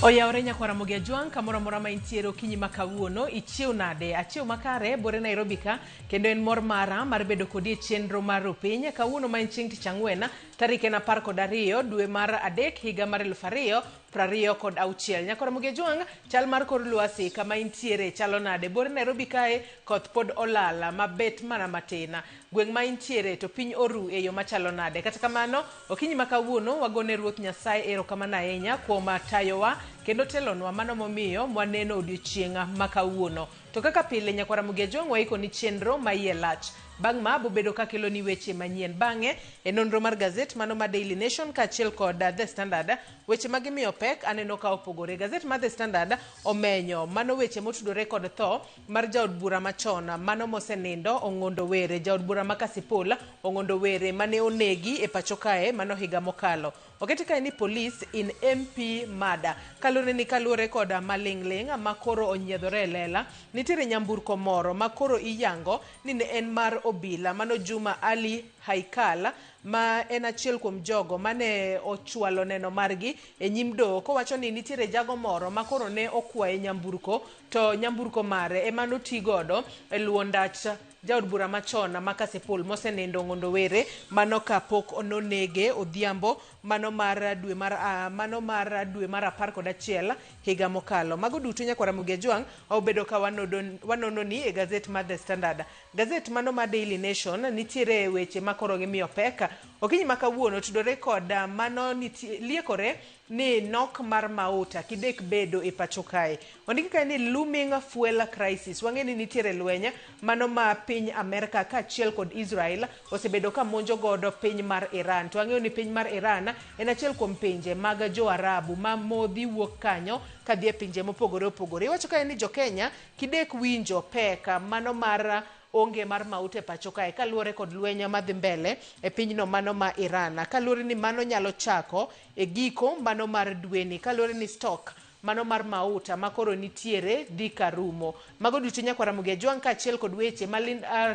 Oyawore nyakwar Ramogi Ajwang' kamoro amora ma intiere okinyi ma kawuono ichiew nade? Achiew makare bore Nairobi ka kendo en mor mara mar bedo kodi e chenro mar Rupiny kawuono ma en chieng' tich ang'wen tarik en 12 dwe mar adek higa mar 2026. Nyakwar Ramogi Ajwang' chal mar kor lwasi kama intiere chalo nade? Bore Nairobi kae koth pod olal mabet mana matin. Gweng' ma intiere to piny oru e yo machalo nade? Kata kamano okinyi ma kawuono wagone Ruoth Nyasaye erokamano ahinya kuom tayowa kendo telonwa mano momiyo mwaneno odiochieng' ma kawuono. To kaka pile nyakwar Ramogi Ajwang' waikoni chenro ma iye lach. Bang' ma bobedo kakeloni weche manyien. Bang'e e nonro mar gazet mano ma Daily Nation kaachiel kod The Standard weche ma gimiyo pek aneno ka opogore. Gazet mar The Standard omenyo mano weche motudore kod tho mar jaod bura machon mano mosenindo Ong'ondo Were, jaod bura ma Kasipul Ong'ondo Were mane onegi e pacho kae mano higa mokalo. Okete kae ni police in MP murder. Kaluwore ni kaluwore kod maling'ling' ma koro onyiedhore e lela, nitiere nyamburko moro ma koro iyango ni ne en mar obila mano Juma Ali Haikal ma en achiel kuom jogo mane ochwalo neno margi e nyim doho kowacho ni nitiere jago moro ma koro ne okwaye nyamburko to nyamburko mare ema noti godo e luwo ndach jaod bura machon ma Kasipul mosenindo Ong'ondo Were mano kapok nonege odhiambo mano mar dwe mar mano mar dwe mar 11 higa mokalo. Mago duto nyakwar Ramogi Ajwang' obedo ka wanono ni e gazet mar The Standard. Gazet mano mar Daily Nation nitiere weche ma koro gimiyo pek. Okinyi ma kawuono tudore kod mano nitie liekore ni nok mar mauta kidek bedo e pacho kae. Ondiki kae ni looming fuel crisis. Wang'e ni nitiere lweny mano ma piny Amerka kaachiel kod Israel osebedo ka monjo godo piny mar Iran. To wang'eyo ni piny mar Iran en achiel kuom pinje mag jo Arabu ma modhi wuok kanyo kadhi e pinje mopogore opogore. Iwacho kae ni jo Kenya kidek winjo pek mano mar onge mar mauta e pacho kae kaluwore kod lweny madhi mbele e pinyno mano ma Iran. Kaluwore ni mano nyalo chako e giko mano mar dweni kaluwore ni stock mano mar mauta ma koro nitiere dhi karumo. Mago duto nyakwar Ramogi Ajwang' kaachiel kod weche ma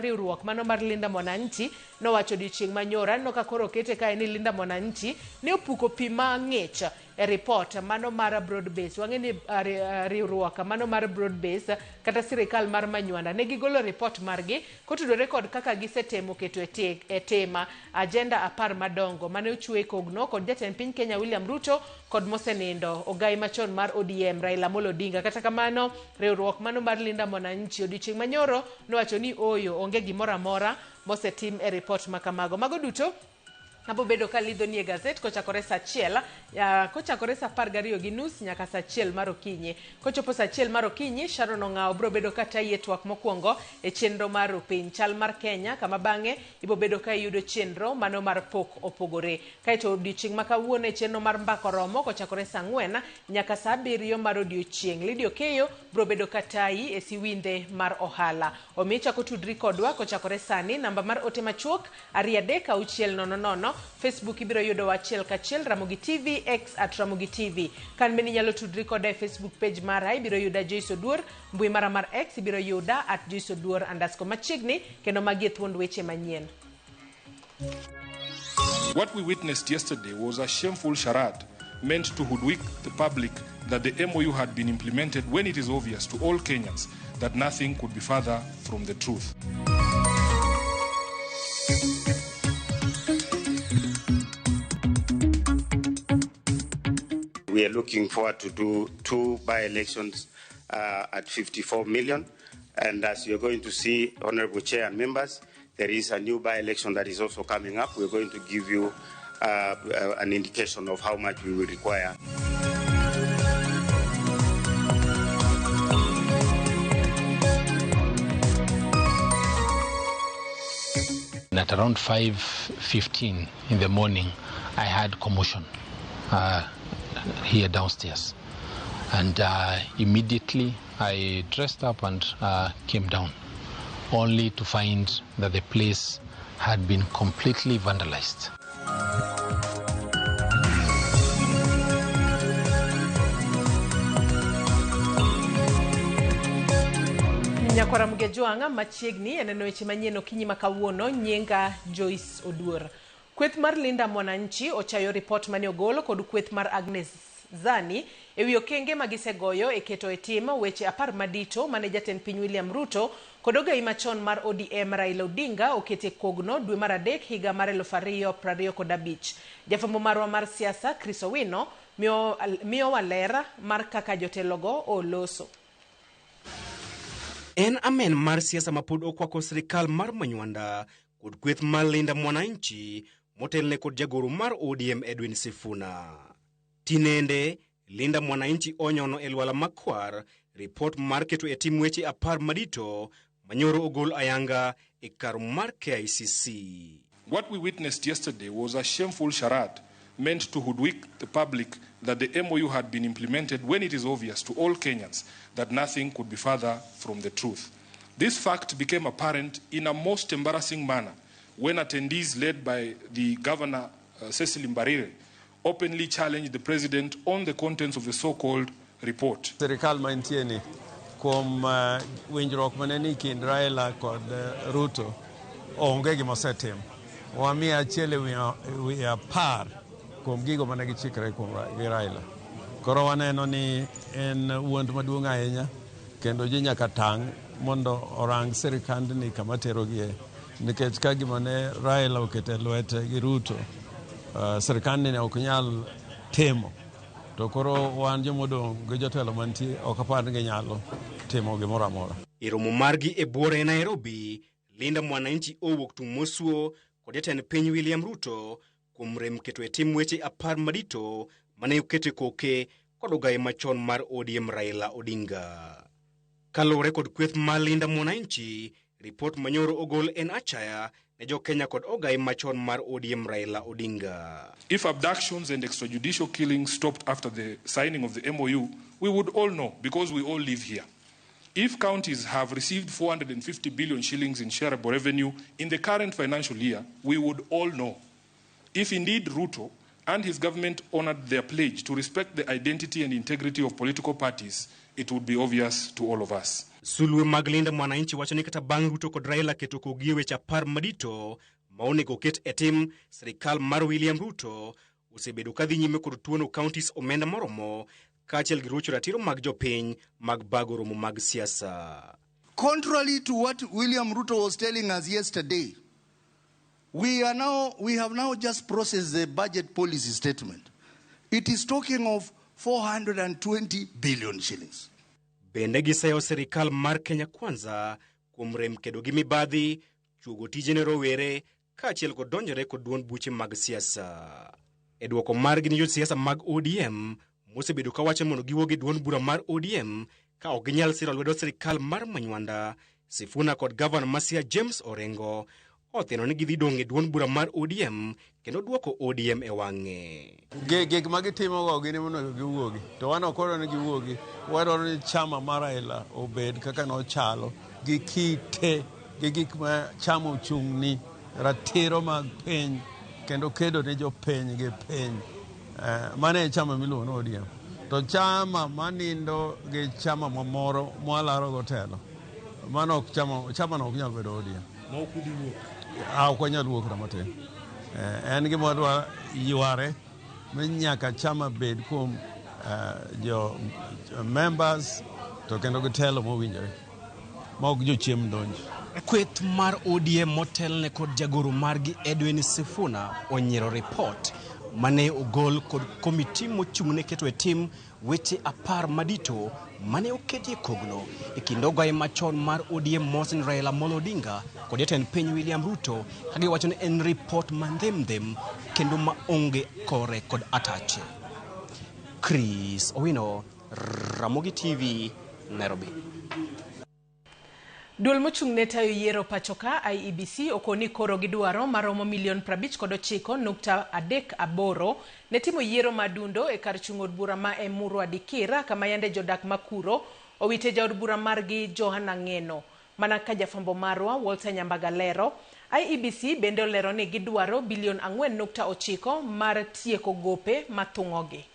riwruok mano mar Linda Mwananchi nowacho odiochieng' manyoro. Aneno ka koro okete kae ni Linda Mwananchi ne opuko pi mang'ich e report mano mar broad base. Wang'e ni riwruok mano mar broad base kata sirikal mar Manywanda ne gigolo report margi kotudore kod kaka gisetemo keto e tema agenda 10 madongo mane ochwe kogno kod jatend piny Kenya William Ruto kod mosenindo ogai machon mar ODM Raila Amolo Odinga. Kata kamano riwruok mano mar Linda Mwananchi odiochieng' manyoro nowacho ni ooyo onge gimoro amora mosetim e report ma kamago. Mago duto abo bedo ka lidho ni e gazet kochakore saa 1 kochakore saa 12:30 nyaka saa 1 mar okinyi. Kochopo saa 1 mar okinyi Sharon Ong'awo biro bedo ka tayi e twak mokwongo e chenro mar Rupiny chal mar Kenya kama bang'e ibo bedo ka iyudo chenro mano mar pok opogore. Kaeto odiochieng' ma kawuono e chenro mar Mbaka Oromo kochakore saa 4 nyaka saa 7 mar odiochieng'. Lydia Okeyo biro bedo ka tayi e siwinde mar ohala. Omiyo ichako tudri kodwa kochakore sani namba mar ote machuok 23600. Facebook ibiro yudo wa achiel kachiel Ramogi TV, X at Ramogi TV. Kan bende inyalo tudri koda e Facebook page mara ibiro yuda Joyce Oduor, mbui mara mar X ibiro yuda at Joyce Oduor underscore machiegni kendo magi e thuond weche manyien. What we witnessed yesterday was a shameful charade meant to hoodwink the public that the MOU had been implemented when it is obvious to all Kenyans that nothing could be further from the truth. We are looking forward to do 2 by-elections at 54 million. And as you're going to see, Honorable Chair and members, there is a new by-election that is also coming up. We're going to give you an indication of how much we will require. At around 5:15 in the morning, I had commotion here downstairs. And immediately I dressed up and came down, only to find that the place had been completely vandalized. Nyakwar Ramogi Ajwang' machiegni e neno weche manyien okinyi ma kawuono nyinga Joyce Oduor. Kweth mar Linda Mwananchi ochayo ripot mane ogol kod kweth mar Agnes Zani ewi okenge ma gisegoyo e keto e tim weche 10 madito mane jatend piny William Ruto kod ogai machon mar ODM Raila Odinga okete kogno dwe mar 3 higa mar 2025. Jafwambo marwa mar siasa Chris Owino miyo ler mar kaka jotelogo oloso. En amen mar siasa mapod okwako sirikal mar Manywanda kod kweth mar Linda Mwananchi motelne kod jagoro mar ODM Edwin Sifuna. Tinende, Linda Mwananchi onyono e lwala makwar ripot mar keto e tim weche 10 madito manyoro ogol ayanga e kar mar KICC. What we witnessed yesterday was a shameful charade meant to hoodwink the public that the MOU had been implemented when it is obvious to all Kenyans that nothing could be further from the truth. This fact became apparent in a most embarrassing manner when attendees led by the governor, Cecily Mbarire, openly challenged the president on the contents of the so-called report. Sirikal mantie ni kuom winjruok mane ni kind Raila kod Ruto onge gima osetim. Wamiyo achiel e wi 10 kuom gigo mane gichikre kuom gi Raila. Koro waneno ni en wuond maduong' ahinya kendo ji nyaka tang' mondo orang sirikandni kama terogie, nikech ka gima ne Raila okete lwete gi Ruto, sirikandni ne ok nyal timo. To koro wan jomodong' gi jotelo mantie ok apar ni ginyalo timo gimoro amora. E romo margi e buore Nairobi, Linda Mwananchi owuok tung' mosuo kod jatend piny William Ruto kuom rem keto e tim weche 10 madito mane okete koke kod ogai machon mar ODM Raila Odinga. Kaluwore kod kweth mar Linda Mwananchi, ripot manyoro ogol en achaya ne jo-Kenya kod ogai machon mar ODM Raila Odinga. If abductions and extrajudicial killings stopped after the signing of the MOU, we would all know because we all live here. If counties have received 450 billion shillings in shareable revenue in the current financial year, we would all know. If indeed Ruto and his government honored their pledge to respect the identity and integrity of political parties, it would be obvious to all of us. Sulwe mag Linda Mwananchi wacho ni kata bang' Ruto kod Raila keto kogi e weche 10 madito ma onego oket e tim, sirikal mar William Ruto osebedo kadhi nyime kod tuono counties omenda moromo kaachiel gi rocho ratiro mag jopiny mag bago romo mag siasa. Contrary to what William Ruto was telling us yesterday, we have now just processed the budget policy statement. It is talking of 420 billion shillings. Bende giseyo sirikal mar Kenya Kwanza kuom rem kedo gi mibadhi, chuogo tije ne rowere kaachiel kod donjore kod duond buche mag siasa. E dwoko margi ni josiasa mag ODM mosebedo kawacho mondo giwuog e duond bura mar ODM ka ok ginyal siro lwedo sirikal mar Manywanda, Sifuna kod gavana ma Siaya James Orengo othino ni gidhi dong' e duond bura mar ODM kendo duoko ODM e wang'e. Gik ma gitimogo gin ema onego giwuogi, to wan ok wadwaro ni giwuogi. Wadwaro ni chama mar Raila obed kaka nochalo, gi kite, gi gik ma chama ochung'ni, ratiro mag piny, kendo kedo ne jopiny gi piny. Mano e chama miluongo ni ODM. To chama manindo gi chama mamoro mwalaro go telo, mano ok chama no ok nyal bedo ODM. Ok wanyal wuok kata matin. En gima wadwa yware ni nyaka chama bed kuom jo members to kendo gi telo mowinjore ma ok jochiem donjo. Kweth mar ODM motelne kod jagoro margi Edwin Sifuna onyiero ripot mane ogol kod komiti mochung'ne keto e tim weche 10 madito mane oketi e kogno e kind ogai machon mar ODM Mohsen Raila Amolo Odinga kod jatend piny William Ruto ka giwacho ni en ripot mandhemdhem kendo maonge kore kod atache. Chris Owino, Ramogi TV, Nairobi. Duol mochung' ne tayo yiero pacho ka IEBC okoni koro gidwaro maromo milion 59.38 ne timo yiero madundo e kar chung' od bura ma Emurua Dikirr kama yande jodak makuro owite jaod bura margi Johana Ng'eno. Mana ka jafwambo marwa Walter Nyambaga lero, IEBC bende olero ni gidwaro bilion 4.9 mar tieko gope mathung'ogi.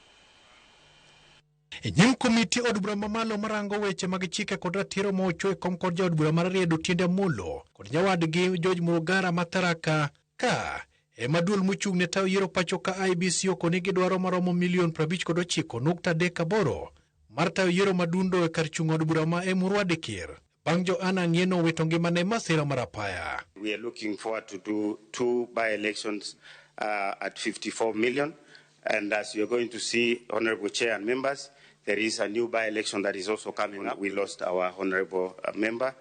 E nyim komiti od bura mamalo marango weche mag chike kod ratiro ma ochuo e kom kod jaod bura mar Riedo Tiende Amolo kod nyawadgi George Murugara ma Tharaka ka Ema duol mochung' ne tayo yiero pacho ka IEBC okoni gidwaro maromo milion 59.38 mar tayo yiero madundo e kar chung' od bura ma Emurua Dikir bang' Joanna Ng'eno wito ngimane e masira mar apaya. We are looking forward to do two by-elections at 54 million. And as you're going to see, Honorable Chair and members, there is a new by-election that is also coming up. We lost our honorable member.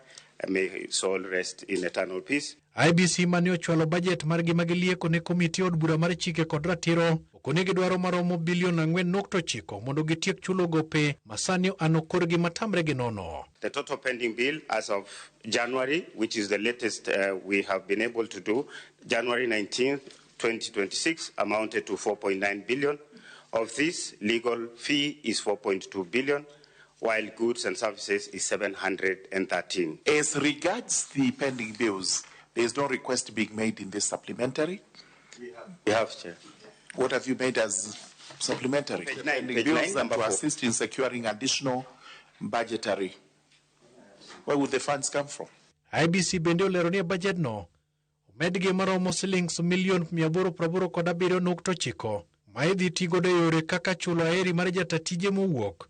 May his soul rest in eternal peace. IEBC mane ochwalo bajet margi ma gilieko ne komiti od bura mar chike kod ratiro okoni gidwaro maromo bilion 4.9 mondo gitiek chulo gope masani ano korgi matamre gi nono. The total pending bill as of January, which is the latest we have been able to do, January 19th, 2026, amounted to 4.9 billion. Of this, legal fee is 4.2 billion, while goods and services is 713. As regards the pending bills, there is no request being made in this supplementary. We have, Chair. What have you made as supplementary? Page 9, Pending page bills 9, and number to 4. assist in securing additional budgetary. Where would the funds come from? IEBC bende olero ni e bajet no omedgi maromo silings milion 887.9 ma idhi ti godo e yore kaka chulo aheri mar jata tije mowuok,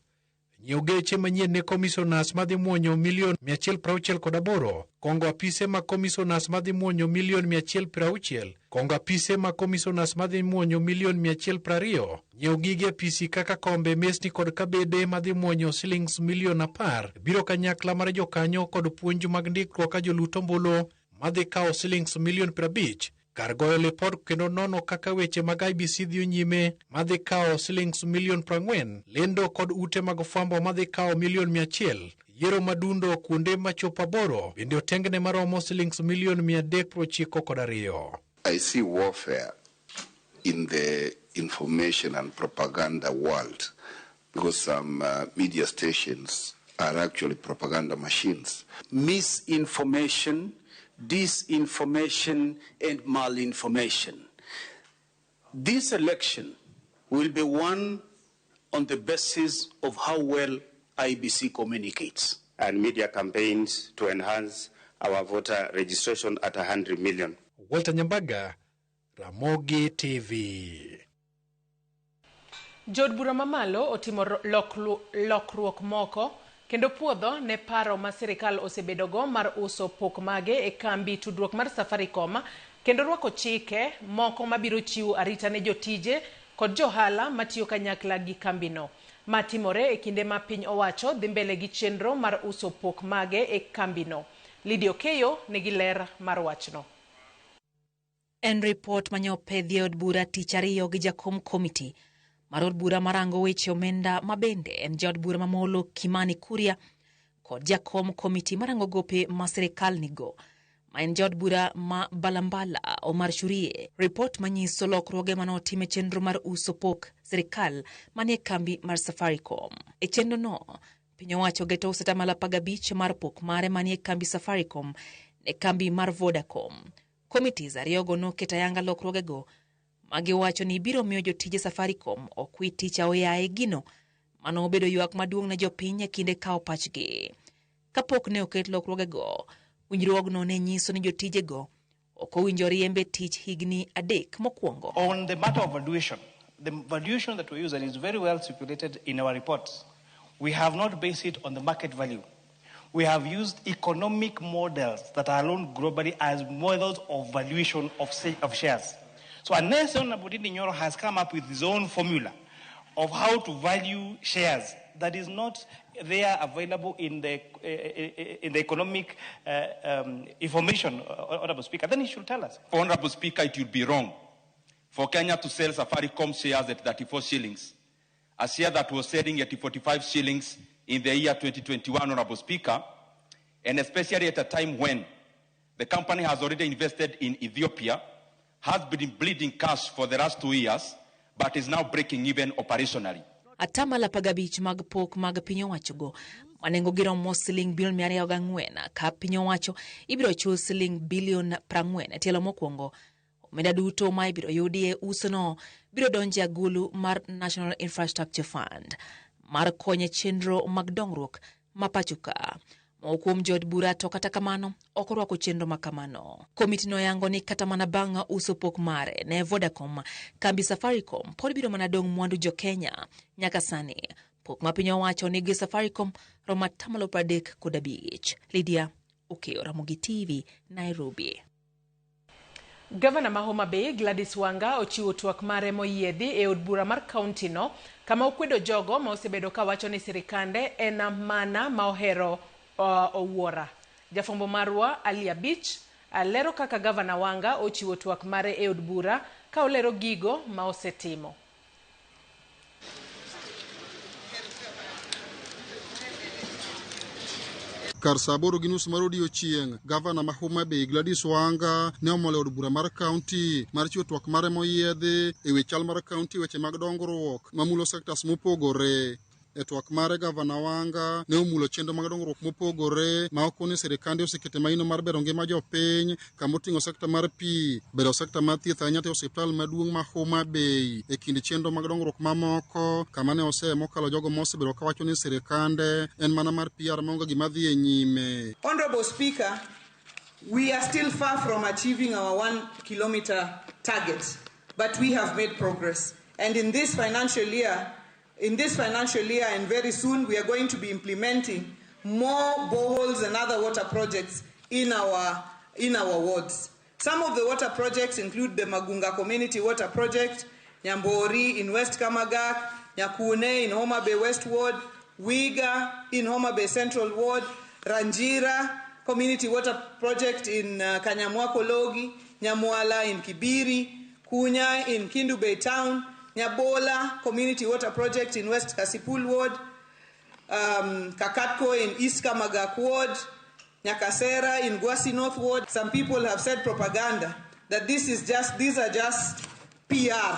nyiewo geche manyien ne commissioners madhi muonyo milion 168, kongo apise mag commissioners madhi muonyo milion 160, kongo apise mag commissioners madhi muonyo milion 120, nyiewo gige apisi kaka kombe, mesni kod kabede madhi muonyo silings milion 10, biro kanyakla mar jokanyo kod puonj mag ndikruok ka jolut ombulu madhi kawo silings milion 50, kar goyo lipot kendo nono kaka weche mag IEBC dhiyo nyime madhi kawo silings milion 40, lendo kod ute mag fwambo madhi kawo milion 100, yiero madundo kuonde machopo 8 bende otengne maromo silings milion 392. I see warfare in the information and propaganda world because some media stations are actually propaganda machines. Misinformation, disinformation, and malinformation. This election will be won on the basis of how well IEBC communicates. And media campaigns to enhance our voter registration at 100 million. Walter Nyambaga, Ramogi TV. Jood bura mamalo otimo lokruok moko kendo puodho ne paro ma sirikal osebedogo mar uso pok mage e kambi tudruok mar Safaricom kendo rwako chike moko mabiro chiwo arita ne jotije kod johala matiyo kanyakla gi kambino. Ma timore e kinde ma piny owacho dhi mbele gi chenro mar uso pok mage e kambino. Lydia Okeyo nigi ler mar wachno. En ripot mane opedhi e od bura tich ariyo gi jakom komiti mar od bura marango weche omenda ma bende en jaod bura mamolo Kimani Kuria kod jakom komiti marango gope ma sirikal nigo ma en jaod bura ma Balambala Omar Shurie. Ripot manyiso lokruoge mane otim e chenro mar uso pok sirikal manie kambi mar Safaricom. E chenro no, piny owacho geto uso atamalo 15 mar pok mare manie kambi Safaricom ne kambi mar Vodacom. Committees ariyogo noketo ayanga lokruogego magiwacho ni biro miyo jotije Safaricom ok wit tich aoyaye gino mano obedo ywak maduong' ne jopiny e kinde kawo pachgi. Kapok ne oket lokruogego, winjruogno ne nyiso ni jotijego ok owinjo riembe tich higni 3 mokwongo. On the matter of valuation, the valuation that we use and is very well stipulated in our reports, we have not based it on the market value. We have used economic models that are known globally as models of valuation of shares. So unless Honorable Ndindi Nyoro has come up with his own formula of how to value shares that is not there available in the economic information, Honorable Speaker, then he should tell us. Honorable Speaker, it would be wrong for Kenya to sell Safaricom shares at 34 shillings, a share that was selling at 45 shillings in the year 2021, Honorable Speaker, and especially at a time when the company has already invested in Ethiopia, has been bleeding cash for the last 2 years, but is now breaking even operationally. Atamalo 15 mag pok mag piny owachogo manengo giromo siling bilion 204 ka piny owacho ibiro chul siling bilion 40 e tielo mokwongo. Omenda duto ma ibiro yudi e usono biro donjo e agulu mar National Infrastructure Fund mar konyo e chenro mag dongruok ma pacho ka. Moko kuom jood bura to kata kamano ok orwako chenro ma kamano. Komiti noyango ni kata mana bang' uso pok mare ne Vodacom, kambi Safaricom pod biro mana dong' mwandu jo Kenya. Nyaka sani, pok ma piny owacho nigi Safaricom romo 35%. Lydia Okeyo, Ramogi TV, Nairobi. Gavana ma Homa Bay Gladys Wanga ochiwo twak mare moyiedhi e od bura mar kaunti no kama okwedo jogo ma osebedo kawacho ni sirikande en mana ma ohero owuora. Jafwambo marwa Ali Abich lero kaka Gavana Wanga ochiwo twak mare e od bura ka olero gigo ma osetimo. Kar saa 8:30 mar odiechieng', gavana ma Homa Bay Gladys Wanga ne omolo e od bura mar kaunti mar chiwo twak mare moyiedhi e wi chal mar kaunti e weche mag dongruok mamulo sectors mopogore. E twak mare, gavana Wanga ne omulo chenro mag dongruok mopogore ma okoni sirikande osekete maino mar bero ngima jopiny kama oting'o sekta mar pi, bero sekta mar thieth ahinya to osiptal maduong' ma Homa Bay e kind chenro mag dongruok mamoko kama ne oseye mokalo jogo mosebedo kawacho ni sirikande en mana mar PR maonge gima dhi e nyime. Honorable Speaker, we are still far from achieving our 1 kilometer target, but we have made progress. And in this financial year, and very soon, we are going to be implementing more boreholes and other water projects in our wards. Some of the water projects include the Magunga Community Water Project, Nyambori in West Kamagak, Nyakune in Homa Bay West Ward, Wiga in Homa Bay Central Ward, Ranjira Community Water Project in Kanyamwakologi, Nyamwala in Kibiri, Kunya in Kindu Bay Town, Nyabola Community Water Project in West Kasipul Ward, Kakatko in East Kamagak Ward, Nyakasera in Gwasi North Ward. Some people have said propaganda that these are just PR.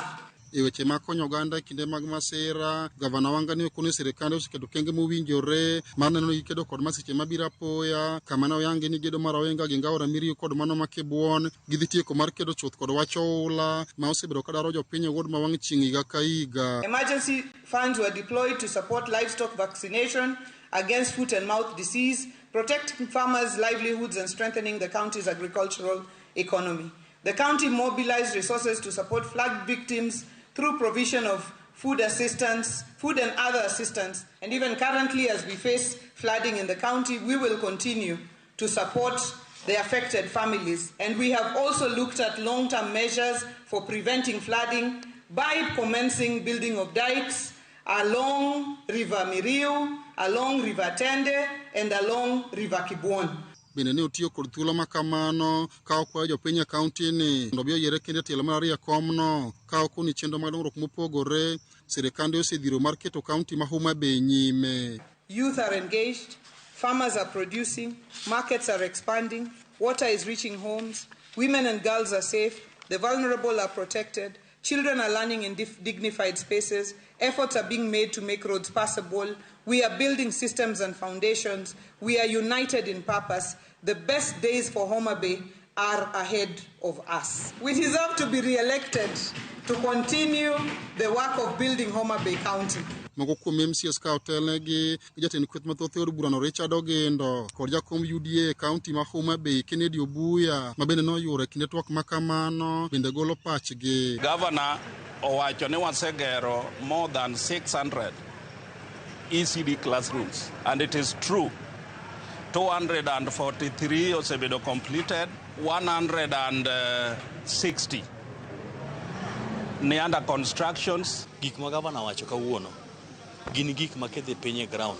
E weche mag konyo oganda e kinde mag masira, gavana Wanga ne okoni sirikande oseketo okenge mowinjore mar neno ni gikedo kod masiche mabiro apoya, kama ne oyangi ni gedo mar Ohinga gi Ngaora Miriu kod mano ma Kibwon gidhi tieko mar kedo chuth kod wach oula ma osebedo ka daro jopiny e ward ma wang' chieng' higa ka higa. Emergency funds were deployed to support livestock vaccination against foot and mouth disease, protecting farmers' livelihoods and strengthening the county's agricultural economy. The county mobilized resources to support flood victims through provision of food assistance, food and other assistance. And even currently, as we face flooding in the county, we will continue to support the affected families. And we have also looked at long-term measures for preventing flooding by commencing building of dikes along River Miriu, along River Tende, and along River Kibwon. Bende ne otiyo kod thuolo ma kamano ka okwayo jopiny e kaunti ni mondo obi oyiere kendo e tielo mar ariyo e komno ka okoni chenro mag dongruok mopogore sirikande osedhiro mar keto kaunti ma Homa Bay nyime. Youth are engaged, farmers are producing, markets are expanding, water is reaching homes, women and girls are safe, the vulnerable are protected, children are learning in dignified spaces, efforts are being made to make roads passable, we are building systems and foundations, we are united in purpose. The best days for Homa Bay are ahead of us. We deserve to be re-elected to continue the work of building Homa Bay County. Moko kuom MCAs ka otelnegi gi jatend kweth mathoth e od burano Richard Ogendo kod jakom UDA e kaunti ma Homa Bay Kennedy Obuya ma bende noyuoro e kinde twak ma kamano bende golo pachgi. Governor owacho ni wasegero more than 600 ECD classrooms, and it is true. 243 osebedo completed, 160 ni under constructions. Gik ma gavana wacho kawuono gin gik ma kedhi piny e ground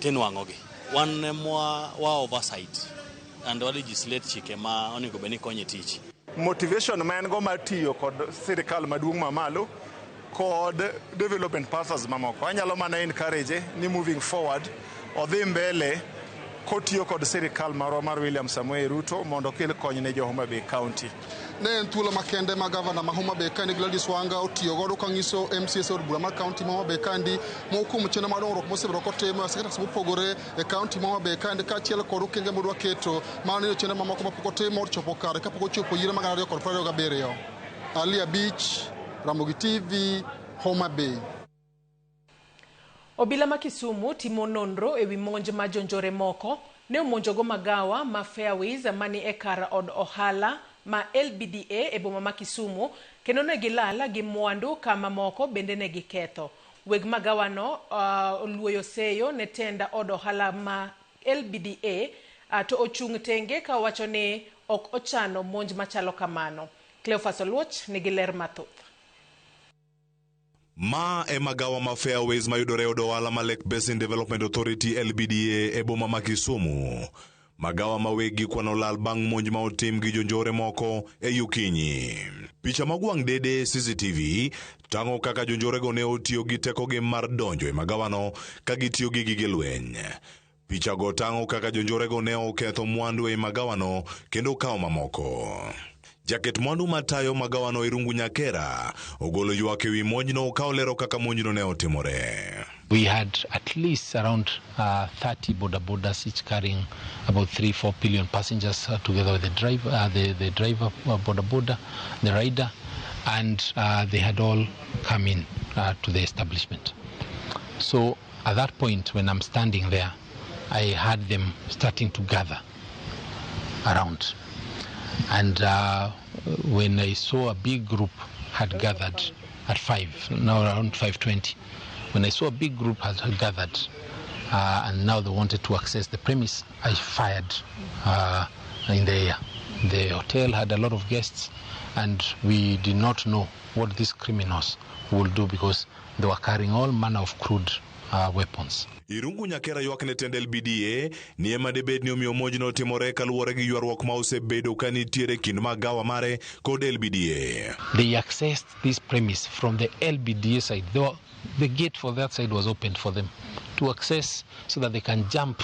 tinwang'ogi. Wan mwa wa oversight and wa legislate chike ma onego bed ni konyo e tich. Motivation ma en go mar tiyo kod sirikal maduong' mamalo kod development partners mamoko. Anyalo mana encourage ni moving forward odhi mbele kotiyo kod sirikal marwa mar William Samoei Ruto mondo okel kony ne jo Homa Bay County. Ne en thuolo makende ma gavana ma Homa Bay kandi Gladys Wanga otiyo godo kanyiso MCAs od bura mar kaunti ma Homa Bay kandi moko kuom chenro mag dongruok mosebedo kotimo e sectors mopogore e kaunti ma Homa Bay kandi kaachiel kod okenge modwa keto mar neno chenro mamoko mapok otim ochopo kare kapok ochopo yiero mag 2027. Ali Abich, Ramogi TV, Homa Bay. Obila ma Kisumu timo nonro ewi monj ma jonjore moko ne omonjogo magawa ma Fairways mani e kar od ohala ma LBDA e boma ma Kisumu kendo ne gilal gi mwandu kama moko bende ne giketho. Weg magawano oluoyo seyo ne tend od ohala ma LBDA to ochung' tenge ka owacho ni ok ochano monj machalo kamano. Cleophas Oluoch nigi ler mathoth. Ma e magawa ma Fairways mayudore e od ohala ma Lake Basin Development Authority LBDA e boma ma Kisumu. Magawa ma weggi kwano lal bang' monj ma otim gi jonjore moko e okinyi. Picha mag wang' dede CCTV tang'o kaka jonjorego ne otiyo gi tekogi mar donjo e magawano ka gitiyo gi gige lweny. Pichago tang'o kaka jonjorego ne oketho mwandu e magawano kendo kawo mamoko. Jaket mwandu matayo magawano Irungu Nyakera ogolo ywak ewi monjno ka olero kaka monjno ne otimore. We had at least around 30 boda bodas, each carrying about 3-4 billion passengers together with the driver, the driver boda boda, the rider, and they had all come in to the establishment. So at that point, when I'm standing there, I had them starting to gather around. And when I saw a big group had gathered at 5, now around 5:20, when I saw a big group had gathered and now they wanted to access the premise, I fired in the air. The hotel had a lot of guests and we did not know what these criminals would do because they were carrying all manner of crude weapons. Irungu Nyakera ywak ne tend LBDA ni ema debed ni omiyo monjno otimore kaluwore gi ywaruok ma osebedo ka nitiere kind magawa mare kod LBDA. They accessed this premise from the LBDA side. The gate for that side was opened for them to access so that they can jump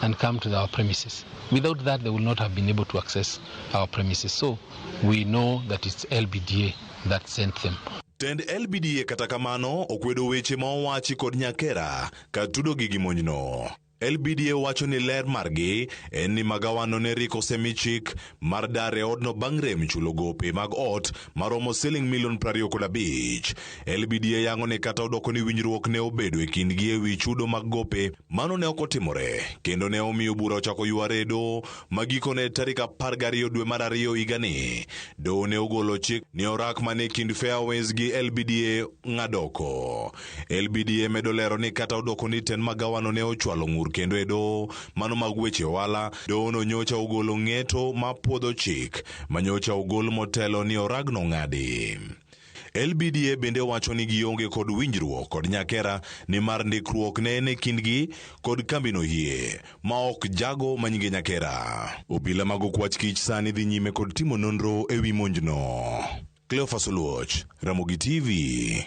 and come to our premises. Without that, they will not have been able to access our premises. So we know that it's LBDA that sent them. Tend LBDA kata kamano okwedo weche ma owachi kod Nyakera ka tudogi gi monjno. LBDA wacho ni ler margi en ni magawano ne rik osemi chik mar dar e odno bang' rem chulo gope mag ot maromo siling milion 25. LBDA yango ni kata odoko ni winjruok ne obedo e kindgi ewi chudo mag gope, mano ne ok otimore kendo ne omiyo bura ochako yware e doho ma gikone tarik 12 dwe mar 2 higani. Doho ne ogolo chik ni orak mane kind Fairways gi LBDA ng'adoko. LBDA medo lero ni kata odoko ni tend magawano ne ochwalo ng'ur kendo e doho mano mag weche ohala, dohono nyocha ogolo ng'eto ma puodho chik ma nyocha ogol motelo ni oragno ng'adi. LBDA bende wacho ni gionge kod winjruok kod Nyakera ni mar ndikruok ne en e kindgi kod kambino hie ma ok jago manyinge Nyakera. Obila mag okwach kich sani dhi nyime kod timo nonro ewi monjno. Cleophas Oluoch, Ramogi TV.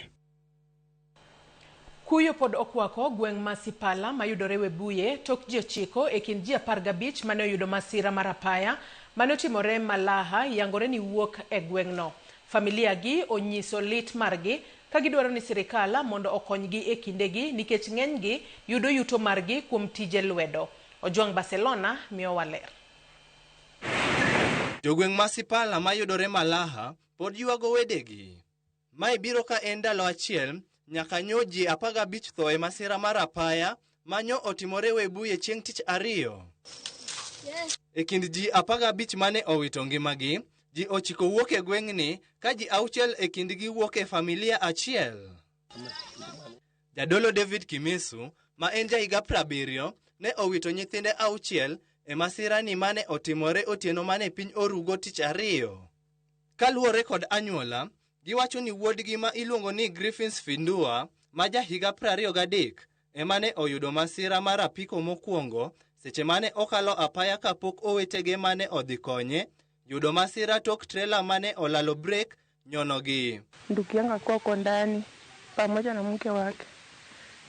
Kuyo pod okwako gweng' ma Sipala mayudore Webuye tok ji 9 e kind ji 15 mane oyudo masira mar apaya mane otimore Malaha yangore ni wuok e gweng'no. Familia gi onyiso lit margi ka gidwaro ni sirikal mondo okonygi e kindegi nikech ng'enygi yudo yuto margi kuom tije lwedo. Ojwang' Barcelona miyowa ler. Jogweng' ma Sipala mayudore Malaha pod ywago wedegi. Mae biro ka en ndalo achiel nyaka nyo ji 15 tho e masira mar apaya manyo otimore Webuye chieng' tich ariyo. E kind ji 15 mane owito ngimagi, ji 9 wuok e gweng'ni ka ji 6 e kindgi wuok e familia achiel. Jadolo David Kimisu, ma en jahiga 70, ne owito nyithinde 6 e masirani mane otimore otieno mane piny orugo tich ariyo. Kaluwore kod anyuola, giwacho ni wuodgi ma iluongo ni Griffins Findua, ma jahiga 23, ema ne oyudo masira mar apiko mokwongo seche mane okalo apaya kapok owetege mane odhi konye yudo masira tok trela mane olalo brek nyonogi. Ndugu yangu akuwa uko ndani pamoja na mke wake.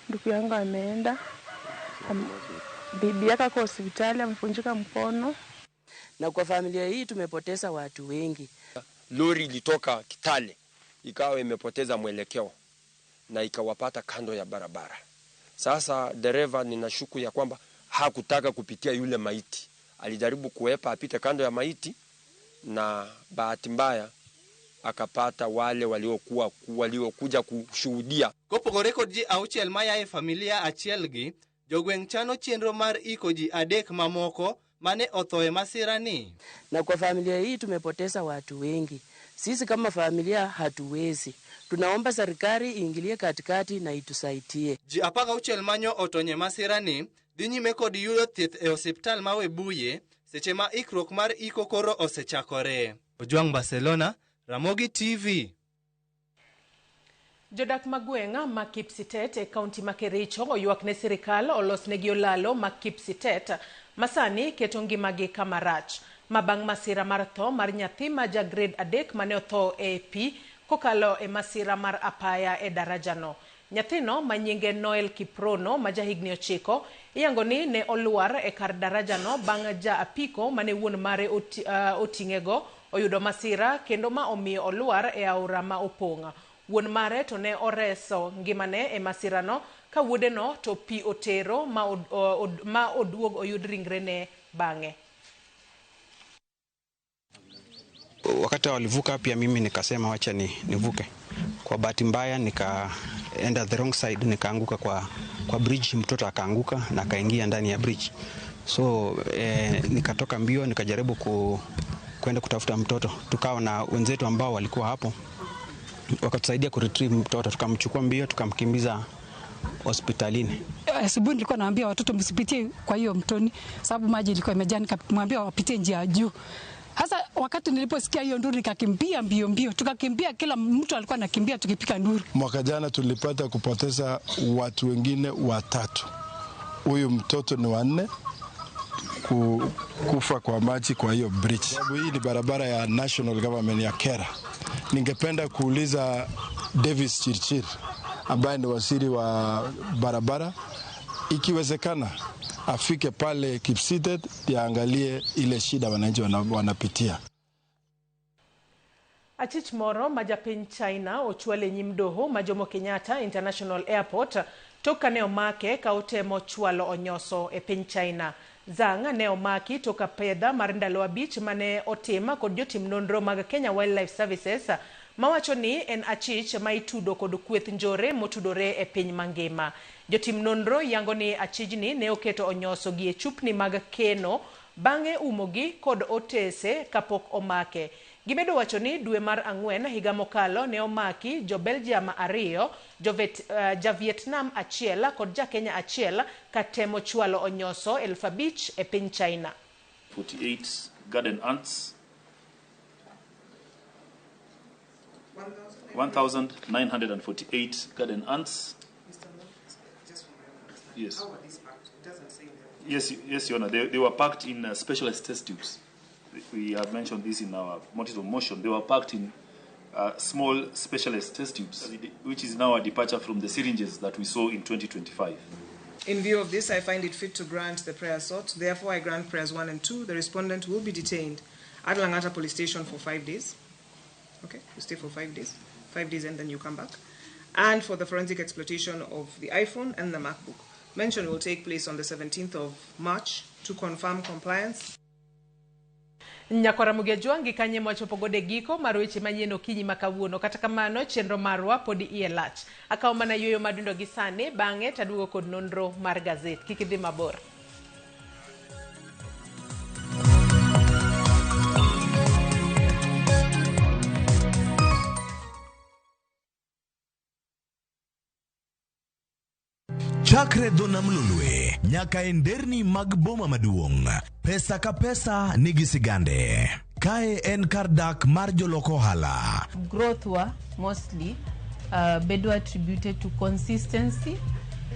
Ndugu yangu ameenda, bibi yake ako hospitali amevunjika mkono. Na kwa familia hii tumepoteza watu wengi. Lori ilitoka Kitale ikawa imepoteza mwelekeo na ikawapata kando ya barabara. Sasa dereva ninashuku ya kwamba hakutaka kupitia yule maiti. Alijaribu kuepa apite kando ya maiti na bahati mbaya akapata wale waliokuja kushuhudia. Kopogore kod ji 6 maya e familia achiel gi, jogweng' chano chenro mar iko ji 3 mamoko mane otho e masira ni. Na kwa familia hii tumepoteza watu wengi. Sisi kama familia hatuwezi. Tunaomba serikali iingilie katikati na itusaidie. Ji 16 manyo otonye masira ni dhi nyime kod yudo thieth e osiptal ma Webuye seche ma ikruok mar iko koro osechakore. Ojwang' Barcelona, Ramogi TV. Jodak mag gweng' ma Kipsitet e kaunti ma Kericho oywak ne sirikal olosnegi olalo ma Kipsitet masani keto ngimagi kama rach. Ma bang' masira mar tho mar nyathi ma ja grade 3 mane otho e pi kokalo e masira mar apaya e darajano. Nyathino ma nyinge Noel Kiprono ma jahigni 9 iyango ni ne olwar e kar darajano bang' ja apiko mane wuon mare oting'ego oyudo masira kendo ma omiyo olwar e aora ma opong'. Wuon mare to ne oreso ngimane e masirano ka wuodeno to pi otero ma oduog oyud ringrene bang'e. Wakati walivuka pia mimi nikasema wacha nivuke. Kwa bahati mbaya nikaenda the wrong side, nikaanguka kwa bridge, mtoto akaanguka na akaingia ndani ya bridge. So nikatoka mbio nikajaribu kwenda kutafuta mtoto. Tukawa na wenzetu ambao walikuwa hapo wakatusaidia kuretrieve mtoto, tukamchukua mbio tukamkimbiza hospitalini. Asubuhi nilikuwa naambia watoto msipitie kwa hiyo mtoni sababu maji ilikuwa imejaa, nikamwambia wapitie njia ya juu. Hasa wakati niliposikia hiyo nduru nikakimbia mbio mbio, tukakimbia, kila mtu alikuwa anakimbia tukipika nduru. Mwaka jana tulipata kupoteza watu wengine 3. Huyu mtoto ni 4 kufa kwa maji kwa hiyo bridge. Sababu hii ni barabara ya national government ya Kera. Ningependa kuuliza Davis Chirchir ambaye ni waziri wa barabara, ikiwezekana afike pale Kipsitet yaangalie ile shida wananchi wanapitia. Achich moro ma japiny China ochwale nyim doho ma Jomo Kenyatta International Airport tok kane omake ka otemo chwalo onyoso e piny China. Zhang ne omaki tok apedha mar ndalo 5 mane otim kod jotim nonro mag Kenya Wildlife Services mawacho ni en achich ma itudo kod kweth njore motudore e piny mangima. Jotim nonro yango ni achijni ne oketo onyoso gi e chupni mag keno bang'e umogi kod otese kapok omake. Gimedo wacho ni dwe mar 4 higa mokalo ne omaki jo Belgium 2, ja Vietnam 1 kod ja Kenya 1 katemo chwalo onyoso 5,000 e piny China. 48 garden ants, 1,948 garden ants. Yes. How are these packed? It doesn't say that. Yes, Your Honor. They were packed in specialized test tubes. We have mentioned this in our notice of motion. They were packed in small specialized test tubes, which is now a departure from the syringes that we saw in 2025. In view of this, I find it fit to grant the prayer sought. Therefore, I grant prayers 1 and 2. The respondent will be detained at Langata Police Station for 5 days. Okay, you stay for 5 days. 5 days and then you come back. And for the forensic exploitation of the iPhone and the MacBook. Mention will take place on the 17th of March to confirm compliance. Nyakwara Mugejwangi kanye mwachopo gode giko mar weche manyien okinyi ma kawuono. Kata kamano chenro marwa podi iye lach. Akawo mana yueyo madundo gi sani, bang'e taduogo kod nonro mar gazet. Kik idhi mabor. Chakre dho nam Lolwe nyaka e nderni mag boma maduong', pesa ka pesa nigi sigande. Kae en kar dak mar jolok ohala. Growth wa mostly bedo attributed to consistency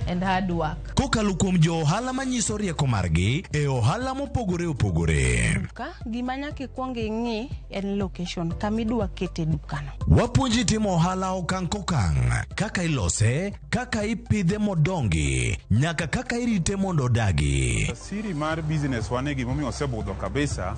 and hard work. Kokalo kuom jo ohala manyiso rieko margi e ohala mopogore opogore. Duka, gima nyaka ikwong ing'i en location kama idwa kete dukano. Wapuonji timo ohala okang' kokang', kaka ilose, kaka ipidhe modongi, nyaka kaka irite mondo odagi. Siri mar business wane gimomiyo osebudho kabisa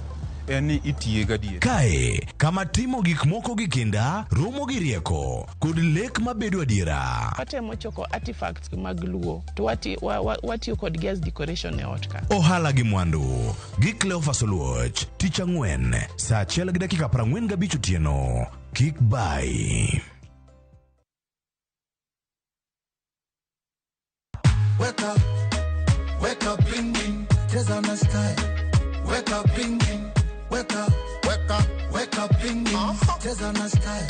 en ni itiye gadier. Kae, kama timo gik moko gi kinda, romo gi rieko, kod lek mabedo adiera. Watemo choko artifacts mag Luo, to watiyo kodgi as decoration e ot ka. Ohala gi mwandu, gi Cleophas Oluoch, tich ang'wen, saa 1:45 otieno. Kik bai. Wake up, wake up, bling bling, cheza na style. Wake up, bling bling, wake up, wake up, wake up, bling bling, cheza na style.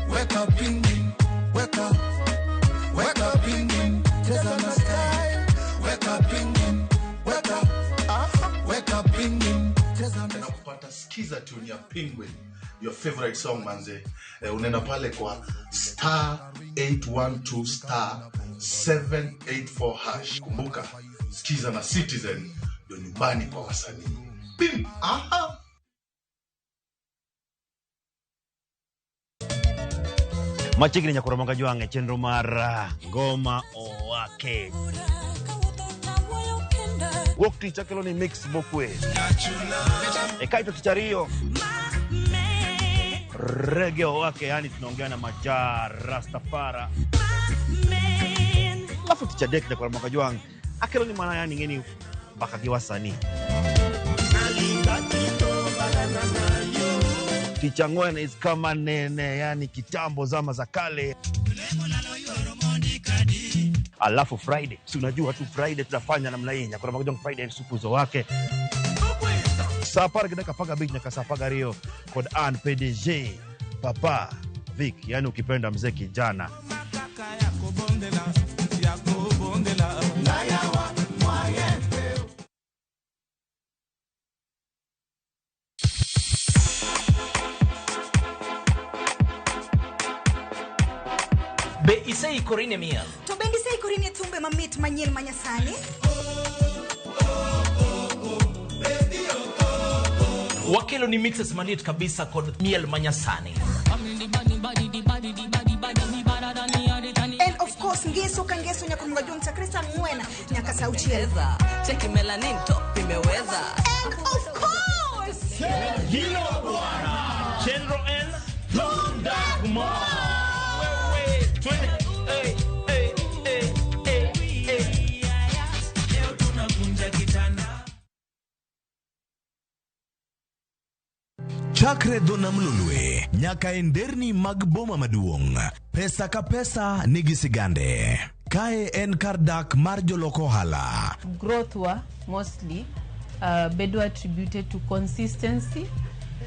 Wake up, bling bling, wake up, wake up, bling bling, cheza na style. Wake up, bling bling, wake up, wake up, bling bling, cheza na na kupata skiza tune ya Penguin, your favorite song manze. Unaenda pale kwa star 812 star 784 hash. Kumbuka, skiza na Citizen ndio nyumbani kwa wasanii. Bim! Aha! Machiegni nyakoro Jwang' e chenro mar Ngoma Owake. Wuok tich akelo ni mix mokwe. E kaito tich ariyo Reggae Owake, yani tunaongea na Maja Rastafara. Alafu tich adek nyakoro Jwang' akelo ni mana yani ng'eni mbaka gi wasanii. Tich ang'wen is kama nene, yani kitambo zama za kale. Alafu Friday, si unajua tu Friday tunafanya namna hii, nyakoro Jwang' Friday supuzo wake. Saa apar gi dakika 15 nyaka saa 12 kod an PDG Papa Vic, yani ukipenda mzee kijana. Be iseikori ne miel? To bende iseikori ne thumbe mamit manyien manyasani? Wakelo ni mixes maliet kabisa kod miel manyasani. And of course ngeso ka ngeso nyaka Jwang' chakre saa 4 nyaka saa 6. Cheki melanin top imeweza. And of course Hilo bwana. Chenro N Lunda Kumar. Wewe twende. Hey, hey, hey, hey, hey. Leo tunakunja kitanda. Chakre dho nam Lolwe nyaka e nderni mag boma maduong', pesa ka pesa nigi sigande. Kae en kar dak mar jolok ohala. Growth wa mostly bedo attributed to consistency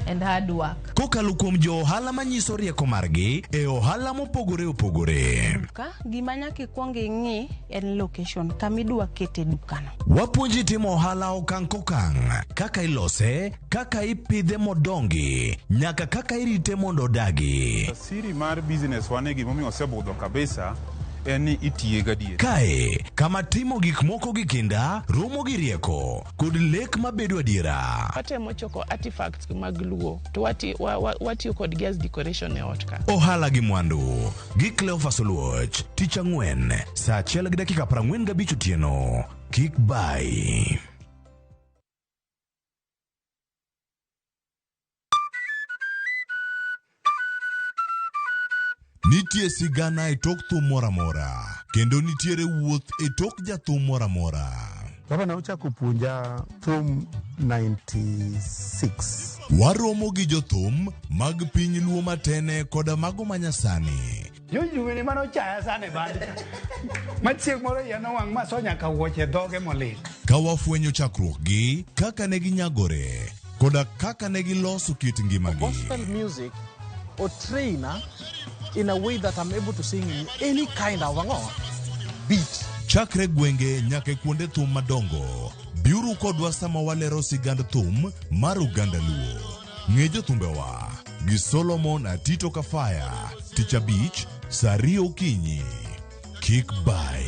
and hard work. Kokalo kuom jo ohala manyiso rieko margi e ohala mopogore opogore. Duka, gima nyaka ikwong ing'i en location, kama idwa kete dukano. Wapuonji timo ohala okang' kokang', kaka ilose, kaka ipidhe modongi, nyaka kaka irite mondo odagi. Siri mar business wane gimomiyo osebudho kabisa en ni itiye gadier. Kae, kama timo gik moko gi kinda, romo gi rieko, kod lek mabedo adiera. Watemo choko artifacts mag Luo to watiyo kodgi as decoration e ot ka. Ohala gi mwandu, gi Cleophas Oluoch, tich ang'wen, saa 1:45 otieno. Kik bai. Nitie sigana e tok thum moro amora, kendo nitiere wuoth e tok jathum moro amora. Baba na ochako puonja thum 96. Waromo gi jothum mag piny Luo matene koda mago manyasani. Jojuwene mane ochaya sana e band. Ma chieng' moro iya nowang' ma so nyaka wuoche dhoge molil. Ka wafwenyo chakruokgi, kaka ne ginyagore, koda kaka ne giloso kit ngimagi. Gospel music or trainer in a way that I'm able to sing in any kind of beat. Chakre gwenge nyaka e kuonde thum madongo, biuru kodwa sama walero sigand thum mar oganda Luo. Ng'e jothumbewa gi Solomon Atito Kafaya, tich abich, saa 2 okinyi. Kik bai.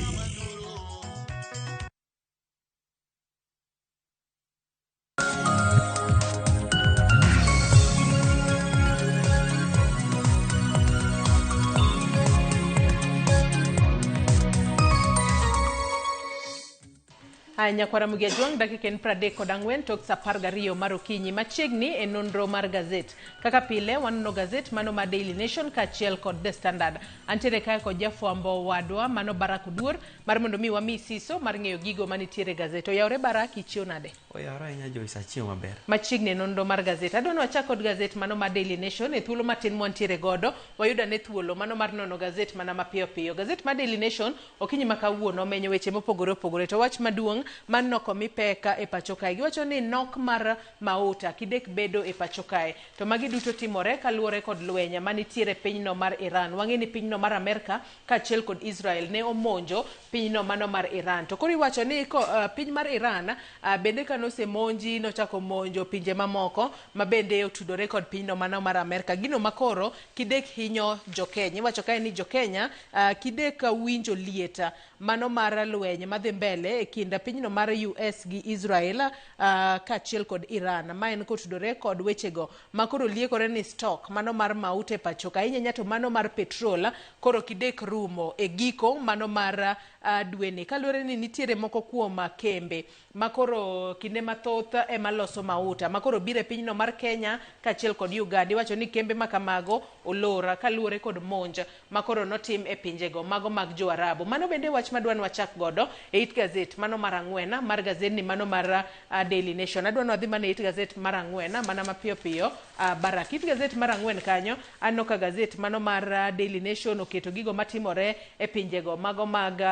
Aya, nyakwara Mugia Jwang', dakika en 34 tok sa 12 mar okinyi. Machiegni e nonro mar gazet. Kaka pile, wanono gazet mano mar Daily Nation kaachiel kod The Standard. Antiere kae kod jafwambo wadwa mano Barak Oduor mar mondo mi wami siso mar ng'eyo gigo manitiere e gazet. Oyawore Barak, ichiew nade? Oyawore ahinya Joyce, achiew maber. Machiegni e nonro mar gazet. Adwa ni wachak kod gazet mano mar Daily Nation e thuolo matin mwantiere godo. Wayud ane thuolo mano mar nono gazet mana mapiyo piyo. Gazet mar Daily Nation okinyi ma kawuono omenyo weche mopogore opogore to wach maduong' mar nok omi pek e pacho kae. Giwacho ni nok mar mauta kidek bedo e pacho kae. To magi duto timore kaluwore kod lweny manitiere e pinyno mar Iran. Wang'e ni pinyno mar Amerka kaachiel kod Israel ne omonjo pinyno mano mar Iran. To koro iwacho ni ko, piny mar Iran bende kane osemonji nochako monjo pinje mamoko ma bende otudore kod pinyno mano mar Amerka. Gino makoro kidek hinyo jokenya. Iwacho kae ni jokenya kidek winjo liet mano mar lweny madhi mbele e kind pinyno mar US gi Israel kaachiel kod Iran. Ma en kotudore kod wechego ma koro liekore ni stock mano mar mauta e pacho ka ahinya to mano mar petrol koro kidek rumo e giko mano mar dweni. Kaluwore ni nitiere moko kuom kembe ma koro kinde mathoth ema loso mauta ma koro biro e pinyno mar Kenya kaachiel kod Uganda. Iwacho ni kembe ma kamago olor kaluwore kod monj ma koro notim e pinjego mago mag jo Arabu. Mano bende wach madwa ni wachak godo e it gazet mano mar ang'wen mar gazetni mano mar Daily Nation. Adwa ni wadhi mana e it gazet mar ang'wen mana mapiyo piyo Barak. It gazet mar ang'wen kanyo aneno ka gazet mano mar Daily Nation oketo gigo matimore e pinjego mago mag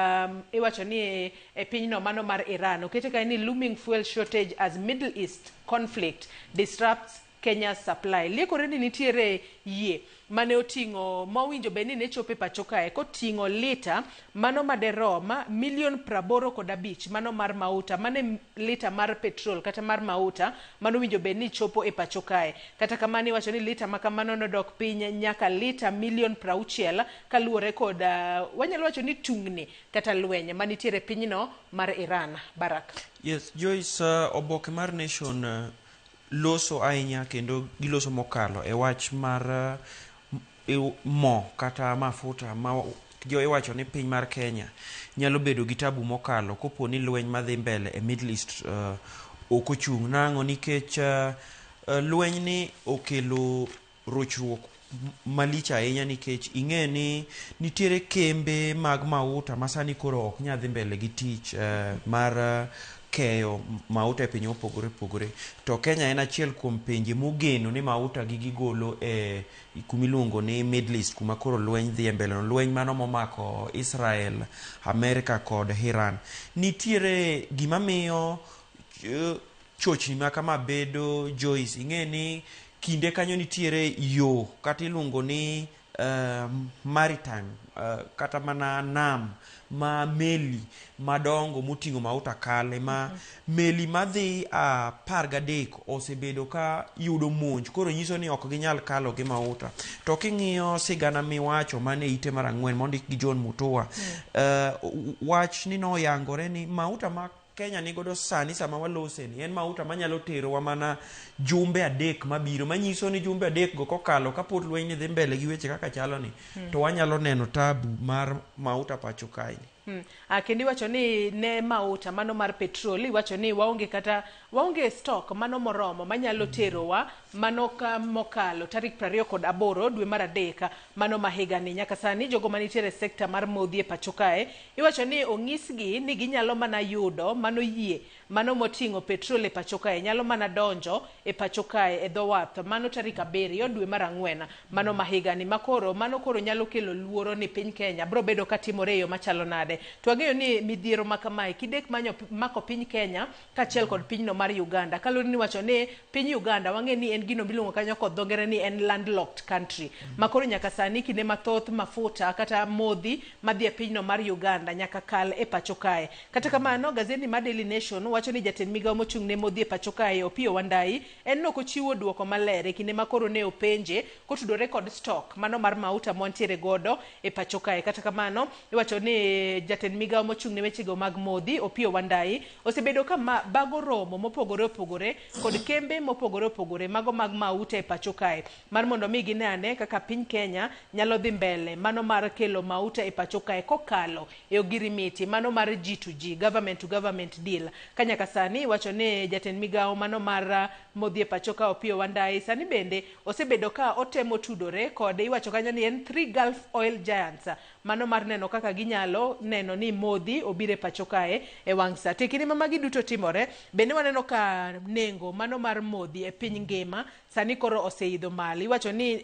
iwacho ni e pinyno mano mar Iran. Okete kae ni looming fuel shortage as Middle East conflict disrupts Kenya's supply. Liekore ni nitiere yie mane oting'o mowinjo bed ni ne chopo e pacho kae koting'o lita mano maderom milion 85 mano mar mauta mane lita mar petrol kata mar mauta mano winjo bed ni chopo e pacho kae. Kata kamano iwacho ni lita ma kamano nodok piny nyaka lita milion 60 kaluwore kod wanyalo wacho ni tungni kata lweny manitiere pinyno mar Iran. Barak. Yes, Joyce, oboke mar Nation loso ahinya kendo giloso mokalo e wach mar mo kata mafuta ma jo iwacho ni piny mar Kenya nyalo bedo gi tabu mokalo kopo ni lweny madhi mbele e Middle East ok ochung'. Nang'o? Nikech lweny ni okelo rochruok malich ahinya nikech ing'e ni nitiere kembe mag mauta ma sani koro ok nyal dhi mbele gi tich mar keyo mauta e pinje mopogore opogore. To Kenya en achiel kuom pinje mogeno ni mauta gi gigolo e kumiluongo ni Middle East, kuma koro lweny dhi e mbele no. Lweny mano momako Israel, Amerika kod Iran. Nitiere gima miyo chochni ma kama bedo, Joyce. Ing'e ni kinde kanyo nitiere yo kata iluongo ni maritime kata mana nam ma meli madongo moting'o mauta kale ma meli madhi 13 osebedo ka yudo monj, koro nyiso ni ok ginyal kalo gi mauta. To king'iyo sigana miwacho mane ite mar ang'wen mondik gi John Mutua, wach ni noyangore ni mauta ma Kenya nigodo sani sama walose ni en mauta manyalo terowa mana jumbe 3 mabiro, manyiso ni jumbe 3 go kokalo kapod lweny ni dhi mbele gi weche kaka chalo ni to wanyalo neno tabu mar mauta pacho kae ni. Kendo iwacho ni ne mauta mano mar petrol, iwacho ni waonge kata waonge stock mano moromo manyalo terowa mano ka mokalo tarik 28 dwe mar 3 mano ma higani. Nyaka sani jogo manitiere e sekta mar modhi e pacho kae iwacho ni onyisgi ni ginyalo mana yudo mano yie mano moting'o petrol e pacho kae nyalo mana donjo e pacho kae e dho wath mano tarik 7 dwe mar 4 mano ma higani. Makoro mano koro nyalo kelo luoro ni piny Kenya bro bedo katimore e yo machalo nade. To wang'eyo ni midhiero ma kamae kidek manyo mako piny Kenya kaachiel kod pinyno mar Uganda. Kaluwore ni wacho ni piny Uganda wang'e ni en gino miluongo kanyo kod dho ngere ni en landlocked country. Ma koro nyaka sani kinde mathoth mafuta kata modhi madhi e pinyno mar Uganda nyaka kal e pacho kae. Kata kamano gazeti mar Daily Nation wacho ni jatend migawo mochung' ne modhi e pacho kae Opiyo Wandayi en nok ochiwo duoko maler e kinde ma koro ne openje kotudore kod stock mano mar mauta mwantiere godo e pacho kae. Kata kamano iwacho ni jatend migawo mochung' ne wechego mag modhi Opiyo Wandayi osebedo ka ma bago romo mopogore opogore kod kembe mopogore opogore mago mag mauta e pacho kae mar mondo mi gine ane kaka piny Kenya nyalo dhi mbele mano mar kelo mauta e pacho kae kokalo e ogirimiti mano mar G2G, government to government deal. Ka nyaka sani iwacho ni jatend migawo mano mar modhi e pacho ka Opiyo Wandayi sani bende osebedo ka otemo tudore kod iwacho kanyo ni en 3 Gulf Oil Giants mano mar neno kaka ginyalo neno ni modhi obiro e pacho kae e wang' sa. To e kinde ma magi duto timore, bende waneno ka nengo mano mar modhi e piny ngima sani koro oseidho malo. Iwacho ni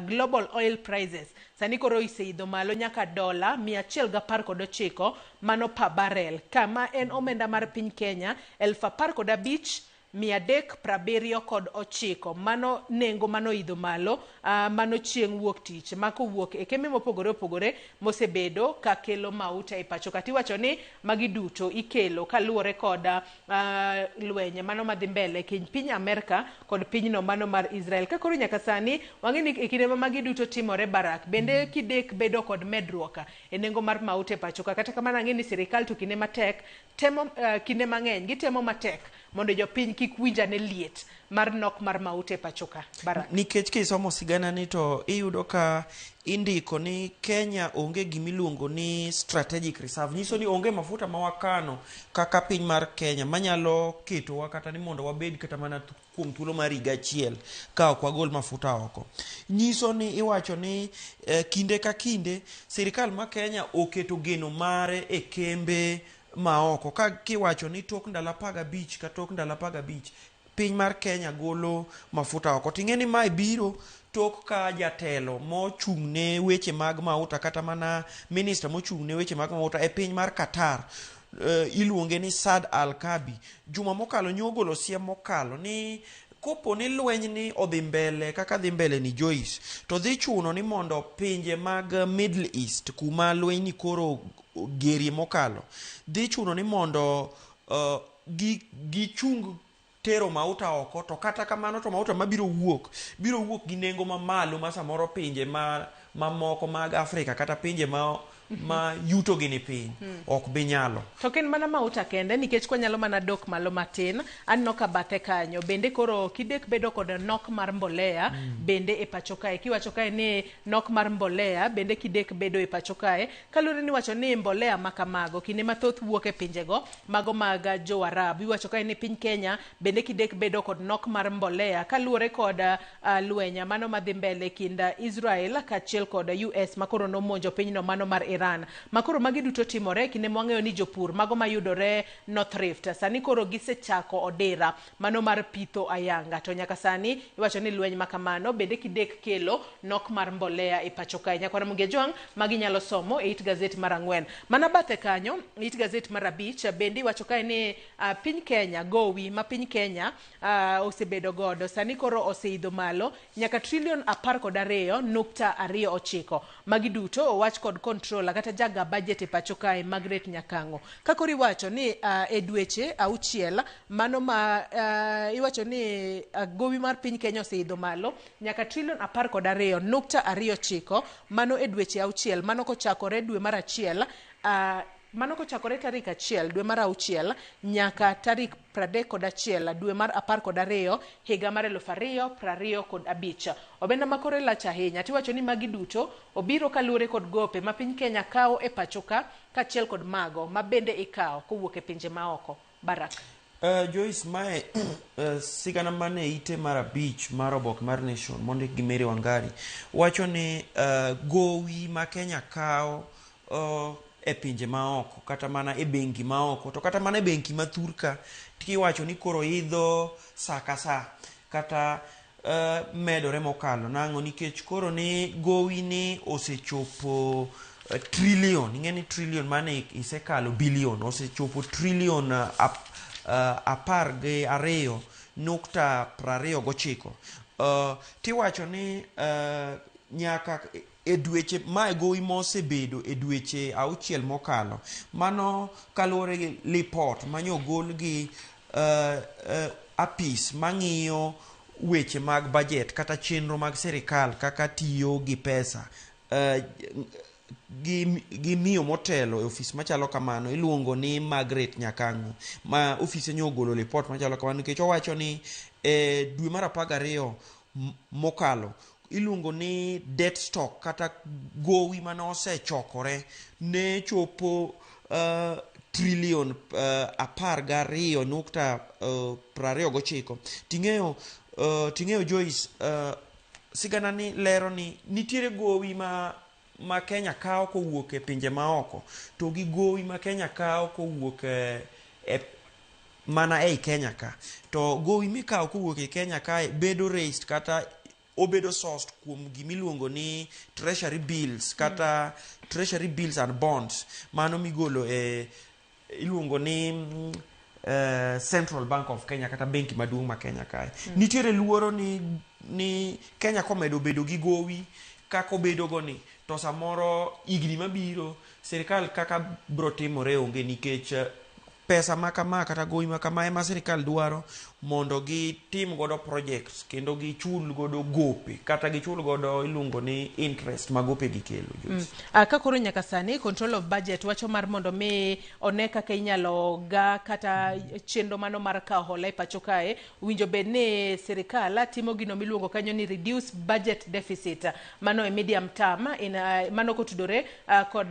global oil prices sani koro oseidho malo nyaka dola 119 mano per barrel, kama en omenda mar piny Kenya 15,379. Mano nengo mano idho malo mano chieng' wuok tich ma kowuok e kembe mopogore opogore mosebedo ka kelo mauta e pacho. Kata iwacho ni magi duto ikelo kaluwore kod lweny mano madhi mbele kind piny Amerka kod pinyno mano mar Israel. Ka koro nyaka sani wang'e ni e kinde ma magi duto timore Barak, bende kidek bedo kod medruok e nengo mar mauta e pacho ka. Kata kamano ang'e ni sirikal to kinde matek temo kinde mang'eny gitemo matek mondo jopiny kik winj ane liet mar nok mar mauta e pacho ka. Barak. Nikech kisomo sigana ni to iyudo ka indiko ni Kenya onge gimiluongo ni strategic reserve. Nyiso ni onge mafuta ma wakano kaka piny mar Kenya manyalo ketowa kata ni mondo wabed kata mana kuom thuolo mar higa achiel ka ok wagol mafuta oko. Nyiso ni iwacho ni kinde ka kinde sirikal ma Kenya oketo geno mare e kembe maoko ka kiwacho ni tok ndalo 15 ka tok ndalo 15 piny mar Kenya golo mafuta oko. Ting'e ni mae biro tok ka jatelo mochung' ne weche mag mauta kata mana minista mochung' ne weche mag mauta e piny mar Qatar iluonge ni Saad Al-Kabi. Juma mokalo nyogolo siem mokalo ni kopo ni lweny ni odhi mbele kaka dhi mbele ni Joyce, to dhi chuno ni mondo pinje mag Middle East kuma lweny ni koro gerie mokalo dhi chuno ni mondo gichung tero mauta oko, to kata kamano to mauta mabiro wuok biro wuok gi nengo mamalo ma samoro pinje mamoko mag Afrika kata pinje ma yuto gi ni piny ok bi nyalo. To ok en mana mauta kende nikech kwanyalo mana dok malo matin aneno ka bathe kanyo bende koro kidek bedo kod nok mar mbolea bende e pacho kae. Kiwacho kae ni nok mar mbolea bende kidek bedo e pacho kae kaluwore ni iwacho ni mbolea ma kamago kinde mathoth wuok e pinjego mago mag jo Arabu. Iwacho kae ni piny Kenya bende kidek bedo kod nok mar mbolea kaluwore kod lweny mano madhi mbele kind Israel kaachiel kod US makoro nomonjo pinyno mano mar Iran. Makoro magi duto timore kinde mwang'eyo ni jopur mago mayudore North Rift sani koro gisechako odira mano mar pitho ayanga, to nyaka sani iwacho ni lweny makamano bende kidek kelo nok mar mbolea e pacho kae. Nyakwara Mugia Jwang' magi nyalo somo e it gazet mar 4. Mana bathe kanyo it gazet mar 5 bende iwacho kae ni piny Kenya gowi ma piny Kenya osebedo godo sani koro oseidho malo nyaka trilion 12.29. Magi duto owach kod controller kata jaga budget e pacho kae Margaret Nyakango. Ka koro iwacho ni e dweche 6 mano ma iwacho ni gowi mar piny Kenya oseidho malo nyaka trilion 12.29 mano e dweche 6 mano kochakore dwe mar 1 mano kochakore tarik 1 dwe mar 6 nyaka tarik 31 dwe mar 12 higa mar 2025. Omenda ma kore lach ahinya tiwacho ni magi duto obiro kaluwore kod gope ma piny Kenya kawo e pacho ka kaachiel kod mago ma bende ikawo kowuok e pinje maoko. Barak. Joyce, mae sigana mane ite mar 5 mar oboke mar Nation mondik gi Mary Wangari wacho ni gowi ma Kenya kawo e pinje maoko kata mana e bengi maoko to kata mana e bengi ma thurka tiwacho ni koro idho sa ka sa kata medore mokalo nang'o nikech koro ni gowi ni osechopo trillion. Ing'e ni trillion mane isekalo billion osechopo trillion 12.29. Tiwacho ni nyaka e dweche mae gowi mosebedo e dweche 6 mokalo mano kaluwore gi lipot manyogol gi apis mang'iyo weche mag budget kata chenro mag sirikal kaka tiyo gi pesa. gi, gi miyo motelo e ofis machalo kamano iluongo ni Margaret Nyakang'o ma ofise nyo ogolo lipot machalo kamano nikech owacho ni e dwe mar 12 mokalo iluongo ni debt stock kata gowi mane osechokore ne chopo trilion 12.29. Ting'eyo Joyce, sigana ni lero ni nitiere gowi ma Kenya kawo kowuok e pinje maoko to gi gowi ma Kenya kawo kowuok e mana ei Kenya ka. To gowi mikawo kowuok e Kenya kae bedo raised kata obedo sourced kuom gimiluongo ni treasury bills kata treasury bills and bonds, mano migolo e iluongo ni Central Bank of Kenya kata benki maduong' ma Kenya kae. Nitiere luoro ni Kenya komedo bedo gi gowi kaka obedo go ni, to samoro higni mabiro sirikal kaka bro timore onge, nikech pesa ma kama kata gowi ma kama ema sirikal dwaro mondo gitim godo projects kendo gichul godo gope kata gichul godo iluongo ni interest ma gope gi kelo. Ka koro nyaka sani control of budget wacho mar mondo mi one kaka inyalo ga kata chenro mano mar kawo hola e pacho kae, winjo bed ni sirikal timo gino miluongo kanyo ni reduce budget deficit, mano e medium term in, mano kotudore kod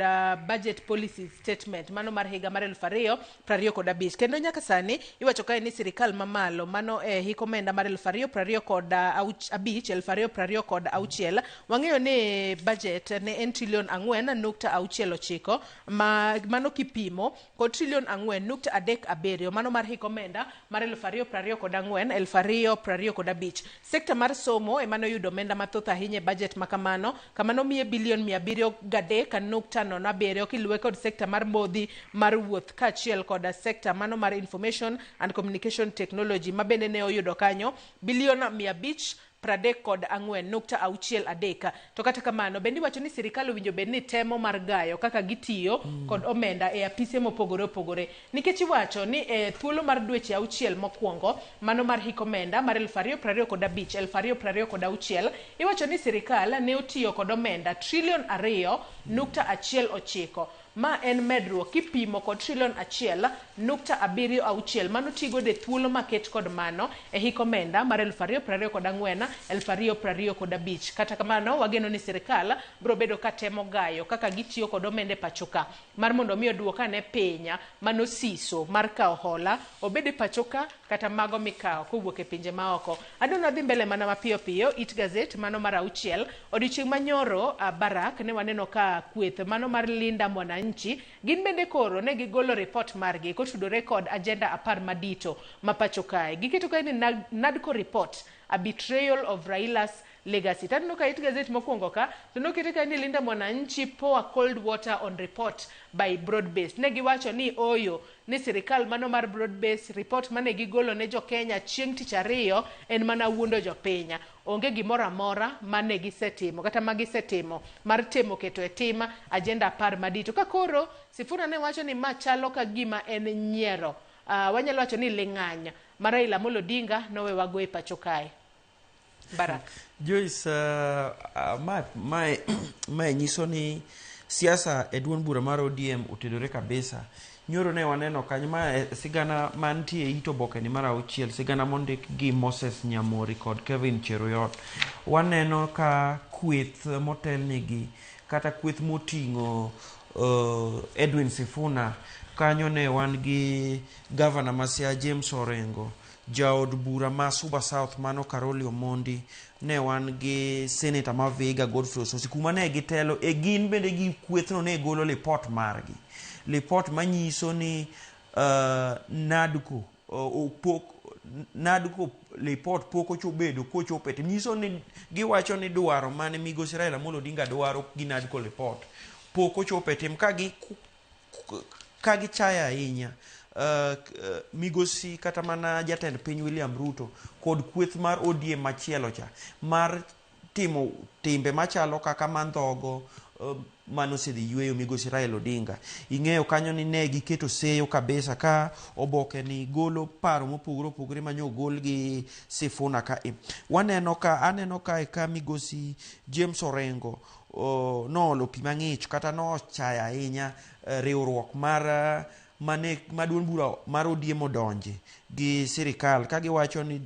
budget policy statement mano mar higa mar 2025. Kendo nyaka sani iwacho kae ni sirikal mamalo mano e hik omenda mar 2025 2026, wang'eyo ni budget ne en trilion 4.69, ma mano kipimo kod trilion 4.37 mano mar hik omenda mar 2024 2025. Sekta mar somo ema noyudo omenda mathoth ahinya e budget ma kamano, kamano miye bilion 703.07, kiluwe kod sekta mar modhi mar wuoth kaachiel kod sekta mano mar information and communication technology ma bende ne oyudo kanyo bilion 534.63. To kata kamano bende iwacho ni sirikal owinjo bed ni temo mar gayo kaka gitiyo kod omenda e apise mopogore opogore, nikech iwacho ni e thuolo mar dweche 6 mokwongo mano mar hik omenda mar 2025 2026, iwacho ni sirikal ne otiyo kod omenda trilion 2.19, ma en medruok kipimo kod trilion 1.76 mano tigodo e thuolo maket kod mano e hik omenda mar 2024 2025. Kata kamano wageno ni sirikal biro bedo ka temo gayo kaka gitiyo kod omenda e pacho ka mar mondo mi oduok ane piny mano siso mar kawo hola, obed e pacho ka kata mago mikawo kowuok e pinje maoko. Adwa dhi mbele mana mapiyo piyo it gazet mano mar 6 odiochieng' manyoro. Barak ne waneno ka kweth mano mar Linda Mwananchi gin bende koro ne gigolo report margi kotudore kod agenda 10 madito ma pacho kae. Giketo kae ni NADCO report, a betrayal of Raila's legacy. Taneno ka it gazet mokwongo ka to nokete kae ni Linda Mwananchi pour cold water on report by broad based. Ne giwacho ni oyo ni sirikal mano mar broad based report mane gigolo ne jokenya chieng' tich ariyo en mana wuondo jopiny, onge gimoro amora mane gisetimo kata ma gisetimo mar temo keto e tim agenda 10 madito. Ka koro Sifuna ne wacho ni ma chalo ka gima en nyiero, wanyalo wacho ni ling'any ma Raila Amolo Odinga nowewago e pacho kae. Barak. Joyce, ma nyiso ni siasa e duond bura mar ODM otedore kabisa. Nyoro ne waneno kanyo ma sigana mantie e it oboke ni mar 6, sigana mondik gi Moses Nyamori kod Kevin Cheruiyot. Waneno ka kweth motelnegi kata kweth moting'o Edwin Sifuna, kanyo ne wan gi gavana ma Siaya James Orengo, jaod bura ma Suba South mano Caroli Omondi, ne wan gi seneta ma Vihiga Godfrey Osotsi, kuma ne gitelo e gin bende gi kwethno ne golo lipot margi, lipot manyiso ni NADCO pok NADCO lipot pok ochobedo kochopo e tim. Nyiso ni giwacho ni dwaro mane migosi Raila Amolo Odinga dwaro gi NADCO lipot pok ochopo e tim, ka gichayo ahinya migosi kata mana jatend piny William Ruto kod kweth mar ODM machielo cha mar timo timbe machalo kaka mandhogo. Manosedhi yueyo migosi Raila Odinga. Ing'eyo kanyo ni ne giketo seyo kabisa ka oboke ni golo paro mopogore opogore manyo ogol gi Sifuna ka e. Waneno ka aneno kae ka migosi James Orengo noolo pi mang'ich kata nochayo ahinya riwruok mar mane ma duond bura mar ODM odonje gi sirikal ka giwacho ni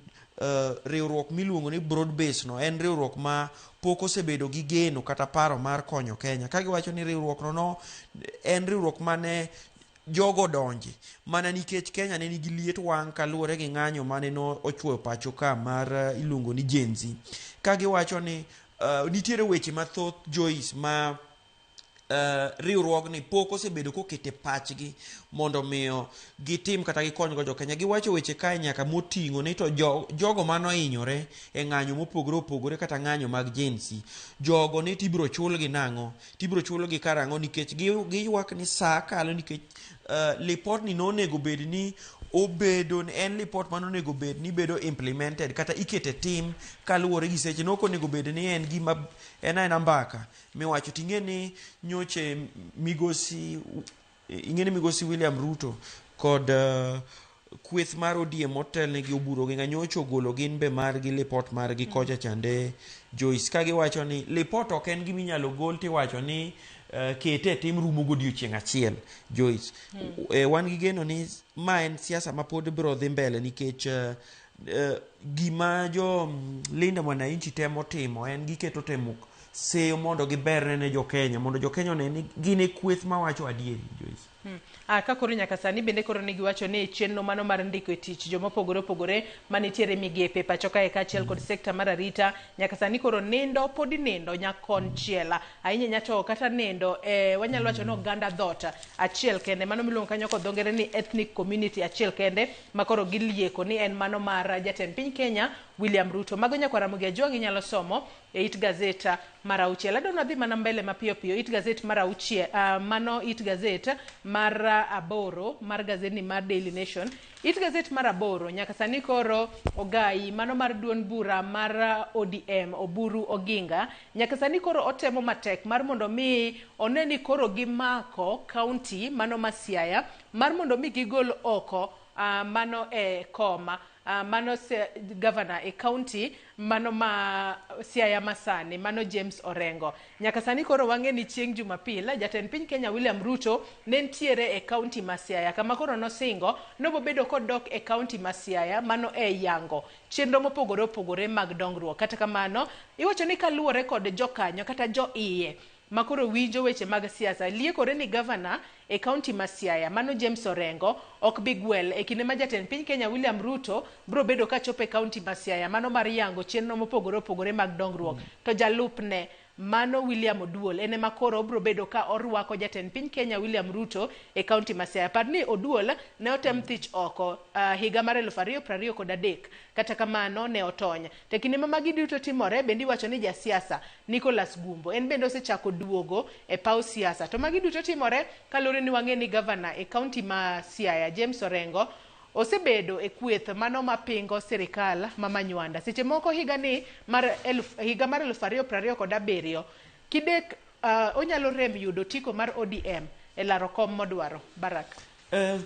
riwruok miluongo ni broad base no en riwruok ma pok osebedo gi geno kata paro mar konyo Kenya ka giwacho ni riwruok no, no en riwruok mane jogo donje mana nikech Kenya ne nigi liet wang' kaluwore gi ng'anyo mane no ochwoyo pacho ka mar iluongo ni Gen Z ka giwacho ni nitiere weche mathoth Joyce ma riwruogni pok osebedo kokete pachgi mondo miyo gitim kata gikonygo jokenya. Giwacho weche kae nyaka moting'o ni to jogo manohinyore e ng'anyo mopogore opogore kata ng'anyo mag Gen Z, jogo ni tibiro chulgi nang'o, tibiro chulgi karang'o nikech giywak ni saa kalo nikech lipotni nonego bed ni obedo en lipot manonego bed ni bedo implemented kata ikete tim kaluwore gi seche. Nok onego bed ni en gima en aena mbaka miwacho. Ting'e ni nyoche migosi ing'e ni migosi William Ruto kod kweth mar ODM otelne gi Oburu Oginga nyocha ogolo gin be margi lipot margi kocha chande Joyce ka giwacho ni lipot ok en gima inyalo gol tiwacho ni kete e tim rumo godiochieng' achiel Joyce. Wan gi geno ni ma en siasa ma pod biro dhi mbele nikech gima jo Linda Mwananchi temo timo en giketo temo seyo mondo giberne ne jokenya mondo jokenya one ni gin e kweth mawacho adieri Joyce. Ka koro nyaka sani bende koro ne giwacho ni chenro mano mar ndiko e tich joma opogore opogore manitiere migepe pacho kae kaachiel kod sekta mar arita nyaka sani koro nindo pod nindo nyakonchiel ahinya ahinya to kata nindo wanyalo wacho ni oganda dhoot achiel kende mano miluongo kanyo kod dho ngere ni ethnic community achiel kende ma koro gilieko ni en mano mar jatend piny Kenya William Ruto. Mago nyakwar Ramogi Ajwang' inyalo somo e it gazet mar auchiel. Adwa nadhi mana mbele mapiyo piyo it gazet mar auchiel, mano it gazet mar aboro mar gazetni mar Daily Nation. It gazet mar aboro nyaka sani koro ogai mano mar duond bura mar ODM Oburu Oginga nyaka sani koro otemo matek mar mondo mi one ni koro gimako county mano ma Siaya mar mondo mi gigol oko mano e koma mano governor e county mano ma Siaya masani mano James Orengo. Nyaka sani koro wang'e ni chieng' Jumapil jatend piny Kenya William Ruto ne nitiere e county ma Siaya kama koro nosingo nobobedo kodok e county ma Siaya mano e yango chenro mopogore opogore mag dongruok. Kata kamano iwacho ni kaluwore kod jokanyo kata jo iye makoro winjo weche mag siasa liekore ni gavana e county ma Siaya mano James Orengo ok bi gwel e kinde ma jatend piny Kenya William Ruto biro bedo kachopo e county ma Siaya mano mar yango chenro mopogore opogore mag dongruok. To jalupne mano William Oduol en ema koro obiro bedo ka orwako jatend piny Kenya William Ruto e county ma Siaya. Par ni Oduol ne otem thich oko higa mar 2023 kata kamano ne otony. To kinde ma magi duto timore bende iwacho ni jasiasa Nicholas Gumbo en bende osechako duogo e paw siasa. To magi duto timore kaluwore ni wang'e ni gavana e county ma Siaya James Orengo osebedo e kweth mano mapingo sirikal ma Manywanda. Seche moko higa ni mar higa mar 2027 kidek onyalo rem yudo otiko mar ODM e laro kom modwaro. Barak.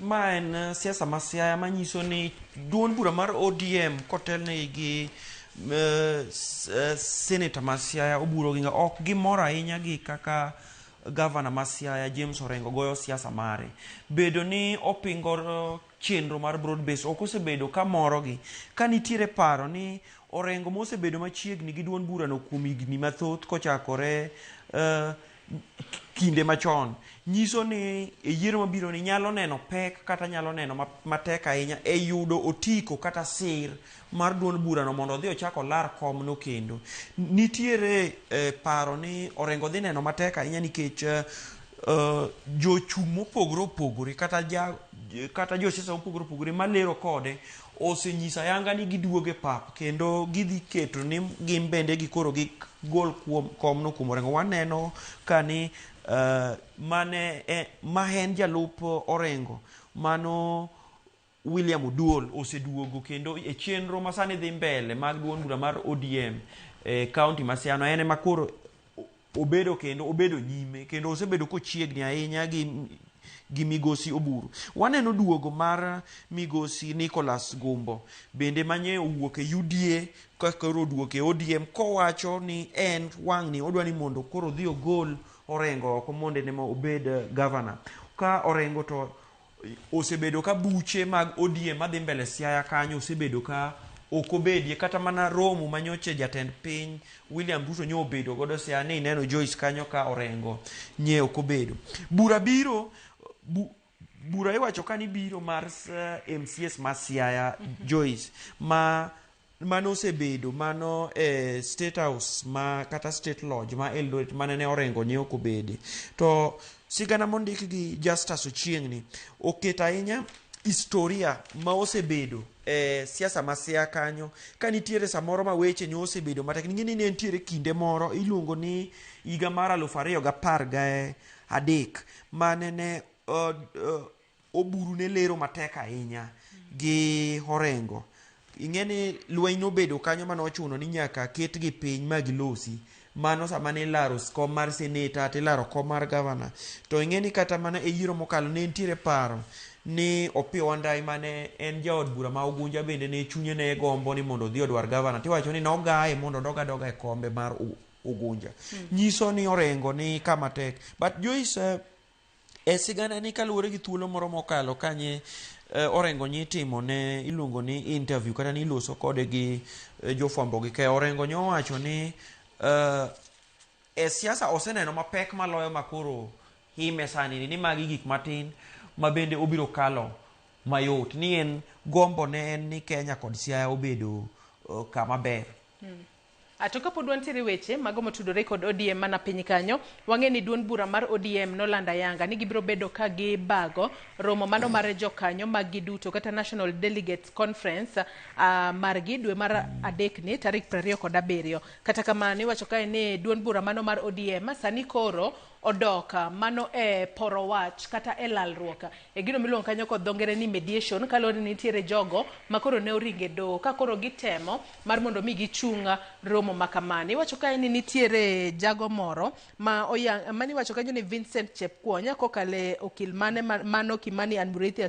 Ma en siasa ma Siaya manyiso ni duond bura mar ODM kotelne gi senator ma Siaya Oburu Oginga ok gimor ahinya gi kaka gavana ma Siaya James Orengo goyo siasa mare. Bedo ni opingo chenro mar broad base ok osebedo ka morogi ka nitiere paro ni Orengo mosebedo machiegni gi duond burano kuom higni mathoth kochakore kinde machon nyiso ni e yiero mabiro ni nyalo neno pek kata nyalo neno matek ahinya e yudo otiko kata sir mar duond burano mondo odhi ochak olar komno kendo. Nitiere paro ni Orengo dhi neno matek ahinya nikech jochung' mopogore opogore kata josiasa mopogore opogore malero kode osenyiso ayanga ni giduogo e pap kendo gidhi keto ni gin bende gikoro gigol kuom komno kuom Orengo. Waneno ka ni mane ma en jalup Orengo mano William Oduol oseduogo kendo e chenro masani dhi mbele mag duond bura mar ODM e county ma Siaya en ema koro obedo kendo obedo nyime kendo osebedo kochiegni ahinya gi gi migosi Oburu. Waneno duogo mar migosi Nicholas Gumbo bende manye owuok e UDA ka koro oduogo e ODM kowacho ni en wang'ni odwa ni mondo koro odhi ogol Orengo oko mondo en ema obed gavana. Ka Orengo to osebedo ka buche mag ODM madhi mbele Siaya kanyo osebedo ka ok obedie kata mana romo manyoche jatend piny William Ruto nyo obedo godo Siaya ni ineno Joyce kanyo ka Orengo nye ok obedo. Bura biro bu, bura iwacho ka ni biro mar MCS ma Siaya Joyce ma mano osebedo mano e State House ma kata State Lodge ma Eldoret mane ne Orengo ne ok obede. To sigana mondik gi Justus Ochieng' ni oketo ahinya historia ma osebedo e siasa ma Siaya kanyo ka nitiere samoro ma weche ne osebedo matek. Ing'e ni ne nitiere kinde moro iluongo ni higa mar 2013 mane ne Oburu ne lero matek ahinya gi Orengo. Ing'e ni lweny nobedo kanyo mane ochuno ni nyaka ketgi piny ma gilosi. Mano sama ne ilaro kom mar seneta to ilaro kom mar gavana. To ing'e ni kata mana e yiero mokalo ne nitiere paro ni Opiyo Wandayi mane en jaod bura ma Ugunja bende ne chunye ne gombo ni mondo odhi odwar gavana. Tiwacho ni nogaye mondo odog adoga e kombe mar Ugunja. Nyiso ni Orengo ni kama tek. But Joyce, E sigana ni kaluwore gi thuolo moro mokalo kanye Orengo nyi timo ne iluongo ni interview kata ni iloso kode gi jofwambo gi keyo. Orengo nyo owacho ni e siasa oseneno mapek maloyo makoro hime sani ni magi gik matin ma bende obiro kalo mayot ni en gombo ne en ni Kenya kod Siaya obedo kama ber. To kapod wantiere weche mago motudore kod ODM mana piny kanyo, wang'e ni duond bura mar ODM nolando ayanga ni gibiro bedo ka gibago romo mano mar jokanyo mag gi duto kata National Delegates Conference margi dwe mar adek ni tarik 27. Kata kamano iwacho kae ni duond bura mano mar ODM sani koro odok mano e poro wach kata e lalruok e gino miluongo kanyo kod dho ngere ni mediation, kaluwore ni nitiere jogo makoro ne oringo e doho ka koro gitemo mar mondo mi gichung romo ma kamano. Iwacho kae ni nitiere jago moro ma oyang, mani iwacho kanyo ni Vincent Chepkwony kokalo e okil mane mano Kimani and Muriithi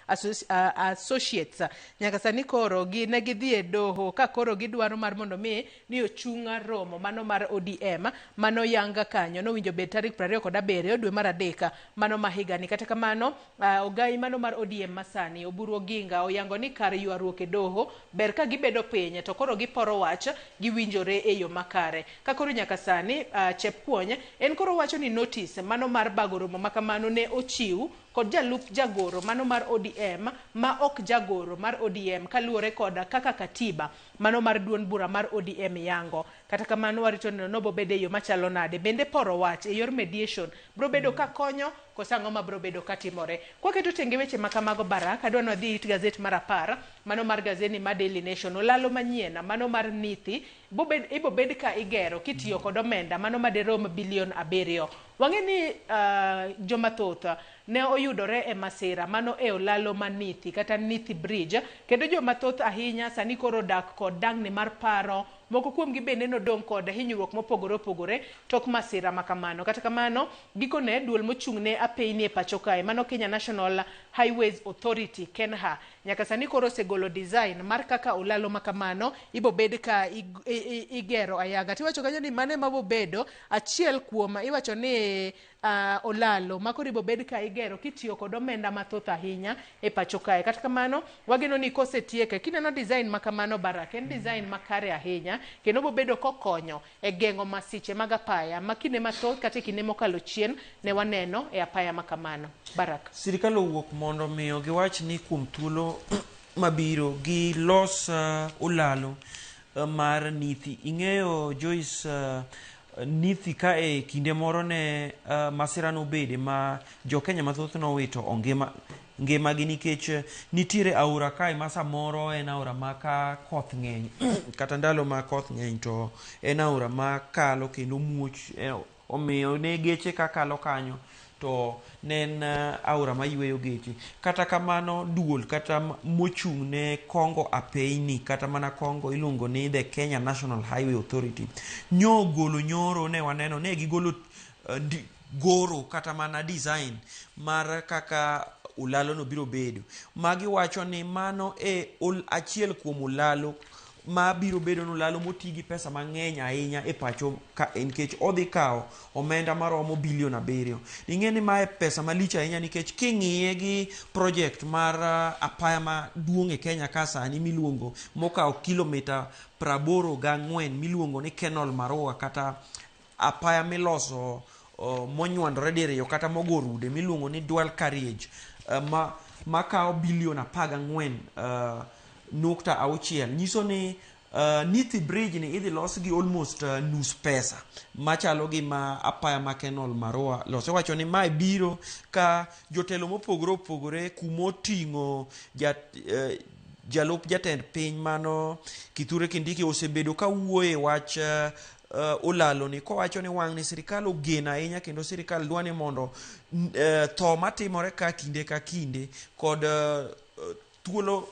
Associates. Nyaka sani koro gi ne gidhi e doho ka koro gidwaro mar mondo mi ni ochung romo mano mar ODM mano yanga kanyo nowinjo bed tarik 27 dwe mar adek mano ma higani. Kata kamano ogai mano mar ODM masani Oburu Oginga oyango ni kar ywaruok e doho ber ka gibedo piny to koro giporo wach giwinjore e yo makare. Ka koro nyaka sani Chepkwony en koro wacho ni notice mano mar bago romo makamano ne ochiw kod jalup jagoro mano mar ODM ma ok jagoro mar ODM kaluwore kod kaka katiba mano mar duond bura mar ODM yango. Kata kamano warito neno no bobede e yo machalo nade. Bende poro wach e yor mediation bro bedo ka konyo koso ang'o ma bro bedo ka timore. Kwaketo tenge weche ma kamago Barak, adwa ni wadhi it gazet mar 10 mano mar gazeti ma Daily Nation. Olalo manyien mano mar Nithi ibo bed ka igero kitiyo kod omenda mano maderom bilion 7. Wang'e ni joma thoth ne oyudore e masira mano e olalo ma Nithi kata Nithi Bridge, kendo joma thoth ahinya sani koro dak kod dang'ni mar paro. Moko kuomgi bende nodong' kod hinyruok mopogore opogore tok masira ma kamano. Kata kamano, gikone duol mochung' ne apeyni e pacho kae mano Kenya National Highways Authority KENHA nyaka sani koro osegolo design mar kaka olalo ma kamano ibo bed ka igero ayanga. Tiwacho kanyo ni mano ema bobedo achiel kuom iwacho ni olalo ma koro ibo bed ka igero kitiyo kod omenda mathoth ahinya e pacho kae. Kata kamano, wageno ni kosetieke, kineno design ma kamano Barak, en design makare ahinya kendo bobedo kokonyo e geng'o masiche mag apaya ma kinde mathoth kata e kinde mokalo chien ne waneno e apaya ma kamano. Barak. Sirikal owuok mondo miyo giwach ni kuom thuolo mabiro gilos olalo mar Nithi. Ing'eyo Joyce, Nithi ka e kinde moro ne masira nobede ma jo Kenya mathoth nowito ngimagi nikech nitiere aora kae ma samoro en aora ma ka koth ng'eny kata ndalo ma koth ng'eny to en aora ma kalo kendo muoch, omiyo ne geche kakalo kanyo To ne en aora mayweyo geche. Kata kamano duol kata mochung' ne kongo apeyni kata mana kongo iluongo ni the Kenya National Highway Authority nyo ogolo nyoro ne waneno ne gigolo goro kata mana design mar kaka ulalo no biro bedo. Magi wacho ni mano e achiel kuom ulalo ma biro bedo nolalo moti gi pesa mang'eny ahinya e pacho ka nikech odhi kawo omenda maromo bilion 7. Ing'e ni mae pesa malich ahinya nikech king'iye gi project mar apaya maduong' e Kenya ka sani miluongo mokawo kilomita 84 miluongo ni Kenol Marua kata apaya miloso monywandore diriyo kata mogo rude miluongo ni dual carriage makawo bilion 14.6 nyiso ni Nithi Bridge ni idhi los gi almost nus pesa machalo gi ma apaya ma Kenol Marua loso. Iwacho ni mae biro ka jotelo mopogore opogore kumoting'o jalup jatend piny mano Kithure Kindiki osebedo ka wuoye wach olalo ni kowacho ni wang' ni sirikal ogeno ahinya kendo sirikal dwa ni mondo tho matimore ka kinde ka kinde kod thuolo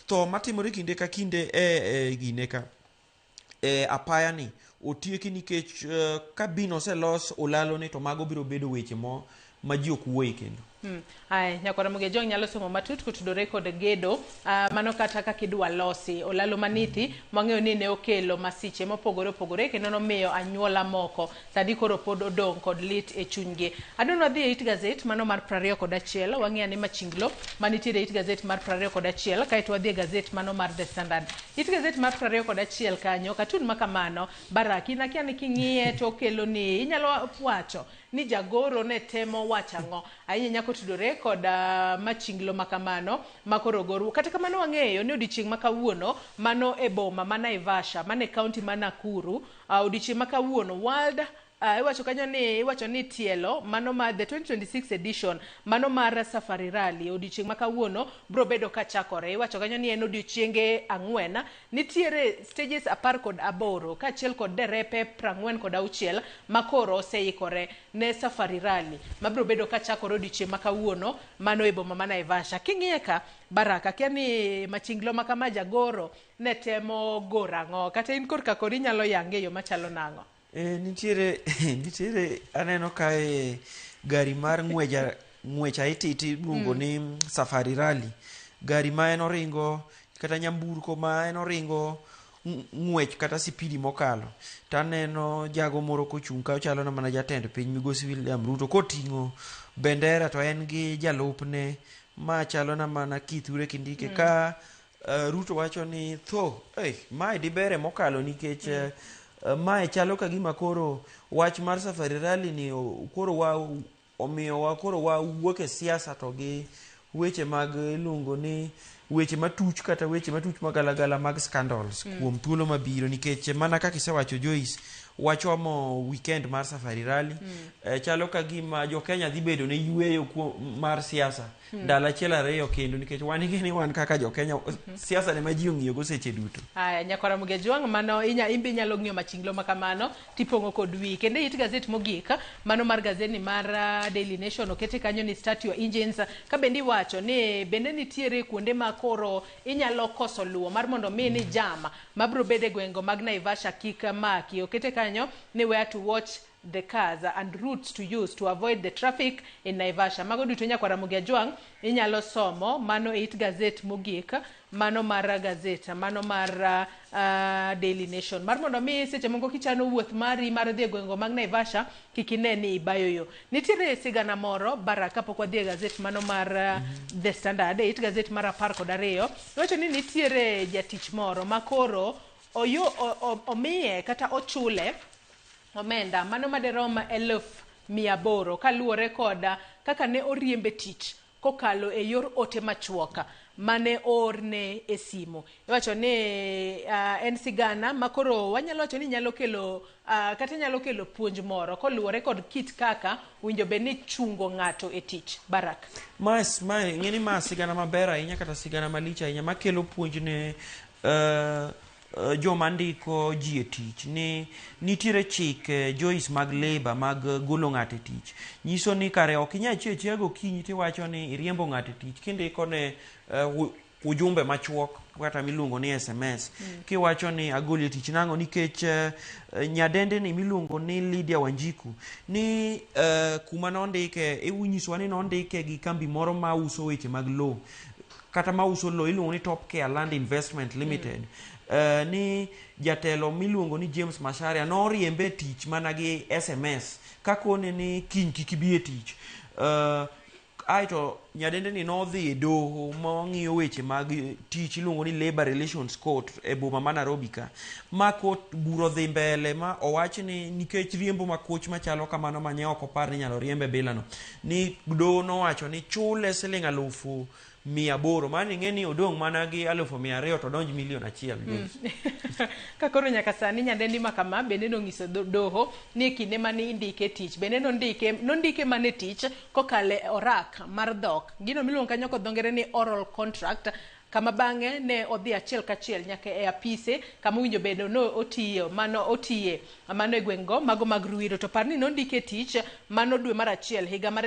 tho matimore kinde ka kinde e gine ka e apaya ni otieki nikech ka bin oselos olalo ni to mago biro bedo weche mo ma ji ok wuoye kendo. Aya, nyakwara Mugejong nyalo somo matut kotudore kod gedo mano kata kaka idwa losi olalo manithi mwang'eyo ni ne okelo masiche mopogore opogore kendo nomiyo anyuola moko sani koro pod odong' kod lit e chunygi. Adwa ni wadhi e it gazet mano mar 21 wang'iyo ane machinglo manitiere e it gazet mar 21 kaeto wadhi e gazet mano mar The Standard. It gazet mar 21 kanyo katun makamano Baraki in akia ni king'iye to okelo ni inyalo wacho ni jagoro ne temo wacho ang'o ahinya nyako tudore kod machinglo makamano makoro goru. Kata kamano wang'eyo ni odiochieng' ma kawuono mano e boma ma Naivasha mano e kaunti ma Nakuru odiochieng' ma kawuono World iwacho kanyo ni iwacho ni tielo mano ma the 2026 edition mano mar Safari Rally odiochieng' ma kawuono bro bedo kachakore. Iwacho kanyo ni en odiochienge 4 nitiere stages 18 kaachiel kod derepe 46 makoro oseikore ne Safari Rally mabiro bedo kachakore odiochieng' ma kawuono mano e boma ma Naivasha. King'iye ka Baraka kia ni machinglo ma kama jagoro ne temo goro ang'o kata in korka kori inyalo yange e yo machalo nang'o? Nitiere aneno kae gari mar ng'wech aititi iluongo ni Safari Rally. Gari ma en oringo kata nyamburko ma en oringo ng'wech kata sipidi mokalo. Taneno jago moro kochung' ka ochalo na mana jatend piny migosi William Ruto koting'o bendera to en gi jalupne ma chalo na mana Kithure Kindiki ka Ruto wacho ni tho mae dibere mokalo nikech mae chalo ka gima koro wach mar Safari Rally ni koro wa omiyo wa koro wa wuok e siasa to gi weche mag iluongo ni weche matuch kata weche matuch magalagala mag scandals kuom thuolo mabiro nikech mana kaka isewacho Joyce wachomo weekend mar Safari Rally chalo ka gima jo Kenya dhi bedo ne yweyo mar siasa ndalo achiel ariyo kendo nikech wan ing'e ni wan kaka jo Kenya siasa ne ma ji ong'iyo go seche duto. Aya nyakwara Mugejwang' mano imbe inyalo ng'iyo machinglo makamano tipong'o kod wiyi. Kendo e it gazet mogik mano mar gazeti mar Daily Nation okete kanyo ni start your engines ka bende iwacho ni bende nitiere kuonde ma koro inyalo koso luwo mar mondo mi ni jam mabiro bedo e gwengo mag Naivasha kik maki. Okete kanyo ni where to watch the cars and routes to use to avoid the traffic in Naivasha. Mago duto nyakwara Mugejwang' inyalo somo mano e it gazet mogik mano mar gazet mano mar Daily Nation mar mondo mi seche moko kichano wuoth mari mar dhi e gwengo mag Naivasha kik ine ni ibayo yo. Nitiere sigana moro Baraka kapok wadhi e gazet mano mar The Standard e it gazet mar 12 iwacho ni nitiere jatich moro makoro omiye kata ochule omenda mano maderom 800,000 kaluwore kod kaka ne oriembe tich kokalo e yor ote machuok mane oorne e simu. Iwacho ni en sigana makoro wanyalo wacho ni nyalo kelo kata nyalo kelo puonj moro koluwore kod kit kaka winjo bed ni chungo ng'ato e tich. Barak. Mae ng'eni ma sigana maber ahinya kata sigana malich ahinya makelo puonj ne joma ndiko ji e tich ni nitiere chike Joyce mag labor mag golo ng'ato e tich nyiso ni kare ok inyal chiew achiewa gokinyi tiwacho ni iriembo ng'ato e tich kindiko ne ujumbe machuok kata miluongo ni SMS kiwacho ni agoli e tich nang'o nikech nyadende ni miluongo ni Lydia Wanjiku ni kuma nondike inyisowa ni nondike gi kambi moro ma uso weche mag lowo kata ma uso lowo iluongo ni Top Care Land Investment Limited ni jatelo miluongo ni James Macharia noriembe e tich mana gi SMS kakone ni kiny kik ibi e tich. Aeto nyadende ni nodhi e doho mang'iyo weche mag tich iluongo ni Labor Relations Court e boma ma Nairobi ka ma court bura odhi mbele ma owach ni nikech riembo makoch machalo kamano manye ok opar ni inyalo riembe bila no ni doho nowacho ni chule siling 800,000 mano ing'e ni odong' mana gi 200,000 to odonj 1,1 million. Ka koro nyaka sani nyadendi ma kama bende nong'iso doho ni e kinde mane indike tich bende nondike mana e tich kokalo e orak mar dhok gino miluongo kanyo kod dho ngere ni oral contract kama bang'e ne odhi achiel kachiel nyaka e apise kama owinjo bedo no otiyo mano otiye mano e gweng' go mago mag Ruiru to par ni nondike tich mano dwe mar achiel higa mar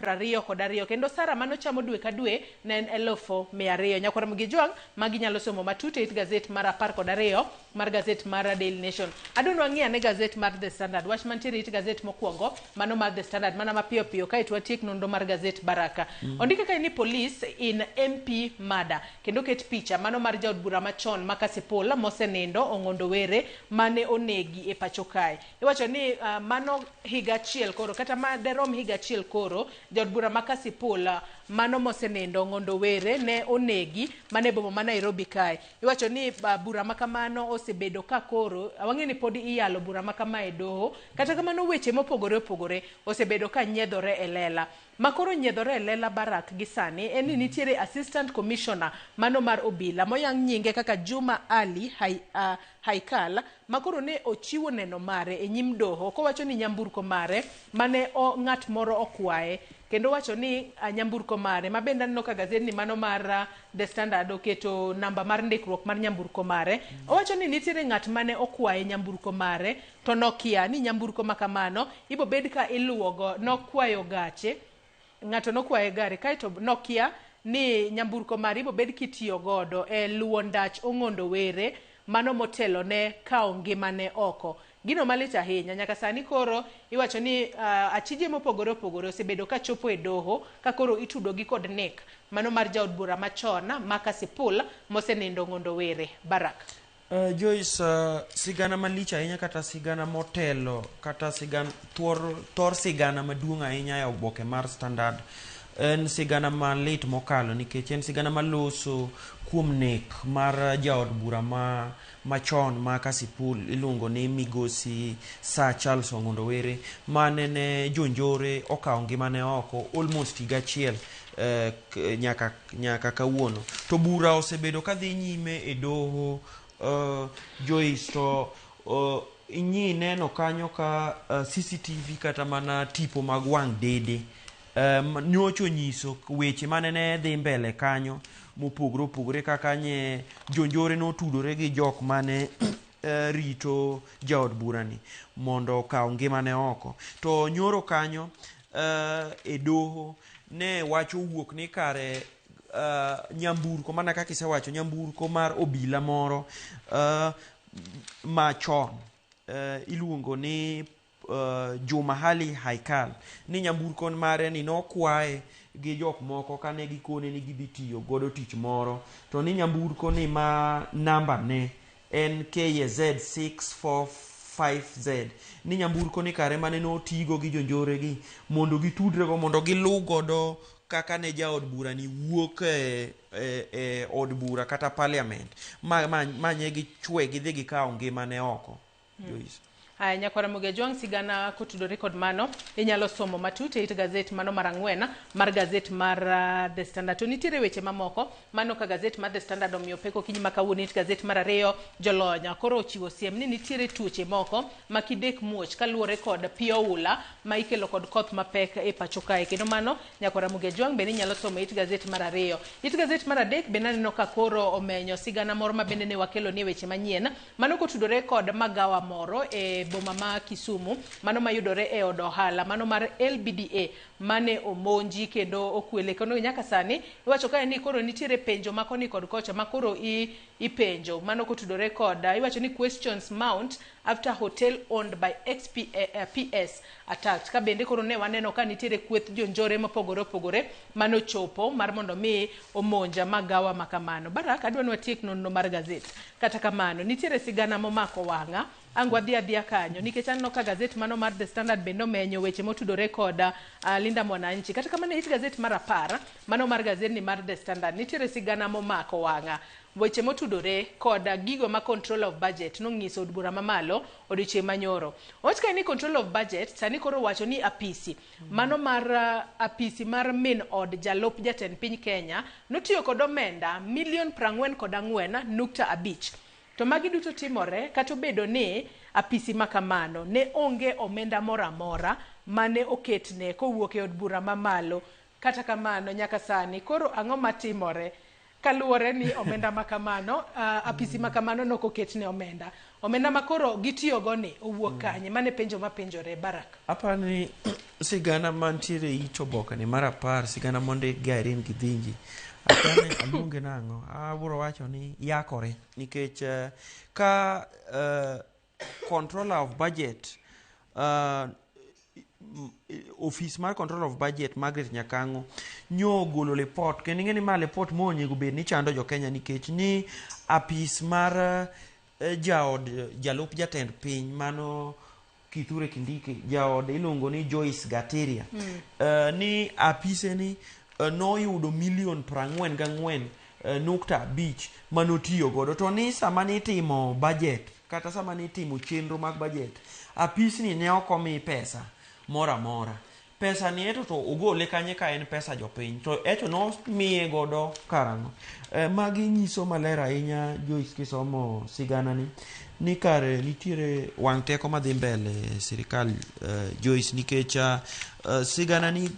2022 kendo sara manochamo dwe ka dwe ne en 200,000. Nyakwar Mgijwang' magi nyalo somo matut e it gazet mar 12 mar gazet mar Daily Nation. Adwa wang'i ane gazet mar The Standard. Wach mantiere e it gazet mokwongo mano mar The Standard mana mapiyo piyo kaeto watiek nonro mar gazet Baraka. Ondike kae ni police in MP murder kendo ket picha mano mar jaod bura machon ma Kasipul mosenindo Ong'ondo Were mane onegi e pacho kae. Iwacho ni mano higa achiel koro kata ma derom higa achiel koro jaod bura ma Kasipul mano mosenindo Ong'ondo Were ne onegi mane e boma ma Nairobi kae. Iwacho ni bura ma kamano osebedo ka koro wang'e ni pod iyalo bura ma kama e doho kata kamano weche mopogore opogore osebedo ka nyiedhore e lela. Ma koro nyiedhore e lela Barak gi sani en ni nitiere assistant commissioner mano mar obila moyang nyinge kaka Juma Ali Haikal ma koro ne ochiwo neno mare e nyim doho kowacho ni nyamburko mare mane ng'at moro okwaye kendo wacho ni nyamburko mare ma bende aneno ka gazetni mano mar The Standard oketo namba mar ndikruok mar nyamburko mare. Owacho ni nitiere ng'at mane okwaye nyamburko mare to nokia ni nyamburko ma kamano ibo bed ka iluwogo nokwayo gache ng'ato nokwaye gari kaeto nokia ni nyamburko mare ibo bed kitiyo godo e luwo ndach Ong'ondo Were mano motelo ne kawo ngimane oko. Gino malich ahinya nyaka sani koro iwacho ni achije mopogore opogore osebedo ka chopo e doho ka koro itudo gi kod nek mano mar jaod bura machon ma Kasipul mosenindo Ong'ondo Were. Barak. Joyce, sigana malich ahinya kata sigana motelo kata thor sigana maduong' ahinya e oboke mar Standard en sigana malit mokalo nikech en sigana maloso kuom nek mar jaod bura ma machon ma Kasipul iluongo ni migosi Sir Charles Ong'ondo Were mane ne jonjore okawo ngimane oko almost higa achiel nyaka kawuono. To bura osebedo kadhi nyime e doho Joyce to inyi neno kanyo ka CCTV kata mana tipo mag wang' dede nyocha onyiso weche mane ne dhi mbele kanyo mopogore opogore kaka nye jonjore notudore gi jok mane rito jaod burani mondo okaw ngimane oko. To nyoro kanyo e doho ne wach owuok ni kare nyamburko mana kaka isewacho nyamburko mar obila moro machon iluongo ni Juma Ali Haikal ni nyamburko mare ni nokwaye gi jok moko kane gikone ni gidhi tiyo godo tich moro to ni nyamburko ni ma namba ne en KZ 645Z ni nyamburko ni kare mane notigo gi jonjore gi mondo gitudre go mondo giluw godo kaka ne jaod bura ni wuok e od bura kata parliament ma nye gichwe gidhi gikawo ngimane oko. Joyce. Aya, nyakwara Ramogi Ajwang', sigana kotudore kod mano inyalo somo matut e it gazet mano mar 4 mar gazet mar The Standard. To nitiere weche mamoko mano ka gazet mar The Standard omiyo pek okinyi ma kawuono. It gazet mar 2, jolony koro ochiwo siem ni nitiere tuoche moko ma kidek muoch kaluwore kod pi oula ma ikelo kod koth mapek e pacho kae. Kendo mano, nyakwara Ramogi Ajwang', bende inyalo somo e it gazet mar 2. It gazet mar 3 bende aneno ka koro omenyo sigana moro ma bende ne wakelo ni weche manyien mano kotudore kod magawa moro e boma ma Kisumu, mano mayudore e od ohala mano mar LBDA mane omonji kendo okwele. Kendo nyaka sani iwacho kae ni koro nitiere penjo ma koni kod kocha ma koro ipenjo mano kotudore kod iwacho ni questions mount after hotel owned by XPS attacked. Ka bende koro ne waneno ka nitiere kweth jonjore mopogore opogore manochopo mar mondo mi omonja magawa makamano. Barak, adwa ni watiek nonro mar gazet. Kata kamano nitiere sigana momako wang'a, ang' wadhi adhiya kanyo nikech aneno ka gazet mano mar The Standard bende omenyo weche motudore kod Linda Mwananchi. Kata kamano, it gazet mar 10 mano mar gazetni mar The Standard nitiere sigana momako wang'a, weche motudore kod gigo ma Control of Budget nong'iso od bura mamalo odiochieng' manyoro. Owach kae ni Control of Budget sani koro wacho ni apisi mano mar apisi mar min od jalup jatend piny Kenya notiyo kod omenda milion 44.5. To magi duto timore kata obedo ni apisi makamano ne onge omenda moro amora mane oketne kowuok e od bura mamalo. Kata kamano, nyaka sani koro ang'o matimore kaluwore ni omenda makamano, apisi makamano nok oketne omenda, omenda makoro gitiyogo ni owuok kanye? Mane penjo mapenjore, Barak. Aparo ni sigana mantiere e it oboke ni mar 10, sigana mondik gi Irene Githinji, akia ni aluonge nang'o, abiro wacho ni yakore nikech ka Controller of Budget, ofis mar Controller of Budget Margaret Nyakang'o nyo ogolo lipot, kendo ing'e ni ma lipot monego bed ni chando jo Kenya, nikech ni apis mar jaod jalup jatend piny mano Kithure Kindiki, jaode iluongo ni Joyce Gatiria, ni apise ni noyudo milion 44.5 manotiyo godo, to ni sama nitimo budget kata sama nitimo chenro mag budget, apisni ne ok omi pesa moro amora. Pesa ni eto to ogole kanye ka en pesa jopiny to eto nomiye godo karang'o? Magi nyiso maler ahinya, Joyce, kisomo sigana ni kare nitiere wang' teko madhi mbele e sirikal, Joyce, nikech sigana ni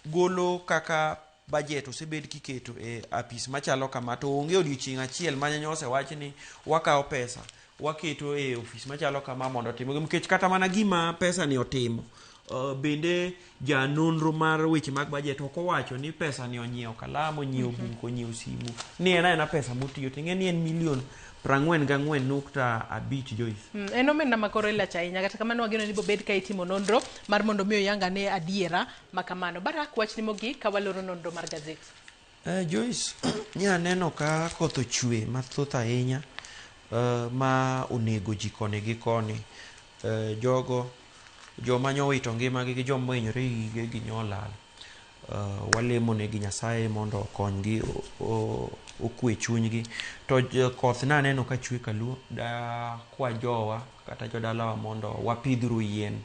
golo kaka budget osebed kiketo e apis machalo kama, to onge odiochieng' achiel ma nyocha osewach ni wakawo pesa waketo e ofis machalo kama mondo otim, nikech kata mana gima pesa ni otimo, bende ja nonro mar weche mag budget ok owacho ni pesa ni onyiewo kalam, onyiewo buk, onyiewo simu, ni en aena pesa motiyo. To ing'e ni en milion 44.5, Joyce. En omenda ma koro ilach ahinya. Kata kamano, wageno ni bobed ka itimo nonro mar mondo mi oyang ane adiera ma kamano. Barak, wachni mogik ka waloro nonro mar gazet. Joyce, ni aneno ka koth ochwe mathoth ahinya ma onego ji koni gi koni. Jogo joma nyowito ngimagi gi joma ohinyore gigegi nyolal. Walemo negi Nyasaye mondo okonygi, okwe chunygi. To koth naneno ka chwe kaluo, da kwa jowa kata jodalawa mondo wapidhuru yien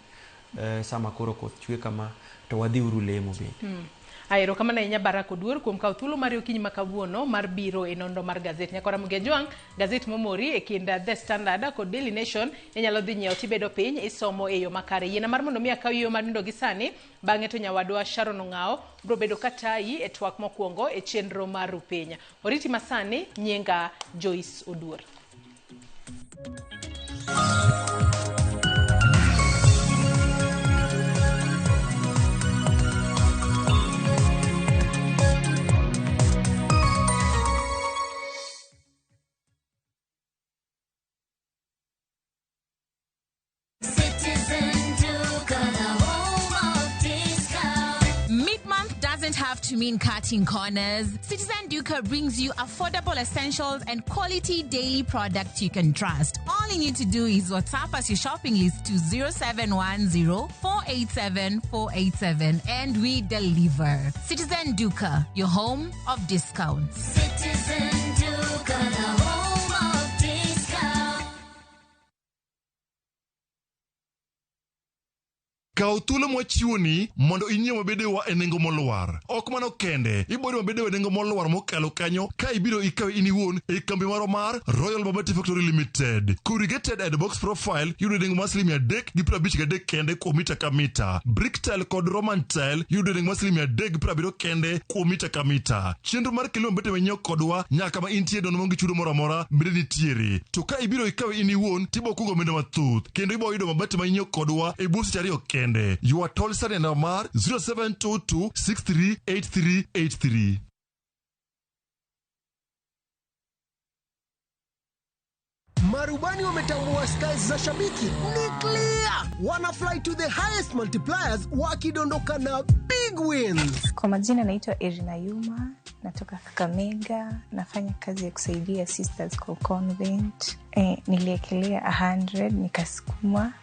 sama koro koth chwe kama, to wadhiuru lemo bende. Erokamano ahinya, Barak Oduor, kuom kawo thuolo mari okinyi ma kawuono mar biro e nonro mar gazet. Nyakora Ramogi Ajwang', gazet momori e kind The Standard kod Daily Nation inyalo dhi nyiewo tibedo piny isomo e yo makare. Yiena mar mondo mi akaw yo mar nindo gi sani, bang'e to nyawadwa Sharon Ong'awo biro bedo katayi e twak mokwongo e chenro mar Rupiny. Oriti masani, nyinga Joyce Oduor. Citizen Duka, the home of discount. Mid-month doesn't have to mean cutting corners. Citizen Duka brings you affordable essentials and quality daily products you can trust. All you need to do is WhatsApp us your shopping list to 0710 487 487 and we deliver. Citizen Duka, your home of discounts. Citizen Duka, the home of discount. Kaw thuolo mwachiwoni mondo inyiew mabedewa e nengo molwar. Ok mano kende, iboyudo mabedewa e nengo molwar mokalo kanyo ka ibiro ikawe in iwuon e kambi marwa mar Royal Mabati Factory Limited. Corrugated and box profile yudo e nengo mar siling 353 kende kuom mita ka mita. Brick tile kod Roman tile yudo e nengo mar siling 370 kende kuom mita ka mita. Chenro mar kelo mabete manyiew kodwa nyaka ma intie nono maonge chudo moro amora bende nitiere. To ka ibiro ikawe in iwuon tibo kungo omenda mathoth kendo ibo yudo mabati ma inyiew kodwa e bwo seche ariyo kende. Ywa tol sani e namba mar 0722 638383. Marubani wametambua skies za shabiki ni clear, wana fly to the highest multipliers wakidondoka na big wins. Kwa majina naitwa Irina Yuma, natoka Kakamega, nafanya kazi ya kusaidia sisters kwa convent. Niliekelea 100 nikasukuma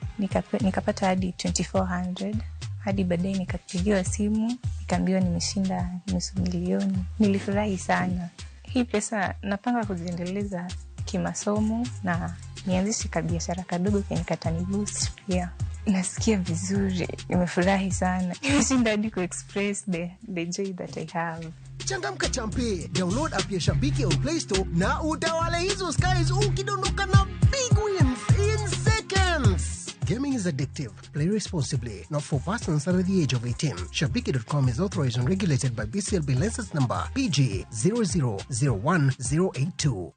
nikapata hadi 2400 hadi baadaye nikapigiwa simu nikaambiwa nimeshinda 500,000. Nilifurahi sana. Hii pesa napanga kuziendeleza kimasomo na nianzishe kabiashara kadogo kenye kataniboost pia. Nasikia vizuri, nimefurahi sana. Nimeshinda hadi kuexpress the joy that I have. Changamka champe, download app ya Shabiki on Play Store na utawale hizo skies ukidondoka na big wins in seconds. Gaming is addictive. Play responsibly. Not for persons under the age of 18. Shabiki.com is authorized and regulated by BCLB license number PG 0001082.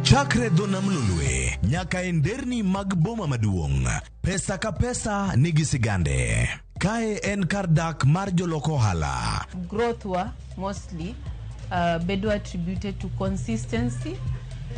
Chakre dho nam Lolwe nyaka e nderni mag boma maduong', pesa ka pesa nigi sigande. Kae en kar dak mar jolok ohala. Growth wa mostly bedo attributed to consistency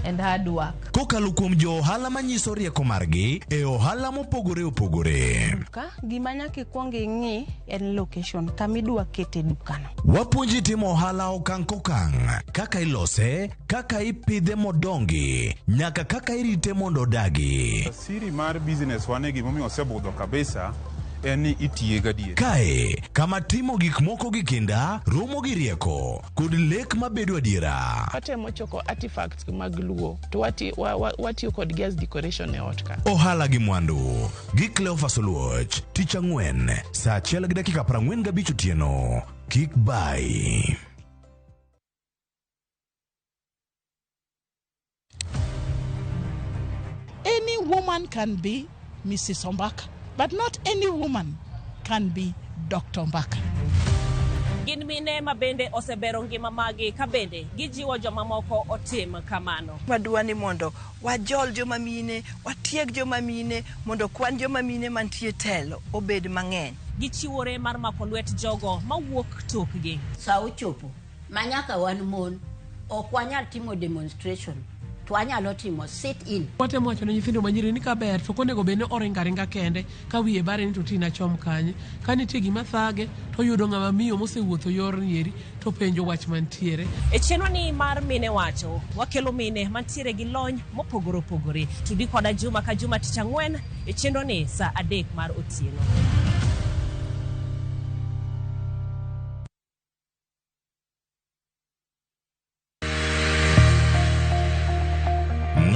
and hard work. Kokalo kuom jo ohala manyiso rieko margi e ohala mopogore opogore. Duka, gima nyaka ikwong ing'i en location kama idwa kete dukano. Wapuonji timo ohala okang' kokang', kaka ilose, kaka ipidhe modongi, nyaka kaka irite mondo odagi. Siri mar business wane gimomiyo osebudho kabisa en ni itiye gadier. Kae, kama timo gik moko gi kinda, romo gi rieko, kod lek mabedo adiera. Watemo choko artifacts mag Luo to watiyo kodgi as decoration e ot ka. Ohala gi mwandu gi Cleophas Oluoch, tich ang'wen, saa 1:45 otieno. Kik bai. Any woman can be Mrs. Ombaka, but not any woman can be Dr. Ombaka. Gin mine ma bende osebero ngima magi ka bende gijiwo jomamoko otim kamano. Wadwa ni mondo wajol joma mine, watieg joma mine, mondo kwan joma mine mantie telo obed mang'eny. Gichiwore mar mako lwet jogo mawuok tokgi. Sa ochopo ma nyaka wan mon ok wanyal timo demonstration to wanyalo timo sit in. Watemo wacho ne nyithindo manyiri ni kaber to ok onego bed ni oringo aringa kende ka wiye bare ni to tina chom kanye. Ka nitie gima thage to oyudo ng'ama miyo mosewuotho yorni eri to penjo wach mantiere. E chenro ni mar Mine Wacho, wakelo mine mantiere gi lony mopogore opogore. Tudi koda juma ka juma tich ang'wen e chenro ni saa 3 mar otieno.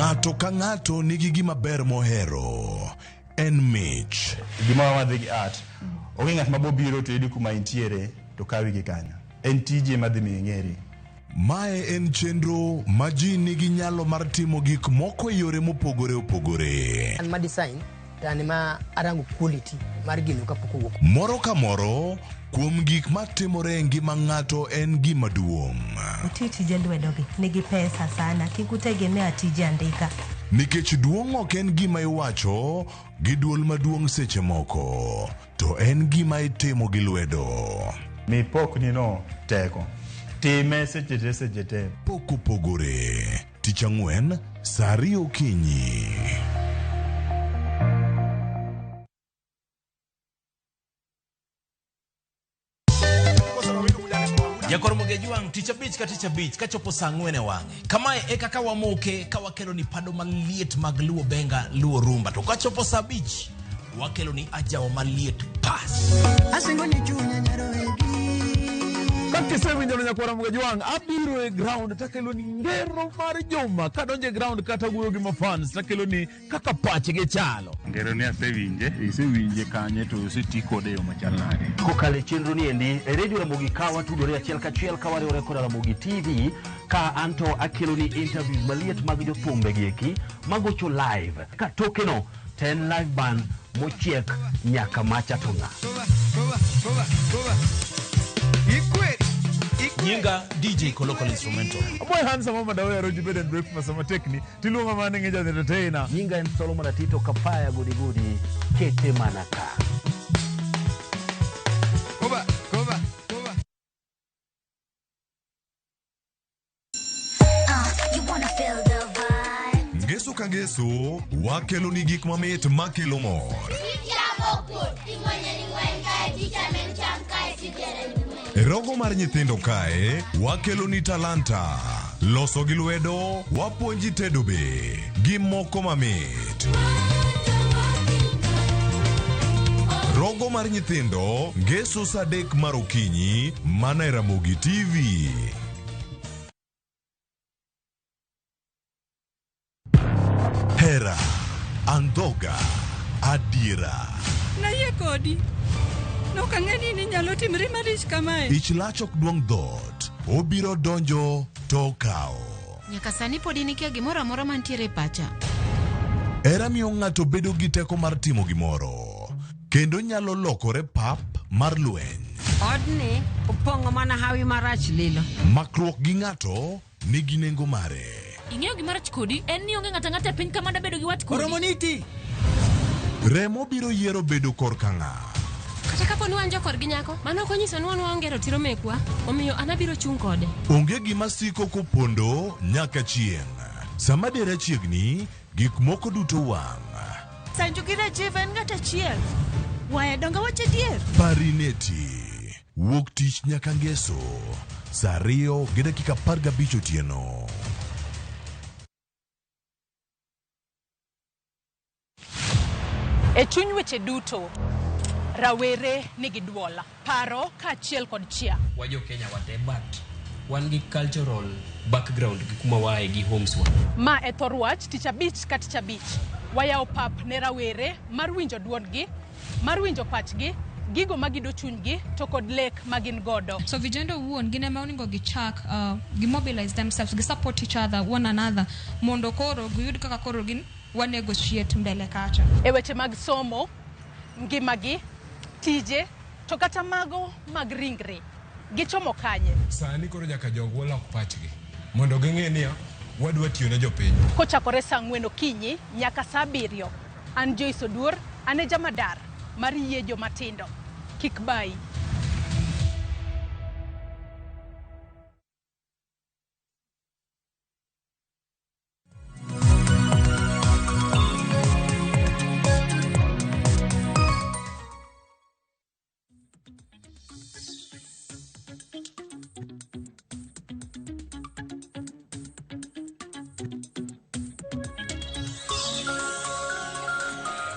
Ng'ato ka ng'ato nigi gima ber mohero. En mich. Gima wadhi gi art. Onge ng'at mabobiro to yudi kuma intiere to kawi gi kanyo. En tiji ema dhi miyo ing'eri. Mae en chenro ma ji nigi nyalo mar timo gik moko e yore mopogore opogore. An ma design to an ma arango quality mar gino kapok owuok. Moro ka moro kuom gik matimore e ngima ng'ato en gima duong'. Uti tije lwedogi nigi pesa sana, kik utegemea tije andika. Nikech duong' ok en gima iwacho gi duol maduong' seche moko, to en gima itimo gi lwedo. Mi pokni no teko. Time seche te seche te. Pok opogore. Tich ang'wen, saa 2 okinyi. Jakor Mogejuang' tich abich ka tich abich kachopo saa 4 e wang'e. Kamae e kaka wamoke ka wakelo ni pado maliet mag Luo Benga, Luo Rumba. To kachopo saa 5 wakelo ni ajawa maliet pas. Asingo ni chunya nyaroegi. Kaka isewinjo nyakwara Mgajwang', abiro e ground takelo ni ngero mar juma. Kadonjo e ground kata wuoyo gi mafans takelo ni kaka pachgi chalo. Ngero ni asewinje. Isewinje kanye to oseti kode e yo machal nade? Kokalo e chenro ni endi e redio Ramogi ka watudore achiel kachiel ka wariwore koda Ramogi TV ka anto akelo ni interviews maliet mag jothumbe gi eki magocho live ka tokeno to en live band mochiek nyaka macha to ng'a. Nyinga DJ Kolokol Instrumental. Aboy handsome mama dawe aroji bed and breakfast sama tekni tiluonga mana ni ng'eja entertainer. Nyinga en Solomon Atito Kapaya gudi gudi kete mana ka. You wanna feel the vibe. Ngeso ka ngeso, wakelo ni gik mamit makelo mor. E rogo mar nyithindo kae, wakelo ni talanta. Loso gi lwedo, wapuonji tedo be, gi moko mamit. Rogo mar nyithindo, ngeso saa 3 mar okinyi, mana e Ramogi TV. Hera, andhoga, adiera. Nayie kodi. Nok ang'e ni ninyalo timri malich kamae. Ich lach ok duong' dhoot, obiro donjo to okawo. Nyaka sani pod in ikia gimoro amora mantiere e pacha. Hera miyo ng'ato bedo gi teko mar timo gimoro, kendo nyalo lokore pap mar lweny. Odni opong'o mana hawi marach lilo. Makruok gi ng'ato nigi nengo mare. Ing'eyo gima rach kodi en ni onge ng'ato ang'ata e piny ka mada bedo gi wat kodi. Oromo niti. Remo biro yiero bedo korka ng'a. Kata kapo ni wan jokorgi nyako, mano ok onyiso ni wan waonge ratiro mekwa, omiyo an abiro chung' kode. Onge gima siko kopondo nyaka chieng'. Sama dera chiegni, gik moko duto wang'. Sanju gi Rajiv en ng'at achiel. Waya donge wach adier? Parineti. Wuok tich nyaka ngeso. Saa 2:15 otieno. E chuny weche duto, rawere nigi duol, paro kaachiel kod chia. Wajo Kenya wate but wan gi cultural background gi kuma waaye gi homes wa. Ma e thor wach tich abich ka tich abich. Wayawo pap ne rawere mar winjo duondgi, mar winjo pachgi, gigo magido chunygi to kod lek magin godo. So vijana owuon gin ema onego gichak gi mobilize themselves, gi support each other, one another mondo koro giyud kaka koro gin wa negotiate mbele kacha. E weche mag somo, ngimagi, tije, to kata mago mag ringre, gichomo kanye? Sani koro nyaka jogwa lok pachgi mondo ging'e niya wadwa tiyo ne jopiny. Kochakore saa 4 okinyi nyaka saa 7. An Joyce Oduor, an e jamadar mar yie jomatindo. Kik bayi.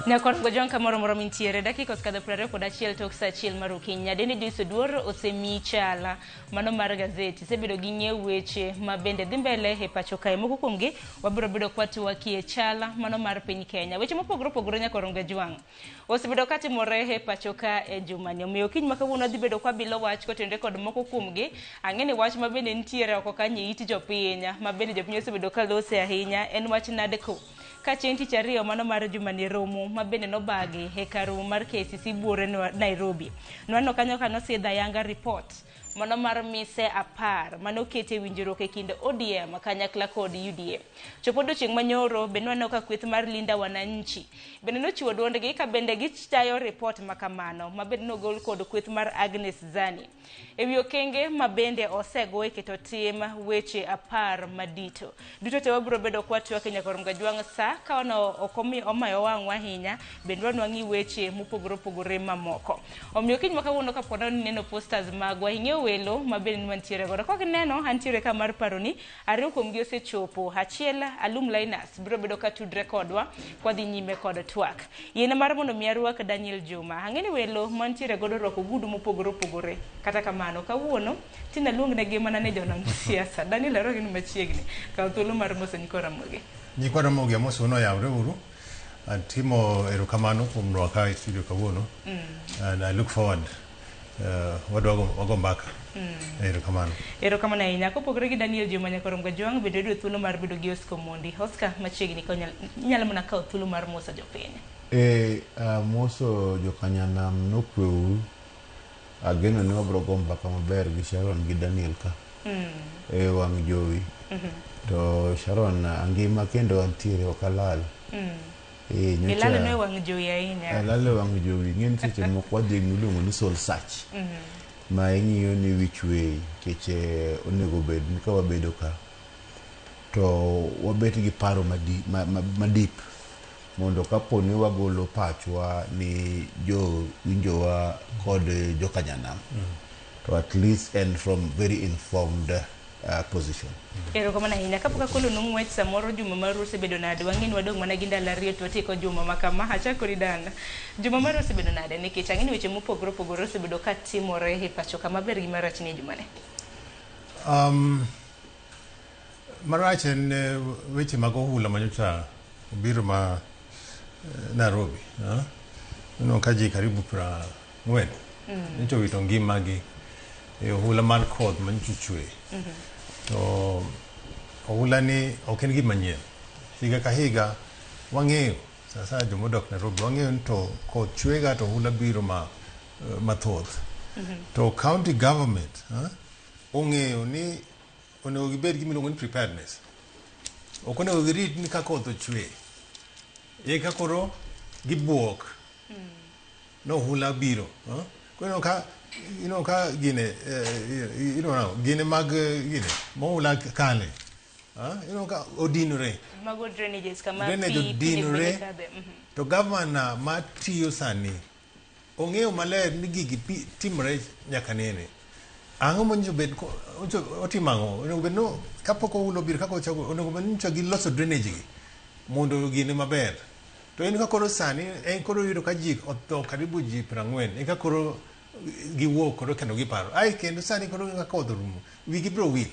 Nyakor Gojwang' kamoro moro mintiere dakika osekadho 21 tok saa 1 mar okinyi. Nyadendi Joyce Oduor osemiyi chala mano mar gazeti. Isebedo gi ng'iew weche ma bende dhi mbele e pacho kae. Moko kuomgi wabiro bedo kwatwakie chala mano mar piny Kenya. Weche mopogore opogore Nyakor Gojwang' osebedo katimore e pacho ka e jumani. Omiyo okinyi ma kawuono wadhi bedo kwabilo wach kotenore kod moko kuomgi. Ang'e ni wach ma bende nitiere oko kanyo e it jopiny ma bende jopiny osebedo kalose ahinya en wach NADCO. Ka chieng' tich ariyo mano mar jumani romo ma bende nobagi e kar romo mar KCC buore Nairobi. Nwaneno kanyo ka nosidh ayanga report mano mar mise 10 mane oketi e winjruok e kind ODM kanyakla kod UDA. Chopo odiochieng' manyoro bende waneno ka kweth mar Linda Wananchi bende nochiwo duondgi ka bende gichayo report makamano ma bende nogol kod kweth mar Agnes Zani. E wi okenge ma bende osego e keto tim weche 10 madito. Duto te wabiro bedo kwatwak e Nyakor Mgajwang' sa ka ono ok omayo wang'wa ahinya bende wanwang'i weche mopogore opogore mamoko. Omiyo kiny ma kawuono kapo ni neno posters magwa ing'eyo welo mabende mantiere godo. Kaka ineno antiere ka mar paroni ariyo kuomgi osechopo. Achiel Alum Linus biro bedo ka tudre kodwa kwadhi nyime kod twak. Yiene mar mondo mi arwak Daniel Juma. Ang'e ni welo mantiere godo orwako ogudu mopogore opogore. Kata kamano kawuono tinde aluongnegi mana ni jonon siasa. Daniel arwaki ni machiegni. Kaw thuolo mar moso nyikwa Ramogi. Nyikwa Ramogi amosou noyawre uru. Atimo erokamano kuom rwaka e studio kawuono. And I look forward wadwa wago mbaka. Erokamano. Erokamano ahinya. Kopogore gi Daniel Juma Nyakorom Gajwang' bende yudo thuolo mar bedo gi Oscar Omondi. Oscar machiegni ka inyalo mana kawo thuolo mar moso jopiny. Amoso jokanyanam nokweuru. Ageno ni wabro go mbaka maber gi Sharon gi Daniel ka e wang' jowi. To Sharon angima kendo antiere ok alal. Ilalo ne wang' jowi ahinya. Alalo e wang' jowi. Ing'e ni seche moko wadhi miluongo ni soul search. Ma ing'iyo ni which way nikech onego bed ni ka wabedo ka to wabet gi paro madip mondo kapo ni wagolo pachwa ni jo winjowa kod jokanyanam to at least and from very informed position. Erokamano ahinya. Kapok akolo nu ng'wech samoro juma maru osebedo nade? Wang'e ni wadong' mana gi ndalo ariyo to watieko juma ma kama. Achak kodi dana. Juma maru osebedo nade? Nikech ang'e ni weche mopogore opogore osebedo ka timore e pacho ka maber gi marach ni e jumani. Marach en weche mag ohula manyocha obiro ma Nairobi. Ineno ka ji karibu 40 nyocha owito ngimagi e ohula mar koth manyocha ochwe. To ohula ni ok en gima nyien. Higa ka higa wang'eyo sasa jomodak Nairobi wang'eyo ni to koth chwega to ohula biro mathoth. To county government ong'eyo ni onego gibed gi miluongo ni preparedness. Ok onego girit ni ka koth ochwe eka koro gibuok no ohula biro. Koro ineno ka gine gine mag gine mohula kale. Ineno ka odinore. Mago drainages kama drainage odinore. To governor matiyo sani ong'eyo maler ni gigi timore nyaka nene. Ang'o monyiso bed otimo ang'o? Onego bed no kapok ohula obiro kaka ochako onego bed ni nyocha giloso drainage gi mondo gine maber. To en ka koro sani en koro yudo ka ji otho karibu ji 40 eka koro giwuok koro kendo giparo. Ai kendo sani koro ka koth orumo wigi biro wil.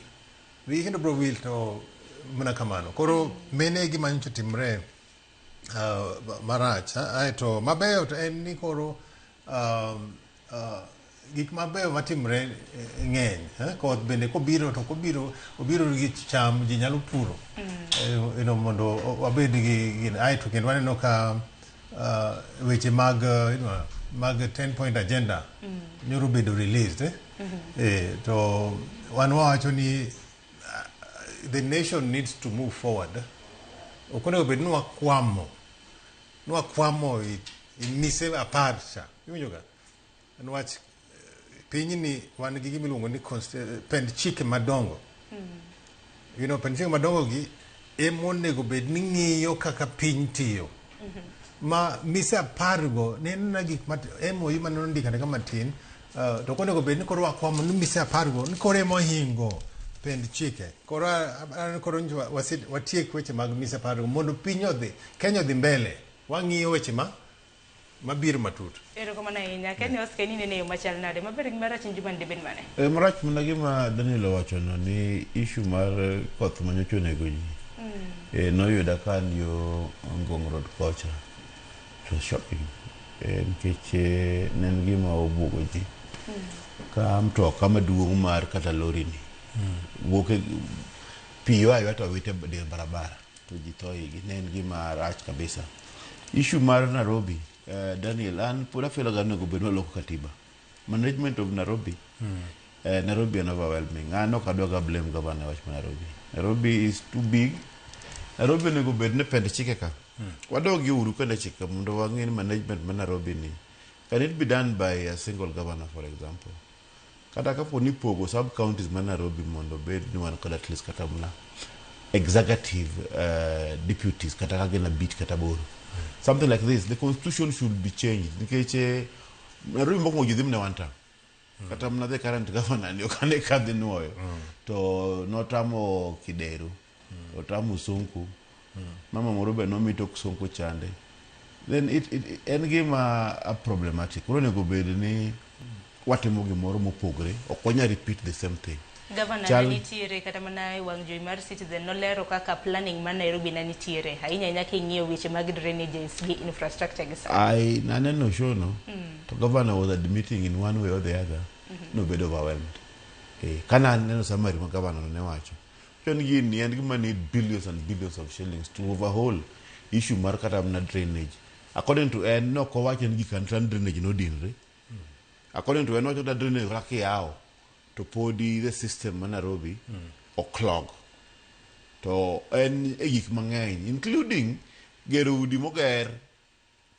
Wigi kendo biro wil to mana kamano. Koro mene gima nyocha timre marach. Aeto mabeyo to en ni koro gik mabeyo matimre ng'eny. Koth bende kobiro to kobiro obiro gi cham ji nyalo puro. Mondo wabed gi aeto kendo waneno ka weche mag mag 10 point agenda nyoro bedo released. To wan wawacho ni the nation needs to move forward. Ok onego bed ni wakwamo i mise 10 cha. Iwinjo ga? Niwach pinyni wan gi gima iluongo ni pend chike madongo. Pend chike madongo gi emonego bed ni ng'iyo kaka piny tiyo. Ma mise 10 go neno gik ma MOU mane ondiko kama matin to ok onego bed ni koro wakwamo ni mise 10 go ni koro emohingo pend chike. Koro koro watiek weche mag mise 10 go mondo piny odhi Kenya odhi mbele. Wang'iyo weche mabiro matut. Erokamano ahinya. Kenya Oscar ni nene yo machal nade? Maber gi marach en juma ni debed mane? Marach mana gima Daniel owachono ni issue mar koth manyocha onego ji. Noyuda ka an yo Ngong Road kocha to shopping. Nikech ne en gima obuogo ji. Ka mtoka maduong' mar kata lori ni wuok pi ywayo to wite dier barabara to ji tho igi. Ne en gima rach kabisa. Issue mar Nairobi, Daniel, an pod afeel ga onego bed ni waloko katiba. Management of Nairobi, Nairobi en overwhelming. An ok adwa ga blame governor wach mar Nairobi. Nairobi is too big. Nairobi onego bed ni pend chike ka. Wadog uru kende chike mondo wang'e ni management mar Nairobi ni can it be done by a single governor, for example? Kata kapo ni pogo sub counties mar Nairobi mondo bed ni wan kod at least kata mana executive deputies kata ka gin 5 kata 8. Something like this. The constitution should be changed. Nikech Nairobi mokwongo ji dhi mana one term. Kata mana the current governor ni ok ane ka dhi nuoyo. To notamo Kidero, otamo Sonko. Mama moro be nomi tok Sonko chande. Then it en gima a problematic. Koro onego bed ni watimo gimoro mopogre, ok wanyal repeat the same thing. Gavana ne nitiere kata mana e wang' jowi mar Citizen nolero kaka planning mar Nairobi ne nitiere ahinya ahinya king'iyo weche mag drainages gi infrastructure gi sani. I naneno show no, to governor was admitting in one way or the other, nobedo overwhelmed. Kana aneno summary ma governor ne wacho. Chon gini en gima need billions and billions of shillings to overhaul issue mar kata mana drainage. According to en, nok owacho ni gik kata drainage nodinre. According to en, owacho kata drainage kata kiyawo to podi the system ma Nairobi oclog. To en e gik mang'eny, including gero udi moger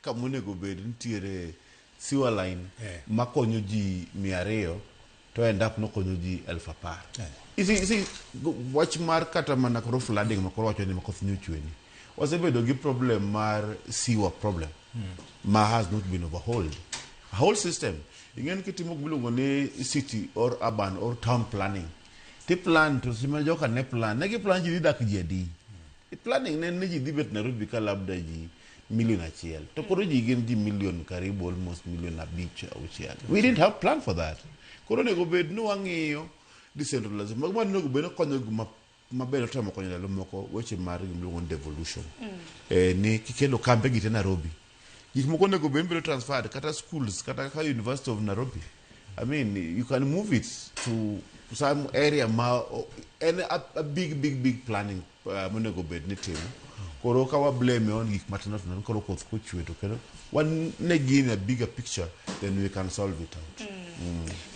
kamonego bed nitiere sewer line makonyo ji 200 to end up nokonyo ji 10,000. You see, wach mar kata mana koro flooding ma koro wacho ni makoth nyochwe ni. Wasebedo gi problem mar sewer problem ma has not been overhauled. A whole system. Ing'en kitimo gimiluongo ni city or urban or town planning. Ti plan to sima joka ne plan. Ne gi plan ji dhi dak ji adi. Planning ne ni ji dhi bet Nairobi ka labda ji 1 million. To koro ji gin ji million karibu almost 5 million 6. We didn't have plan for that. Koro onego bed ni wang'iyo decentralization. Mago ma onego bed ni konyo gima maber otemo konyo ndalo moko weche mar gimiluongo ni devolution. Ni kikelo kambe gi te Nairobi. Gik moko onego bed ni bedo transferred kata schools kata kaka University of Nairobi. I mean, you can move it to some area ma en a big big big planning monego bed ni timo. Koro ka wa blame on gik matindo tindo koro koth kochwe to kendo wan ne gini a bigger picture, then we can solve it out.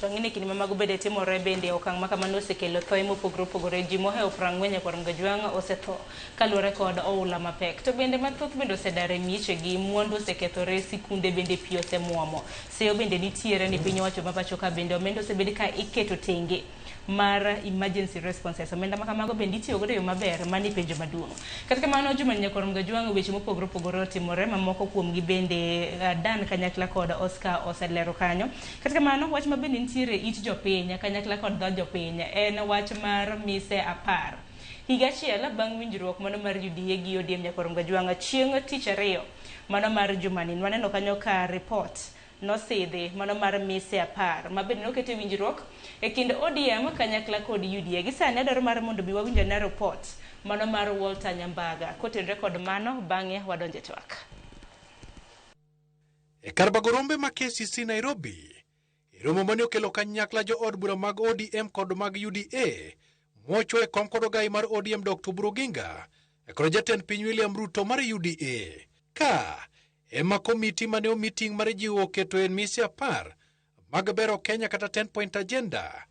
To ng'ine kinde ma mago bende timore bende okang' ma kamano osekelo thoe mopogore opogore ji mohewo 40 nyakwar Mgajwang' osetho kaluwore kod oula mapek to bende mathoth bende osedar e miechegi mwandu osekethore sikunde bende pi osemuomo seyo bende nitiere ni piny owacho ma pacho ka bende omenda osebed ka iketo tenge mar emergency responses omenda ma kamago bende itiyo godo e yo maber mano e penjo maduong' kata kamano Juma nyakwar Mgajwang' weche mopogore opogore otimore mamoko kuomgi bende Dan kanyakla kod Oscar oselero kanyo kata kamano wach ma bende nitiere it jopiny kanyakla kod dho jopiny en wach mar mise 10 higa achiel bang' winjruok mano mar UDA gi ODM nyakwar Mgajwang' chieng' tich ariyo mano mar jumani waneno kanyo ka report nosidhi mano mar mise 10 ma bende nokete winjruok e kind ODM kanyakla kod UDA gi sani adwaro mar mondo bi wawinj ane report mano mar Walter Nyambaga kotenore kod mano bang'e wadonje twak. E kar bago rombe ma KCC Nairobi, e romo mane okelo kanyakla jo od bura mag ODM kod mag UDA, mochwo e kom kod ogai mar ODM Dr. Oburu Oginga, kod jatend piny William Ruto mar UDA. Ka ema komiti mane omi ting' mar jiwo keto e mise 10 mag bero Kenya kata 10 point agenda,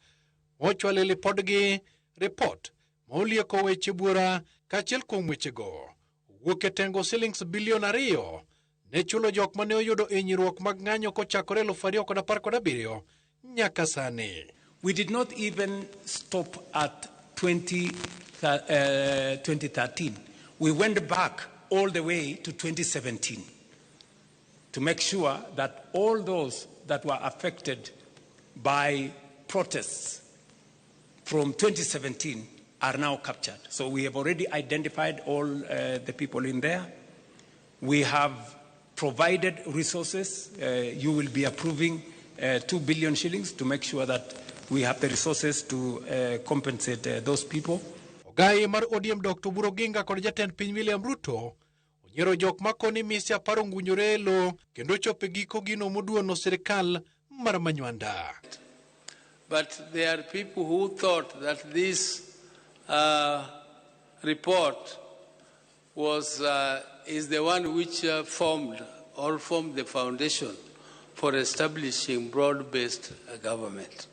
mochwalo e lipodgi ripot ma olieko weche buora kaachiel kuom wechego owuok e tengo silings bilion 2 ne chulo jok mane oyudo hinyruok mag ng'anyo kochakore 2017 nyaka sani. We did not even stop at 2013. We went back all the way to 2017 to make sure that all those that were affected by protests from 2017 are now captured. So we have already identified all the people in there. We have provided resources. You will be approving 2 billion shillings to make sure that we have the resources to compensate those people. Ogai mar ODM Dr. Oburu Oginga kod jatend piny William Ruto onyiero jok makoni mise 10 ongunyore e lo kendo chopo e giko gino moduono sirikal mar Manywanda. But there are people who thought that this report is the one which formed or formed the foundation for establishing broad-based government.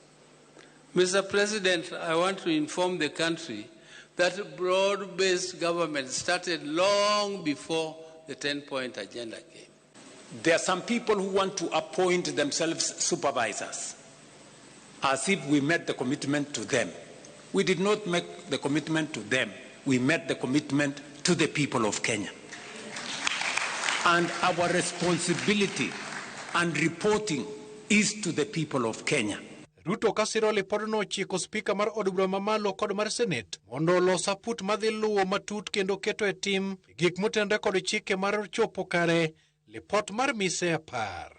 Mr. President, I want to inform the country that broad-based government started long before the 10-point agenda came. There are some people who want to appoint themselves supervisors, as if we made the commitment to them. We did not make the commitment to them. We made the commitment to the people of Kenya. And our responsibility and reporting is to the people of Kenya. Ruto kasiro lipodno ochiko spika mar od bura mamalo kod mar senet mondo olos aput madhi luwo matut kendo keto e tim gik motenore kod chike mar chopo kare lipot mar mise 10.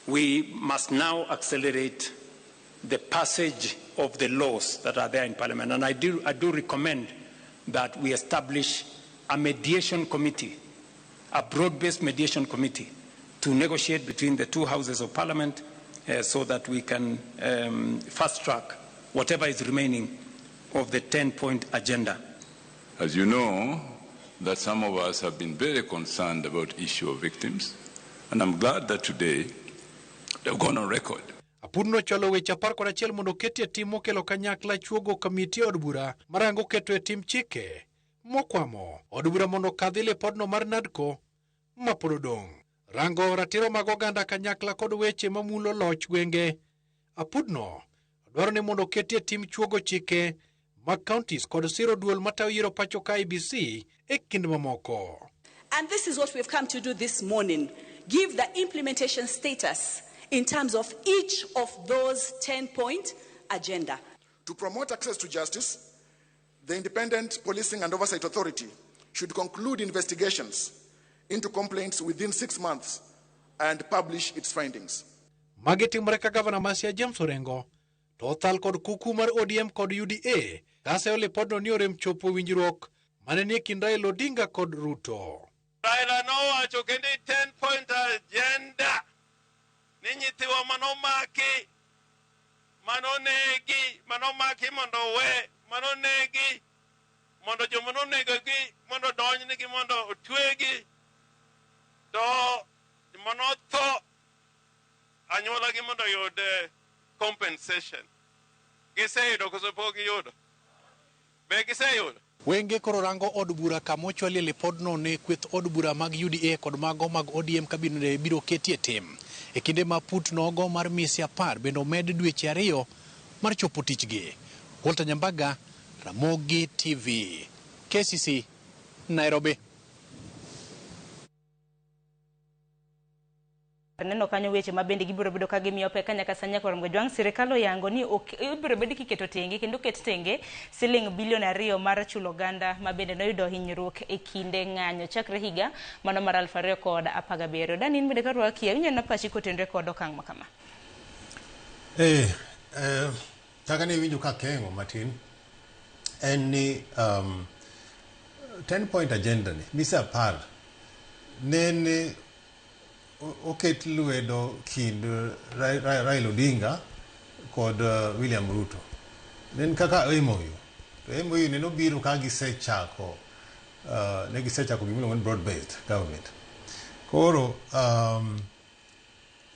We must now accelerate the passage of the laws that are there in Parliament. And I do recommend that we establish a mediation committee, a broad-based mediation committee, to negotiate between the two houses of Parliament so that we can fast-track whatever is remaining of the 10-point agenda. As you know, that some of us have been very concerned about issue of victims, and I'm glad that today they've gone on record. Apudno chwalo weche 11 mondo oketie tim mokelo kanyakla chuogo kamiti od bura marango keto e tim chike mokwamo od bura mondo okadhi lipodno mar NADCO mapod odong'. Rango ratiro mag oganda kanyakla kod weche mamulo loch gwenge. Apudno dwaro ni mondo oketie tim chuogo chike mag counties kod siro duol matayo yiero pacho ka IEBC e kind mamoko. And this is what we've come to do this morning. Give the implementation status in terms of each of those 10-point agenda. To promote access to justice, the Independent Policing and Oversight Authority should conclude investigations into complaints within 6 months and publish its findings. Magi timore ka gavana ma Siaya James Orengo to othal kod kuku mar ODM kod UDA kaseyo lipodno ni orem chopo winjruok mane nie kind Raila Odinga kod Ruto. Raila nowacho kendo i 10-point agenda ni nyithiwa manomaki, manonegi, manomaki mondo owe, manonegi mondo joma nonegogi mondo odonjnegi mondo otwegi, to manotho anyuolagi mondo oyud compensation. Giseyudo koso pok giyudo? Be giseyudo? Wenge koro rango od bura kama ochwalie lipodno ne kweth od bura mag UDA kod mago mag ODM kabinde biro ketie tim. E kinde ma put nogo mar mise 10 bende omed dweche 2 mar chopo tichgi. Walter Nyambaga, Ramogi TV, KCC, Nairobi. Neno kanyo weche ma bende gibiro bedo ka gimiyo pek nyaka sani kwa Ramogi Jwang'. Sirikal oyango ni ibiro bedo kiketo tenge kendo ket tenge siling bilion 2 mar chulo oganda ma bende noyudo hinyruok e kinde ng'anyo chakre higa mano mar 2017. Dani in bende karwaki inyalo pachi kotenre kod okang' ma kama. Kaka ne iwinjo ka keng'o matin en ni 10-point agenda ni mise 10 nene oket lwedo kind Raila Odinga kod William Ruto. Nen kaka MOU. To MOU ne nobiro ka gisechako ne gisechako gimiluongo ni broad based government. Koro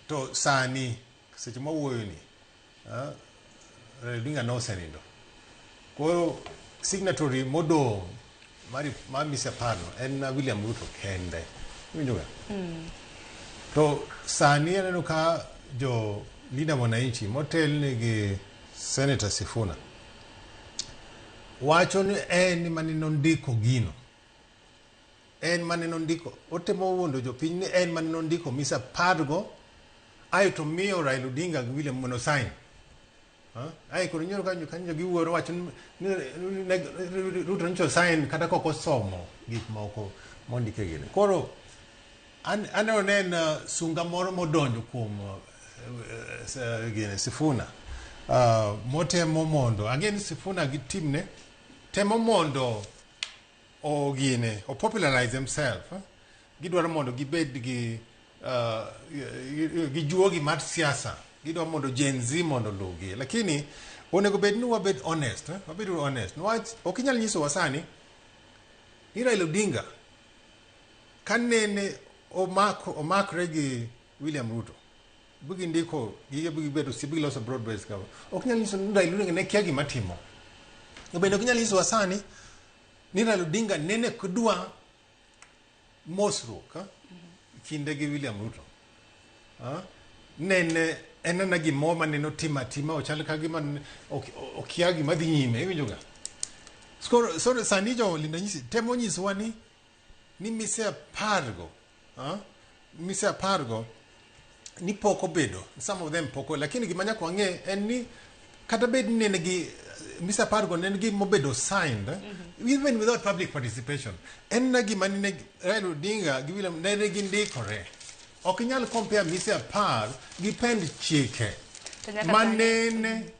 to sani seche mawuoyo ni Raila Odinga nosenindo. Koro signatory modong' mar mise 10 en William Ruto kende. Iwinjo ga? To sani aneno ka jo Linda Mwananchi motelne gi Senator Sifuna wacho ni en mane nondiko gino. En mane nondiko, otemo wuondo jopiny ni en mane nondiko mise 10 go aeto miyo Raila Odinga gi William mondo sign. Ae koro nyoro kanyo giwuoro wacho ni Ruto nyicho sign kata kok osomo gik moko mondike gini. Koro aneno ne en sunga moro modonjo kuom gine Sifuna motemo mondo again Sifuna gi timne temo mondo ogine o popularize himself. Gidwaro mondo gibed gi gijuogi mar siasa, gidwaro mondo Gen Z mondo oluwgi, lakini onego bed ni wabed honest, wabed honest. Niwach ok inyal nyisowa sani ni Raila Odinga kanene omakre gi William Ruto bugindiko gige bugibedo si biloso broad based government. Ok nyal nyiso ni Raila Odinga ne kia gima timo. Bende ok nyal nyisowa sani ni Raila Odinga nene kudwa mosruok kinde gi William Ruto. Nene en ana gimoro maneno timo atima ochal ka gima okia gima dhi nyime, iwinjo ga? So sani jo Linda Nyisi temo nyisowa ni mise 10 go, mise 10 go ni pok obedo, some of them pok, lakini gima nyaka wang'e en ni kata bed ni ne gi mise 10 go ne nigi mobedo signed even without public participation, en na gima ne Raila Odinga gi William ne gindikore. Ok inyal compare mise 10 gi pend chike To nyaka manene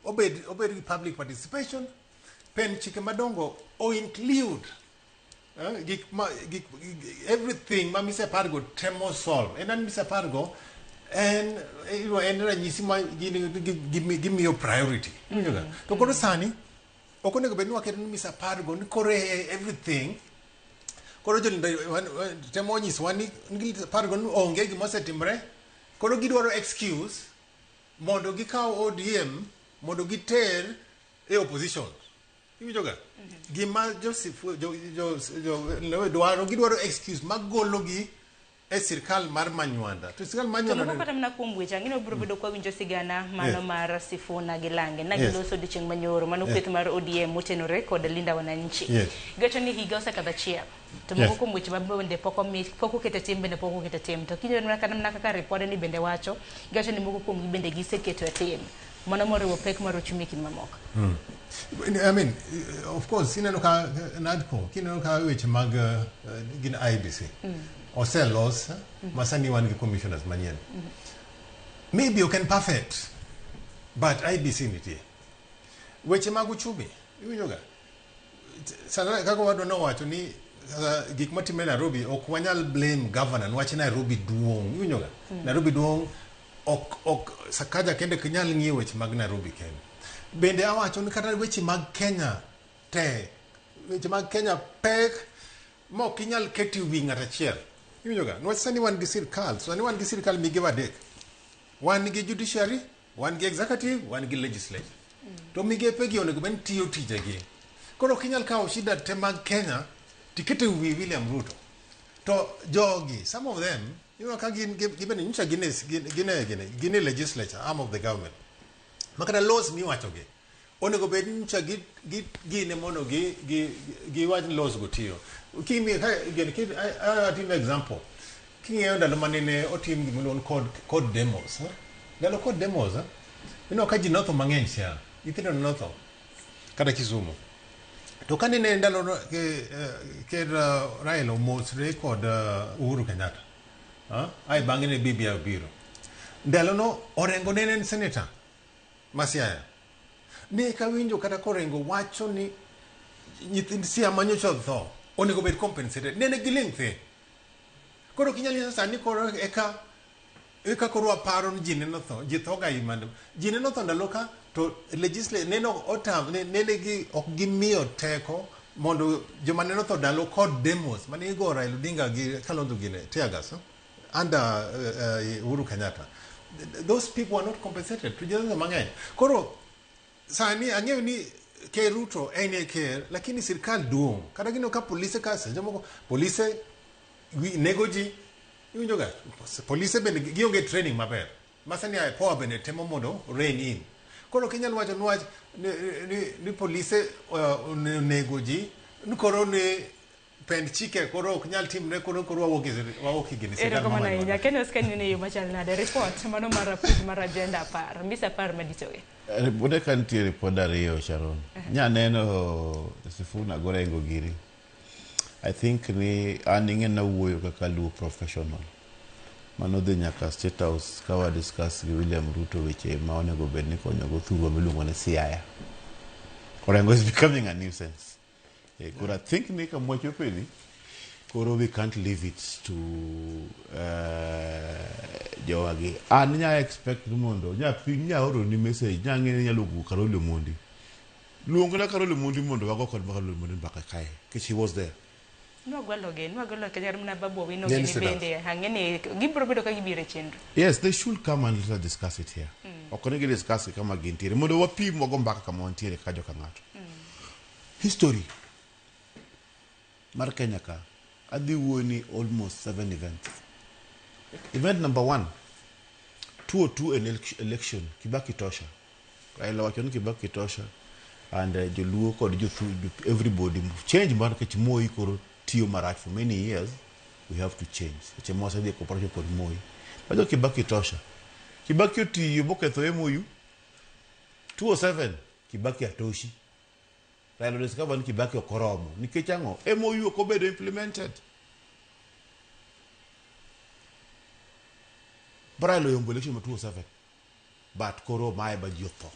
obed gi public participation. Pend chike madongo o include gik ma gik everything ma mise 10 go temo solve. En an mise 10 go en ranyisi ma gin gimiyo priority. Iwinjo ga? To koro sani ok onego bed ni waketo ni mise 10 go ni koro e everything. Koro jolinda temo nyisowa ni 10 go ni onge gima osetimre. Koro gidwaro excuse mondo gikaw ODM mondo giter e opposition. Iwinjo ga? Gima Joseph jo dwaro, gidwaro excuse magologi e sirkal mar Manywanda. To sirkal To Manywanda moko kata mana kuom weche ang'e ni wabiro bedo kwa winjo sigana mano mar Sifuna gi Lange na giloso odiochieng' manyoro mano kweth mar ODM motenore kod Linda Wananchi. Giwacho ni higa osekadho achiel to moko kuom weche ma bende pok omi pok oket e tim bende pok oket e tim, to kinyo mana kata mana kaka ripode ni bende wacho, giwacho ni moko kuomgi bende giseketo e tim mano moriwo pek mar ochumi e kind mamoko. I mean, of course, ineno ka NADCO, kineno ka weche mag gin IEBC oselos ma sani wan gi commissioners manyien. Maybe ok en perfect, but IEBC nitie. Weche mag uchumi, iwinjo ga? Sana kaka wadwa nowacho ni gik matimre Nairobi ok wanyal blame governor niwach Nairobi duong', iwinjo ga? Nairobi duong', ok Sakaja kende ok nyal ng'iyo weche mag Nairobi kende. Bende awacho ni kata weche mag Kenya te, weche mag Kenya pek ma ok inyal keto e wi ng'at achiel. Iwinjo ga? Niwach sani wan gi sirkal, sani wan gi sirkal migepe adek. Wan gi judiciary, wan gi executive, wan gi legislature. To migepe gi onego bed ni tiyo tijegi. Koro ok inyal kawo shida te mag Kenya tiketo e wi William Ruto. To jogi, some of them, ka gin gibende nyocha gin e gin e gin e legislature, arm of the government. Makata laws miwacho gi onego bed ni nyocha gi gi gine mondo gi gi giwach ni laws go tiyo. Kimi ka gin ki atim example. King'iyo ndalo manene otim gimiluongo ni code demos. Eh? Ndalo code demos, eh? Ineno ka ji notho mang'eny Siaya. Nyithindo notho. Kata Kisumu. To ka nene ndalo no, ker Raila omosre kod Uhuru Kenyatta. Ai bang'e ne BBI obiro. Ndalo no Orengo nene en senator ma Siaya. Ne kawinjo kata korengo wacho ni nyithind Siaya manyocha otho onego bed compensated. Nene giling' thi. Koro ok inyal nyiso sani koro eka koro waparo ni ji neno tho, ji tho ga imando. Ji neno tho ndalo ka to legislature neno otam nene gi ok gimiyo teko mondo joma neno tho ndalo kod demos mane igo Raila Odinga gi Kalonzo gine tear gas, under Uhuru Kenyatta. Those people were not compensated to jotho mang'eny. Koro sani ang'eyo ni Ker Ruto en e ker, lakini sirkal duong'. Kata gineno ka polise ka seche moko polise nego ji, iwinjo ga? Polise bende gionge training maber. Ma sani IPOA bende temo mondo rein in. Koro ok inyal wacho niwach ni polise onego ji, ni koro ni pend chike koro ok nyal timre, koro wawuok e gini sirkal Erokamano ma ahinya. Kenos ka ineno e yo machal nade report mano mar apuoch mar agenda 10 mise 10 maditogi. Ripode ka nitie ripode ariyo, Sharon. Nya neno Sifuna Gorengo giri. I think ni an ing'e nawuoyo kaka Luo professional. Mano dhi nyaka State House ka wa discuss gi William Ruto weche ma onego bed ni konyogo thurwa miluongo ni Siaya. Orengo is becoming a nuisance. Koro I think ni kama wachope ni koro we can't leave it to jowagi. An nya expect ni mondo nya oro ni message nya ng'e ni nyalo luongo Carol Omondi. Luongna Carol Omondi mondo wago kod Carol Omondi mbaka kae. Nikech he was there. Nwagwelo kenya mana Babu Owino Then gini sit down. bende ang'e ni gibiro bedo ka gibiro e chenro. Yes, they should come and let us discuss it here. Ok onego discuss kama gintiere mondo wapim wago mbaka kama wantiere kaka joka ng'ato. History mar Kenya ka adhi wuoyo ni almost seven events. Event number one, 202 election, Kibaki tosha. Raila wacho ni Kibaki tosha and joluo kod jothu, everybody change mar nikech Moi koro tiyo marach for many years, we have to change. Seche ma wasedhi e cooperation kod Moi. Wacho Kibaki tosha. Kibaki otiyo boketho MOU 207 Kibaki atoshi. Raila discover ni Kibaki ok oromo. Nikech ang'o? MOU ok obedo implemented. Raila oyombo election ma 207. But koro mae ba ji otho.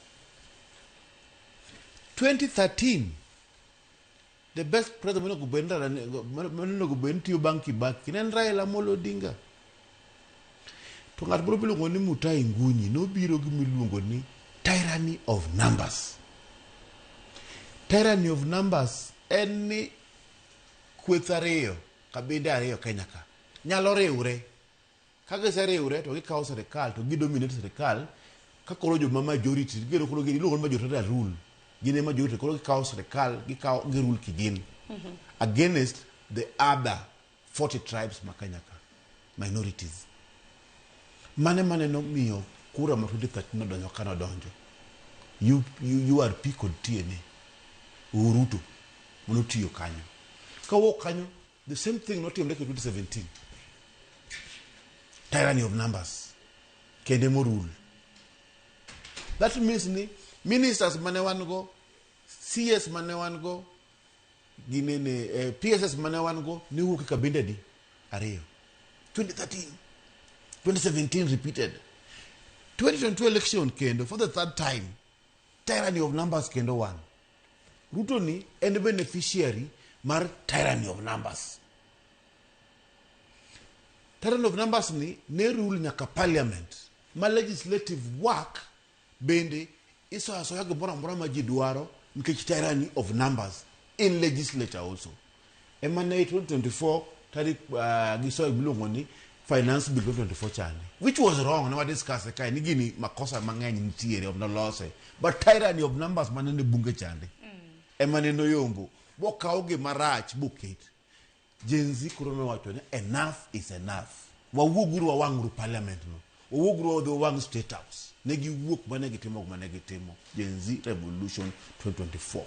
2013 the best president monego bed monego bed ni tiyo bang' Kibaki ne en Raila Amolo Odinga. To ng'at moro miluongo ni Mutahi Ngunyi nobiro gi miluongo ni tyranny of numbers. Tyranny of numbers en ni kweth ariyo kabinde ariyo Kenya ka nyalo riwre. Ka giseriwre to gikawo sirikal to gidominate sirikal ka koro joma majority gigero koro iluongo ni majoritarian rule. Gin e majority koro gikawo sirikal gikawo girule kigin against the other 40 tribes ma Kenya ka minorities. Mane mane nomiyo kura ma 2013 nodonjo ka nodonjo. URP kod TNA Ruto manotiyo kanyo. Kawuok kanyo the same thing notimre ke 2017. Tyranny of numbers. Kende morule. That means ni ministers mane wan go, CS mane wan go, ginene PSS mane wan go ne wuok e kabinde adi? Ariyo. 2013, 2017 repeated. 2022 election kendo for the third time tyranny of numbers kendo one. Ruto ni en beneficiary mar tyranny of numbers. Tyranny of numbers ni ne rule nyaka parliament ma legislative work bende isoyo asoya gimoro amora ma ji dwaro nikech tyranny of numbers in legislature also. Ema ne 2024 tarik gisoyo miluongo ni finance bill 2024 chande which was wrong ne wadiscuss kae ni gini makosa mang'eny nitiere ok nolose but tyranny of numbers manene bunge chande ema ne noyombo bokaw gimarach boket Gen Z koro nowacho ni enough is enough. Wawuoguru wawang'uru parliament no. Wawuoguru wadhi wawang' state house. Ne giwuok mane gitimo gima ne gitimo. Gen Z revolution 2024.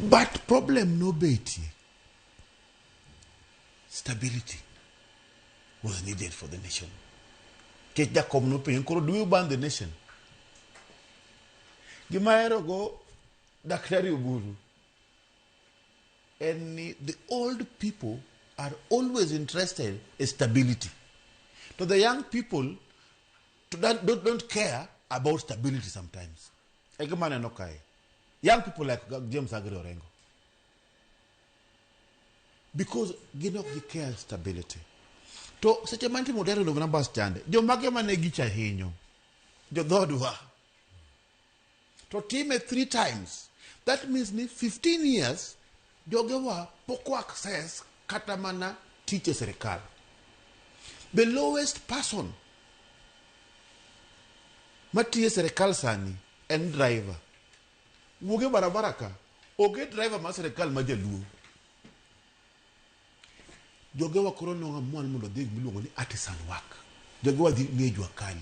But problem nobetie. Stability was needed for the nation. Nikech jakom nopenjo koro do we ban the nation? Gima ahero go Daktari Oburu en ni the old people are always interested in stability. To the young people to don't care about stability sometimes. E gima aneno kae. Young people like James Agri Orengo. Because gin ok gi care stability. To seche ma nitimo tyranny of numbers chande, jomage mane gicha hinyo? Jodhodwa. To time 3 times. That means ni 15 years jogewa pok o access kata mana tich e sirikal. The lowest person matiyo e sirikal sani en driver. Wuog e barabara ka, onge driver mar sirikal ma jaluo. Jogewa koro noamua ni mondo odhi gimiluongo ni artisan work. Jogewa dhi nie jua kali.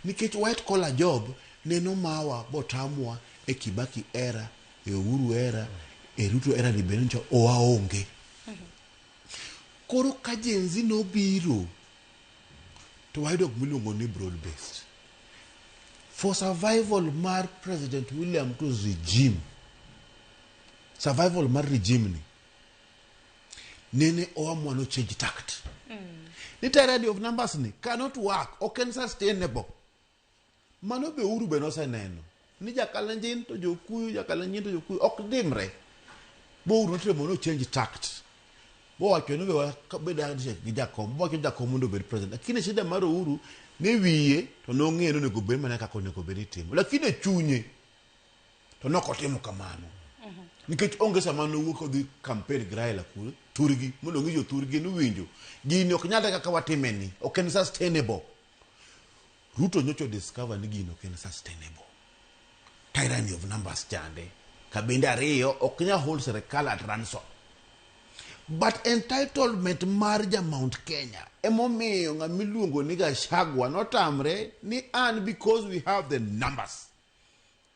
Nikech white collar job neno mawa botamwa e Kibaki era, e Uhuru era, e Ruto era ni bende nyocha oaonge. Koro ka Gen Z nobiro to wayudo gimiluongo ni broad based. For survival mar President William Ruto's regime, survival mar regime ni, nene oamua no change tact. Ni tyranny of numbers ni cannot work, ok en sustainable. Mano be Uhuru be noseneno. Ni jakalenjin to jokuyu, jakalenjin to jokuyu, ok dimre. Bo Uhuru notemo no change tact. Bowacho ni we wabed handshake gi jakom, bowacho ni jakom mondo obed president. Lakini shida mar Uhuru ne wiye to nong'eyo ni onego bed mana kaka onego bed ni itimo. Lakini e chunye to nok otimo kamano. Nikech onge sama nowuok odhi campaign gi Raila kure thurgi mondo ong'i jothurgi ni winjo gini ok nyalre kaka watime ni ok en sustainable. Ruto nyocha discover ni gino ok en sustainable. Tyranny of numbers chande. Kabinde ariyo ok nyal hold sirikal at ransom. But entitlement mar ja Mount Kenya emomiyo ng'ama iluongo ni Gachagua notamre ni an because we have the numbers.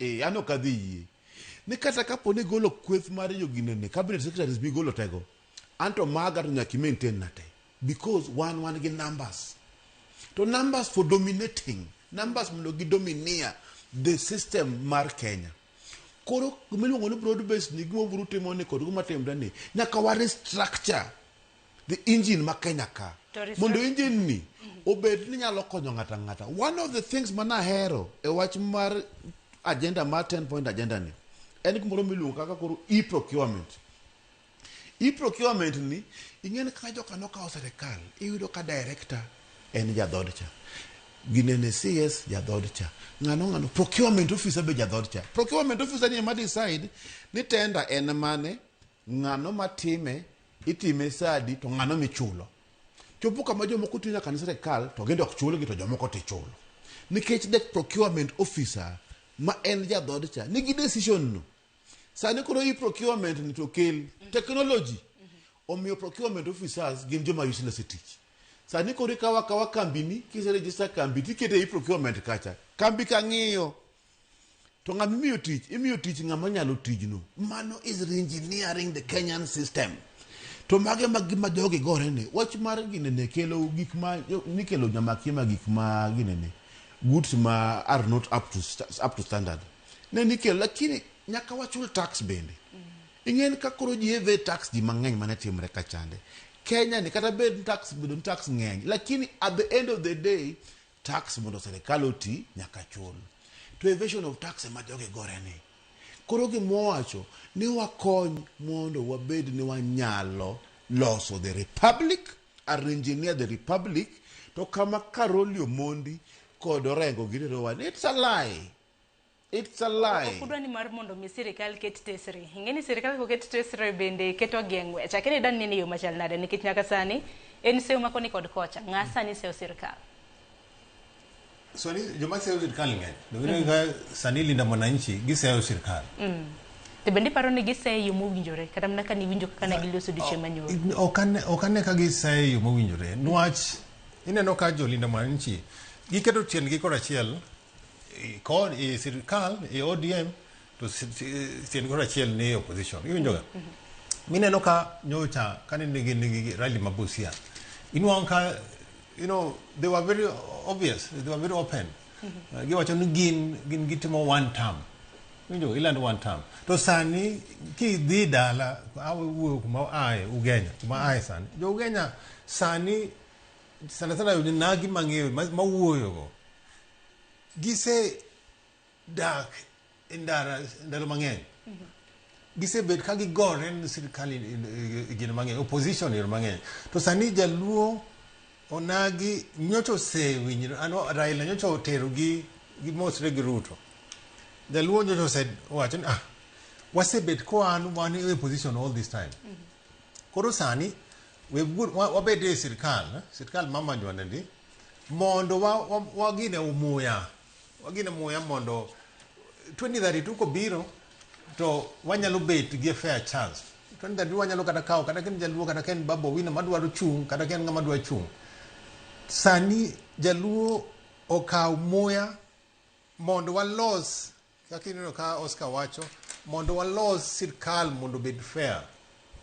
An ok adhi yie. Ni kata kapo ni igolo kweth mar joginene, cabinet secretaries migolo tego, anto maga to nyaka i maintain na te. Because wan wan gi numbers. To numbers for dominating, numbers mondo gi domineer the system mar Kenya. Koro gimiluongo ni broad based ni gima Oburu timo ni kod gima timre ni nyaka wa restructure the engine ma Kenya ka. To restructure- Mondo engine ni obed ni nyalo konyo ng'ato ang'ata. One of the things manahero e wach mar agenda mar 10 point agenda ni en gimoro miluongo kaka koro e-procurement. E-procurement ni ing'e ni kaka joka nokawo sirikal iyudo ka director en jadhod cha ginene CS jadhod cha ng'ano ng'ano procurement officer be jadhod cha procurement officer ni ema decide ni tender en mane ng'ano matime itime sadi to ng'ano michulo chopo kama jomoko tiyo nyaka ne sirikal to gin ok chulgi to jomoko tichulo nikech the procurement officer ma en jadhod cha nigi decision no sani koro i procurement ni to kel technology omiyo procurement officers gin joma useless e tich sani koro ikawo akawa kambini kiseregister kambi tikete i procurement kacha kambi ka ng'iyo to ng'ama imiyo tich imiyo tich ng'ama nyalo tijno mano is reengineering the kenyan system to mage mag gima jogi gore ni wach mar ginene kelo gik ma nikelo nyamakima gik ma ginene goods ma are not up to, up to standard ne nikelo lakini nyaka wachul tax bende ing'en ka koro ji evade tax ji mang'eny mane timre ka chande kenya ni kata bed ni tax bedo ni tax ng'eny lakini at the end of the day tax mondo sirikal oti nyaka chul to evasion of tax ema jogi gore ni koro gimowacho ni wakony mondo wabed ni wanyalo loso the republic engineer the republic to kama Caroli Omondi kod Orengo girerowa ni it's a lie it's a lie Ok udwa ni mar mondo mi sirikal ket tesre. Ing'e ni sirikal koket tesre bende keto gi e ng'wech. Akia ni dan nene e yo machal nade nikech nyaka sani en seyo ma koni kod kocha. Ng'a sani seyo sirikal? Sani joma seyo sirikal ng'eny. Donge ka sani Linda Mwananchi giseyo sirikal. To bende iparo ni giseyo e yo mowinjore kata mana ka niwinjo kaka ne giloso odiochieng' manyoro. Ok ane ka giseyo e yo mowinjore. Nwach ineno ka jo Linda Mwananchi giketo tiendgi korachiel kon e sirikal e ODM to tiendgi korachiel ni opposition. Iwinjo ga? Mineno ka nyocha kane nigi nigi rally ma Busia. Inwang'o ka they were very obvious, they were very open. Giwacho ni gin gitimo one term. Winjo ilando one term. To sani kidhi dala awuoyo kuma ae Ugenya, kuma ae sani. Jo Ugenya sani sana sana nagi mang'eyo mawuoyo go. Gise dak e ndara ndalo mang'eny. Gisebet ka gigore ne sirikal e gino mang'eny, opposition e yore mang'eny. To sani jaluo onagi nyocha osewinjre, ano Raila nyocha otero gi gimosre gi Ruto. Jaluo nyocha osewacho ni ah, wasebet koan wan e opposition all this time. Koro sani wabed e sirikal, sirikal mama jwande mondo wagine muya. Wagine muya mondo 2032 kobiro to wanyalo bet gi a fair chance. 2032 wanyalo kata kawo kata ka en jaluo kata ka en Babu Owino madwaro chung' kata ka en ng'ama dwa chung'. Sani jaluo okaw muya mondo walos kaka ineno ka Oscar wacho mondo walos sirkal mondo obed fair.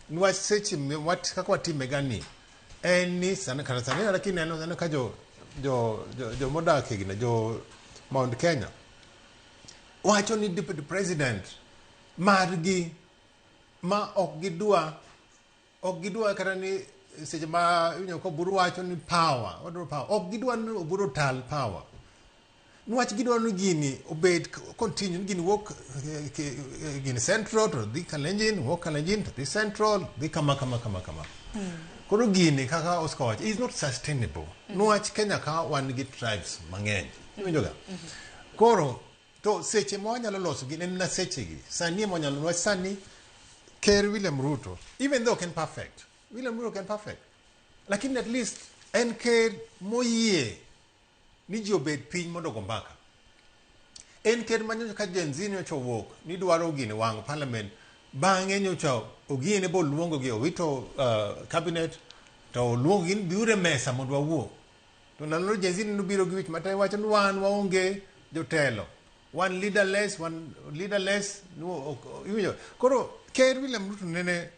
Niwach seche kaka watime ga ni en ni sani kata sani kata kineno aneno ka jo modak e gine jo Mount Kenya wacho ni deputy president margi ma ok gidwa kata ni seche ma iwinjo ka Oburu wacho ni power, wadwaro power, ok gidwa ni Oburu otal power. Niwach gidwaro ni gini obed continue, ni gini wuok gini central to dhi Kalenjin, wuok Kalenjin to dhi central, dhi kama kama kama kama. Koro gini kaka Oscar wacho is not sustainable. Niwach Kenya ka wan gi tribes mang'eny. Iwinjo ga? Koro to seche ma wanyalo loso gini en na sechegi. Sani ema wanyalo niwach sani Ker William Ruto, even though ok en perfect, William Ruto ok en perfect, lakini at least en ker moyie ni ji obed piny mondo ogo mbaka. En ker ma nyocha ka Gen Z nyocha owuok ni dwaro gini wang' parliament, bang'e nyocha ogiene boluongo gi owito cabinet to oluongo gi ni biuru e mesa mondo wawuo. To ndalo Gen Z nobiro gi wich matek wacho ni wan waonge jotelo. Wan leaderless, wan leaderless, no, iwinjo. Koro Ker William Ruto nene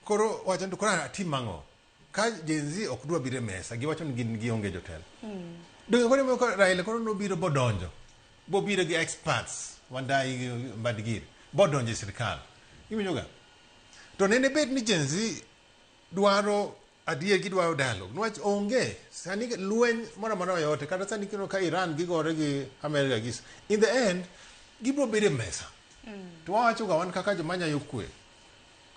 koro wacho ni koro atim ang'o? Ka Gen Z ok dwa biro e mesa, giwacho ni gin gionge jotelo. Donge koro emomiyo koro Raila koro nobiro bodonjo. Bobiro gi experts Wandayi gi Mbadi giri. Bodonjo e sirkal. Iwinjo ga? To nene bed ni Gen Z dwaro adier gidwaro dialogue. Niwach onge sani lweny moro amora yote kata sani kineno ka Iran gigore gi America gi in the end gibiro bedo e mesa. To wawacho ga wan kaka joma nyayo kwe.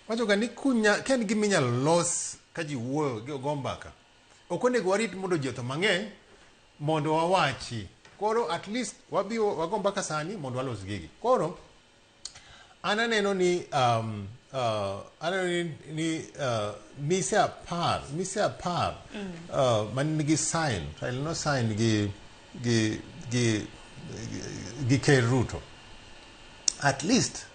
Wacho ga ni kunya ka en gima inyalo los ka ji wuoyo gi go mbaka. Ok onego warit mondo ji otho mang'eny mondo wawachi. Koro at least wabi wago mbaka sani mondo walos gigi. Koro an aneno ni aneno ni mise 10 man nigi sign, Raila no sign gi Ker Ruto. At least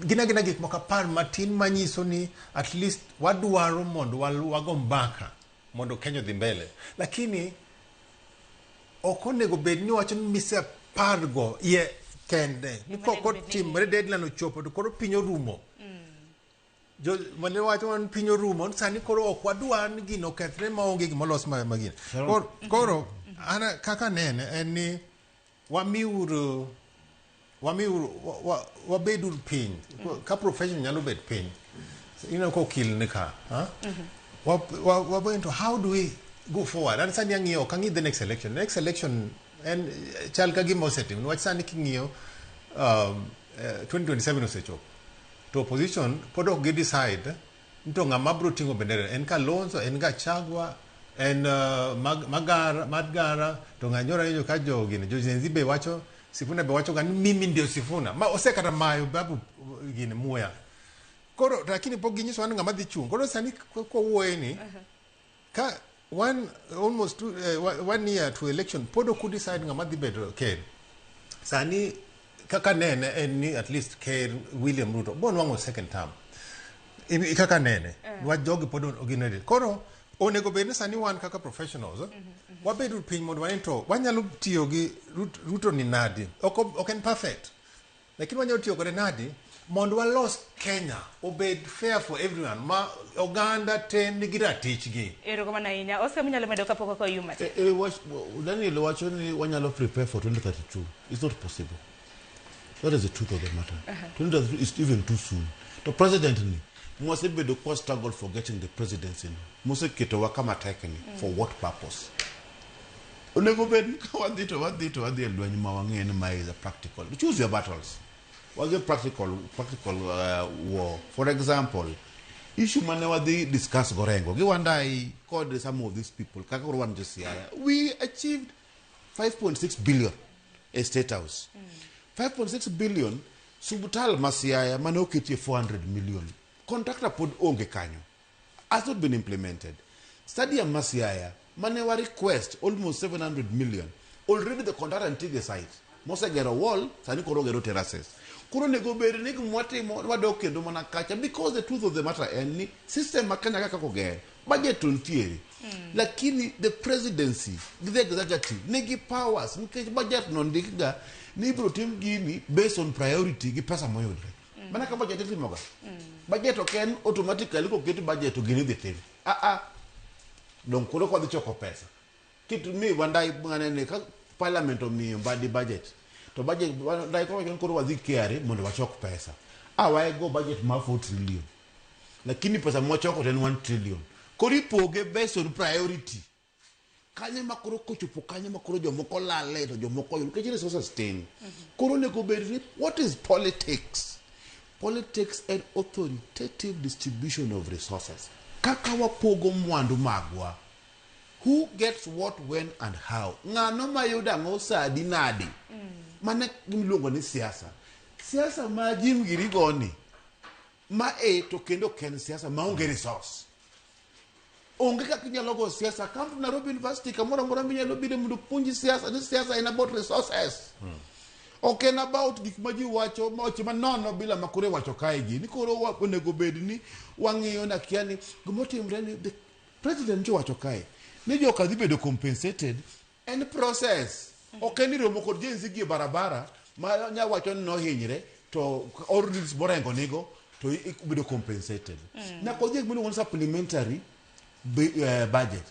gin agina gik moko 10 matin manyiso ni at least wadwaro mondo wago mbaka mondo Kenya odhi mbele. Lakini ok onego bed ni wacho ni mise 10 go ye kende. Ni kok otimre deadline ochopo to koro piny orumo. Jo mane wacho wan piny orumo sani koro ok wadwar ni gino okethre maonge gima olos ma gino. Koro ana kaka nene en ni wamiuru wabeduru piny. Ka profession nyalo bet piny. Ineno ka okil ni ka. Wa how do we go forward? An sani ang'iyo, ok ang'i the next election. The next election en chal ka gima osetim. Niwach sani king'iyo 2027 osechopo. To opposition pod ok gi decide ni to ng'ama biro ting'o bendera. En Kalonzo, en Gachagua, en Magara, to ng'anyora winjo ka jo gini, jo Gen Z be wacho, Sifuna be wacho ga ni mimi ndio Sifuna. Ma osekata mayo babu gini muya. Koro lakini pok ginyiso ni ng'ama dhi chung'. Koro sani kowuoye ni ka one almost two, 1 year to election pod ok decide ng'ama dhi bedo ker. Sani kaka nene en ni at least Ker William Ruto bo nwang'o second term. Kaka nene niwach jogi pod gin ready. Koro onego bed ni sani wan kaka professionals wabedo piny mondo wane to wanyalo tiyo gi Ruto ni nadi. Ok en perfect. Lakini wanyalo tiyo kode nadi mondo walos Kenya obed fair for everyone ma oganda te nigi ratichgi. Erokamano ahinya. Oscar minyalo medo kapok ok oyum matin. Daniel wacho ni wanyalo prepare for 2032. It's not possible. That is the truth of the matter. 2032 is even too soon. The president ni mwasebedo kwa struggle for getting the presidency. Moseketowa kama tek ni for what purpose? Onego bed ni ka wadhi to wadhi to wadhi e lweny ma wang'eyo ni mae is a practical. Choose your battles. Wadhi practical war. For example, issue mane wadhi discuss go Orengo gi Wandayi kod some of these people kaka koro wan jo Siaya, we achieved 5.6 billion e State House. 5.6 billion subtal ma Siaya mane oketie 400 million. Contractor pod onge kanyo. Has not been implemented. Stadium ma Siaya mane wa request almost 700 million. Already the contractor nitie e site. Mosegero wall, sani koro ogero terraces. Koro onego bed ni gima watimo wadok kendo mana kacha because the truth of the matter en ni system ma Kenya kaka oger budget to nitiere. Lakini the presidency gi the executive nigi powers nikech budget no ndik ga ni ibiro tim gini based on priority gi pesa moyudre. Mana ka budget itimoga. Budget ok en automatically koket budget to gini idhi tim. Dong koro kwa dhi choko pesa. Kit mi Wandayi ng'ane ka parliament omiyo Mbadi budget. To budget Wandayi koro wacho ni koro wadhi KRA mondo wachok pesa. Waego budget mar 4 trillion. Lakini pesa mwachoko to en 1 trillion. Koro ipoge based on priority. Kanyo ma koro kochopo kanyo ma koro jomoko lale to jomoko yudo nikech resources tin. Koro onego bed ni what is politics? Politics and authoritative distribution of resources. Kaka wapogo mwandu magwa. Who gets what, when and how? Ng'ano mayudo ang'o sa adi nadi? Mano gimiluongo ni siasa. Siasa ma Jim giri goni ma e to kendo ok en siasa maonge resource. Onge kaka inyalo go siasa. Come to Nairobi University kamoro amora minyalo bire mondo puonji siasa ni siasa en about resources. Ok en about gik ma ji wacho weche manono bila ma koro iwacho kae gi ni koro onego bed ni wang'iyo na kia ni gimotimre ni the president nyowacho kae ni joka dhi bedo compensated en process. Ok en ni romo kod Gen Z gi e barabara ma nya wacho ni nohinyre to orders morengo nigo to bedo compensated. Nyaka odhi e gimiluongo ni supplementary Budget.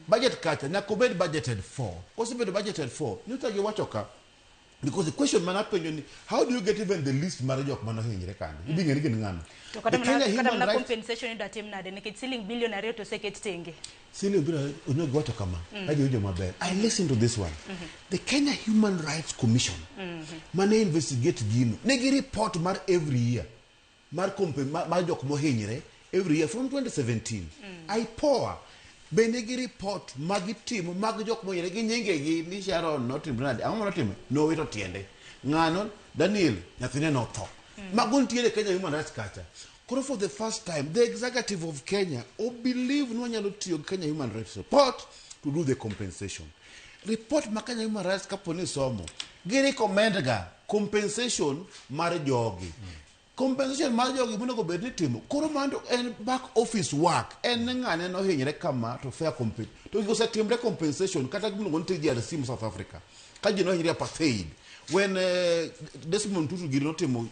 Budget kacha nyaka obed budgeted for. Kosebedo budgeted for, nyocha giwacho ka because the question man apenjo ni, how do you get even the list mar jok manohinyre kanyo? Idhi ng'e ni gin ng'ano. To kata The Kenya mana kata Human mana Rights compensation idwa tim nade nikech siling bilion 2 to oseket tenge. Siling biro onego giwacho kama. Aji winjo maber. I listen to this one. The Kenya Human Rights Commission mane investigate gino nigi report mar every year mar mar jok mohinyre every year from 2017. IPOA be nigi report magitimo mag jok mohinyre gi nyingegi ni Sharon notimre nade, ang'o manotimo, nowito tiende, ng'ano Daniel nyathine notho. Mago nitiere Kenya Human Rights kacha. Koro for the first time the executive of Kenya o believe ni wanyalo tiyo gi Kenya Human Rights report to do the compensation. Report ma Kenya Human Rights kapo ni somo, gi recommend ga compensation mar jogi. Compensation mar jogi monego bed ni timo koro mano en back office work, en ni ng'ane nohinyre kama to fair compensation to gigo osetimre compensation kata gimiluongo ni TJRC ma South Africa ka ji nohinyre apartheid when Desmond Tutu giri notimo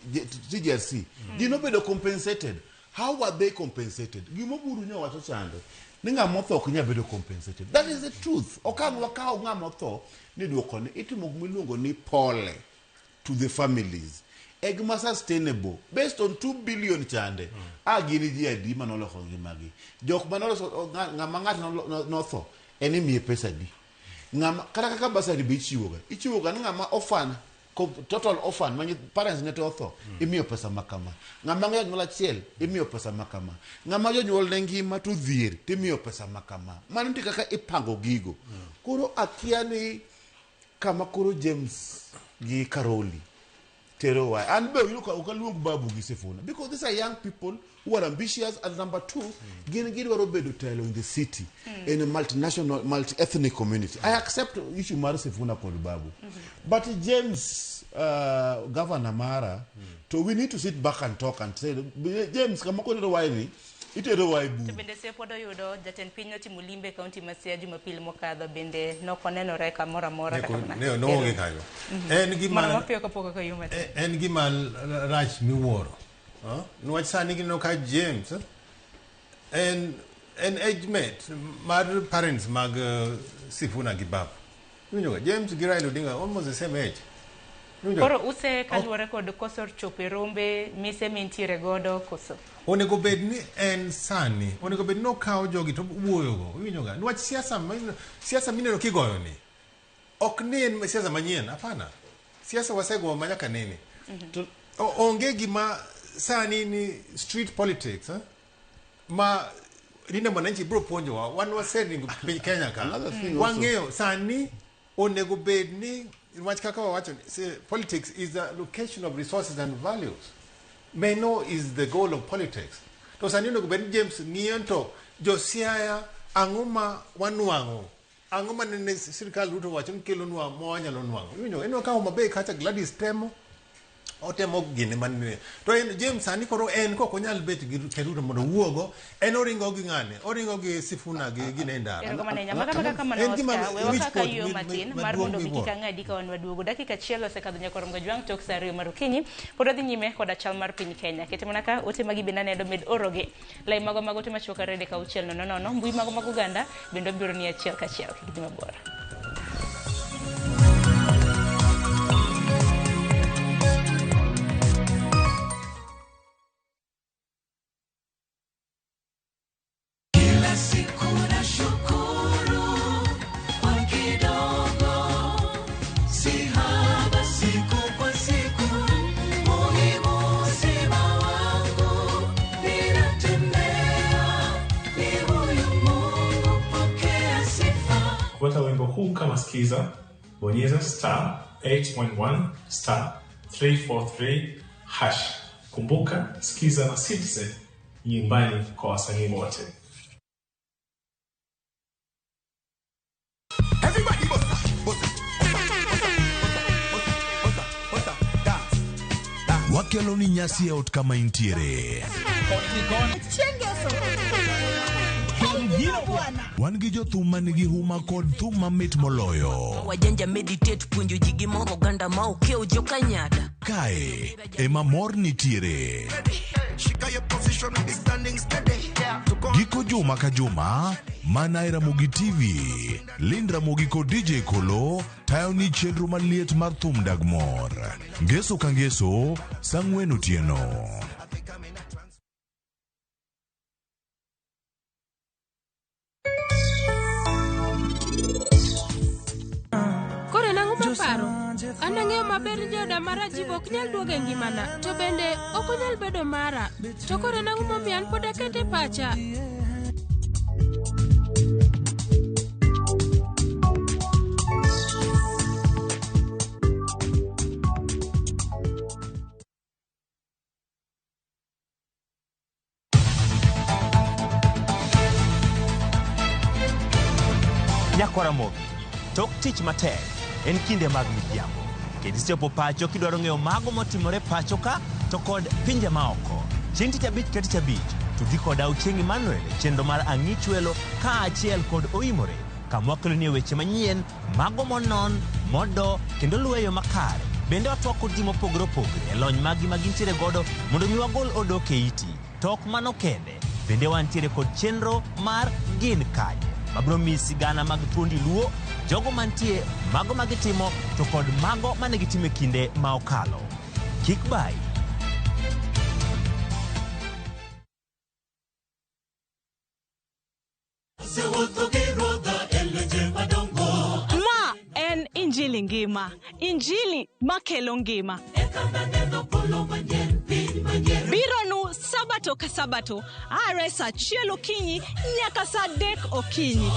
TJRC, ji nobedo compensated. How were they compensated? Gimoburu nyo wacho chande ni ng'ama otho ok nyal bedo compensated. That is the truth. Ok ang' wakaw ng'ama otho ni duoko ni itimo gimiluongo ni pole to the families e gima sustainable based on 2 billion chande. A gin ji adi manoloko ngimagi? Jok manoloso ng'ama ng'ato notho en imiye pesa adi? Ng'ama kata kaka bursary be ichiwoga, ichiwoga ni ng'ama orphan, total orphan ma parents ne to otho, imiyo pesa makama. Ng'ama janyuol achiel imiyo pesa makama. Ng'ama jonyuol ne ngima to dhier timiyo pesa makama. Mano nitie kaka ipango gigo. Koro akia ni kama koro James gi Karoli terowa. An be oyudo ka ok aluong Babu gi Sifuna because these are young people who are ambitious, and number two, gin gidwaro bedo telo in the city, in a multinational, multi-ethnic community. I accept issue mar Sifuna kod Babu, but James, governor mara, to we need to sit back and talk and say, James, kama koro itero ni itero wa e To bur. Bende se pod oyudo jatend piny notimo limbe e kaunti ma Siaya Jumapil mokadho, bende nokonenore kamoro amora Ne kata mana. Ne noonge kanyo. En gima Mana mapiyo kapok ok oyume. En gima rach miwuoro. Ah? Niwach sani gineno ka James en age mate mar parents mag Sifuna gi Babu. Iwinjo ga James gi Raila Odinga almost the same age. Iwinjo? Koro use kaluwore kod koso chopo e rombe mise mintiere godo koso. Onego bed ni en sani, onego bed ni okawo jogi to wuoyogo. Iwinjo ga? Niwach siasa mineno kigoyo ni ok ni en siasa manyien, hapana. Siasa wasegoyo ma nyaka nene. To onge gima sani ni street politics, eh? Ma Linda Mwananchi biro puonjowa, wan waseringo piny Kenya ka. Another thing also- Wang'eyo sani onego bed ni wach kaka wawacho ni, politics is the allocation of resources and values. Meno is the goal of politics. To sani onego bed ni James ng'iyo to jo Siaya ang'o ma wanwang'o, ang'o ma nene sirikal Ruto wacho ni kelonwa ma wanyalo nwang'o. Iwinjo, ineno ka Homa Bay kacha Gladys temo otemo gine manene to en James sani koro en kok onyal bet gi Ruto mondo owuogo, en oringo gi ng'ane, oringo gi Sifuna gi gine e ndara. Erokamano ahinya. Maka maka kamano En gima Oscar, we wich waka kuot yueyo matin mar maduong' mondo mi kik miwuoro. ang'adi ka wan waduogo. Dakika achiel osekadho nyaka romo gajwang' tok sa 2 mar okinyi. Pod wadhi nyime koda chal mar piny Kenya. Kete mana ka ote magi bende aneno med orogi. Lai mago mag ote machuok 23600, mbui mago mag oganda bende obiro ni achiel kachiel. Kik idhi mabor. Kila siku nashukuru kwa kidogo, si haba siku kwa siku, muhimu uzima wangu, ninatembea ni huyu Mungu, pokea sifa. Kupata wimbo huu kama skiza, bonyeza star 811 star 343 hash. Kumbuka, skiza na Citizen nyumbani kwa wasanii wote. Everybody bossa, bossa, bossa, bossa, bossa, bossa, dance. Wakelo ni nyasi e ot kama intiere. Chieng' ngeso. Gino bwana. Wan gi jothum ma nigi huma kod thum mamit moloyo. Wajanja meditate puonjo ji gi moro oganda ma okew jokanyada. Kae ema mor nitiere. Giko juma ka juma, mana e Ramogi TV, Lind Ramogi kod DJ Kolo tayo ni chenro maliet mar thum dag mor. Ngeso ka ngeso, saa ang'wen otieno. Koro en ang'o maparo? An ang'eyo maber ni jaoda ma Rajiv ok nyal duogo e ngimana, to bende ok onyal bedo mara. To koro en ang'o momiyo an pod akete pacha? Nyakwar Ramogi, tok tich matek en kinde mag midhiambo. Kendo isechopo pacho kidwaro ng'eyo mago motimore pacho ka to kod pinje maoko. Chieng' tich abich ka tich abich, tudri koda Ochieng' Emmanuel e chenro mar Ang'ich Welo kaachiel kod Oimore kama wakeloni weche manyien, mago monon, modo kendo luwe makare. Bende watwak kod ji mopogore opogore e lony maggi ma gintiere godo mondo mi wagol odok e iti. To ok mano kende, bende wantiere kod chenro mar Gin Kanye mabiro miyi sigana mag thuondi luo, jogo mantie, mago ma gitimo to kod mago mane gitimo e kinde ma okalo. Kik bayi. Ma en Injili ngima, Injili makelo ngima. Bironu Sabato ka Sabato, are saa achiel okinyi nyaka saa adek okinyi.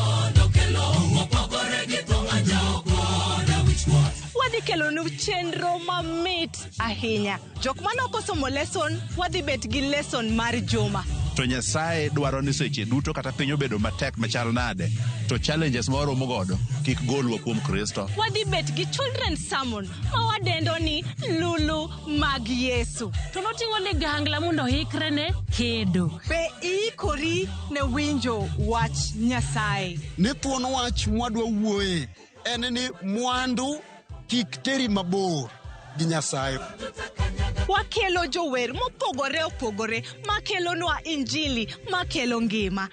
Wadhi kelonu chenro mamit ahinya. Jok mane ok osomo lesson, wadhi bet gi lesson mar juma. To Nyasaye dwaro ni seche duto kata piny obedo matek machal nade, to challenges ma waromo godo kik golwa kuom Kristo. Wadhi bet gi children's sermon ma wadendo ni Lulu mag Yesu. To noting'o ligangla mondo oikre ne kedo. Be iikori ne winjo wach Nyasaye? Ni thuon wach mwadwa wuoye en ni mwandu kik teri mabor gi Nyasaye. Wakelo jower mopogore opogore makelonwa Injili makelo ngima.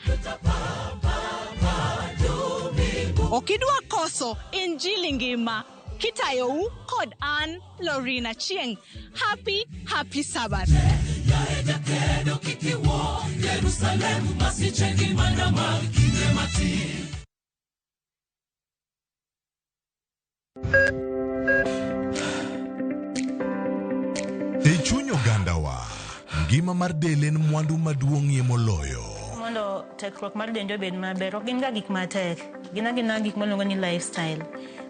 Ok idwa koso Injili ngima kitayou kod an Lorina Chieng. Happy, happy Sabbath. Jerusalem masiche gi mana mag kinde matin. E chuny ogandawa, ngima mar del en mwandu maduong'ie moloyo. Mondo tekruok mar dendi obed maber, ok gin ga gik matek. Gin agina gik miluongo ni lifestyle.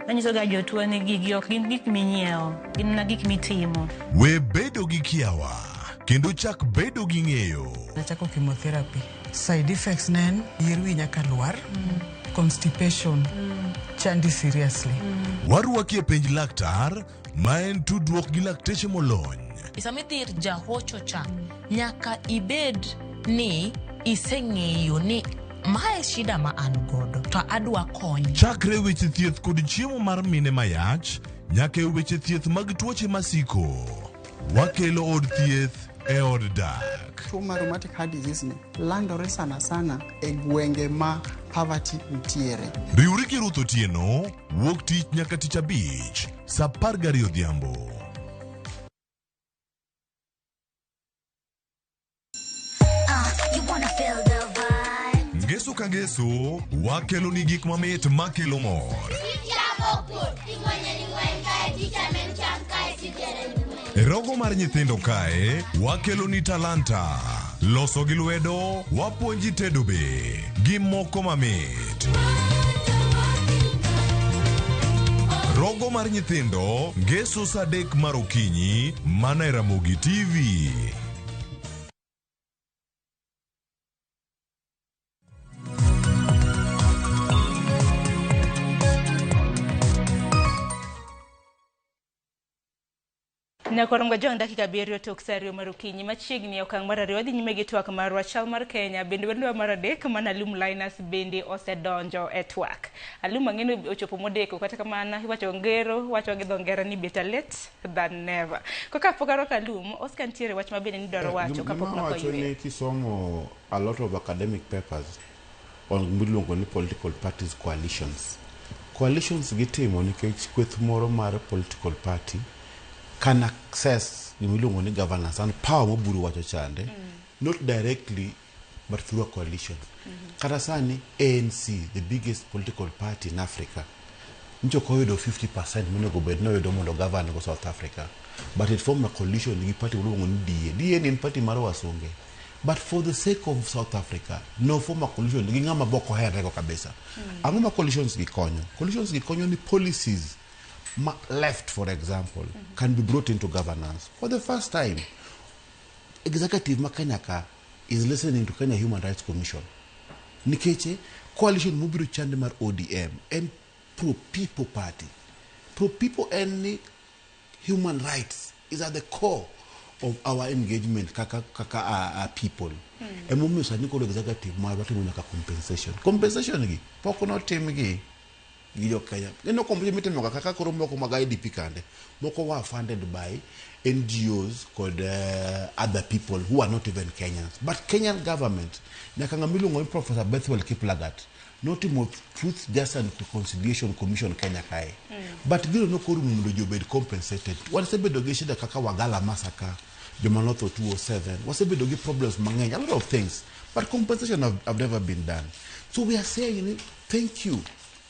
Manyiso ga jotuo ni gigi ok gin gik minyiewo, gin mana gik mitimo. We bedo gi kiawa, kendo chak bedo gi ng'eyo. Nachako chemotherapy. Side effects ne en yier wi nyaka lwar, constipation, chandi seriously. Warwaki e penj laktar, ma en tudruok gi lakteche molony. Sama idhi ir jahocho cha, nyaka ibed ni iseng'eyo ni mae shida ma an godo to adwa kony. Chakre weche thieth kod chiemo mar mine mayach, nyaka e weche thieth mag tuoche masiko. Wakelo od thieth e od dak. Tuo mar rheumatic heart disease ni landore sana sana e gwenge ma poverty nitiere. Riwri gi Ruth Otieno, wuok tich nyaka tich abich, saa 12 odhiambo. You wanna feel the vibe. Ngeso ka ngeso, wakelo ni gik mamit makelo mor. E rogo mar nyithindo kae, wakelo ni talanta. Loso gi lwedo, wapuonji tedo be, gi moko mamit. Rogo mar nyithindo, ngeso saa 3 mar okinyi, mana e Ramogi TV. Nyakorongo jong dakika 7 tok sa 2 mar okinyi machiegni e okang' mar 2 wadhi nyime gi twak marwa chal mar Kenya bende wendwa mar 3 mana Alum Linus bende osedonjo e twak. Alum ang'eno ochopo modeko kata kamano iwacho ngero wacho gi dho ngere ni better late than never. Koka pok arwako Alum, Oscar nitiere wach ma bende nidwaro wacho kapok Gima wacho nokoyweyo. ni kisomo a lot of academic papers on miluongo ni political parties coalitions. Coalitions gitimo nikech kweth moro mar political party can access gimiluongo ni governance and power moburu wacho chande not directly but through a coalition. Kata sani ANC, the biggest political party in Africa, ncho ok oyudo 50% monego bed noyudo mondo govern go South Africa, but it formed a coalition gi party miluongo ni DA. DA ni en party mar wasunge, but for the sake of South Africa no form a coalition gi ng'ama bok oherre go kabisa. Ang'o ma coalitions gi konyo? Coalitions gi konyo ni policies ma left, for example, can be brought into governance for the first time. Executive ma Kenya ka is listening to Kenya Human Rights Commission nikech coalition mobiro chande mar ODM en pro people party. Pro people en ni human rights is at the core of our engagement kaka kaka our people. Emomiyo sani koro executive marwa timo nyaka compensation. Compensation gi pok notim gi gi jo Kenya. Ineno compensation mitimo ga kaka koro moko mag IDP kande moko were funded by NGOs kod other people who are not even Kenyans, but Kenyan government nyaka ng'ama iluongo ni Professor Bethwel Kiplagat notimo Truth, Justice and Reconciliation Commission Kenya kae. But gino nokorumo mondo ji obed compensated. Wasebedo gi shida kaka Wagala massacre, joma notho 207, wasebedo gi problems mang'eny, a lot of things, but compensation have never been done. So we are saying ni, thank you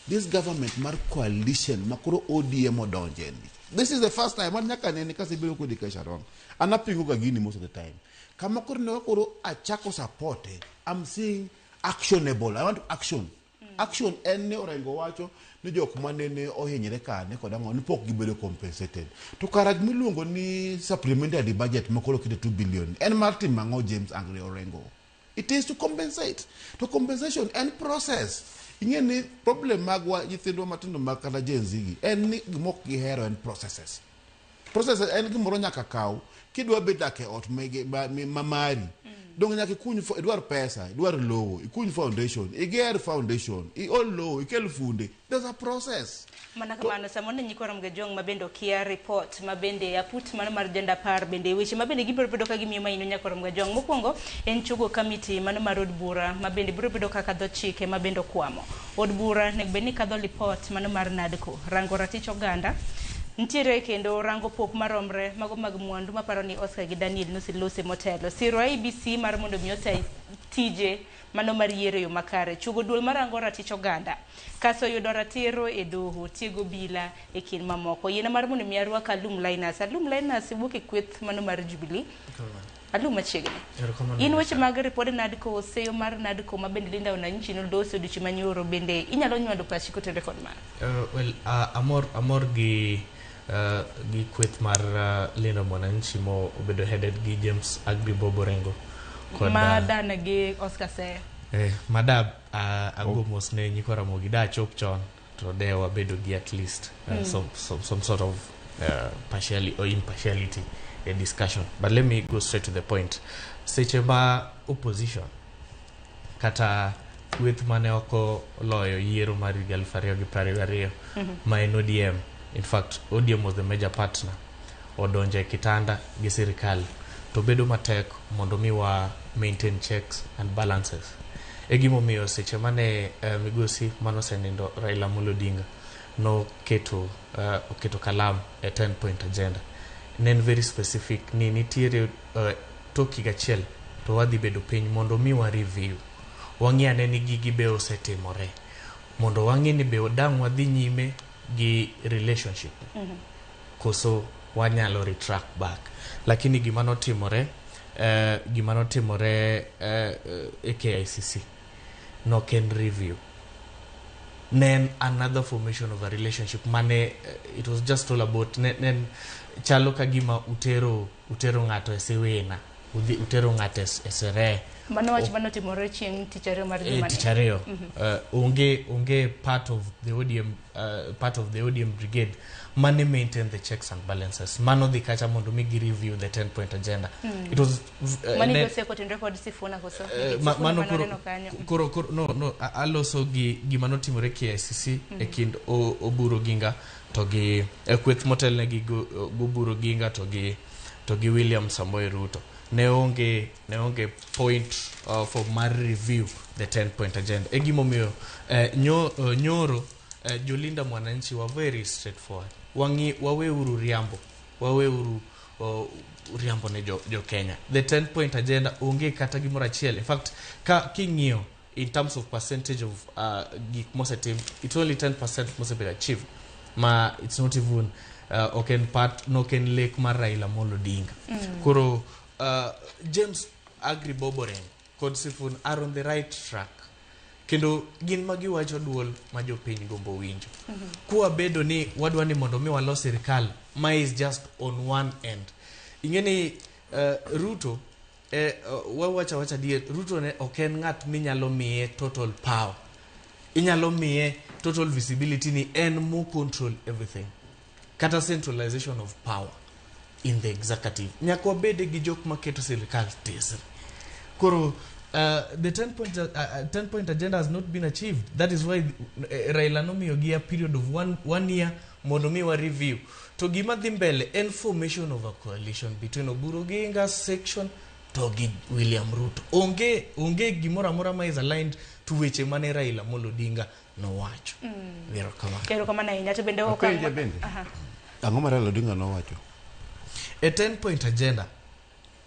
this government mar coalition makoro ODM odonje ni. This is the first time an nyaka nene kasebedo kodi ka Sharon, an apingo ga gini most of the time. Kama koro ne koro achako support, I'm seeing actionable. I want action. Action en ni Orengo wacho ni jok manene ohinyre kane kod ang'o ni pok gibedo compensated. To kara gimiluongo ni supplementary budget makoro kete 2 billion en mar timo ang'o, James Angre Orengo? It is to compensate. To compensation en process. Ing'e ni problem magwa nyithindwa matindo mag kata Gen Z gi en ni gima ok gihero en processes. Processes en gimoro nyaka kaw kidwa bet dak e ot mege, ma mari. Dong nyaka ikuny, idwar pesa, idwar lowo, ikuny foundation, iger foundation, iol lowo, ikel funde. There's a process. Mana kamano samoro ne nyikwa Ramogi Jong ma bende okia report ma bende aput mano mar jenda 10 bende weche ma bende gibiro bedo ka gimiyo maino nyakwa Ramogi Jong. Mokwongo en chugo kamiti mano mar od bura ma bende biro bedo kaka dho chike ma bende okwamo. Od bura nego bed ni kadho report mano mar NADCO, rango ratich oganda. Nitiere kendo rango pok maromre mago mag mwandu maparo ni Oscar gi Daniel noselose motelo. Siro IEBC mar mondo mi ota tije mano mar yiero e yo makare. Chugo duol marango ratich oganda. Kaso yudo ratiro e doho, tiego bila e kind mamoko. Yiena mar mondo mi arwak Alum Linus. Alum Linus wuok e kweth mano mar Jubilee. Alum machiegni. In weche mag ripode NADCO, seyo mar NADCO ma bende Linda Wananchi noloso odiochieng' manyoro bende inyalo nywando pachi kotenore kod mano? Well, amor gi kweth mar Linda Mwananchi mo obedo headed gi James Agri Bob Orengo kod ma dana gi Oscar Seyo. Mada ago mos ne nyikwa Ramogi da chop chon to de wabedo gi at least some sort of partiality or impartiality a discussion. But let me go straight to the point. Seche ma opposition kata kweth mane ok oloyo yiero mar higa 2022 ma en ODM, in fact ODM was the major partner, odonjo e kitanda gi sirikal to bedo matek mondo mi wa maintain checks and balances. E gimomiyo seche mane migosi manosenindo Raila Amolo Odinga noketo oketo kalam e 10 point agenda, ne en very specific ni nitiere tok higa achiel to wadhi bedo piny mondo mi wa review, wang'i ane ni gigi be osetimore, mondo wang'i ni be dang' wadhi nyime gi relationship koso wanyalo retract back. Lakini gima notimore e KICC nok en review, ne en another formation of a relationship mane it was just all about ne chalo ka gima utero ng'ato e siwina, udhi utero ng'ato e sherehe. Mano wach manotimore chieng' tich ariyo mar jumani. Tich ariyo. Onge part of the ODM, part of the ODM brigade mane maintain the checks and balances mano dhi kacha mondo mi gi review the 10 point agenda. It was Mani dose kotenore kod Sifuna koso? Nikech ma, Sifuna mano mane koro, waneno kanyo. koro no aloso gi gima notimore KICC e kind Oburu Oginga to gi kweth motelnegi gi Oburu Oginga to gi William Samoei Ruto. Ne onge point for mar review the 10 point agenda. E gimomiyo nyoro Jolinda Mwananchi wa very straightforward. Wangi waweuru riambo. Waweuru riambo ne jo Kenya. The 10 point agenda onge kata gimoro achiel. In fact, ka king'iyo in terms of percentage of gik mosetim, it's only 10% mosebedo achieved. Ma it's not even ok en part no ken lek mar Raila Amolo Odinga. Koro James Agri Boboreng kod Sifun are on the right track. Kendo gin magiwacho duol ma jopiny gombo winjo. Kwa bedo ni wadwa ni mondo mi walos sirikal ma is just on one end. Ing'e ni Ruto wawacha wacha adier, Ruto ne ok en ng'at minyalo miye total power. Inyalo miye total visibility ni en mo control everything. Kata centralization of power in the executive. Nyaka wabede gi jok maketo sirikal tesre. Koro the 10 point agenda has not been achieved. That is why Raila nomiyo gi a period of one year mondo mi wa review. To gima dhi mbele en formation of a coalition between Oburu Oginga section to gi William Ruto. Onge gimoro amora ma is aligned to weche mane Raila Amolo Odinga nowacho. Erokamano. Erokamano ahinya. To bende okang' bende. Ang'o ma Raila Odinga nowacho? A 10 point agenda.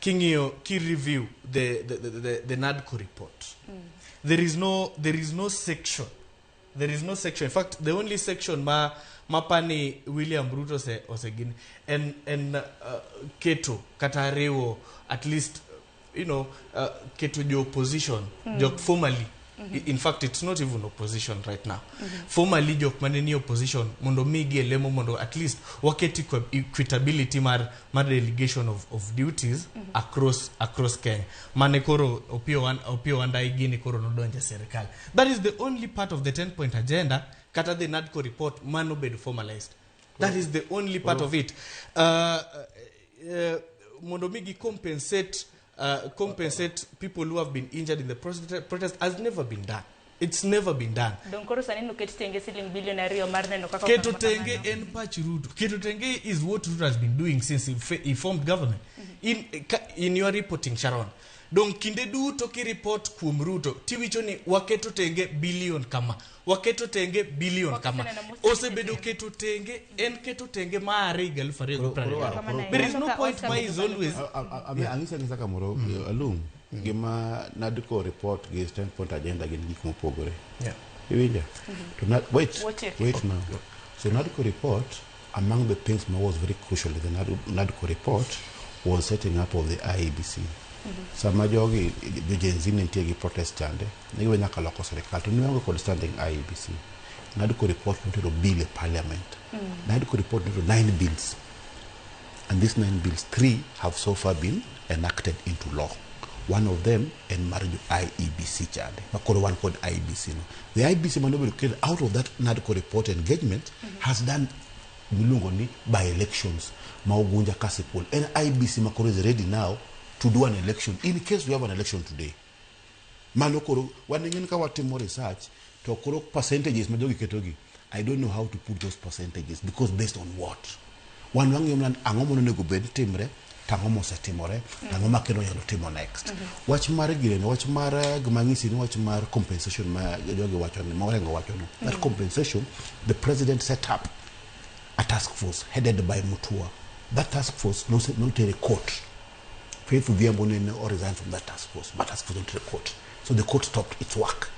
King'iyo ki review the NADCO report. There is no section. There is no section. In fact, the only section ma mapani William Ruto se osegin en keto kata riwo at least you know keto jo opposition jok formally. In fact, it's not even opposition right now. Formally jok mane ni opposition mondo migi elemo mondo at least waket equitability mar delegation of duties across Kenya. Mane koro Opiyo Wandayi gini koro nodonje sirikal. That is the only part of the 10 point agenda kata the NADCO report mano bedo formalized. That is the only part of it. Mondo migi compensate people who have been injured in the protest has never been done. It's never been done. Don koro sani noket tenge siling billion ariyo mar neno kaka keto tenge en pach Ruto. Keto tenge is what Ruto has been doing since he formed government. In your reporting, Sharon, don kinde duto ki report kuom Ruto tiwicho ni waketo tenge billion kama, waketo tenge billion kama. Osebedo keto tenge en keto tenge mare higa 2020. There is no point why is always angisa kamoro alum gima NADCO report gi 10 point agenda gin gik mopogore. Iwinjo? To wait now. So NADCO report, among the things that was very crucial in the NADCO report was setting up of the IEBC. Sama jogi jo Gen Z nitie gi protest chande ne giwe nyaka loko sirikal to ne onge kod standing IEBC. NADCO report notero bill e parliament. NADCO report notero 9 bills, and these 9 bills, 3 have so far been enacted into law. One of them en mar jo IEBC chande makoro wan kod IEBC no. The IEBC manobedo created out of that NADCO report engagement has done miluongo ni by elections ma Ugunja Kasipul. En IEBC makoro is ready now to do an election in case we have an election today. Mano koro waneng'en ka watimo research to koro percentages ma jogi ketogi, I don't know how to put those percentages because based on what? Wan wang'iyo mana ang'o monego bed timre, to ang'o mosetimore, to ang'o ma kendo nyalo timo next. Wach mar girene, wach mar gima ng'isi ni wach mar compensation ma jogi wacho ni, ma Orengo wacho no. That compensation, the president set up a task force headed by Mutua. That task force notere court. Faith Odhiambo ne resign from that task force, but task force not to the court. So the court stopped its work.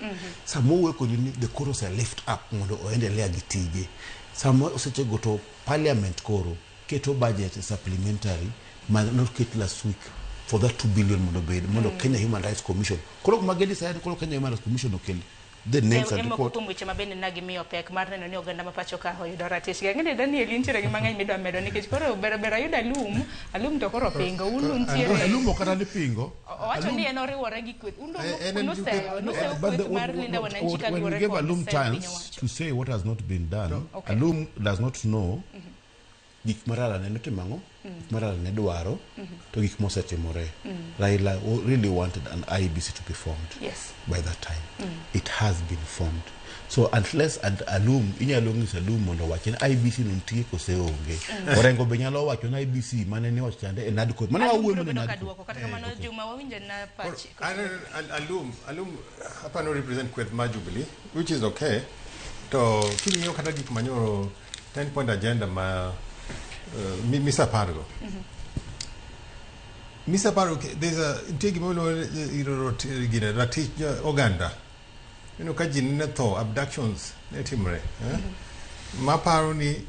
Samo work the court was lift up mondo oendelea gi tije. Samo osechego to parliament koro keto budget supplementary ma not ket last week for that 2 billion mondo bed mondo Kenya Human Rights Commission. Koro magedi sayani koro Kenya Human Rights Commission okel The names E and moko report. kuom weche ma bende ne gimiyo pek mar neno ni oganda ma pacho ka oyudo ratichgi. Ang'e ni Daniel intiere gi mang'eny midwa medo nikech koro ber ber ayudo Alum, Alum to koro pingo, un untiere. Alum ok kata ni pingo. Owacho ni en oriwore gi kweth. Un En en nuseyo, nuseyo But kweth mar Linda Wananchi when kaluwore we gave kod Alum seyo piny chance owacho. to say what has not been done, Okay. Alum does not know gik ma Raila ne notimo ang'o, gik ma Raila ne dwaro, to gik mosetimore. Raila really wanted an IEBC to be formed by that time. It has been formed. So unless and Alum, inyalo nyiso Alum mondo owach ni IEBC no nitie kose onge. Orengo be nyalo wacho ni IEBC mane ni wacho chande e NADCO. Mano Alum wawuoyo biro mana e bedo ka NADCO. duoko. Kata kamano Juma wawinjo na pachi. Alum hapa no represent kweth mar Jubilee, which is okay. To king'iyo kata gik manyoro 10 point agenda ma Misa Pargo. Misa Pargo, there's a nitie gima iluongo ni gine ratich oganda. Ineno ka ji ne tho, abductions ne timre. Eh? Maparo ni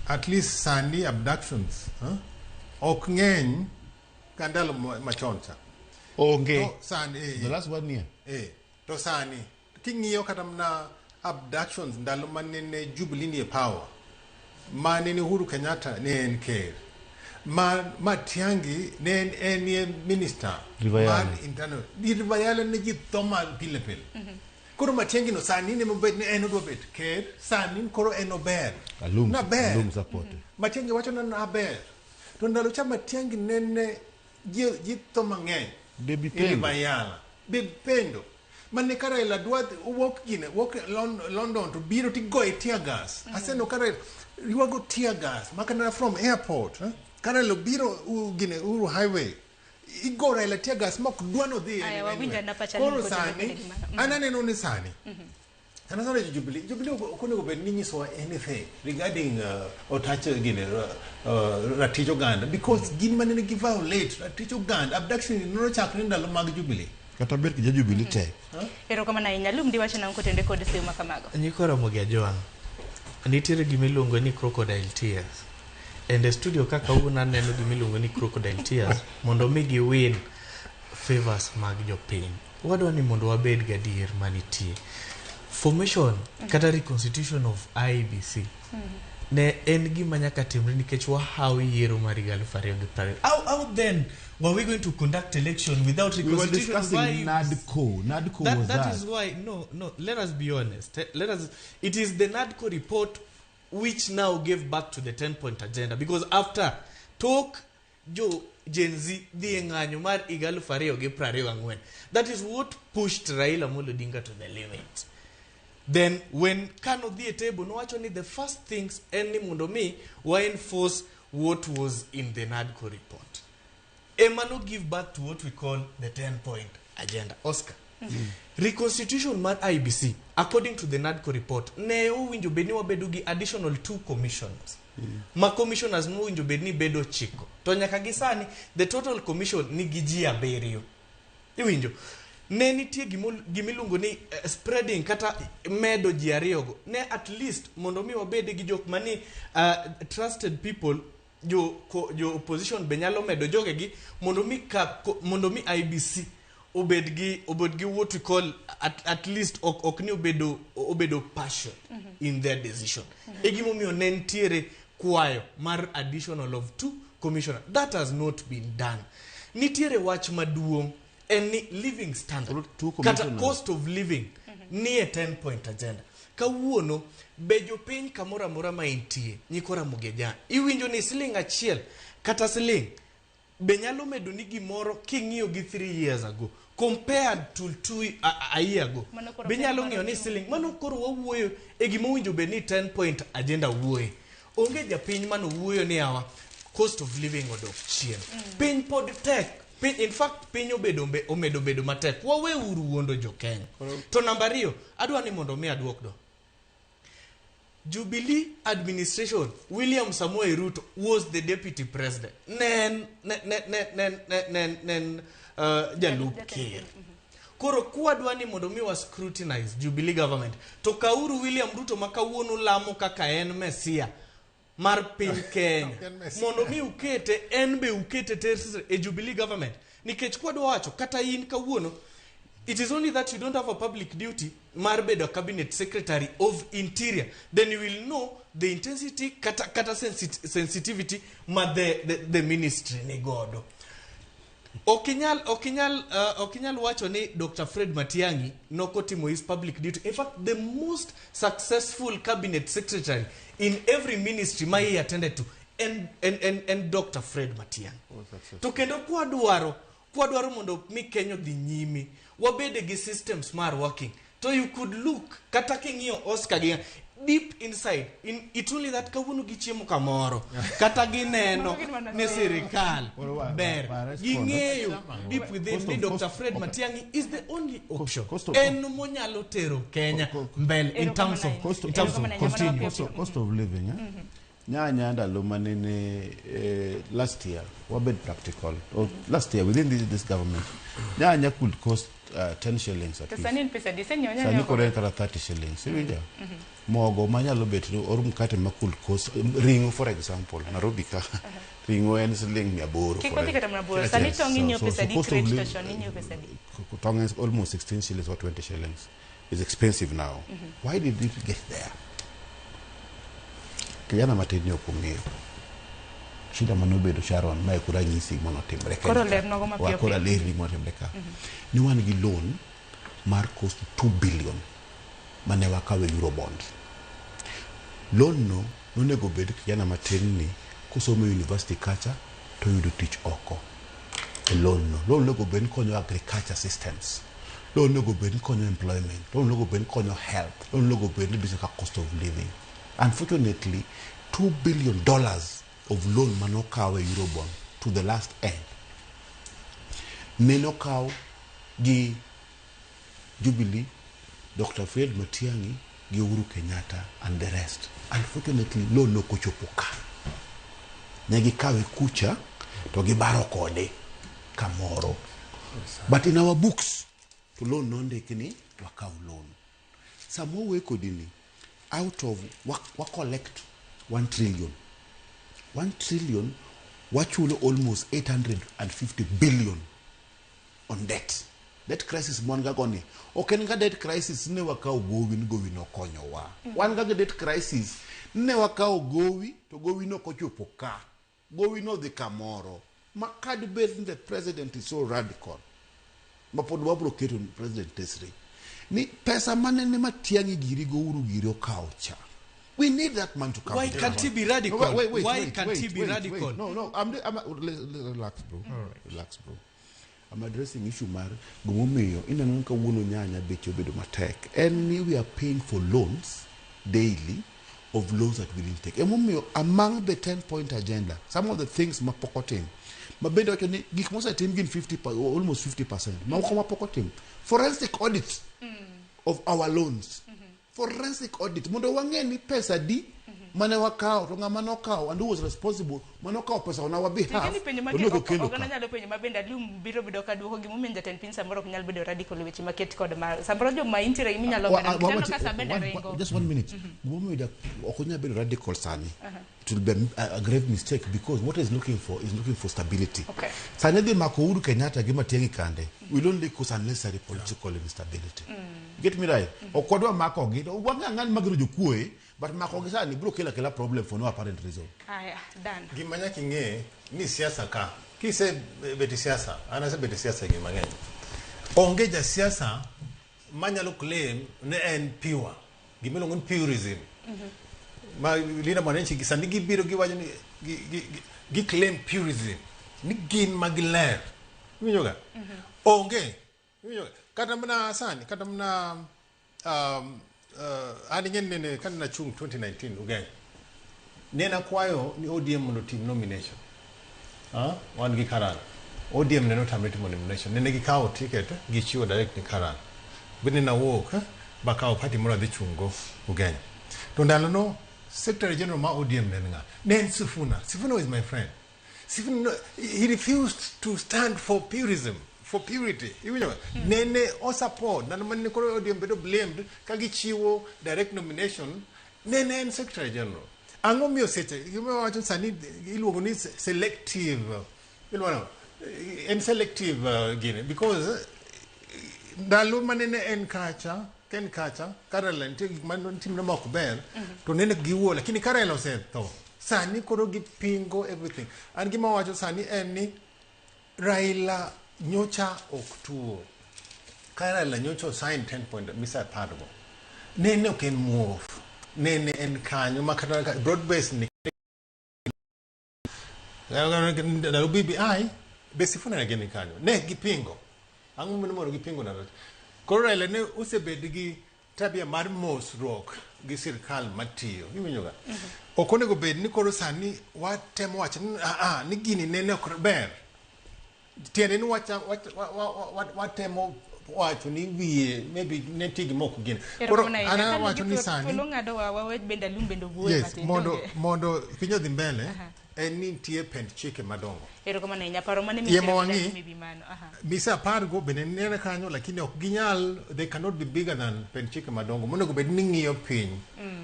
at least sani abductions ok ng'eny ka ndalo machon cha. Onge. To sani, The last one year. To sani king'iyo kata mana abductions ndalo manene Jubilee nie power, manene Uhuru Kenyatta ne en ker, ma Matiang'i ne en enie minister River mar Yala. internal. River Yala ne ji tho ma pile pile. Koro Matiang'i no sani ne mobet ni en odwa bet ker, sani koro en ober. Alum, Naber. Alum support. Matiang'i wacho ni naber. To ndalo cha Matiang'i nene ji tho mang'eny. Baby E Pendo. River Yala. Baby Pendo. Mane ka Raila dwa wuok gine, wuok London to biro tigoye tear gas. Aseno ka Raila ywago tear gas makana from airport. Ka Raila biro gine Uhuru Highway. Igo Raila tear gas mok dwa nodhi Aya, anywhere. wawinjo na pacha Alum Koro kochopo sani, kode gimano. an aneno ni sani. Sana sana jo Jubilee, Jubilee ok onego bed ni nyisowa anything regarding otach gine ratich oganda because gin manene gi violate ratich oganda abduction nochakre ndalo mag Jubilee. Kata bet ki ja Jubilee tek. Erokamano ahinya. Alum diwacho nang'o kotende kod seyo ma kamago? Nyikwa Ramogi Ajwang', nitiere gima iluongo ni crocodile tears. And e studio kaka kawuono aneno gima iluongo ni crocodile tears mondo mi gi win favors mag jopiny. Wadwa ni mondo wabed gadier manitie. Formation kata reconstitution of IEBC ne en gima nyaka timre nikech wahawo yiero mar higa 2020. How then were we going to conduct election without We were reconstitution of discussing IEBC? NADCO. NADCO that, was that that. is why no let us be honest. Let us it is the NADCO report which now gave back to the 10 point agenda because after talk jo Gen Z dhi e ng'anyo mar higa 2024. That is what pushed Raila Amolo Odinga to the limit. Then when Kano dhi e table nowacho ni the first things en ni mondo mi wa enforce what was in the NADCO report. Ema no give birth to what we call the 10 point agenda. Oscar. Reconstitution mar IEBC according to the NADCO report ne owinjo bed ni wabedo gi additional 2 commissioners. Ma commissioners mowinjo bed ni bedo 9. To nyaka gi sani the total commission nigi ji 7. Iwinjo? Ne nitie gimiluongo ni spreading kata medo ji 2 go. Ne at least mondo mi wabed gi jok mani trusted people jo opposition be nyalo medo jogegi mondo mi IEBC obed gi what we call at least ok ni obedo passion in their decision. E gimomiyo ne nitiere kwayo mar additional of 2 commissioner. That has not been done. Nitiere wach maduong' en ni living standard kata cost of living nie 10 point agenda. Kawuono be jopiny kamoro amora ma intie nyikwa Ramogi Ajwang' iwinjo ni siling 1 kata siling be nyalo medo ni gimoro king'iyo gi 3 years ago compared to 2 a year ago. Be nyalo ng'iyo ni siling mano koro wawuoyo e gima owinjo bed ni 10 point agenda wuoye. Onge japiny mano wuoyo ni awa cost of living odok chien. Piny pod tek. In fact piny omedo bedo matek. Waweuru wuondo jo Kenya. To namba 2 adwa ni mondo mi aduok do. Jubilee administration, William Samoei Ruto was the deputy president. Nen jalup ker. Koro kwadwa ni mondo mi wa scrutinize Jubilee government. To kauru William Ruto ma kawuono lamo kaka en mesia mar piny Kenya. Mondo mi ukete en be ukete e Jubilee government. Nikech kwadwa wacho kata in kawuono It is only that you don't have a public duty mar bedo a cabinet secretary of interior. Then you will know the intensity kata sensitivity ma the ministry ni godo. Okinyal wacho ni Dr. Fred Matiang'i nokotimo his public duty. In fact, the most successful cabinet secretary in every ministry ma he attended to and Dr. Fred Matiang'i. To kendo kwadwaro mondo mi Kenya odhi nyime, wabede gi systems mar working. To you could look, kata king'iyo Oscar gi deep inside, in it only that kawuono gichiemo kamoro, kata gineno ni sirikal ber, ging'eyo deep within ni Dr. Fred Matiang'i is the only option. En monyalo tero Kenya mbele in terms of continue. Cost of living, eh? Nyanya ndalo manene last year, wabed practical, or last year within this government, nyanya could cost 10 shillings at least. Sani koro en kata 30 shillings. Iwinjo? Mogo manyalo bet or mkate ma could cost, ring'o for example, Nairobi ka, ring'o en siling 800. Kik wadhi kata mana bor. Sani tong' inyiewo pesa adi, crate to chon inyiewo pesa adi? Tong' is almost 16 shillings or 20 shillings. It's expensive now. Why did it get there? Kijana matin ni ok ong'eyo. Shida manobedo Sharon, mae koro anyisi gima notimre Kenya Koro ka. lernogo mapiyo Wa koro piyo. alerni gima notimre ka. Ni wan gi loan mar cost 2 billion mane wakawo e Eurobond. Loan no nonego bed kijana matin ni kosomo e university kacha to yudo tich oko. E loan no. Loan onego bed ni konyo agriculture systems. Loan onego bed ni konyo employment. Loan onego bed ni konyo health. Loan onego bed ni reduce cost of living. Unfortunately, $2 billion of loan manokaw e Eurobond to the last end nenokaw gi Jubilee, Dr. Fred Matiang'i gi Uhuru Kenyatta and the rest. Unfortunately, loan ok ochopo ka. Ne gikawe kucha to gibaro kode kamoro. But in our books, to loan nondiki ni wakaw loan. Sama wawuoyo kodi ni, out of wa collect 1 trillion. 1 trillion wachulo almost 850 billion on debt. Debt crisis mwan ga goni. Ok en ga debt crisis ne wakawo gowi ni gowi nokonyowa. Wan ga gi debt crisis ne wakawo gowi to gowi nok ochopo ka. Gowi nodhi kamoro. Ma kad bed ni the president is so radical. Ma pod wabro keto ni president tesre. Ni pesa manene Matiang'i giri go Uhuru giri okawo cha. We need that man to come. Why to can't power. he be radical? No, wait, wait, Why wait, can't wait, he be wait, radical? Wait. No, relax, bro. Relax, bro. I'm addressing issue mar gimomiyo ineno ni kawuono nyanya beche obedo matek. En ni we are paying for loans daily of loans that we didn't take. Emomiyo among the 10 point agenda, some of the things mapok otim, ma bende wacho ni gik mosetim gin 50 almost 50%. Moko mapok otim. Forensic audit of our loans. Forensic audit mondo wang'e ni pesa di mane wakawo to ng'ama nokawo and who was responsible mane okawo pesa on our behalf Tingeni penjo ma to nogo kelo oganda ka. nyalo penjo ma bende Alium biro bedo ka duoko gimomiyo jatend piny samoro ok nyal bedo radical e weche maket kod mar samoro joma intiere minyalo medo nikech aneno ka sa bende ringo. Just one minute. Gimomiyo ok onyal bedo radical sani, it will be a grave mistake because what he's looking for is looking for stability. Sani dhi mako Uhuru Kenyatta gi Matiang'i kande will only cause unnecessary political instability. Get me right? Ok wadwa makogi, wang'e ang'ani magero jokuoye, but makogi sani biro kelo akela problem for no apparent reason. Aya, Dan. Gima nyaka ing'e ni siasa ka kisebet e siasa, an asebet e siasa higni mang'eny, onge jasiasa manyalo claim ni en pure, gimiluongo ni purism ma Linda Mwananchi gi sani gibiro giwacho ni gi claim purism ni gin magiler, iwinjo ga? Onge, iwinjo ga? Kata mana sani, kata mana an ing'e nene kane nachung' 2019 Ugenya, nene akwayo ni ODM mondo otim nomination. Wan gi Karana, ODM nene otamre timo nomination, nene gikawo ticket gichiwo direct ni Karana, bende nawuok bakawo party moro adhi chung' go Ugenya. To ndalono secretary general ma ODM ne en ng'a? Ne en Sifuna. Sifuna is my friend. Sifuna, no, he refused to stand for purism, for purity, iwinjo? Nene o support ndalo mane koro ODM bedo blamed ka gichiwo direct nomination, nene en secretary general. Ang'o miyo seche gima wacho sani iluongo ni selective, iluongo en selective gini because Ndalo manene en kacha, ken kacha, ka Raila nitie gik mane timre ma ok ber, to nene giwuo, lakini ka Raila osetho, sani koro gipingo everything. An gima wacho sani en ni Raila nyocha ok tuo. Ka Raila nyocha osign 10 point mise apar go, nene ok en muofu. Nene en kanyo ma kata ka broad base ni ndalo BBI be Sifuna ne gin kanyo. Ne gipingo. Ang'o mane mondo gipingo ndalo? Koro Raila ne osebed gi tabia mar mosruok gi sirkal matiyo. Iwinjo ga? Ok onego bed ni koro sani watemo wacho ni ah, ah, ni gini nene ok ber. Tiende ni wacha, wach, wa, wa, wa, watemo wacho ni wiye maybe ne nitie gima ok gin. Koro Erokamano ahinya. an Ka awacho ni thuolo sani ng'ado wa wawe bende alum bende owuoye yes, matin. mondo Donge? mondo piny odhi mbele Aha. en ni nitie pend chike madongo. Erokamano ahinya. Paro mane Yie ma wang'i. maybe mano. Aha. Mise apar go bende nene kanyo lakini ok ginyal they cannot be bigger than pend chike madongo monego bed ni ng'iyo piny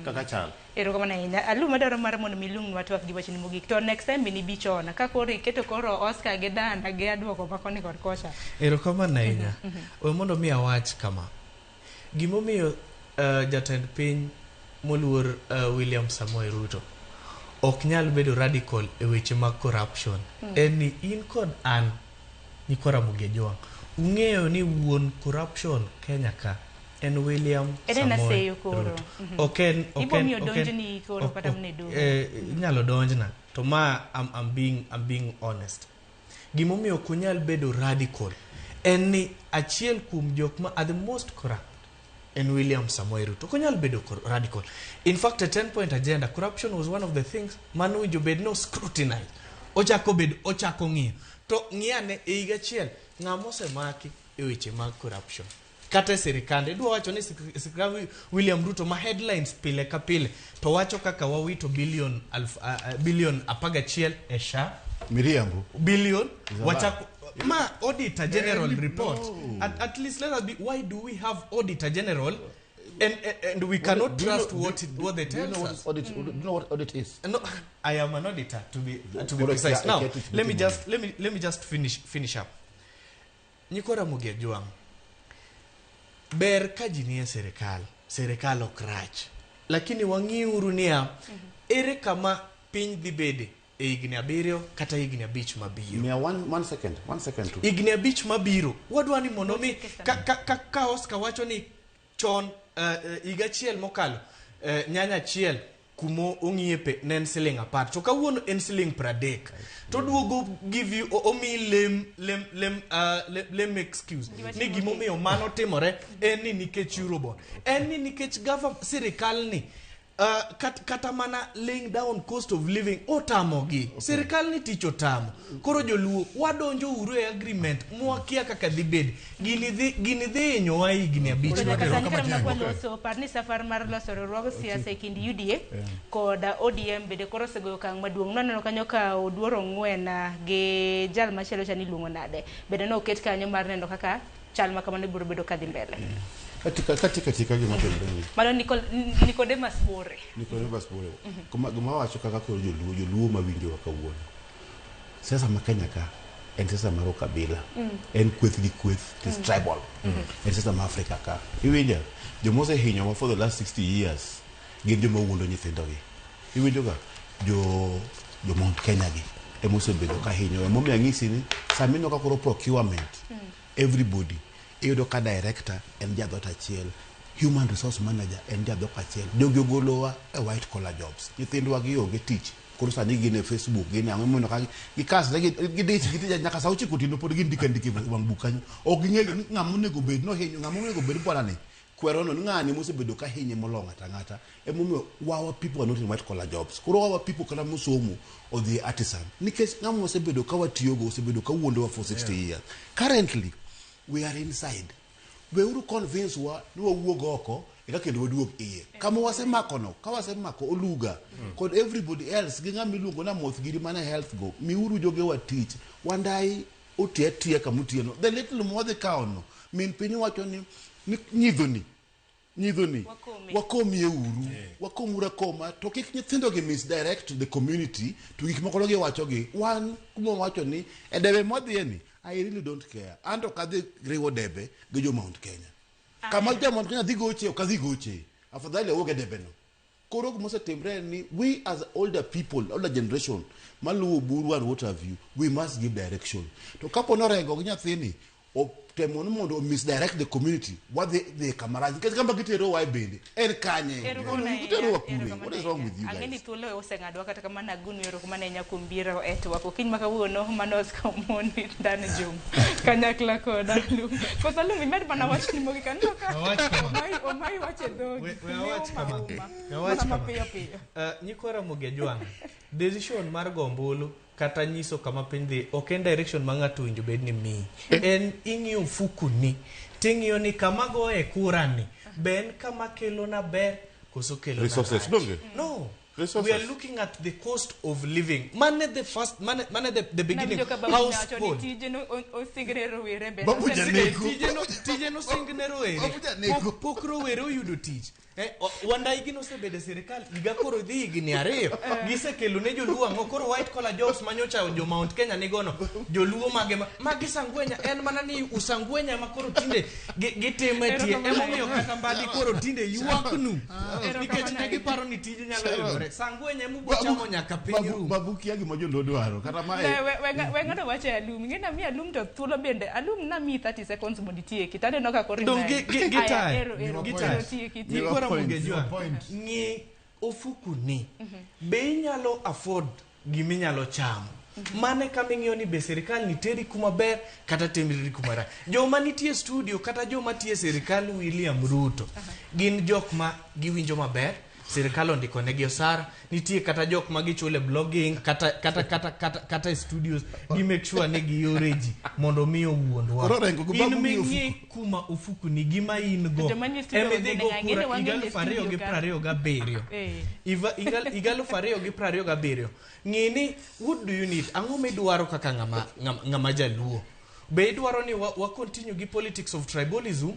kaka chal. Erokamano ahinya. Alum adwaro mar mondo mi ilung'nwa twak gi wachni mogik. To next time bende ibi chon. Ka koro iketo koro Oscar gi Dana gi aduoko ma koni kod kocha. Erokamano ahinya. We mondo mi awach kama. Gimomiyo jatend piny moluor William Samoei Ruto ok nyal bedo radical e weche mag corruption en ni in kod an nyikwa Ramogi Ajwang' ung'eyo ni wuon corruption Kenya ka en William En en Samoei aseyo koro. Ruto. Mhm. Ok en ok Ibo en miyo ok en donjni koro ok kata ok mana e doho. inyalo donjna to ma I'm being honest. Gimomiyo ok onyal bedo radical en ni achiel kuom jok ma are the most corrupt en William Samoei Ruto. Ok onyal bedo radical. In fact, a 10 point agenda, corruption was one of the things manowinjo bed no scrutinize. Ochako bed, ochako ng'iyo. To ng'iyane e higa achiel, ng'ama osemaki e weche mag corruption. Kata e sirikande, idwa wacho ni sirikand William Ruto ma headlines pile ka pile to wacho kaka wawito billion billion 11 e SHA. Miriambo. Billion. Is a Wachako lie. ma auditor general report. No. At least let us be, why do we have auditor general and we cannot Do you trust know- what they do you tell know what us? is audit? Do you know what audit is? No, I am an auditor to be Audit, precise. yeah, I Now, get it, let me but just let me just finish up. Nyikwa Ramogi Ajwang', ber ka ji nie sirikal, sirikal ok rach. Lakini wang'iuru niya, ere kama piny dhi bede e higni 7 kata higni 5 mabiro. Mia one second, 1 second to. Higni 5 mabiro, wadwa ni mondo mi ka Oscar wacho ni chon higa achiel mokalo nyanya achiel kumo ong'iepe ne en siling 10 to kawuono en siling 30 to duogo give you omi lem excuse ni gimomiyo mano timore en ni nikech Eurobond, en ni nikech sirikal ni kata mana laying down cost of living otamogi. Sirikal ni tich otamo. Koro joluo wadonjo uru e agreement mwakia kaka dhi bed. Gini dhi hinyowa higni 5. To nyaka sani kata mana kwaloso, par ni safar mar loso riwruog siasa e kind UDA kod ODM bende koro osegoyo okang' maduong'. Nwaneno kanyo ka Oduor Ong'wen gi jal machielo cha niluongo nade. Bende noket kanyo mar neno kaka chal ma kamano biro bedo kadhi mbele. Katika gima timore ni. Mano Nicodemus Bore. Nicodemus Bore. Gima wacho kaka koro joluo mawinjowa kawuono. Siasa ma Kenya ka en siasa mar ukabila. En kweth gi kweth, it is tribal. En siasa ma Afrika ka. Iwinjo? Joma osehinyowa for the last 60 years gin joma wuondo nyithindogi. Iwinjo ga? Jo Mount Kenya gi ema osebedo ka hinyowa. Emomiyo anyisi ni sama ineno ka koro procurement, everybody iyudo ka director en jadhot achiel, human resource manager en jadhok achiel. Jogi ogolowa e white collar jobs. Nyithindwa gi onge tich. Koro sani gin e Facebook, gin e ang'o mondo ka gikasre, gidich, gitich nyaka sa 9 otieno pod gindiko andika e wang' buk kanyo. Ok ging'eyo ni ng'ama onego bed nohinyo, ng'ama onego bed bwana ni kwero no ni ng'ani mosebedo ka hinye molo ng'ato ang'ata. Emomiyo our people are not in white collar jobs. Koro our people kata mosomo odhi e artisan. Nikech ng'ama wasebedo ka watiyogo osebedo ka wuondowa for 60 years. Currently, we are inside. Weuru convince wa ni wawuog oko eka kendo waduog iye. Kama wasemako no, ka wasemako Oluga kod everybody else gi ng'ama iluongo ni Amoth giri mana health go, miuru jogewa tich. Wandai oti atiya kama otieno. The little mwadhi kawo no, min piny wacho ni nyidhoni, wakomie uru, wakomuru akoma, to kik nyithindo gi misdirect the community to gik moko giwacho gi. Wan kuma wacho ni e debe mwadhiye ni, I really don't care. Anto ok adhi riwo debe gi jo Mount Kenya. Kama jo Mount Kenya dhi goche, ok adhi goche. Afadhali awuog e debe no. Koro gima osetimre en ni we as older people, older generation, maluwo Oburu and what have you, we must give direction. To kapo ni Orengo gi nyathini otemo ni mondo misdirect the community, wadhi dhi kama rach. Nikech kama giterowa e bende, en kanye? Giterowa kure? What is wrong with you Ang'e ni guys? thuolo oseng'adwa kata kamano agunu erokamano ahinya kuom biro e twak okinyi ma kawuono mano Oscar Omondi Dan Jum kanyakla kod Alum. Koso Alum imed mana wachni mogik aneno ka Awach kama. omayi omayi wach e dhogi. We awach Ne kama. uma uma. We awach Mana kama. mapiyo piyo. Nyikwa Ramogi Ajwang', decision mar go ombulu kata nyiso kama piny dhi ok en direction ma ng'ato owinjo bed ni miyi. En ing'iyo ofukuni ting'iyo ni kama goye kura ni be en kama kelona ber koso kelona Resources, rach. donge? No. Resources. We are looking at the cost of living. Mane the first, mane the beginning. Nawinjo ka babu wacho ni Household. tije no osingre rowere bende. Babu Osengre- Tije nosingne rowere. Pok rowere oyudo tich. Wandayi gi nosebedo e sirikal higa koro dhi higni 2. Gisekelo ne joluo ang'o koro white collar jobs manyocha jo Mount Kenya nigono. Joluo mage magi sangwenya en mana ni usangwenya ma koro tinde gitime tie. Emomiyo kata Mbadi koro tinde ywaknu. Nikech ne giparo ni tije nyalo yudore. Sangwenya ema chamo nyaka piny rum. Babu kia gima joluo dwaro. Kata mae Ne, we ng'ado wach e Alum. Ing'e ni amiyo Alum to thuolo bende. Alum namiyi 30 seconds mondo itieki. To aneno ka koro Dong' imedo. gi Aya, tayo. ero, Gi ero, tayo. tieki, tieki. Nyikwa Ramogi Ajwang', ng'i ofukuni be inyalo afford giminyalo chamo mane kama ing'iyo ni be sirikal ni teri kuma ber kata teri kuma rach joma nitie studio kata joma tiyo e sirikal William Ruto gin jok ma giwinjo maber sirikal ondiko negi osara nitie kata jok ma gichule blogging kata e studios gi make sure ni giore ji mondo mi owuondwa Koro Orengo go in babu ng'iyo ming'i kuma ofukuni gima in go Joma nie studio emidhi go bende ng'e kura ni wang'e higa nie studio ka. 2027 Eh. Higa 2027 ng'i ni what do you need ang'o midwaro kaka ng'ama jaluo be idwaro ni wa continue gi politics of tribalism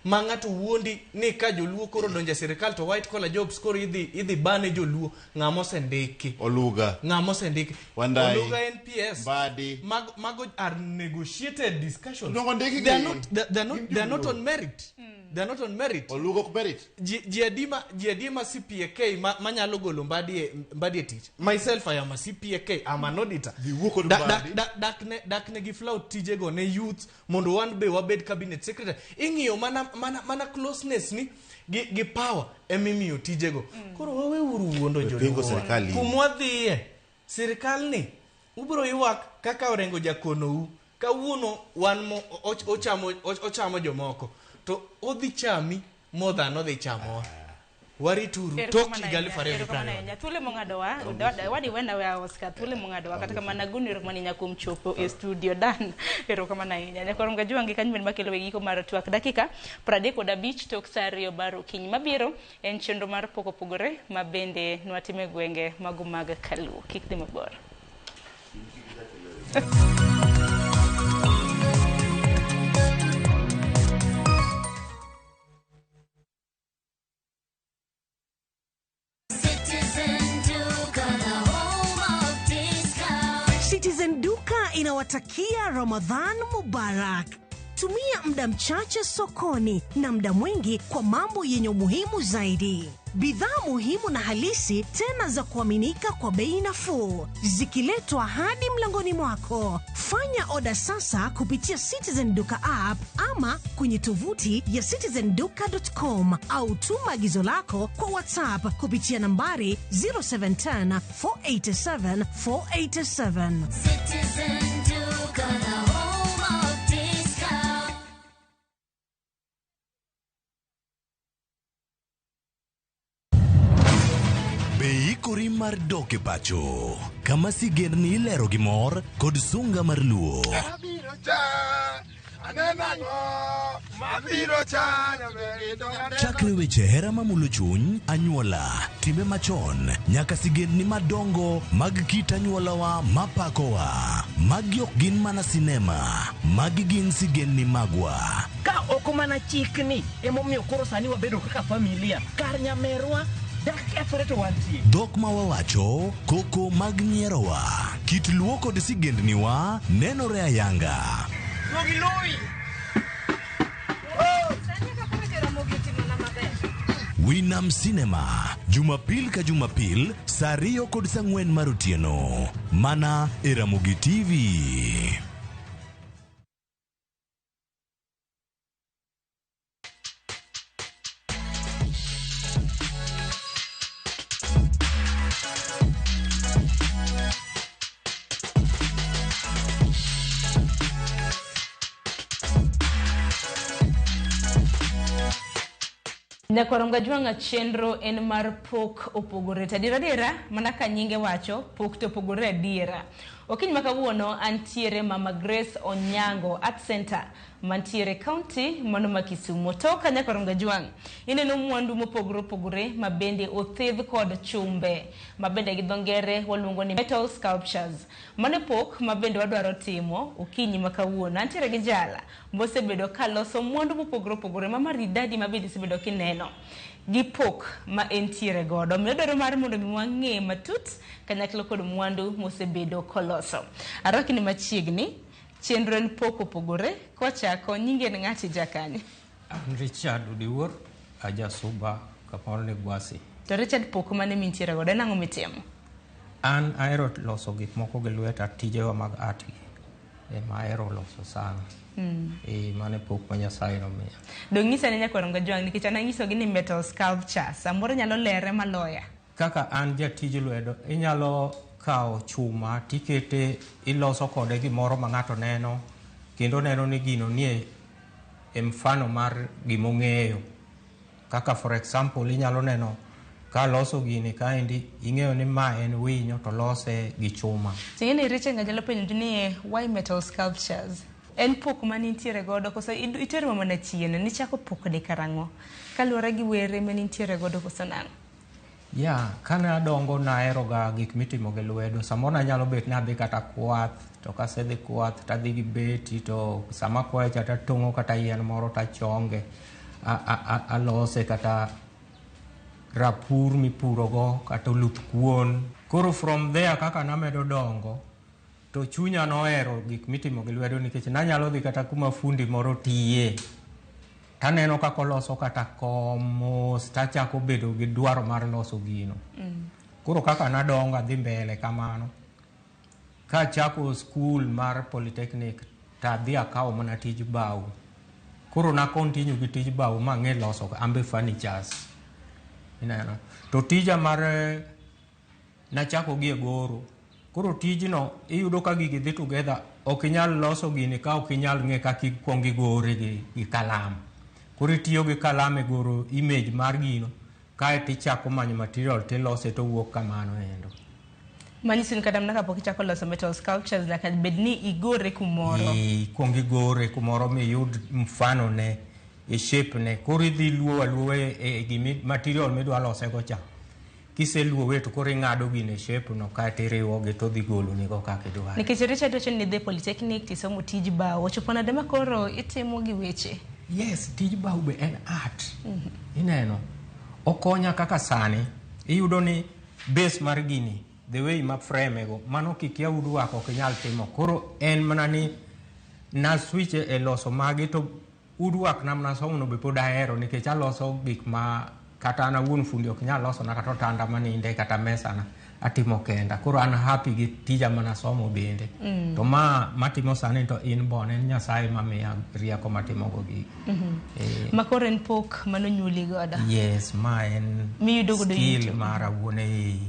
ma ng'ato wuondi ni ka joluo koro donjo e sirikal to white collar jobs koro idhi bane joluo ng'ama osendiki Oluga. Ng'ama osendiki Wandayi. Oluga NPS Mbadi. Mago are negotiated discussions. Dongo ndiki They are gi. not, they are not on merit. They are not on merit. Oluga ok merit. Ji adima CPAK manyalo golo Mbadi e tich. Myself I am a CPAK, I'm an auditor. kod Mbadi. Dak ne gi flout tijego ne youth mondo wan be wabed cabinet secretary. Ing'iyo mana closeness ni gi power emimiyo tijego. Koro waweuru wuondo Pingo joluo. sirikal in. Kumwadhiye sirikal ni ubiro ywak kaka Orengo jakonou kawuono wan mo ochamo jomoko to odhi chami more than odhi chamowa. Warituru tok higa 2020. Thuolo mong'adowa wadi wena we Oscar thuolo mong'adowa kata kamano agoni erokamano ahinya kuom chopo e studio Dan erokamano ahinya nyakwar Mgajuangi kanyo bende makelo e giko mar twak dakika 35 tok saa 2 mar okinyi mabiro en chenro mar pok opogore ma bende nwatime gwenge mago mag Kaluo kik dhi mabor. Citizen Duka inawatakia Ramadhan Mubarak. Tumia muda mchache sokoni na muda mwingi kwa mambo yenye umuhimu zaidi. Bidhaa muhimu na halisi tena za kuaminika kwa bei nafuu, zikiletwa hadi mlangoni mwako. Fanya oda sasa kupitia Citizen Duka app ama kwenye tovuti ya citizenduka.com au tuma agizo lako kwa WhatsApp kupitia nambari 0710 487 487. Citizen Duka, the home of discount. Be ikori mar dok e pacho kama sigendni ilero gi mor kod sunga mar luo. Chakre weche hera mamulo chuny, anyuola, timbe machon, nyaka sigendni madongo mag kit anyuolawa mapakowa. Magi ok gin mana sinema, magi gin sigendni magwa. Ka ok mana chikni emomiyo koro sani wabedo kaka familia kar nyamerwa dak kethore to wantie. Dhok ma wawacho, koko mag nyierowa, kit luo kod sigendniwa nenore ayanga. Duogi loyi. Winam Cinema, Jumapil ka Jumapil, saa 2 kod saa 4 mar otieno. Mana e Ramogi TV. Nyakwar Jwang'a chenro en mar pok opogore. To adiera adiera, mana ka nyinge wacho, pok to opogore adiera. Okinyi ma kawuono antiere Mama Grace Onyango Art Center mantiere county mano ma Kisumu. To ka Nyakwar Jwang', ineno mwandu mopogore opogore ma bende othedh kod chumbe, ma bende gi dho ngere waluongo ni metal sculptures. Mano pok ma bende wadwaro timo okinyi ma kawuono. Antiere gi jala mosebedo kaloso mwandu mopogore opogore ma maridadi ma bende isebedo kineno gi pok ma entiere godo. Omiyo dwaro mar mondo mi wang'e matut kanyakla kod mwandu mosebedo koloso. Arwaki ni machiegni, chenro en pok opogore, kwachako nyingi en ng'ati jakanye? An Richard Odiwuor, aja Suba kamoro ni Gwasi. To Richard, pok mane mintiere godo en ang'o mitimo? An ahero loso gik moko gi lweta, tijewa mag art gi ema ahero loso sana. E mano e pok ma Nyasaye nomiya. Dong' nyisa ne nyakwar Jwang' nikech an anyisogi ni metal sculpture samoro nyalo lere maloya. Kaka an jatij lwedo, inyalo kawo chuma tikete iloso kode gimoro ma ng'ato neno kendo neno ni gino nie e mfano mar gimong'eyo. Kaka for example inyalo neno ka loso gini kaendi ing'eyo ni ma en winyo to lose gi chuma. Ting'e ni Richard nyalo penjo ni why metal sculptures? En pok manintiere godo koso itero mana chien nichako pokni karang'o? Kaluwore gi were manintiere godo koso nang'o? Ya, kane adongo naheroga gik mitimo gi lwedo. Samoro nanyalo bet ni adhi kata kwath, to kasedhi kwath tadhi gi beti to sama akwayo cha tatong'o kata yien moro tachonge, alose kata rapur mipurogo kata oluth kuon. Koro from there kaka namedo dongo, to chunya nohero gik mitimo gi lwedo nikech nanyalo dhi kata kuma fundi moro tiye. Taneno kaka oloso kata kom mos, tachako bedo gi dwaro mar loso gino. Koro kaka nadongo adhi mbele kamano. Kachako skul mar polytechnic tadhi akawo mana tij bao. Koro na continue gi tij bao mang'e loso ambe furnitures. Ineno. To tija mar nachako gi e goro. Koro tijno iyudo ka gigi dhi together, ok inyal loso gini ka ok inyal ng'e kaka ikwongo igore gi kalam. Koro itiyo gi kalam e goro image mar gino, kaeto ichako manyo material tilose to owuok kamano endo. Manyiso ni kata mana kapok ichako loso metal sculptures nyaka bed ni igore kumoro. Ikwongo igore kumoro miyud mfano ne e shape ne. Koro idhi luo aluowa e gimi material midwa losego cha. Kiseluowe to koro ing'ado gino e shape no kaeto iriwogi to odhi golonigo kaka idwaro. Nikech Richard wacho ni idhi polytechnic tisomo tij bao. Ochopo nade ma koro itimo gi weche? Yes, tij bao be en art. Ineno, okonya kaka sani, iyudo ni base mar gini, the way ma frame go, mano kikia woodwork ok inyal timo. Koro en mana ni na switch e loso magi to woodwork na mana somo no be pod ahero nikech aloso gik ma kata an awuon fundi ok nyal loso na kata otanda maninde kata mesa na atimo kenda. Koro an happy gi tija manasomo bende. To ma matimo sani to inborn en Nyasaye mamiya rieko matimogo gigi. Ma koro en pok manonyuoli godo. Yes, ma en Miyudo godo skill yuto. mara wuon e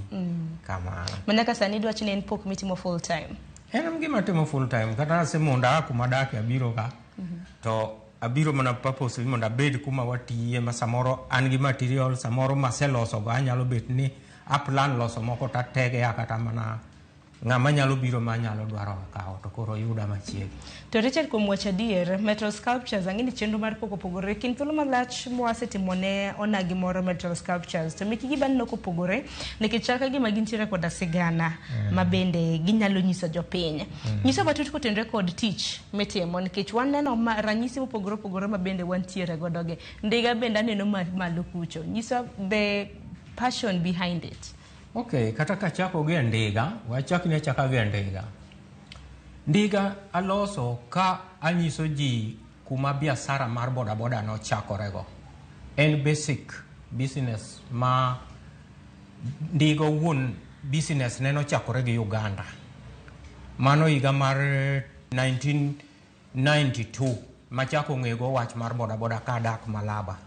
kamano. Ma nyaka sani idwacho ni en pok mitimo full time. En gima atimo full time kata asemondo aa kuma adake abiro ka to abiro mana purposely mondo abed kuma watiye ma samoro an gi material samoro maseloso go anyalo bet ni a plan loso moko tatege a kata mana ng'ama nyalo biro ma nyalo dwaro kawo to koro yuda machiegni. To Richard kuom wacho adier, metal sculptures ang'e ni chenro mar pok opogore kind thuolo malach mwasetimo ne onagi moro metal sculptures to mekgi baneno kopogore nikech chal ka gima gintiere koda sigana ma bende ginyalo nyiso jopiny. Nyiso matut kotenore kod tich mitimo nikech waneno ranyisi mopogore opogore ma bende wantiere godo gi. Ndiga bende aneno malo kucho. Nyiso the passion behind it. Okay, kata kachako gi e ndiga, wachak ni achaka gi e ndiga. Ndiga aloso ka anyiso ji kuma biashara mar bodaboda nochakorego. En basic business ma ndiga owuon business ne nochakore gi Uganda. Mano higa mar 1992 machako ng'ego wach mar bodaboda ka adak Malaba.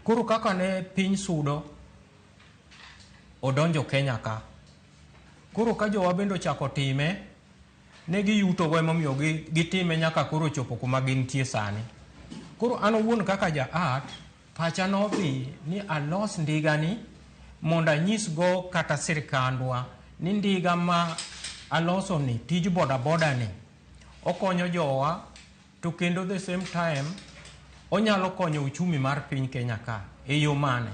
Koro kaka ne piny sudo odonjo Kenya ka. Koro ka jowa bende ochako time, ne giyutogo emomiyo gitime nyaka koro ochopo kuma gintie sani. Koro an owuon kaka ja art, pacha nodhi ni alos ndigani mondo anyisgo kata sirkandwa ni ndiga ma aloso ni tij bodaboda ni okonyo jowa to kendo the same time onyalo konyo uchumi mar piny Kenya ka e yo mane?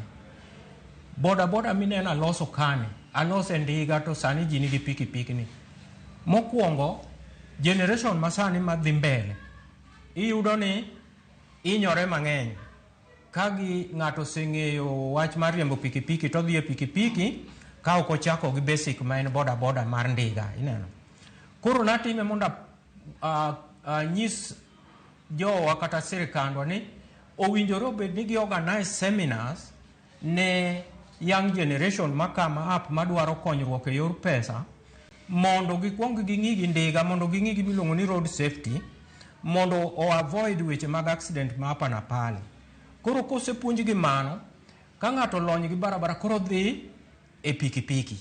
Bodaboda mineno aloso kani, alose ndiga to sani ji nigi pikipiki ni. Mokwongo, generation masani madhi mbele, iyudo ni inyore mang'eny. Ka gi ng'ato oseng'eyo wach mar riembo pikipiki to odhi e pikipiki ka ok ochako gi basic ma en bodaboda mar ndiga, ineno. Koro natime mondo anyis jowa kata sirkandwa ni owinjore obed ni gi organize seminars ne young generation ma come up madwaro konyruok e yor pesa mondo gikwong ging'i gi ndiga mondo ging'i gi miluongo ni road safety mondo o avoid weche mag accident ma hapa na pale. Koro kosepuonj gi mano, ka ng'ato olony gi barabara koro dhi e pikipiki.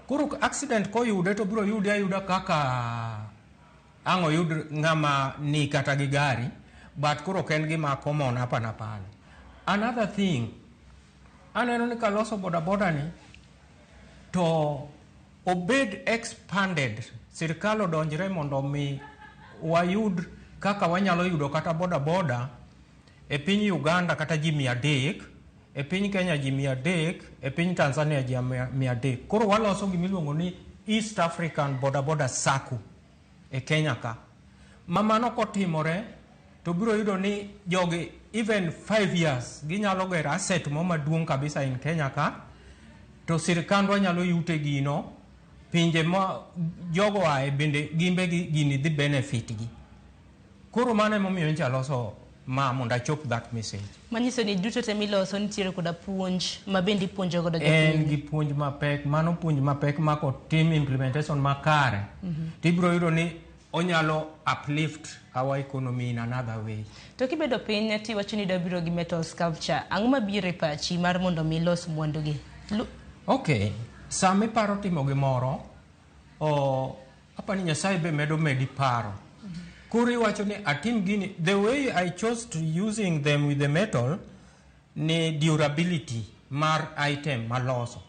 Koro accident koyude to biro yude ayuda kaka ang' oyud ng'ama ni kata gi gari, but koro ok en gima common hapa na pale. Another thing, aneno ni kaloso bodaboda ni to obed expanded, sirkal odonjre mondo mi wayud kaka wanyalo yudo kata bodaboda e piny Uganda kata ji 300, e piny Kenya ji 300, e piny Tanzania ji 300. Koro waloso gimiluongo ni East African Bodaboda Sacco e Kenya ka. Ma mano kotimore to biro yudo ni jogi even 5 years ginyalo gero asset mo maduong' kabisa in Kenya ka, to sirkandwa nyalo yute gino, pinje ma jogo ae bende gimbe gini dhi benefit gi. Koro mano emomiyo nyocha aloso ma mondo achop that message. Manyiso ni duto te miloso nitiere koda puonj ma bende ipuonjo godo En jopiny. gi puonj mapek, mano puonj mapek ma kotim implementation makare, tibiro yudo ni onyalo uplift our economy in another way. To kibedo piny tiwacho ni idwa biro gi metal sculpture, ang'o mabiro e pachi mar mondo mi ilos mwandu gi? Okay, sama iparo timo gimoro, apani Nyasaye be medo medi paro. Koro iwacho ni atim gini, the way I chose to using them with the metal, ni durability mar item maloso.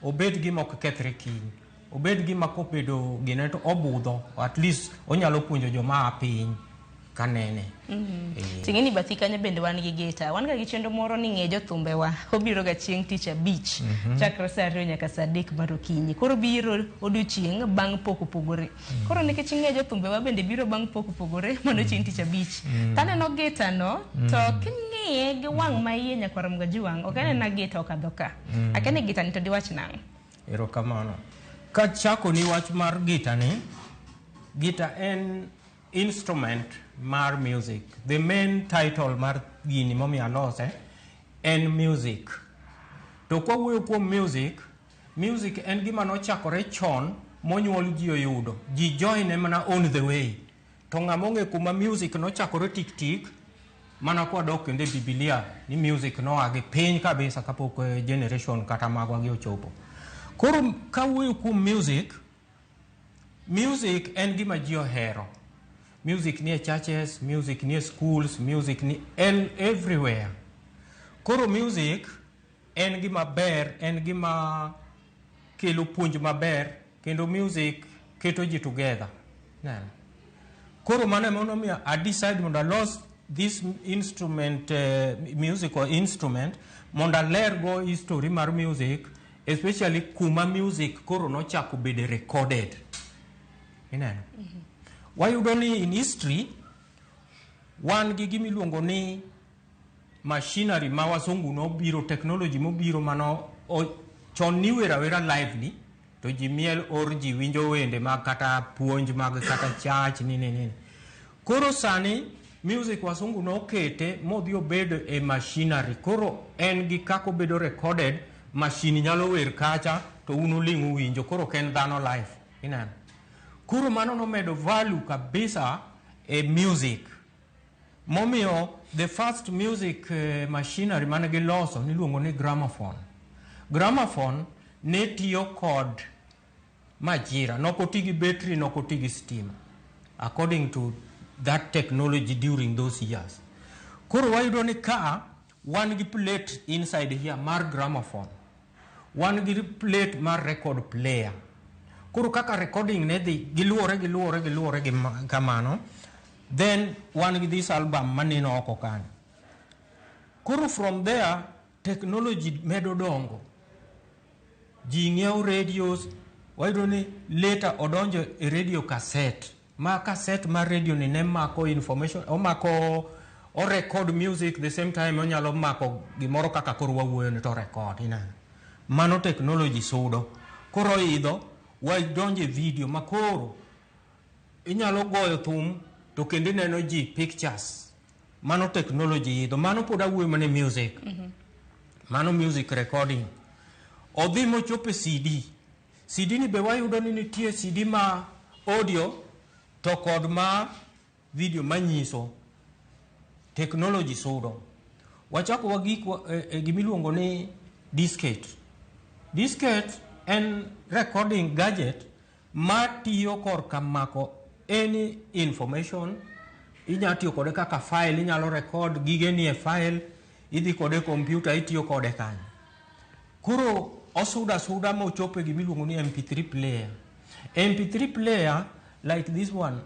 Obed gima ok kethre kiny. Obed gima kobedo gine to obudho, at least onyalo puonjo joma a piny kanene. Ting'e ni bathi kanyo bende wan gi gita. Wan ga gi chenro moro ni ng'e jothumbewa. Obiro ga chieng' tich abich. Chakre saa 2 nyaka saa 3 mar okinyi. Koro biro odiochieng' bang' pok opogore. Koro nikech ing'e jothumbewa bende biro bang' pok opogore, mano chieng' tich abich. Taneno gita no, to king'iye gi wang' ma iye nyakwar Mgajuang', ok anena gita okadho ka. Akia ni gita ni to diwach nang'o? Erokamano. Kachako ni wach mar gita ni, gita en instrument mar music. The main title mar gini momiyo alose en music. To kwawuoyo kuom music, music en gima nochakore chon monyuol ji oyudo. Ji join mana on the way. To ng'ama ong'e kuma music nochakore tik tik, mana kwadok kendo e Biblia ni music noa gi piny kabisa kapok generation kata magwa gi ochopo. Koro kawuoyo kuom music, music en gima ji ohero. Music nie churches, music nie schools, music ni everywhere. Koro music en gima ber, en gima kelo puonj maber, kendo music keto ji together. Neno. Koro mano ema omiyo I decide mondo alos this instrument, musical instrument, mondo aler go history mar music, especially kuma music koro nochako bedo recorded. Ineno? Wayudo ni in history, wan gi gima iluongo ni machinery ma wasungu nobiro, technology mobiro mano chon niwero awera lively, To ji miel or ji winjo wende mag kata puonj mag kata church nini nini. Koro sani music wasungu nokete modhi obedo e machinery. Koro en gi kaka obedo recorded, machine nyalo wer kacha to un uling' uwinjo. Koro ok en dhano live. Ineno? Koro mano nomedo value kabisa e music. Momiyo the first music machinery mane giloso niluongo ni gramophone. Gramophone ne tiyo kod majira, nok oti gi battery, nok oti gi stima, according to that technology during those years. Koro wayudo ni ka wan gi plate inside here mar gramophone, wan gi plate mar record player. Koro kaka recording ne dhi giluwore giluwore giluwore gi kamano, then wan gi this album maneno oko kanyo. Koro from there technology medo dongo. Ji ng'iewo radios, wayudo ni later odonjo e radio cassette. Ma cassette mar radio ni ne mako information, omako o record music the same time onyalo mako gimoro kaka koro wawuoyo ni to record ineno. Mano technology sudo. Koro idho wadonjo e video ma koro inyalo goyo thum to kendo ineno ji pictures. Mano technology idho. Mano pod awuoyo mana e music. Mano music recording. Odhi mochopo e CD. CD ni be wayudo ni nitie CD ma audio to kod ma video manyiso. Technology sudo. Wachako wagik e gimiluongo ni diskette. Diskette en recording gadget ma tiyo korka mako any information. Inya tiyo kode kaka file, inyalo record gigeni e file, idhi kode e computer itiyo kode kanyo. Koro osudo asuda mochopo e gimiluongo ni MP3 player. MP3 player like this one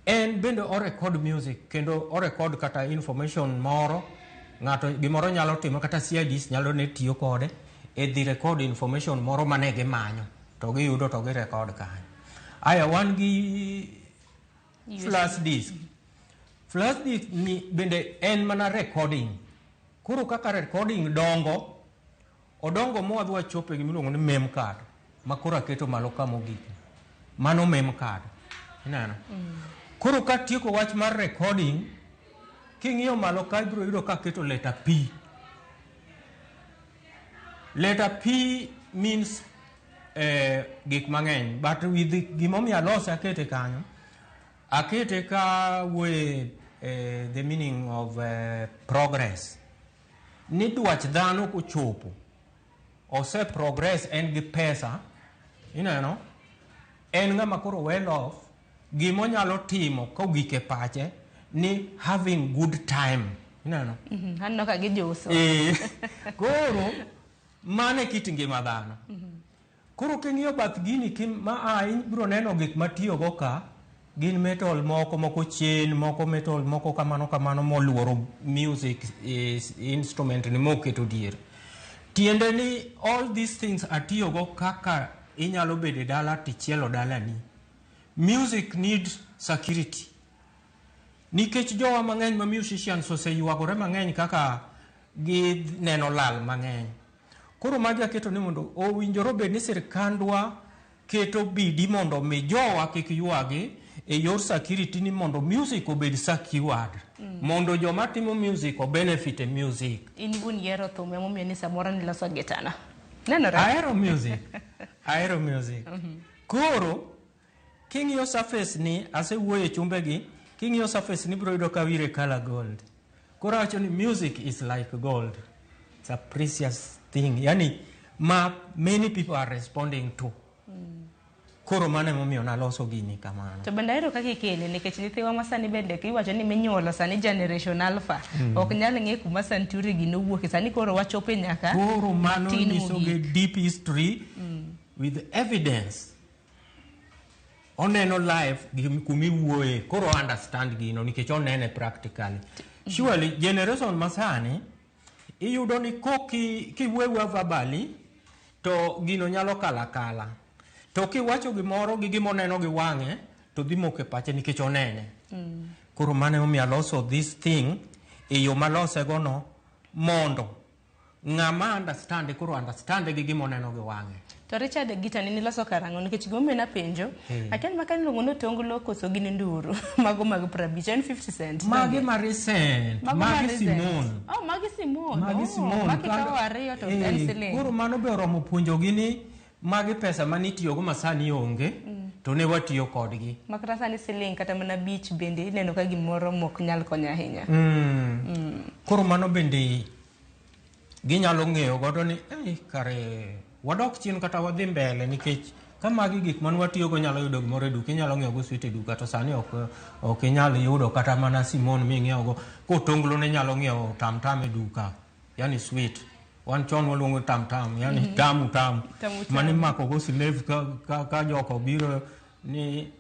en bende o record music kendo o record kata information moro ng'ato gimoro nyalo timo kata CIDs nyalo ne tiyo kode e dhi record information moro mane gimanyo to giyudo to gi record kanyo. Aya wan gi flash disk. Flash disk ni bende en mana recording. Koro kaka recording dongo, odongo mowadhi wachopo e gimiluongo ni mem card ma koro aketo malo ka mogik. Mano mem card. Ineno? Koro katieko wach mar recording, king'iyo malo ka ibiro yudo ka aketo letter P. Letter P means gik mang'eny, but with gimomiyo alose akete kanyo, akete ka wuoye the meaning of progress. Ni dwach dhano kochopo, ose progress en gi pesa, ineno, en ng'ama koro well off, gimonyalo timo kogik e pache ni having good time, ineno. Aneno ka gijuso. Koro mano e kit ngima dhano. Koro king'iyo bath gini ma a ibiro neno gik matiyogo ka gin metal moko, moko chain, moko metal, moko kamano kamano moluoro music instrument ni moketo diere. Tiende ni all these things atiyogo kaka inyalo bedo e dala tichielo dalani. Music needs security. Nikech jowa mang'eny ma musicians oseywagore mang'eny kaka gineno lal mang'eny. Koro magi aketo ni mondo owinjore obed ni sirkandwa keto bidi mondo mi jowa kik ywagi e yor security ni mondo music obed secured. Mondo joma timo music o benefit e music. In iwuon ihero thum emomiyo ni samoro niloso gitana. Nenore. Ahero music. Ahero music. Koro king'iyo surface ni asewuoyo e chumbe gi, king'iyo surface ni ibiro yudo ka wire color gold. Koro awacho ni music is like gold. It's a precious thing. Yani ma many people are responding to. Koro mano emomiyo naloso gini kamano. To bende ahero kaka ikele nikech nyithiwa ma sani bende iwacho ni minyuolo sani generation alpha ok nyal ng'e kuma Santuri gi nowuoke sani koro wachope nyaka Koro mano matin nyiso gi mogik. deep history with evidence. Oneno live kumiwuoye koro understand gino nikech onene practically. Surely generation masani iyudo ni koki kiwuoyo verbally to gino nyalo kala kala. To kiwacho gimoro gi gimoneno gi wang'e to dhi moko e pache nikech onene. Koro mano emomiyo aloso this thing e yo malose go no mondo Ng'ama understand koro understand gi gima oneno gi wang'e. To Richard gita ni niloso karang'o nikech gimomiyo napenjo akia ni maka niluongo ni otonglo koso gin nduru mago mag 50 en 50 cent. Magi ma recent, Mago ma magi recent. Simon. Oh, magi Simon. Magi Oh, Simon. Magi kawo ariyo to en siling. Koro mano be oromo puonjogi ni magi pesa manitiyogo ma sani onge to ne watiyo kodgi. Ma kata sani siling kata mana 5 bende ineno ka gimoro mok nyal konyo ahinya. Koro mano bende ginyalo ng'eyo godo ni "Ei, kare wadok chien kata wadhi mbele nikech ka magi gik mane watiyogo nyalo yudo gimoro e duka inyalo ng'iewo go sweet e duka to sani ok inyal yudo kata mana Simon ming'iewo go kotonglo ne nyalo ng'iewo tam tam e duka yani sweet wan chon waluongo tam tam yani tamu tamu Tamu tamu. mane mako go slave ka joko biro ni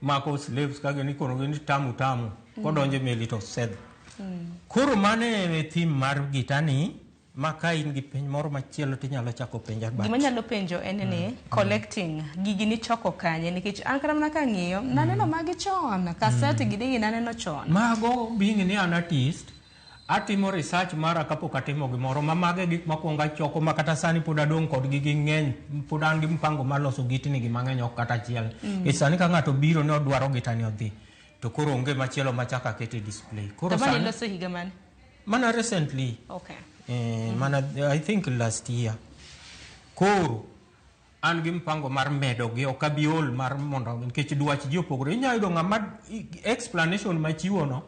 mako slaves ka gini kono gini tamu tamu kodonjo e meli to sedh. Koro mano e theme mar gitani ma ka in gi penj moro machielo tinyalo chako penja Gima nyalo penjo en ni collecting gigi nichoko kanye nikech an kata mana kang'iyo naneno magi chon kaset gi digi naneno chon. Mago being ni an artist atimo research mara kapok atimo gimoro ma mago e gik makwongo achoko ma kata sani pod adong' kodgi gi ng'eny pod an gi mpango mar loso gitni gi mang'eny ok kata achiel. Nikech sani ka ng'ato biro ni odwaro gitani odhi to koro onge machielo machako aketo e display. Koro To mane sani iloso higa mane? mana recently. Okay. Mana I think last year. Koro an gi mpango mar medo gi ok abi ol mar mondo nikech dwach ji opogore. Inyalo yudo ng'ama explanation machiwo no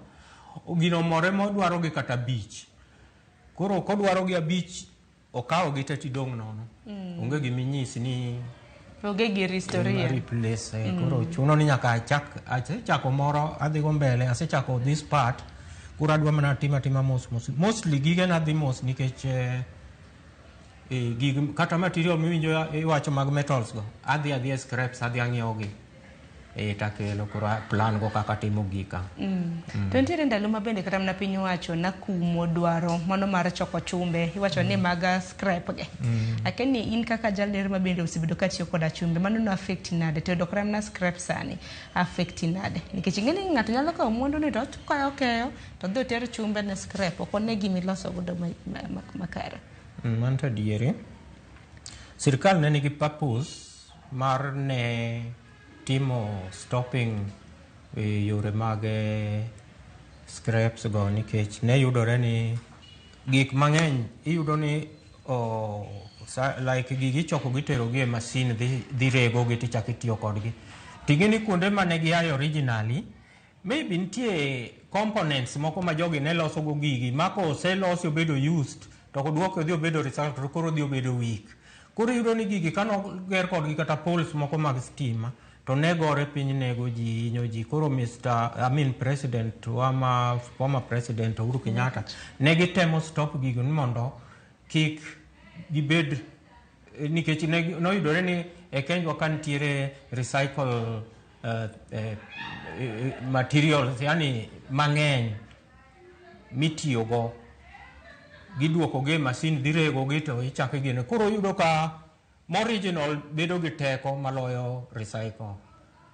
gino more modwaro gi kata 5. Koro kodwaro gi 5 okawo gi te tidong' nono. Onge giminyisi ni Onge gir historia. Replace. Koro chuno ni nyaka asechako moro adhi go mbele asechako this part. Koro adwa mana tima mos mos. Mostly gige nadhi mos nikech gig kata material miwinjo iwacho mag metals go adhi e scraps adhi ang'iewo gi takelo koro plan go kaka timo gika. To nitiere ndalo ma bende kata mana piny owacho nakumo dwaro mano mar choko chumbe iwacho ni mag scrap ge. Akia ni in kaka jaler ma bende osebedo ka tiyo koda chumbe mano no affect nade to yudo kata mana scrap sani affect nade nikech ing'e ni ng'ato nyalo kawo mwandu ni to okeyo keyo to dhi oter chumbe ne scrap ok one gima iloso godo makare. Mano to adieri. Sirkal ne nigi purpose mar ne timo stopping yore mag scraps go nikech ne yudore ni gik mang'eny iyudo ni like gigi ichoko gitero gi e masin dhi rego gi tichako itiyo kodgi. Ting'e ni kuonde mane giaye originally maybe nitie components moko ma jogi ne loso go gigi ma koselosi obedo used to koduoke odhi obedo recycled to koro odhi obedo weak. Koro iyudo ni gigi kanoger kodgi kata poles moko mag stima to ne gore piny nego ji hinyo ji. Koro President wama former President Uhuru Kenyatta ne gitemo stop gigo ni mondo kik gibed nikech noyudore ni e Kenya ka nitiere recycle materials yani mang'eny mitiyogo giduoko gi e masin dhi rego gi to ichako igeno. Koro iyudo ka original bedo gi teko maloyo recycle.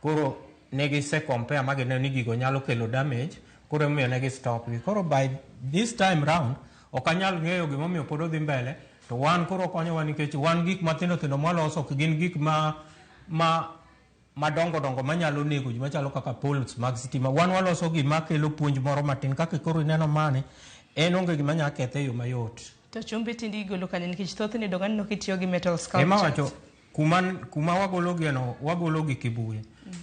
Koro ne gise compare ma gineno ni gigo nyalo kelo damage, koro emomiyo ne gi stop gi. Koro by this time round ok anyal ng'eyo gimomiyo pod odhi mbele to wan koro konyowa nikech wan gik mathindo thindo mwaloso ok gin gik ma madongo dongo manyalo nego ji machalo kaka poles mag sitima. Wan waloso gima kelo puonj moro matin kaka koro ineno mane en onge gima nyalo kethe e yo mayot. To chumbe tinde igolo kanye nikech thothne donge aneno kitiyo gi metal sculptures. Ema wacho kuma wagolo gi no wagolo gi Kibuye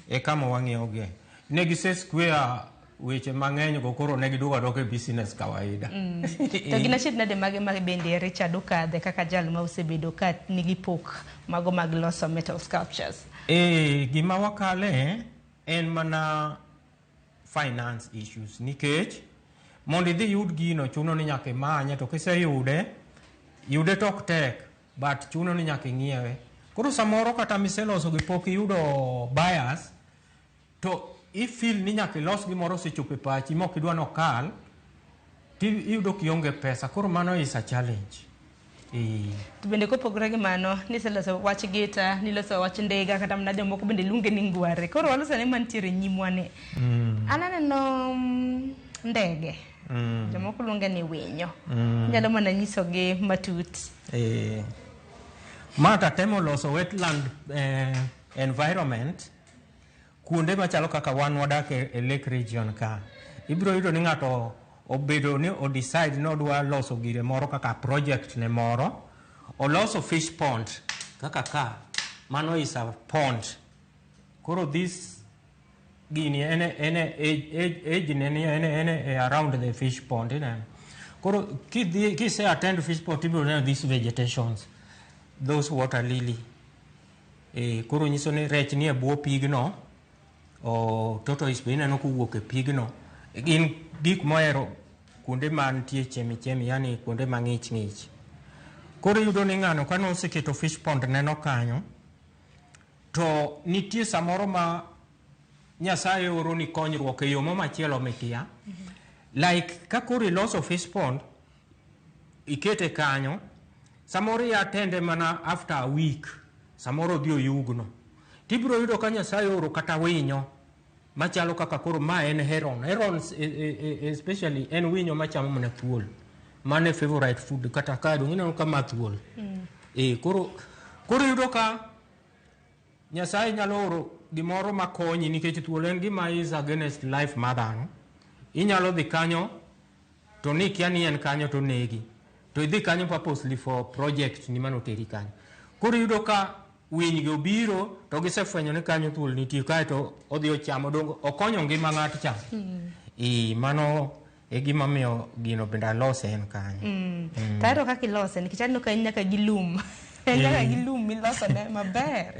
e kama wang'iewo gi. Ne gise square weche mang'eny go koro ne giduogo aduoka e business kawaida. To gin achiedh nade mage ma bende Richard okadhe kaka jal ma osebedo ka nigi pok mago mag loso metal sculptures? Gima wakale en mana finance issues nikech mondo idhi yud gino chuno ni nyaka imanye to kiseyude yude to ok tek but chuno ni nyaka ing'iewe. Koro samoro kata miseloso gi pok iyudo buyers to ifeel ni nyaka ilos gimoro osechopo e pachi mok idwa nokal tiyudo kionge pesa. Koro mano is a challenge. To bende kopogore gi mano niseloso wach gita, niloso wach ndiga kata mana jomoko bende luonge ni ngware. Koro waloso ne mantiere nyimwa ni. An aneno ndege. Jomoko luonge ni winyo. Inyalo mana nyisogi matut. Ma tatemo loso wetland environment kuonde machalo kaka wan wadak e Lake Region ka. Ibiro yudo ni ng'ato obedo ni o decide ni odwa loso gire moro kaka project ne moro, oloso fish pond kaka ka, mano is a pond. Koro this gini en age ne ni en around the fish pond ineno. Koro kidhi kise attend fish pond ibiro neno these vegetations, those water lily. Koro nyiso ni rech nie bwo pigno, o tortoise be ineno kowuok e pigno. Gin gik mohero kuonde mantie chemi chemi, yani kuonde mang'ich ng'ich. Koro iyudo ni ng'ano kane oseketo fish pond neno kanyo, to nitie samoro ma Nyasaye oro ni konyruok e yo mo machielo mikia. Like ka koro iloso fish pond, ikete kanyo, samoro i attend mana after a week, samoro odhi oyugno. Tibiro yudo ka Nyasaye oro kata winyo machalo kaka koro ma en heron. Heron especially en winyo machamo mana thuol. Mano e favorite food kata ka dong ineno ka ma thuol. Koro iyudo ka Nyasaye nyalo oro gimoro makonyi nikech thuol en gima is against life mar dhano. Inyalo dhi kanyo to ni kia ni en kanyo to negi. To idhi kanyo purposely for project ni manoteri kanyo. Koro iyudo ka winy gi obiro to gisefwenyo ni kanyo thuol nitie kaeto odhi ochamo dongo okonyo ngima ng'at cha. Mano e gima miyo gino bende alose en kanyo. To ahero kaka ilose nikech aneno ka en nyaka gi lum. En nyaka gi lum milosone maber.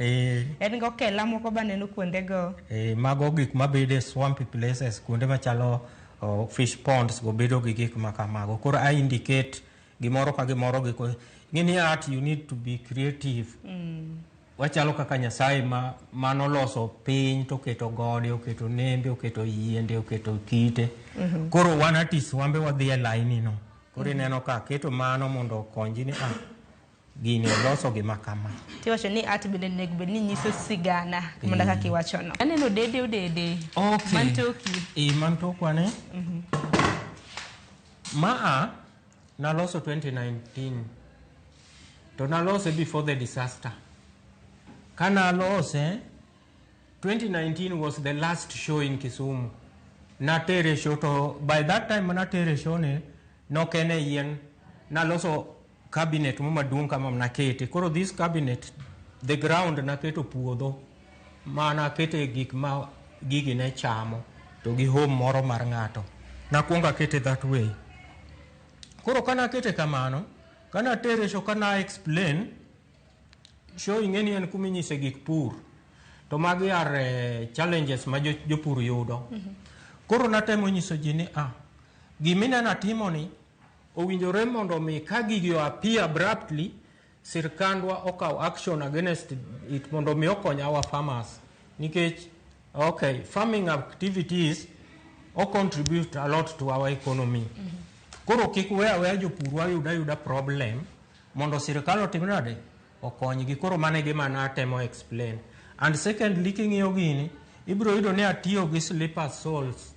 En gi okela moko be aneno kuondego. Mago gik mabedo e swampy places, kuonde machalo fish ponds go bedo gi gik ma kamago. Koro I indicate gimoro ka gimoro gi ko ng'eni art you need to be creative. Wachalo kaka Nyasaye ma manoloso piny to oketo gode, oketo nembe, oketo yiende, oketo kite. Koro wan artists wambe wadhi e line no. Koro ineno ka aketo mano mondo okonji ni gini oloso gima kama. Tiwacho ni art bende onego bed ni nyiso sigana mana kaka iwachono. Aneno dede odede. Okay. Mantoki. Mantokwa ne. Maa naloso 2019. To nalose before the disaster. Kana alose 2019 was the last show in Kisumu. Natere show to by that time natere show ne nokene yien naloso cabinet mo maduong' kama nakete. Koro this cabinet the ground naketo puodho mana akete gik ma gigi ne chamo to gi home moro mar ng'ato. Nakuongo akete that way. Koro kana akete kamano, kana tere show kana explain show ing'eni en kuma inyise gik pur. To magi are challenges ma jopur yudo. Koro natemo nyiso ji ni gimineno atimo ni owinjore mondo mi ka gigi o appear abruptly, sirkandwa okaw action against it mondo mi okony our farmers. Nikech, okay, farming activities o contribute a lot to our economy. Koro kik we aweya jopur wayud ayuda problem mondo sirkal otim nade? Okonygi. Koro mano e gima natemo explain. And secondly, king'iyo gini, ibiro yudo ni atiyo gi slipper soles.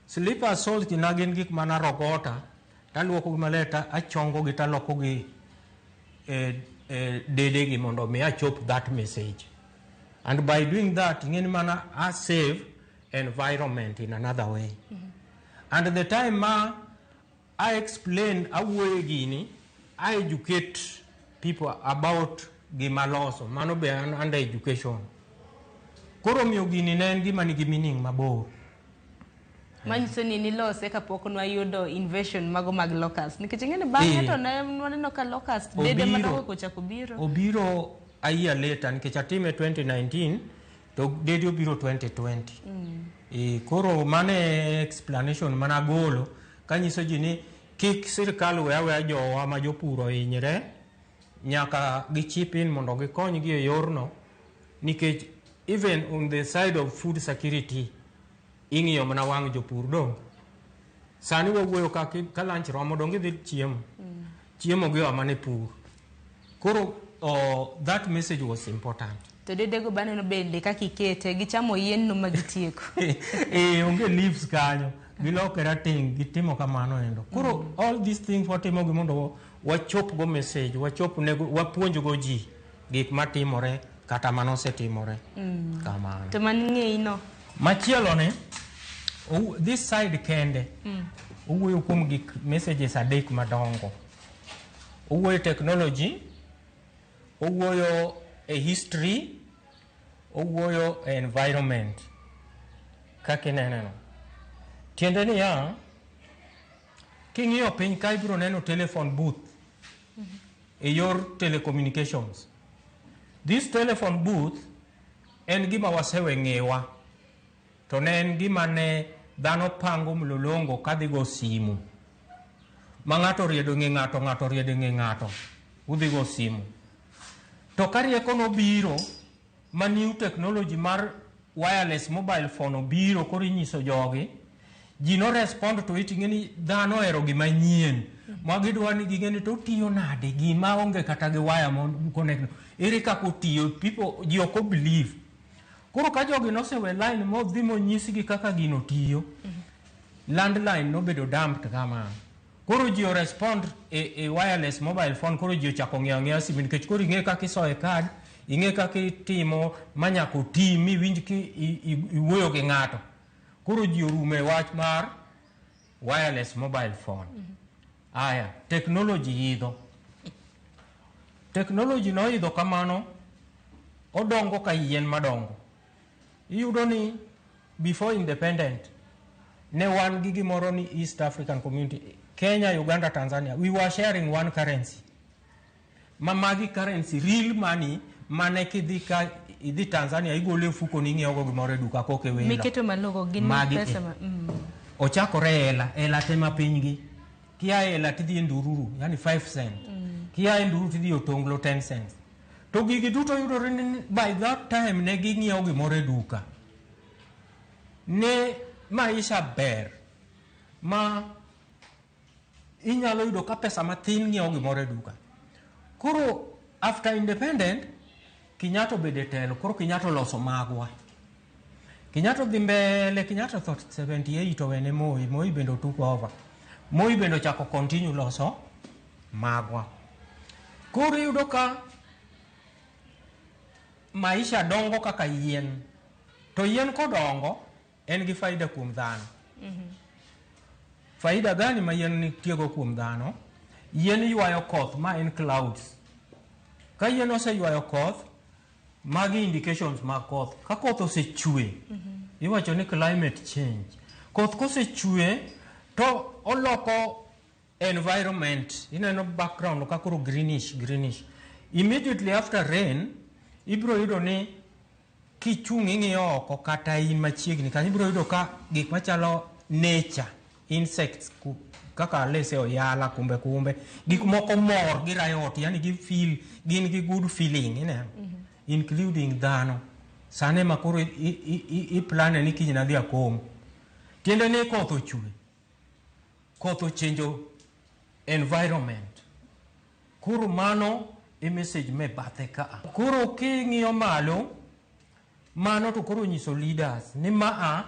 Slipper soles gi na gin gik mana rogota, taluoko gi maler ta achongo gi taloko gi dede gi mondo mi achop that message. And by doing that, ing'e ni mana a save environment in another way. And the time ma I explain awuoye gini, I educate people about gima loso. Mano be an under education. Koro miyo gini ne en gima nigi meaning mabor. Manyiso ni nilose kapok nwayudo invasion mago mag locust. Nikech ing'e ni bang'e to ne waneno ka locust dede madongo kochako biro. Obiro a year later nikech atime 2019 to dede obiro 2020. Koro mano e explanation mana golo kanyiso ji ni kik sirkal we aweya jowa ma jopur ohinyre, nyaka gi chip in mondo gikonygi e yorno nikech even on the side of food security ing'iyo mana wang' jopur dong. Sani wawuoyo ka lunch romo dong idhi chiemo. Chiemo gi oa mana e pur. Koro that message was important. To dedego baneno bende kaka ikete gichamo yien no ma gitieko. Onge leaves kanyo. Giloke rateng' gitimo kamano endo. Koro all these things watimo gi mondo wachop go message, wachop ne wapuonj go ji gik matimore kata manosetimore. Kamano. To man ng'eyi no. Machielo ne, this side kende, owuoyo kuom gik messages adek madongo. Owuoyo technology, owuoyo e history, owuoyo e environment. Kaka inene no. Tiende niya, king'iyo piny ka ibiro neno telephone booth e yor telecommunications. This telephone booth en gima wasewe ng'ewa. To ne en gima ne dhano pango mlolongo kadhi go simu. Ma ng'ato oriedo ng'e ng'ato, ng'ato oriedo ng'e ng'ato. Udhi go simu. To ka rieko nobiro, ma new technology mar wireless mobile phone obiro koro inyiso jogi, ji no respond to it ing'e ni dhano ohero gima nyien. Ma gidwa ni ging'e ni to otiyo nade gima onge kata gi waya mo connect. Ere kaka otiyo, people ji ok believe. Koro ka jogi nosewe line modhi monyisgi kaka gino tiyo, landline nobedo dumped kamano. Koro ji o respond e wireless mobile phone, koro ji ochako ng'iewo ang'iewa simu nikech koro ing'e kaka isoye card, ing'e kaka itimo ma nyaka oti miwinj ki iwuoyo gi ng'ato. Koro ji orumo e wach mar wireless mobile phone. Aya, technology idho. Technology noidho kamano, odongo ka yien madongo. Iyudo ni before independent, ne wan gi gimoro ni East African Community, Kenya, Uganda, Tanzania, we were sharing one currency. Ma magi currency, real money, mane kidhi ka idhi Tanzania igolo e ofuko ni ing'iewo go gimoro e duka koke welo. Miketo malogo gin Magi pesa e. ma. Ochakore e hela, hela tema pinygi. Kia e hela tidhi e ndururu, yani 5 cent. Kia e ndururu tidhi e otonglo 10 cents. To gigi duto yudore ni by that time ne ging'iewo gimoro e duka. Ne maisha ber ma inyalo yudo ka pesa mathin ng'iewo gimoro e duka. Koro after independent, Kenyatta obedo e telo, koro Kenyatta oloso magwa. Kenyatta odhi mbele, Kenyatta otho 78 owene Moi, Moi bende took over. Moi bende ochako continue loso magwa. Koro iyudo ka maisha dongo kaka yien. To yien kodongo, en gi faida kuom dhano. Faida gani ma yien nitiego kuom dhano? Yien ywayo koth, ma en clouds. Ka yien oseywayo koth, magi indications mag koth. Ka koth osechwe, iwacho ni climate change. Koth kosechwe, to oloko environment. Ineno background ka koro greenish, greenish. Immediately after rain, ibiro yudo ni kichung' ing'iyo oko kata in machiegni kanyo, ibiro yudo ka gik machalo nature, insects, kaka lese oyala, kumbe kumbe, gik moko mor, gi riot, yani gi feel, gin gi good feeling, ineno? Including dhano. Sane ma koro i plan ni kiny nadhi akom. Tiende ni koth ochwe. Koth ochenjo environment. Koro mano e message me bathe ka. Koro king'iyo malo, mano to koro nyiso leaders ni maa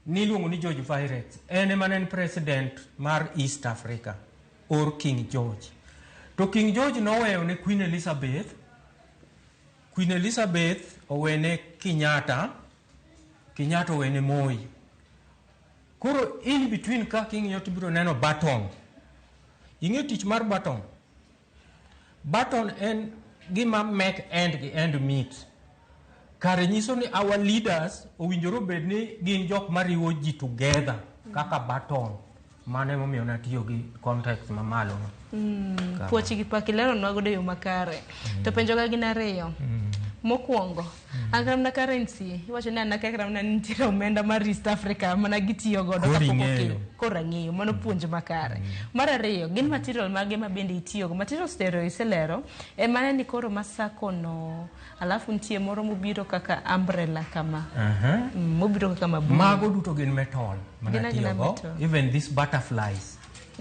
niluongo ni George Virex. En ema ne en president mar East Africa or King George. To King George noweyo ne Queen Elizabeth. Queen Elizabeth owene Kenyatta, Kenyatta owene Moi. Koro in between ka king'iyo to ibiro neno baton. Ing'e tich mar baton? Baton en gima make end gi end meet. Kare nyiso ni our leaders owinjore obed ni gin jok mariwo ji together kaka baton. Mano emomiyo natiyo gi context mamalo no. Puoch gi pak ileronwa godo e yo makare. To penjoga gin ariyo. Mokwongo, an kata mana currency, iwacho ni an akia kata mana ni nitiere omenda mar East Africa mana gitiyo godo Koro kapok ing'eyo. okel. Koro ang'eyo, mano puonj makare. Mar ariyo, gin material mage ma bende itiyogo? Materials tero iselero, e mane ni koro masako no, alafu nitie moro mobiro kaka umbrella kama. Mobiro kaka mabul. Mago duto gin metal Gin agina manatiyogo. metal. Even these butterflies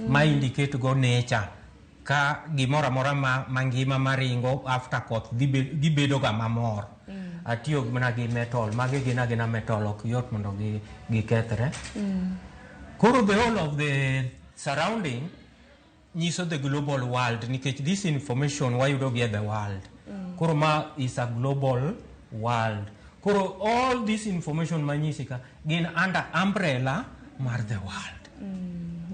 ma indicate go nature. Ka gimoro amora ma mangima maringo after koth gibedo ga mamor. Atiyo mana gi metal, magi gin agina metal, ok yot mondo gikethre. Koro the whole of the surrounding nyiso the global world, nikech this information wayudo gi e the world. Koro ma is a global world. Koro all this information manyisi ka gin under umbrella mar the world.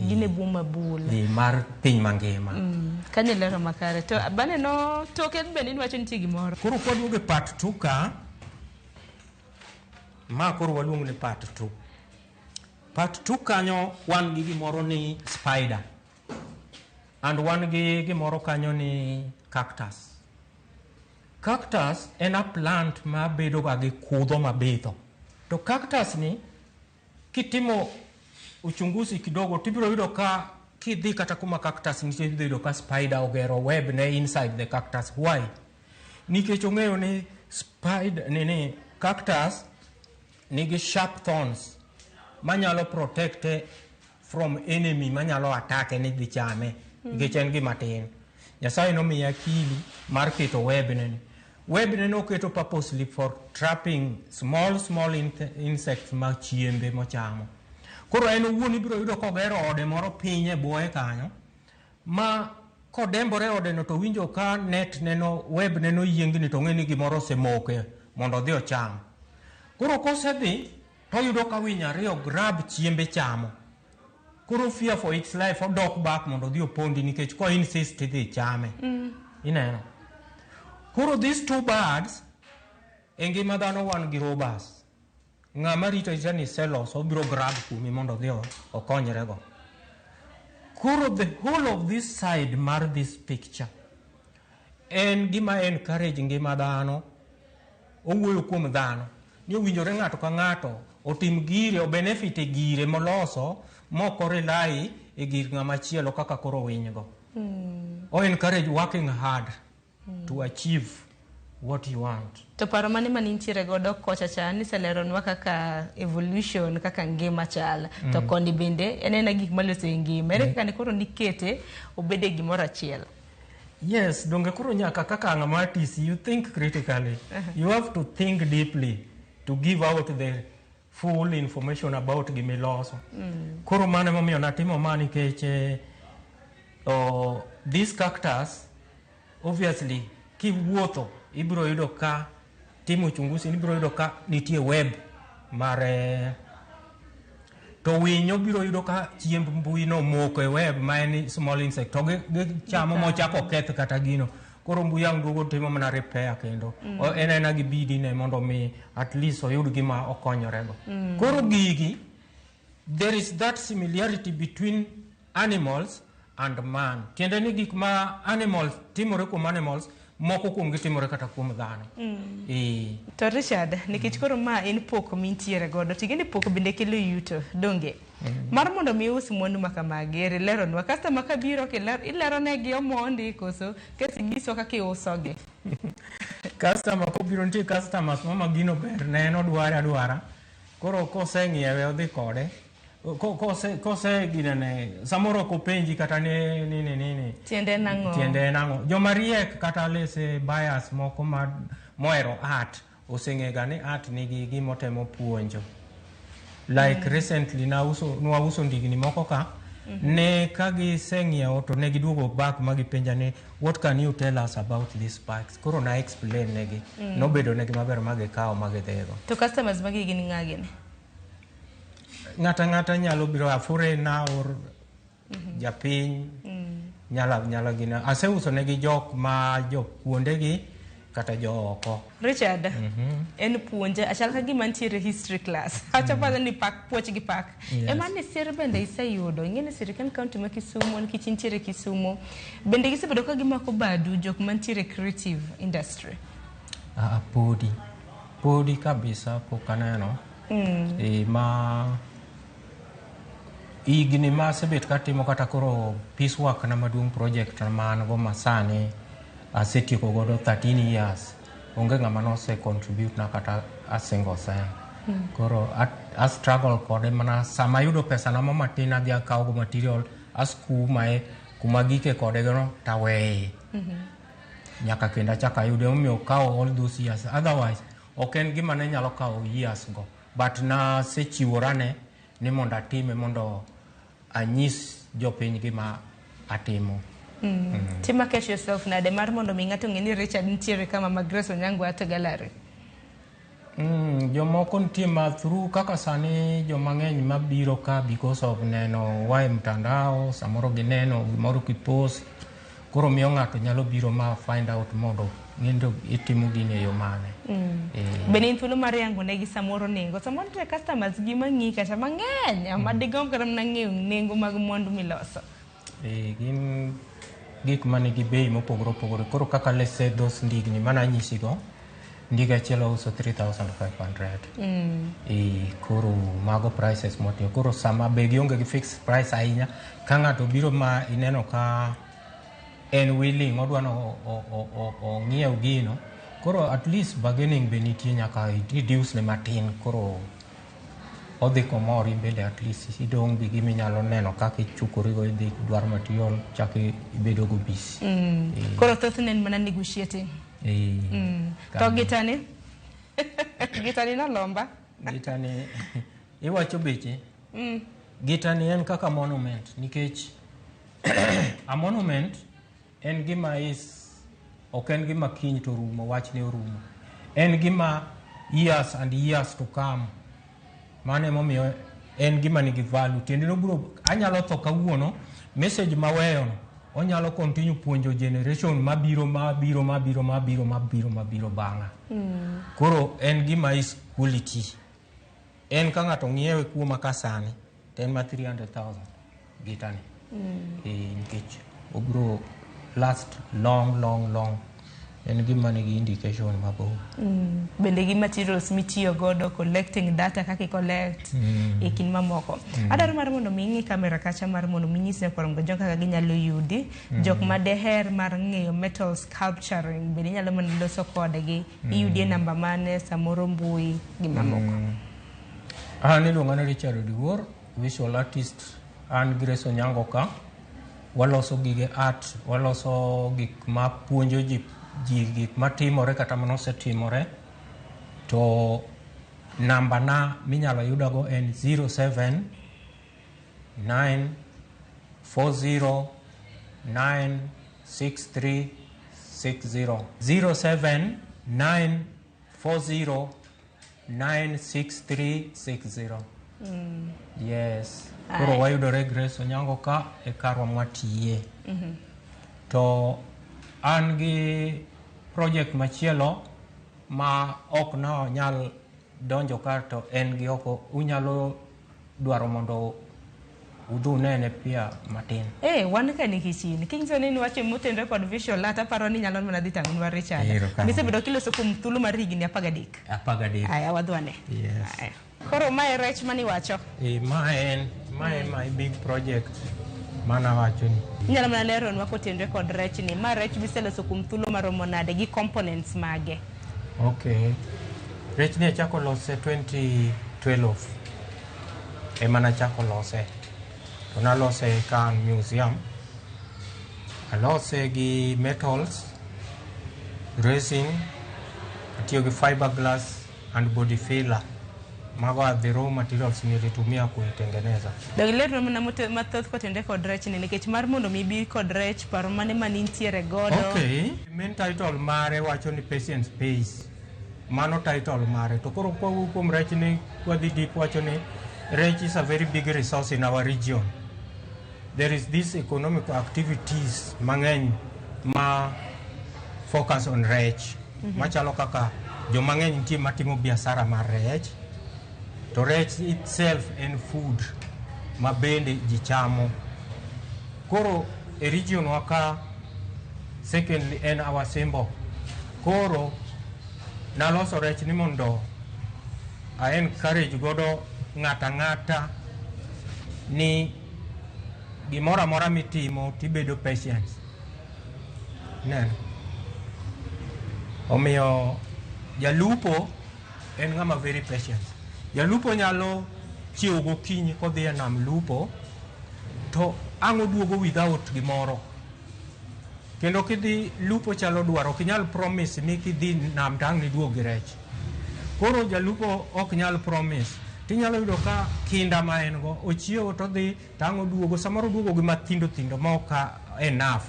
Gin e bwo mabul. Mar piny mangima. Kanyo lero makare. To baneno toke bende iwacho nitie gimoro. Koro kwaduogo e part 2 ka, ma koro waluongo ni part 2. Part 2 kanyo wan gi gimoro ni spider. And wan gi gimoro kanyo ni cactus. Cactus en a plant ma bedo ga gi kudho mabitho. To cactus ni kitimo uchunguzi kidogo tibiro yudo ka kidhi kata kuma cactus nitie, ibiro yudo ka spider ogero web ne inside the cactus. Why? Nikech ong'eyo ni spider ni cactus nigi sharp thorns manyalo protect from enemy manyalo attack ni dhi chame. Nikech en gima tin. Nyasaye nomiye akili mar keto web ne ni. Web ne noketo purposely for trapping small small insects ma chiembe mochamo. Koro en owuon ibiro yudo kogero ode moro piny e bwoye kanyo, ma kodembore ode no to winjo ka net neno web neno yiengni to ong'e ni gimoro osemoke mondo odhi ocham. Koro kosedhi to oyudo ka winy ariyo grab chiembe chamo. Koro fear for its life odok back mondo odhi opondi nikech ko insist idhi chame. Ineno. Koro these two birds e ngima dhano wan gi robbers. Ng'ama rito arita ni iseloso obiro grab kuomi mondo odhi okonyrego. Koro the whole of this side mar this picture en gima encourage ngima dhano, owuoyo kuom dhano ni owinjore ng'ato ka ng'ato otim gire, o benefit e gire moloso mok o rely e gir ng'ama chielo kaka koro winygo. O encourage working hard to achieve what you want. To paro mane manintiere godo kocha cha niseleronwa kaka evolution, kaka ngima chal. To koni bende en ena gik maloso e ngima. Ere kaka ne koro nikete obede gimoro achiel? Yes, donge koro nyaka kaka ng'ama artist, you think critically. You have to think deeply to give out the full information about gimiloso. Koro mano emomiyo natimo ma nikech this cactus obviously kiwuotho ibiro yudo ka timo uchunguzi ibiro yudo ka nitie web mar to winyo biro yudo ka chiemb mbui no moko e web ma en small insect to gichamo mochako keth kata gino. Koro mbui ang' duogo timo mana repair kendo. En ena gi bidi ne mondo mi at least oyud gima okonyorego. Koro gigi, there is that similarity between animals and man. Tiende ni gik ma animals timore kuom animals, moko kuomgi timore kata kuom dhano. To Richard, nikech koro ma en pok mintiere godo, to ing'e ni pok bende kelo yuto, donge? Mar mondo mi us mwandu ma kamagi, ere leronwa. Customer kabiro ileronegi omondi koso kesi nyiso kaka iusogi. Customer kobiro, nitie customers ma gino ber ne en odware adwara. Koro koseng'iewe odhi kode. Kose ginene, samoro ok openji kata ni. Tiende en ang'o? Tiende en ang'o? Joma riek kata lese buyers moko ma mohero art oseng'ega ni art nigi gima otemo puonjo. Like recently nwauso ndigni moko ka, ne ka giseng'iewo to ne giduogo back ma gipenja ni what can you tell us about these bikes? Koro na explain negi. Nobedo negi maber ma gikawo ma gidhigo. To customers magi gin ng'a gini? Ng'ata ng'ata nyalo biro, a foreigner or japiny nyalo gina. Aseuso negi jok ma jo kuondegi kata jo oko. Richard, en puonje achal ka gima nitiere history class. Achapo ni pak puoch gi pak. Ema ni sir bende iseyudo. Ing'e ni sirkand county ma Kisumu nikech intiere Kisumu. Bende gisebedo ka gimako badu jok mantiere creative industry. Podi. Podi kabisa pok aneno. Ma higni ma asebet katimo kata koro piece work na maduong' project ma an go masani asetieko godo 13 years. Onge ng'ama nose contribute na kata a single cent. Koro a struggle kode mana sama ayudo pesa na mo matin adhi akawo go material askumae kuma gike kode no taweye. Nyaka kendo achak ayude emomiyo okawo all those years. Otherwise Ok en gima ne nyalo kawo years go, but nasechiworane ni mondo atime mondo anyis jopiny gima atimo. Tima cash yourself nade mar mondo mi ng'ato ng'e ni Richard nitiere kama ma Grace Onyango Art Gallery? Jomoko nitie ma through kaka sani joma ng'eny mabiro ka because of neno wa e mtandao, samoro gineno gimoro kipost, koro miyo ng'ato nyalo biro ma find out mondo ng'endo itimo gini e yo mane. Be ne in thuolo mar yango negi samoro nengo? Samoro nitie customers gi mang'i kata mang'eny ma digomb kata mana ng'eyo nengo mag mwandu miloso. Gin gik manigi bei mopogore opogore. Koro kaka let's say those ndigni mana anyisigo, ndiga achiel wauso 3500. Koro mago prices mwatiyo. Koro sama be gionge gi fixed price ahinya, ka ng'ato biro ma ineno ka en willing, odwa no ong'iew gino, koro at least bargaining be nitie nyaka reduce ne matin, koro odhi komor in bende at least idong' gi gima inyalo neno kaka ichukorigo idhi dwaro material chak ibedo go busy. Koro thothne en mana negotiating. To gitani? Gitani nolomba. Gitani iwacho beche. Gitani en kaka monument nikech a monument en gima is ok en gima kiny to rumo, wachne orumo. En gima years and years to come. Mano emomiyo en gima nigi value. Tiende ni obiro anyalo tho kawuono, message maweyo no onyalo continue puonjo generation mabiro mabiro mabiro mabiro mabiro mabiro bang'a. Koro en gima is quality. En ka ng'ato ng'iewe kuoma ka sani, to en ma 300,000 gitani. Nikech obiro last long long long. En gima nigi indication mabor. Bende gi materials mitiyo godo collecting data kaka i collect e kind mamoko. Adwaro mar mondo mi ing'i kamera kacha mar mondo mi nyis nyakwar Mgajwang' kaka ginyalo yudi. Jok ma deher mar ng'eyo metal sculpturing bende inyalo mana loso kodgi. Iyudi e namba mane samoro mbui gi mamoko. An iluonga ni Richard Odiwuor, visual artist. An Grace Onyango ka. Waloso gige art, waloso gik ma puonjo ji, ji gik matimore kata manosetimore. To namba na minyalo yudago en 07 9 40 9 6 3 6 0. 07 9 40 9 6 3 6 0. Yes. Koro wayudore Grace Onyango ka e karwa mwatiye. To an gi project machielo ma ok na nyal donjo ka to en gi oko unyalo dwaro mondo udhi unene pia matin. Wan ka nikech in. Kinyiso ni niwacho motenore kod visual art, aparo ni nyalo mana dhi tang'onwa Richard. Erokamano. Misebedo kiloso kuom thuolo mar higni 13. 13. Aya, wadhi wane. Yes. Aya. Koro mae rech maniwacho. Ma en my big project manawacho ni. Inyalo mana leronwa kotenore kod rech ni. Ma rech miseloso kuom thuolo maromo nade gi components mage? Okay. Rech ni achako lose 2012. Ema nachako lose. To nalose ka an museum. Alose gi metals, resin, atiyo gi fiberglass and body filler. Mago are the raw materials nilitumia kuitengeneza. Dog ilerna mana mathoth kotenore kod rech ni nikech mar mondo mi ibi kod rech paro mane manintiere godo. Okay. Main title mare wacho ni Patience Pays. Mano title mare. To koro kwawuok kuom rech ni kwadhi deep wacho ni rech is a very big resource in our region. There is this economic activities mang'eny ma focus on rech. Machalo kaka joma ng'eny nitie matimo biashara mar rech. To rech itself en food ma bende ji chamo. Koro e region wa ka secondly en our symbol. Koro naloso rech ni mondo a encourage godo ng'ata ng'ata ni gimoro amora mitimo tibedo patience. Neno. Omiyo jalupo en ng'ama very patient. Jalupo nyalo chiewo gokinyi kodhi e nam lupo to ang' oduogo without gimoro. Kendo kidhi lupo chalo dwaro, ok inyal promise ni kidhi nam to ang' niduog gi rech. Koro jalupo ok nyal promise. Tinyalo yudo ka kinda ma en go ochiewo to dhi tang' oduogo samoro oduogo gi mathindo thindo ma ok enough.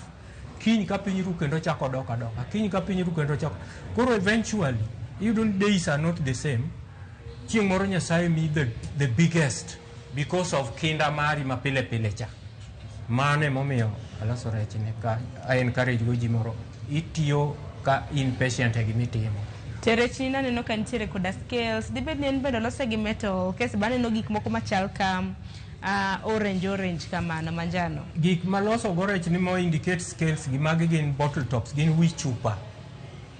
Kiny ka piny ru kendo chako dok adoka. Kiny ka piny ru kendo chako. Koro eventually iyudo ni days are not the same. Chieng' moro Nyasaye miyi the biggest because of kinda mari ma pile pile cha. Mano emomiyo aloso rech ni ka I encourage go ji moro itiyo ka in patient e gimitimo. To rechni naneno ka nitiere koda scales. Dibed ni en bende olose gi metal kes be aneno gik moko machal ka orange orange kamano manjano. Gik maloso go rech ni mo indicate scales gi magi gin bottle tops, gin wi chupa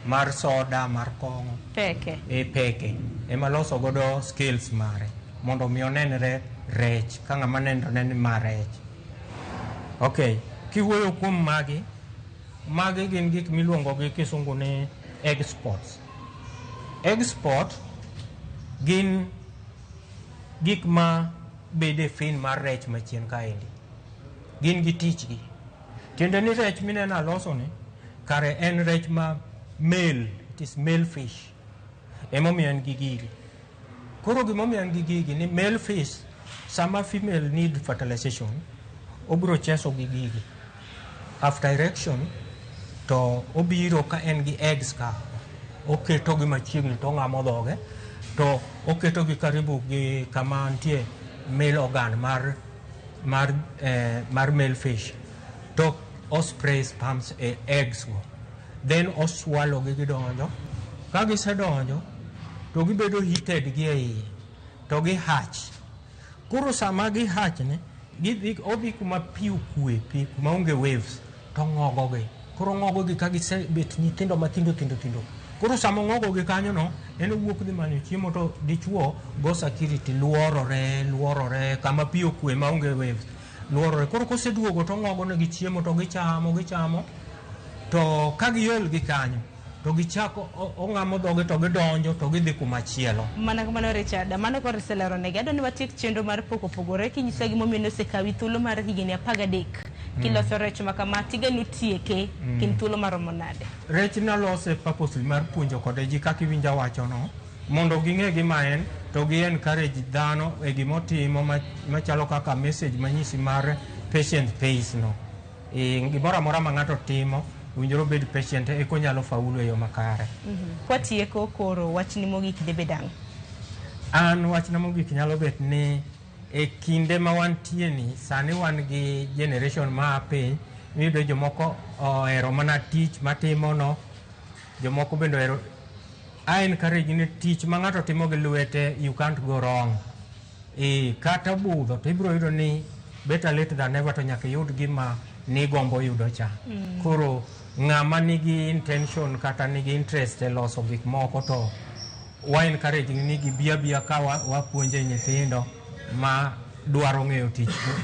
mar soda, mar kong'o. Peke. E peke. Ema loso godo scales mare mondo mi onenre rech ka ng'ama nenre ni ma rech. Okay, kiwuoyo kuom magi, magi gin gik miluongo gi kisungu ni egg spots. Egg spot gin gik ma bede fin mar rech machien kaendi. Gin gi tichgi. Tiende ni rech mineno aloso ni, kare en rech ma male, it is male fish. Emomiyo en gi gigi. Koro gimomiyo en gi gigi ni male fish, sama female need fertilization, obiro cheso gi gigi. After erection, to obiro ka en gi eggs ka, oketogi machiegni to ong'amo dhoge, to oketogi karibu gi kama nitie male organ mar male fish, to o spray sperms e eggs go. Then oswallow gi gidonjo. Ka gisedonjo, to gibedo heated gi e iye, to gi hatch. Koro sama gi hatch ni, gidhi, odhi kuma pi okwe, pi kuma onge waves, to ong'ogo gi. Koro ong'ogo gi ka gisebet nyithindo mathindo thindo thindo. Koro sama ong'ogo gi kanyo no, en owuok dhi manyo chiemo to dichuo go security luorore, luorore, kama pi okwe maonge waves, luorore. Koro koseduogo to ong'ogo negi chiemo to gichamo, gichamo. To ka giol gi kanyo, to gichako ong'amo dhoge to gidonjo to gidhi kuma chielo. Mana kamano Richard, mano koro iselero negi. Adwa ni watiek chenro mar pok opogore kinyisa gimomiyo nosekawi thuolo mar higni 13 kiloso rech ma kama tigeno tieke kind thuolo maromo nade? Rech nalose purposely mar puonjo kode ji kaka iwinja wachono, mondo ging'e gima en to gi encourage dhano e gimotimo machalo kaka message manyisi mar patient pays no. Gimoro amora ma ng'ato timo owinjore obed patient eka onyalo faulu e yo makare. Kwatieko koro wachni mogik dibed ang'o? An wachna mogik nyalo bet ni e kinde ma wantie ni sani wan gi generation ma piny miyudo jomoko ohero mana tich matimo no, jomoko bende ohero. I encourage ni tich ma ng'ato timo gi lwete you can't go wrong. Kata budho to ibiro yudo ni better late than never to nyaka iyud gima nigombo yudo cha. Koro ng'ama nigi intention kata nigi interest e loso gik moko to wa encourage ni gibi abiya ka wapuonje nyithindo ma dwaro ng'eyo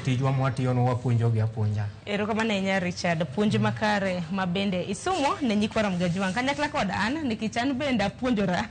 tijwa mwatiyono wapuonjogi apuonja. Erokamano ahinya Richard, puonj makare ma bende isumo ne nyikwa Ramogi Ajwang' kanyakla kod an nikech an bende apuonjora.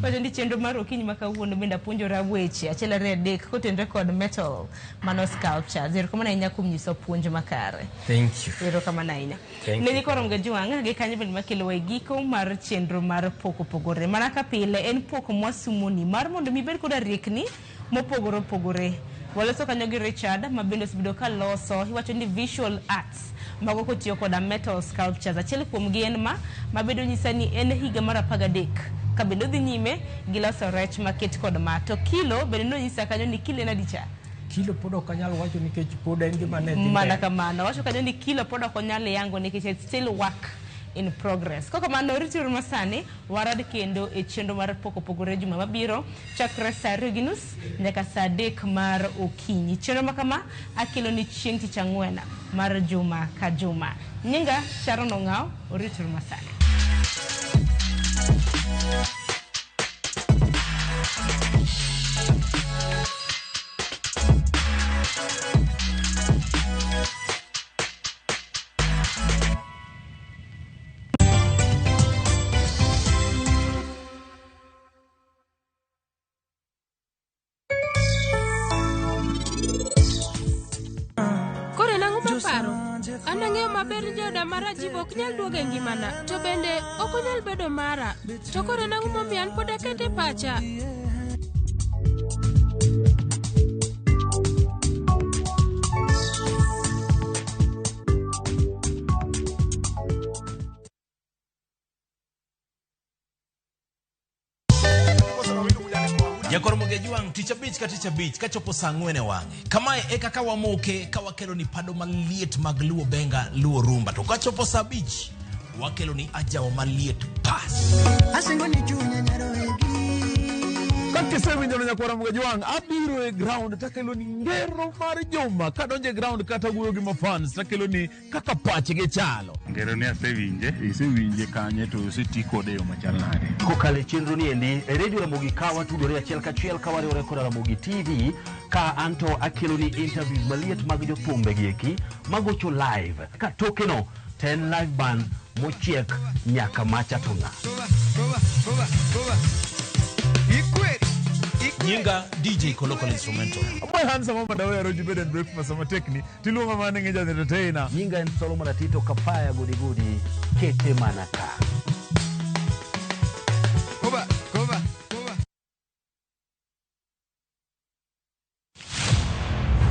Wacho ni chenro mar okinyi ma kawuono bende apuonjora weche achiel ariyo adek kotenore kod metal mano sculptures. Erokamano ahinya kuom nyiso puonj makare. Thank you. Erokamano ahinya. Thank Ne you. nyikwa Ramogi Ajwang' gi kanyo bende makelowa e giko mar chenro mar pok opogore. Mana ka pile en pok mwasumoni mar mondo mi ibed koda riekni mopogore opogore. Waloso kanyo gi Richard ma bende osebedo ka loso, iwacho ni visual arts mago kotiyo koda metal sculptures. Achiel kuom gi en ma bedo nyisa ni en higa mar 13 ka bende odhi nyime gi loso rech maket kod ma. To kilo bende nonyisa kanyo ni kilo en adi cha? Kilo pod ok anyal wacho nikech pod en gima ne dhi Mana mbele. kamano. Wacho kanyo ni kilo pod ok onyal yango nikech it's still work in progress. Kokamano rituru masani warad kendo e chenro mar pok opogore juma mabiro chakre saa 2:30 nyaka saa 3 mar okinyi. Chenro ma kama akelo ni chieng' tich ang'wen mar juma ka juma. Nyinga Sharon Ong'aw, orituru masani. Koro en ang'o maparo? An ang'eyo ang'eyo maber ni jaoda mar Rajiv ok nyal duogo e ngimana, to bende ok onyal bedo mara. To koro en ang'o momiyo an pod akete pacha? Jakor Mogejwang' tich abich ka tich abich kachopo saa ang'wen e wang'e. Kamae e kaka wamoke ka wakelo ni pado maliet mag Luo Benga, Luo Rumba. To kachopo saa abich wakelo ni ajawa maliet pas. Asingo ni chunya nyarowegi. Kakisewinjo no nyakwara Mugajwang', abiro e ground takelo ni ngero mar juma. Kadonjo e ground kata wuoyo gi mafans takelo ni kaka pachgi chalo. Ngero ni asewinje. Isewinje kanye to oseti kode e yo machal nade? Kokalo e chenro ni endi e redio Ramogi ka watudore achiel kachiel ka wariwore koda Ramogi TV ka anto akelo ni interviews maliet mag jothumbe gi eki magocho live ka tokeno to en live band mochiek nyaka macha to ng'a. Nyinga DJ Kolokol Instrumental. Boy handsome mama dawe aroji bed and breakfast sama tekni tiluonga mana ni ja entertainer. Nyinga en Solomon Atito Kapaya Gudi Gudi kete mana ka.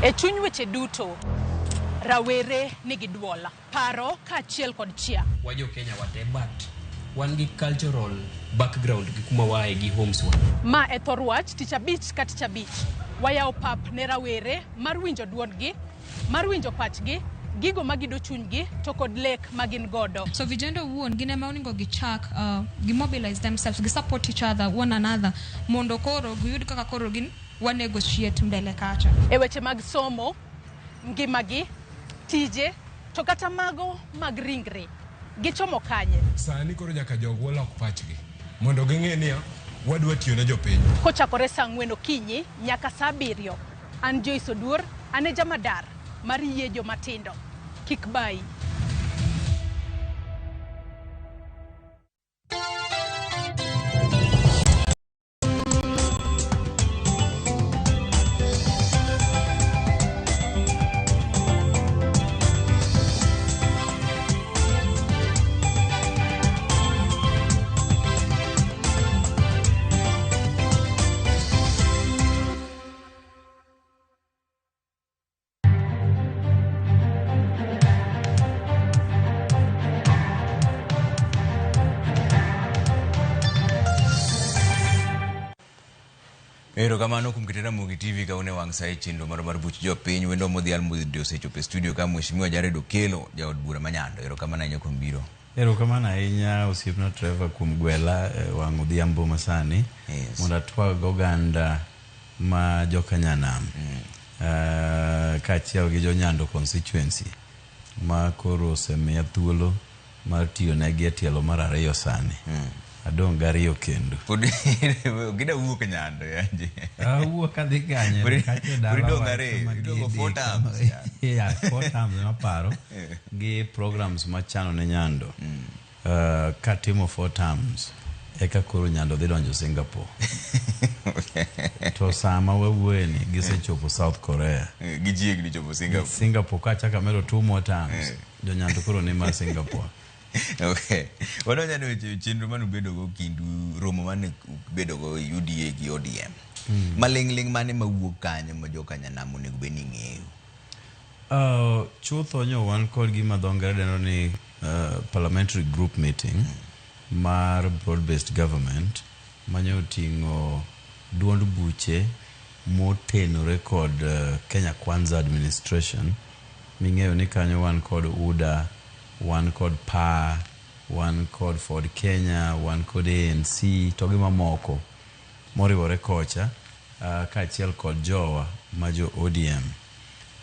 E chuny weche duto, rawere nigi duol, paro kaachiel kod chia. Wajo Kenya wate but wan gi cultural background gi kuma waaye gi homes wa. Ma e thor wach tich abich ka tich abich. Wayawo pap ne rawere mar winjo duondgi, mar winjo pachgi, gigo magido chunygi to kod lek ma gin godo. So vijana owuon gin ema onego gichak gimobilize themselves, gisupport each other, one another mondo koro giyud kaka koro gin wa negotiate mbele kacha. E weche mag somo, ngimagi, tije, to kata mago mag ringre, gichomo kanye? Sani koro nyaka jogwa lok pachgi mondo ging'e niya wadwa tiyo ne jopiny. Kochakore saa ang'wen okinyi nyaka saa abiriyo. An Joyce Oduor, an e jamadar mar yie jomatindo. Kik bayi. Erokamano kuom keto Ramogi TV ka une wang' sa e chenro marwa mar buch jopiny. Wendo modhial modhi osechopo e studio ka Mheshimiwa Jared Okello, jaod bura ma Nyando. Erokamano ahinya kuom biro. Erokamano ahinya osiepna Trevor kuom gwela e wang' odhiambo masani mondo atwag oganda ma joka Nyanam kaachiel gi jo Nyando constituency ma koro osemiya thuolo mar tiyo negi e tielo mar ariyo sani. Adong' gariyo kendo. Pod gida wuok Nyando yanje. Awuok adhi kanye? Pod Kacha e dala idong' wa ariyo, kama idong' gidhi four kama- terms. Yeah, four terms ema paro gi programs machano ne Nyando. Katimo four terms eka koro Nyando dhi donjo Singapore. To sama wawuoye ni gisechopo South Korea. Gichiegni chopo Singapore. Singapore kachako amedo two more terms. Jo Nyando koro ni ma Singapore. Okay. Wadonjo ne weche chenro mane ubedogo kindu romo mane ubedogo UDA gi ODM. Maling'ling' mane mawuok kanyo ma joka Nyanam onego bed ni ng'eyo? Chutho nyo wan kod gima dho ngere dendo ni parliamentary group meeting mar broad based government manyo oting'o duond buche motenore kod Kenya Kwanza administration ming'eyo ni kanyo wan kod UDA, wan kod PA, wan kod Ford Kenya, wan kod ANC to gi mamoko moriwore kocha kaachiel kod jowa ma jo ODM.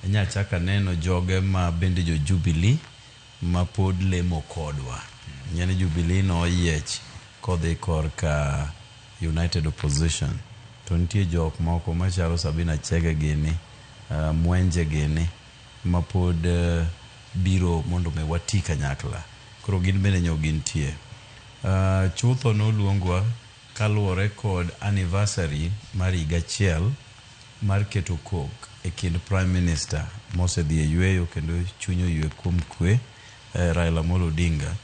Inya chako aneno joge ma bende jo Jubilee ma pod lemo kodwa. Ing'e ni Jubilee noyiech kodhi korka United Opposition. To nitie jok moko machalo Sabina Chege gini, Mwenje gini ma pod biro mondo mi wati kanyakla. Koro gin bende nyo gintie. Chutho noluongwa kaluwore kod anniversary mar higa achiel mar keto kok e kind Prime Minister mosedhi e yweyo kendo chuny oywe kuom kwe Raila Amolo Odinga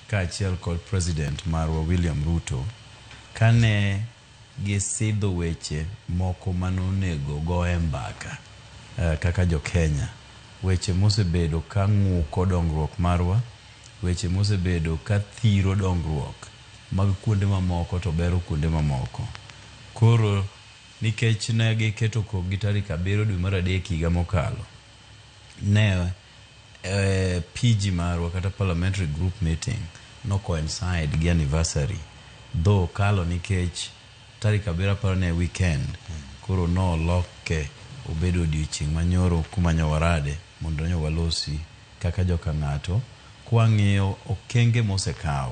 kaachiel kod president marwa William Ruto kane gisidho weche moko manonego goye mbaka kaka jo Kenya, weche mosebedo ka ng'uko dongruok marwa, weche mosebedo ka thiro dongruok mag kuonde mamoko to bero kuonde mamoko. Koro nikech ne giketo kokgi tarik 7 dwe mar 3 higa mokalo, ne PG marwa kata parliamentary group meeting no coincide gi anniversary, though okalo nikech tarik 7 aparo ne weekend, koro noloke obedo odiochieng' manyoro kuma nyo warade mondo nyo walosi kaka joka ng'ato kwang'iyo okenge mosekaw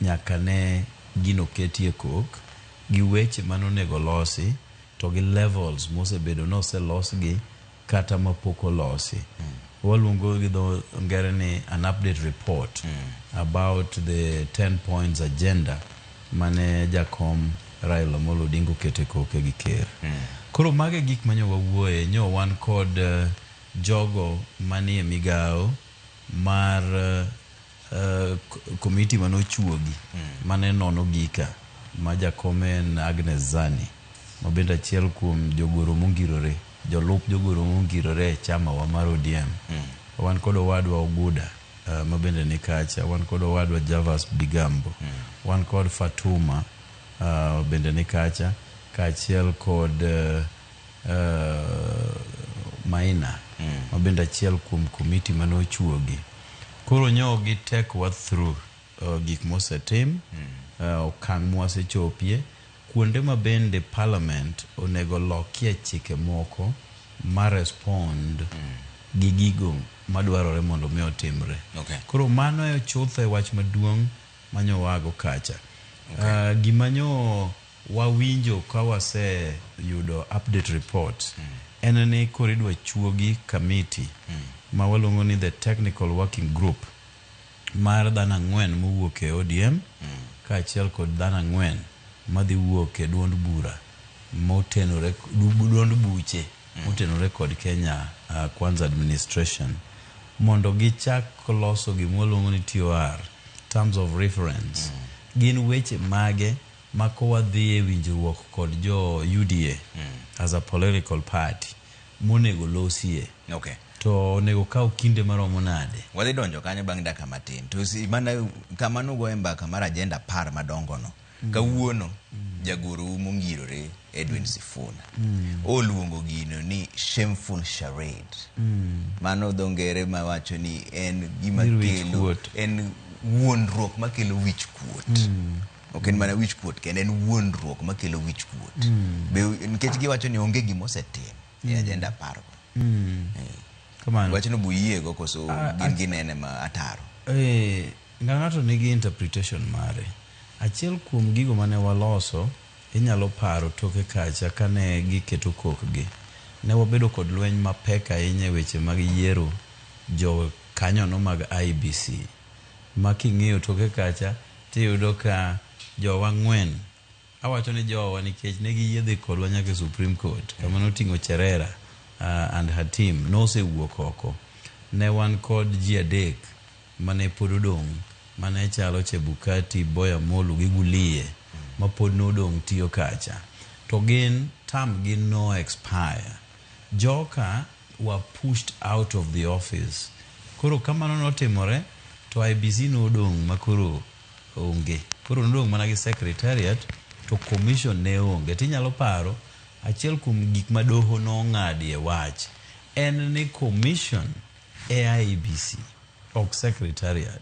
nyaka ne gino ketie kok gi weche manonego losi to gi levels mosebedo noselosgi kata mapok olosi. Waluongo gi dho ngere ni an update report about the 10 points agenda mane jakom Raila Amolo Odinga okete koke gi ker. Koro mago e gik manyo wawuoye, nyo wan kod jogo manie migawo mar komiti manochuogi mane nono gika ma jakom en Agnes Zani ma bende achiel kuom jogoro mongirore, jolup jogoro mongirore e chama wa mar ODM. Wan kod owadwa Oguda ma bende ni kacha, wan kod owadwa Javas Bigambo, wan kod Fatuma bende ni kacha, kaachiel kod Maina ma bende achiel kuom komiti manochuogi. Koro nyo gi take wa through gik mosetim, okang' mwasechopie, kuonde ma bende parliament onego lokie chike moko ma respond gi gigo madwarore mondo mi otimre. Koro mano e chutho e wach maduong' manyo wago kacha. Gima nyo wawinjo ka waseyudo update report en ni koro idwa chuogi committee ma waluongo ni the technical working group mar dhano 4 mowuok e ODM kaachiel kod dhano 4 madhi wuok e duond bura motenore duond buche motenore kod Kenya Kwanza administration mondo gichak loso gima waluongo ni TOR, terms of reference. Gin weche mage ma kowadhi e winjruok kod jo UDA as a political party monego losie. To onego kaw kinde maromo nade? Wadhi donjo kanyo bang' dakika matin. To si mana kama nugoye mbaka mar agenda 10 madongo no. Kawuono jagoro mongirore Edwin Sifuna oluongo gino ni shameful charade. Mano dho ngere mawacho ni en gima kelo en wuondruok makelo wich kuot. Ok en mana wich kuot kende, en wuondruok makelo wich kuot. Be nikech giwacho ni onge gima osetim e agenda 10 go. Kamano. Wachno buyiego koso gin ginene ma ataro. Ng'ato nigi interpretation mare. Achiel kuom gigo mane waloso inyalo paro toke kacha kane giketo kokgi. Ne wabedo kod lweny mapek ahinya e weche mag yiero jo kanyono mag IEBC. Ma king'iyo toke kacha tiyudo ka jowa 4, awacho ni jowa nikech ne giyie dhi kodwa nyaka e Supreme Court kama noting'o Cherera and her team nosewuok oko. Ne wan kod ji 3 mane pod odong' mane chalo Chebukati, Boya Molu gi Gulie ma pod nodong' tiyo kacha. To gin term gi no expire. Joka were pushed out of the office. Koro kamano notimore to IEBC nodong' makoro onge. Koro nodong' mana gi secretariat to commission ne onge. Tinyalo paro achiel kuom gik ma doho nong'adie wach en ni commission e IEBC ok secretariat.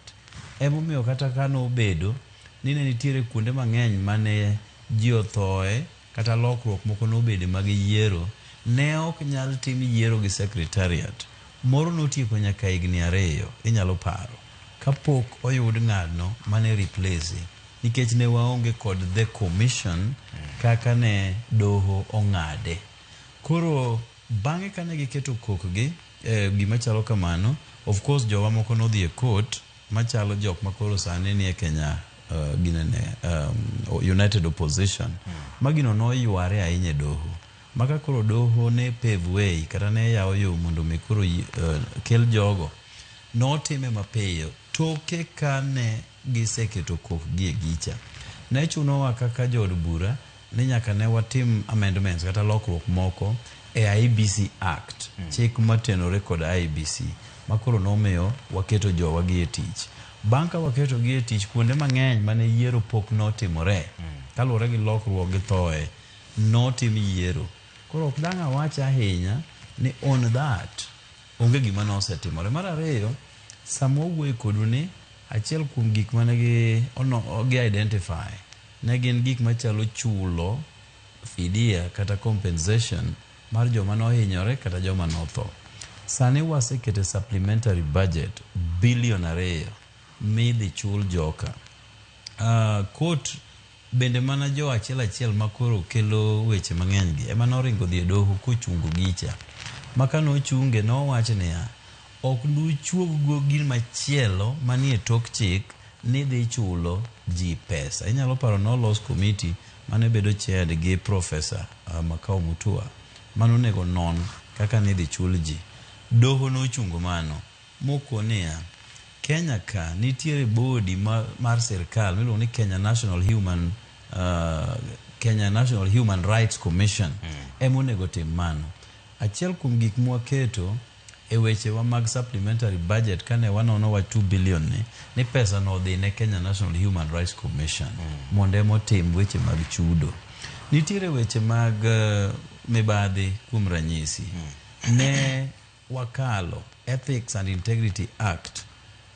Emomiyo kata ka nobedo ni ne nitiere kuonde mang'eny mane ji othoe kata lokruok moko nobede mag yiero, ne ok nyal tim yiero gi secretariat. Moro notieko nyaka higni 2, inyalo paro, kapok oyud ng'ano mane replace, nikech ne waonge kod the commission kaka ne doho ong'ade. Koro bang'e kane giketo kokgi gima chalo kamano, of course jowa moko nodhi e court machalo jok makoro sani nie Kenya ginene United Opposition magino noyware ahinya e doho. Maka koro doho ne pave way kata ne yawo yo mondo mi koro kel jogo Notime mapiyo toke kane giseketo kokgi e gicha. Ne chunowa kaka jood bura ni nyaka ne watim amendments kata lokruok moko e IEBC Act, chik matenore kod IEBC, makoro nomiyo waketo jowa gi e tich. Bang' ka waketo gi e tich kuonde mang'eny mane yiero pok notimore, kaluwore gi lokruok gi thoe, notim yiero. Koro ok dang' awach ahinya ni on that onge gima nosetimore. Mar ariyo, sama wawuoyo kodu ni achiel kuom gik mane gi, ono, gi identify ne gin gik machalo chulo fidia kata compensation mar joma nohinyore kata joma notho. Sani wasekete supplementary budget bilion 2 midhi chul joka. Court bende mana jo achiel achiel makoro kelo weche mang'eny gi ema noringo dhi e doho kochungo gicha. Ma kane ochunge nowach niya, ok nuchuog go machielo manie tok chik ni dhi chulo ji pesa. Inyalo paro nolos committee mane bedo chaired gi Professor Makau Mutua manonego non kaka nidhi chul ji. Doho nochungo mano moko niya, Kenya ka nitiere body mar sirkal miluongo ni Kenya National Human Rights Commission ema onego tim mano. Achiel kuom gik mwaketo e wechewa mag supplementary budget kane wanono wach 2 billion ni pesa no odhi ne Kenya National Human Rights Commission mondo ema otim weche mag chudo. Nitiere weche mag mibadhi kuom ranyisi. Ne wakalo Ethics and Integrity Act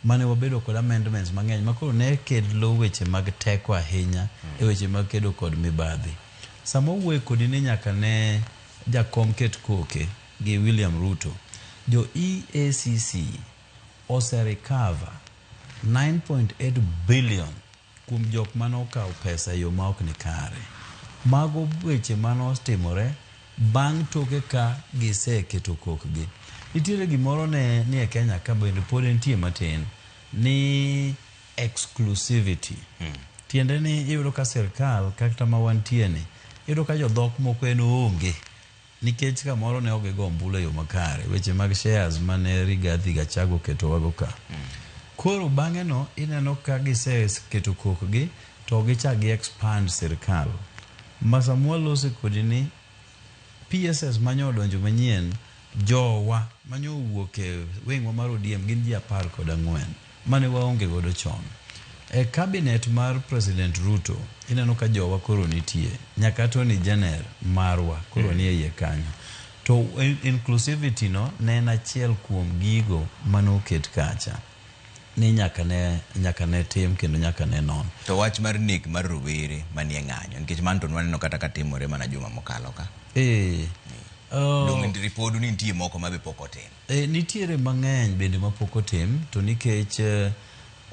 mane wabedo kod amendments mang'eny makoro ne kelo weche mag teko ahinya e weche mag kedo kod mibadhi. Sama owuoyo kodi ni nyaka ne jakom ket koke gi William Ruto, jo EACC ose recover 9.8 billion kuom jok mane okawo pesa e yo ma ok ni kare. Mago weche mane otimore bang' toke ka giseketo kokgi. Nitiere gimoro ne ni e Kenya ka bende pod entie matin ni exclusivity. Tiende ni iyudo ka sirkal kata ma wantie ni, iyudo ka jodhok moko en oonge nikech kamoro ne ok gigo ombulu e yo makare, weche mag shares mane Rigathi Gachagua oketowago ka. Koro bang'e no ineno ka giseketo kokgi to gichak gi expand sirkal. Ma sama walose kodi ni PSS manyo odonjo manyien, jowa manyo owuok e wingwa mar ODM gin ji 14 mane waonge godo chon. E cabinet mar President Ruto ineno ka jowa koro nitie, nyaka Attorney General marwa koro nie iye kanyo. To inclusivity no ne en achiel kuom gigo manoket kacha ni nyaka ne tim kendo nyaka ne non. To wach mar nek mar rowere manie ng'anyo, nikech mano to nwaneno kata ka timore mana juma mokalo ka. Dong' ripodu ni nitie moko ma be pok otim. Nitiere mang'eny bende mapok otim, to nikech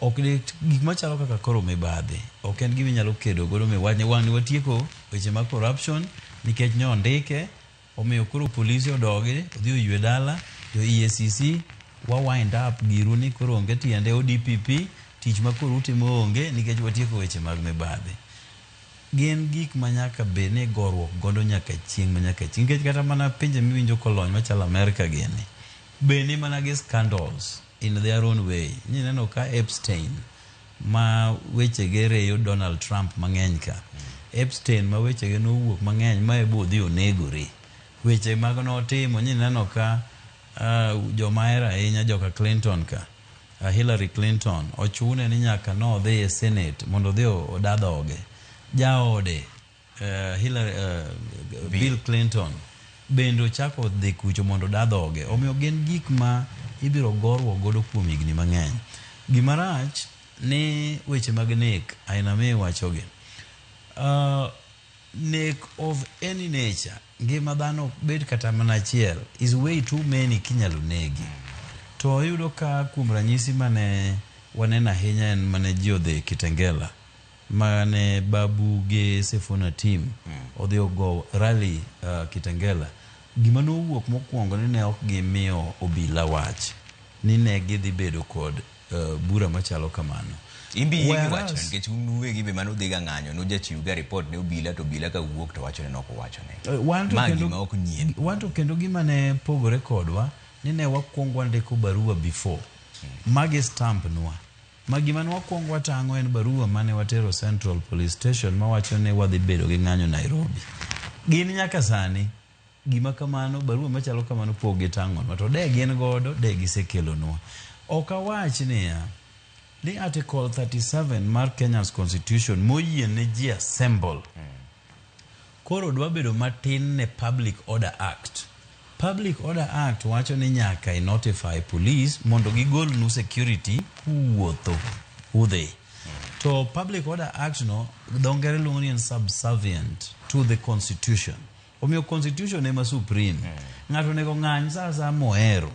ok gik machalo kaka koro mibadhi ok en gima inyalo kedo godo miwach ni wang' ni watieko weche mag corruption nikech ne ondike, omiyo koro polisi odogi odhi oywe dala, jo EACC wa wind up giru ni koro onge tiende, ODPP tich ma koro utimo onge nikech watieko weche mag mibadhi. Gin gik ma nyaka bed ni goruok godo nyaka chieng' ma nyaka chieng', nikech kata mana pinje miwinjo kolony machalo Amerika gini be ni mana gi scandals in their own way. Ineno ka Epstein ma wechege reyo Donald Trump mang'eny ka, Epstein ma wechege nowuok mang'eny ma ebo odhi onegore, weche mag notimo. Ineno ka joma ahero ahinya joka Clinton ka, Hillary Clinton ochune ni nyaka nodhi e Senate mondo odhi oda dhoge. Jaode Hillary, Bill Clinton bende ochako dhi kucho mondo oda dhoge. Omiyo gin gik ma ibiro goruok godo kuom higni mang'eny. Gima rach ni weche mag nek aina miwachogi, nek of any nature, ngima dhano bed kata mana achiel is way too many kinyalo negi. To iyudo ka kuom ranyisi mane waneno ahinya en mane ji odhi Kitengela, mane Babu gi Sifuna team odhi ogo rally Kitengela. Gima nowuok mokwongo ni ne ok gimiyo obila wach ni ne gidhi bedo kod bura machalo kamano. Imbi yie gi wachno nikech un uwegi be mane udhiga ng'anyo nujachiw ga report ne obila, to obila ka wuok to wacho ni nok uwachone. Ma gima ok nyien. Wan to kendo gima ne pogore kodwa ni ne wakwongo wandiko barua before. Magi stamp nwa. Ma gima ne wakwongo watang'o en barua mane watero Central Police Station mawacho ni wadhi bedo gi ng'anyo Nairobi. Gin nyaka sani gima kamano, barua machalo kamano pok gitang'onwa, to de gin godo, de gisekelonwa. Ok awach niya, ni Article 37 mar Kenya's Constitution moyie ne ji assemble koro dwa bedo matin ne Public Order Act. Public Order Act wacho ni nyaka i notify police mondo gigolnu security kuwuotho udhi. To Public Order Act no dho ngere luongo ni en subservient to the constitution. Omiyo constitution ema supreme. Ng'ato onego ng'any sa asaya mohero.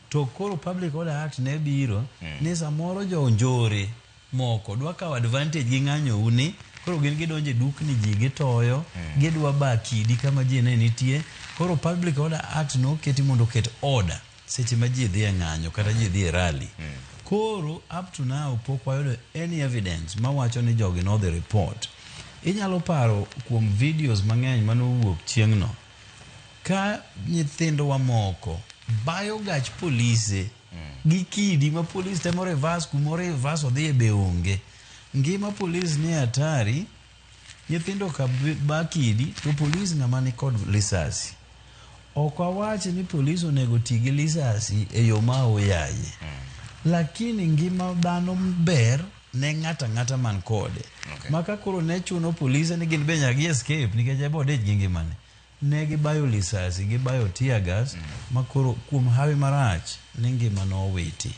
To koro Public Order Act ne biro ni samoro jo njore moko dwa kawo advantage gi ng'anyou ni koro gin gidonjo e dukni ji gitoyo, gidwa ba kidi kama ji ne nitie. Koro Public Order Act noketi mondo oket order seche ma ji dhi e ng'anyo kata ji dhi e rally. Koro up to now pok wayudo any evidence mawacho ni jogi nodhi report. Inyalo paro kuom videos mang'eny manowuok chieng'no ka nyithindwa moko bayo gach polise gi kidi ma polis temo reverse kumoro reverse odhiye be onge. Ngima polis ni hatari, nyithindo ka ba kidi to polis ng'ama ni kod lisasi. Ok awach ni polis onego ti gi lisasi e yo ma oyaye. Lakini ngima dhano ber ne ng'ato ang'ata man kode. Ma ka koro ne chuno polise ni gin be nyaka gi escape nikech ebo odich gi ngimane. Ne gibayo lisasi, gibayo tear gas ma koro kuom hawi marach ni ngima nowiti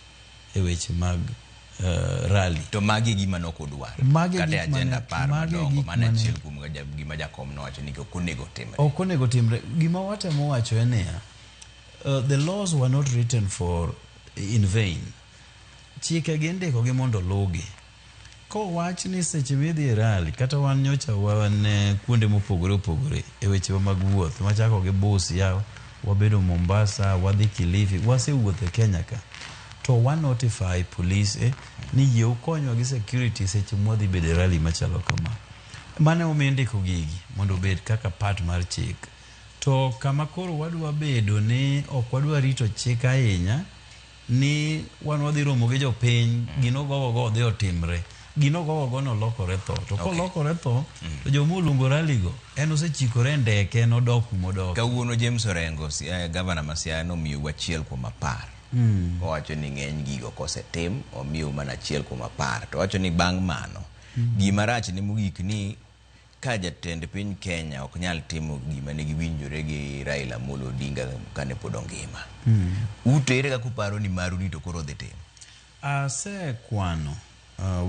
e weche mag rally. To magi e gima ne ok udwar. Magi e Kata e gik mane- agenda apar magi e madongo, gik mano mane- achiel kuom gima jakom nowacho ni ok onego timre. Ok onego timre. Gima watemo wacho en niya, the laws were not written for in vain. Chike gi indiko gi mondo oluwgi. Kowach ni seche midhi e rally, kata wan nyocha wan kuonde mopogore opogore e wechewa mag wuoth, wachako gi Busia, wabedo Mombasa, wadhi Kilifi, wasewuotho e Kenya ka. To wa notify police ni yie ukonywa gi security seche mwadhi bedo e rally machalo kama. Mano emomiyo indiko gigi mondo obed kaka part mar chik. To kama koro wadwa bedo ni ok wadwa rito chik ahinya, ni wan wadhi romo gi jopiny, gino gogo go odhi otimre. Gino gogo go nolokore tho. To kolokore tho, to joma oluongo rally go, en osechikore e ndeke, en odok kumodok. Kawuono James Orengo, gavana ma Siaya nomiyou achiel kuom apar. Owacho ni ng'eny gigo kosetim, omiyou mana achiel kuom apar. To owacho ni bang' mano, gima rach ne mogik ni ka jatend piny Kenya ok nyal timo gima ne giwinjore gi Raila Amolo Odinga kane pod ongima. Ute ere kaka uparo ni maru ni to koro dhi timo? Asekwano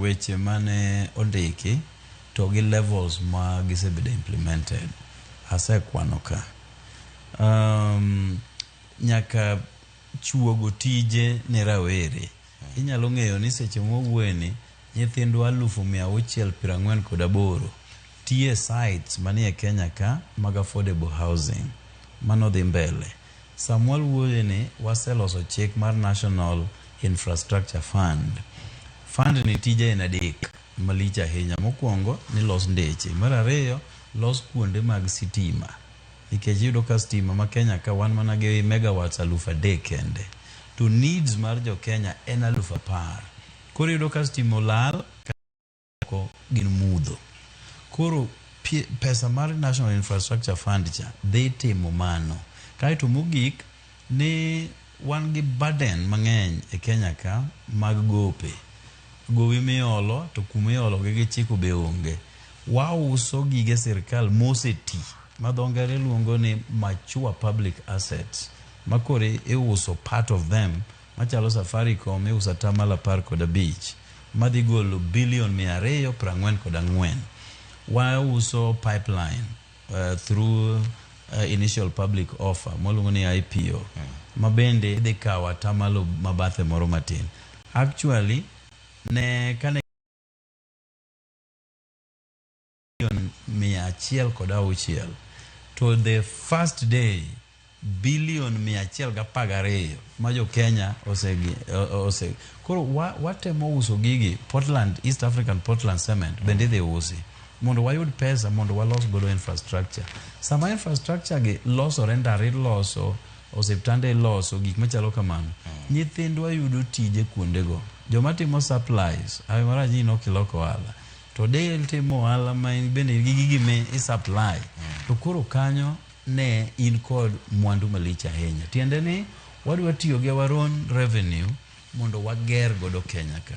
weche mane ondiki to gi levels ma gisebedo implemented. Asekwano ka. Nyaka chuogo tije ne rawere. Inyalo ng'eyo ni seche mwawuoye ni nyithindwa 648,000 tiye sites manie Kenya ka mag affordable housing. Mano dhi mbele. Samuel wuoye ni waseloso chik mar National Infrastructure Fund. Fund ni tije en adek malich ahinya. Mokwongo ni los ndeche. Mar ariyo, los kuonde mag sitima. Nikech iyudo ka stima ma Kenya ka wan mana gi megawatts 3,000 kende. To needs mar jo Kenya en 10,000. Koro iyudo ka stima olal, moko gin mudho. Koro pesa mar National Infrastructure Fund cha dhi timo mano. Kaeto mogik ni wan gi burden mang'eny e Kenya ka mag gope. Gowi miolo to kuma iolo gi gichiko be onge. Wauso gige sirkal moseti ma dho ngere luongo ni mature public assets ma koro iuso part of them machalo Safaricom iuso atamalo 15 madhi golo bilion 244. Wauso pipeline through initial public offer mwaluongo ni IPO ma bende dhi kawo atamalo mabathe moro matin. Actually ne kane bilion 106 to the first day bilion 112 ma jo Kenya ose koro watemo uso gigi. Portland, East African Portland Cement bende idhi usi mondo wayud pesa mondo walos godo infrastructure. Sama infrastructure gi losore, ndara iloso, Osiptande iloso, gik machalo kamano. Nyithindwa yudo tije kuondego. Joma timo supplies, awe marach ni nok iloko ohala. To del timo ohala ma in bende in gi gigi mi i supply. To koro kanyo ne in kod mwandu malich ahinya. Tiende ni wadwa tiyo gi our own revenue mondo wager godo Kenya ka.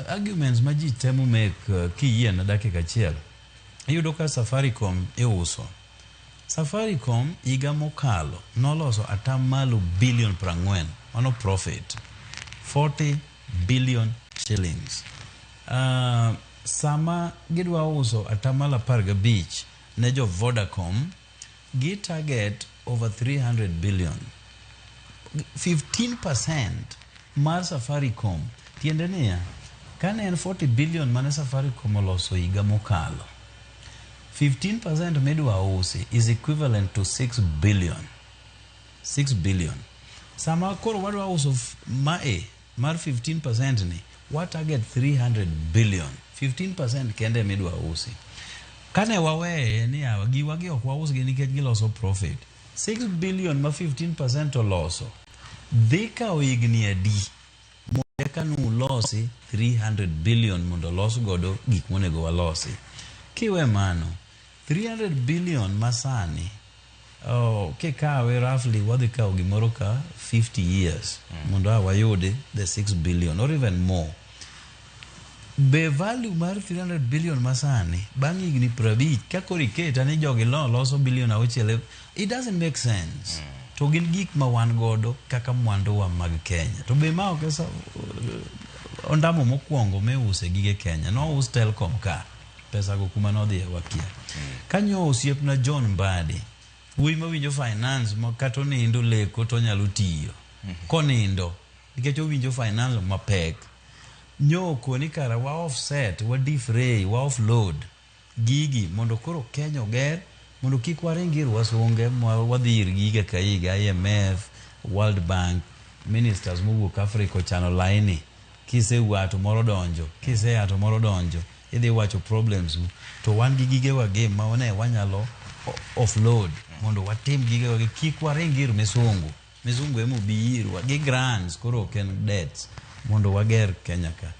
Arguments ma ji temo make kiyie na dakika achiel. Iyudo ka Safaricom iuso. Safaricom higa mokalo noloso atamalo billion 40, mano profit 40 billion shillings. Sama gidwa uso atamalo 15 ne jo Vodacom, gi target over 300 billion. 15% mar Safaricom, tiende niya, kane en 40 billion mane Safaricom oloso higa mokalo, 15% midwa usi is equivalent to 6 billion. 6 billion. Sama koro wadwa uso mae mar 15% ni, wa target 300 billion. 15% kende midwa usi. Kane waweye ni yawa, giwa gi ok wausgi nikech giloso profit. 6 billion ma 15% oloso dhi kawo higni adi mondo eka nulosi 300 billion mondo los godo gik monego walosi. Kiwe mano, 300 billion masani, oh, kikawe roughly wadhi kawo gimoro ka 50 years mondo a wayudi the 6 billion or even more. Be value mar 300 billion masani bang' higni 50 ka koro iketa ni jogi loso billion 6, it doesn't make sense. To gin gik ma wan godo kaka mwanduwa mag Kenya. To be ma ok e ondamo mokwongo miuse gige Kenya. Nous Telcom ka, pesa go kuma nodhiye wakia. Kanyo osiepna John Mbadi, wuoyi mawinjo finance ma kata onindo leko to onyalo tiyo. Konindo, nikech owinjo finance mapek. Nyo okoni kara wa offset, wa defray, wa offload gigi mondo koro Kenya oger, mondo kik waring ir wasunge ma wadhi irgi higa ka higa, IMF, World Bank, ministers mowuok Africa ochano laini. Kisewuok to moro donjo, kisea to moro donjo, idhi wacho problems u. To wan gi gigewa gi ma ne wanyalo offload mondo watim gigewa gi, kik waring ir misungu. Misungu ema obi irwa gi grants, koro ok en debts, mondo wager Kenya ka.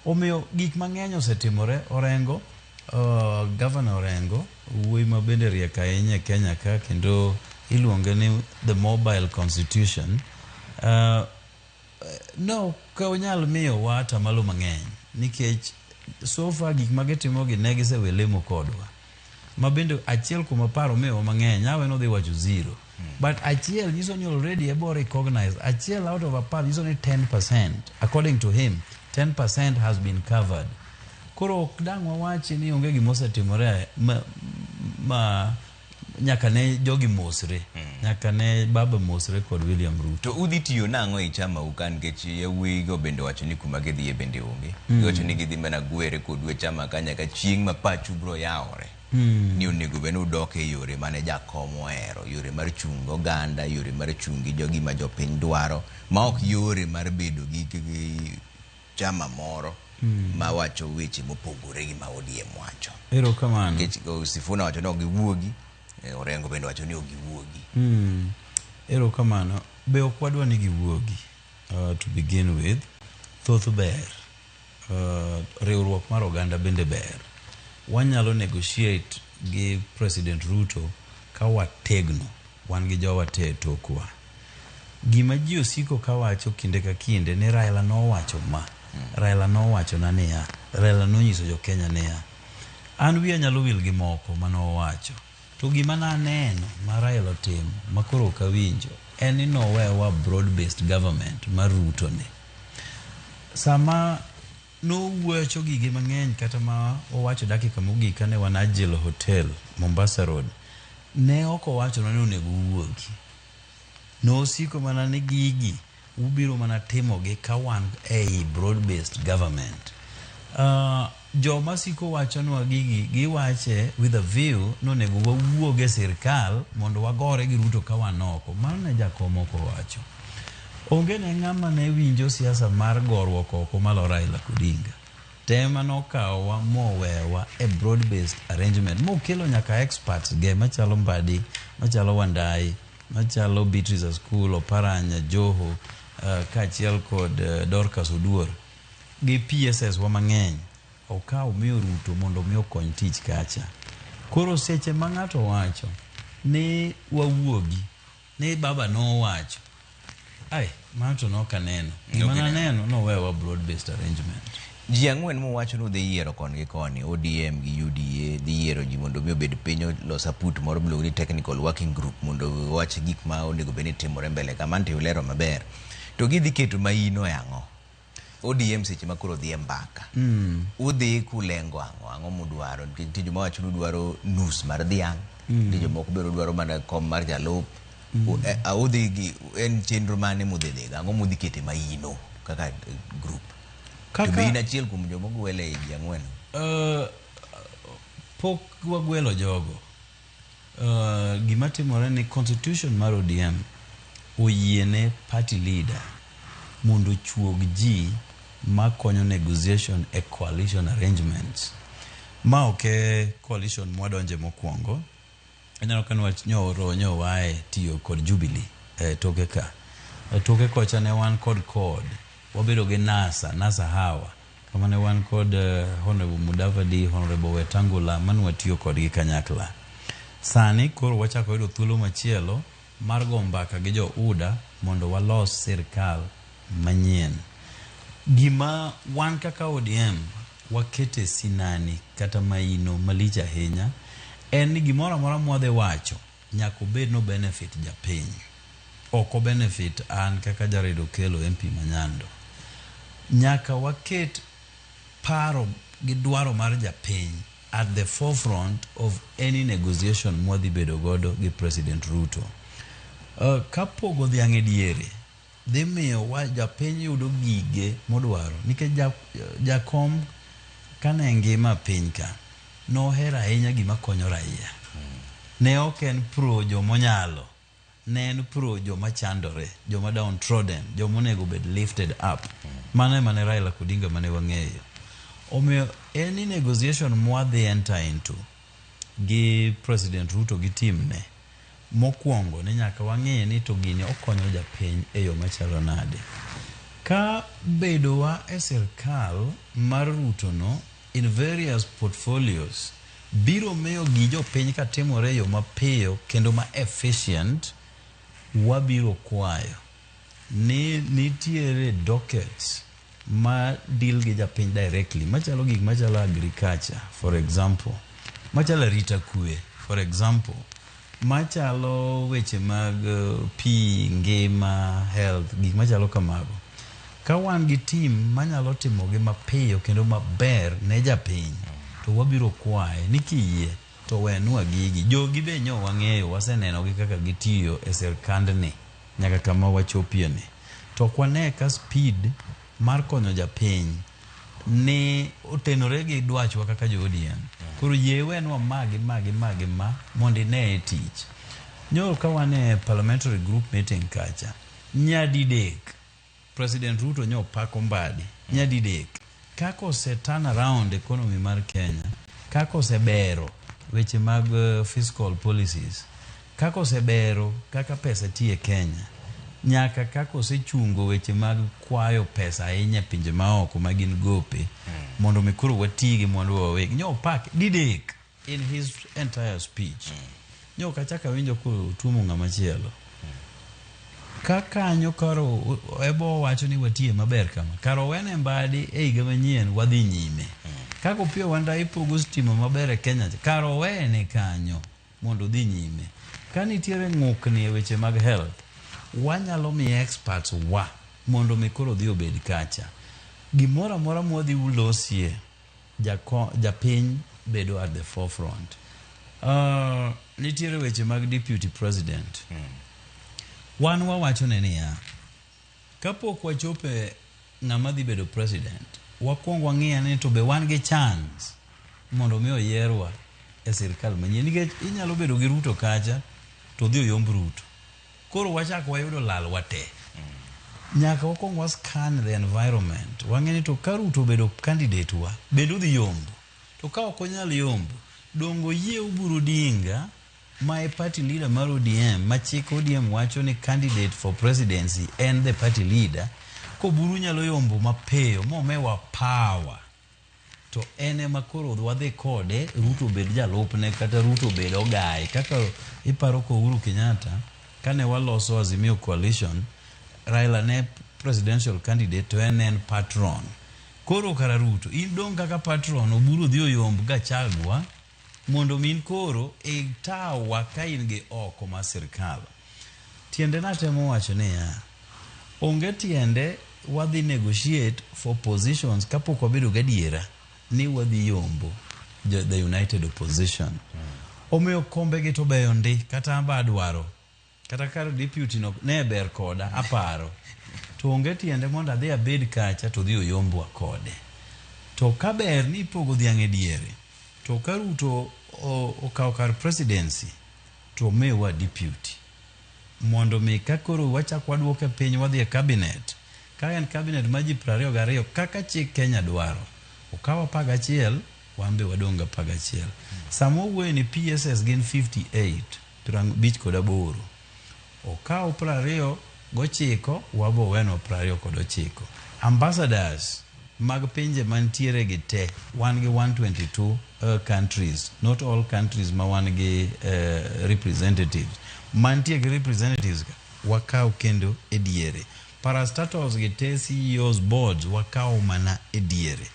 Omiyo gik mang'eny osetimore. Orengo, Governor Orengo, wuoyi ma bende riek ahinya e Kenya ka, kendo iluonge ni the mobile constitution. No, ok onyal miyowa atamalo mang'eny, nikech so far gik ma gitimogi ne gisewe lemo kodwa. Ma bende achiel kuom 10 omiyowa mang'eny, awe nodhi wacho 0. But achiel nyiso ni already ebo recognize, achiel out of 10 nyiso ni 10%, according to him, 10% has been covered. Koro ok dang' wawachi ni onge gima osetimore ma nyaka ne jogi mosre, nyaka ne baba mosre kod William Ruto. To udhi tiyo nang'o e chama u ka, nikech yawuoyi go bende wacho ni kuma gidhiye bende onge. Giwacho ni gidhi mana gwere kodu e chama ka nyaka chieng' ma pachu biro yawore. Ni onego bed ni udok e yore mane jakom ohero, yore mar chung' oganda, yore mar chung' gi jogi ma jopiny dwaro, ma ok yore mar bedo gi chama moro ma wacho weche mopogore gi ma ODM wacho. Erokamano. Nikech Sifuna wacho ni ok giwuogi, Orengo bende wacho ni ok giwuogi. Erokamano. Be ok wadwa ni giwuogi, to begin with, thoth ber. Riwruok mar oganda bende ber. Wanyalo negotiate gi President Ruto ka wategno, wan gi jowa te e tokwa. Gima ji osiko kawacho kinde ka kinde ni Raila nowacho ma, Raila nowacho na niya, Raila nonyiso jo Kenya niya. An wiya nyalo wil gi moko manowacho. To gima naneno ma Raila otimo ma koro ok awinjo en ni nowewa broad based government mar Ruto ni. Sama nowuocho gige mang'eny kata ma owacho dakika mogik kane wan Agile Hotel Mombasa Road, ne ok owacho ni onego uwuogi. Nosiko mana ni gigi ubiro mana timogi ka wan ei broad based government. Joma siko wachonwa gigi giwache with a view ni onego wawuog e sirkal mondo wagore gi Ruto ka wan oko. Mano ne jakom ok owacho. Onge ne ng'ama ne winjo siasa mar goruok oko malo Raila Odinga. Tema nokawowa mowewa e broad based arrangement mokelo nyaka experts ge machalo Mbadi, machalo Wandayi. machalo Beatrice Askul, Oparanya, Joho kaachiel kod Dorcas Oduor gi PSS wa mang'eny okawo miyo Ruto mondo mi okony tich kacha. Koro seche ma ng'ato wacho ni wawuogi ni baba nowacho ai mano to nok aneno gima naneno nowewa broad based arrangement. Ji ang'wen muwacho ni udhi yiero koni gi koni, ODM gi UDA dhi yiero ji mondo mi obed piny olos aput moro miluongo ni technical working group mondo owach gik ma onego bed ni timore mbele ka. Mano to ilero maber. To gidhi keto maino e ang'o? ODM seche ma koro dhi e mbaka. Udhi kulengo ang'o? Ang'o mudwaro? Nikech nitie joma wacho ni udwaro nus mar dhiang'. Nitie jomoko bende udwaro mana kom mar jalup. Udhi gi en chenro mane mudhi dhigo? Ang'o mudhi kete maino kaka group? To be in achiel kuom joma ogwel e ji ang'wen? Pok wagwelo jogo. Gima timore ni constitution mar ODM oyiene party leader mondo ochuog ji makonyo negotiation e coalition arrangements. Ma ok e coalition mwadonje mokwongo. Ineno ka nwach nyoro nyo wae tiyo kod Jubilee e toke ka. E toke kocha ne wan kod CORD. Wabedo gi NASA, NASA Hawa. Kama ne wan kod Honorable Mudavadi, Honorable Wetangula, mane watiyo kodgi kanyakla. Sani koro wachako yudo thuolo machielo mar go mbaka gi jo UDA mondo walos sirkal manyien. Gima wan kaka ODM wakete sinani kata maino malich ahinya en ni gimoro amora mwadhi wacho nyaka obed no benefit japiny. Ok o benefit an kaka Jared Okello MP Manyando. Nyaka waket paro gi dwaro mar japiny at the forefront of any negotiation mwadhi bedo godo gi President Ruto. Ka pogo dhiang' e diere dhi miyo wa japiny yudo gige modwaro nikech jakom kane ngima piny ka nohero ahinya gima konyo raia. Ne ok en pro jomonyalo, ne en pro joma chandore, joma downtrodden, joma onego bed lifted up. Mano ema ne Raila Odinga mane wang'eyo. Omiyo any negotiation mwadhi enter into gi President Ruto gi team ne, mokwongo ni nyaka wang'e ni to gini okonyo japiny e yo machalo nade. Ka bedowa e sirkal mar Ruto no in various portfolios biro miyo gi jopiny ka timore e yo mapiyo kendo ma efficient, wabiro kwayo ni nitiere dockets ma deal gi japiny directly machalo gik machalo agriculture for example, machalo arita kwe for example, machalo weche mag pi, ngima, health, gik machalo kamago. Ka wan gi team manyalo timogi mapiyo kendo maber ne japiny, to wabiro kwaye ni kiyie to wenwa gigi. Jogi be nyo wang'eyo, waseneno gi kaka gitiyo e sirkandni nyaka kama wachopie ni. To ok wane ka speed mar konyo japiny ni otenore gi dwachwa kaka jo ODM. Koro yie wenwa ma gi ma gi ma gi ma mondo ine e tich. Nyoro ka wan e parliamentary group meeting kacha, nyadidek President Ruto nyo pako Mbadi nyadidek kaka ose turn around economy mar Kenya, kaka osebero weche mag fiscal policies, kaka osebero kaka pesa tiyo e Kenya, nyaka kaka osechungo weche mag kwayo pesa ahinya e pinje maoko ma gin gope mondo mi koro wati gi mwandu wa wawegi. Nyo opak didek in his entire speech. Nyo ok achak awinjo kotuomo ng'ama chielo. Ka kanyo koro ebo wacho ni watiye maber kama, kar owene Mbadi e higa manyien wadhi nyime. Kaka Opiyo Wandayi pogo stima maber e Kenya cha, kar owene kanyo mondo odhi nyime. Ka nitiere ng'ukni e weche mag health, wanyalo miye experts wa mondo mi koro odhi obed kacha. Gimoro amora mwadhi losie, japiny bedo at the forefront. Nitiere weche mag deputy president. Wan wawacho ne niya, kapok wachope ng'ama dhi bedo president, wakwong wang'i ane to be wan gi chance mondo mi oyierwa e sirkal manyien. Nikech inyalo bedo gi Ruto kacha to odhi oyomb Ruto. Koro wachak wayudo lal wate. Nyaka wakwong wa scan the environment. Wang'e ni to ka Ruto obedo candidate wa, bende odhi yombo. To ka ok onyal yombo, dongo oyie Oburu Odinga ma e party leader mar ODM, ma chik ODM wacho ni candidate for presidency en the party leader, koburu nyalo yombo mapiyo momewa power to en ema koro wadhi kode Ruto obed jalupne kata Ruto obed ogaye kaka iparo ko Uhuru Kenyatta kane waloso Azimio coalition Raila ne presidential candidate to en ne en patron koro kara Ruto in dong' kaka patron Oburu odhi oyomb Gachagua mondo mi in koro itawa ka in gi oko mar sirkal. Tiende natemo wacho niya, onge tiende wadhi negotiate for positions kapok wabedo gadiera ni wadhi yombo the united opposition. Omiyo kombe gi to beyo ndi kata an be adwaro kata kar deputy no ne ber koda aparo to onge tiende mondo adhi abed kacha to dhi oyombwa kode to ka ber ni ipogo dhiang' e diere to ka Ruto okawo kar presidency to omiwa deputy mondo mi ka koro wachak waduoke piny wadhi e cabinet ka en cabinet mar ji 22 kaka chik Kenya dwaro okaw 11 wan be wadong' gi 11 sama wawuoyo ni PSS gin 58 58 okaw 29 wabo owenwa 29 ambassadors mag pinje mantiere gi te wan gi 122 countries not all countries ma wan gi representatives mantie gi representatives ka wakaw kendo e diere parastatals gi te CEOs boards wakaw mana e diere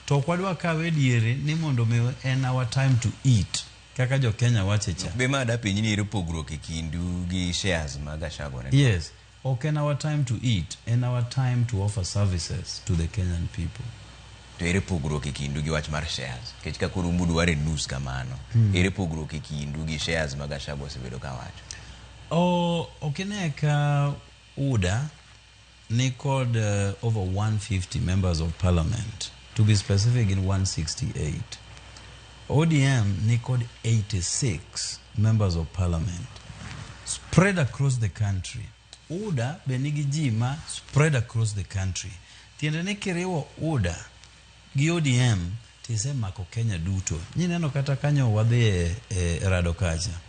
to ok wadwa kawe e diere ni mondo mi en our time to eat kaka jo Kenya wache cha Be ma dapenji ni ere pogruok e kindu gi shares ma Gachagua ne Yes, ok en our time to eat, en our time to offer services to the Kenyan people. To ere pogruok e kindu gi wach mar shares? Nikech ka koro umbu dware nus kamano, ere pogruok e kindu gi shares ma Gachagua osebedo ka wacho? O, ok ine ka UDA ni kod over 150 members of parliament, to be specific in 168. ODM ni kod 86 members of parliament spread across the country. UDA be nigi ji ma spread across the country. Tiende ni kiriwo UDA gi ODM tisemako Kenya duto. Nyineno kata kanyo wadhi e rado kacha.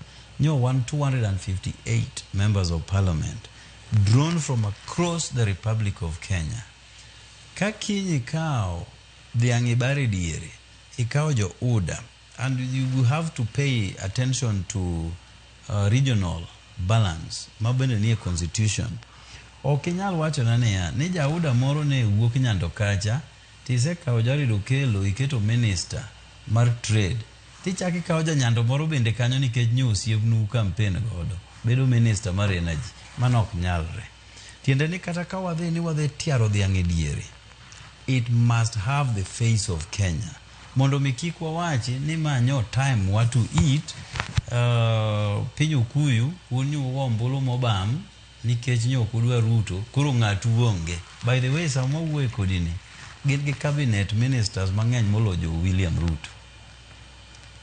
Nyo wan 258 members of parliament drawn from across the Republic of Kenya. Ka kiny ikawo dhiang' ibare diere, ikawo jo UDA, and you will have to pay attention to regional balance ma bende nie constitution. Ok inyal wachona niya, ni ja UDA moro ne wuok Nyando kacha, tisekawo Jared Okello iketo minister mar trade, tichako ikawo janyando moro bende kanyo nikech nyo osiepnu campaign godo, bedo minister mar energy. Mano ok nyalre. Tiende ni kata ka wadhi ni wadhi tiaro dhiang' e diere, it must have the face of Kenya. Mondo mi kik wawachi ni ma nyo time wa to eat, piny Okuyu, un nyo ugo ombulu mobam, nikech nyo ok udwa Ruto, koro ng'atu onge. By the way, sama wawuoye kodi ni, gin gi cabinet ministers mang'eny moloyo jo William Ruto.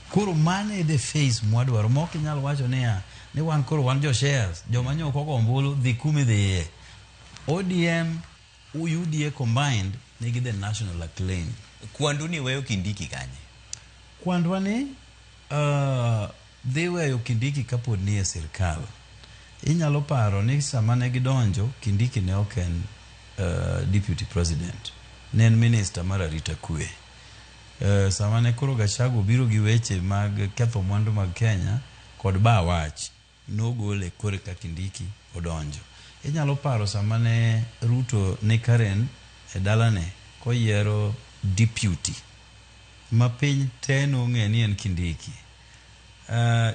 Koro mano e the face mwadwaro, ma ok inyal wacho niya, ni wan koro wan jo shares, joma nyo ok ogo ombulu, dhi kuma idhiye. ODM, UDA combined, nigi the national acclaim. Kwandu ni weyo Kindiki kanye? Kwandwa ni dhi weyo Kindiki kapod ni e sirkal. Inyalo paro ni sama ne gidonjo, Kindiki ne ok en deputy president. Ne en minister mar arita kwe. Sama ne koro Gachagua obiro gi weche mag ketho mwandu mag Kenya kod ba wach, nogole kore ka Kindiki odonjo. Inyalo paro sama ne Ruto ni Karen e dalane koyiero deputy ma piny te nong'e ni en Kindiki.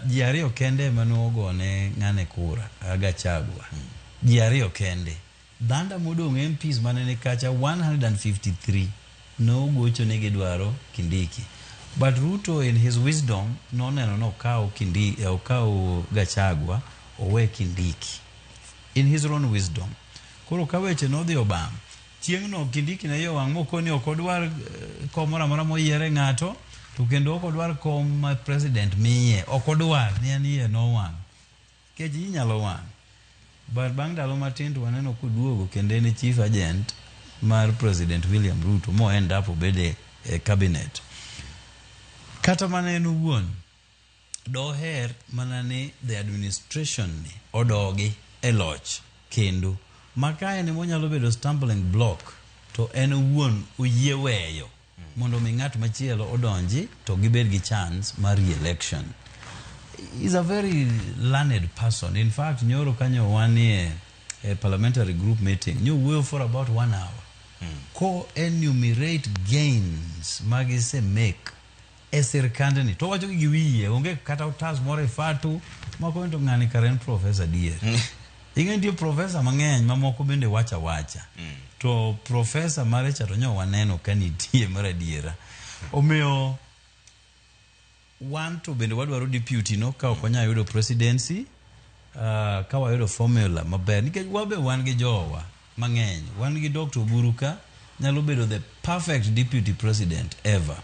Ji ariyo kende ema nogone ng'ane kura, Gachagua. Ji ariyo kende. Dhanda modong' MPs mane ni kacha 153 nogocho ni gidwaro Kindiki. But Ruto in his wisdom noneno ni okaw Kindi, okaw Gachagua owe Kindiki. In his own wisdom. Koro ka weche nodhi obam, chieng'no Kindiki ne iye owang' mokoni ok odwar kom moro amora moyiere ng'ato, to kendo ok odwar kom ma president miye, ok odwar, ni en iye nowang'. Nikech iyi nyalo wang'. But bang' ndalo matin to waneno koduogo kendo en e chief agent mar President William Ruto mo end up obede e cabinet. Kata mana en owuon, Doher mana ni the administration ni odogi e loch kendo ma ka en emonyalo bedo stumbling block to en owuon oyie weyo mondo mi ng'at machielo odonji to gibed gi chance mar re-election. He's a very learned person. In fact, nyoro kanyo wanie e parliamentary group meeting, nyowuoyo for about 1 hour. Ko enumerate gains magise make e sirkandni to wacho gi wiye onge kata otas moro e fatu moko to ng'ani kare en profesa adier. Ing'e nitie profesa mang'eny mamoko bende wacho awacha. To profesa mare cha to nyo waneno ka nitie mar adiera. Omiyo wan to bende wadwaro deputy no ka ok wanyal yudo presidency, ka wayudo formula maber nikech wabe wan gi jowa mang'eny. Wan gi Dr. Oburu ka nyalo bedo the perfect deputy president ever.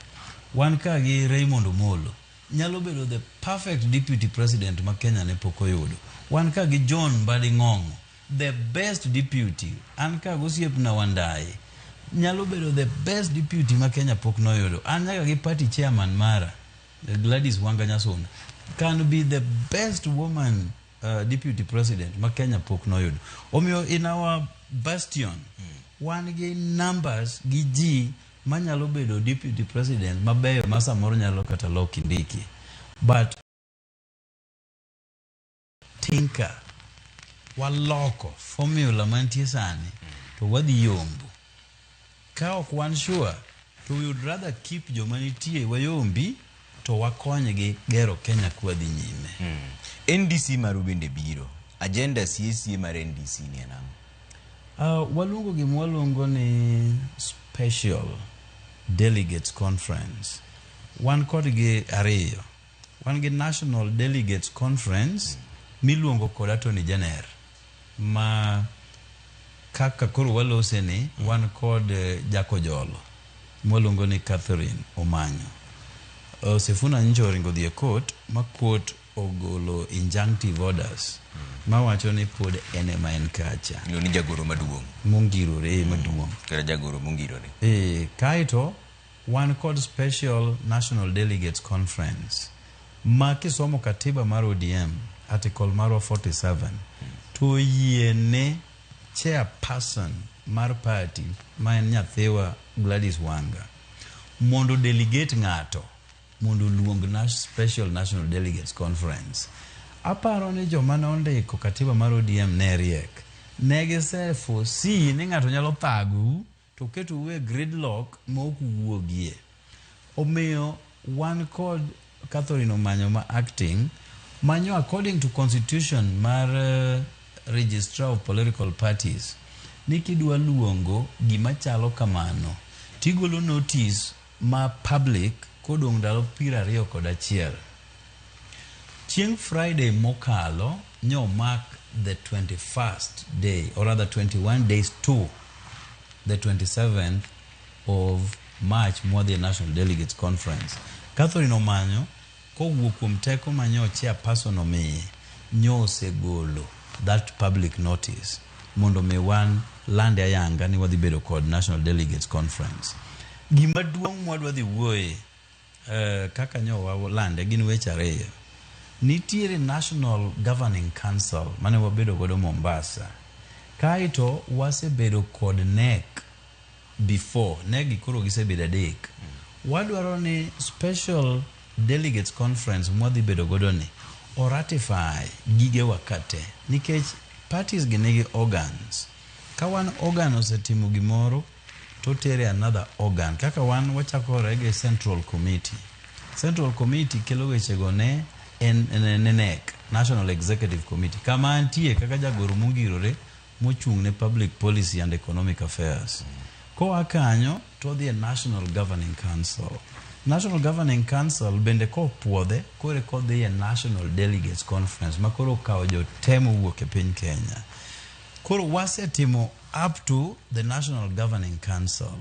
Wan ka gi Raymond Omolo nyalo bedo the perfect deputy president ma Kenya ne pok oyudo. Wan ka gi John Mbadi Ng'ong'o, the best deputy. An ka gosiepna Wandayi nyalo bedo the best deputy ma Kenya pok noyudo. An nyaka gi party chairman mara Gladys Wanga Nyasuna can be the best woman deputy president ma Kenya pok noyudo. Omiyo in our bastion wan gi numbers gi ji manyalo bedo deputy president mabeyo ma samoro nyalo kata lo Kindiki. But tinka waloko formula mantie sani to wadhi yombo. Ka ok wan sure to we would rather keep joma nitie wayombi to wakonygi gero Kenya kwadhi nyime. NDC maru bende biro. Agenda sie mar NDC ni en ang'o? Waluongo gima waluongo ni Special Delegates Conference. Wan kodgi ariyo. Wan gi National Delegates Conference miluongo kod Attorney General ma kaka koro walose ni wan kod Jakojolo mwaluongo ni Catherine Omanyo. Sifuna nyocha oringo dhi e court ma court ogolo injunctive orders mawacho ni pod en ema en kacha. Iluongo ni jagoro maduong'. Mongirore maduong'. Kata jagoro mongirore. Kaeto wan kod Special National Delegates Conference ma kisomo katiba mar ODM article marwa 47 to yiene chairperson mar party ma en nyathiwa Gladys Wanga mondo delegate ng'ato mondo oluong Special National Delegates Conference. Aparo ni joma ne ondiko katiba mar ODM ne riek. Ne gise foresee ni ng'ato nyalo thagou to ketou e gridlock ma ok uwuogie. Omiyo wan kod Catherine Omanyo ma acting manyo according to constitution mar Registrar of Political Parties ni kidwa luongo gima chalo kamano tigolo notice ma public kodong' ndalo 21. Chieng' Friday mokalo nyo mark the 21st day or rather 21 days to the 27th of March mwadhi e National Delegates Conference. Catherine Omanyo kowuok kuom teko manyo chairperson omiye nyo osegolo that public notice mondo mi wan lande ayanga ni wadhi bedo kod National Delegates Conference. Gima duong' mwadwa dhi wuoye kaka nyo walande gin weche ariyo. Nitiere National Governing Council mane wabedo godo Mombasa. Kaeto wasebedo kod NEC before. NEC gi koro gisebedo adek. Wadwaro ni Special Delegates Conference mwadhi bedo godo ni o ratify gigewa kate nikech parties gi nigi organs. Ka wan organ osetimo gimoro to tere another organ. Kaka wan wachakore gi Central Committee. Central Committee kelo wechego ne NEC, National Executive Committee. Kama antie kaka jagoro mongirore mochung' ne Public Policy and Economic Affairs. Koa kanyo to odhi e National Governing Council. National Governing Council bende kopuodhe kore kodhi e National Delegates Conference ma koro okawo jote mowuok e piny Kenya. Koro wasetimo up to the National Governing Council.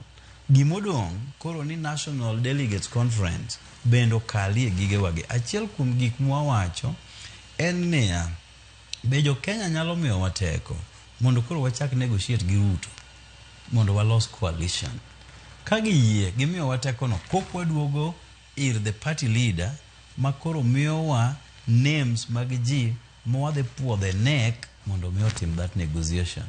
Gimodong' koro ni National Delegates Conference bende okalie gigewagi. Achiel kuom gik mwawacho en niya, be jo Kenya nyalo miyowa teko mondo koro wachak negotiate gi Ruto mondo walos coalition. Ka giyie gimiyowa tekono kok waduogo ir the party leader ma koro miyowa names mag ji ma wadhi puodho e NEC mondo mi otim that negotiation.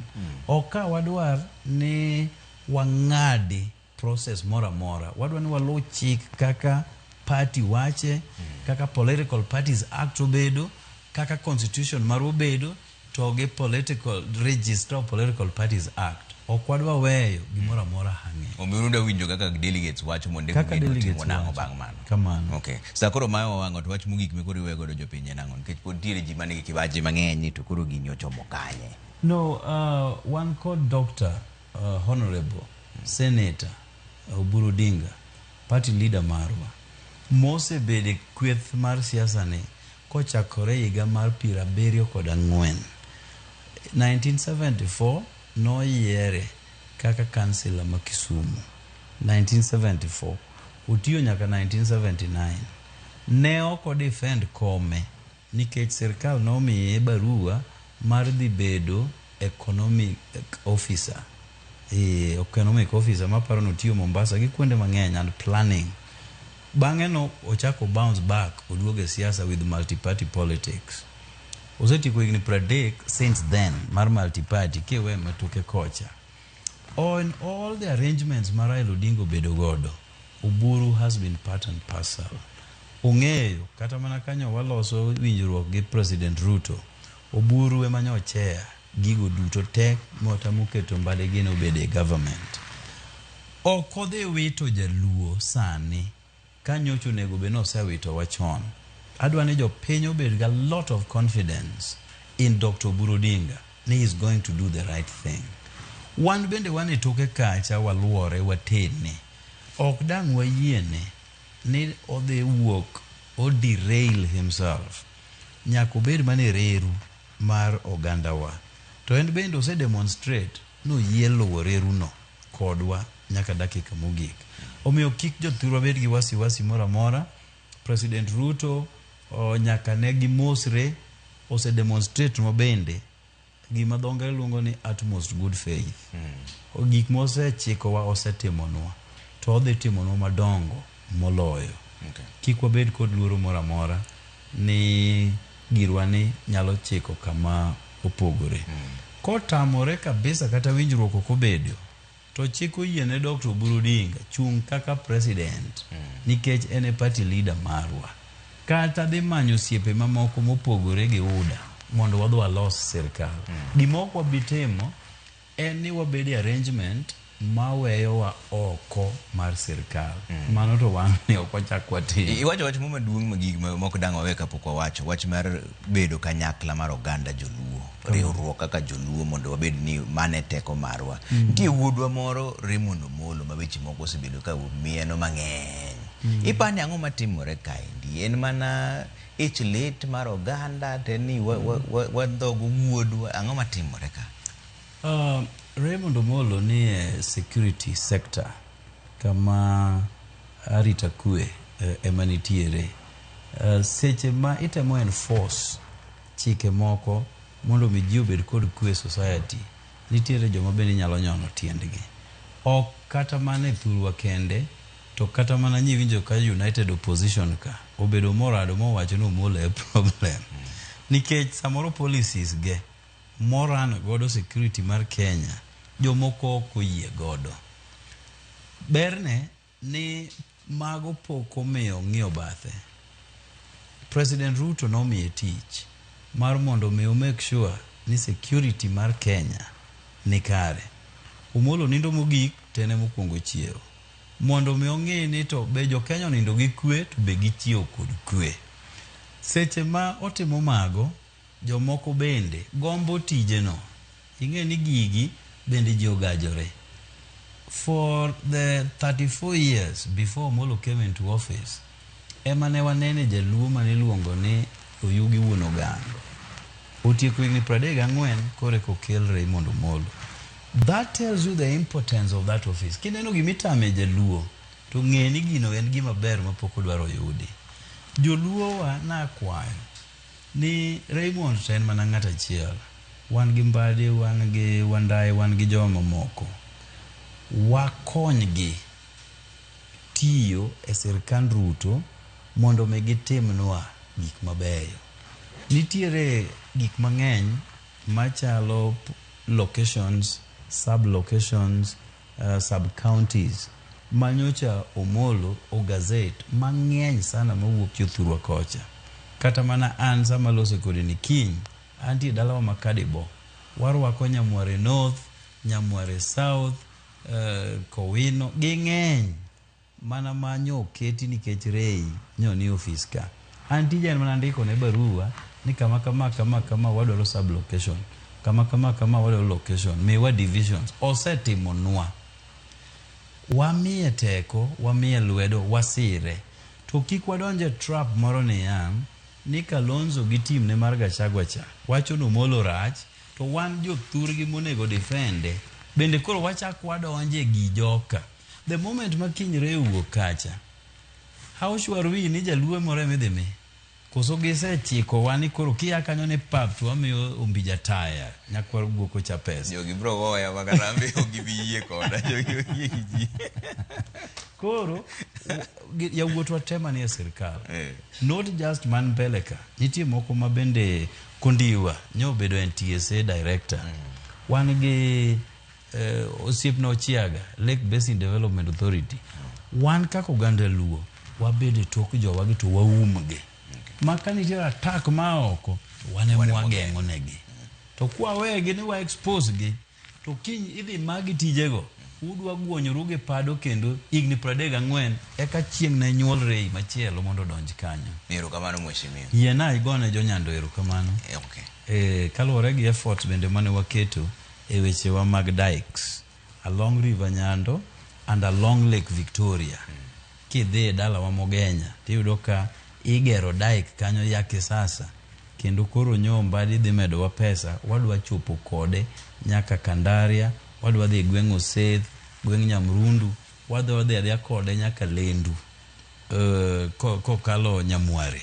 Ok ka wadwar ni wang'adi process moro amora, wadwa ni waluw chik kaka party wache, kaka Political Parties Act obedo, kaka constitution marwa obedo, to gi political register of political parties act. Ok wadwa weyo gimoro amora hang'e. Omiyo unda winjo kaka delegates wacho mondo Kaka eka delegates timo nang'o wacho. bang' mano. Kamano. Okay. Sa koro ma wawang'o to wach mogik mikoro iweyo godo jopiny en ang'o? Nikech pod nitiere ji manigi kibaji mang'eny ni to koro gini ochomo kanye. No, wan kod Dr. Honorable Senator Oburu Odinga, party leader marwa, mosebedo e kweth mar siasa ni kochakore higa mar 74. 1974 noyiere kaka kansila ma Kisumu. 1974 otiyo nyaka 1979. Ne ok odefend kome nikech sirkal nomiye barua mar dhi bedo economic officer. Economic officer maparo notiyo Mombasa gi kuonde mang'eny and planning. Bang'e no ochako bounce back oduogo e siasa with multi-party politics. Osetieko higni 30 since then mar multi-party kiwe matuke kocha. On all the arrangements ma Raila Odinga obedo godo, Oburu has been part and parcel. Ong'eyo kata mana kanyo waloso winjruok gi President Ruto, Oburu ema nyo chair gigo duto te mota moketo mbade gino obedo e government. Ok odhi wito jaluo sani ka nyocha onego bed ni osewitowa chon. Adwa ni jopiny obed gi a lot of confidence in Dr. Oburu Odinga ni he is going to do the right thing. Wan bende wan e toke kacha waluore watene. Ok dang' wayiene ni odhi wuok o derail himself. Nyaka obed mana e reru mar ogandawa. To en bende ose demonstrate ni oyie luwo reruno kodwa nyaka dakika mogik. Omiyo kik jothurwa bed gi wasiwasi moro amora. President Ruto nyaka ne gimosre ose demonstrate nwa bende gima dho ngere luongo ni utmost good faith. Gik mosechikowa osetimonwa to odhi timonwa madongo moloyo. Kik wabed kod luoro moro amora ni girwa ni nyalo chiko kama opogore. Kotamore kabisa kata winjruok ok obedo, to chik oyiene Dr. Oburu Odinga chung' kaka president nikech en e party leader marwa. Kata dhi manyo osiepe mamoko mopogore gi UDA mondo wadhi walos sirkal. Gima ok wabi timo en ni wabed e arrangement maweyowa oko mar sirkal. Mano to wan ni ok wachak watim. Iwacho wach moro maduong' mogik mok dang' wawe kapok wawacho, wach mar bedo kanyakla mar oganda joluo, riwruok kaka joluo mondo wabed ni mano e teko marwa. Nitie wuodwa moro Raymond Omolo ma weche moko osebedo ka mieno mang'eny. Ipani ang'o matimore kaendi? En mana ich lit mar oganda to en ni wadhogo wuodwa, ang'o matimore ka? Raymond Omolo ni e security sector kama arita kwe ema nitiere. Seche ma itemo enforce chike moko mondo mi ji obed kod kwe e society, nitiere joma bende nyalo nyono tiendgi. Ok kata mana e thurwa kende, to kata mana nyiwinjo ka United Opposition ka obedo morado mowacho ni Omolo e problem. Nikech samoro policies ge moran godo security mar Kenya, jomoko ok oyie godo. Berne ni mago pok omiyo ng'iyo bathe. President Ruto nomiye tich mar mondo mi o make sure ni security mar Kenya ni kare. Omolo nindo mogik to en ema okwongo chiewo. Mondo mi ong'i ni to be jo Kenya onindo gi kwe to be gichiewo kod kwe. Seche ma otimo mago, jomoko bende gombo tijeno. Ing'e ni gigi bende ji ogajore. For the 34 years before Omolo came into office, ema ne wanene jaluo mane iluongo ni Oyugi Wuon Ogango. Otieko higni 34 koro eka okel Raymond Omolo. That tells you the importance of that office. Kineno gimitame jaluo, to ng'e ni gino en gima ber mapok odwaro yudi. Joluo wa nakwayo ni Raymond to en mana ng'at achiel. Wan gi Mbadi, wan gi Wandayi, wan gi joma moko. Wakonygi tiyo e sirkand Ruto mondo mi gitimnwa gik mabeyo. Nitiere gik mang'eny machalo locations, sub locations, sub counties manyocha Omolo o gazette mang'eny sana mawuok jothurwa kocha. Kata mana an sama aloso kodi ni kiny antie dalawa ma Kadibo warwako Nyamware North, Nyamware South, Kowino ging'eny mana ma nyo oketi nikech Rei nyo ni ofis ka. An tija en mana ndiko ne barua ni kama kama kama kama wadwaro sub location, kama kama kama wadwaro location, miwa divisions. Osetimonwa. Wamiye teko, wamiye lwedo, wasire. To kik wadonje e trap moro niya, ni Kalonzo gi team ne mar Gachagua cha wacho ni Omolo rach, to wan jothurgi monego defende bende koro wachak wadonje gi joka. The moment ma kiny Rei owuok kacha, how sure are we ni jaluo moro ema idhi mi? Koso gisechikowa ni koro kia kanyo ni pap to wamiyo Ombija taya nyakwar guoko cha pesa. Jogi bro goya ma kata an be ok gibi yie koda. Jogi ok yie gi ji. Koro yawuotwa te manie sirkal, not just man mbele ka, nitie moko ma bende Kondiwa nyo obedo NTSA director. Wan gi osiepna Ochiaga, Lake Basin Development Authority. Wan kaka oganda Luo, wabed e tok jowagi to waumgi. Ma ka nitie attack ma oko, to wan ema wageng'o negi. To kwawegi ni wa expose gi, to kiny idhi magi tijego, udwa guonyoru gi pado kendo higni 34 eka chieng' ne nyuol Rei machielo mondo odonj kanyo. Erokamano mheshimiwa. Yiena igone jonyando erokamano. Okay. Kaluwore gi efforts bende mane waketo e wechewa mag dikes along River Nyando and along Lake Victoria. Kidhi e dalawa Mogenya tiyudo ka igero dike kanyo ya kisasa kendo koro nyo Mbadi dhi medowa pesa wadwa chopo kode nyaka Kandaria, wadwa dhi e gweng' Oseth, gweng' Nyamrundu, wadwa dhi adhiya kode nyaka Lendu kokalo Nyamware.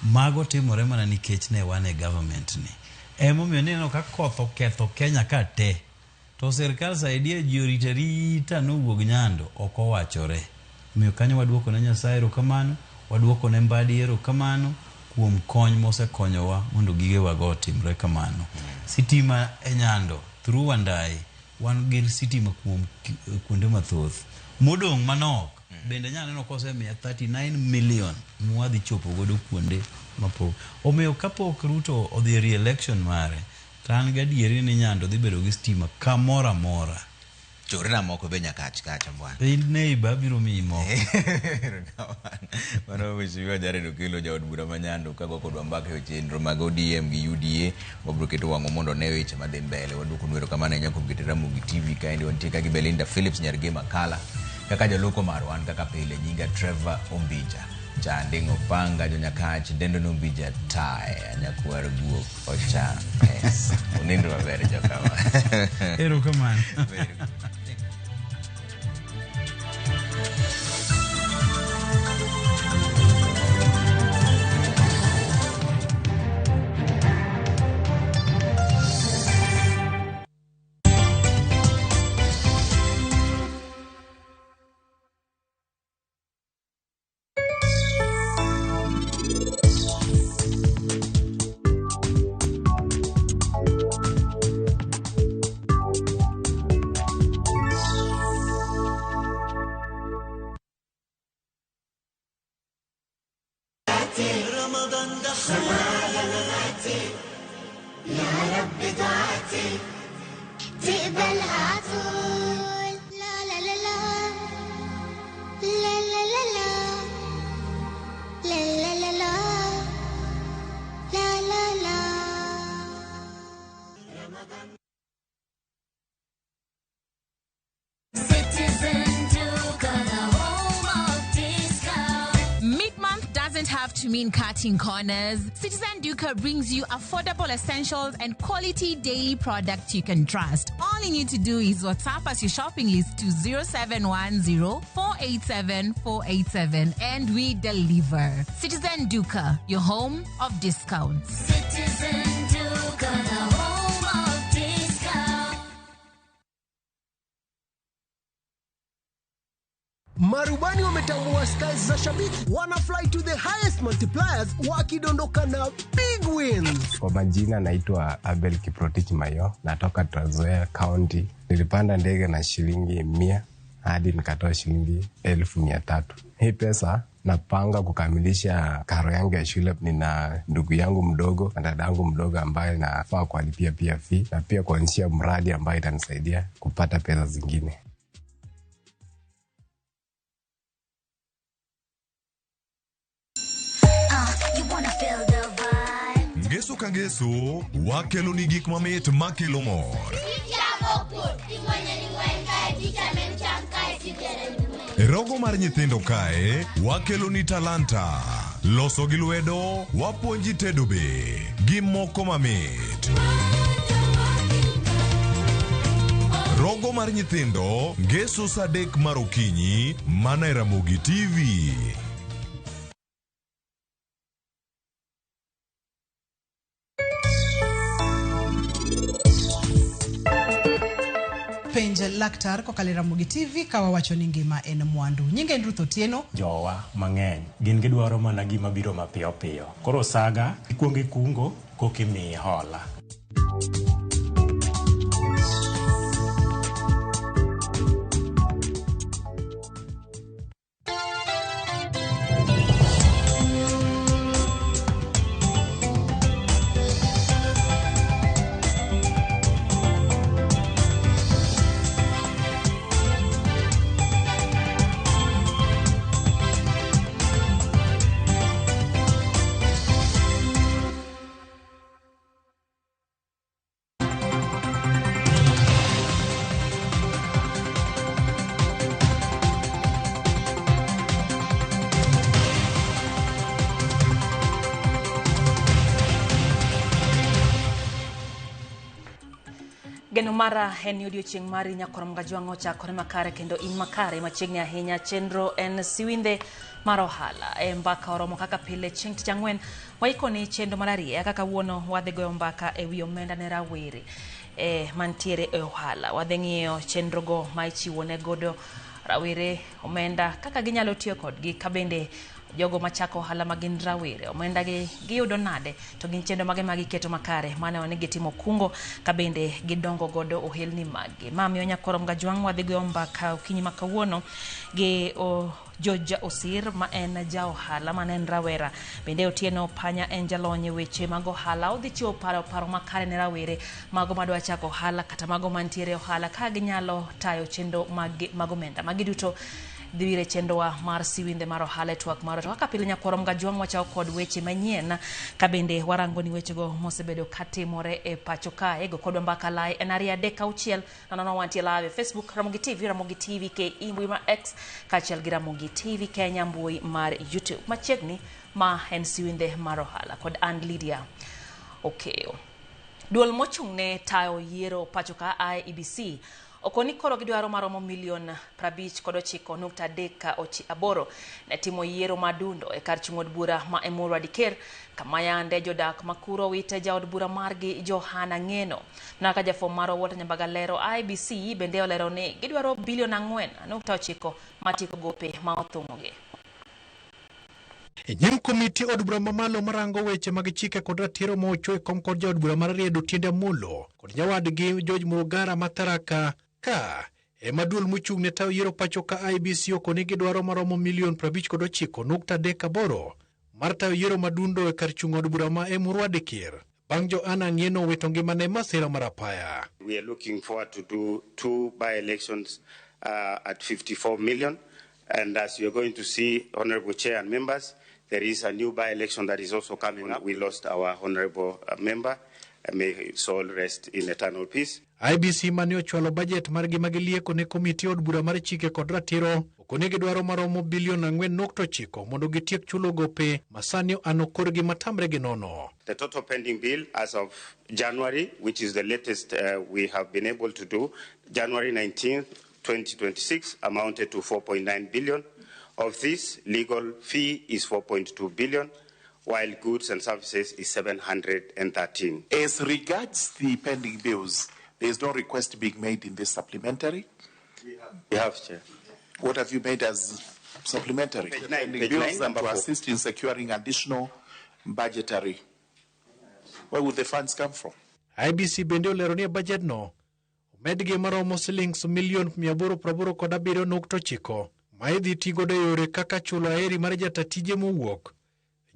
Mago timore mana nikech ne wan e government ni. Emomiyo nineno ka koth oketho Kenya ka te. To sirkal saidia ji orito arita nowuog Nyando ok owachore. Omiyo kanyo waduoko ne Nyasaye erokamano, waduoko ne Mbadi erokamano kuom kony mosekonyowa mondo gigewago otimre kamano. Sitima e Nyando through Wandayi wan gi sitima kuom kuonde mathoth. Modong' manok bende nya neno kosemiya 39 million mwadhi chopo godo kuonde mapok. Omiyo kapok Ruto odhi e re-election mare, to an gadieri ni Nyando dhi bedo gi stima kamoro amora. Chorna moko be nyakach kacha bwana. In neighbor abiro miyi moko. Mano Mheshimiwa Jared Okello jaod bura ma Nyando ka go kodwa mbaka e chenro mag ODM gi UDA wabiro keto wang'wa mondo one weche madhi mbele. Waduoko nu erokamano ahinya kuom keto Ramogi TV kaendi wantie ka gi Belinda Phillips nyar Gema Kala kaka joluko marwa an kaka pile nyinga Trevor Ombija Chande Opanga jonyakach dendo no Ombija taya nyakwar guok ocha pesa. Unindo maber jokama. Erokamano. Very good. رمضان دخل على مماتي يا رب دعاتي تقبلها عطول لا لا لا لا لا لا لا لا لا لا لا لا لا لا Citizen Duka, the home of discount. Mid-month doesn't have to mean cutting corners. Citizen Duka brings you affordable essentials and quality daily products you can trust. All you need to do is WhatsApp us your shopping list to 0710 487 487 and we deliver. Citizen Duka, your home of discounts. Citizen Duka, the home of discount. Marubani wametambua styles za shabiki, wana fly to the highest multipliers wakidondoka na big wins. Kwa majina naitwa Abel Kiprotich Mayo, natoka Trans Nzoia County. Nilipanda ndege na shilingi 100 hadi nikatoa shilingi 300,000. Hii pesa napanga kukamilisha karo yangu ya shule. Nina ndugu yangu mdogo na dada yangu mdogo ambaye nafaa kuwalipia pia fee na pia kuanzisha mradi ambayo itanisaidia kupata pesa zingine. You wanna feel the vibe. Ngeso ka ngeso wakelo ni gik mamit makelo mor. E rogo mar nyithindo kae wakelo ni talanta, loso gi lwedo, wapuonji tedo be gi moko mamit. Rogo mar nyithindo ngeso saa 3 mar okinyi mana e Ramogi TV. Penj laktar kokalo e Ramogi TV ka wawacho ni ngima en mwandu. Nyinge en Ruth Otieno. Jowa mang'eny gin gidwaro mana gima biro mapiyo piyo. Koro saga ikuongo ikungo koka imiyi hola. Geno mara en odiochieng' mari nyakwar Mgajwang'o ochakore makare kendo in makare machiegni ahinya. Chenro en siwinde mar ohala. E mbaka oromo kaka pile chieng' tich ang'wen waikoni chenro mar ariyo kaka wuono wadhi goyo mbaka e wi omenda ne rawere mantiere e ohala. Wadhi ng'iyo chenrogo ma ichiwo ne godo rawere omenda kaka ginyalo tiyo kodgi ka bende jogo machako ohala ma gin rawere omenda gi giyudo nade to gin chenro mage ma giketo makare mane ni gitimo kungo ka bende gidongo godo ohelni maggi. Ma miyo nyakwar Mgajwang' wadhi goyo mbaka okinyi ma kawuono gi George Osir ma en ja ohala ma en rawera. Bende Otieno Panya en jalony e weche mag ohala. Odhi chiwo paro makare ne rawere mago madwa chako ohala kata mago mantiere ohala ka ginyalo tayo chenro mag omenda. Magi duto dhibire chenrowa mar siwinde mar ohala e twak mar to kaka pile nyakwar Mgajwang' wachako kod weche manyien ka bende warango ni wechego mosebedo katimore e pacho kae. Go kodwa mbaka lai en 236 nono wantie live e Facebook Ramogi TV, Ramogi TV KE mbui mar X kaachiel gi Ramogi TV Kenya mbui mar YouTube. Machiegni ma en siwinde mar ohala kod Ann Lydia Okeyo. Duol mochung' ne tayo yiero pacho ka IEBC okoni koro gidwaro maromo milion 59.38 ne timo yiero madundo e kar chung' od bura ma Emurua Dikirr kama yande jodak makuro wite jaod bura margi Johana Ng'eno. Na ka jafwambo marwa Walter Nyambaga lero, IEBC bende olero ni gidwaro bilion 4.9 matieko gope ma othung'ogi. E nyim komiti od bura mamalo marango weche mag chike kod ratiro mocho e kom kod jaod bura mar Riedo Tiende Amolo kod nyawadgi George Murugara Mataraka ka ema duol mochung' ne tayo yiero pacho ka IEBC okoni gidwaro maromo milion 59.38 mar tayo yiero madundo e kar chung' od bura ma Emurua Dikirr bang' Johana Ng'eno wito ngimane masira mar apaya. We are looking forward to do 2 by-elections at 54 million. And as you're going to see, Honorable Chair and members, there is a new by-election that is also coming up. We lost our honorable member. May his soul rest in eternal peace. IEBC mane ochwalo budget margi magilieko ne komiti od bura mar chike kod ratiro okoni gidwaro maromo bilion 4.9 mondo gitiek chulo gope masani ano korgi matamre gi nono. The total pending bill as of January, which is the latest we have been able to do, January 19th, 2026, amounted to 4.9 billion. Of this, legal fee is 4.2 billion, while goods and services is 713. As regards the pending bills, there is no request being made in this supplementary. We have, Chair. What have you made as supplementary? Page 9, Pending page bills 9, and number to 4. assist in securing additional budgetary. Where would the funds come from? IEBC bende olero ni e bajet no omedgi maromo silings milion 887.9 ma idhi tigodo e yore kaka chulo aheri mar jata tije mowuok,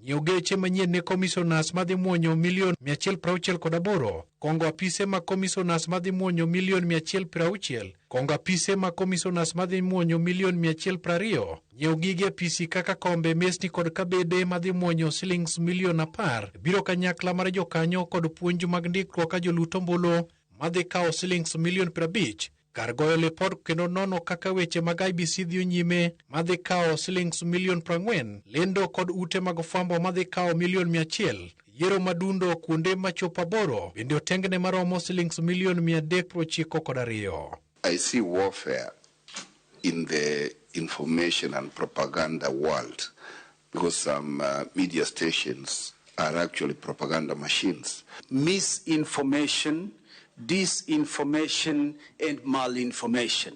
nyiewo geche manyien ne commissioners madhi muonyo milion 168, kongo apise mag commissioners madhi muonyo milion 160, kongo apise mag commissioners madhi muonyo milion 120, nyiewo gige apisi kaka kombe, mesni kod kabede madhi muonyo silings milion 10, biro kanyakla mar jokanyo kod puonj mag ndikruok ka jolut ombulu madhi kawo silings milion 50, kar goyo lipot kendo nono kaka weche mag IEBC dhiyo nyime madhi kawo silings milion 40, lendo kod ute mag fwambo madhi kawo milion 100, yiero madundo kuonde machopo 8 bende otengne maromo silings milion 392. I see warfare in the information and propaganda world because some media stations are actually propaganda machines. Misinformation, disinformation, and malinformation.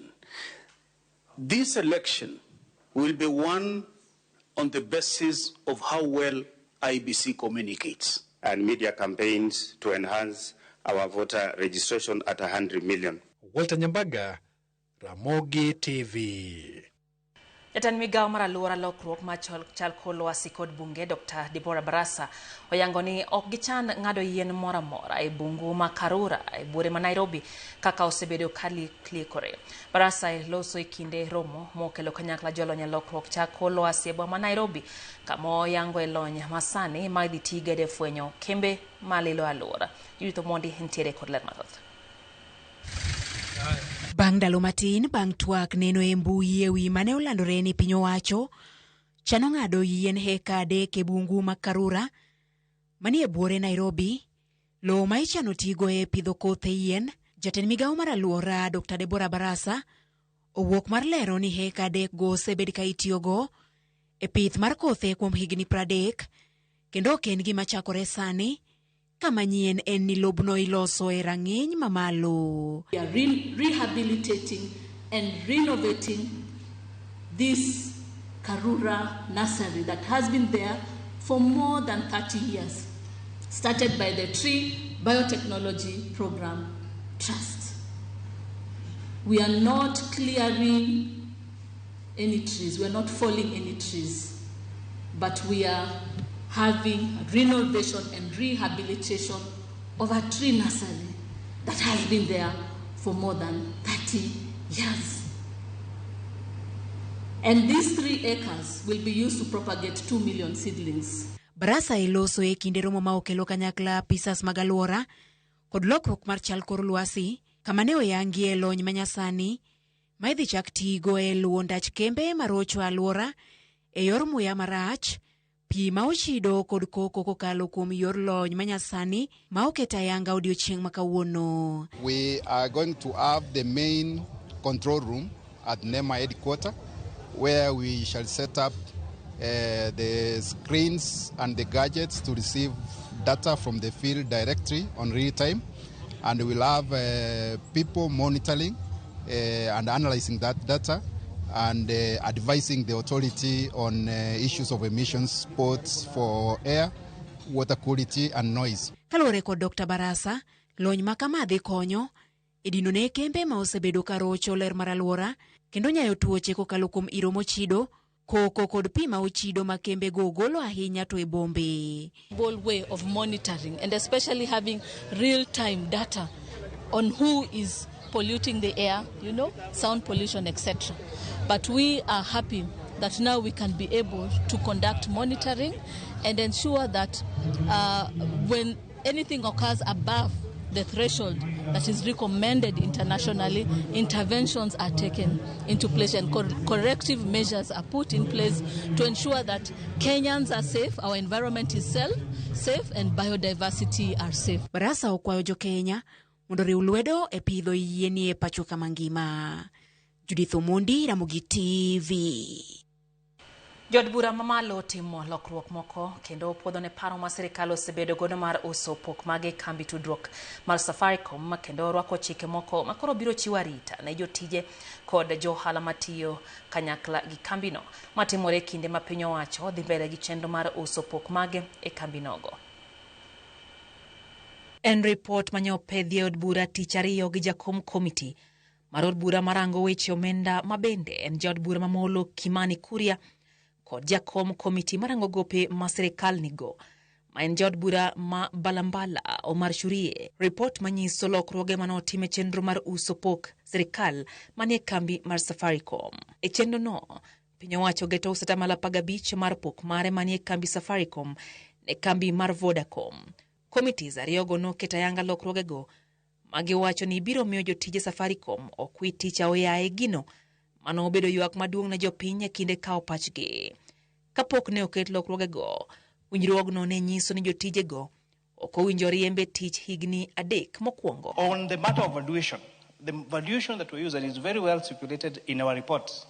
This election will be won on the basis of how well IEBC communicates. And media campaigns to enhance our voter registration at 100 million. Walter Nyambaga, Ramogi TV. Jatend migawo mar alwora lokruok mar chal kor lwasi kod bunge Dr. Deborah Barasa oyango ni ok gichan ng'ado yien moro amora e bungu ma Karura e buore ma Nairobi kaka osebedo ka liekore. Barasa loso e kinde romo mokelo kanyakla jolony e lokruok chal kor lwasi e boma ma Nairobi kama oyango e lony masani ma idhi tigodo e fwenyo kembe malilo alwora. Judith Omondi nitiere kod ler mathoth. Bang' ndalo matin bang' twak neno e mbui ewi mane olandore ni piny owacho chano ng'ado yien heka 3 e bungu ma Karura manie buore Nairobi, lowo ma ichano tigo e pidho kothe yien, jatend migawo mar alwora Dr. Deborah Barasa owuok mar lero ni heka 3 go osebed ka itiyogo e pith mar kothe kuom higni 30 kendo ok en gima chakore sani. Kama nyien en ni lobno iloso e rang'iny mamalo. We are rehabilitating and renovating this Karura nursery that has been there for more than 30 years, started by the Tree Biotechnology Program Trust. We are not clearing any trees, we are not falling any trees, but we are having renovation and rehabilitation of a tree nursery that has been there for more than 30 years. And these 3 acres will be used to propagate 2 million seedlings. Barasa iloso e kinde romo ma okelo kanyakla apisas mag alwora kod lokruok mar chal kor lwasi kama ne oyangie lony manyasani ma idhi chak tigo e luwo ndach kembe marocho alwora e yor muya marach, pi ma ochido kod koko kokalo kuom yor lony manyasani ma oket ayanga odiochieng' ma kawuono. We are going to have the main control room at NEMA headquarters where we shall set up the screens and the gadgets to receive data from the field directory on real time, and we'll have people monitoring and analyzing that data and advising the authority on issues of emissions, spots for air, water quality and noise. Kaluwore kod Dr. Barasa, lony ma kama dhi konyo e dino ne kembe ma osebedo ka rocho ler mar alwora kendo nyayo tuoche kokalo kuom iro mochido, koko kod pi ma ochido ma kembe go golo ahinya to e bombe. Way of monitoring and especially having real-time data on who is polluting the air, you know, sound pollution, etc. But we are happy that now we can be able to conduct monitoring and ensure that when anything occurs above the threshold that is recommended internationally, interventions are taken into place and corrective measures are put in place to ensure that Kenyans are safe, our environment is safe and biodiversity are safe. Barasa okwayo jo Kenya mondo riw lwedo e pidho yien e pacho kama ngima. Judith Omondi, Ramogi TV. Jood bura mamalo timo lokruok moko kendo puodho ne paro ma sirikal osebedo godo mar uso pok mage kambi tudruok mar Safaricom kendo rwako chike moko makoro biro chiwo arita ne jotije kod johala matiyo kanyakla gi kambino matimore kinde ma piny owacho dhi mbele gi chenro mar uso pok mage e kambinogo. En ripot mane opedhi e od bura tich ariyo gi jakom komiti mar od bura marango weche omenda ma bende en jaod bura mamolo Kimani Kuria kod jakom komiti marango gope ma sirikal nigo ma en jaod bura ma Balambala Omar Shurie. Ripot manyiso lokruoge mane otim e chenro mar uso pok sirikal manie kambi mar Safaricom. E chenro no, piny owacho geto uso atamalo 15 mar pok mare manie kambi Safaricom ne kambi mar Vodacom. Komitis ariyogo noketo ayanga lokruogego magiwacho ni biro miyo jotije Safaricom ok wit tich aoyaye gino mano obedo ywak maduong' ne jopiny e kinde kawo pachgi. Kapok ne oket lokruogego, winjruogno ne nyiso ni jotijego ok owinjo riembe tich higni 3 mokwongo. On the matter of valuation, the valuation that we use and is very well stipulated in our reports,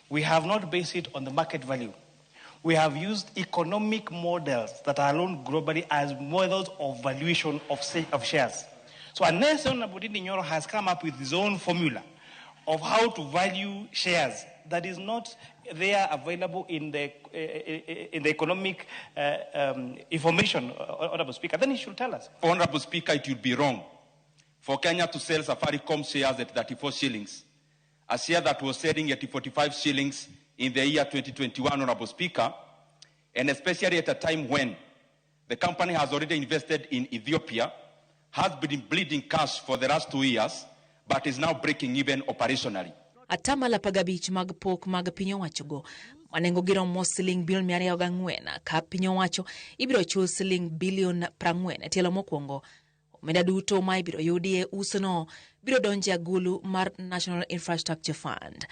we have not based it on the market value. We have used economic models that are known globally as models of valuation of shares. So unless Honorable Ndindi Nyoro has come up with his own formula of how to value shares that is not there available in the economic information, Honorable Speaker, then he should tell us. Honorable Speaker, it would be wrong for Kenya to sell Safaricom shares at 34 shillings, a share that was selling at 45 shillings in the year 2021, Honorable Speaker, and especially at a time when the company has already invested in Ethiopia, has been bleeding cash for the last 2 years, but is now breaking even operationally. Atamalo 15 mag pok mag piny owachogo ma nengogi romo siling bilion 204 ka piny owacho ibiro chul siling bilion 40 e tielo mokwongo. Omenda duto ma ibiro yudi e usono biro donjo e agulu mar National Infrastructure Fund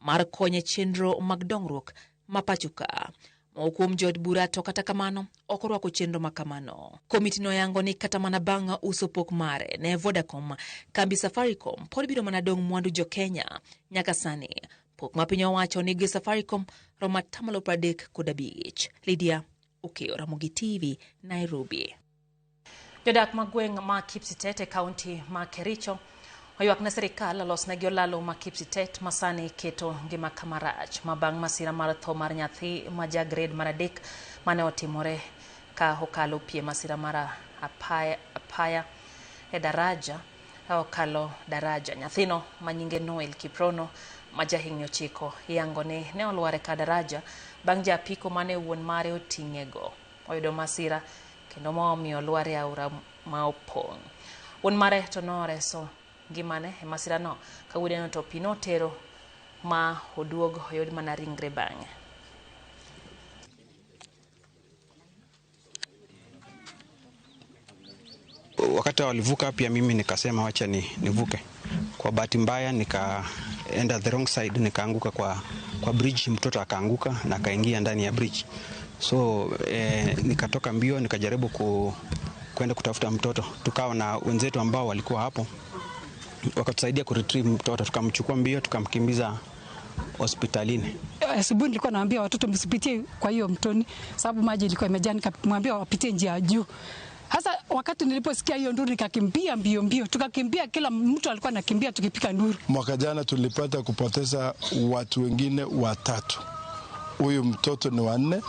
mar konyo e chenro mag dongruok ma pacho ka. Moko kuom jood bura to kata kamano ok orwako chenro ma kamano. Komiti noyango ni kata mana bang' uso pok mare ne Vodacom, kambi Safaricom pod biro mana dong' mwandu jo Kenya. Nyaka sani pok ma piny owacho nigi Safaricom romo atamalo 35. Lydia Okeyo, Ramogi TV, Nairobi. Jodak mag gweng' ma Kipsitet e kaunti ma Kericho oywak ne sirikal olosnegi olalo ma Kipsitet ma sani keto ngima kama rach ma bang' masira mar tho mar nyathi ma ja grade mar 3 mane otimore ka okalo pie masira mar apaya e daraja okalo daraja. Nyathino ma nyinge Noel Kiprono ma ja higni 9 iyango ni ne olwar e ka daraja bang' ja apiko mane wuon mare oting'ego oyudo masira kendo ma omiyo olwar e aora ma opong'. Wuon mare to noreso ngimane e masirano ka wuodeno to pi notero ma oduog oyud mana ringre bang'e. Wakati walivuka pia mimi nikasema wacha nivuke. Kwa bahati mbaya nikaenda the wrong side, nikaanguka kwa bridge, mtoto akaanguka na akaingia ndani ya bridge. So nikatoka mbio nikajaribu kwenda kutafuta mtoto. Tukawa na wenzetu ambao walikuwa hapo wakatusaidia kuretrieve mtoto, tukamchukua mbio tukamkimbiza hospitalini. Asubuhi nilikuwa naambia watoto msipitie kwa hiyo mtoni, sababu maji ilikuwa imejaa, nikamwambia wapitie njia ya juu. Sasa wakati niliposikia hiyo nduru nikakimbia mbio mbio, tukakimbia, kila mtu alikuwa anakimbia tukipiga nduru. Mwaka jana tulipata kupoteza watu wengine watatu. Huyu mtoto ni wanne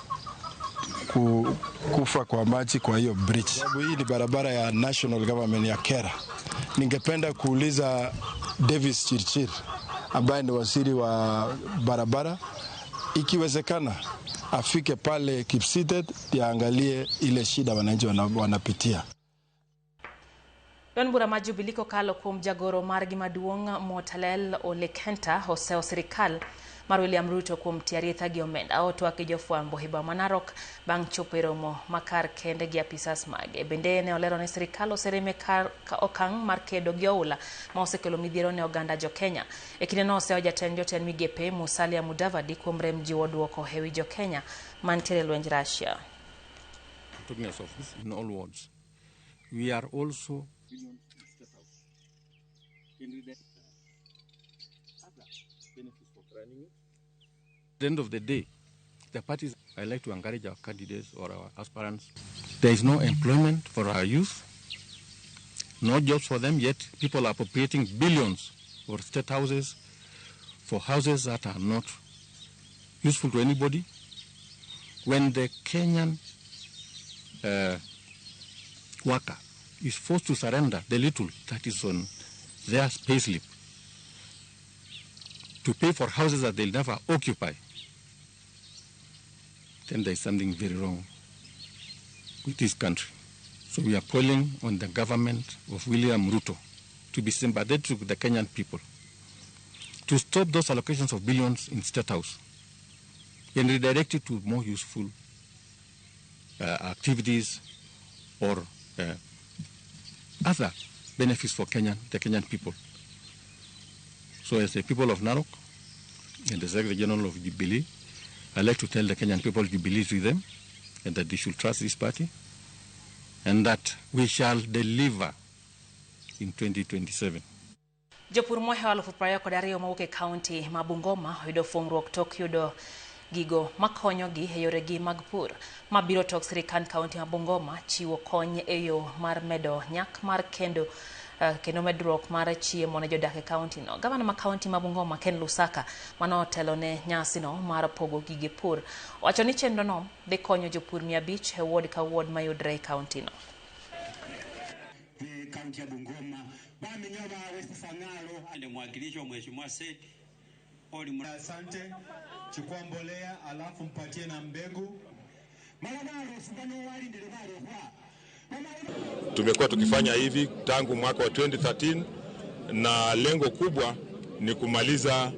kufa kwa maji kwa hiyo bridge. Sababu hii ni barabara ya national government ya KeRRA. Ningependa kuuliza Davis Chirchir ambaye ni waziri wa barabara, ikiwezekana afike pale Kipsitet yaangalie ile shida wananchi wanapitia. Duond bura mar Jubilee kokalo kuom jagoro margi maduong' Motalel Ole Kenta osewo sirikal mar William Ruto kuom tiyo aritha gi omenda. Otwak gi jofwambo e boma ma Narok bang' chopo e romo ma kar kende gi apisas mage. Bende ne olero ni sirikal oserem kar okang' mar kedo gi oula ma osekelo midhiero ne oganda jo Kenya. E kindeno osewo jatend jotend migepe Musalia Mudavadi kuom rem jiwo duoko e wi jo Kenya mantiere e lwenj Russia. Office in all wards. We are also at the end of the day, The parties, I like to encourage our candidates or our aspirants. There is no employment for our youth, no jobs for them, yet people are appropriating billions for state houses, for houses that are not useful to anybody. When the Kenyan worker is forced to surrender the little that is on their payslip to pay for houses that they'll never occupy, then there is something very wrong with this country. So we are calling on the government of William Ruto to be sympathetic to the Kenyan people, to stop those allocations of billions in State House and redirect it to more useful activities or other benefits for the Kenyan people. So as the people of Narok and the Secretary General of Jubilee, I like to tell the Kenyan people Jubilee is with them and that they should trust this party and that we shall deliver in 2027. Jopur mohewo 22,000 mawuok e kaunti ma Bungoma oyudo fungruok tok yudo gigo makonyogi e yoregi mag pur. Mabiro tok sirikand kaunti ma Bungoma chiwo kony e yo mar medo nyak mar kendo medruok mar chiemo ne jodak e kaunti no. Gavana ma kaunti ma Bungoma Ken Lusaka mane otelo ne nyasino mar pogo gige pur owacho ni chenro no dhi konyo jopur 500 e ward ka ward mayudre e kaunti no. Kaunti ya Bungoma Asante, chukua mbolea alafu mpatie na mbegu. Tumekuwa tukifanya hivi tangu mwaka wa 2013 na lengo kubwa ni kumaliza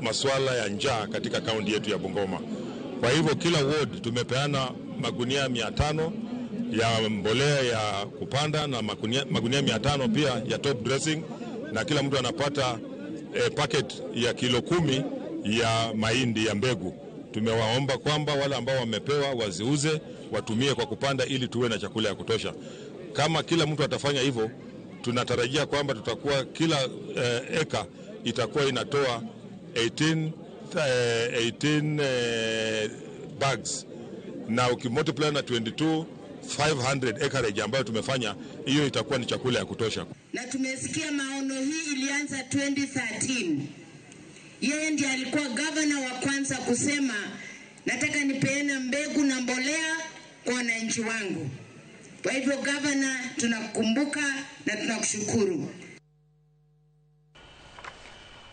masuala ya njaa katika kaunti yetu ya Bungoma. Kwa hivyo kila ward tumepeana magunia 500 ya mbolea ya kupanda na magunia 500 pia ya top dressing, na kila mtu anapata packet ya kilo 10 ya mahindi ya mbegu. Tumewaomba kwamba wale ambao wamepewa waziuze, watumie kwa kupanda ili tuwe na chakula ya kutosha. Kama kila mtu atafanya hivyo, tunatarajia kwamba tutakuwa kila eka itakuwa inatoa 18 bags, na ukimultiply na 22,500 acreage ambayo tumefanya, hiyo itakuwa ni chakula ya kutosha. Na tumesikia maono hii ilianza 2013. Yeye ndiye alikuwa governor wa kwanza kusema nataka nipeane mbegu na mbolea kwa wananchi wangu. Kwa hivyo governor, tunakukumbuka na tunakushukuru.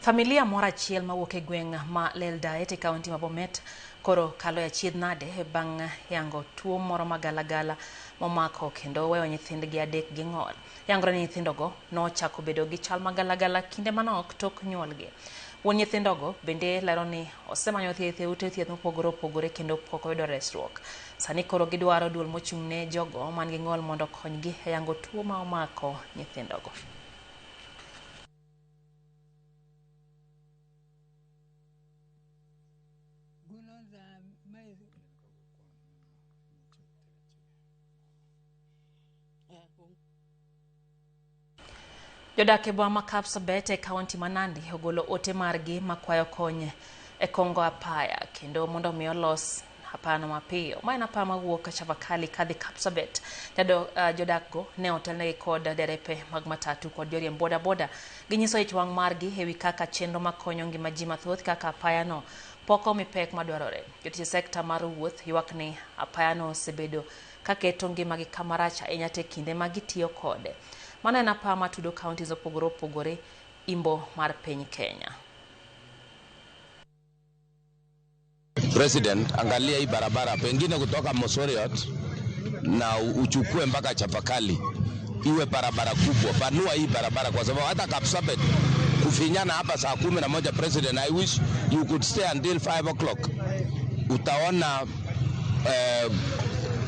Familia moro achiel mawuok e gweng' ma Leldaet e kaunti ma Bomet koro kalo e achiedh nade bang' yango tuo moro magalagala momako kendo weyo nyithindgi adek gi ng'ol. Yangore ni nyithindogo nochako bedo gi chal magalagala kinde manok tok nyuolgi. Wuon nyithindogo bende lero ni osemanyo thieth e ute thieth mopogore opogore kendo pok oyudo resruok. Sani koro gidwaro duol mochung' ne jogo man gi ng'ol mondo okonygi e yango tuo ma omako nyithindogo. Jodak e boma ma Kapsabet e kaunti ma Nandi ogolo ote margi makwayo kony e kongo apaya kendo mondo mi olos apayano mapiyo. Ma en apaya mawuok Chavakali kadhi Kapsabet. Jodak go ne otelnegi kod derepe mag matatu kod joriemb boda boda. Ginyiso ich wang' margi ewi kaka chenro makonyo ngima ji mathoth kaka apayano pok omi pek madwarore. Jotich e sekta mar wuoth ywak ni apayano osebedo kaketo ngimagi kamarach ahinya te kinde ma gitiyo kode. Mano en apaya matudo kaunti mopogore opogore imbo mar piny Kenya. President, angalia hii barabara pengine kutoka Mosoriot na uchukue mpaka Chavakali iwe barabara kubwa. Panua hii barabara kwa sababu hata Kapsabet kufinyana hapa saa 11, President, I wish you could stay until 5 o'clock. Utaona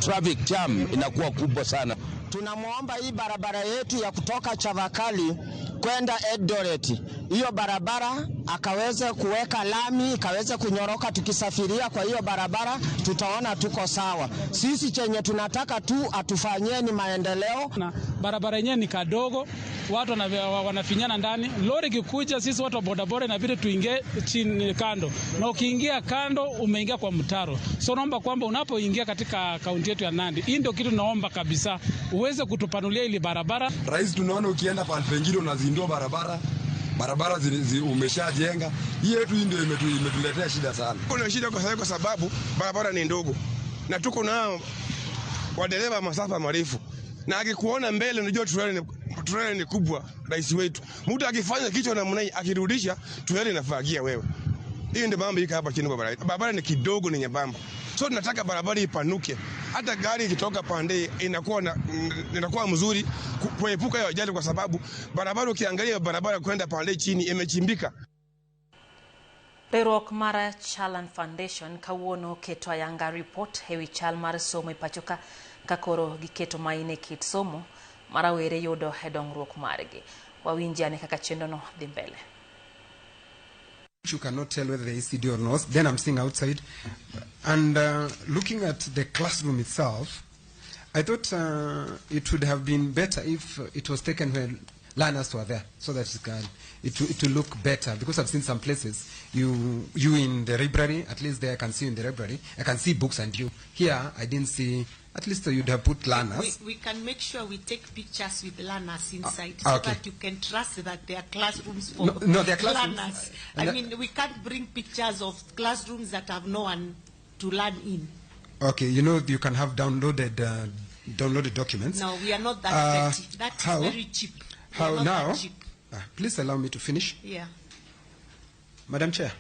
traffic jam inakuwa kubwa sana. Tunamwomba hii barabara yetu ya kutoka Chavakali kwenda Eldoret hiyo barabara akaweze kuweka lami ikaweze kunyoroka. Tukisafiria kwa hiyo barabara tutaona tuko sawa. Sisi chenye tunataka tu atufanyie ni maendeleo. Na barabara yenyewe ni kadogo, watu wanafinyana ndani. Lori kikuja, sisi watu wa bodaboda inabidi tuingie chini kando, na ukiingia kando umeingia kwa mtaro. So naomba kwamba unapoingia katika kaunti yetu ya Nandi, hii ndio kitu naomba kabisa, uweze kutupanulia ili barabara. Rais, tunaona ukienda pahali pengine unazindua barabara umeshajenga. Hii yetu hii ndio imetuletea shida sana. Kuna shida kwa sababu barabara ni ndogo na tuko na wadereva masafa marefu, na akikuona mbele unajua trailer ni kubwa. Rais wetu, mtu akifanya kichwa namna hii akirudisha trailer inafagia wewe. Hiyo ndio mambo iko hapa chini kwa barabara. Barabara ni kidogo, ni nyembamba. So tunataka barabara ipanuke. Hata gari ikitoka pande inakuwa mzuri kuepuka hiyo ajali, kwa sababu barabara ukiangalia barabara kwenda pande chini imechimbika. Riwruok mar Chalan Foundation kawuono keto ayanga report ewi chal mar somo e pacho ka koro giketo maine kit somo ma rawere yudo e dongruok margi. Wawinji ane kaka chenrono dhi mbele. You cannot tell whether the ECD or not. Then I'm seeing outside. And looking at the classroom itself, I thought it would have been better if it was taken when learners were there, so that it will look better. Because I've seen some places, you in the library, at least there I can see you in the library. I can see books and you. Here, I didn't see. At least you'd have put learners. We can make sure we take pictures with learners inside, so okay, that you can trust that they are classrooms for no, they are classrooms. Learners. I mean, we can't bring pictures of classrooms that have no one to learn in. Okay, you know, you can have downloaded documents. No, we are not that petty. That is very cheap. How now? Please allow me to finish. Yeah. Madam Chair.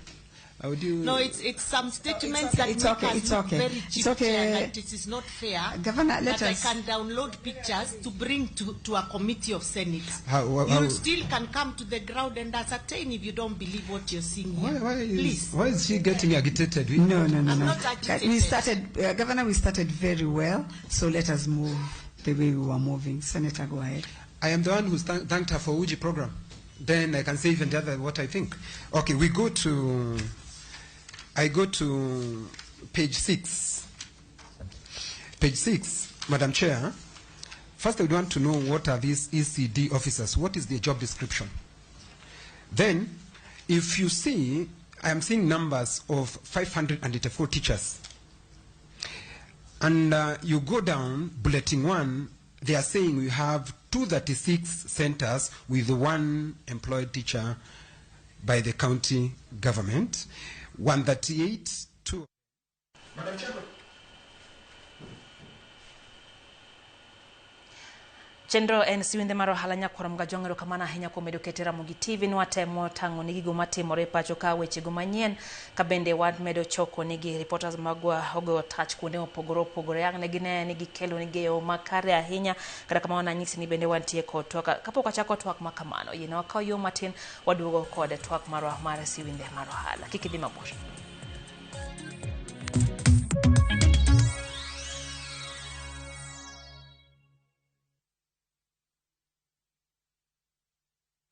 Would you... No, it's some statements that it's make okay, us it's look okay. very cheap. It's okay. That it is not fair. Governor, let that us... I can download pictures to bring to a committee of Senate. How, you still can come to the ground and ascertain if you don't believe what you're seeing here. Please. Why is she getting agitated? No. I'm not agitated. We started, Governor, we started very well, so let us move the way we were moving. Senator, go ahead. I am the one who thanked her for Uji program. Then I can say even the other what I think. Okay, we go to... I go to page 6. Page 6, Madam Chair. First, I would want to know what are these ECD officers? What is their job description? Then, if you see, I am seeing numbers of 584 teachers. And you go down, bulletin 1, they are saying we have 236 centers with one employed teacher by the county government. 138, 2. Madam Chairman. Chenro en siwinde mar ohala nyakwar Mgajwang' erokamano ahinya kuom medo kete Ramogi TV ni watemo tang'o ni gigo matimore e pacho ka wechego manyien ka bende wamedo choko nigi reporters magwa ogoyo tach kuonde mopogore opogore ang' ne gine ni gikelo ni geyo makare ahinya. Kata kamano nanyisi ni bende wantie kod twak kapok wachako twak ma kamano yiene wakaw yo matin waduogo kod twak marwa mar siwinde mar ohala. Kik idhi mabor.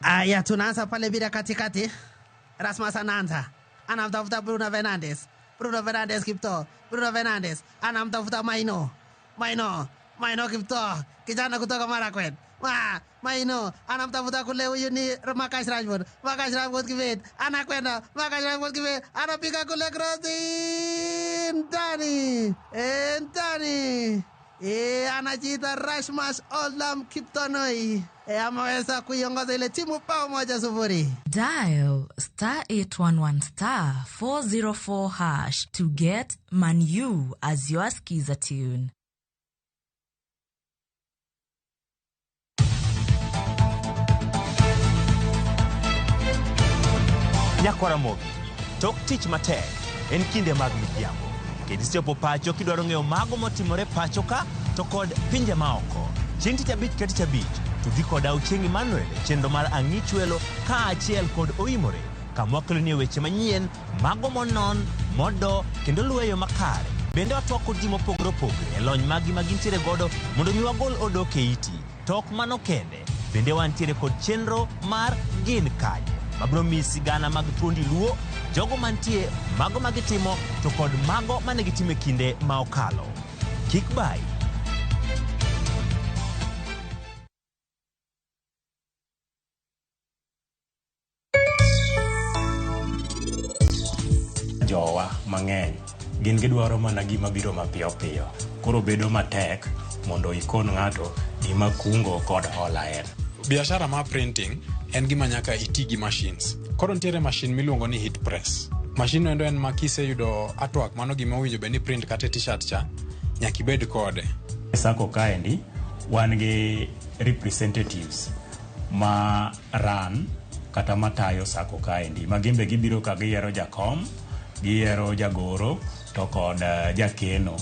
Aya, tunaanza pale bila katikati. Rasmus anaanza, anamtafuta Bruno Fernandes. Bruno Fernandes Kipto. Bruno Fernandes anamtafuta Maino. Maino Kipto, kijana kutoka Marakwet. Maino anamtafuta kule, huyu ni Marcus Rashford. Marcus Rashford Kibet anakwenda. Marcus Rashford Kibet anapiga kule cross ndani. Ndani. Anajiita Rasmus Olam Kiptonoi. Ameweza kuiongoza ile timu bao 1-0. Dial star 811 star 404 hash to get Manu as your skiza tune. Nyakwaramogi, tok tich matek en kinde mag midhiambo. Kendo ichopo pacho kidwaro ng'eyo mago motimore pacho ka to kod pinje maoko. Chieng' tich abich ka tich abich, to dhi koda Ochieng' Emmanuel e chenro mar Ang'ichwelo kaachiel kod Oimore, kama wakeloni weche manyien, mago monon, modo kendo luwo e yo makare. Bende watwak kod ji mopogore opogore e lony magi ma gintiere godo mondo mi wagol odok e iti. To ok mano kende, bende wantiere kod chenro mar Gin Kanye. mabiro miyi sigana mag thuondi Luo, jogo mantie, mago ma gitimo to kod mago mane gitimo e kinde ma okalo. Kik bayi. Jowa mang'eny gin gidwaro mana gima biro mapiyo piyo. Koro bedo matek mondo ikon ng'ato gima kungo kod hola en. Biashara mar printing en gima nyaka iti gi machines. Koro nitiere machine miluongo ni heat press. Machine no endo en ma kiseyudo artwork mano gima owinjo bed ni print kata e t-shirt cha, nyaka ibed kode. E sacco kaendi wan gi representatives ma run kata matayo sacco kaendi ma gin be gibiro ka giyiero jakom, giyiero jagoro to kod jakeno.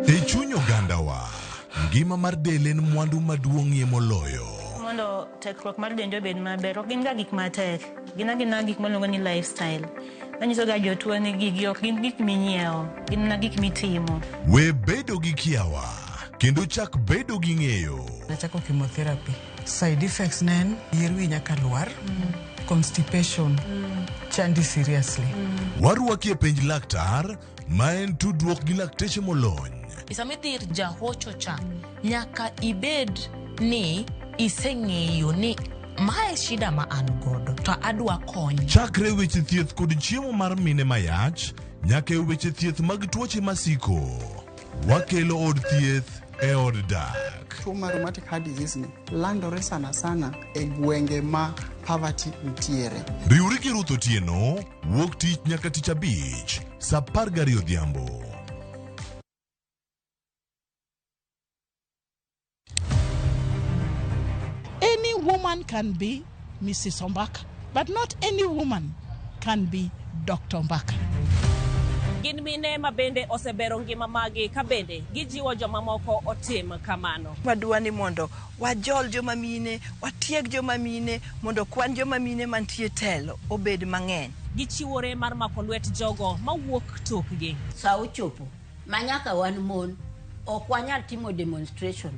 E chuny ogandawa, ngima mar del en mwandu maduong'ie moloyo. Mondo tekruok mar dendi obed maber, ok gin ga gik matek. Gin agina gik miluongo ni lifestyle. Manyiso ga jotuo ni gigi ok gin gik minyiewo, gin mana gik mitimo. We bedo gi kiawa kendo chak bedo gi ng'eyo. Nachako chemotherapy. Side effects ne en yier wi nyaka lwar, constipation, chandi seriously. Warwaki e penj laktar ma en tudruok gi lakteche molony. Sama idhi ir jahocho cha, nyaka ibed ni iseng'eyo ni mae shida ma an godo to adwa kony. Chakre weche thieth kod chiemo mar mine mayach nyaka e weche thieth mag tuoche masiko. Wakelo od thieth e od dak. Tuo mar rheumatic heart disease ni landore sana sana e gwenge ma poverty nitiere. Riwri gi Ruth Otieno wuok tich nyaka tich abich saa 12 odhiambo. Any woman can be Mrs. Ombaka, but not any woman can be Dr. Ombaka. Gin mine ma bende osebero ngima magi ka bende gijiwo jomamoko otim kamano. Wadwa ni mondo wajol joma mine, watieg joma mine, mondo kwan joma mine mantie telo obed mang'eny. Gichiwore mar mako lwet jogo mawuok tokgi. Sa ochopo ma nyaka wan mon ok wanyal timo demonstration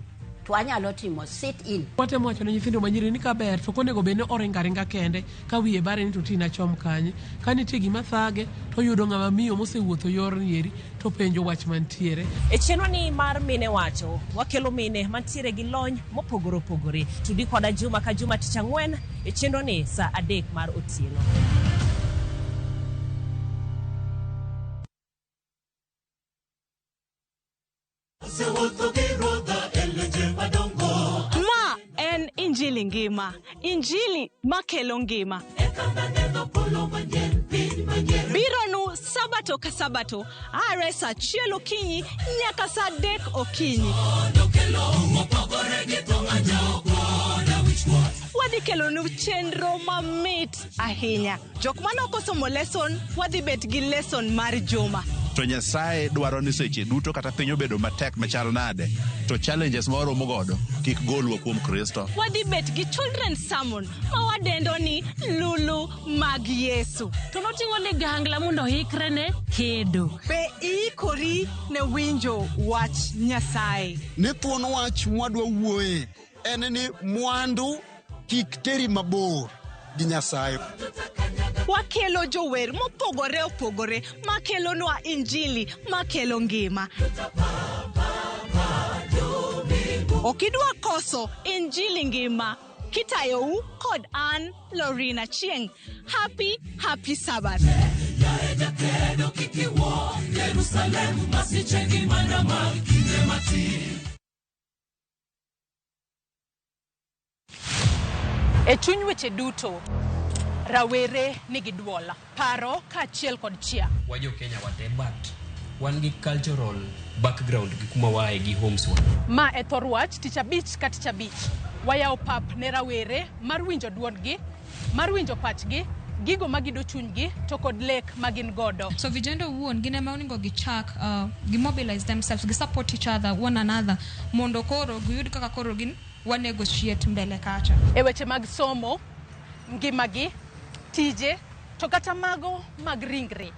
to wanyalo timo sit in. Watemo wacho ne nyithindo manyiri ni kaber to ok onego bed ni oringo aringa kende ka wiye bare ni to tina chom kanye. Ka nitie gima thage to oyudo ng'ama miyo mosewuotho yorni eri to penjo wach mantiere. E chenro ni mar Mine Wacho, wakelo mine mantiere gi lony mopogore opogore. Tudi koda juma ka juma tich ang'wen e chenro ni saa 3 mar otieno. Ma en Injili ngima, Injili makelo ngima. Bironu sabato ka sabato, are saa 1 okinyi nyaka saa 3 okinyi. Wadhi kelonu chenro mamit ahinya. Jok mane ok osomo lesson, wadhi bet gi lesson mar juma. To Nyasaye dwaro ni seche duto kata piny obedo matek machal nade, to challenges ma waromo godo kik golwa kuom Kristo. Wadhi bet gi children's sermon ma wadendo ni Lulu mag Yesu. To noting'o ligangla mondo oikre ne kedo. Be iikori ne winjo wach Nyasaye? Ni thuon wach mwadwa wuoye en ni mwandu kik teri mabor gi Nyasaye. Wakelo jower mopogore opogore makelonwa Injili makelo ngima. Ok idwa koso Injili ngima. Kitayou kod an Lorina Chieng. Happy, happy Sabbath. E chuny weche duto, rawere nigi duol, paro kaachiel kod chia. Wajo Kenya wate, but wan gi cultural background gi kuma waaye gi homes wa. Ma e thor wach tich abich ka tich abich. Wayawo pap ne rawere mar winjo duondgi, mar winjo pachgi, gigo magido chunygi to kod lek magin godo. So vijana owuon gin ema onego gichak gi mobilize themselves, gi support each other, one another mondo koro giyud kaka koro gin wa negotiate mbele kacha. E weche mag somo, ngimagi, tije, to kata mago mag ringre,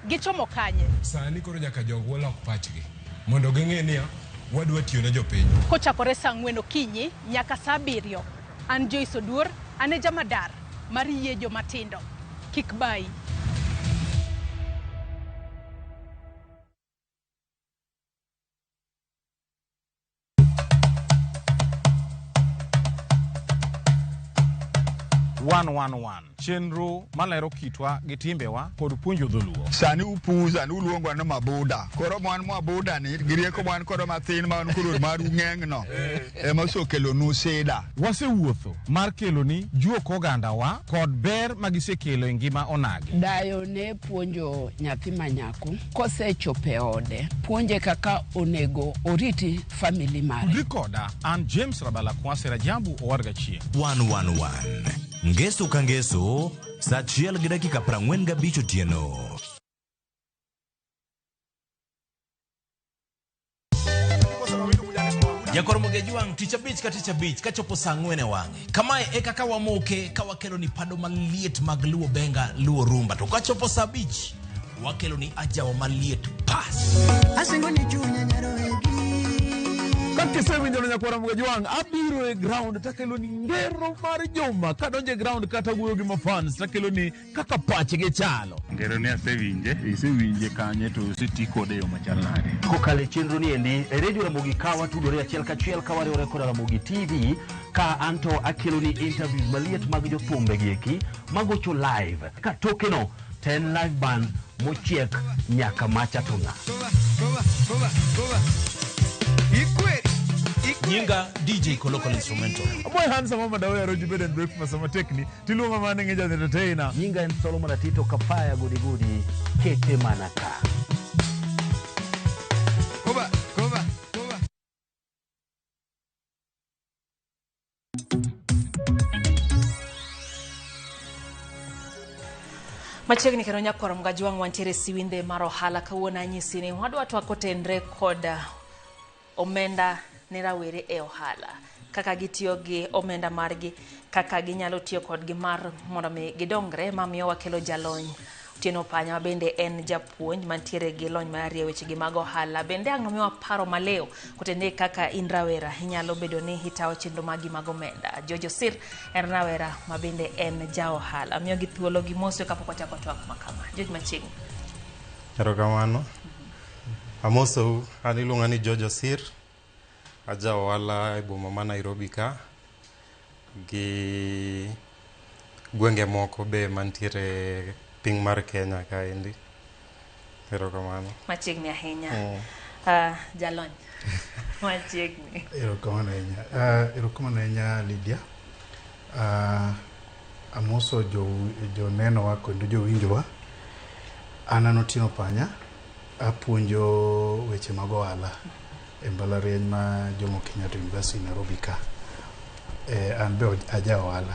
gichomo kanye? Sani koro nyaka jogwa lok pachgi mondo ging'e niya wadwa tiyo ne jopiny. Kochakore saa 4 okinyi nyaka saa 7. An Joyce Oduor, an e jamadar mar yie jomatindo. Kik bayi. One chenro malero kitwa gi timbewa kod puonjo dholuo. Sani upuza ni uluongwa ni mabuda. Koro mwan mabuda ni gi rieko mwan kodo mathin ma wan koro maru ng'eng'no ema osekelonu sida. Wasewuotho mar keloni juok ogandawa kod ber magisekelo e ngima onagi. Dayo ne puonjo nyathi manyako kosechopo e ode, puonje kaka onego oriti family mare. Tudri koda an James Rabala Kwase Rajabu Owadga Chieng'. 111 Ngeso ka ngeso saa 1:45 otieno. Jakor Mogejwang' tich abich ka tich abich kachopo saa 4 e wang'e. Kamae e kaka wamoke ka wakelo ni pado maliet mag Luo Benga, Luo Rumba. To kachopo saa 5 wakelo ni ajawa maliet pas. Asingo ni chunya nyarowegi. Kakisewinjo nyakwara Mogejwang' abiro e ground takelo ni ngero mar juma. Kadonjo e ground kata wuoyo gi mafans takelo ni kaka pachgi chalo. Ngero ni asewinje. Isewinje kanye to oseti kode e yo machal nade? Kokalo e chenro ni endi e redio Ramogi ka watudore achiel kachiel ka wariwore kod Ramogi TV ka anto akelo ni interviews maliet mag jothumbe gi eki magocho live ka tokeno to en live band mochiek nyaka macha to ng'a. Nyinga DJ Kolokol Instrumental. Aboy handsome mama dawe aroji bed and breakfast sama tekni tiluonga mana ng'e ja entertainer. Nyinga en Solomon Atito Kapaya gudi gudi kete mana ka. Koba koba koba. Machiegni kendo nyakwar Mgajwang' wantiere siwinde mar ohala kawuono anyisi ni wadwa twako tenre kod omenda ne rawere e ohala, kaka gitiyo gi omenda margi, kaka ginyalo tiyo kodgi mar mondo mi gidongre. Mamiyo wakelo jalony Otieno Panya ma bende en japuonj mantiere gi lony mar rieyo wechegi mag ohala. Bende ang' nomiwa paro malew kotende kaka in rawera inyalo bedo ni itawo chenro magi mag omenda. Jojo Sir en rawera ma bende en ja ohala. Miyo gi thuolo gi moswe kapok wachako twak makama. George machiegni. Erokamano. Amosou, an iluonga ni Jojo Sir. Aja ohala e boma ma Nairobi ka gi gwenge moko be mantiere piny mar Kenya kaendi. Erokamano. Machiegni ahinya. Jalony. Machiegni. Erokamano ahinya. Erokamano ahinya Lydia. Amoso jonenowa kendo jowinjowa. An an Otieno Panya, apuonjo weche mag ohala e mbalariany ma Jomo Kenyatta University Nairobi ka. An be aja ohala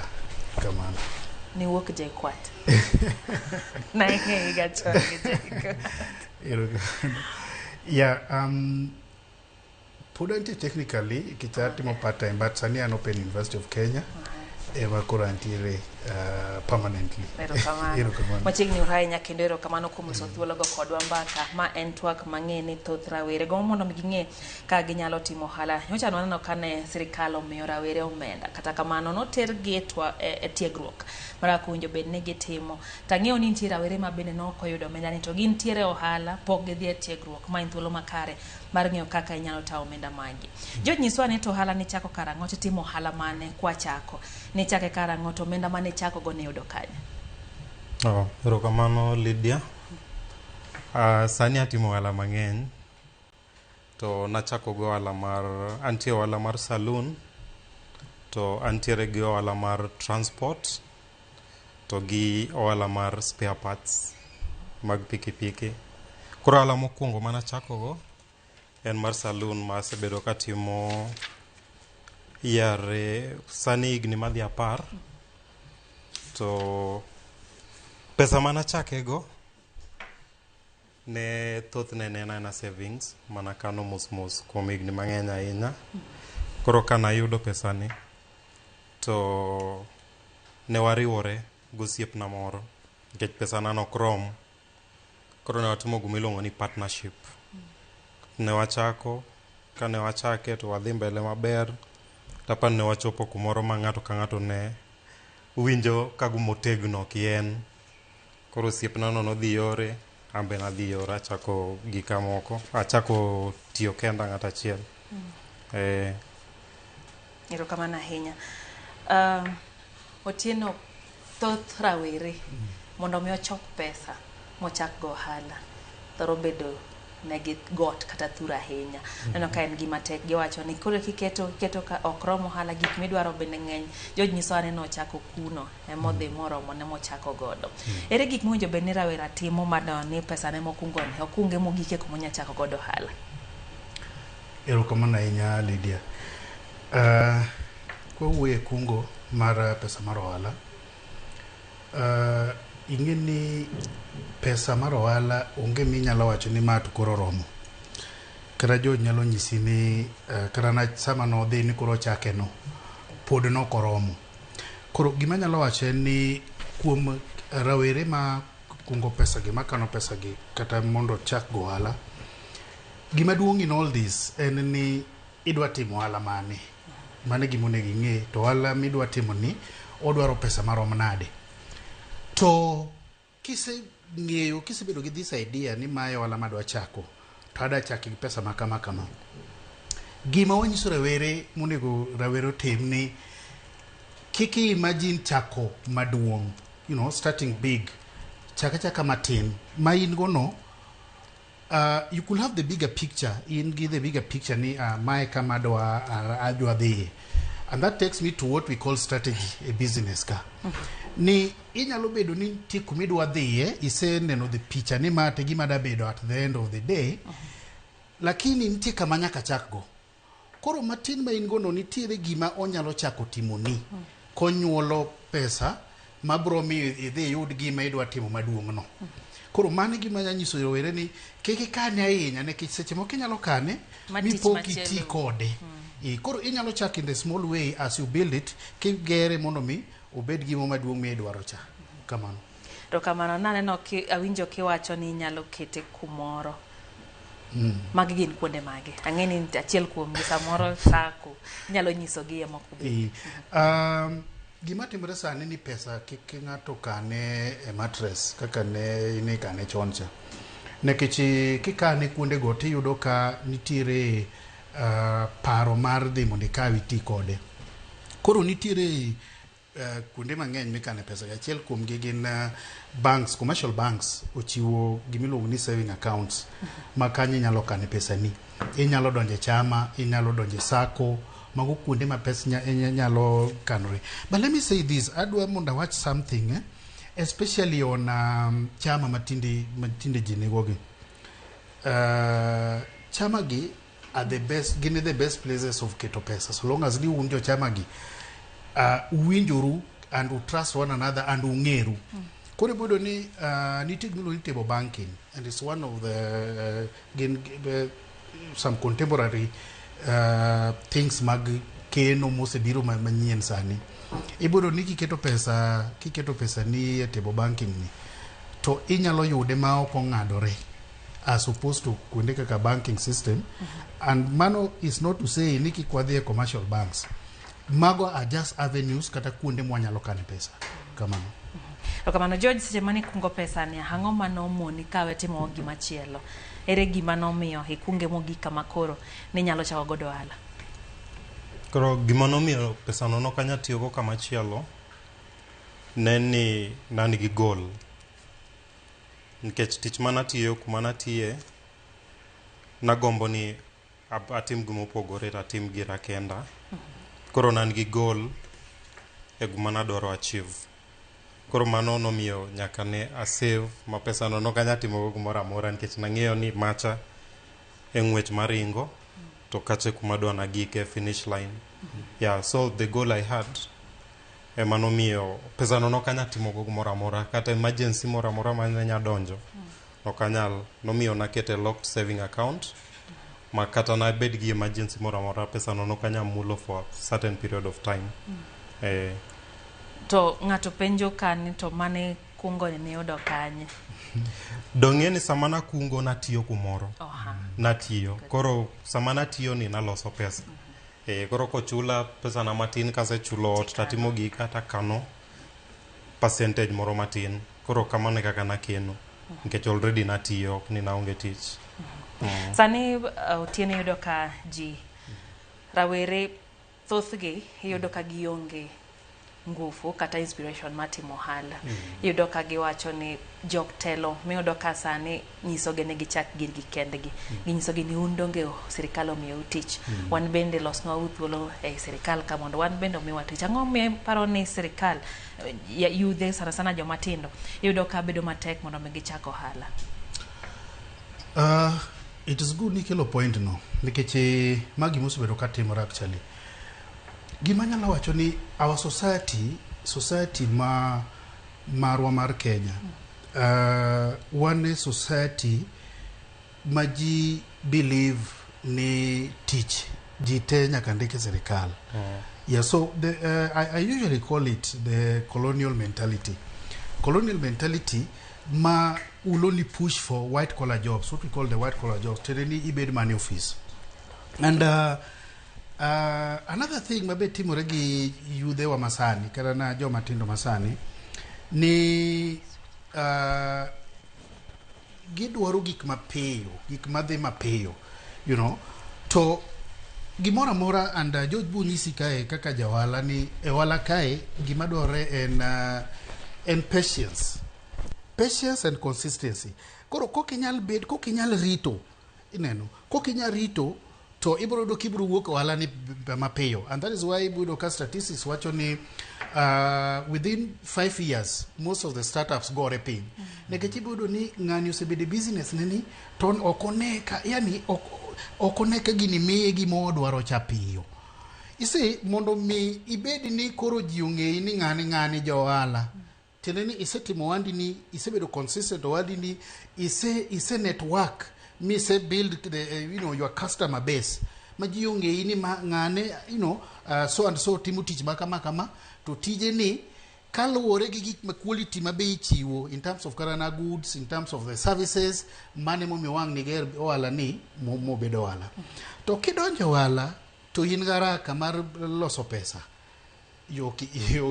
kamano. Niwuok JKUAT. Naing'eyi ga chon gi JKUAT. Erokamano. Yeah, pod antie technically nikech atimo part time but sani an Open University of Kenya ema koro antiere permanently. Erokamano. Erokamano. Machiegni uru ahinya kendo erokamano kuom loso thuologo kodwa mbaka. Ma en twak mang'e ni thoth rawere gombo mondo mi ging'e ka ginyalo timo ohala. Nyocha nwaneno kane sirikal omiyo rawere omenda. Kata kamano notergi e tiegruok mar kaka owinjo bed ni gitimo. Tang'eyo ni nitie rawere ma bende nok oyudo omenda ni to gintiere e ohala pok gidhi e tiegruok. Ma en thuolo makare mar ng'eyo kaka inyalo tawo omenda magi. George nyiswa ni to ohala nichako karang'o titimo ohala mane kwachako. Nichake karang'o to omenda mane ichako go niyudo kanye? Oh, erokamano Lydia. Sani atimo ohala mang'eny to nachako go ohala mar antie ohala mar saloon to antiere gi ohala mar transport to gi ohala mar spare parts mag pikipiki. Koro ohala mokwongo manachako go en mar saloon ma asebedo katimo yare sani higni madhi 10. To pesa manachake go ne thothne ne en aena savings manakano mos mos kuom higni mang'eny ahinya. Koro ka nayudo pesani to ne wariwore gosiepna moro nikech pesana nok rom. Koro ne watimo gima iluongo ni partnership. Ne wachako, kane wachake to wadhi mbele maber. Tapani ne wachopo kumoro ma ng'ato ka ng'ato ne winjo ka gima otegno kien. Koro osiepna no nodhi yore, an be nadhi yora achako gika moko, achako tiyo kenda ng'ato achiel. Erokamano ahinya. Otieno, thoth rawere mondo mi ochok pesa mochak go ohala thoro bedo negi got kata thur ahinya. Neno ka en gima tek giwacho ni koro kiketo iketo ka ok rom ohala gik midwaro bende ng'eny. George nyisowa ni nochako kuno emodhi moromo ne mochako godo. Ere gik mowinjo bed ni rawera timo mondo ni pesa ne mokungo ni okunge mogike kuma onya chako godo ohala? Erokamano ahinya Lydia. Kwawuoyo e kungo mar pesa mar ohala, ing'e ni pesa mar ohala onge minyalo wacho ni ma to koro oromo. Kata George nyalo nyisi ni kata na sama nodhi ni koro ochake no, pod nok oromo. Koro gima anyalo wacho en ni kuom rawere ma kungo pesa gi, makano pesa gi kata mondo ochak go ohala, gima duong' in all this en ni idwa timo ohala mane. Mano e gima onego ing'e. To ohala midwa timo ni odwaro pesa marom nade. To kiseng'eyo, kisebedo gi this idea ni mae ohala madwa chako, to adwa chake gi pesa ma kama kama. Gima wanyiso rawere monego rawere otim ni kik i imagine chako maduong', starting big. Chak achaka matin. Ma in go no, you could have the bigger picture. In gi the bigger picture ni mae kama adwa dhiye. And that takes me to what we call strategy e business ka. Ni inyalo bedo ni nitie kuma idwa dhiye, iseneno the picha ni ma to e gima da bedo at the end of the day, lakini nitie kama nyaka chak go. Koro matin ma in go no nitiere gima onyalo chako timoni konyuolo pesa mabro miyo idhi iyud gima idwa timo maduong' no. Koro mano e gima anya nyiso rowere ni kik ikane ahinya nikech seche moko inyalo kane Ma tich mipo machielo. kiti kode. Koro inyalo chako in the small way as you build it kigere mondo mi obed gimo maduong' midwaro cha. Kamano. Erokamano. Naneno ki, awinjo kiwacho ni inyalo kete kumoro. Magi gin kuonde mage? Ang'e ni achiel kuom gi samoro sako. Inyalo nyisogi e moko bende. Gima timore sani ni pesa kik ng'ato kane e mattress kaka ne ikane chon cha. Nikech kikane kuondego tiyudo ka nitiere paro mar dhi mondo ikaw iti kode. Koro nitiere kuonde mang'eny mikane pesa. Achiel kuomgi gin banks, commercial banks ochiwo gimiluongo ni saving accounts ma kanyo inyalo kane pesani. Inyalo donjo e chama, inyalo donjo e sacco, mago kuonde ma pesa nyalo kanore. But let me say this, adwa mondo awach something, especially on chama matinde ji nigogi. Chama gi are the best, gin the best places of keto pesa. So long as ni un jo chama gi, uwinjoru and u trust one another and ung'eru. Koro iboyudo ni nitie gima iluongo ni table banking and it's one of the gin some contemporary things mag keno mosebiro manyien sani. Iboyudo ni kiketo pesa ni e table banking ni to inyalo yude ma ok ong'adore as opposed to kuonde kaka banking system. And mano is not to say ni kik wadhi e commercial banks. Mago are just avenues kata kuonde mwanyalo kane pesa. Kamano. Erokamano George, seche mane ikungo pesa ni, ang'o manomoni kawe timo gima chielo? Ere gima nomiyo ikunge mogik kama koro ninyalo chako godo ohala? Koro gima nomiyo pesano nok anyal tiyogo kama chielo ne ni ne an gi goal. Nikech tich manatiyo kuma natiye, nagombo ni atim gima opogore to atim gira kenda. Koro ne an gi goal e gima nadwaro achieve. Koro mano nomiyo nyaka ne a save ma pesano nok anyal timogo gimoro amora nikech nang'eyo ni macha e ng'wech maringo to kacha e kuma adwa nagike finish line. Yeah, so the goal I had ema nomiyo pesano nok anyal timogo gimoro amora kata emergency moro amora mane nya donjo ok anyal. Nomiyo nakete locked saving account Ma kata nabed gi emergency moro amora pesa no nok anyal mulo for a certain period of time. To ng'ato penjo kani to mane kungo ni niyudo kanye? Dong'e ni sama nakungo natiyo kumoro. Oha. Natiyo. Koro sama natiyo ni naloso pesa. Koro kochula pesa na matin kasechulo ot tatimo gika takano percentage moro matin. Koro kamano e kaka nakeno. Nikech already natiyo ok ni naonge tich. Sani Otieno iyudo ka ji rawere thothgi iyudo ka gionge ngufu kata inspiration mar timo ohala. Iyudo ka giwacho ni jok telo miyudo ka sani nyisogi ni gichak girgi kendgi. Ginyisogi ni un donge sirikal omiyou tich. Wan bende losnwa uru thuolo ei sirikal ka mondo wan bende omiwa tich. Ang'o miparo ni sirikal yudhe sana sana joma tindo iyudo ka bedo matek mondo mi gichak ohala? It is good nikelo point no nikech ma gima osebedo ka timore actually. Gima anyalo wacho ni our society ma marwa mar Kenya, wan e society ma ji believe ni tich ji te nyaka ndik e sirikal. Yeah, so I usually call it the colonial mentality. Colonial mentality ma will only push for white collar jobs, what we call the white collar jobs, tiende ni ibed mana e office. And another thing mabe timore gi yudhe wa masani, kata na joma tindo masani, ni gidwaro gik mapiyo, gik madhi mapiyo. To gimoro amora and George bu nyisi kae kaka jaohala ni e ohala kae gima dwarore en patience. Patience and consistency. Koro kokinyal bet, kokinyal rito, ineno, kokinyal rito to ibiro yudo kibiro wuok e ohala ni mapiyo. And that is why ibiro yudo ka statistics wacho ni within 5 years most of the startups gore piny. Nikech ibiro yudo ni ng'ani osebedo e business ne ni to ok one ka yani ok one ka gini miye gima odwaro cha piyo. You see, mondo mi ibed ni koro ji ong'eyi ni ng'ani ja ohala. Tiende ni isetimo ohandi ni, isebedo consistent ohandi ni, ise network, mi ise build your customer base. Ma ji ong'eyi ni ma ng'ane, so and so timo tich ma kama kama, to tije ni kaluwore gi gik ma quality ma be ichiwo in terms of kata na goods, in terms of the services, mane momiyo wang' niger ohala ni mobedo ohala. To kidonjo ohala, to in garaka mar loso pesa. Yo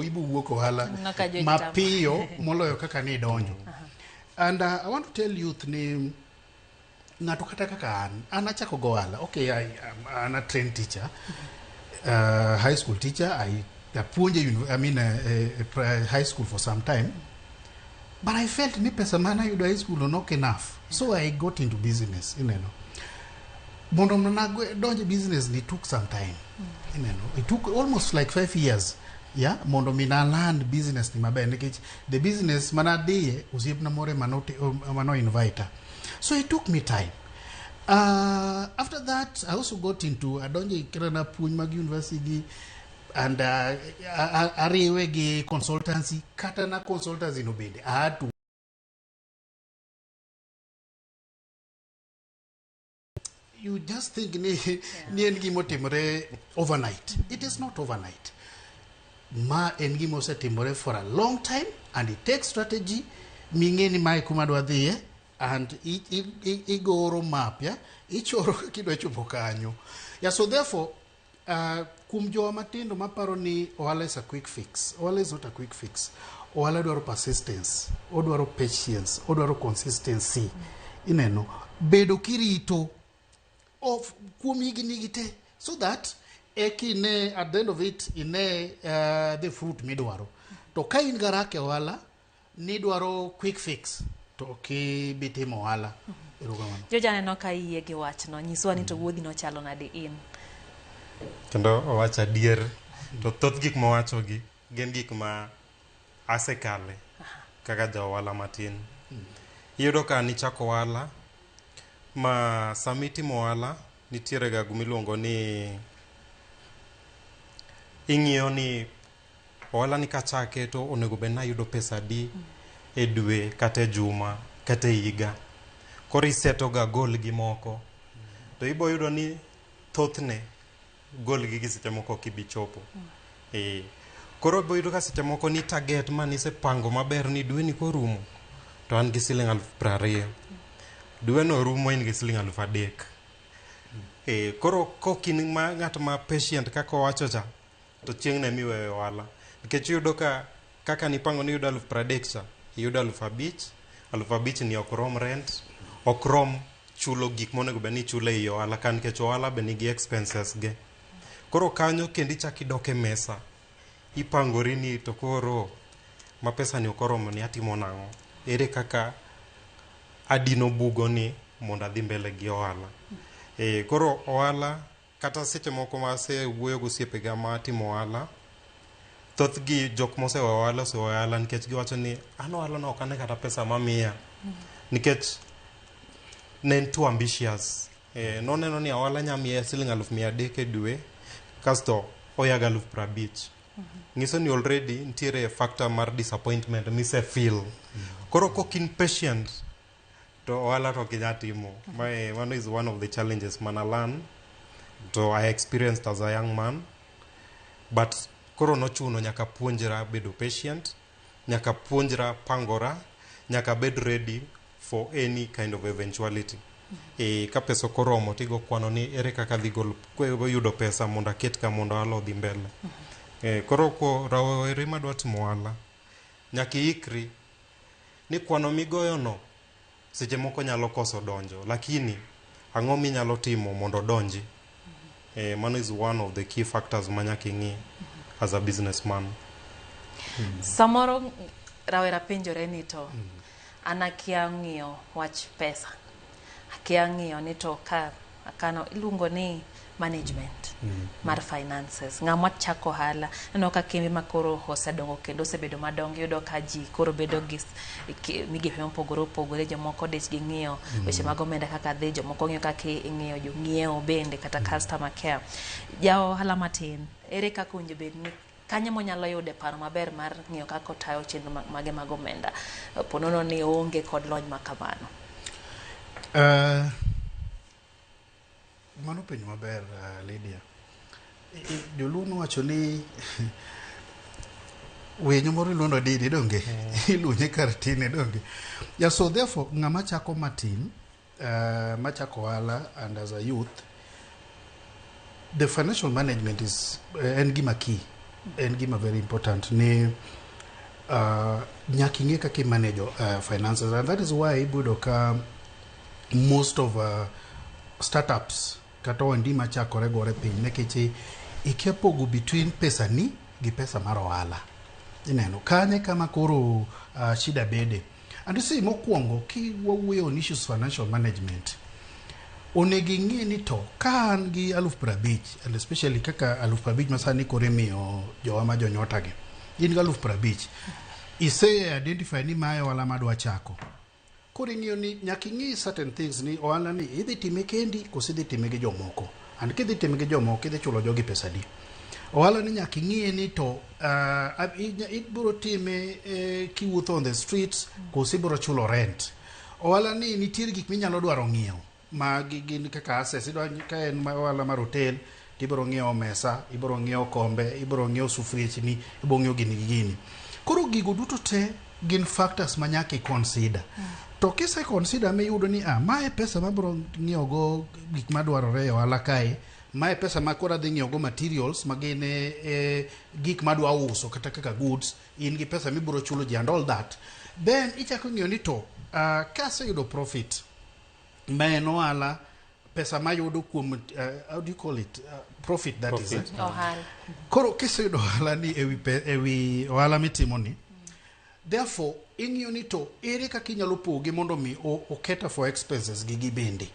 ibo wuok ohala Aneno ka George mapiyo moloyo kaka ni idonjo. And I want to tell youth ni ng'ato kata kaka an achako go ohala. Okay, an a trained teacher, high school teacher. I apuonjo I mean, high school for some time. But I felt ni pesa mana ayudo high school not enough. So I got into business. Mondo mana donjo e business ni took some time. It took almost like 5 years. Yeah, mondo mi na land business ni maber nikech the business mana adhiye osiepna moro ema mano invite. So it took me time. After that, I also got into adonjo e kata na puonj mag university gi and ariwe gi consultancy kata na consultancy no bende I had to you just think ni en gima otimore overnight. It is not overnight. Ma en gima osetimore for a long time and it takes strategy ming'e ni mae kuma adwa dhiye and igoro map ya ichoro kaka idwa chopo kanyo. Yeah, so therefore kuom jowa matindo maparo ni ohala is a quick fix. Ohala is not a quick fix. Ohala dwaro persistence, odwaro patience, odwaro consistency. Ineno, bedo kirito of kuom higni gi te so that eka ine at the end of it ine the fruit midwaro. To ka in garaka e ohala nidwaro quick fix to ok ibi timo ohala. Erokamano. George aneno ka iyie gi wachno. Nyiswa ni to wuodhi no chalo nade in? Kendo owacho adier to thoth gik mowachogi gin gik ma asekale kaka ja ohala matin. Iyudo ka nichako ohala ma sama itimo ohala nitiere ga gimiluongo ni ing'iyo ni ohala ni kachake to onego bed ni ayudo pesa adi e dwe kata e juma kata e higa. Koro iseto ga goal gi moko. To ibo yudo ni thothne gol gi gi seche moko ok ibi chopo. Koro ibo yudo ka seche moko ni target ma nisepango maber ni dweni korumo to an gi siling 20,000. Dweno rumo in gi siling 3,000. Koro kok in ma ng'at ma patient kaka owacho cha, to chieng' ne miweyo ohala. Nikech iyudo ka kaka nipango ni iyudo 30,000 cha, iyudo 5,000, 5,000 ni ok rom rent, ok rom chulo gik monego bed ni ichulo ei ohala ka nikech ohala be nigi expenses ge. Koro kanyo kendo ichak idok e mesa, ipangori ni to koro ma pesa ni ok oromo ni atimo nang'o? Ere kaka adino bugo ni mondo adhi mbele gi ohala? Koro ohala kata seche moko ma asewuoyo gi osiepega ma timo ohala, thothgi jok moseweyo ohala oseweyo ohala nikech giwacho ni an ohala no ok ane kata pesa mamiya. Nikech ne en too ambitious. Noneno ni ohala nya miye siling 300,000 e dwe, kasto oyago 50,000. Nyiso ni already nitiere factor mar disappointment mise feel. Koro kok in patient, to ohala to ok inyal timo. Mano is one of the challenges mana learn. To I experienced as a young man. But koro nochuno nyaka puonjra bedo patient, nyaka puonjra pangora, nyaka bed ready for any kind of eventuality. Ka pesa ok oromo tigo kwano ni ere kaka adhi golo yudo pesa mondo aket ka mondo ohala odhi mbele. Koro ko rawere madwa timo ohala, nyaka iikri ni kwano migoyo no seche moko nyalo koso donjo, lakini ang'o minyalo timo mondo odonji? Mano is one of the key factors ma nyaka ing'i as a businessman. Samoro rawera penjore ni to an akia ng'iyo wach pesa, akia ng'iyo ni to ka akano iluongo ni management mar finances. Ng'ama chako ohala, aneno ka kembe ma koro osedongo kendo osebedo madongo, iyudo ka ji koro bedo gi migepe mopogore opogore, jomoko dich gi ng'iyo weche mag omenda kaka dhi, jomoko ng'iyo kaka ing'iyo jong'iewo bende kata customer care. Ja ohala matin, ere kaka owinjo bed ni kanye monyalo yude paro maber mar ng'iyo kaka otayo chenro mage mag omenda po nono ni oonge kod lony ma kamano? Mano penjo maber, Lydia. Joluo nowacho ni winyo moro iluondo dini donge? Ilunye kar tine donge? Yeah, so therefore ng'ama chako matin, machako ohala and as a youth, the financial management is en gima key, en gima very important ni nyaka ing'e kaka i manage finances, and that is why ibudo ka most of startups kata ohendi machakore gore piny nikech ikia pogo between pesa ni gi pesa mar ohala. Ineno kanye kama koro shida bede. And you see, mokwongo kiwawuoyo on issues financial management, onego ing'e ni to ka an gi 50,000, and especially kaka 50,000 ma sani koro imiyo jowa ma jonyota gi, in gi 50,000, ise identify ni mae ohala madwa chako. Koro ing'iyo ni nyaka ing'i certain things ni ohala ni idhi time kendi koso idhi time gi jomoko, and kidhi time gi jomoko idhi chulo jogi pesa adi. Ohala ni nyaka ing'iye ni to ibiro time kiwuotho on the streets koso ibiro chulo rent. Ohala ni nitiere gik minyalo dwaro ng'iewo ma gin kaka assets. Idwa ka en ohala mar hotel tibiro ng'iewo mesa, ibiro ng'iewo kombe, ibiro ng'iewo sufriechni, ibiro ng'iewo gini gi gini. Koro gigo duto te gin factors ma nyaka i consider. To kise consider miyudo ni mae pesa mabiro ng'iewo go gik madwarore e ohala kae, mae pesa ma koro adhi ng'iewo go materials ma gin gik madwa uso kata kaka goods, in gi pesa mibiro chulo ji and all that, then ichako ng'iyo ni to kaseyudo profit ma en ohala, pesa mayudo kuom how do you call it, profit, that is Profit. it. Ohala. Koro kiseyudo ohala ni ewi ohala mitimo ni, therefore ing'iyo ni to ere kaka inyalo poge mondo mi o cater for expenses gi bende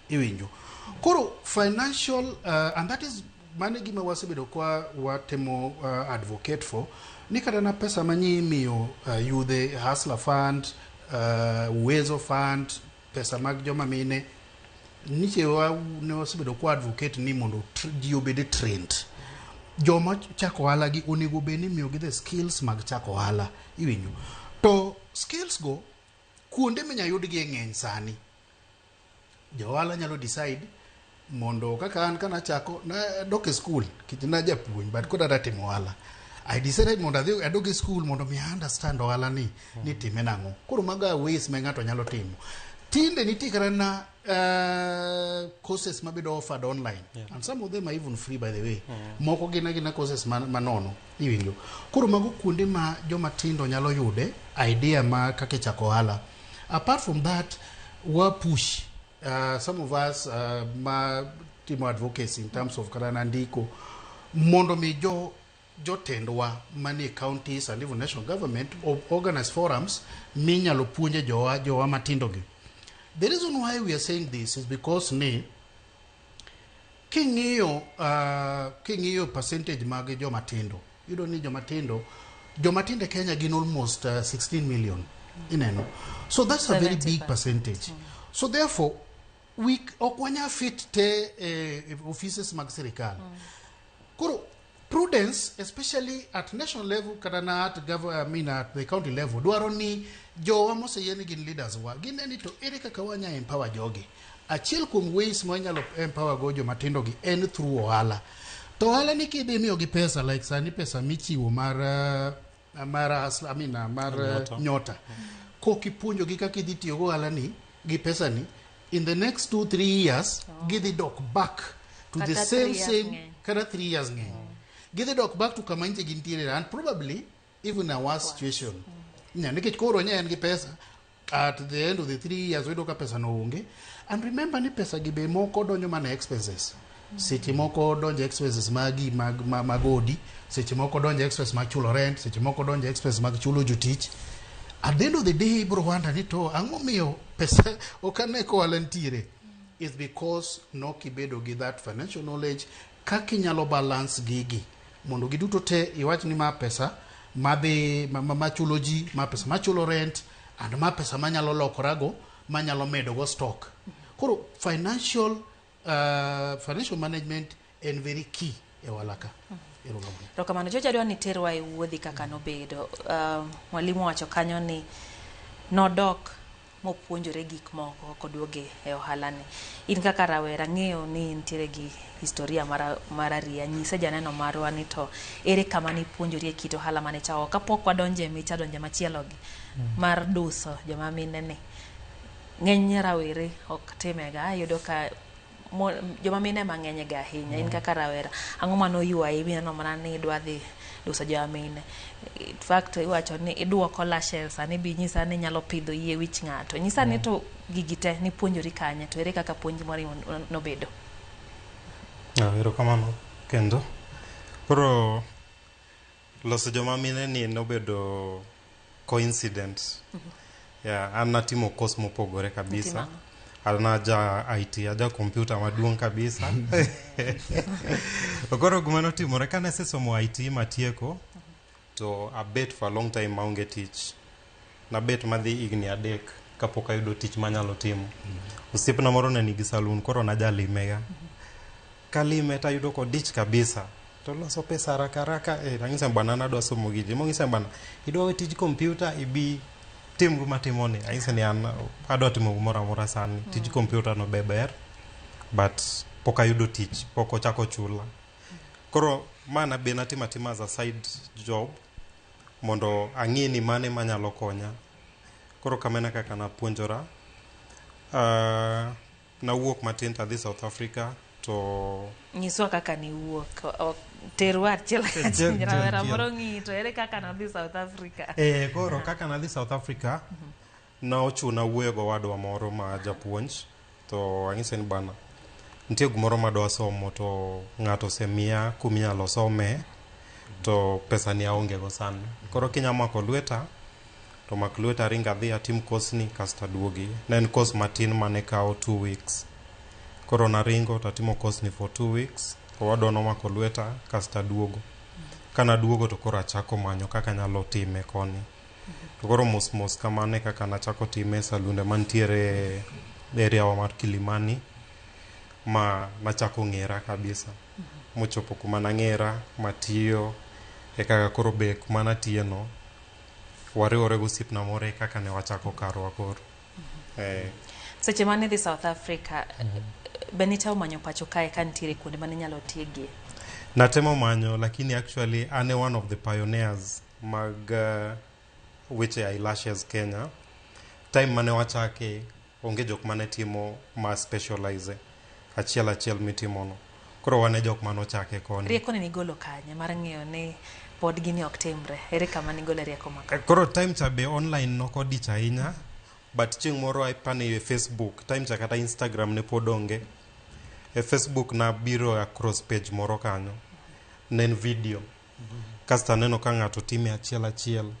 iwinjo. Koro financial and that is mano e gima wasebedo kwa watemo advocate for ni kata na pesa manyi imiyo yudhe Hustler Fund, Uwezo Fund, pesa mag joma mine niche wa ne wasebedo kwa advocate ni mondo ji obed trained. Joma chako ohala gi onego bed ni imiyogi the skills mag chako ohala, iwinjo. To skills go kuonde minya yudgi e ng'eny sani. Jo ohala nyalo decide Mondo kaka an kanachako nadok e school nikech najapuonj but koro adwa timo ohala. I decided mondo adhi adog e school mondo mi understand ohala ni ni time nang'o. Koro mago are ways ma ng'ato nyalo timo. Tinde nitie kata na courses mabedo offered online and some of them are even free by the way. Moko gin agina courses manono iwinjo. Koro mago kuonde ma joma tindo nyalo yude idea ma kaka ichako ohala. Apart from that, wa push some of us ma timo advocacy in terms of kata na ndiko mondo mi jo jotendwa manie counties and even national government organize forums minyalo puonje jowa matindo gi. The reason why we are saying this is because ni king'iyo percentage mag joma tindo, iyudo ni joma tindo e Kenya gin almost 16 million ineno. So that's a very big 75. percentage. So therefore we ok wanyal fit te offices mag sirikal. Koro prudence, especially at national level kata na at I mean at the county level, dwaro ni jowa moseyie ni gin leaders wa gine ni to ere kaka wanya empower jogi. Achiel kuom ways ma wanyalo empower go joma tindo gi en through ohala. To ohala ni kidhi miyogi pesa, like sani pesa michiwo mar I mean, mar Nyota. Nyota. Kok ipuonjogi kaka idhi tiyo go ohala ni gi pesa ni, in the next 2-3 years gidhi dok back to the Kata same 3 years same ng'eny. Kata 3 years ng'eny, gidhi dok back to kama nche gintiere and probably even a worse situation. Nya, nikech koro nye en gi pesa, at the end of the 3 years oyudo ka pesa no onge. And remember ni pesa gi be moko donjo mana expenses, seche moko donjo expenses magi mag odi, seche moko donjo expenses mag chulo rent, seche moko donjo expenses mag chulo jotich. At the end of the day ibro wonder ni to ang'o miyo pesa ok ane ka ohala nitiere. Is because nok ibedo gi that financial knowledge kaka inyalo balance gigi mondo giduto te iwach ni ma pesa madhi machulo ji, ma pesa machulo rent, and ma pesa manyalo lokorago manyalo medogo stock. Koro financial management en very key e ohala ka. Erokamano. Erokamano. George, adwa ni terwa e wuodhi kaka nobedo. Mwalimu wacho kanyo ni nodok mopuonjore gik moko koduoge e ohala ni. In kaka rawera ng'eyo ni nitiere gi historia mar ariya. Nyise janeno marwa ni to ere kama nipuonjorie kit ohala mane chako kapok wadonje micha donje machielo gi mar duso joma mine ni. Ng'eny rawere ok timega, iyudo ka joma mine mang'eny ga ahinya. In kaka rawera, ang'o manoywayi mineno mana ni idwa dhi duso joma mine? In fact, iwacho ni iduoko lashes, sani bi nyisa ni inyalo pidho yie wich ng'ato. Nyisa ni to gigi te nipuonjori kanye to ere kaka puonj mari nobedo? Ah, erokamano kendo. Koro loso joma mine ni nobedo coincident. Yeah, an natimo course mopogore kabisa. Itimo An aja IT, aja computer maduong' kabisa. To koro gima notimore kane asesomo IT matieko to abet for a long time maonge tich. Nabet madhi higni 3 kapok ayudo tich manyalo timo. Osiepna moro ne nigi saloon, koro najalimega. Kalime tayudo kodich kabisa to loso pesa haraka haraka. Tang'ise bwana, an adwa somo gini. Mong'isa bwana, idwa we tij computer ibi tim gima timoni. Anyise ni an adwa timo gimoro amora sani. Tij computer no be ber but pok ayudo tich, pok ochako chula. Koro mana be natimo atima as a side job mondo ang'i ni mane manyalo konya. Koro kamano e kaka napuonjora. Nawuok matin tadhi South Africa to Nyiswa kaka niwuok. Terwa achiel kachiel. Rawera moro ng'i to ere kaka nodhi South Africa? Koro kaka nadhi South Africa, nochuna wuoyo gowadwa moro ma japuonj to anyise ni bana, nitie gimoro madwa somo to ng'ato osemiya kuminyalo some to pesa ni aonge go sani. Koro kinya mako lweta to mak lweta aring adhi atim course ni kasto aduogi. Ne en course matin mane kawo 2 weeks. Koro naringo tatimo course ni for 2 weeks. Owadwa nomako lweta kasto aduogo. Kanaduogo to koro achako manyo kaka anyalo time koni. To koro mos mos kamano e kaka nachako time e salunde mantiere e area wa mar Kilimani ma nachako ng'era kabisa. Mochopo kuma nang'era matiyo e kaka koro be kuma natiye no wariwore gosiepna moro e kaka ne wachako karwa koro. Seche mane idhi South Africa, be nitemo manyo pacho kae ka nitiere kuonde mane inyalo tiegie? Natemo manyo, lakini actually an e one of the pioneers mag weche eyelashes Kenya. Time mane wachake, onge jok mane timo ma specialize achiel achiel mitimono. Koro wan e jok mane ochake koni. Rieko ni nigolo kanye mar ng'eyo ni pod gini ok timre? Ere kama nigole rieko ma Eh, Koro time cha be online nokodich ahinya, but chieng' moro apani e Facebook, time cha kata Instagram ne pod onge. E Facebook nabiro across page moro kanyo. Ne en video. Kasto aneno ka ng'ato time achiel achiel.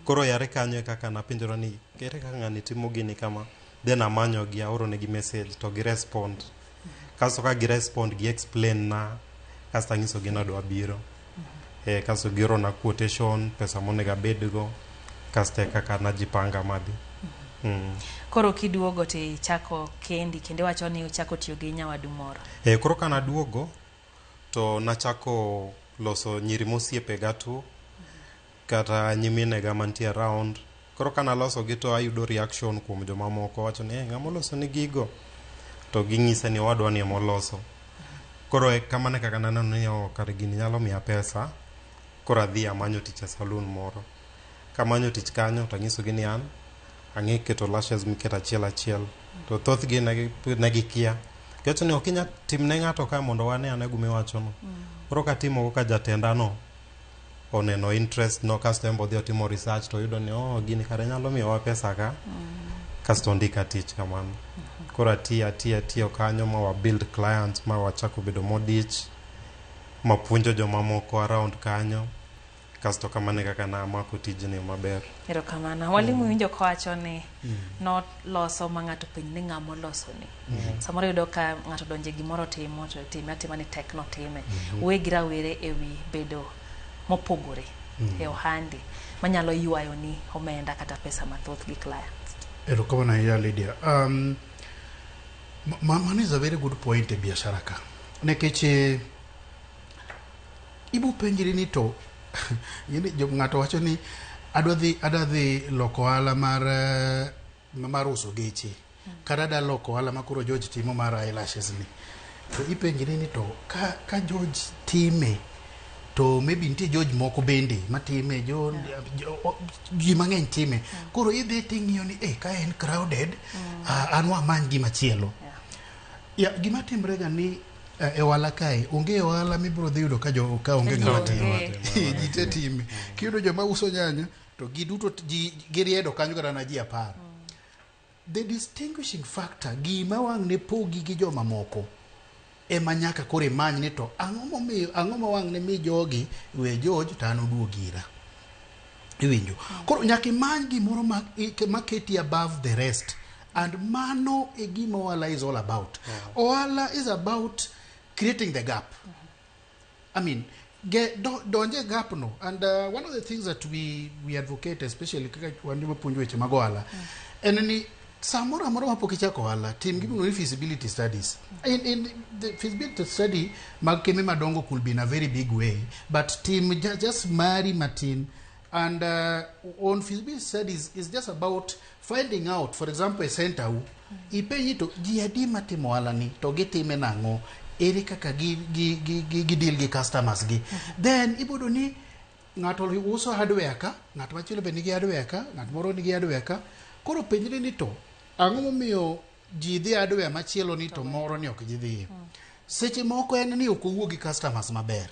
Koro yare kanyo e kaka napenjora ni ere kaka ng'ani timo gini kama. Then amanyo gi aoro negi message to gi respond. Kasto ka gi respond gi explain na kasto anyiso gi nadwa biro. Eh, kasto gioro na quotation, pesa monego abedgo. Kasto e kaka najipanga madhi. Koro kiduogo to ichako kendi kendo iwacho ni uchako tiyo gi nyawadu moro. Eh, koro ka naduogo to nachako loso nyiri mosiepega tu kata nyiminega mantie around. Koro ka naloso gi to ayudo reaction kuom jomamoko wacho ni eh, ng'ama oloso ni gigo to ging'isa ni owadwa ni emoloso. Koro e kamano e kaka naneno ni oh, kare gini nyalo miya pesa. Koro adhi amanyo tich e saloon moro. Kamanyo tich kanyo to anyisogi ni an ang'e keto lashes miketo achiel achiel. To thothgi ne gikia. Giwacho ni ok inyal timne ng'ato ka mondo wane ane gimiwachono. Koro katimo ka jatendano oneno interest no kasto en be odhi otimo research to oyudo ni oh, gini kare nyalo miyowa pesa ka. Kasto ondika tich kamano. Koro atiyo atiyo atiyo kanyo ma wa build clients ma wachako bedo modich mapuonjo jomamoko around kanyo. Kasto kamano e kaka namako tijni maber. Erokamano. Walimu winjo kowacho ni noloso ma ng'ato penj ni ng'ama olosoni. Samoro iyudo ka ng'ato donje gimoro timo to time atima ni tek notime. Wuoye gi rawere e wi bedo mopogore e ohandi manyalo ywayo ni omenda kata pesa mathoth gi clients. Erokamano ahinya Lydia. Mano is a very good point e biashara ka. Nikech ibo penjri ni to ing'eni ng'ato wacho ni adwa dhi loko ohala mar uso geche kata adwa loko ohala ma koro George timo mar eyelashes ni. To ipenjri ni to ka George time to maybe nitie George moko bende matime ji mang'eny time. Koro idhi ting'iyo ni ka en crowded, an wamany gimachielo. Yeah, gima timre ga ni e ohala kae onge ohala mibiro dhi yudo ka jo ka onge ng'ama time. Ji te time. Kiyudo joma uso nyanya to giduto ji giriedo kanyo kata na ji 10. The distinguishing factor, gima wang' ne pogi gi joma moko ema nyaka koro imany ni to ang'o momiyo ang'o ma wang' ne mi jogi we George to an oduog ira. Iwinjo. Koro nyaka imany gimoro maketi above the rest. And mano e gima ohala is all about. Ohala is about creating the gap. I mean, donje gap no. And one of the things that we advocate, especially kaka wan joma puonjo weche mag ohala, en ni samoro amora mapok ichako ohala, tim gimiluongo ni feasibility studies. In the feasibility study mag kembe madongo could be in a very big way, but tim just mari matin. And on feasibility studies is just about finding out, for example, e center u, ipenji to ji adi matimo ohala ni, to gitime nang'o, ere kaka gi deal gi customers gi. Then ibodo ni ng'ato uso hardware ka, ng'at machielo be nigi hardware ka, ng'at moro nigi hardware ka. Koro penjri ni to ang'o momiyo ji dhi hardware machielo ni to moro ni ok gidhiye. Seche moko en ni ok owuo gi customers maber.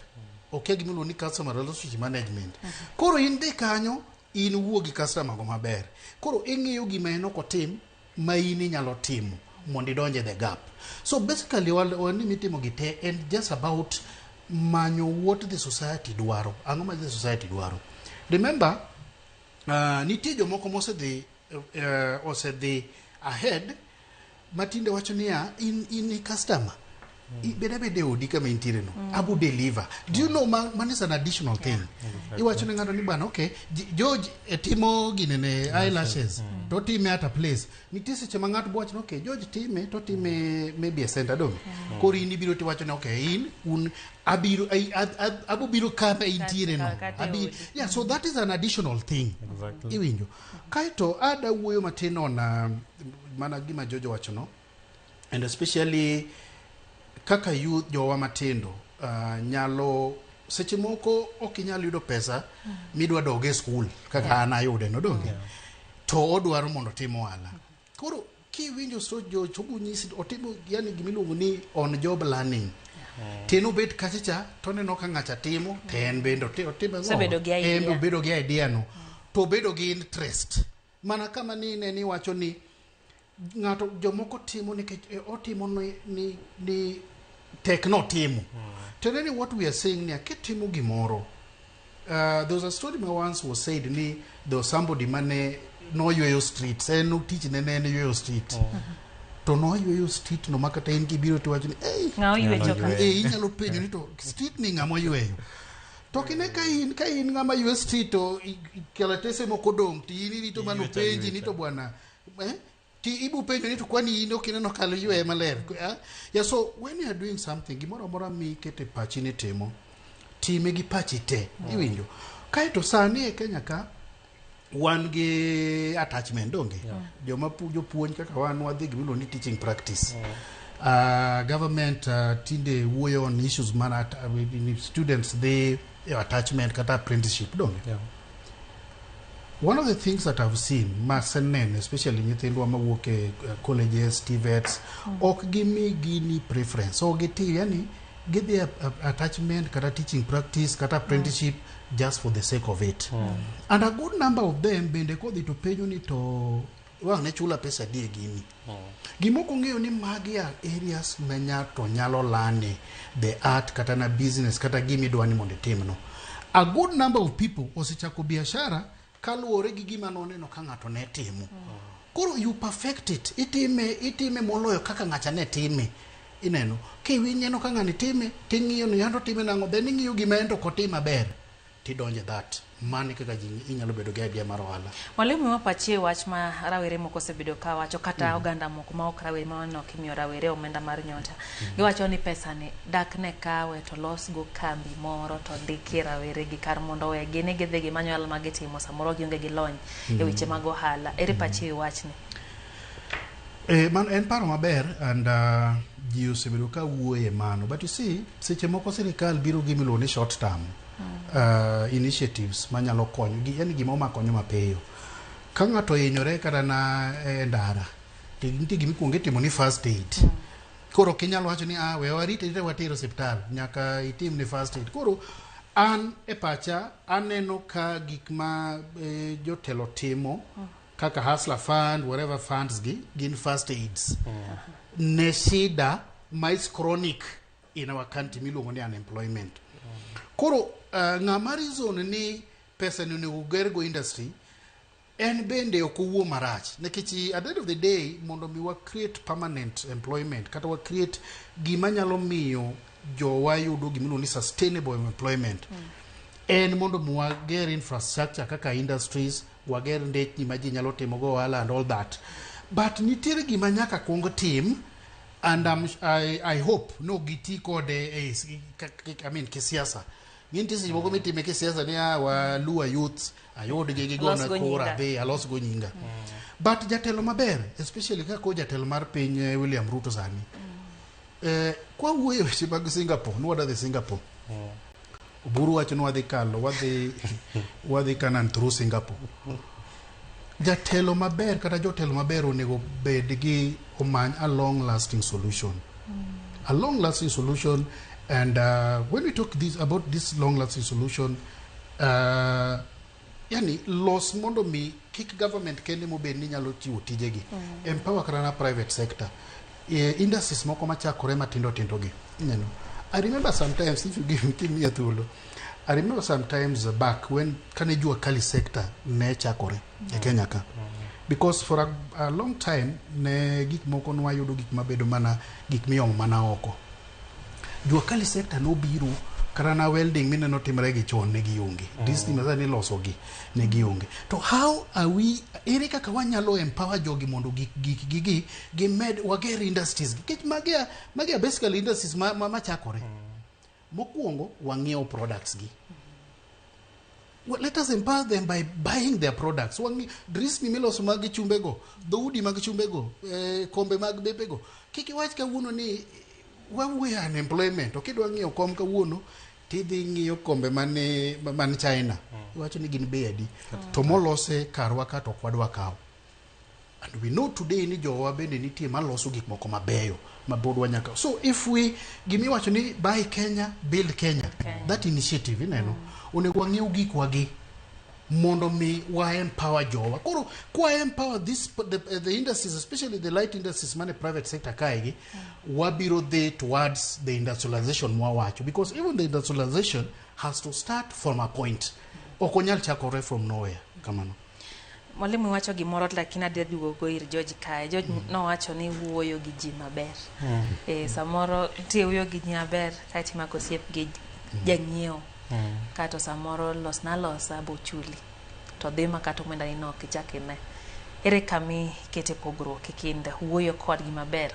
Okia gima iluongo ni customer relationship management. Koro in dhi kanyo, in wuo gi customer go maber. Koro ing'iyo gima en ok otim ma in inyalo timo mondo idonje the gap. So basically wani mitimo gi te en just about manyo what the society dwaro. Ang'o ma the society dwaro. Remember, nitie jomoko mosedhi osedhi ahead matinde wacho niya in customer. Bed abeda e odi kama intiere no. Abu deliver. Do you know man is an additional thing. Iwacho ne ng'ato ni bwana okay, George timo ginene eyelashes to time at a place. Nitie seche ma ng'ato bo wacho ni okay, George time to time maybe a center dong. Koro in ibiro tiwacho ni okay, in un abiro abu biro kama intiere no. Yeah, so that is an additional thing. Exactly. Iwinjo. Kaeto ada wuoyo matin on mana gima Jojo wachono, and especially kaka youth, jowa matindo nyalo seche moko ok inyal yudo pesa midwa dog e skul kaka an ayude no, donge? To odwaro mondo otim ohala. Koro kiwinjo so jo chobo nyisi otimo, yani gimiluongo ni on job learning. Teno bet kacha cha to oneno ka ng'acha timo, to en bende otimo ang'o? Osebedo gi idea. En be obedo gi idea no, to obedo gi interest mana kama ni ne ni wacho ni ng'ato jomoko timo nikech otimo ni tek notimo. Tiende ni what we are saying ni kitimo gimoro, there was a story ma once was said ni there was somebody mane noyweyo streets, en tich ne en yweyo street, to noyweyo street no makata in kibiro tiwacho ni, "Ei, Ng'a oywecho ka?" Inyalo penjo ni to street ni ng'ama oyweyo? To kine ka in ng'ama ywe street to kalatese moko dong' to in irito mano Iywecho penji ni aywecha. to bwana, ti ibu penjo ni to kwani in ok ineno kalo yweye maler, eh? Yeah, so when you are doing something, gimoro amora mikete pachi ni timo, time gi pachi te. Iwinjo kaeto sani e Kenya ka wan gi attachment, donge? Joma jopuonj kaka wan wadhi gimiluongo ni teaching practice. Government tinde wuoyo on issues mar students dhi e attachment kata apprenticeship, donge? One of the things that I've seen maseneno, especially nyithindwa mawuok e colleges, TVETs, ok gimi gini preference, ok giti, yani gidhi attachment kata teaching practice kata apprenticeship just for the sake of it. And a good number of them bende kodhi to penjo ni to wang' ne chula pesa adi e gini. Gima ok ong'eyo ni magi are areas ma ng'ato nyalo learn the art kata na business kata gima idwa ni mondo itimno. A good number of people osechako biashara kaluwore gi gima noneno ka ng'ato ne timo. Koro you perfect it, itime itime moloyo kaka ng'acha ne time. Ineno kiwineno ka ng'ani time, ting'iyo ni anto time nang'o, then ing'iyo gima en to ok otim maber, tidonje that. Mano e kaka ji inyalo bedo gi idea mar ohala. Mwalimu, wapachie wach ma rawere moko osebedo ka wacho kata oganda moko ma ok rawere ma waneno kimiyo rawere omenda mar nyota. Giwacho ni pesa ni dak ne kawe to losgo kambi moro to ndikie rawere gi kar mondo wegi ni gidhi gimanyo ohala ma gitimo, samoro gionge gi lony e weche mag ohala. Ere pachi e wachni? Mano en paro maber and ji osebedo ka wuoye mano, but you see, seche moko sirikal biro gi miluongo ni short term initiatives manyalo konyo gi, yani gima makonyo mapiyo. Ka ng'ato ohinyore kata na e ndara, to nitie gima ikuongo itimo ni first aid. Koro ok inyal wacho ni ah, we warit arita water osiptal, nyaka itim ni first aid. Koro an e pacha aneno ka gik ma jotelo timo kaka Hustler Fund, whatever funds gi, gin first aids ne shida ma is chronic in our country miluongo ni unemployment. Koro ng'ama reason ni pesa ni onego gergo industry, en bende ok owuo marach, nikech at the end of the day, mondo mi wa create permanent employment kata wa create gima nyalo miyo jowa yudo gimiluongo ni sustainable employment, en mondo mi wager infrastructure kaka industries, wager ndechni ma ji nyalo timo go ohala and all that. But nitiere gima nyaka kuong tim and I hope no giti kode e, I mean, kisiasa. Nitie seche moko mitime kisiasa ni ah, walua youth ayudgi gigona Alos go kura nyinga. dhi alos go nyinga. But jatelo maber, especially kaka jatelo mar piny William Ruto sani, kwa wuoyo e weche mag Singapore, nwadwa dhi Singapore, Oburu wacho ni wadhi kalo wadhi Canaan through Singapore. Jatelo maber kata jotelo maber onego bed gi omany a long lasting solution, a long lasting solution. And when we talk this about this long lasting solution, yani los mondo mi kik government kende mobed ni nyalo chiwo tijegi, empower kata na private sector, industries moko machakore matindo tindo gi ineno. I remember sometimes, if you give kimiya thuolo, I remember sometimes back when kane jua kali sector ne chakore e Kenya ka, because for a long time ne gik moko nwayudo gik mabedo mana gik miomo mana oko. Jua kali sector nobiro, kata na welding mineno timre gi chon ne gionge. This thing masani iloso gi ne gionge. To how are we, ere kaka wanyalo empower jogi mondo gik gik gigi gimed wager industries nikech magi are basically industries ma machakore. Mokwongo wang'iewo products gi. Well, let us empower them by buying their products. Wang'i drisni miloso mag chumbego, dhoudi mag chumbego, kombe mag bepego. Kik iwach kawuono ni wawuoyo unemployment. Ok idwa ng'iewo kom kawuono, tidhi ng'iyo kombe mane man China. Iwacho ni gin bei adi. To molose karwa ka to ok wadwa kawo. And we know today ni jowa bende nitie maloso gik moko mabeyo ma pod wanyaka. So if we gimiwacho ni buy Kenya, build Kenya. That initiative ineno. Onego wang'iew gikwa gi mondo mi wa empower jowa. Koro kwa empower this the industries, especially the light industries mane private sector kaegi, wabiro dhi towards the industrialization mwawacho, because even the industrialization has to start from a point. Ok onyal chakore from nowhere. Kamano. Mwalimu iwacho gimoro lakini adhi duogo ir George kae. George nowacho ni wuoyo gi ji maber. Samoro nitie wuoyo gi ji maber kaeto imako osiep gi janyiewo. Kaeto samoro losna losa bochuli. To dhi ma kata omenda ni no ok ichak ine. Ere kama ikete pogruok e kind wuoyo kodgi maber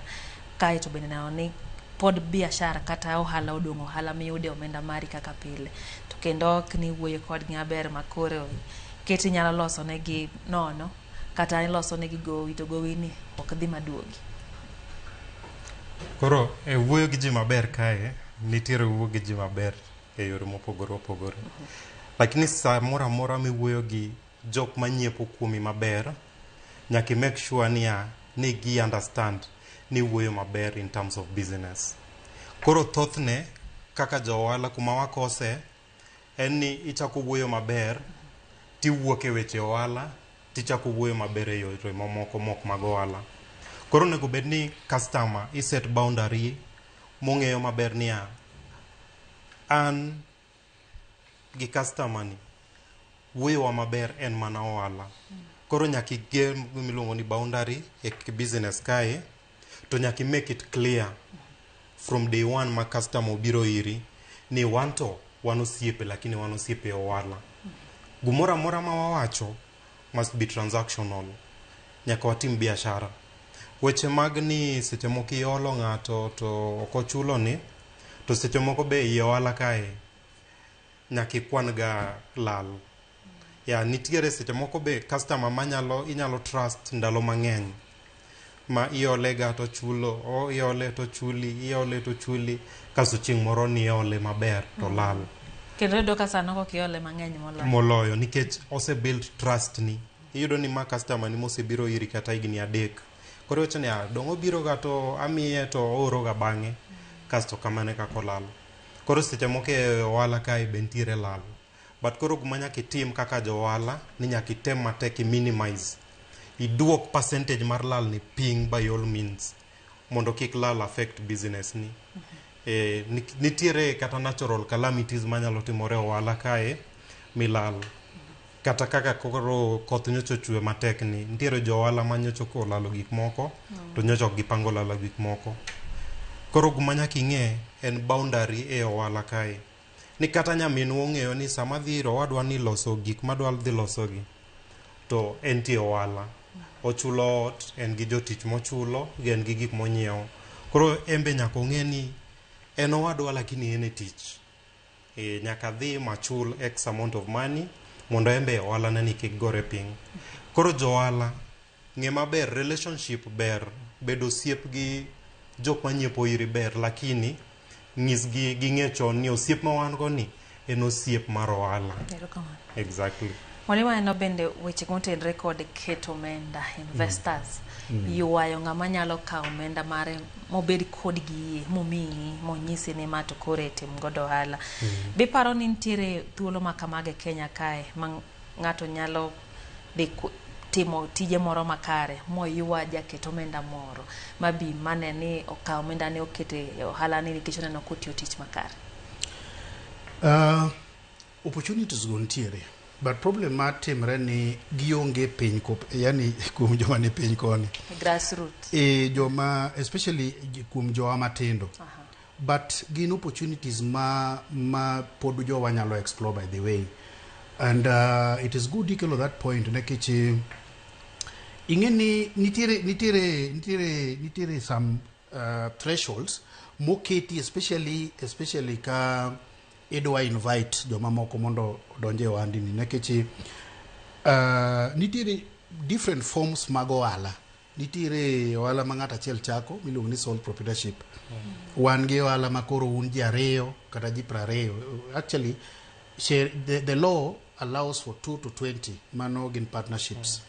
kaeto bende neno ni pod biashara kata ohala odong' ohala miyude omenda mari kaka pile. To kendo ok ni wuoyo kodgi maber ma koro keti nyalo loso negi nono kata iloso negi gowi to gowi ni ok dhi maduogi. Koro e wuoyo gi ji maber kae, nitiere wuoyo gi ji maber e yore mopogore opogore. Lakini sa moro amora miwuoyo gi jok manyiepo kuomi maber, nyaka i make sure niya ni gi understand ni wuoyo maber in terms of business. Koro thothne kaka jo ohala kuma wakose en ni ichako wuoyo maber tiwuok e weche ohala tichako wuoyo maber e yore mamoko mok mag ohala. Koro onego bed ni customer i set boundary mong'eyo maber niya an gi customer ni wuoyowa maber en mana ohala. Koro nyaka iger gimiluongo ni boundary e business kae to nyaka i make it clear from day one ma customer obiro iri ni wan to wan osiepe lakini wan osiepe e ohala. Gimoro amora ma wawacho must be transactional. Nyaka watim biashara. Weche mag ni seche moko iolo ng'ato to ok ochulo ni to seche moko be ei ohala kae nyaka ikwan ga lal. Ya nitiere seche moko be customer manyalo inyalo trust ndalo mang'eny ma iole ga to chulo o iole to chuli iole to chuli kasto chieng' moro niole maber to lal. Kendo iyudo ka sano kok iole mang'eny moloyo. Moloyo nikech ose build trust ni. Iyudo ni ma customer ni mosebiro iri kata higni 3. Koro iwacho ni ah dong' obiro ga to amiye to ooro ga bang'e kasto kamano e kaka olal. Koro seche moko e ohala kae be nitiere lal. But koro gima nyaka itim kaka jo ohala ni nyaka item matek i minimize. Iduok percentage mar lal ni piny by all means mondo kik lal affect business ni. Nitiere kata natural calamities manyalo timore e ohala kae milal. Kata kaka koro koth nyocha ochwe matek ni, nitiere jo ohala ma nyocha olalo gik moko to nyocha ok gipango lalo gik moko. Koro gima nyaka ing'e en boundary e ohala kae. Ni kata nyaminwa ong'eyo ni sama adhi ir owadwa ni loso gik madwa dhi losogi to entie ohala. Ochulo ot, en gi jotich mochulo, en gi gik monyiewo. Koro en be nyaka ong'e ni en owadwa lakini en e tich. Nyaka dhi machul x amount of money mondo en be ohala ne ni kik gore piny. Koro jo ohala ng'e maber relationship ber, bedo osiep gi jok manyiepo iri ber lakini nyisgi ging'e chon ni osiep ma wan go ni en osiep mar ohala. Erokamano. Exactly. Mwalimu aneno bende weche motenore kod keto omenda investors ywayo ng'ama nyalo kawo omenda mare mobed kod gi yie momiyi monyisi ni ma to koro tim godo ohala. Biparo ni nitiere thuolo ma kamago e Kenya kae ma ng'ato nyalo dhi timo tije moro makare moywa jaket omenda moro mabi mane ni okawo omenda ne okete e ohala ni nikech oneno kotiyo tich makare. Opportunities go nitiere but problem matimre ni gionge piny yani kuom joma ni piny koni Grassroots. E joma especially kuom jowa matindo. But gin opportunities ma pod jowa nyalo explore, by the way, and it is good ikelo that point nikech ing'e ni nitiere some thresholds moketi especially ka idwa invite jomamoko mondo odonje e ohandini nikech nitiere different forms mag ohala. Nitiere ohala ma ng'ato achiel chako miluongo ni sole proprietorship. Wan gi ohala ma koro un ji ariyo kata ji 20. Actually, share, the law allows for 2 to 20 mano gin partnerships.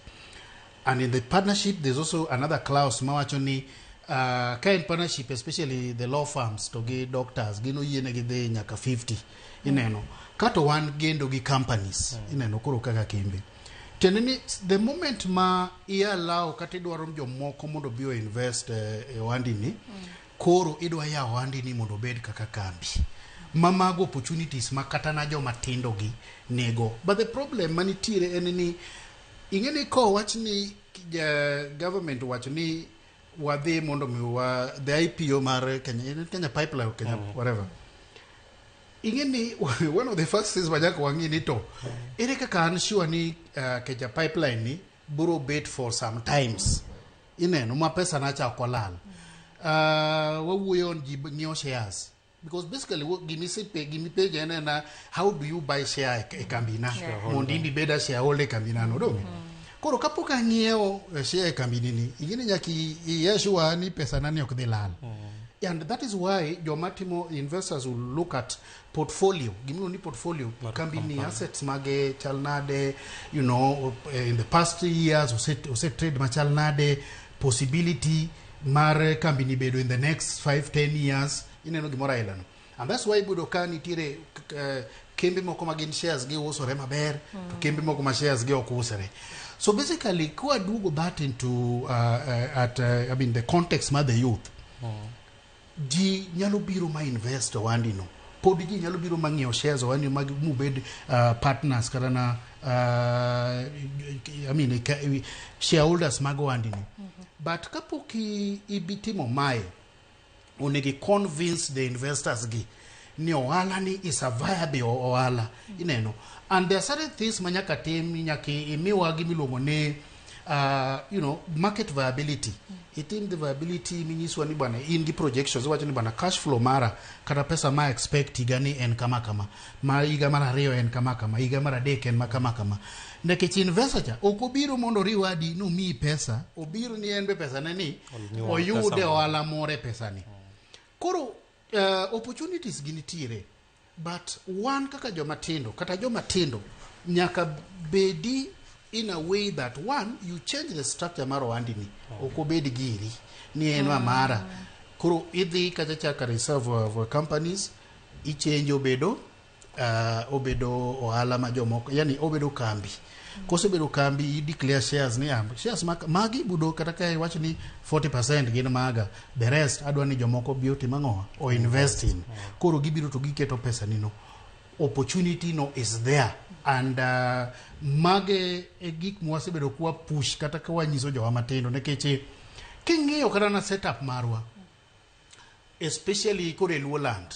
And in the partnership there's also another clause mawacho ni ka en partnership, especially the law firms to gi doctors, gin oyienegi dhi nyaka 50. Ineno kato wan gendo gi companies. Ineno koro kaka kembe tiende ni the moment ma i allow kata idwaro jomoko mondo obi o invest e ohandini, koro idwa yawo ohandini mondo obed kaka kambi ma mago opportunities ma kata na joma tindo gi nego. But the problem manitiere en ni ing'e ni kowach ni government owacho ni wadhi mondo mi wa the IPO mar Kenya, Kenya Pipeline, Kenya whatever, ing'e ni one of the first things manyaka wang'i ni to ere kaka an sure ni Kenya Pipeline ni biro bet for some times, ineno ma pesa na cha ok olal. Wawuoyo on ji ng'iewo shares because basically gimisepe gimipenjo en ena how do you buy share e kambina mondo in ibed a shareholder e kambina no donge. Koro kapok ang'iewo share e kambini ni, ing'e ni nyaka i sure ni pesa na ni ok dhi lal. And that is why joma timo investors will look at portfolio, gimiluongo ni portfolio kambi ni company. Assets mage chal nade, in the past 3 years ose trade machal nade, possibility mar kambi ni bedo in the next 5 10 years, ineno gimoro aila no. And that's why ibudo ka nitiere kembe moko ma gin shares gi usore maber to kembe moko ma shares gi ok usore. So basically kwaduogo that into at I mean the context mar the youth, ji nyalo biro ma invest ohandi no, pod ji nyalo biro ma ng'iewo shares ohandi mag mubed partners kata na I mean shareholders mag ohandi ni. But kapok ibi timo mae, onego i convince the investors gi ni ohala ni is a viable ohala, ineno. And there are certain things ma nyaka tim. Nyaka imiwa gimiluongo ni market viability. Itim the viability minyiswa ni bwana in gi projections, iwacho ni bwana cash flow mara kata pesa ma expect higa ni en kama kama, ma higa mar ariyo en kama kama, higa mar adek en ma kama kama, nikech investor cha ok obiro mondo oriwadi nomiyi pesa, obiro ni en be pesa ne ni Onyuol oyude pesa moro. Ohala moro e pesa ni. Koro opportunities gi nitiere, but wan kaka joma tindo kata joma tindo nyaka bedi in a way that one, you change the structure mar ohandini, ok obed giri ni en ma mara. Koro idhi kacha chaka reserve of companies, ichange obedo obedo ohala ma jomoko, yani obedo kambi. Kosebedo kambi, i declare shares ni shares magi budo kata ka iwacho ni 40% gin maga, the rest adwa ni jomoko bi otim ang'o, o invest in. Koro gibiro to giketo pesa ni no. Opportunity no is there and mage e gik mwasebedo kwa push kata ka wanyiso jowa matindo, nikech king'iyo kata na setup marwa, especially koro e Luo land,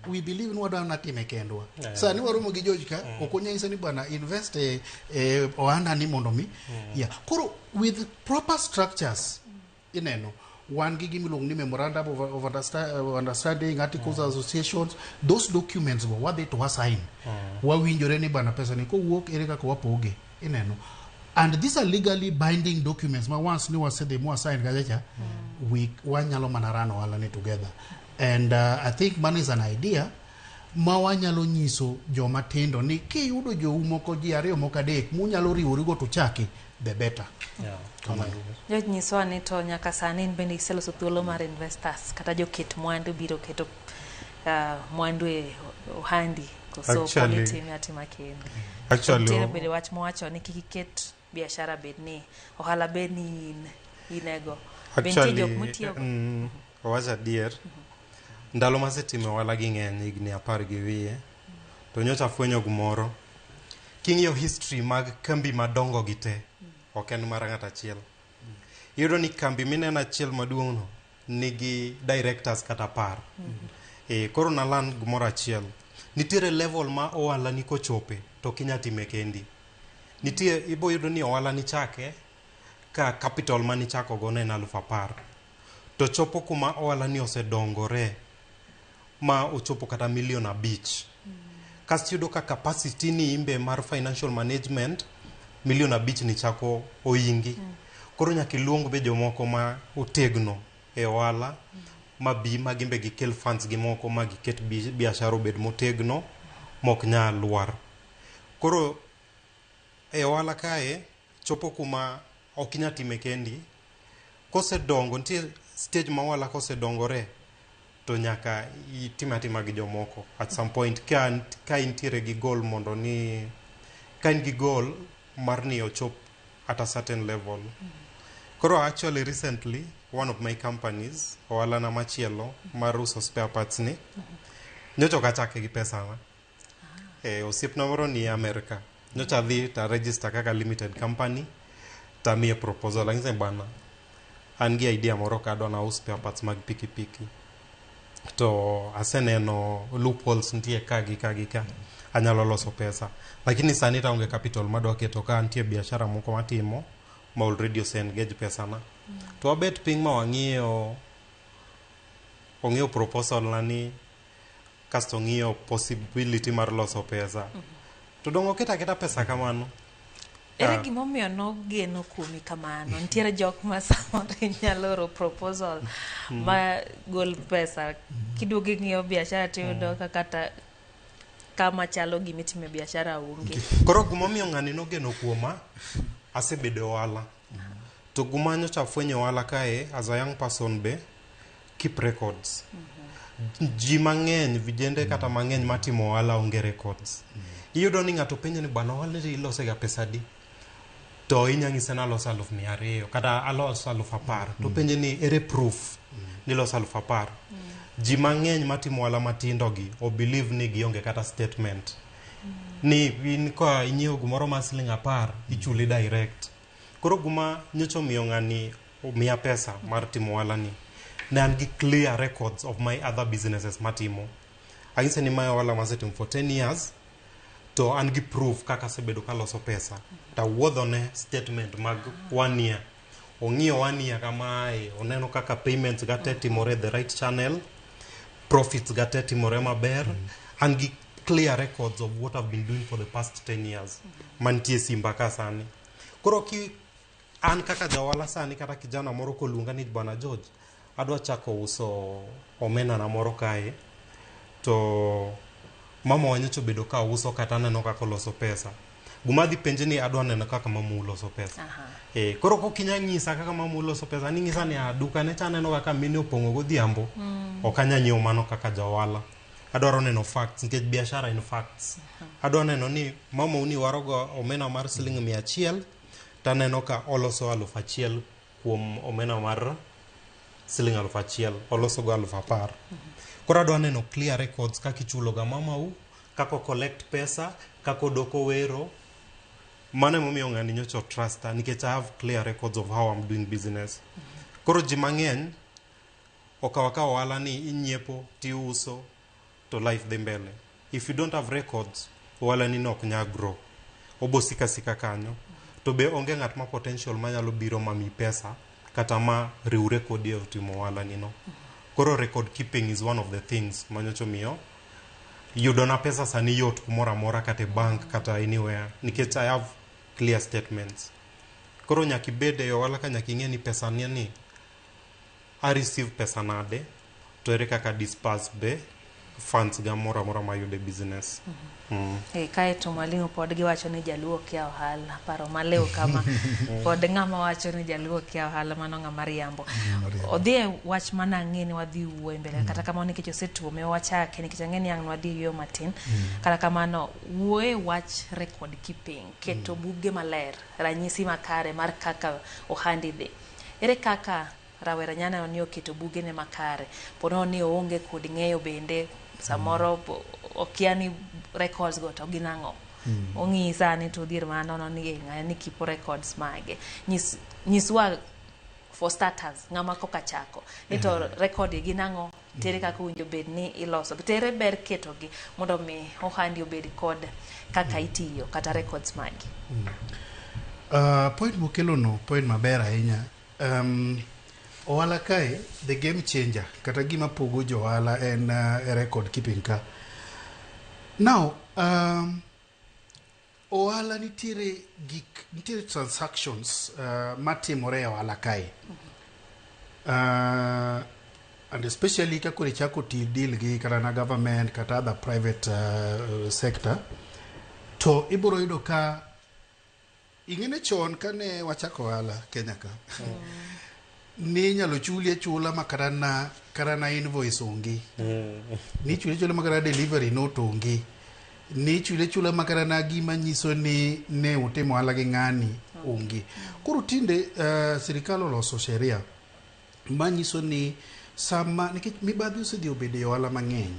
we believe ni wadwa na time kendwa. Sani waromo gi George ka ok onyisa ni bwana invest e ohanda ni mondo mi yeah. Koro with proper structures, ineno wan gi gimiluongo ni memorandum of understanding, articles associations, those documents go wadhi to wasign, wawinjore ni bana pesa ni kowuok ere kaka wapoge, ineno. And these are legally binding documents ma once ni wasedhi mwasign kacha cha, we wanyalo mana run ohala ni together. And I think mano is an idea ma wanyalo nyiso joma tindo ni kiyudo jou moko ji ariyo moko adek munyalo riworugo to chaki, the better. Kamano. George, nyisowa ni to nyaka sani in bende iseloso thuolo mar investors kata joket mwandu biro keto mwandu e ohandi koso pod itime atima kendi? Actually, Nitiere bende wach mowacho ni kik iket biashara bed ni ohala bed ni in inego. Be nitie Actually, jok mitiyogo? Owacho adier. Ndalo masetimo ohala gi ng'eny, higni 10 gi wiye, to nyocha afwenyo gimoro. King'iyo history mag kambi madongo gi te, ok en mar ng'ato achiel. Iyudo ni kambi mineno achiel maduong' no nigi directors kata 10. E, koro nalan gimoro achiel. Nitiere level ma ohala ni kochope to ok inyal time kendi. Nitie ibo yudo ni ohala ni chake ka capital manichako go ne en 10,000. To chopo kuma ohala ni osedongore. ma ochopo kata milion 5. Kasto iyudo ka capacity ni imbe mar financial management milion 5 ni chako oingi. Koro nyaka iluong be jomoko ma otegno e ohala ma bi ma gimbe gikel funds gi moko ma giket biashara obed motegno mok nyal lwar. Koro e ohala kae chopo kuma ok inyal time kendi. Kosedongo, nitie stage ma ohala kosedongore to nyaka itim atima gi jomoko at some point ka intiere gi goal mondo ni ka in gi goal mar ni ochop at a certain level. Koro actually recently one of my companies, ohala na machielo mar uso spare parts ni, nyocha ok achake gi pesana. Osiepna moro ni America. Nyocha adhi ta register kaka limited company tamiye proposal. Anyise bwana, an gi idea moro ka adwa naus spare parts mag pikipiki. To aseneno loopholes nitie ka gi ka gi ka. Anyalo loso pesa. Lakini sani to aonge capital madwa keto ka nitie biashara moko matimo ma already ose engage pesana. To wabet piny ma wang'iyo, ong'iyo proposal na ni kasto ong'iyo possibility mar loso pesa. To dong' oketo aketa pesa kamano. Ere gimomiyo nogeno kuomi kamano? Nitiere jok ma samoro inyalo oro proposal ma gol pesa. Kiduogo ing'iyo biashara tiyudo ka kata kama chalo gimitime biashara onge. Koro gimomiyo ng'ani nogeno kuoma, asebedo e ohala. To guma nyocha afwenyo ohala kae, as a young person be, keep records. Ji mang'eny, vijende kata mang'eny matimo ohala onge records. Iyudo ni ng'ato penjo ni bwana ohala ni ilosega pesa adi? To inya nyise ni aloso 200,000 kata aloso 10,000. To penje ni ere proof ni iloso 10,000? Ji mang'eny matimo ohala matindo gi o believe ni gionge kata statement. Ni in ka inyiewo gimoro mar siling 10 ichuli direct. Koro guma nyocha omiyo ng'ani omiya pesa mar timo ohala ni, ne an gi clear records of my other businesses matimo. Anyise ni mae ohala masetimo for 10 years, to an gi proof kaka asebedo kaloso pesa. Tawuodhone statement mag 1 year. Ong'iyo 1 year kamae, oneno kaka payments ga te timore the right channel, profits ga te timore maber. An gi clear records of what I've been doing for the past 10 years. Mantie simba ka sani. Koro ki an kaka jaohala sani kata kijana moro koluonga ni bwana George, adwa chako uso omena na moro kae, to mama wa nyocha obedo ka uso kata aneno kaka oloso pesa. Guma adhi penje ni adwa neno kaka mamau loso pesa. Koro kokinya nyisa kaka mamau loso pesa, ning'isa ni duka ne cha aneno kaka mine opong'o godhiambo, ok anya nyiewo mano kaka jaohala. Adwaro neno facts, nikech biashara en facts. Adwa neno ni mamau ni warogo omena mar siling 100, taneno ka oloso 1,000 kuom omena mar siling 1,000, oloso go 10,000. Koro adwa neno clear records kaka ichulo ga mamau, kaka o collect pesa, kaka odoko wero. Mano emomiyo ng'ani nyocha trusta, nikech I have clear records of how I'm doing business. Koro ji mang'eny okawo akawa ohala ni inyiepo tiuso to life dhi mbele. If you don't have records, ohala ni no ok nyal grow. Obo sika sika kanyo. To be onge ng'at ma potential manyalo biro mamiyi pesa kata ma riwre kodi e timo ohala ni no. Koro record keeping is one of the things manyocha omiyo yudona pesa sani yot kumoro amora kata e bank kata anywhere nikech I have clear statements. Koro nyaka ibed e ohala ka nyaka ing'e ni pesa ni ni a receive pesa nade to ere kaka disburse be funds ga moro amora mayudo e business. Kae to mwalimu pod giwacho ni jaluo kia ohala, paro malew kama. Pod ng'ama wacho ni jaluo kia ohala mano ng'ama riambo. Odhi e wach mana ang'e ni wadhi wuoyo mbele kata kamano nikech osetuome wachake nikech ang'e ni ang' nwadhi yueyo matin. Kata kamano wuoye wach record keeping, keto buge maler, ranyisi makare mar kaka ohandi dhi. Ere kaka rawera nyalo neno ni oketo bugene makare, ponono ni oonge kod ng'eyo bende samoro okia ni records go to gin ang'o. Ong'iyi sani to odhier mana nono ni ng'ani ni keepo records mage. Nyiswa for starters ng'ama koka chako ni to record gin ang'o, tere kaka owinjo bed ni iloso gi, tere ber ketogi mondo mi ohandi obed kod kaka itiyo kata records magi. Point mokelo no, point maber ahinya. Ohala kae, the game changer, kata gima pogo jo ohala en record keeping ka. Now, ohala nitiere gik, nitiere transactions matimore e ohala kae. And especially ka koro ichako ti deal gi kata na government kata other private sector, to ibiro yudo ka ing'ene chon kane wachako ohala Kenya ka, ni inyalo chuli achula ma kata na invoice onge, ni ichuli achula ma kata delivery note onge, ni ichuli achula ma kata na gima nyiso ni ne utimo ohala gi ng'ani onge. Koro tinde sirikal oloso sheria manyiso ni sama, nikech mibadhi osedhi obedo e ohala mang'eny,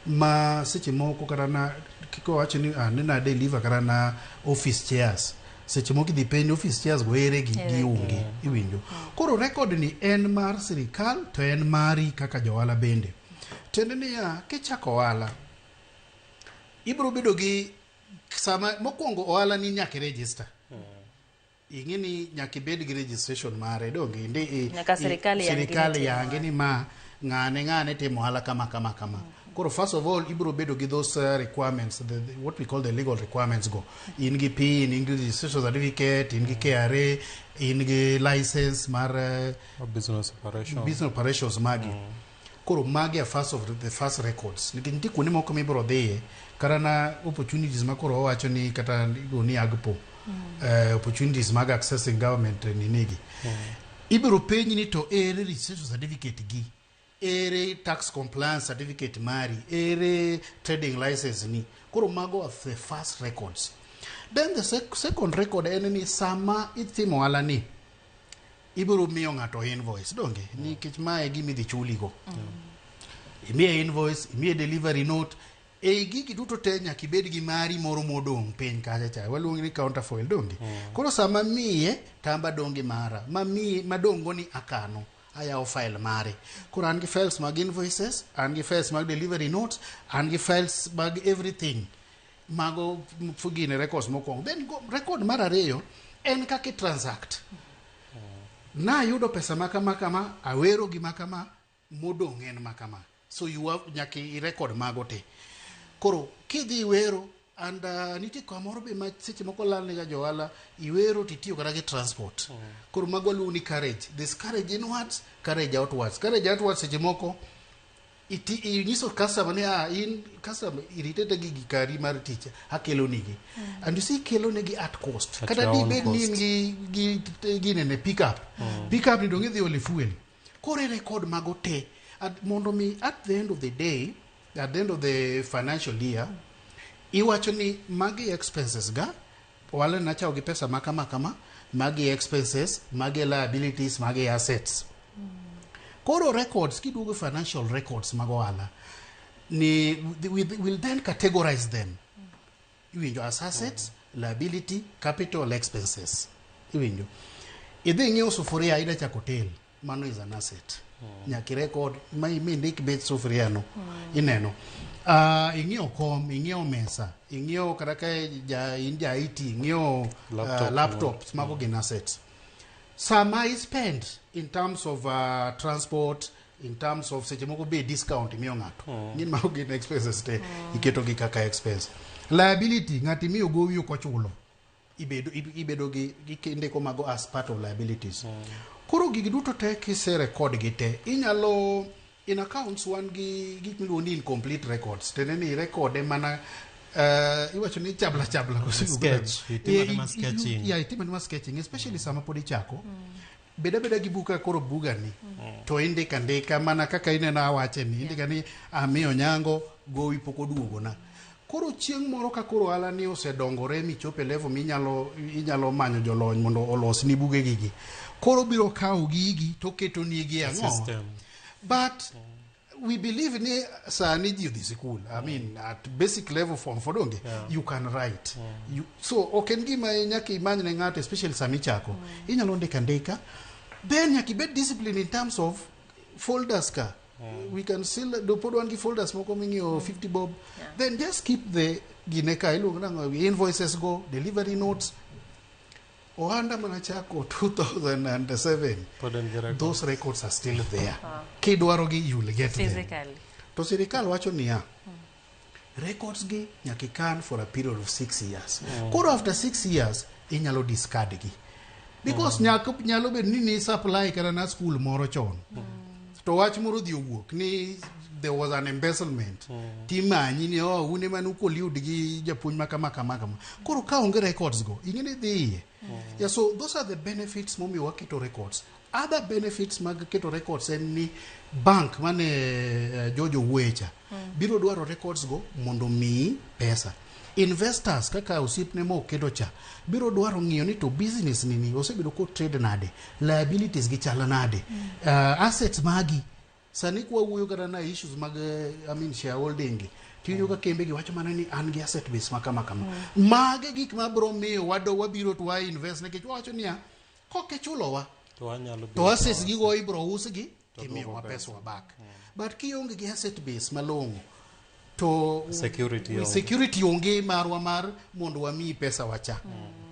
ma seche moko kata na kikowacho ni ni na deliver kata na office chairs, seche moko idhi penj office chairs go ere gi, gionge, iwinjo. Koro record ni en mar sirikal to en mari kaka johala bende. Tiende niya, kichako ohala ibiro bedo gi sama mokwongo ohala ni nyaka i-register. Ing'e ni nyaka ibed gi registration mare, donge Nyaka sirikal yangi ni sirikal timo. Yangi ni ma ng'ane ng'ane timo ohala kama kama kama. Koro first of all ibiro bedo gi those requirements, what we call the legal requirements go. In gi PIN, in gi registration certificate, in gi KRA, in gi license mar business operation. Business operations magi. Koro magi are first of the first records, nikech nitie kuonde moko mibiro dhiye kata na opportunities ma koro owacho ni kata iluongo ni AGPO, opportunities mag accessing government, ninigi ibiro penji ni to ere registration certificate gi, ere tax compliance certificate mari, ere trading license ni. Koro mago are the first records. Then the second record en ni sama itimo ohala ni ibiro miyo ng'ato invoice, donge? Nikech mae e gima idhi chuligo. Imiye invoice, imiye delivery note. Ei gigi duto te nyaka ibed gi mari moro modong' piny kacha cha waluongo ni counterfoil, donge? Koro sama miye tamba dong' gi mara mamiye madong' go ni akano, ayawo file mare. Koro an gi files mag invoices, an gi files mag delivery notes, an gi files mag everything. Mago gine records mokwongo. Then go, record mar ariyo en kaka i transact. Nayudo pesa ma kama kama, awero gima kama, modong' en ma kama. So you have nyaka i record mago te. Koro kidhi iwero and nitie kamoro be ma seche moko lal nega johala, iwero titiyo kata gi transport. Koro mago waluongo ni carriage. This carriage inwards, carriage outwards. Carriage outwards, seche moko inyiso customer ni in customer irritate gi gikari mar tich akelo nigi, and you see kelo negi at cost. At kata your own dibed ni in cost. gi ginene pick up, pick up ni dong idhi ole fuel. Koro i record mago te mondo mi at the end of the day, at the end of the financial year, iwacho ni magi expenses ga ohala nachawo gi pesa ma kama kama, magi expenses, magi liabilities, magi assets. Koro records kiduogo financial records mag ohala ni we will then categorize them, iwinjo, as assets, liability, capital expenses. Iwinjo, idhi ng'iewo sufuria, ida chako hotel, mano is an asset. Nyaka irecord ma mindik bech sufuria no. Ineno, ing'iewo kom, ing'iewo mesa, ing'iewo kata ka ja, in ja IT, ing'iewo Laptop. Laptops, mago gin assets. Sama i spend in terms of transport, in terms of seche moko be discount imiyo ng'ato, ng'in mago gin expenses te, iketo gi kaka expense. Liability, ng'ato imiyo gowi ok ochulo, ibedo gi indiko mago as part of liabilities. Koro gigi duto te kise record gi te, inyalo in accounts wan gi gik miluongo ni incomplete records, tiende ni irekode mana iwacho ni chabla chabla koso. Sketch. Itimo adima sketching. Yeah, itimo adima sketching, especially sama pod ichako. Bed abeda gi buka, koro bugani to indiko andika mana kaka ineno awache ni indika ni amiyo nyango gowi pok oduogona. Koro chieng' moro ka koro ohala ni osedongore michopo e level minyalo inyalo manyo jolony mondo olosni buge gigi, koro biro kawo gigi to oketoni gi ang'o? System. But we believe ni sani ji odhi sikul, I mean, at basic level, form four, donge? You can write. So ok en gima nyaka imany ne ng'ato, especially sama ichako. Inyalo ndiko andika. Then nyaka ibed discipline in terms of folders ka. We can still do, pod wan gi folders moko ming'iyo 50 bob. Then just keep the gine ka iluongo nang'o, invoices go, delivery notes. Ohanda manachako 2007, Pod en gi records. those records are still there. Ah. Kidwarogi you will get them. Physically. To sirikal wacho niya, records gi nyaka ikan for a period of 6 years. Koro after 6 years inyalo discard gi. Because nyalo bedo ni supply kata na school moro chon. To wach moro dhi owuok ni there was an embezzlement. Timanyi ni, oh, un ema nukolliud gi japuonj ma kama kama kama. Koro ka onge records go, ing'e ni dhi iye. Yeah, so those are the benefits momiyo waketo records. Other benefits mag keto records en ni bank mane George owuoye cha biro dwaro records go mondo miyi pesa. Investors kaka osiepne moketo cha biro dwaro ng'iyo ni to business nini osebedo ko trade nade, liabilities gi chal nade, assets magi. Sani kwa wuoyo kata na issues mag I mean shareholding gi, tiwinjo ka kembe gi wacho mana ni an gi asset base ma kama kama. Mage gik mabiro miyo wado wabiro to wa invest, nikech wawacho niya, kokichulowa To wanyalo to assets gigo ibro usgi To timiyowa duoko pesa wa back. But kionge gi asset base malong'o to Security onge. Security onge marwa mar mondo wamiyi pesa wacha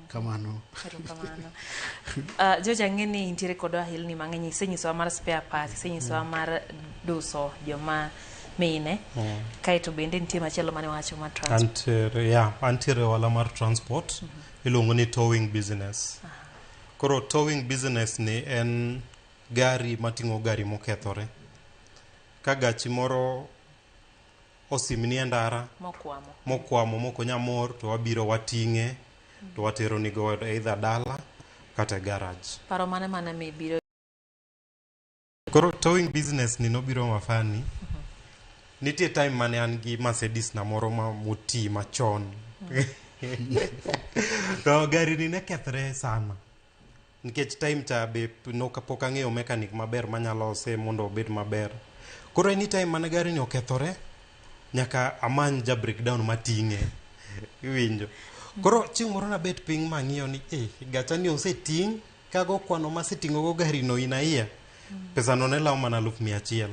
kamano. Erokamano. George, ang'e ni intiere kod ohelni mang'eny. Isenyisowa mar spare parts, isenyisowa mar duso joma mine. Kaeto bende nitie machielo mane wacho mar transport. Antiere, yeah, antiere ohala mar transport iluongo ni towing business. Koro towing business ni en gari mating'o gari mokethore. Ka gachi moro osimni e ndara mokwamo, mokwamo mok onya mor, to wabiro wating'e to watero ni godo either dala kata e garage. Paro mane mane mibiro? Koro towing business ni nobiro mafani. Nitie time mane an gi Mercedes na moro ma moti machon. To gari ni ne kethre sana. Nikech time cha be nok pok ang'eyo mechanic maber manyalo lose mondo obed maber. Koro anytime mane gari ni okethore, nyaka amany ja breakdown mating'e. Iwinjo. Koro chieng' moro nabet piny mang'iyo ni gacha ni oseting' kago kwano maseting'o go gari no in a year. Pesa no ne lawo mana 100,000.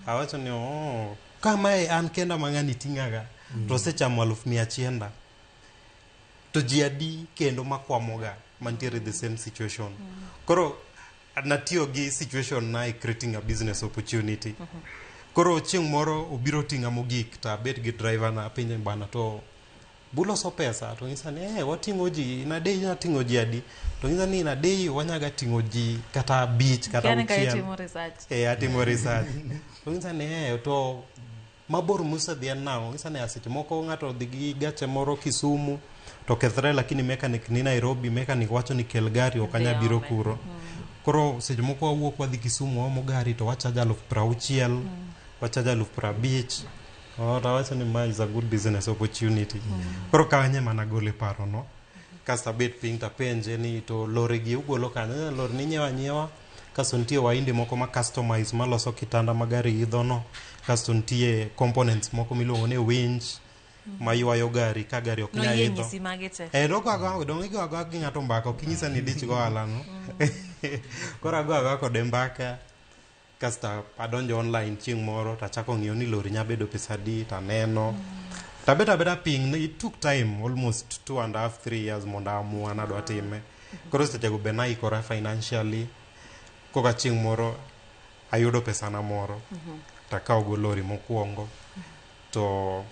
Awacho ni, oh, kamae an kenda ma ng'ani ting'aga to osechamo 100,000 da. To ji adi kendo makwamoga mantiere the same situation. Koro natiyo gi situation na e creating a business opportunity. Koro chieng' moro obiro ting'a mogik to abet gi driver na, apenje, "Bana, to buloso pesa?" To ng'isa ni, "Wating'o ji in a day." "Nya ting'o ji adi?" To ng'isa ni, "In a day wanyaga ting'o ji kata abich kata Kiani ka auchiel." itimo research. Atimo research. To ng'isa ni, "To mabor musedhi en nang'o?" Ng'isa ni, "Seche moko ng'ato odhi gi gache moro Kisumu to kethre, lakini mechanic ni Nairobi, mechanic wacho ni kel gari, ok anya Dhi biro ome. kuro." Koro seche moko wawuok wadhi Kisumu, waomo gari to wachajo 60,000, wachajo 50,000. Oh, to awacho ni ma is a good business opportunity. Koro kanyo ema nagole paro no. Kasto abet piny tapenje ni, "To lori gi ugolo kanye?" "Lori ni nyiewo anyiewa. Kasto nitie waindi moko ma customize maloso kitanda ma gari idho no. Kasto nitie components moko miluongo ni winch maywayo gari ka gari ok nyal Noyie idho." nyisi magi te. Dogo agoa dong igo agoa gi ng'ato mbaka, ok inyisa ni dich go ohala no. Koro ago agoa kode mbaka. Kasto adonjo online chieng' moro tachako ng'iyo ni lori nya bedo pesa adi, taneno. Tabet abeta piny, it took time almost 2.5, 3 years mondo aamua nadwa time. Koro sechego be naikora financially. Koka chieng' moro ayudo pesana moro, takawo go lori mokwongo. To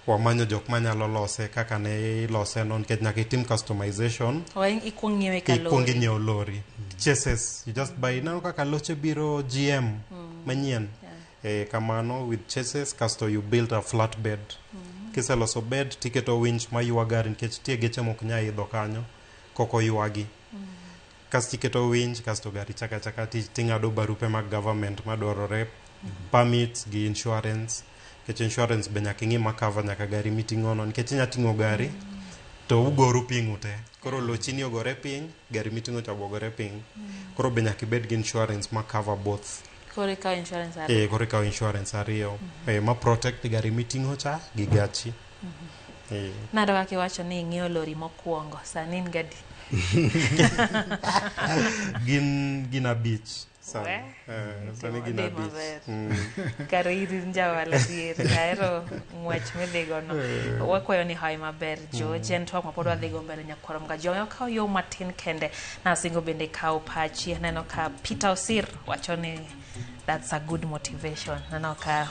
wamanyo jok manyalo lose kaka ne ilose no, nikech nyaka itim customization. Wa ikuong ng'iewe ka Ikuong lori. inyiewo lori. Chassis, you just buy. Ineno kaka loche biro GM manyien. Kamano with chassis, kasto you build a flat bed. Kiseloso bed tiketo winch maywa gari, nikech nitie geche mok nya idho kanyo kok oywagi. Kasto iketo winch, kasto gari chaka chaka ting'ado barupe mag government madwarore, permits gi insurance, nikech insurance be nyaka ing'i ma cover nyaka gari miting'o no, nikech inya ting'o gari to ugoru piny ute, koro lochi ni ogore piny, gari miting'o cha be ogore piny, koro be nyaka ibed gi insurance ma cover both. Koro ikawo insurance ariyo. Koro ikawo insurance ariyo ma protect gari miting'o cha gi gachi. Nado kaka iwacho ni ing'iewo lori mokwongo, sani in gadi? Gin 5. Sani. We? Sani gin Dhi abich. maber. Kare in jawala adier. Ahero ng'wech midhigono. Wakwayo ni hawi maber George. En twak ma pod wadhigo mbele nyakwar Mgajwang'. Okawo yo matin kende. Nasingo bende kawo pachi. Aneno ka Peter Osir wacho ni that's a good motivation. Aneno ka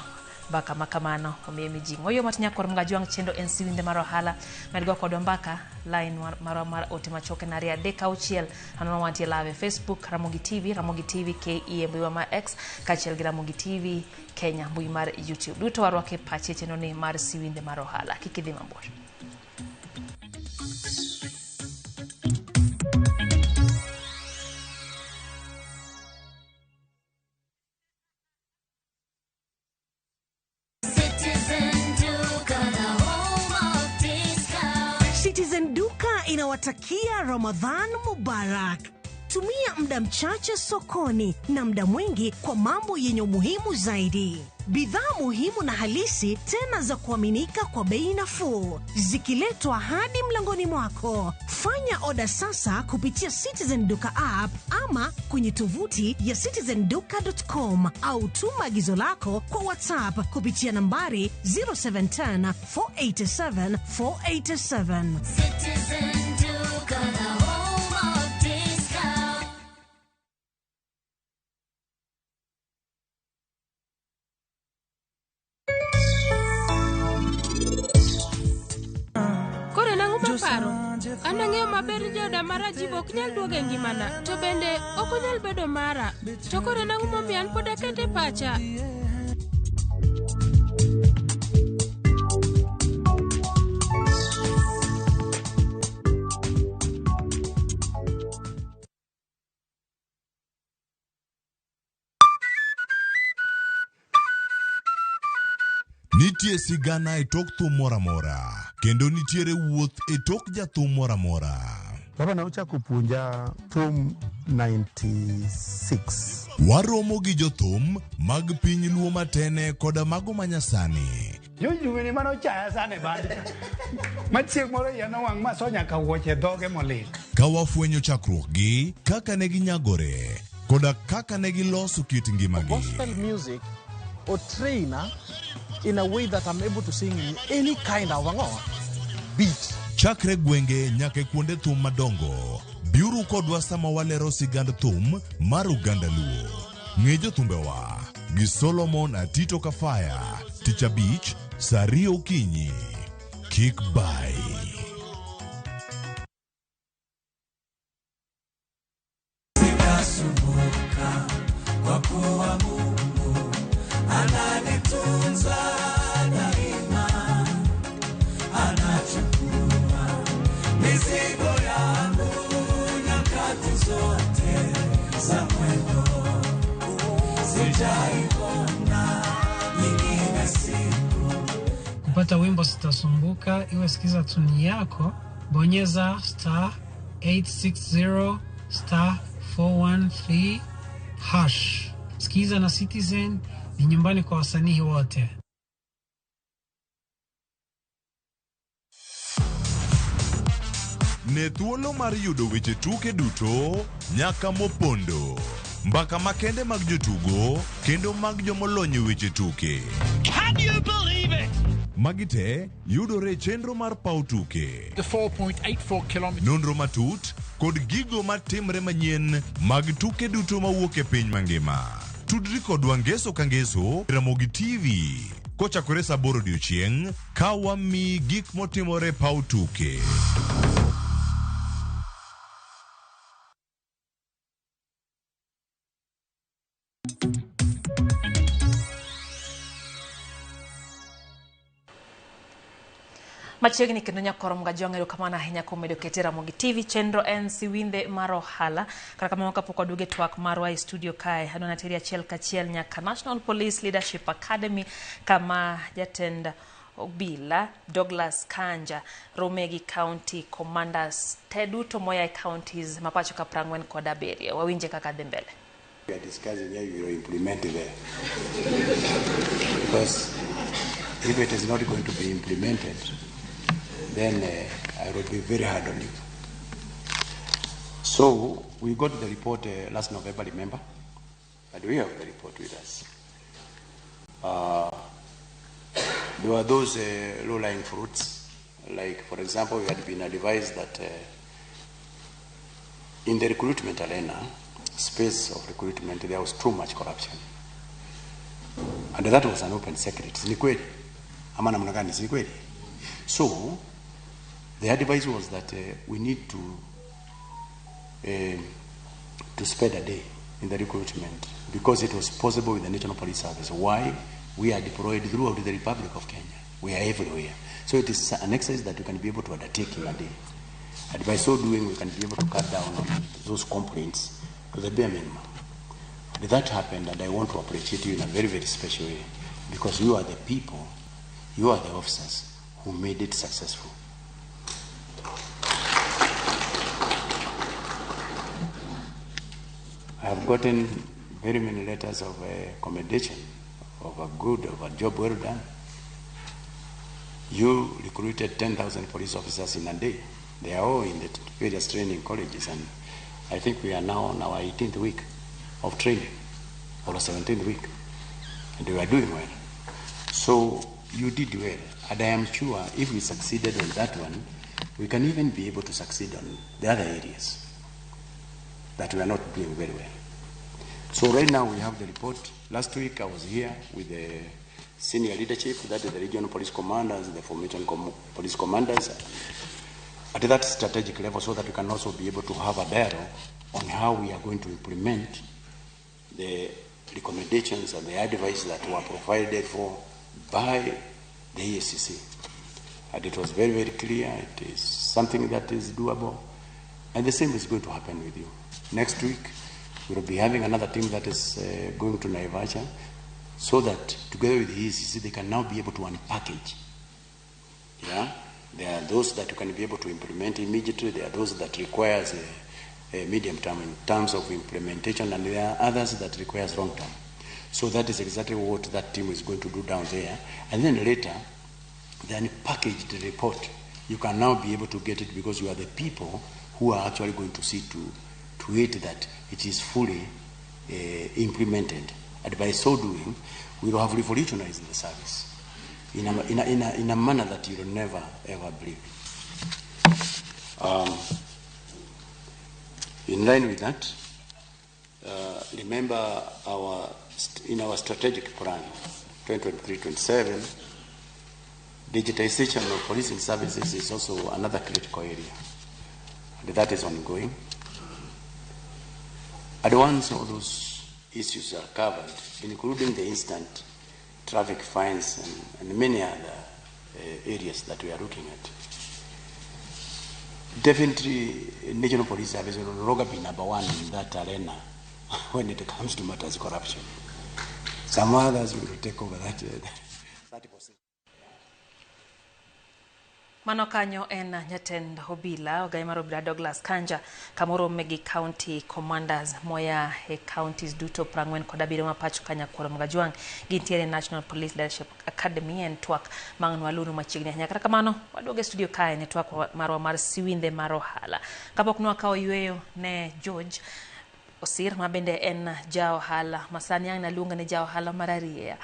mbaka ma kamano omiye mijing'o. Yo matin nyakwar Mgajwang' chenro en siwinde mar ohala. Med go kodwa mbaka line marwa mar ote machuok en 236 anono wantie live e Facebook Ramogi TV, Ramogi TV KE e mbui mar X kaachiel gi Ramogi TV Kenya mbui mar YouTube. Duto warwake pachi e chenro ni mar siwinde mar ohala. Kik idhi mabor. Citizen Duka inawatakia Ramadhan Mubarak. Tumia muda mchache sokoni na muda mwingi kwa mambo yenye umuhimu zaidi. Bidhaa muhimu na halisi tena za kuaminika kwa bei nafuu, zikiletwa hadi mlangoni mwako. Fanya oda sasa kupitia Citizen Duka app ama kwenye tovuti ya citizenduka.com au tuma agizo lako kwa WhatsApp kupitia nambari 0710 487 487. Citizen Duka, the home of discount. Koro en ang'o maparo? An ang'eyo maber ni jaoda mar Rajiv ok nyal duogo e ngimana, to bende ok onyal bedo mara. To koro en ang'o momiyo an pod akete pacha? Nitie sigana e tok thum moro amora, kendo nitiere wuoth e tok jathum moro amora. Baba ne ochako puonja thum 96. Waromo gi jothum mag piny Luo matene koda mago manyasani. Jojuwini mane ochaya sana e bad. Ma chieng' moro iya nowang' maso nyaka wuoche e dhoge molil. Ka wafwenyo chakruokgi, kaka ne ginyagore, koda kaka ne giloso kit ngimagi. Gospel music or trainer in a way that I'm able to sing in any kind of beat. Chakre gwenge nyaka e kuonde thum madongo, biuru kodwa sama walero sigand thum mar oganda Luo. Ng'e jothumbewa gi Solomon Atito Kafaya, tich abich, saa ariyo okinyi. Kik bai. Sitasumbuka kwa kuwa Mungu ananitunza daima, anachukua mizigo yangu nyakati zote za mwendo, sijaiona nyingine siku. Kupata wimbo Sitasumbuka, iwe sikiza tuni yako, bonyeza star 860 star 413 hash. Sikiza na Citizen ni nyumbani kwa wasanii wote. Ne thuolo mar yudo weche tuke duto nyaka mopondo. Mbaka makende mag jotugo kendo mag jomolony e weche tuke. Can you believe it? Magi te yudore e chenro mar paw tuke. The 4.84 kilometers. Nonro matut kod gigo matimre manyien mag tuke duto mawuok e piny mangima. Tudri kodwa ngeso ka ngeso Ramogi TV kochakore saa aboro odiochieng' ka wamiyi gik motimore e paw tuke. Machiegni kendo nyakoro Mgajwang' erokamano ahinya kuom medo kete Ramogi TV chenro en siwinde mar ohala. Kata kamano kapok waduogo e twak marwa e studio kae, adwa nateri achiel kachiel nyaka National Police Leadership Academy kama jatend obila Douglas Kanja rome gi county commanders te duto moa e counties ma pacho ka 47. Wawinje kaka dhi mbele. We are discussing how you will implement there. Because if it is not going to be implemented, then I will be very hard on you. So we got the report last November, remember? And we have the report with us. There were those low-lying fruits. Like, for example, we had been advised that in the recruitment arena, space of recruitment, there was too much corruption. And that was an open secret. Ni kweli? Ama namna gani? Si ni kweli? So, the advice was that we need to spend a day in the recruitment because it was possible with the National Police Service. Why? We are deployed throughout the Republic of Kenya. We are everywhere. So it is an exercise that we can be able to undertake in a day. And by so doing, we can be able to cut down on those complaints to the bare minimum. And that happened, and I want to appreciate you in a very, very special way, because you are the people, you are the officers who made it successful. I have gotten very many letters of commendation, of a job well done. You recruited 10,000 police officers in a day. They are all in the various training colleges, and I think we are now on our 18th week of training, or 17th week, and we are doing well. So you did well, and I am sure if we succeeded on that one, we can even be able to succeed on the other areas that we are not doing very well. So right now we have the report. Last week I was here with the senior leadership, that is the regional police commanders, the formation police commanders, at that strategic level, so that we can also be able to have a dialogue on how we are going to implement the recommendations and the advice that were provided for by the EACC. And it was very, very clear. It is something that is doable. And the same is going to happen with you. Next week, we will be having another team that is going to Naivasha, so that together with the EACC, they can now be able to unpackage. Yeah? There are those that you can be able to implement immediately. There are those that requires a medium term in terms of implementation, and there are others that requires long term. So that is exactly what that team is going to do down there. And then later, the unpackaged report, you can now be able to get it because you are the people who are actually going to see to it that it is fully implemented. And by so doing, we will have revolutionized the service in a manner that you will never, ever believe. In line with that, remember in our strategic plan, 2023-27, digitization of policing services is also another critical area. And that is ongoing. And once all those issues are covered, including the instant traffic fines and many other areas that we are looking at, definitely National Police Service will no longer be number one in that arena when it comes to matters of corruption. Some others will take over that position. Mano kanyo en jatend obila ogai mar obila Douglas Kanja kamoro megi county commanders moya e counties duto 47 ma pacho kanya kuom Mgajwang gintiere National Police Leadership Academy en twak mang nwaluru machiegni ahinya. Kata kamano waduogo e studio kae ne twak marwa mar siwindhe mar ohala. Kapok nwakawo yweyo ne George Osir ma bende en ja ohala masani ang' naluongo ni ja ohala mar arieya.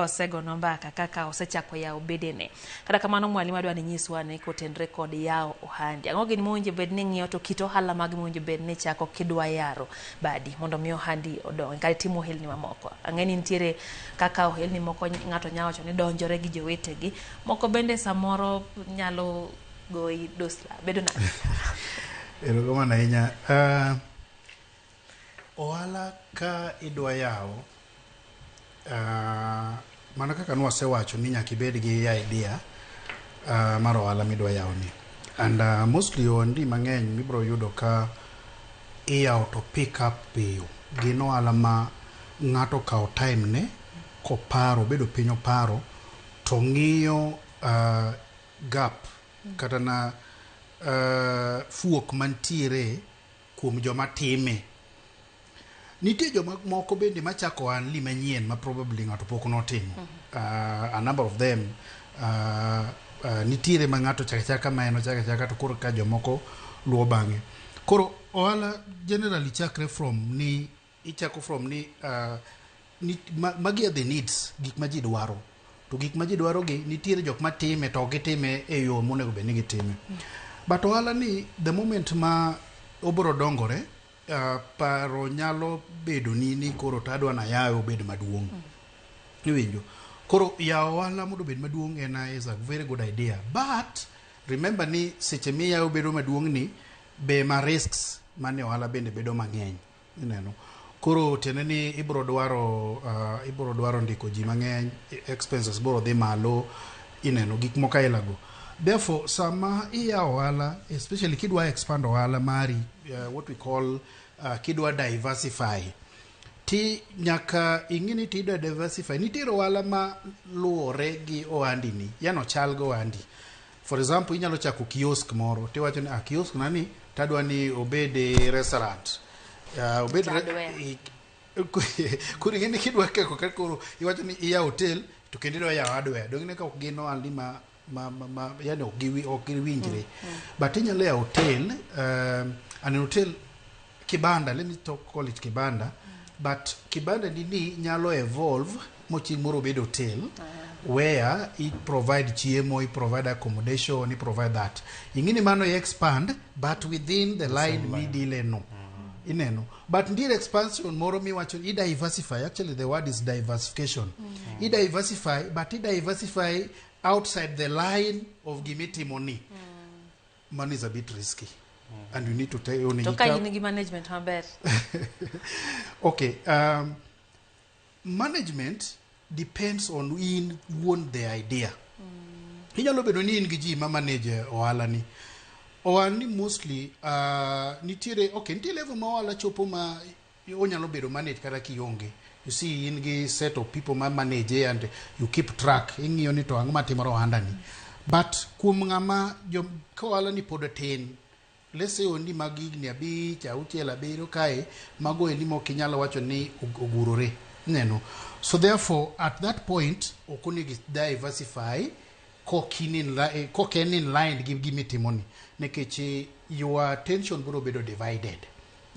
Osegono mbaka kaka osechako yawo bedene. Kata kamano mwalimu adwa ni nyiswa ni kotenre kod yawo ohandi. Ang'o gin mowinjo bed ni ng'iyo to kit ohala mag mowinjo bed ni chako kidwa yaro badi mondo mi ohandi odongi kata timo ohelni mamoko. Ang'e ni nitiere kaka ohelni moko ng'ato nyalo wacho ni donjore gi jowetegi, moko bende samoro nyalo goyi dosla. Bedo nade? Erokamano ahinya. Ohala ka idwa yawo, mana kaka nwasewacho ni nyaka ibed gi idea mar ohala midwa yawo ni. And mostly ohandni mang'eny mibiro yudo ka iyawo to pick up piyo. Gin ohala ma ng'ato okawo time ne koparo, obedo piny oparo, to ng'iyo gap kata na fuok mantiere kuom joma time. Nitie joma moko bende machako ohandni manyien ma probably ng'ato pok notimo. A number of them nitiere ma ng'ato chako achaka ma en ochako achaka to koro ka jomoko luwo bang'e. Koro ohala generally chakre from ni Ichako from ni, ni magi are the needs, gik ma ji dwaro. To gik ma ji dwaro gi, nitiere jok matime to ok gitime e yo monego bed ni gitime. But ohala ni, the moment ma obiro dongore, paro nyalo bedo ni koro to adwa nayawe obed maduong'. Iwinjo? Koro yawo ohala mondo obed maduong' en is a very good idea. But remember ni seche miyawo bedo maduong' ni, be ma risks mane ohala bende bedo mang'eny. Ineno? Koro tiende ni ibiro dwaro ndiko ji mang'eny, expenses biro dhi malo, ineno gik moko aila go. Therefore, sama iyawo ohala, especially kidwa expand ohala mari, what we call kidwa diversify, ti nyaka ing'i ni tidwa diversify. Nitiere ohala ma luwore gi ohandi ni, yani ochal gi ohandi. For example, inyalo chako kiosk moro, tiwacho ni ah, kiosk na ni tadwa ni obed e restaurant. Obed Hardware. Koro ing'e ni kidwa keko ka koro iwacho ni iyawo hotel to kendo idwa yawo hardware. Dong' ine ka ok gin ohalni ma yani ok giwinjre. But inyalo yawo hotel, and an hotel kibanda, let me call it kibanda, but kibanda ni nyalo evolve mochieng' moro obed hotel where it provide chiemo, it provide accommodation, it provide that. Ing'e ni mano i expand but within the line midile no. Ineno. But nitiere expansion moro miwacho i diversify. Actually the word is diversification. I diversify, but i diversify outside the line of gimitimo ni. Mano is a bit risky. And you need to take To ka in gi management maber. Okay, management depends on in wuon the idea. Inyalo bedo ni in gi ji ma manage ohala ni. Ohala ni mostly nitiere, okay, nitie level ma ohala chopo ma onyalo bedo manage kata kionge. You see, in gi set of people ma manage and you keep track. Ing'iyo ni to ang'o matimore ohanda ni. But kuom ng'ama jo ka ohala ni pod tin, let's say ondi mag higni 5, 6, 7 kae, mago endi mok inyalo wacho ni ogurore. Ineno? So therefore, at that point, ok onego diversify kok en in line gi gimitimoni. Nikech your attention biro bedo divided.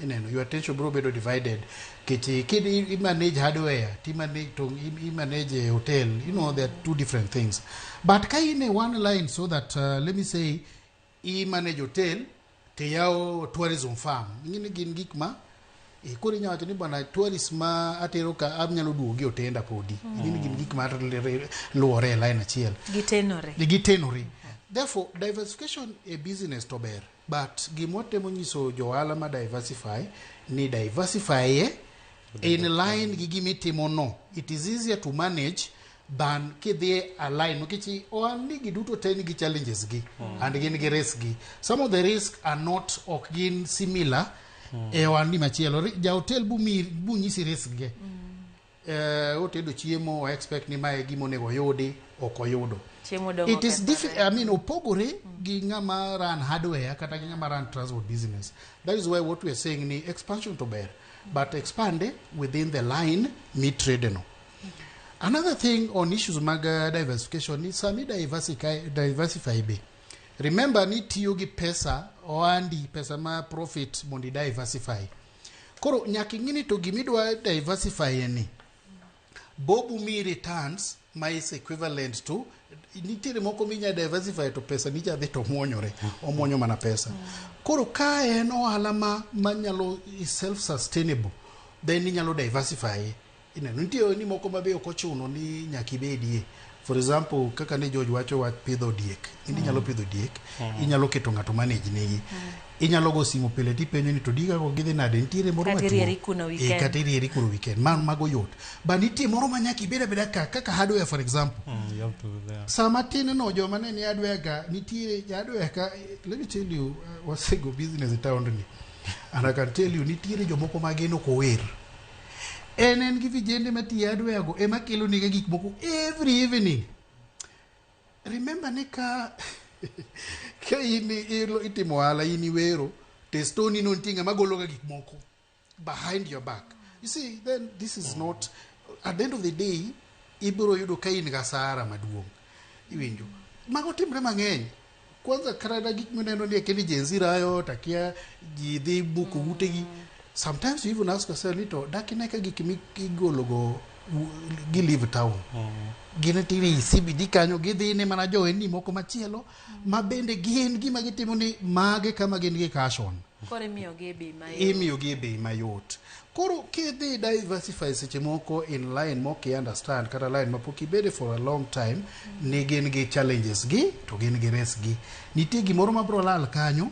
Ineno, your attention biro bedo divided. Nikech kid i manage hardware, ti manage, to i manage a hotel, they are two different things. But ka in a one line so that, let me say, i manage hotel, tiyawo tourism farm. Ing'e gin gik ma koro inyalo wacho ni bwana tourist ma atero ka anyalo duogo gi otenda podi. Ing'e gin gik ma luwore e line achiel. Gitenore. Gitenore. Therefore, diversification e business to ber. But gima watemo nyiso jo ohala ma diversify ni diversify e in line gi gimitimo no. It is easier to manage than kidhi align nikech ohalni gi duto te nigi challenges gi and gin gi risk gi. Some of the risk are not, ok gin similar e ohalni machielo. Ja hotel bunyisi risk ge. Otedo chiemo, o expect ni mae gima onego oyudi, ok oyudo. Chiemo dong' It is okethore. different, I mean, opogore gi ng'ama run hardware kata gi ng'ama run transport business. That is why what we are saying ni expansion to ber, but expand within the line mi trade no. Another thing on issues mag diversification ni sami diversify be. Remember ni tiyo gi pesa ohandi, pesa ma profit mondo i diversify. Koro nyaka ing'i ni to gimidwa diversify ni bobu mi returns ma is equivalent to. Nitiere moko minya diversify to pesa nicha dhi to muonyore, omuonyo mana pesa. Koro ka en ohala ma manyalo is self sustainable, then inyalo diversify. Ineno, nitie ni moko ma be ok ochuno ni nyaka ibedie. For example, kaka ne George wacho wach pidho diek, in inyalo pidho diek, inyalo keto ng'ato manage negi, inyalo go simu pile tipenjo ni to diega go gidhi nade, nitiere moro Kata matuo. irieri kuno weekend. Kata irieri kuno weekend. Mago yot. But nitie moro ma nyaka ibed abeda ka kaka hardware, for example. You have to be there. Sama tin no joma ne ni hardware ka nitiere ja hardware ka, let me tell you, wasego business e town ni and I can tell you nitiere jomoko ma gin ok ower en gi vijende matiyo hardware go ema kelo nega gik moko every evening. Remember ni ka in itimo ohala, in iwero to stoni no nitie ng'ama golo ga gik moko behind your back. You see, then this is not, at the end of the day ibiro yudo ka in gasara maduong'. Iwinjo, mago timre mang'eny. Kwanza kata gik mineno ni kendi Gen Z riot, akia ji dhi buko utegi. Sometimes you even ask yourself ni to dak ine ka gik migologo gi leave town gin nitiere e CBD kanyo gidhi ne mana johendni moko machielo ma bende gin gima gitimo ni mage kama gin gi cash on. Koro imiyogi e bei mayot. Imiyogi e bei mayot. Koro kidhi diversify seche moko in line mok i understand kata line mapok ibede for a long time ni gin gi challenges gi to gin gi risk gi. Nitie gimoro mabro lal kanyo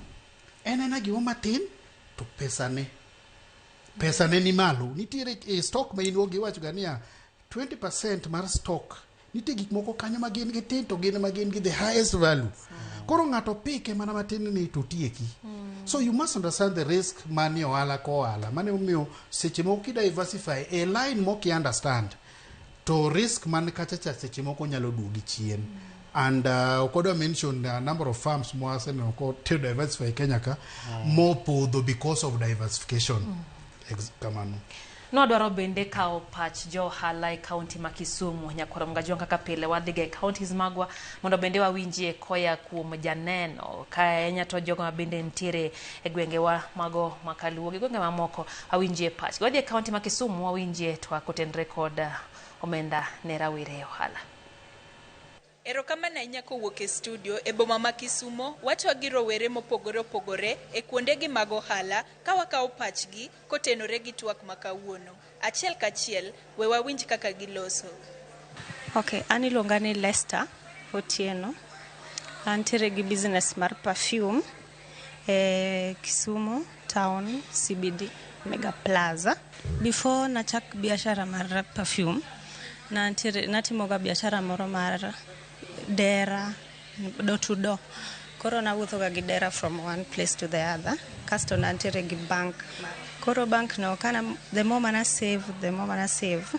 en ena gimo matin to pesane pesane ni malo. Nitiere e stock ma in go giwacho ga niya 20% mar stock nitie gik moko kanyo ma gin gi tin to gin ma gin gi the highest value. Koro ng'ato pike mana matin ni to tieki. So you must understand the risk manie ohala ka ohala. Mano emomiyo seche moko ki diversify e line mok i understand to risk man kacha cha seche moko nyalo duogi chien. And ok wadwa mention a number of firms mwaseneno ko tero diversify Kenya ka mopodho because of diversification. Kamano. Nwadwaro bende kawo pach jo ohala e kaunti ma Kisumu. Nyakwar Mgajwang' kaka pile wadhiga e counties magwa mondo bende wawinjie koya kuom janeno. Ka ahinya to jogo ma bende nitiere e gwengewa mago makaluo gi gwenge mamoko wawinjie pachgi. Wadhi e kaunti ma Kisumu wawinjie twak kotenre kod omenda ne rawere e ohala. Erokamano ahinya kowuok e studio e boma ma Kisumo, watwa gi rowere mopogore opogore e kuondegi mag ohala ka wakawo pachgi kotenore gi twak ma kawuono. Achiel kachiel, we wawinj kaka giloso. Okay, an iluonga ni Lester Otieno. Antiere gi business mar perfume e Kisumu town CBD Mega Plaza. Before nachak biashara mar perfume, nantiere natimoga biashara moro mar dera door to door. Koro nawuotho ga gi dera from one place to the other. Kasto nantiere gi bank. Koro bank no kana the more mana save, the more mana save,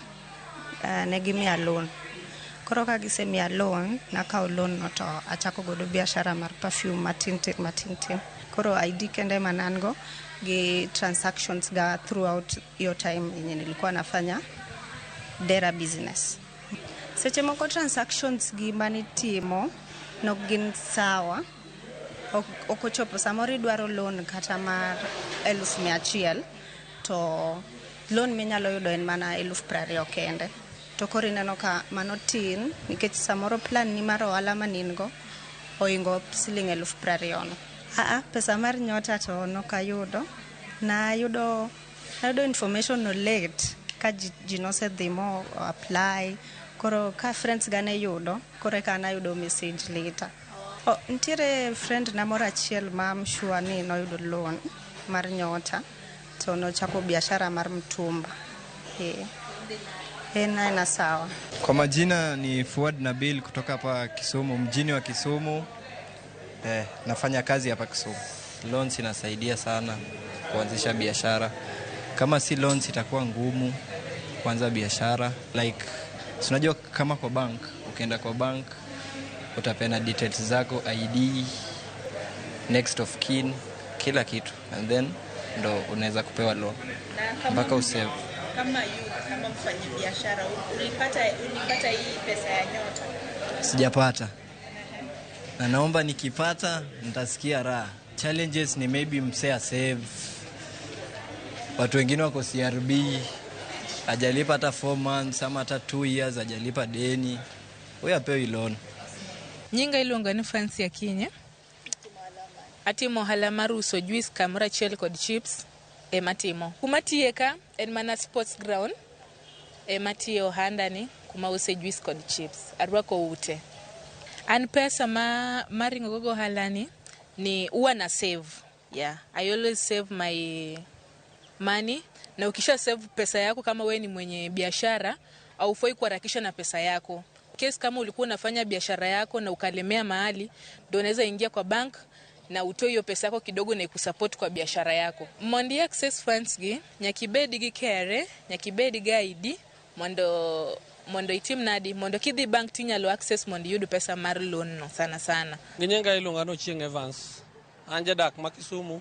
ne gimiya loan. Koro ka gisemiya loan, nakawo loan no to achako godo biashara mar perfume matin tin matin tin. Koro ID kende ma an go gi transactions ga throughout hiyo time yenye nilikuwa nafanya dera business. Seche moko transactions gi manitimo nok gin sawa. Ok ochopo samoro idwaro loan kata mar 100,000 to loan minyalo yudo en mana 20,000 kende. To koro ineno ka mano tin nikech samoro plan ni mar ohala mane in go oingo siling 20,000 no. Aa, pesa mar nyota to nok ayudo. Nayudo information no late ka ji nosedhi mo apply. Koro ka friends ga ne yudo, koro eka nayudo message later. Oh, nitiere friend na moro achiel ma I'm sure ni noyudo loan mar nyota to nochako biashara mar mtumba. En aena sawa. Kwa majina ni Fuad Nabil kutoka hapa Kisumu, mjini wa Kisumu. Nafanya kazi hapa Kisumu. Loans inasaidia sana kuanzisha biashara. Kama si loans itakuwa ngumu kuanza biashara. Like, unajua kama kwa bank, ukienda kwa bank utapeana details zako, ID, next of kin, kila kitu, and then ndo unaweza kupewa loan mpaka usave. Kama youth, kama mfanyabiashara, ulipata hii pesa ya nyota? Sijapata. Na naomba nikipata nitasikia raha. Challenges ni maybe msee save. Watu wengine wako CRB, hajalipa hata 4 months ama hata 2 years hajalipa deni. Huyo apewi loan. Nyinga iluongo ni Fancy Akinyi. Atimo ohala mar uso juice kamoro achiel kod chips ema timo. Kuma tiye ka en mana sports ground ema tiye ohanda ni kuma use juice kod chips. Arwako ute. An pesa ma maringo go ohala ni huwa na save. Yeah, I always save my money. Na ukisha save pesa yako kama wewe ni mwenye biashara, haufai kuharakisha na pesa yako. Case kama ulikuwa unafanya biashara yako na ukalemea mahali, ndio unaweza ingia kwa bank na utoe hiyo pesa yako kidogo na ikusupport kwa biashara yako. Mondi access funds gi, nyakibedi gi KRA, nyakibedi gi ID, mondo itim nadi, mondo kidhi bank tinyalo access mondo iyud pesa mar loan no sana sana. Ginyinga iluonga ni Ochieng Evans. An jadak ma Kisumu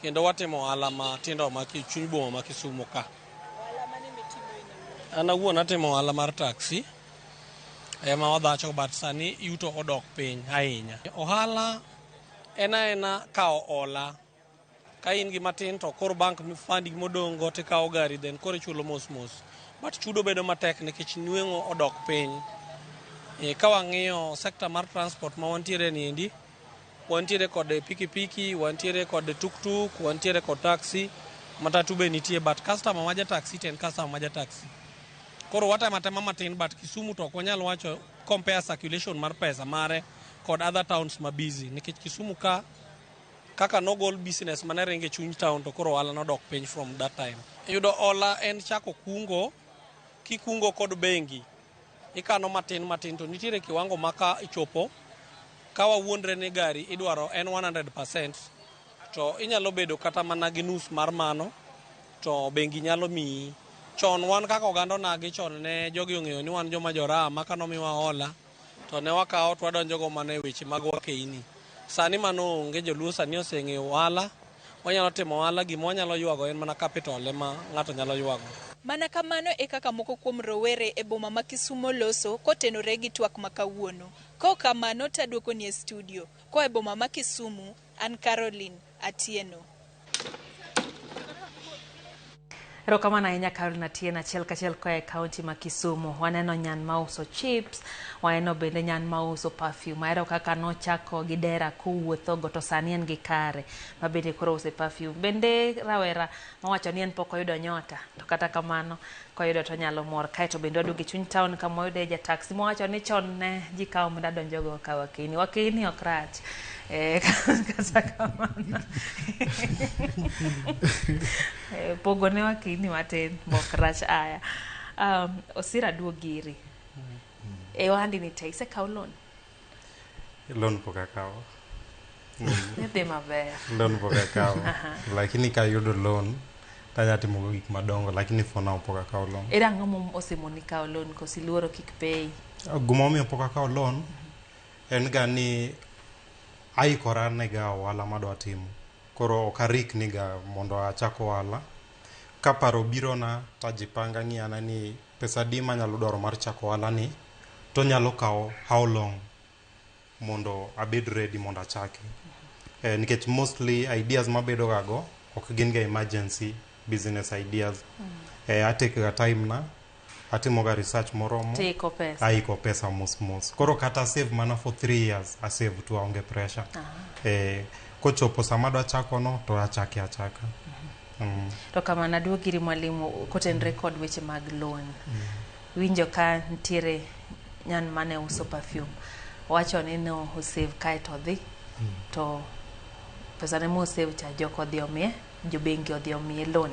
kendo watimo ohala matindo ma chuny boma ma Kisumu ka. An awuon atimo ohala mar taxi ema wadhacho, but sani yuto odok piny ahinya. Ohala en aena kawo hola Ka in gi matin to koro bank fund modong' go tikawo gari then koro ichulo mos mos. But chudo bedo matek nikech nweng'o odok piny. Ka wang'iyo sector mar transport ma wantiere ni endi, wantiere kod pikipiki, wantiere kod tuktuk, wantiere kod taxi, matatu be nitie, but customer ma ja taxi to en customer ma ja taxi. Koro watemo atema matin, but Kisumu to ok wanyal wacho compare circulation mar pesa mare kod other towns ma busy, nikech Kisumu ka kaka nogol business mane ringo e chuny town to koro ohala nodok piny from that time. Yudo hola en chako kungo, kikungo kod bengi, ikano matin matin to nitiere kiwango ma ka ichopo, ka wawuondre ni gari idwaro en 100%, to inyalo bedo kata mana gi nus mar mano, to bengi nyalo miyi. Chon wan kaka oganda onagi chon ne jogi ong'eyo ni wan joma joraha ma kanomiwa hola, to ne wakawo to wadonjogo mana e weche mag wakeini. Sani mano onge, joluo sani oseng'eyo ohala, wanyalo timo ohala, gima wanyalo ywago en mana capital ema ng'ato nyalo ywago. Mana kamano e kaka moko kuom rowere e boma ma Kisumo loso kotenore gi twak ma kawuono. Kaok kamano to aduokoni e studio. Koa e boma ma Kisumu, an Caroline Atieno. Erokamano ahinya Caroline Atieno, achiel kachiel koa e kaunti ma Kisumu. Waneno nyan mauso chips, waneno bende nyan mauso perfume. Ahero kaka nochako gi dera kowuothogo to sani en gi kare ma bende koro use perfume. Bende rawera mawacho ni en pok oyudo nyota, to kata kamano koyudo to onyalo mor. Kaeto bende waduogo e chuny town kama wayude ja taxi mowacho ni chon ne ji kawo omenda donjogo ka wakeni. Wakeni ok rach. Kata kamano pogo ne wakeni matin bok rach aya. Osira duog iri. E ohandi ni te isekawo loan? Loan pok akawo. Idhi maber. Loan pok akawo. Lakini kayudo loan tanya timo go gik madongo, lakini for now pok akawo loan. Ere ang'o mo osemoni kawo loan koso iluoro kik peyi? Gimomiyo pok akawo loan en ga ni aikora ne ga ohala madwa timo. Koro ok arikni ga mondo achak ohala. Ka paro birona tajipanga ng'iyana ni pesa adi manyalo dwaro mar chako ohala ni to nyalo kawo how long mondo abed ready mondo achake. Nikech mostly ideas mabedo ga go ok gin ga emergency business ideas. Atake ga time na, atimo ga research moromo. Tiiko pesa. Aiko pesa mos mos. Koro kata save mana for 3 years, asave to aonge pressure. Kochopo sama adwa chako no to achake achaka. To kamano aduogi iri mwalimu kotenre kod weche mag loan. Winjo ka nitiere nyan mane uso perfume. Owacho ni no osave kaeto odhi to pesa ne mosave cha jok odhi omiye, jobengi odhi omiye loan.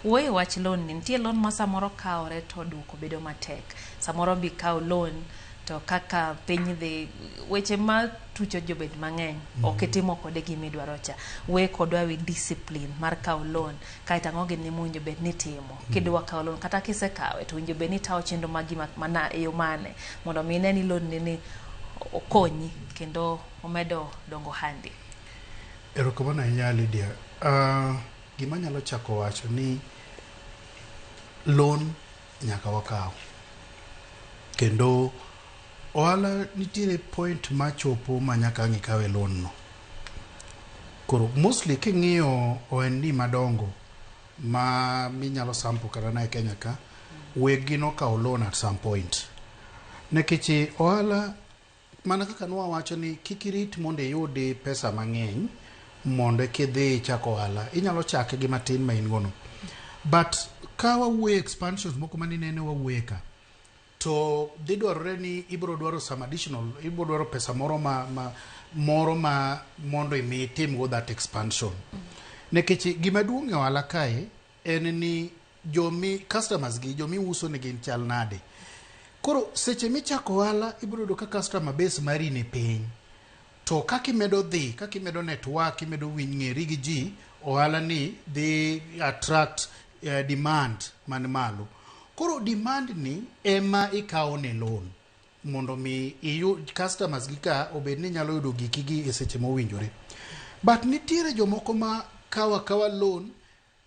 Wuoyo wach loan ni nitie loan ma samoro kawore to duoko bedo matek. Samoro bi kaw loan to kaka piny dhi weche ma tucho jobed mang'eny ok itimo kode gima idwaro cha. We kodwa wi discipline mar kawo loan kaeto ang'o gini mowinjo bed ni itimo kidwa kawo loan kata kisekawe to owinjo bed ni itawo chenro magi mana e yo mane mondo mi ine ni loan ni ni okonyi kendo omedo dongo handi. Erokamano ahinya Lydia. Gima anyalo chako wacho ni loan nyaka wakaw. Kendo ohala nitiere point machopo ma nyaka ang' ikawe loan no. Koro mostly king'iyo ohendni madongo ma minyalo sample kata na e Kenya ka, weggi nokawo loan at some point. Nikech ohala mana kaka nwawacho ni kik irit mondo iyudi pesa mang'eny mondo kidhi ichak ohala. Inyalo chake gi matin ma in go no. But ka wawuoyo expansions moko maninene wawuoye ka, to dhi dwarore ni ibiro dwaro some additional, ibiro dwaro pesa moro ma moro ma mondo imi itim go that expansion. Nikech gima duong' e ohala kae en ni jomi customers gi jomi uso ni gin chal nade. Koro seche michako ohala ibiro yudo ka customer base mari ni piny. To kaka imedo dhi, kaka imedo network, imedo winj ng'eri gi ji, ohala ni dhi attract demand man malo. Koro demand ni ema ikawo ne loan mondo mi iyud customers gi ka obed ni nyalo yudo giki gi e seche mowinjore. But nitiere jomoko ma kawo akawa loan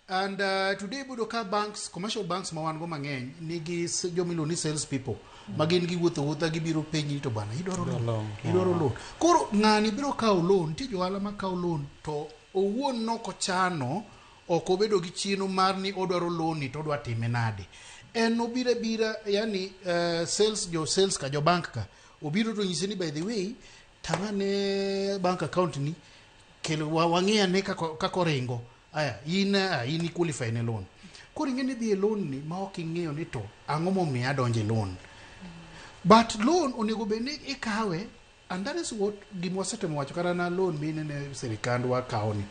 and today ibudo ka banks, commercial banks ma wan go mang'eny nigi joma iluongo ni sales people ma gin giwuotho wuotha gibiro penji to bwana idwaro loan, idwaro loan. Koro ng'ani biro kawo loan, nitie johala ma kawo loan to owuon nokochano ok obedo gi chino mar ni odwaro loan ni to odwa time nade en obiro abira yani sales jo sales ka jo bank ka obiro to nyise ni by the way tang'ane bank account ni kel wang'i ane kaka oringo aya in in qualify ne loan koro ing'e ni idhi e loan ni ma ok ing'eyo ni to ang'o momiyo adonjo e loan but loan onego bed ni ikawe and that is what gima wasetemo wacho kata na loan minene sirikandwa kawo ni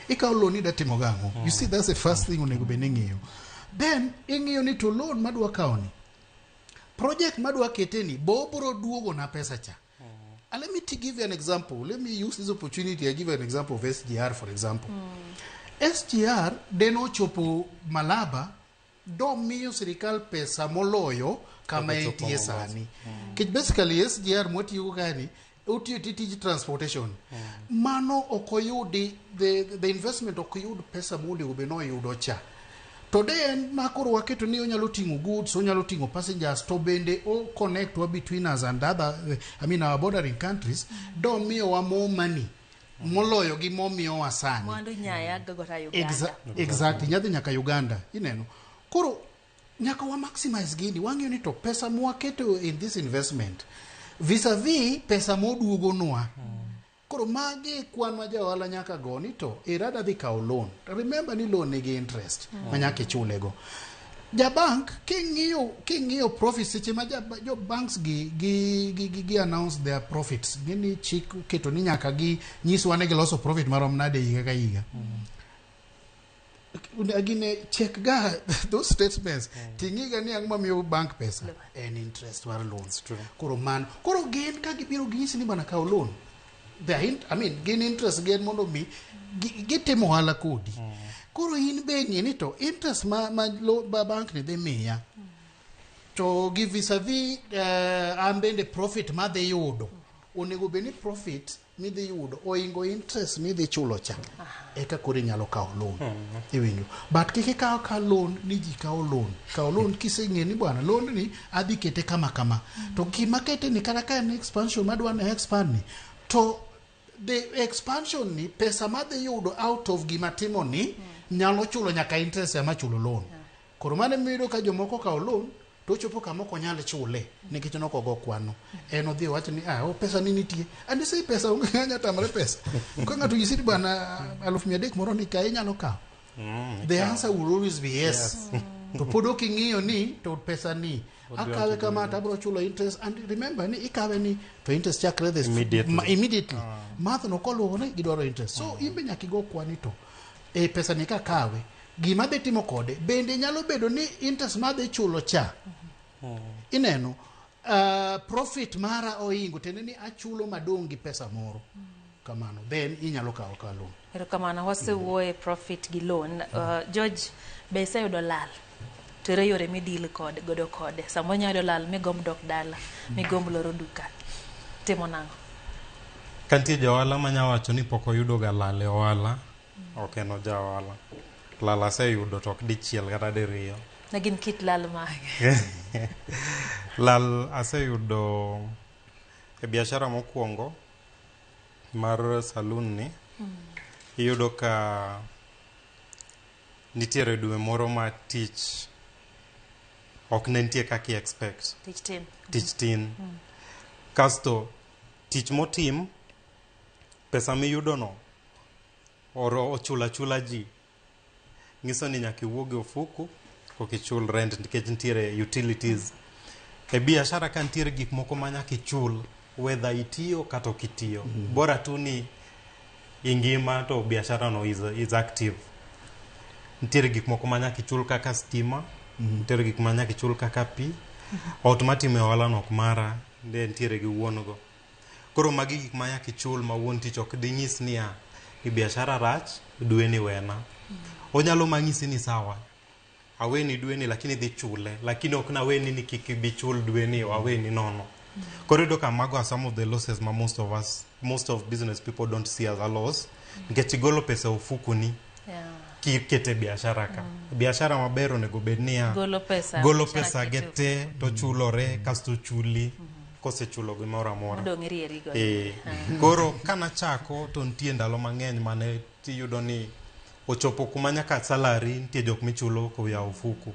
ikawo loan ida timo gang'o you see that's the first thing onego bed ni ing'iyo then ing'iyo ni to loan madwa kawo ni project madwa kete ni bo obiro duogo na pesa cha And let me to give you an example. Let me use this opportunity. I give you an example of SGR, for example. SGR deno chopo Malaba do miyo sirikal pesa moloyo kama Kaka chopo entie Mombasa. sani. Nikech basically SGR mwatiyogo kani otiyo tij transportation. Mano ok oyudi the investment ok yud pesa monego bed ni oyudo cha. To de en ma koro waketo ni onyalo ting'o goods, onyalo ting'o passengers, to bende o connect wa between us and other, I mean our bordering countries, do miyowa more money moloyo gi momiyowa sani. Mwandu nyaya gagota Uganda. Exactly, nyadhi nyaka Uganda, ineno. Koro nyaka wa maximize gini, wang'iyo ni to pesa mwaketo in this investment vis-a-vis pesa moduogonwa. Koro magi kwan ma ja ohala nyaka go ni to irada dhi kawo loan. Remember ni loan nigi interest ma nyaka ichulego. Ja bank king'iyo profit seche ma jo banks gi announce their profits gini chik oketo ni nyaka gi nyiswa ni giloso profit marom nade higa ka higa. Gine check ga those statements ting'iga ni ang'o mamiyo bank pesa en interest mar loans. Koro mano koro gin ka gibiro ginyisi ni bana kaw loan I mean gin interest gin mondo mi gitimo ohala kodi. Koro in be ng'e ni to interest ma bank ni dhi miya to gi vis-a-vis an bende profit madhi yudo onego bed ni profit midhi yudo oingo interest midhi chulo cha eka koro inyalo kawo loan. Iwinjo but kik ikaw ka loan ni ji kawo loan kawo loan kiseng'e ni bwana loan ni adhi kete kama kama to gima kete ni kata ka en expansion madwa ni expand ni to the expansion ni pesa madhi yudo out of gima timo ni nyalo chulo nyaka interest ema chulo loan. Koro mano miyudo ka jomoko kawo loan to ochopo kama ok onyal chule nikech nok ogo kwano. En odhi owacho ni ah, pesa ni nitie. And say pesa onge ng'anya tamre pesa. Ka ng'ato nyisi ni bwana 300,000 moro ni kae inyalo kawo. The answer will always be yes. To pod ok ing'iyo ni to pesa ni akawe kama to abiro chulo interest and remember ni ikawe ni to interest chakre this Immediately. Immediately. Math no koluwore gidwaro interest. So in be nyaka igo kwani to e pesa ni kakawe gima adhi timo kode bende nyalo bedo ni interest madhi chulo cha ineno profit mara oingo tiende ni achulo madong' gi pesa moro kamano then inyalo kawo ka loan. Erokamano, wasewuoye profit gi loan. George, be iseyudo lal? To ere yore midil kod godo kode? Samoro inyalo yudo lal migomb dok dala, migomb loro duka. Timo nang'o? Ka nitie ja ohala manya wacho ni pok oyudo ga lal e ohala, ok en oja ohala. Lal aseyudo to ok dichiel kata diriyo. Ne gin kit lal mage? Lal aseyudo e biashara mokwongo mar saloon ni. Iyudo ka nitiere dwe moro ma tich ok ne nitie kaka i expect. Tich tin. Tich tin. Kasto tich motim, pesa miyudo no oro ochulo achula ji. Nyiso ni nyaka iwuog e ofuku koka ichul rent nikech nitiere utilities. E biashara ka nitiere gik moko ma nyaka ichul whether itiyo kata ok itiyo. Bora tu ni ingima to biashara no is active. Nitiere gik moko ma nyaka ichul kaka stima, nitiere gik ma nyaka ichul kaka pi. Ot matime ohala no ok mara, de nitiere gi wuon go. Koro magi gik ma nyaka ichul ma wuon tich ok dinyis niya ni biashara rach, dwe ni wena. Onyalo manyisi ni sawa, aweni dwe ni lakini dhi chule, lakini ok naweni ni kik ibi chul dwe ni, aweni nono. Koro iyudo ka mago are some of the losses ma most of us, most of business people don't see as a loss. Nikech igolo pesa e ofukuni kikete biashara ka. Biashara maber onego bed niya, Golo pesa, golo biashara pesa kete ge te to chulore kasto chuli. Kosechulo gimoro amora. Modong' irieri go. Eh. Ah. Koro kanachako to nitie ndalo mang'eny mane tiyudo ni ochopo kuma nyaka salary nitie jok michulo koya ofuku.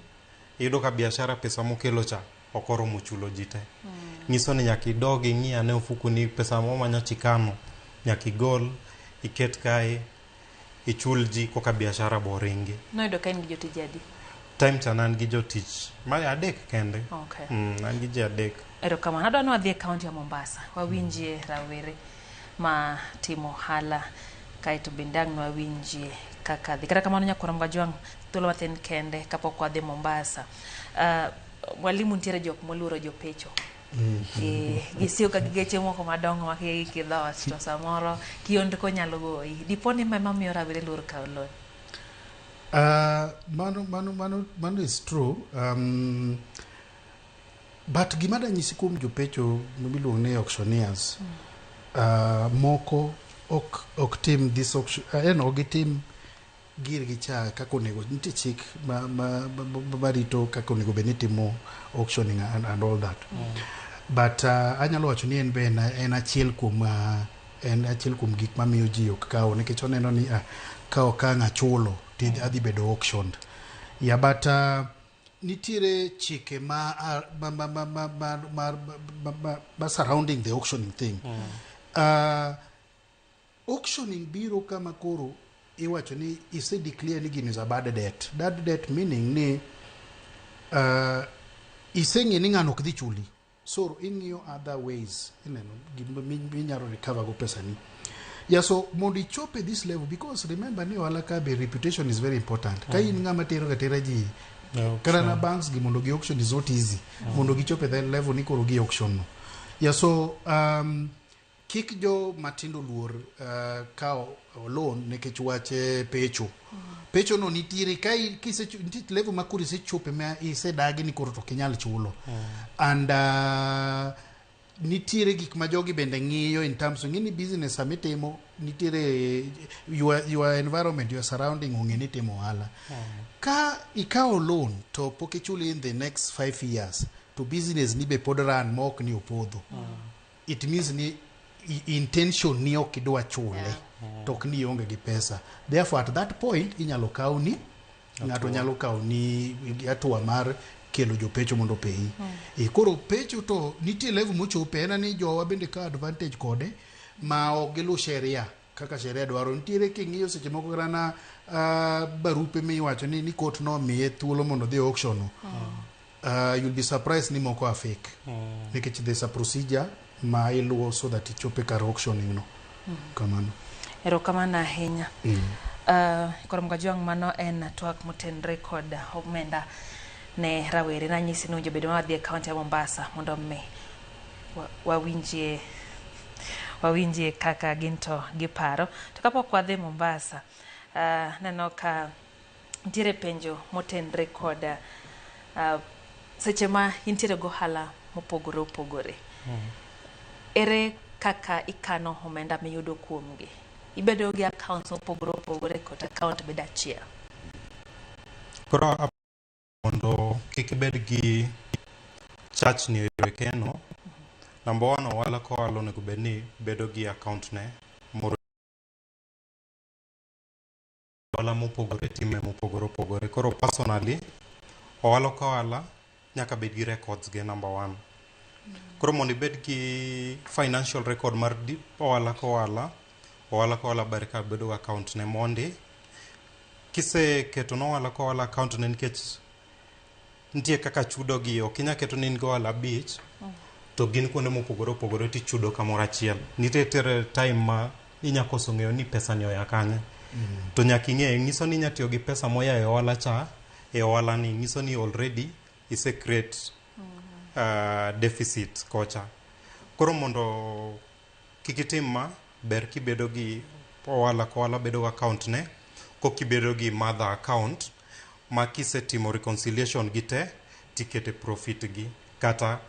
Iyudo ka biashara pesa mokelo cha ok oromo chulo ji te. Nyiso ni nyaka idog ing'i ane ofuku ni pesa mo manyocha ikano nyaka igol iket kae ichul ji koka biashara bo ringi. Noyudo ka in gi jotije adi? Time cha ne an gi jotich ma adek kende. Okay. An gi ji adek. Erokamano. Adwa ni wadhi e kaunti ya Mombasa. Wawinjie rawere ma timo ohala kaeto bende ang' nwawinjie kaka dhi. Kata kamano nyakwar Mgajwang' thuolo mathin kende kapok wadhi Mombasa. Mwalimu nitiere jok moluoro jopecho. Gisiyo ka gi geche moko madongo ma kigi dhoot to samoro kiondko nyalo goyi. Dipo ni ma ema miyo rawere luor kawo loan? Mano is true. But gima danyisi kuom jopecho miluongo ni auctioneers, moko ok tim this auction, en ok gitim girgi cha kaka onego. Nitie chik ma rito kaka onego bed ni itimo auctioning and all that. But anyalo wacho ni en be en achiel kuom gik mamiyo ji ok kaw nikech oneno ni ka ok ang' achulo to adhi bedo auctioned. Yeah, but nitiere chike ma surrounding the auctioning thing. Auctioning biro kama koro iwacho ni ise declare ni gini is a bad debt. Bad debt meaning ni iseng'e ni ng'ano ok dhi chuli. So ing'iyo other ways ineno gima minyalo recover go pesa ni. Yeah, so mondo ichop e this level, because remember ni ohala ka be reputation is very important. Ka in ng'ama tero ga tera ji kata na banks gi mondo gi auction is not easy. Mondo gichop e that level ni koro gi auction no. Yeah, so kik jo matindo luor kawo loan nikech wach pecho. Pecho no nitiere ka nitie level ma koro isechope ma isedagi ni koro to ok inyal chulo. And nitiere gik ma jogi bende ng'iyo in terms of ng'e ni business sama itimo nitiere your environment, your surrounding ong'e ni itimo ohala. Ka ikawo loan to pok ichuli in the next 5 years to business ni be pod run ma ok ni opodho, it means ni intention ni ok idwa chule to ok ni ionge gi pesa. Therefore at that point inyalo kaw ni ng'ato nyalo kawo ni hatua mar kelo jopecho mondo opeyi. E koro pecho to nitie level mochope en ni jowa bende kawo advantage kode ma ok giluw sheria kaka sheria dwaro. Nitiere king'iyo seche moko kata na barupe miwacho ni court nomiye thuolo mondo odhi e auction no, you'll be surprised ni moko are fake nikech there's a procedure ma iluwo so that ichope kar auctioning no. Kamano. Erokamano ahinya. Koro Mgajwang', mano en twak motenre kod omenda ne rawere. Nanyisi ni owinjo bed ma wadhi e kaunti ya Mombasa mondo mi wawinjie kaka gin to giparo. To kapok wadhi Mombasa, neno ka nitiere penjo motenre kod seche ma intiere gohala mopogore opogore. Ere kaka ikano omenda miyudo kuomgi? Ibedo gi accounts mopogore opogore kod account bedo achiel? Koro mondo kik ibed gi chachni e yore keno, number one, ohala ka ohala onego bed ni bedo gi account ne moro. Ohala mopogore time mopogore opogore. Koro personally, ohala ka ohala nyaka bed gi records ge number one. Koro mondo ibed gi financial record mar ohala ka ohala, ohala ka ohala ber ka bedo gi account ne mondi. Kiseketo ne ohala ka ohala account ne, nikech nitie kaka chudo gi ok inyal keto ni in gi ohala abich to gin kuonde mopogore opogore tichudo kamoro achiel. Nitie tere time ma inya koso ng'eyo ni pesa ni oya kanye. To nyaka ing'e, nyiso ni inya tiyo gi pesa moya e ohala cha e ohala ni, nyiso ni already ise create deficit kocha. Koro mondo kik itim ma, ber kibedo gi ohala ka ohala bedo gi account ne, kokibedo gi mother account ma kisetimo reconciliation gi te tikete profit gi kata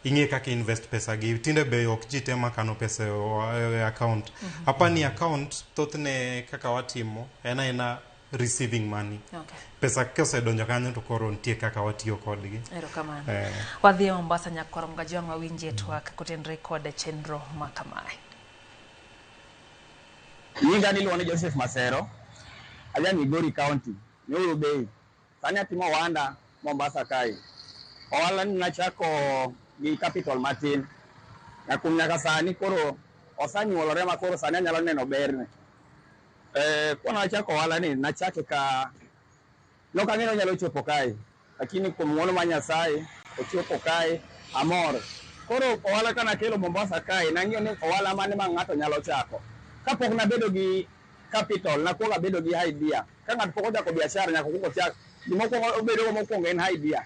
ing'e kaka invest pesa gi. Tinde be ok ji te makano pesa e account. Apa ni account thothne kaka watimo en aena receiving money. Okay. Pesa kosedonjo kanyo to koro nitie kaka watiyo kodgi. Erokamano. Eh. Wadhi e Mombasa nyakwar Mgajwang' wawinjie twak kotenore kod chenro ma kamae. Nyinga niluongo ni Joseph Masero, aja Migori County, Nyoro Bay. Sani atimo ohanda Mombasa kae. Ohala ni nachako gi capital matin. Na kuom nyaka sani koro osanyuolore ma koro sani anyalo neno berne. Eh, koro nachako ohala ni nachake ka nok ang'eyo ni onyalo chopo kae, lakini kuom ng'uono mar Nyasaye ochopo kae, amor. Koro ohala ka nakelo Mombasa kae, nang'iyo ni ohala mane ma ng'ato nyalo chako. Kapok nabedo gi capital, nakuongo abedo gi idea. Ka ng'ato pok ochako biashara, nyaka okuong ochak. Gima okuongo obedo go mokuongo en idea.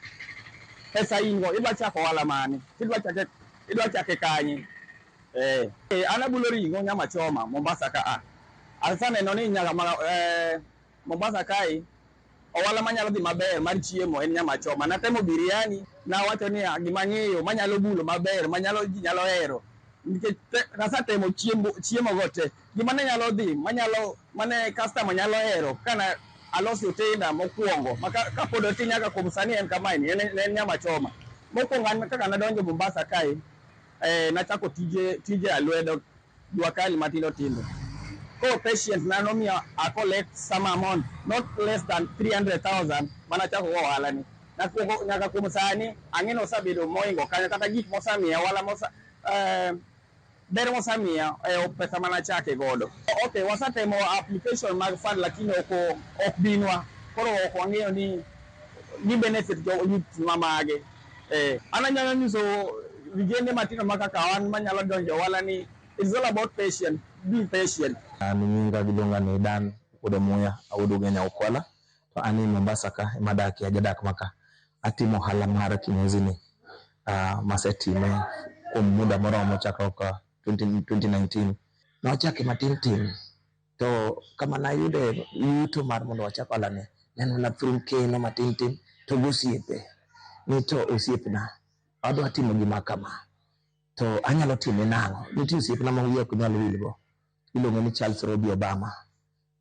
Pesa in go, idwa chako ohala mane? Idwa chake, idwa chake kanye? Eh, an abulo ring'o nyama choma Mombasa ka a. Aseneno ni nyaka ma, Mombasa kae ohala manyalo dhi maber mar chiemo en nyama choma. Natemo biryani, nawacho ni gima ang'eyo manyalo bulo maber, manyalo ji nyalo hero. Nikech nasetemo chiemo chiemo go te. Gima ne nyalo dhi, manyalo mane customer nyalo hero kana aloso otenda mokwongo ma kapod otin nyaka kuom sani en kamae ni en, en nyama choma. Mokwongo an kaka nadonjo Mombasa kae, nachako tije tije alwedo jua kali matindo tindo. Koro patient na nomiyo a collect some amount not less than 300,000 manachako go ohala ni. Nakuongo nyaka kuom sani ang'e ni osebedo moingo kanyo kata gik mosemiya ohala mosa ber mosemiya e pesa manachake godo. Okay, wasetemo application mag fund lakini ok ok binwa. Koro ok wang'eyo ni ni benefit jo youth mamage. An anyalo nyiso vijende matindo ma kaka wan manyalo donjo ohala ni it's all about patient, be patient. An nyinga giluonga ni Dan Wuod Muya, awuod Ugenya Ukwala. To an e Mombasa ka ema adakie, ajadak maka. Atimo ohala mar kinyozi ni masetime kuom muda moromo chakruok 2019. Nawachake matin tin, to kama nayude yuto mar mondo wachak ohala ni, ne en mana through keno matin tin to gosiepe. Ni to osiepna, adwa timo gima kama, to anyalo time nang'o? Nitie osiepna ma wiya ok nyal wilgo, iluonge ni Charles Robi Obama.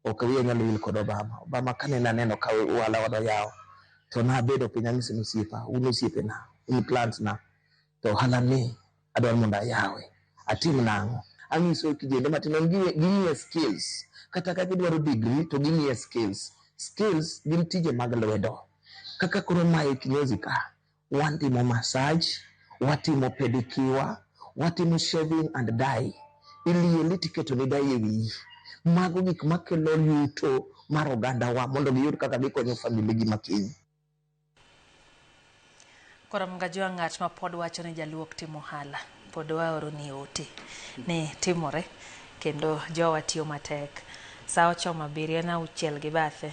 Ok wiya nyal wil kod Obama. Obama kane naneno ka ohala wadwa yawo, to nabedo piny anyise ni osiepa, un osiepena, un clients na, to ohala ni adwaro mondo ayawe. Atim nang'o? Anyiso kijende matindo ging'iyo skills. Kata ka gidwaro degree to ging'iyo skills. Skills gin tije mag lwedo. Kaka koro mae kinyozi ka, watimo massage, watimo pedicure, watimo shaving and dye. Ilieli tiketo ni dye e wiyi. Mago gik makelo yuto mar ogandawa mondo giyud kaka gikonyo family gi makiny. Koro Mgajwang' ng'at ma pod wacho ni jaluok timo ohala, pod waoro ni ote ni timore kendo jowa tiyo matek. Sa ochomo abiriyo en auchiel gi bathe.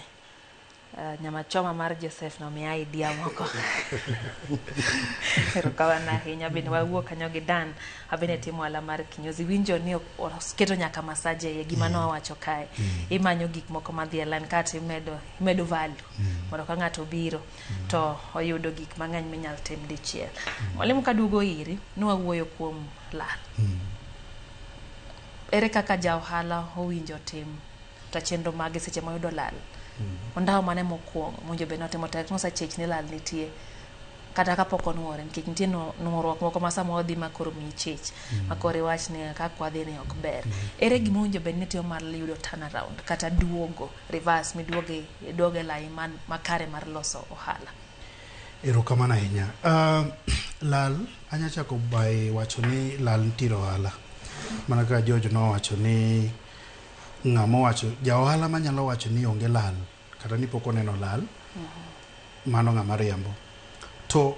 Nyama choma mar Joseph nomiya idea moko. Erokamano ahinya bende wawuok kanyo gi Dan abende timo ohala mar kinyozi. Winjo ni oketo nyaka massage e iye gima nowacho kae. Imanyo gik moko madhi e line kaeto imedo imedo value mondo ka ng'ato obiro to oyudo gik mang'eny minyal tim dichiel. Mwalimu kaduogo iri, nwawuoyo kuom lal. Ere kaka ja ohala owinjo tim to chenro mage seche moyudo lal? Ondawo mane mokwongo mowinjo bed ni otimo tek nosechich ni lal nitie kata kapok onuore nikech nitie nuoruok moko ma samoro dhi ma koro miyi chich ma koro iwach ni kaka wadhi ni ok ber. Ere gima owinjo bed ni itimo mar yudo turnaround kata duogo reverse miduoge iduoge e lai man makare mar loso ohala? Erokamano ahinya. Lal, anya chako by wacho ni lal nitiere ohala. Mana kaka George nowacho ni ng'ama owacho, ja ohala manyalo wacho ni onge lal, kata ni pok oneno lal, mano ng'ama riambo. To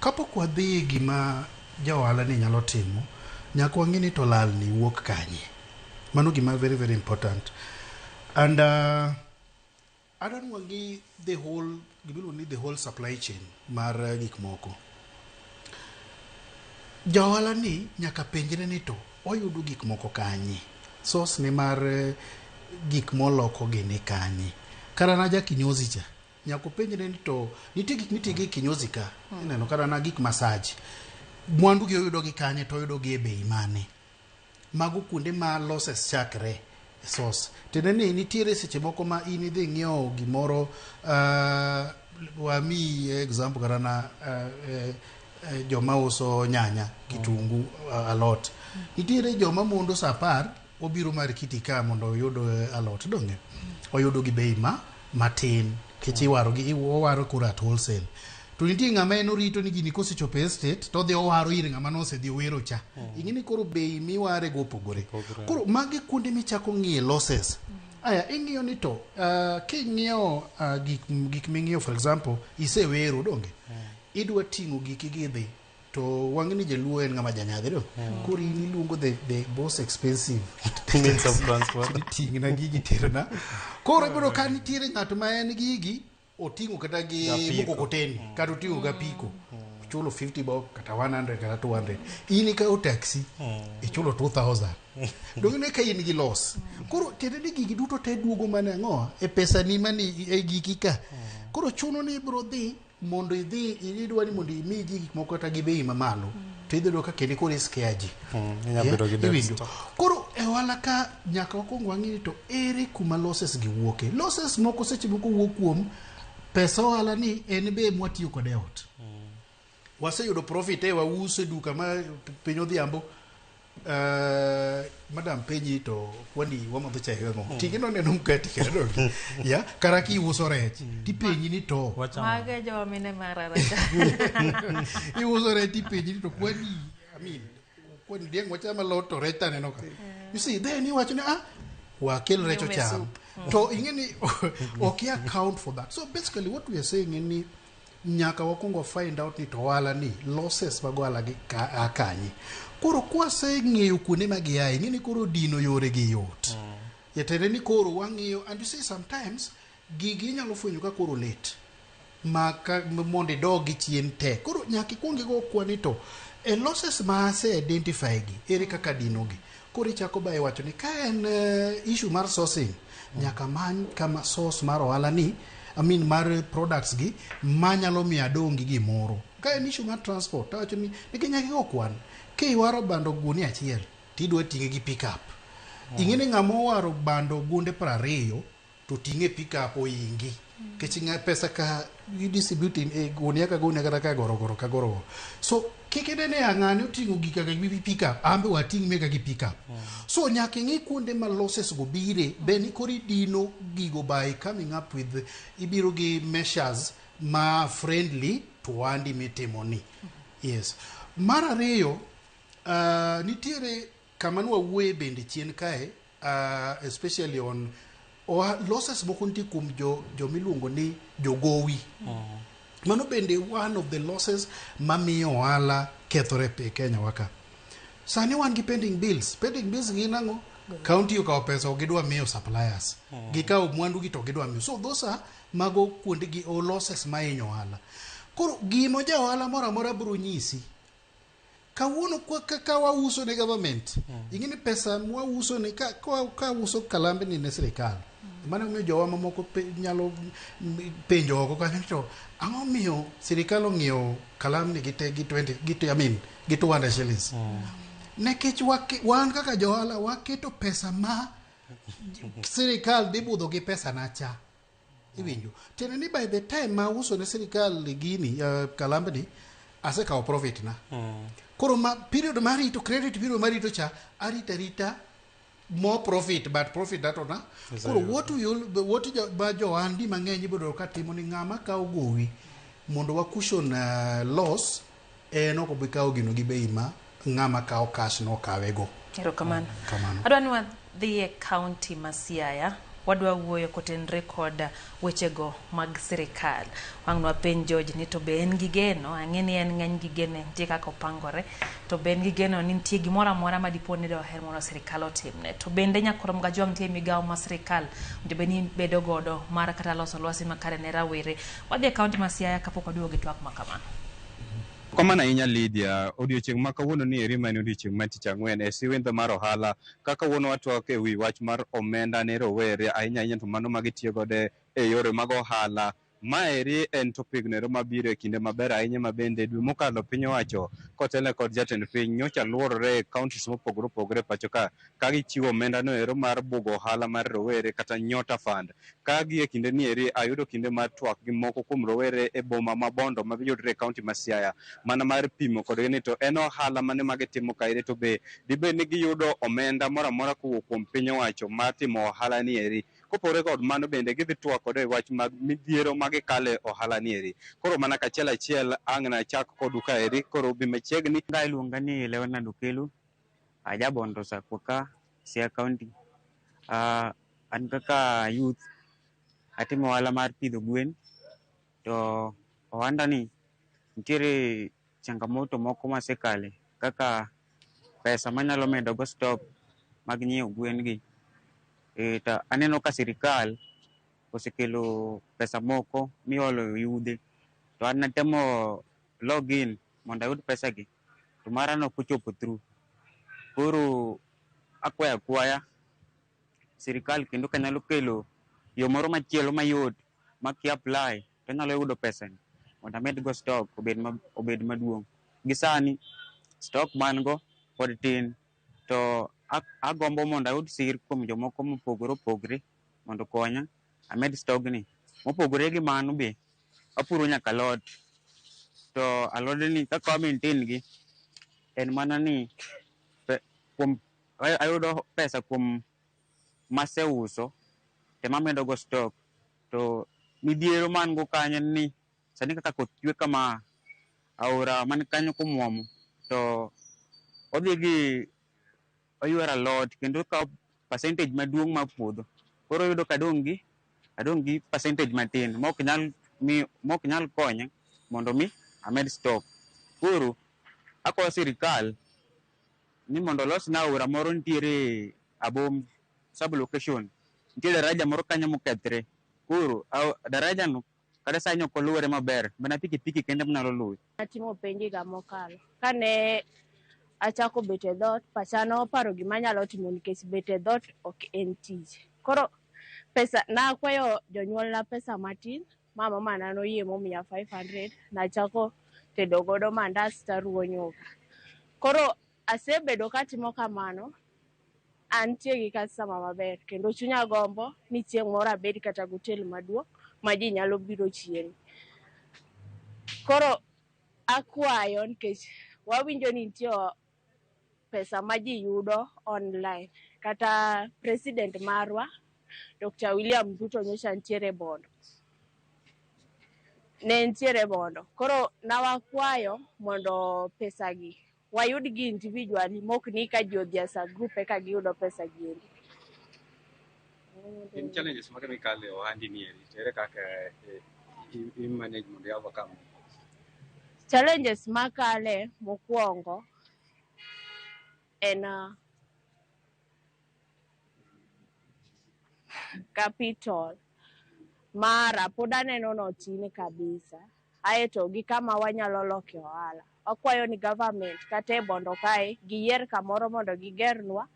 kapok wadhi e gima ja ohala ni nyalo timo, nyaka wang'e ni to lal ni wuok kanye. Mano gima very very important. And adwa ni wang'i the whole, gimiluongo ni the whole supply chain mar gik moko. Ja ohala ni nyaka penjre ni to oyudo gik moko kanye. Source ne mar gik moloko gi ni kanye. Kata na ja kinyozi cha, nyaka openjre ni to nitie gik mitigo e kinyozi ka. Ineno kata na gik massage. Mwandu gi oyudo gi kanye to oyudo gi e bei mane. Mago kuonde ma losses chakre. Source tiende ni nitiere seche moko ma in idhi ng'iewo gimoro, wamiyi example kata na joma uso nyanya, kitungu, alot. Nitiere joma mondo sa 10 obiro mar kiti ka mondo oyud alot, donge oyudo gi bei ma matin nikech iwaro gi owaro koro at wholesale. To nitie ng'ama en orito ni gini kosechopo e estate to odhi owaro ir ng'ama nosedhi owero cha. Ing'e ni koro bei miware go opogore. Koro magi kuonde michako ng'iye losses. Aya, ing'iyo ni to king'iewo gik ming'iewo, for example, isewero, donge idwa ting'o giki gidhi to wang'e ni jaluo en ng'ama janyadhi do. Koro in iluongo the most expensive means of transport. Ting'na gigi terna. Koro ibiro ka nitiere ng'at ma en gigi oting'o kata gi Gapiko. mkokoteni kata oting'o gapiko, ochulo 50 bob kata 100 kata 200. In ikawo taxi, ichulo 2000. Donge ne ka in gi loss? Koro tiende ni gigi duto te duogo mana ang'o e pesa ni mani e giki ka. Koro chuno ni ibiro dhi mondo idhi idwa ni mondo imi ji gik moko kata gi bei mamalo, to idhi yudo ka kendo koro iscare ji. Inyalo bedo gi dead Iwinjo? stock. Koro e ohala ka nyaka wakwong wang'i ni to ere kuma losses gi wuoke. Losses moko seche moko wuok kuom pesa ohala ni en be mwatiyo kode e ot. Waseyudo profit e wauso e duka ma piny odhiambo. Madam penji to kwani wamadho chai gang'o? Tinge noneno mkati kata donge? Ya, kara kiuso rech tipenji ni to Mago joma mine mararacha. Iuso rech tipenji ni to kwani, I mean, kwani dieng' wachamo alot to rech taneno ka. You see, then iwacho ni ah, wakel rech Nyume ocham. soup. To ing'e ni ok i account for that. So basically what we are saying en ni nyaka wakwong wa find out ni to ohala ni losses mag ohala gi ka, a kanye. Koro kwaseng'eyo kuonde ma giaye, ing'e ni koro dino yore gi yot. Tiende ni koro wang'iyo, and you see, sometimes gigi inyalo fwenyo ka koro late ma ka mondo idog chien tek. Koro nyaka ikwong igo kwan ni to e losses ma ase identify gi, ere kaka dino gi. Koro ichako baye wacho ni ka en issue mar sourcing, nyaka many kama source mar ohala ni, I mean mar products gi manyalo miyo adong' gi gimoro. Ka en issue mar transport, tawacho ni nikech nyaka igo kwan. Kiwaro bando gunia achiel, tidwa ting'e gi pick up. Ing'e ni ng'ama owaro bando gunde 20 to ting'e pick up oingi. Nikech ng'a pesa ka i distribute e gunia ka gunia kata ka gorogoro ka gorogoro. So kik ine ni ng'ani oting'o gika gi pick up, an be wating' meka gi pick up. So nyaka ing'i kuonde ma losses go bire, then koro idino gigo by coming up with, ibiro gi measures ma friendly to ohandi mitimo ni. Yes. Mar ariyo, nitiere kama nwawuoye bende chien kae, especially on oha, losses moko nitie kuom jo jomiluongo ni jogowi. Mano bende one of the losses mamiyo ohala kethore e Kenya wa ka. Sani wan gi pending bills. Pending bills gin ang'o? County okawo pesa ok gidwa miyo suppliers. Gikawo mwandu gi to gidwa miyo. So those are mago kuonde gi o losses mahinyo ohala. Koro gima ja ohala moro amora biro nyisi kawuono ka wauso ne government, ing'e ni pesa mwauso ne ka uso kalambe ni ne sirikal. Mano miyo jowa mamoko nyalo penjo oko kanyo ni to ang'o miyo sirikal ong'iewo kalam ni gi te gi 20 gi I mean gi 200 shillings. Nikech wan kaka johala waketo pesa ma sirikal dhi budho gi pesa na cha. Iwinjo? Tiende ni by the time ma uso ne sirikal gini, kalambni, asekawo profit na. Koro ma period mar rito credit, period mar rito cha arita arita more profit, but profit dato na. Koro what we all, what jo, ma johandi mang'eny ibiro yudo ka timo ni ng'ama kawo gowi mondo wa cushion loss, en ok obi kawo gino gi bei ma ng'ama kawo cash no kawe go. Erokamano. Kamano. Adwa ni wadhi e kaunti ma Siaya. Wadwa wuoyo kotenre kod wechego mag sirikal. Wang' nwapenj George ni to be en gi geno, ang'e ni en ng'eny gi geno, nitie kaka opangore, to be en gi geno ni nitie gimoro amora ma dipo ni doher mondo sirikal otimne. To bende Nyakoro Mgajwang' nitie migawo ma sirikal onego bed ni bedo godo mar kata loso lwasi makare ne rawere. Wadhi e kaunti ma Siaya kapok waduogo gi twak ma kamano. Kamano ahinya Lydia, odiochieng' ma kawuono ni eri ma en odiochieng' mar tich ang'wen e siwindho mar ohala. Kaka kawuono watwak e wi wach mar omenda ne rowere, ahinya ahinya to mano ma gitiyo godo e yore mag ohala. Maeri en topic nero mabiro e kinde maber ahinya ma bende dwe mokalo piny owacho kotelne kod jatend piny nyocha luorore e counties mopogore opogore pacho ka ka gichiwo omenda no ero mar bugo ohala mar rowere kata Nyota Fund. Ka gi e kinde ni eri ayudo kinde mar twak gi moko kuom rowere e boma ma Bondo ma yudore e county ma Siaya mana mar pimo kodgi ni to en ohala mane ma gitimo kaeri to be dibed ni giyudo omenda moro amora kowuok kuom piny owacho mar timo ohala ni eri. Kopogore kod mano bende gidhi twak kode e wach mag midhiero ma gikale ohala ni eri. Koro mana kachiel achiel ang' nachak kodu kaeri koro bi machiegni. Nga iluonga ni Leonard Okelo, aja Bondo Sakwa ka, Siaya County. An kaka youth atimo ohala mar pidho gwen to ohanda ni nitiere changamoto moko masekale kaka pesa manyalo medo go stock mag nyiewo gwen gi. To aneno ka sirikal osekelo pesa moko miolo yudhe to an natemo login mondo ayud pesa gi to mara nok ochopo through. Koro akwayo akwaya sirikal kendo kanyalo kelo yo moro machielo mayot ma ki apply to anyalo yudo pesa ni mondo amed go stock obed maduong'. Gi sani stock ma an go pod tin to agombo mondo ayud sir kuom jomoko mopogore opogore mondo okonya amed stock ni. Mopogore gi mano be apuro nyaka alot to alodni kaka wa maintain gi en mana ni kuom ayudo pesa kuom maseuso tema amedo go stock to midhiero ma an go kanyo en ni sani kaka koth chwe kama aora man kanyo komuomo to odhi gi oywero alot kendo okawo percentage maduong' mar puodho. Koro iyudo ka adong' gi percentage matin mok nyal konya mondo mi amed stock. Koro akwayo sirikal ni mondo olosna aora moro nitiere Abom sub location nitie daraja moro kanyo mokethre. Koro daraja no kata sani ok oluwore maber mana pikipiki kende manyalo luwe. Natimo penj higa mokalo. Kane achako bet e dhoot, pacha noparo gima anyalo timo nikech bet e dhoot ok en tich. Koro pesa nakwayo jonyuolna pesa matin, ma mamana noyie momiya 500, nachako tedo godo mandas taruwo nyuka. Koro asebedo katimo kamano, antie gi customer maber kendo chunya gombo ni chieng' moro abed kata gi otel maduong' ma ji nyalo biro chieme. Koro akwayo nikech wawinjo ni nitie pesa ma ji yudo online kata president marwa Dr. William Ruto nyocha nitiere Bondo. Ne nitiere Bondo. Koro nawakwayo mondo pesa gi wayud gi individually mok ni ka ji odhi as a group eka giyudo pesa gi endi. Gin challenges mage mikale e ohandi ni eri to ere kaka i manage mondo i overcome? Challenges makale mokwongo en capital mara pod aneno notin kabisa. Aeto gi kama wanyalo loke ohala. Wakwayo ni government kata e Bondo kae giyier kamoro mondo gigernwa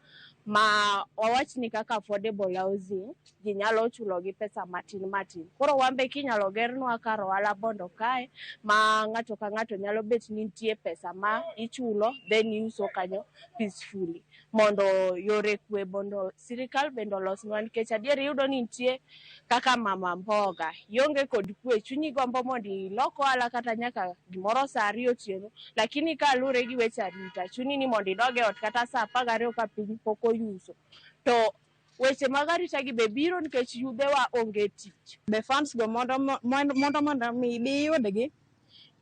ma wawach ni kaka affordable housing ji nyalo chulo gi pesa matin matin. Koro wan be kinyalo gernwa kar ohala Bondo kae ma ng'ato ka ng'ato nyalo bet ni nitie pesa ma ichulo then iuso kanyo peacefully mondo yore kwe mondo sirikal bende olosnwa nikech adier iyudo ni nitie kaka mama mboga ionge kod kwe chunyi gombo mondo ilok ohala kata nyaka gimoro saa 2 otieno lakini kalure gi weche arita chuni ni mondo idog e ot kata saa 12 ka piny pok oyuso to weche mag arita gi be biro nikech yudhewa onge tich. Be funds go mondo mi iyudgi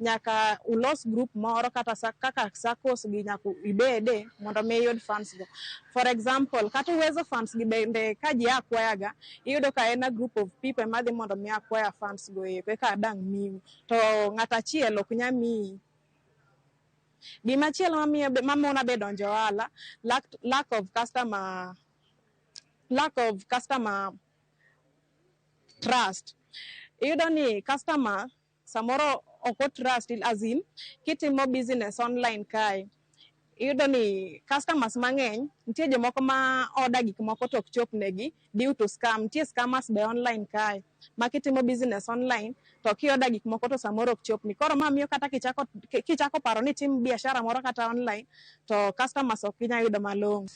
nyaka ulos group moro kata kaka SACCOs gi nyaka ibede mondo mi iyud funds go. For example, kata Uwezo funds gi bende ka ji acquire ga, iyudo ka en a group of people madhi mondo mi acquire funds go eko eka dang' miu. To ng'ato achiel ok nyal miyi. Gimachielo mamona be donjo ohala, lack of customer trust. Iyudo ni customer samoro ok o trust as in kitimo business online kae Iyudo ni customers mang'eny nitie jomoko ma order gik moko to ok chopnegi due to scam. Nitie scammers be online kae ma kitimo business online to ki-order gik moko to samoro ok chopni. Koro ma miyo kata kichako paro ni itim biashara moro kata online to customers ok inyal yudo malong'o.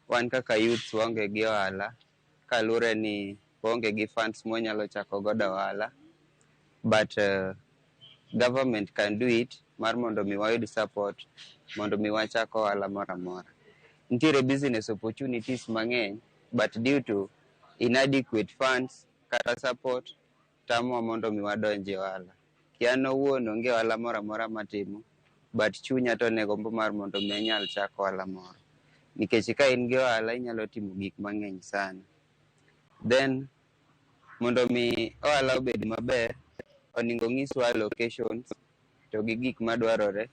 Wan kaka youths waonge gi ohala kaluwore ni waonge gi funds mwanyalo chako godo ohala, but government can do it mar mondo mi wayud support mondo mi wachak ohala moro amora. Nitiere business opportunities mang'eny, but due to inadequate funds kata support tamowa mondo mi wadonj e ohala. Ki an owuon onge ohala moro amora matimo, but chunya to ne gombo mar mondo mi anyal chako ohala moro. Nikech ka in gi ohala inyalo timo gik mang'eny sana. Then mondo mi ohala obed maber, onego nyiswa locations to gi gik madwarore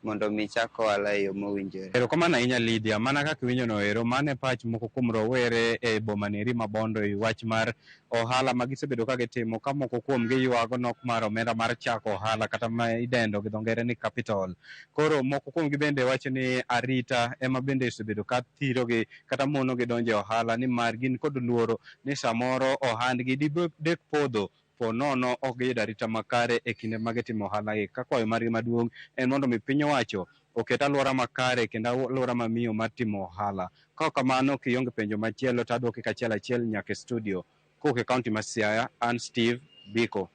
mondo mi chak ohala e yo mowinjore. Erokamano ahinya Lydia, mana kaka iwinjo no ero, mano e pach moko kuom rowere e boma neri ma Bondo e wach mar ohala ma gisebedo ka gitimo, ka moko kuom gi ywago nok mar omenda mar chako ohala kata ma idendo gi dho ngere ni capital. Koro moko kuom gi bende wacho ni arita ema bende osebedo ka thirogi kata mono gi donjo e ohala, nimar gin kod luoro ni samoro ohandgi didek podho po nono ok giyudo arita makare e kinde ma gitimo ohala gi. Ka kwayo margi maduong' en mondo mi piny owacho oket alwora makare kendo alwora mamiyo mar timo ohala. Ka ok kamano, kionge penjo machielo to adwoki kachiel achiel nyaka e studio. Kowuok e kaunti ma Siaya, an Steve Biko.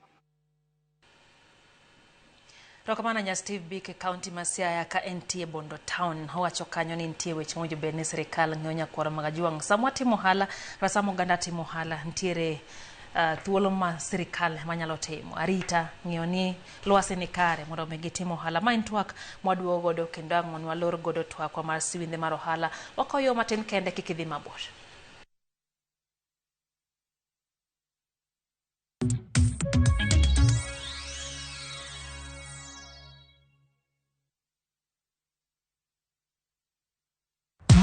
Erokamano nya Steve Biko e kaunti ma Siaya ka entie Bondo Town. Owacho kanyo ni nitie weche mowinjo bed ni sirikal ng'iyo nyakwaro mag Ajwang'. Sama watimo ohala kata sama oganda timo ohala, nitiere thuolo ma sirikal manyalo timo arita ng'iyo ni lwasi ni kare mondo mi gitim ohala. Ma en twak mwaduogo godo kendo ang' walor godo twakwa mar siwindhe mar ohala. Wakawo yo matin kende, kik idhi mabor.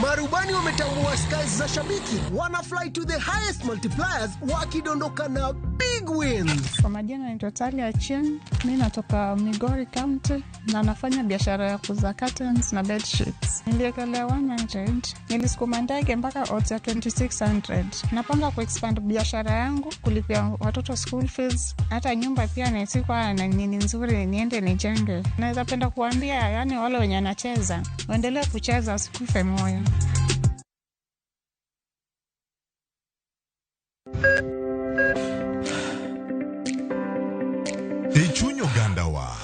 Marubani wametambua skies za shabiki, wana fly to the highest multipliers wakidondoka na big wins. Kwa majina naitwa Talia Achieng, mi natoka Migori County na nafanya biashara ya kuuza curtains na bed sheets. Niliekelea 100, nilisukuma ndege mpaka odds ya 2600. Napanga kuexpand biashara yangu, kulipia watoto school fees, hata nyumba pia nisikuwa na nini nzuri niende nijenge. Naweza penda kuambia yani wale wenye wanacheza, waendelee kucheza wasikufe moyo. E chuny ogandawa,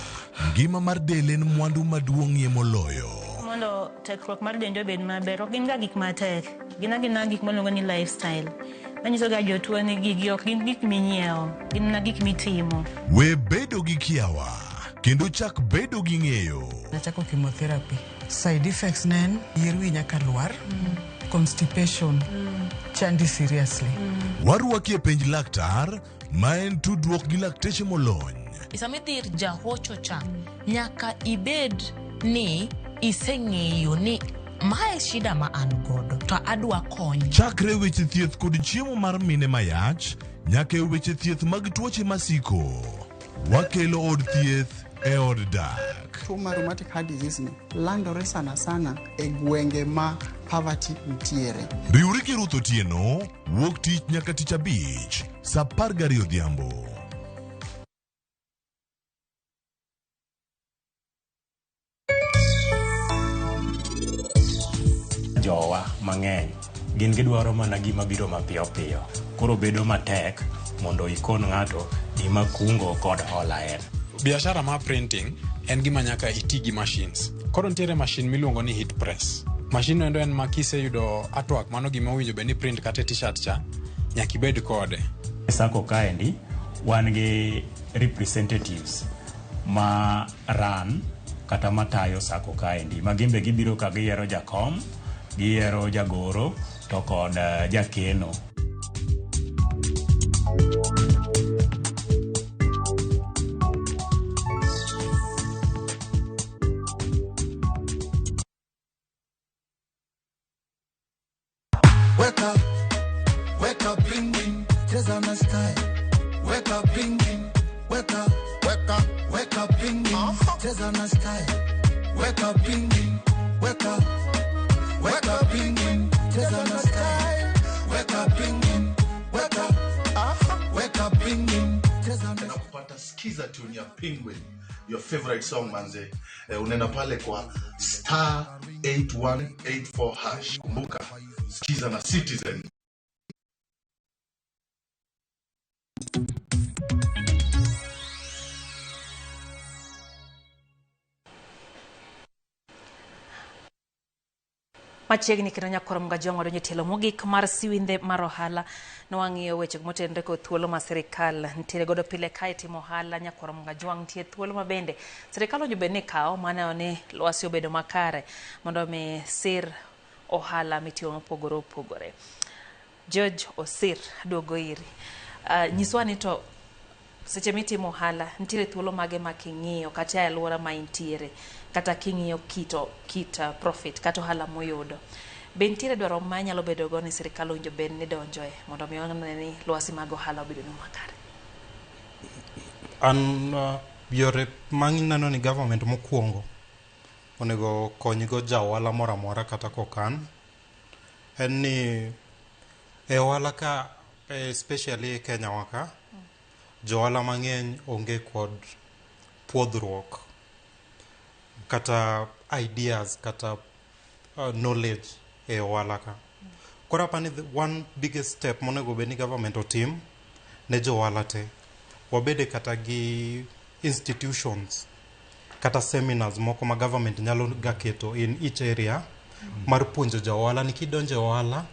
ngima mar del en mwandu maduong'ie moloyo. Mondo tekruok mar dendi obed maber, ok gin ga gik matek, gin agina gik miluongo ni lifestyle. Manyiso ga jotuo ni gigi ok gin gik minyiewo, gin mana gik mitimo. We bedo gi kiawa, kendo chak bedo gi ng'eyo. Nachako chemotherapy. Side effects ne en yier wi nyaka lwar, constipation, chandi seriously. Warwaki e penj laktar, ma en tudruok gi lakteche molony. Sama idhi ir jahocho cha, nyaka ibed ni iseng'eyo ni mae shida ma an godo to adwa kony. Chakre weche thieth kod chiemo mar mine mayach, nyaka e weche thieth mag tuoche masiko. Wakelo od thieth e od dak. Tuo mar rheumatic heart disease ni landore sana sana e gwenge ma poverty nitiere. Riwri gi Ruth Otieno, wuok tich nyaka tich abich, saa 12 odhiambo. Jowa mang'eny gin gidwaro mana gima biro mapiyo piyo, koro bedo matek mondo ikon ng'ato gima kungo kod hola en. Biashara mar printing en gima nyaka iti gi machines. Koro nitiere machine miluongo ni heat press. Machine no endo en ma kiseyudo artwork, mano gima owinjo bed ni print kata e t-shirt cha, nyaka ibed kode. E sacco kaendi wan gi representatives ma run kata matayo sacco kaendi, ma gin be gibiro ka giyiero jakom, giyiero jagoro to kod jakeno. Wake up, wake up, bling bling, cheza na style. Wake up, bling bling, wake up, wake up, wake up, bling bling, cheza na style. Wake up, bling bling, Weka, weka penguin, cheza na sky. Weka penguin, weka, weka penguin, cheza na na kupata skiza tune ya Penguin, your favorite song manze. Unaenda pale kwa star 8184 hash. Kumbuka, skiza na Citizen. Machiegni kendo nyakoro Mgajwang' wadonjo e tielo mogik mar siwindhe mar ohala. Nwang'iyo weche motenore kod thuolo ma sirikal nitiere godo pile kae timo ohala. Nyakwar Mgajwang' nitie thuolo ma bende sirikal owinjo bed ni kawo maneno ni lwasi obedo makare mondo mi sir ohala mitiyo mopogore opogore. George Osir duogo iri. Nyiswa ni to seche mitimo ohala nitiere thuolo mage ma king'iyo kata e alwora ma intiere kata king'iyo kit profit kata ohala moyudo, be nitiere dwaro ma inyalo bedo go ni sirikal owinjo bed ni donjoe mondo mi one ni lwasi mag ohala obedo makare? An yore maneno ni government mokwongo onego konygo ja ohala moro amora kata kokan en ni e ohala ka, especially e Kenya wa ka, jo ohala mang'eny onge kod puodhruok kata ideas kata knowledge e ohala ka. Koro apani the one biggest step monego bed ni government otim ne jo ohala te, wabede kata gi institutions kata seminars moko ma government nyalo ga keto in each area mar puonjo jo ohala ni kidonjo e ohala,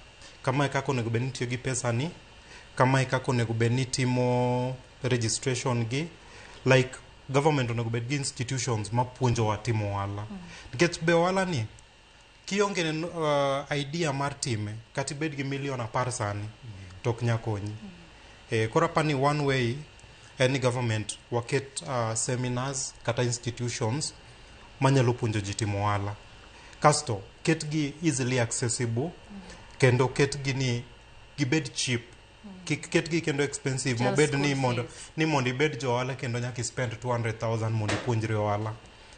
kamae kaka onego bed ni itiyo gi pesa ni, kamae kaka onego bed ni itimo registration gi, like government onego bed gi institutions mapuonjowa timo ohala. Nikech be ohala ni kionge idea mar time, kata ibed gi milion 10 sani, to ok nyal konyi. Koro apani one way en ni government waket seminars kata institutions manyalo puonjo ji timo ohala. Kasto ketgi easily accessible, kendo ketgi ni gibed cheap. Kik ketgi kendo expensive, Just mobed ni school mondo fees. ni mondo ibed jo ohala kendo nyaka ispend 200,000 mondo ipuonjri ohala.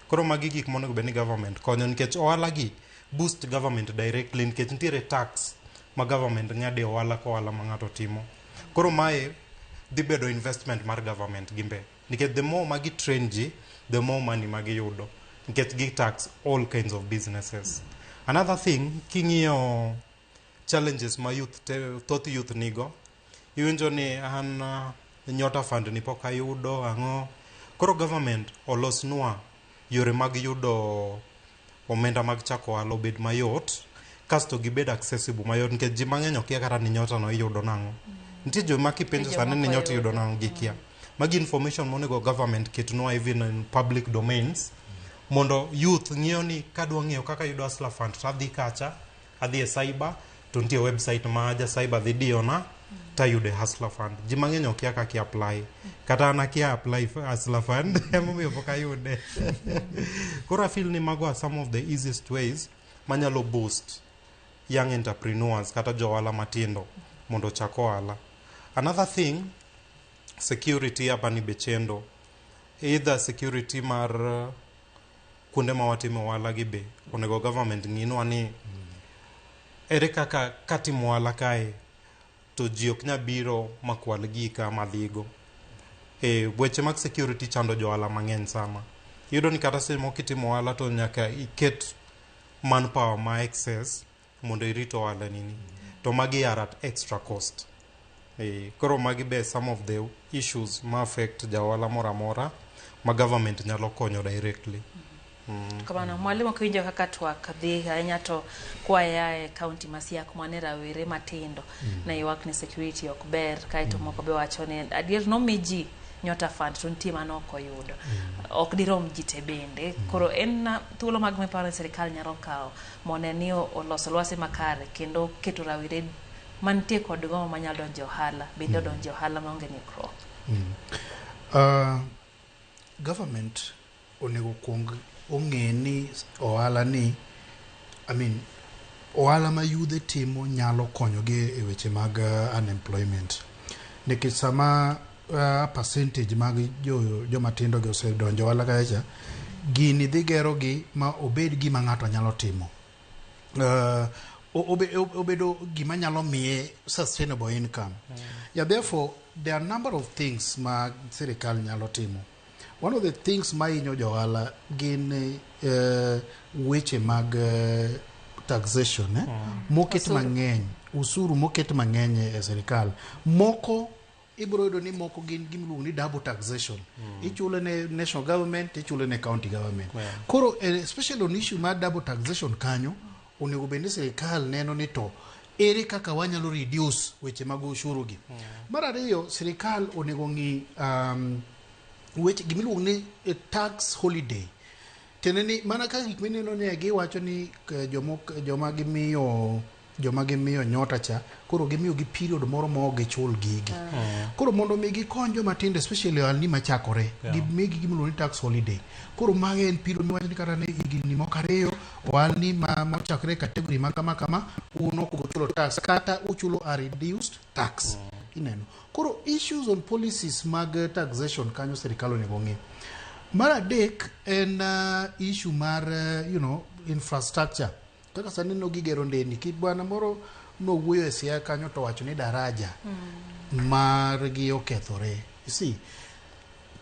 Koro magi gik monego bed ni government konyo nikech ohala gi boost government directly nikech nitiere tax ma government ng'ade ohala ka ohala ma ng'ato timo. Koro mae dhi bedo investment mar government gimbe. Nikech the more ma gi train ji, the more money ma giyudo. Nikech gi tax all kinds of businesses. Another thing, king'iyo challenges ma youth thoth youth nigo, iwinjo ni an Nyota Fund ni pok ayudo ang'o. Koro government olosnwa yore mag yudo omenda mag chako ohala obed mayot, kasto gibed accessible mayot nikech ji mang'eny okia kata ni Nyota no iyudo nang'o. Nitie joma kipenjo sani ni Nyota iyudo nang'o gikia. Magi information monego government ketnwa even in public domains mondo youth ng'iyo ni kadwa ng'iyo kaka yudo Hustler Fund to adhi kacha, adhi e cyber, to nitie website ma ja cyber dhi diyona tayude Hustler Fund. Ji mang'eny okia kaka i-apply. Kata an akia apply for Hustler Fund, emomiyo pok ayude. Koro I feel ni mago are some of the easiest ways manyalo boost young entrepreneurs kata jo ohala matindo mondo ochak ohala. Another thing, security hapa ni be chendo. Either security mar kuonde ma watime ohala gi be onego government ng'inwa ni ere kaka katimo ohala kae to ji ok nyal biro makwal gika madhigo. Weche mag security chando jo ohala mang'eny sana. Iyudo ni kata seche moko kitimo ohala to nyaka iket manpower ma excess mondo irit ohala nini. To magi are at extra cost. Koro magi be some of the issues ma affect ja ohala moro amora ma government nyalo konyo directly. Kamano, mwalimu kiwinjo kaka twak dhi ahinya to kwaya e kaunti ma Siaya kuma ne rawere matindo ne ywak ni security ok ber, kaeto moko be wacho ni adier nomi ji Nyota Fund to nitie mano ok oyudo. Ok dirom ji te bende. Koro en thuolo mag miparo ni sirikal nyalo kawo mondo ni oloso lwasi makare kendo keto rawere mantie kod gombo manyalo donjo e ohala bende odonjo e ohala maonge ng'ikruok. Government onego kuong ong'e ni ohala ni, I mean, ohala ma yudhe timo nyalo konyogi e weche mag unemployment. Nikech sama percentage mag joma tindo gi osedonjo ohala kacha, Gini dhi gerogi ma obed gima ng'ato nyalo timo. Obedo gima nyalo miye sustainable income. Yeah, therefore, there are a number of things ma sirikal nyalo timo. One of the things ma hinyo johala gin weche mag taxation, eh? Moket Osuru. Mang'eny, usuru moket mang'eny e sirikal. Moko ibiro yudo ni moko gin gimiluongo ni double taxation. Ichule ne national government, ichule ne county government. Koro especially on issue mar double taxation kanyo, onego bed ni sirikal neno ni to ere kaka wanyalo reduce weche mag ushuru gi. Mar ariyo, sirikal onego ng'i weche gimiluongo ni tax holiday. Tiende ni mana kaka gik mineno ni giwacho ni joma gimiyo nyota cha koro gimiyo gi period moro ma ok gichul gigi. Koro mondo mi gikony joma tindo, especially ohalni machakore, gimigi gimiluongo ni tax holiday. Koro mago en period miwacho ni kata ne higni moko 2 ohalni ma mochakore e category ma kama kama un ok uchulo tax kata uchulo a reduced tax. Ineno koro issues on policies mag taxation kanyo sirikal onego ng'i. Mar adek en issue mar infrastructure, kaka sani no gigero ndeni ki bwana moro nowuoyo e Siaya kanyo to wacho ni daraja margi okethore. You see,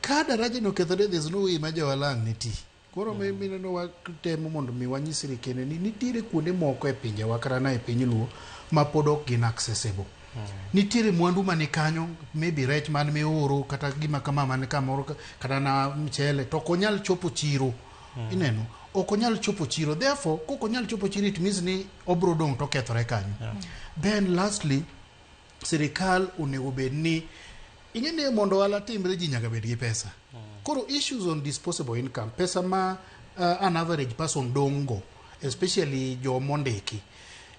ka daraja no okethore, there's no way ma johala ang' ne ti. Koro mineno watemo mondo mi wanyis sirikende ni nitiere kuonde moko e pinjewa kata na e piny Luo ma pod ok gin accessible. Nitiere mwandu mani kanyo, maybe rech man mioro kata gima kama man kamoro kata na mchele to ok onyal chopo chiro. Ineno ok onyal chopo chiro, therefore kok onyal chopo chiro, it means ni obro dong' to okethore kanyo. Then lastly, sirikal onego bed ni ing'e ni mondo ohala timre ji nyaka bed gi pesa. Koro issues on disposable income, pesa ma an average person dong' go, especially jomondiki,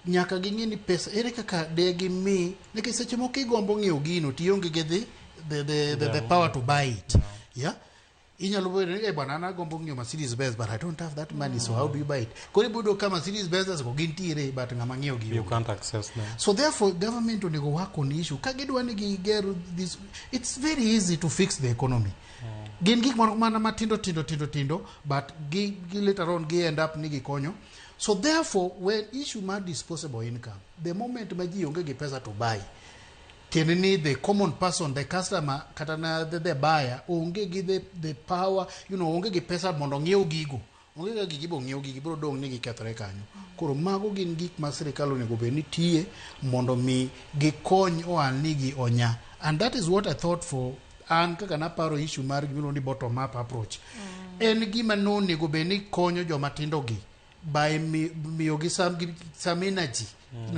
nyaka ging'e ni pesa ere kaka de gimi, nikech seche moko igombo ng'iewo gino tionge gi the power to buy it. Yeah, inyalo bedo ni, "Eh bwana, an agombo ng'iewo Mercedes Benz, but I don't have that money, so how do you buy it?" Koro iboyudo ka Mercedes Benz go gintiere, but ng'ama ng'iewo gi You onge. Can't access them. So therefore government onego work on issue ka gidwa ni giger this. It's very easy to fix the economy. Gin gik moko mana matindo tindo tindo tindo, but gi later on gi end up ni gikonyo. So therefore, when issue mar disposable income, the moment ma ji onge gi pesa to buy, tiende ni the common person, the customer kata na the buyer onge gi the power, onge gi pesa mondo ong'iew gigo, onge ga gigi bo ng'iew gigi biro dong' ni gikethore kanyo. Koro mago gin gik ma sirikal onego bed ni tiye mondo mi gikony ohalni gi onya. And that is what I thought for an kaka naparo issue mar gimiluongo ni bottom up approach. En gima nonego bed ni konyo joma tindo gi by miyogi some energy,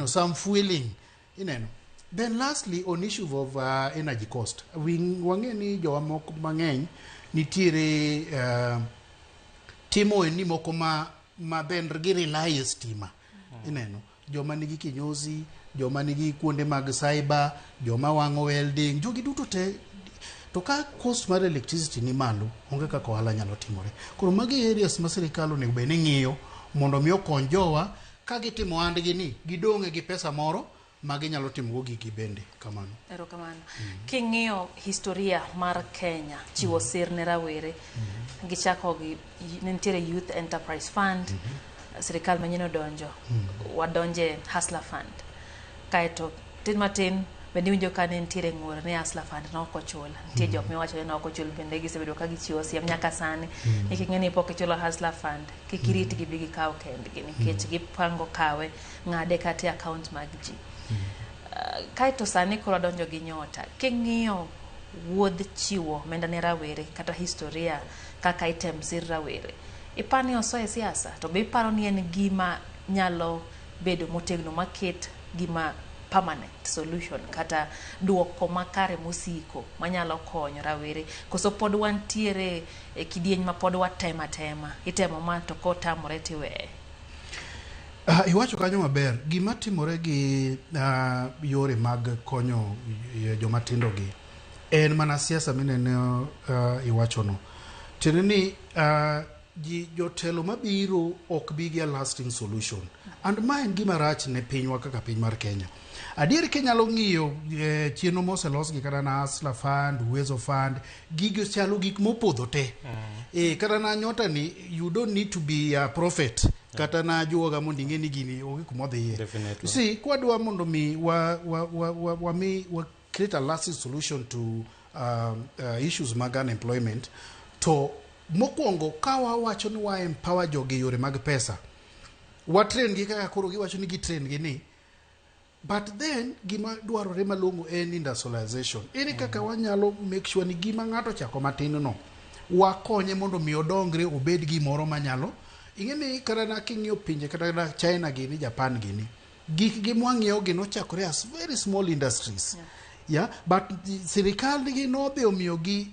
some fueling, ineno. Then lastly, on issue of energy cost, we wang'e ni jowa moko mang'eny nitiere timo ni moko ma then gi rely e stima. Ineno joma nigi kinyozi, joma nigi kuonde mag cyber, joma wang'o welding, jogi duto te to ka cost mar electricity ni malo, onge kaka ohala nyalo timore. Koro magi areas ma sirikal onego bed ni ng'iyo mondo mi okony jowa ka gitimo ohandgi ni gidong'e gi pesa moro ma ginyalo timogo gigi bende kamano. Erokamano. King'iyo historia mar Kenya, chiwo sir ne rawere, gichako gi ne nitiere Youth Enterprise Fund, sirikal manyien odonjo, wadonje Hustler Fund. Kaeto tin matin bende iwinjo ka ne nitiere ng'ur ni Hustler Fund ne ok ochul. Nitie jok miwacho ni ne ok ochul, bende gisebedo ka gichiwo siem nyaka sani. Nikech ing'e ni pok ichulo Hustler Fund, kik irit gibi gikaw kendgi nikech gipango kawe ng'ade kata e account mag ji. Kaeto sani koro adonjo gi nyota. King'iyo wuodh chiwo omenda ne rawere kata historia kaka item sir rawere, iparo ni osoe siasa to be iparo ni en gima nyalo bedo motegno maket gima permanent solution kata duoko makare mosiko manyalo konyo rawere, koso pod wantiere e kidieny ma pod watemo atema, itemo ma to kotamore tiweye? Iwacho kanyo maber. Gima timore gi yore mag konyo joma tindo gi en mana siasa mineno iwachono. Tiende ni ji jotelo mabiro ok bi gi a lasting solution. And ma en gima rach ne pinywa kaka piny mar Kenya. Adier kinyalo ng'iyo chenro moselos gi kata na Hustler Fund, Uwezo Fund, gigo chalo gik mopodho te. Kata na nyota ni you don't need to be a prophet kata na ajuoga mondo ing'e ni gini onge kuma odhiye. Definitely. You see, kwadwa mondo mi wa create a lasting solution to issues mag unemployment, to mokwongo ka wawacho ni wa empower jogi e yore mag pesa, wa train gi kaka koro giwacho ni gi train gi ni, but then gima dwarore malong'o en industrialization. Ere kaka wanyalo make sure ni gima ng'ato ochako matin no wakonye mondo mi odongre obed gimoro manyalo. Ing'e ni kata na king'iyo pinje kata na China gini, Japan gini, gik gi mwang'iewo gi nochakore as very small industries. Yeah, but sirikal gi nodhi omiyo gi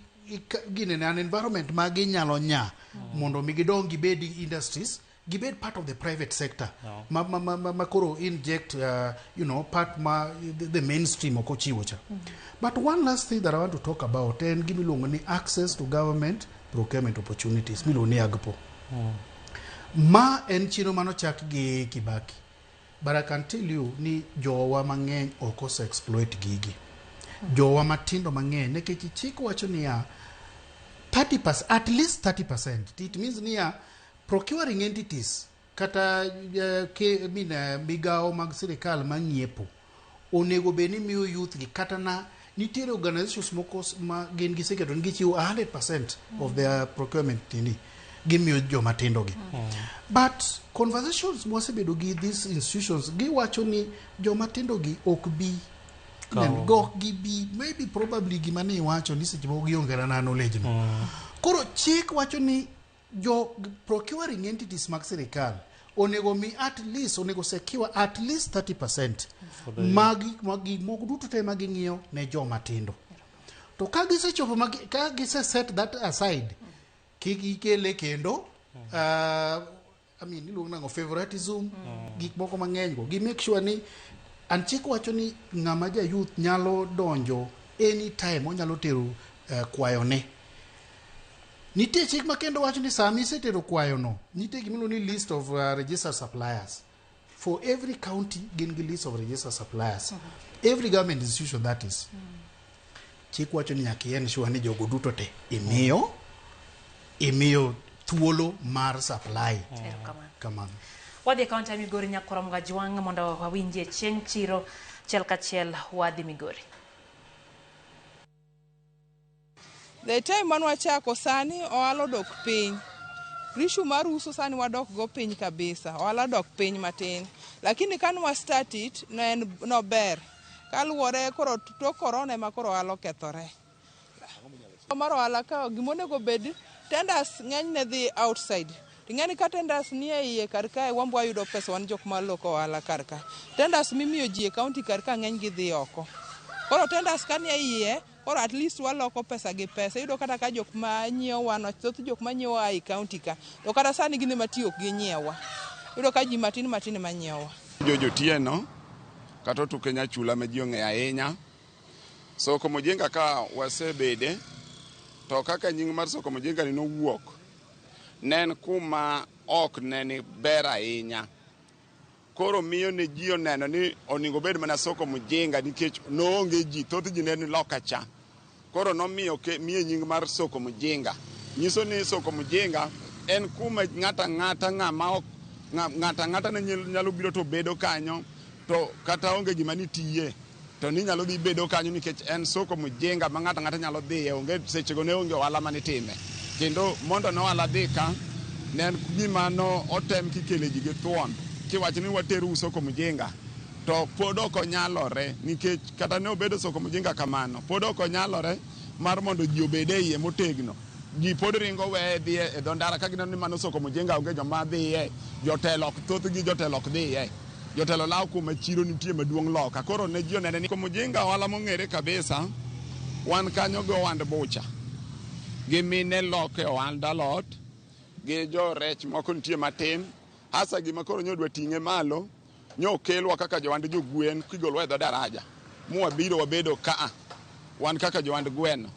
ginene an environment ma ginyalo nya mondo mi gidong gibed industries, gibed part of the private sector. No. Ma koro inject part ma the mainstream ok ochiwo cha. But one last thing that I want to talk about en gima iluongo ni access to government procurement opportunities, miluongo ni AGPO. Ma en chenro manochak gi Kibaki. But I can tell you ni jowa mang'eny ok ose exploit gigi. Jowa matindo mang'eny nikech chik wacho niya 30%, at least 30%. It means niya procuring entities kata I mean, migawo mag sirikal mang'iepo onego bed ni miyo youth gi, kata na nitiere organizations moko ma gin giseketo ni gichiwo 100% of their procurement nini gimiyo joma tindo gi. But conversations mwasebedo gi these institutions, giwacho ni joma tindo gi ok bi Kawo. go gibi, maybe probably gima ne iwacho ni seche moko gionge na knowledge no. Koro chik wacho ni jo procuring entities mag sirikal onego mi at least, onego secure at least 30% For the mag gik moko duto te ma ging'iyo ne joma tindo. To ka gisechopo ka gise set that aside, kik ikele kendo I mean, iluongo nang'o, favoritism, gik moko mang'eny go. Gi make sure ni an chik wacho ni ng'ama ja youth nyalo donjo anytime, onyalo tero kwayone. Nitie chik ma kendo wacho ni sama isetero kwayono, nitie gima iluongo ni list of registered suppliers. For every county gin gi list of registered suppliers. Every government institution, that is. Chik wacho ni nyaka i-ensure ni jogo duto te imiyo thuolo mar supply. Erokamano. Kamano. Wadhi e kaunti ya Migori nyakoro Mgajwang' mondo wawinjie chieng' chiro achiel kachiel. Wadhi Migori. The time mane wachako sani ohala odok piny. Rishu mar uso sani wadok go piny kabisa. Ohala odok piny matin. Lakini kane wa start it ne en nober. Kaluwore koro tok corona ema koro ohala okethore. Mar ohala ka gimonego bed tenders ng'enyne dhi outside. Ting'eni ka tenders nie iye kar kae wan bo wayudo pesa wan jok maloko ohala kar ka. Tenders mimiyo ji e county kar ka ng'eny gi dhi oko. Koro tenders ka nie iye, koro at least waloko pesa gi pesa. Iyudo kata ka jok ma nyiewo wa, thoth jok ma nyiewo a e county ka. To kata sani gin ema ti ok ginyiewa. Iyudo ka ji matin matin ema nyiewowa. Jojo Otieno kata Otuke Nyachula ma ji ong'eyo ahinya. Soko Mujinga ka wasebede, to kaka nying mar Soko Mujinga ni nowuok, ne en kuma ok ne ni ber ahinya. Koro miyo ne ji oneno ni onego obed mana Soko Mujinga nikech noonge ji, thoth ji ne ni loka cha. Koro nomiyo miye nying mar Soko Mujinga. Nyiso ni Soko Mujinga en kuma ng'ato ang'ata ng'ama ok ng'ato ang'ata ne nyalo biro to bedo kanyo, to kata onge gima nitiye to ni nyalo dhi bedo kanyo nikech en Soko Mujinga ma ng'ato ang'ata nyalo dhiye, onge sechego ne onge ohala manitime. Kendo mondo ne ohala dhi ka, ne en gima no otem kikele ji gi thuon kiwacho ni wateru Soko Mujinga, to pod ok onyalore nikech kata ne obedo Soko Mujinga kamano, pod ok onyalore mar mondo ji obed e iye motegno. Ji pod ringo weye dhi e dho ndara ka gineno ni mano Soko Mujinga onge joma dhiye, jotelo ok, thothgi jotelo ok dhiye. Jotelo lawo kuma chiro nitie maduong' loka. Koro ne ji onene ni Soko Mujinga ohala mong'ere kabisa, wan kanyo gi ohand bucha, gi mine loke ohand alot, gi jo rech moko nitie matin. Hasa gima koro nyo dwa ting'e malo, nyo kelwa kaka johand jogwen kigolwa e dho daraja, mwabiro wabedo kaa, wan kaka johand gweno.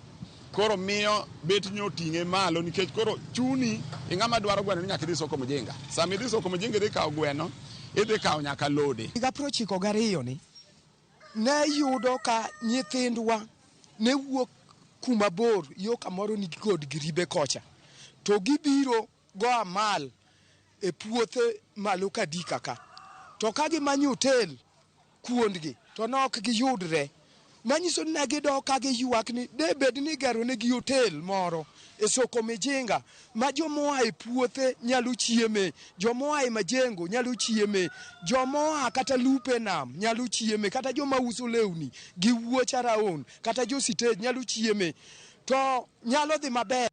Koro miyo bet nyo ting'e malo nikech koro chuni ing'ama dwaro gweno ni nyaka idhi Soko Mujinga. Sama idhi Soko Mujinga idhi kawo gweno, idhi kawo nyaka lode. Higa 92 ni ne yudo ka nyithindwa ne wuok kuma bor yo kamoro ni kod Giribe kocha. To gibiro go amal e puothe malo Kadika ka. To ka gimanyo hotel kuondgi to ne ok giyudre. Manyiso ni ne gidok ka giywak ni de bed ni igero negi hotel moro e Soko Mijinga ma jomoa e puothe nyalo chieme, jomoa e Majengo nyalo chieme, jomoa kata lupe nam nyalo chieme, kata joma uso lewni gi wuoch around, kata jo sitej nyalo chieme. To nyalo dhi maber.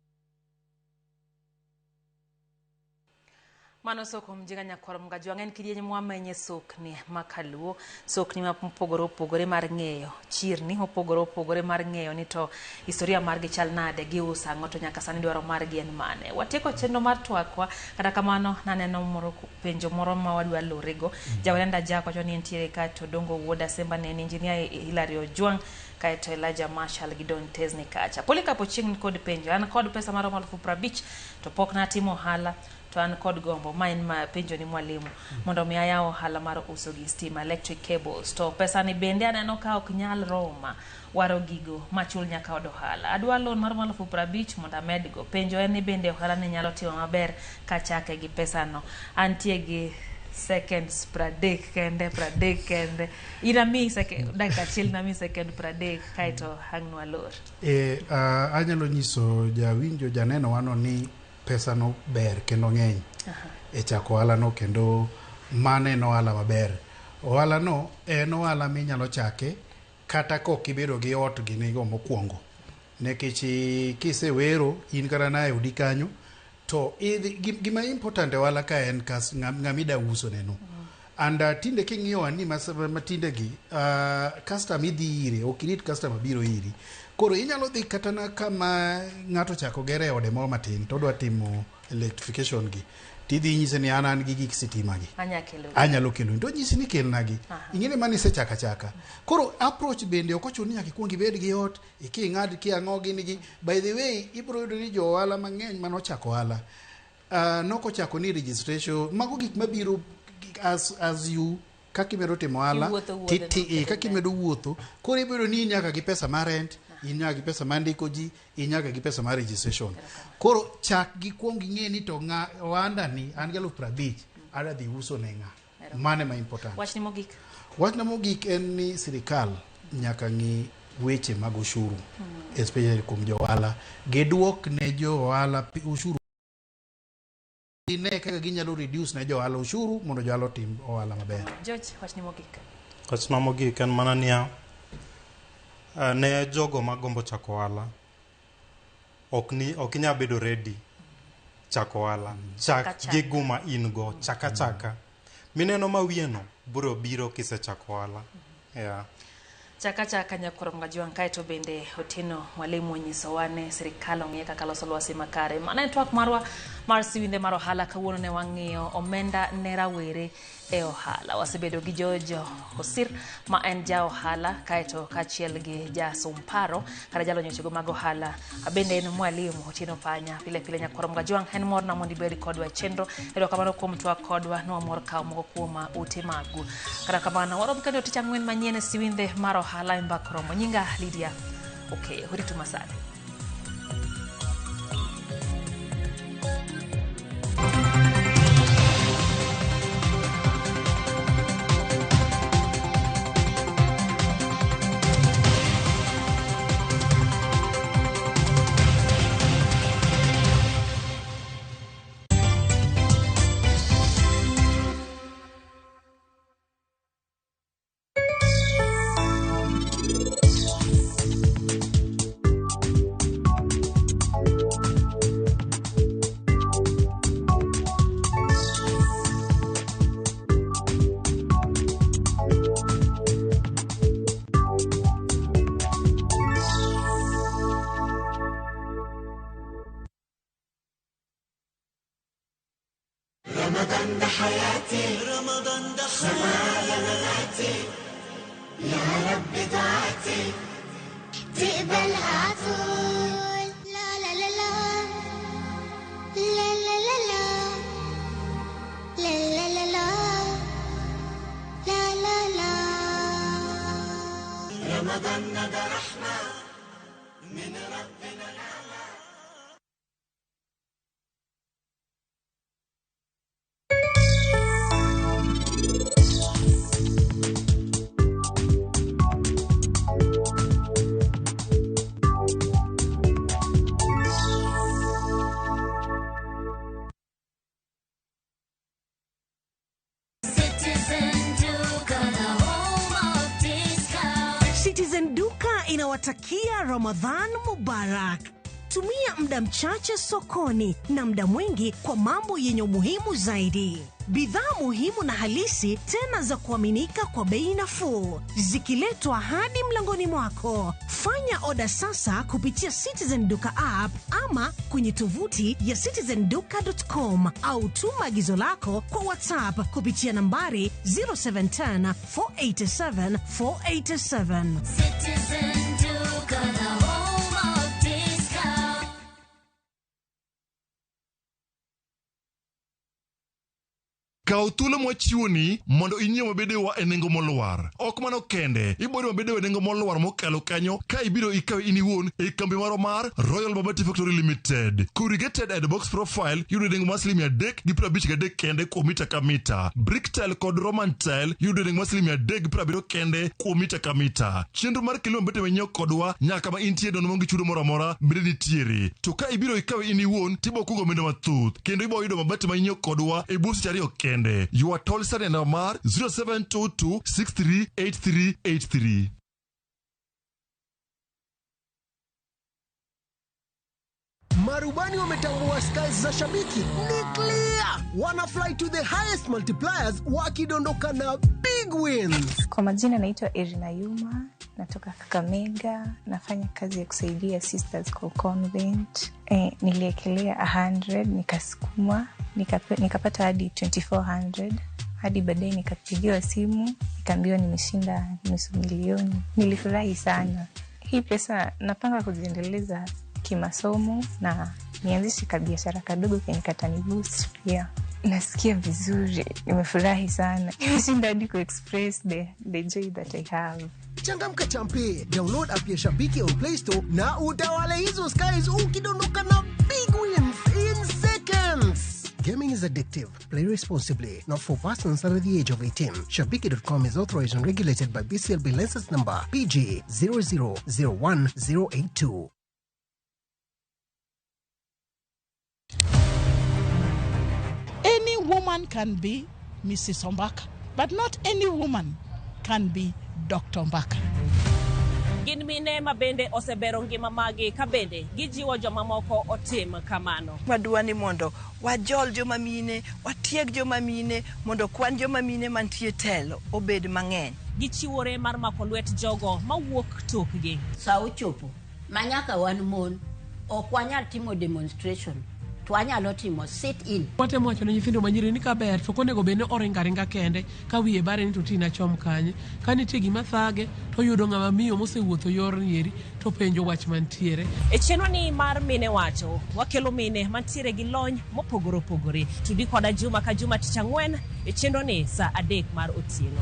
Mano Soko Mjinga nyakwar Mgajwang' en kidieny mwamenye sokni makaluo, sokni mopogore opogore mar ng'eyo, chirni mopogore opogore mar ng'eyo ni to historia margi chal nade, giuso ang'o to nyaka sani dwaro margi en mane. Watieko chenro mar twakwa, kata kamano naneno moro penjo moro ma wadwa lorego. Jawerenda Jack wacho ni entiere ka to Dongo Wuod Asemba ne en engineer Hilary Ojwang' kaeto Elijah Marshall gi Don Tesni kacha. Polycarp Ochieng' ni kod penjo, an kod pesa maromo 50,000 to pok natimo ohala to an kod gombo ma en ma penjo ni mwalimu mondo mi ayaw ohala mar uso gi stima electric cables to pesa ni bende aneno ka ok nyal roma waro gigo machul nyaka od ohala. Adwa loan mar 50,000 mondo amedgo. Penjo en ni bende ohala ni nyalo timo maber kachake gi pesa no. Antie gi seconds 30 kende, 30 kende. In ami second, dakika achiel nami second 30 kaeto ang' nwalor. Anyalo nyiso jawinjo janeno wano ni pesa no ber kendo ng'eny e chako ohala no, kendo mano en ohala maber. Ohala no en ohala minyalo chake kata kok ibedo gi ot ginigo mokwongo, nikech kisewero in kata na e odi kanyo to idhi, gima important e ohala ka en ng'ama ida uso neno. And tinde king'iyo ani matinde gi customer idhi ire, ok irit customer biro iri. Koro inyalo dhi kata na kama ng'ato ochako gere e ode moro matin to odwa timo electrification gi, tidhi inyise ni an gi gik sitima gi anyalo kelo, to onyisi ni kelna gi. Ing'e ni mano isechako achaka. Koro approach bende ok ochuno ni nyaka ikuong ibed gi ot iking'ad ki ang'o gini gi. By the way, ibiro yudo ni jo ohala mang'eny manochako ohala nokochako ni registration, mago gik mabiro as you kaka imedo timo ohala, kaka imedo wuotho. Koro ibedo ni in nyaka gi pesa mar rent, in nyaka gi pesa mar ndiko ji, in nyaka gi pesa mar registration. Koro chak gi kuong ing'e ni to ng'a ohanda ni an gi 50,000 adwa dhi uso ne ng'a. Mano ema important. Wachni mogik. Wachna mogik en ni sirikal nyaka ng'i weche mag ushuru, especially kuom jo ohala. Giduok ne jo ohala ushuru, gine kaka ginyalo reduce ne jo ohala ushuru mondo jo ohala otim ohala maber. George, wachni mogik. Wachna mogik en mana niya, ne jogo magombo chako ohala, ok inyal bedo ready chako ohala. Chak gi guma in go, chaka chaka. Mineno ma wiye no biro biro kisechako ohala. Yeah. Chaka chaka nyakwar Mgajwang'. Kaeto bende Otieno Mwalimu onyisowa ni sirikal ong'e kaka loso lwasi makare. Mano en twak marwa mar siwinde mar ohala. Kawuono ne wang'iyo omenda ne rawere e ohala. Wasebedo gi George Osir ma en ja ohala, kaeto kaachiel gi jasumparo kata jalony wechego mag ohala bende en mwalimu Otieno Panya. Pile pile nyakwar Mgajwang', en morna mondo ibed kodwa e chenro. Erokamano kuom twak kodwa, nwamor kawo moko kuom ute magu. Kata kamano warom kendo tich ang'wen manyien e siwinde mar ohala e Mbak Romo. Nyinga Lydia Okeyo. Ritu masani. رمضان ده حياتي، رمضان ده حياتي، مماتي، يا رب دعاتي تقبلها عطول. لا لا لا لا لا لا لا لا لا لا لا لا لا لا. رمضان ده رحمة من ربنا. Tunawatakia Ramadhan Mubarak. Tumia muda mchache sokoni na muda mwingi kwa mambo yenye umuhimu zaidi. Bidhaa muhimu na halisi tena za kuaminika kwa bei nafuu, zikiletwa hadi mlangoni mwako. Fanya oda sasa kupitia Citizen Duka app ama kwenye tovuti ya citizenduka.com au tuma agizo lako kwa WhatsApp kupitia nambari 0710 487 487. Citizen Duka, the home of discount. Kaw thuolo mwachiwoni mondo inyiew mabedewa e nengo molwar. Ok mano kende, iboyudo mabedewa e nengo molwar mokalo kanyo ka ibiro ikawe in iwuon e kambi marwa mar Royal Mabati Factory Limited. Corrugated and box profile yudo e nengo mar siling 353 kende kuom mita ka mita. Brick tile kod Roman tile yudo e nengo mar siling 370 kende kuom mita ka mita. Chenro mar kelo mabete manyiew kodwa nyaka ma intie nono maonge chudo moro amora bende nitiere. To ka ibiro ikawe in iwuon tibo kungo omenda mathoth kendo ibo yudo mabati ma inyiew kodwa e bwo seche 2 kende. Ywa tol sani e namba mar 0722 638383. Marubani wametambua skies za shabiki ni clear, wana fly to the highest multipliers wakidondoka na big wins. Kwa majina naitwa Irina Yuma, natoka Kakamega, nafanya kazi ya kusaidia Sisters kwa Convent. Niliekelea 100 nikasukuma, nikapata hadi 2400 hadi baadaye nikapigiwa simu nikaambiwa nimeshinda 500,000. Nilifurahi sana. Hii pesa napanga kujiendeleza kimasomo na nianzishe kabiashara kadogo kenye kataniboost pia. Nasikia vizuri, nimefurahi sana. Nimeshinda hadi kuexpress the joy that I have. Changamka champe, download app ya Shabiki on Play Store na utawale hizo skies ukidondoka na big wins in seconds. Gaming is addictive. Play responsibly. Not for persons under the age of 18. Shabiki.com is authorized and regulated by BCLB license number PG 0001082. Any woman can be Mrs. Ombaka, but not any woman can be Dr. Ombaka. Gin mine ma bende osebero ngima magi ka bende gijiwo jomamoko otim kamano. Wadwa ni mondo wajol joma mine, watieg joma mine, mondo kwan joma mine mantie telo obed mang'eny. Gichiwore mar mako lwet jogo mawuok tokgi. Sa ochopo ma nyaka wan mon ok wanyal timo demonstration to wanyalo timo sit in. Watemo wacho ne nyithindo manyiri ni kaber to ok onego bed ni oringo aringa kende ka wiye bare ni to tina chom kanye. Ka nitie gima thage to oyudo ng'ama miyo mosewuotho yorni eri to penjo wach mantiere. E chenro ni mar Mine Wacho, wakelo mine mantiere gi lony mopogore opogore. Tudi koda juma ka juma tich ang'wen e chenro ni saa 3 mar otieno.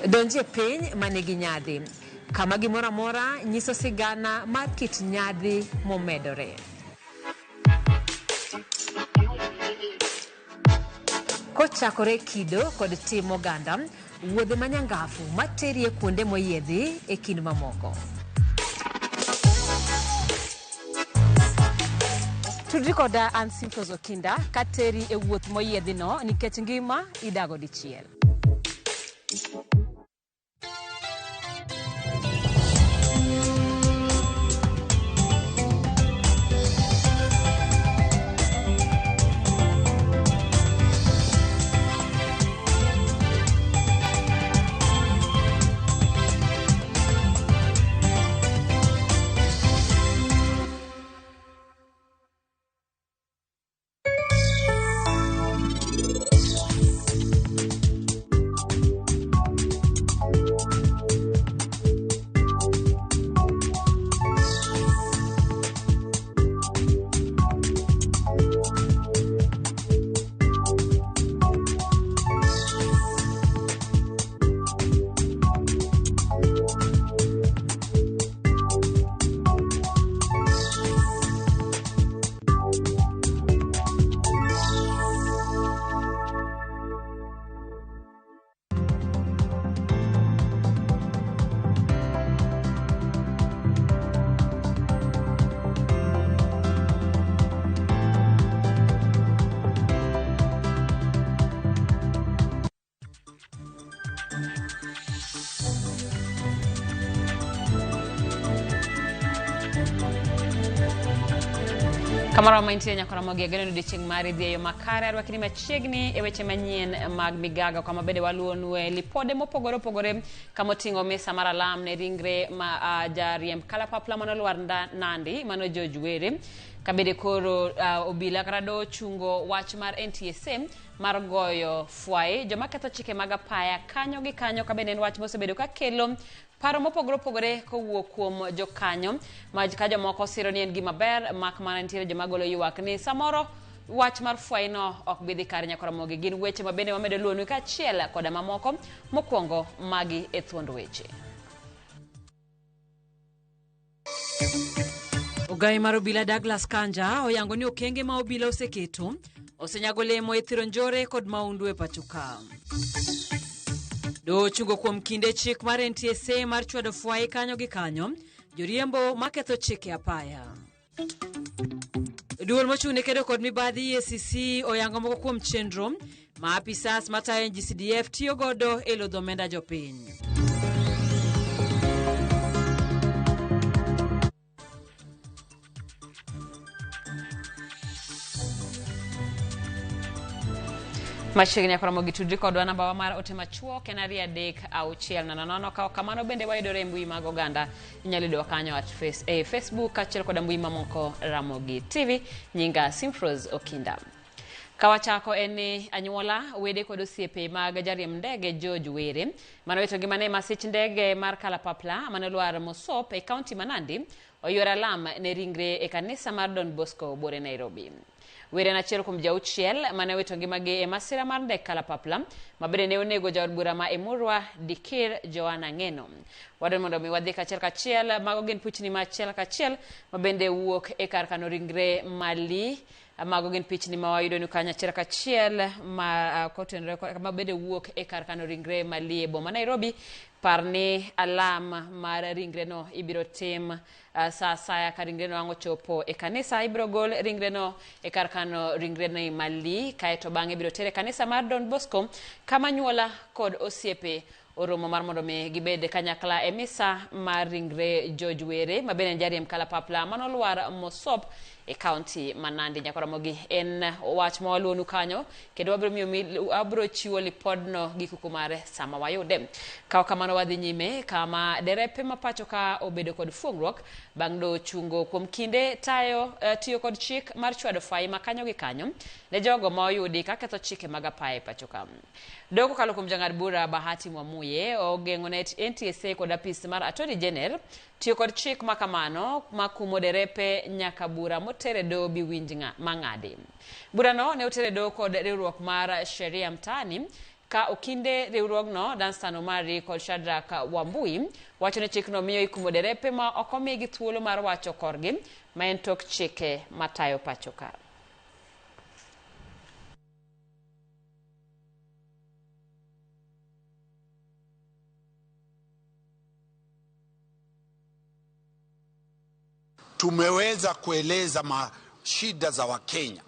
Donjie piny manigi nyadhi, kama gimoro amora nyiso sigana mar kit nyadhi momedore. Kochakore kido kod tim oganda, wuodhe manyangafu materie kuonde moyiedhi e kind mamoko. Tudri koda an Simfros Okinda kateri e wuoth moyiedhi no nikech ngima idago dichiel. Kamoro ma intie nyaka Ramogi ageno ni odiochieng' mari dhi e yo makare. Arwakni machiegni e weche manyien mag migago kama bende waluonue lipode mopogore opogore kama oting'o misa mar alam ne ringre ma jariemb kalapapla manolwar Nandi mano George Were. Kabende koro obila kata doho chungo wach mar NTSA mar goyo fwai joma ketho chike mag apaya kanyo gi kanyo kabende en wach mosebedo kakelo paro mopogore opogore kowuok kuom jokanyo ma ka jomoko siro ni en gima ber mak mana nitiere joma golo ywak ni samoro wach mar fwaino ok bi dhi kare nyaka Ramogi. Gin weche ma bende wamedo luonu kaachiel koda mamoko. Mokwongo magi e thuond weche. Ogai mar obila Douglas Kanja oyango ni okenge ma obila oseketo osenyago lemo e thiro njore kod maundu e pacho ka. Doho ochungo kuom kinde chik mar NTSA mar chwado fwai kanyo gi kanyo joriembo maketho chike apaya. Duol mochung' ne kedo kod mibadhi EACC oyango moko kuom chenro ma apisas matayo NGCDF tiyo godo e lodho omenda jopiny. Machiegni nyaka Ramogi tudri kodwa namba wa mar ote machuok en 23600. Ka ok kamano bende wayudore e mbui mag oganda. Inyalo yudowa kanyo at Facebook kaachiel koda mbui mamoko Ramogi TV. Nyinga Simfrose Okinda. Kawachako en ni anyuola, wede kod osiepe mag jariemb ndege George Were manowito ngimane e masich ndege mar kalapapla manolwar Mosop e kaunti ma Nandi oyuoro alam ne ringre e kanisa mar Don Bosco Bore Nairobi. Were en achiel kuom ji auchiel mane owito ngimagi e masira mar ndek kalapapla ma bende ne onego jaod bura ma Emurua Dikir Joanna Ng'eno. Wadwaro mondo mi wadhi kachiel kachiel, mago gin pichni ma achiel kachiel ma bende wuok e kar kano ringre Mali. Mago gin pichni ma wayudo ni kanyo achiel kachiel ma kotenore ma bende wuok e kar kano ringre Mali e boma Nairobi. Par ni alam mar ringreno ibiro tim sa asaya ka ringreno ang' ochopo e kanisa. Ibiro gol ringreno e kar kano ringreno e Mali, kaeto bang'e ibiro tere e kanisa mar Don Bosco kama anyuola kod osiepe oromo mar mondo mi gibed kanyakla e misa mar ringre George Were ma bende en jariemb kalapapla manolwar Mosop e kaunti ma Nandi. Nyaka Ramogi en wach ma waluonu kanyo kendo wabiro chiwo lipodno gi kuku mare sama wayude. Ka ok kamano wadhi nyime kama derepe ma pacho ka obedo kod fuong'ruok bang' doho chungo kuom kinde tayo tiyo kod chik mar chwado fai ma kanyo gi kanyo ne jogo ma oyudi ka ketho chike mag apaya e pacho ka. Doho kokalo kuom jang'ad bura Bahati Mwamuye ogeng'o ne NTSA kod apis mar Attorney General tiyo kod chik ma kamano ma kumo derepe nyaka bura motere doho bi winj mang'adi. Burano ne otere doho kod riwruok mar Sheria Mtaani ka okinde riwruogno Danstan Omari kod Shadrack Wambui wacho ni chikno miyo ikumo derepe ma ok omigi thuolo mar wacho korgi ma en tok chike matayo pacho ka. Tumeweza kueleza shida za Wakenya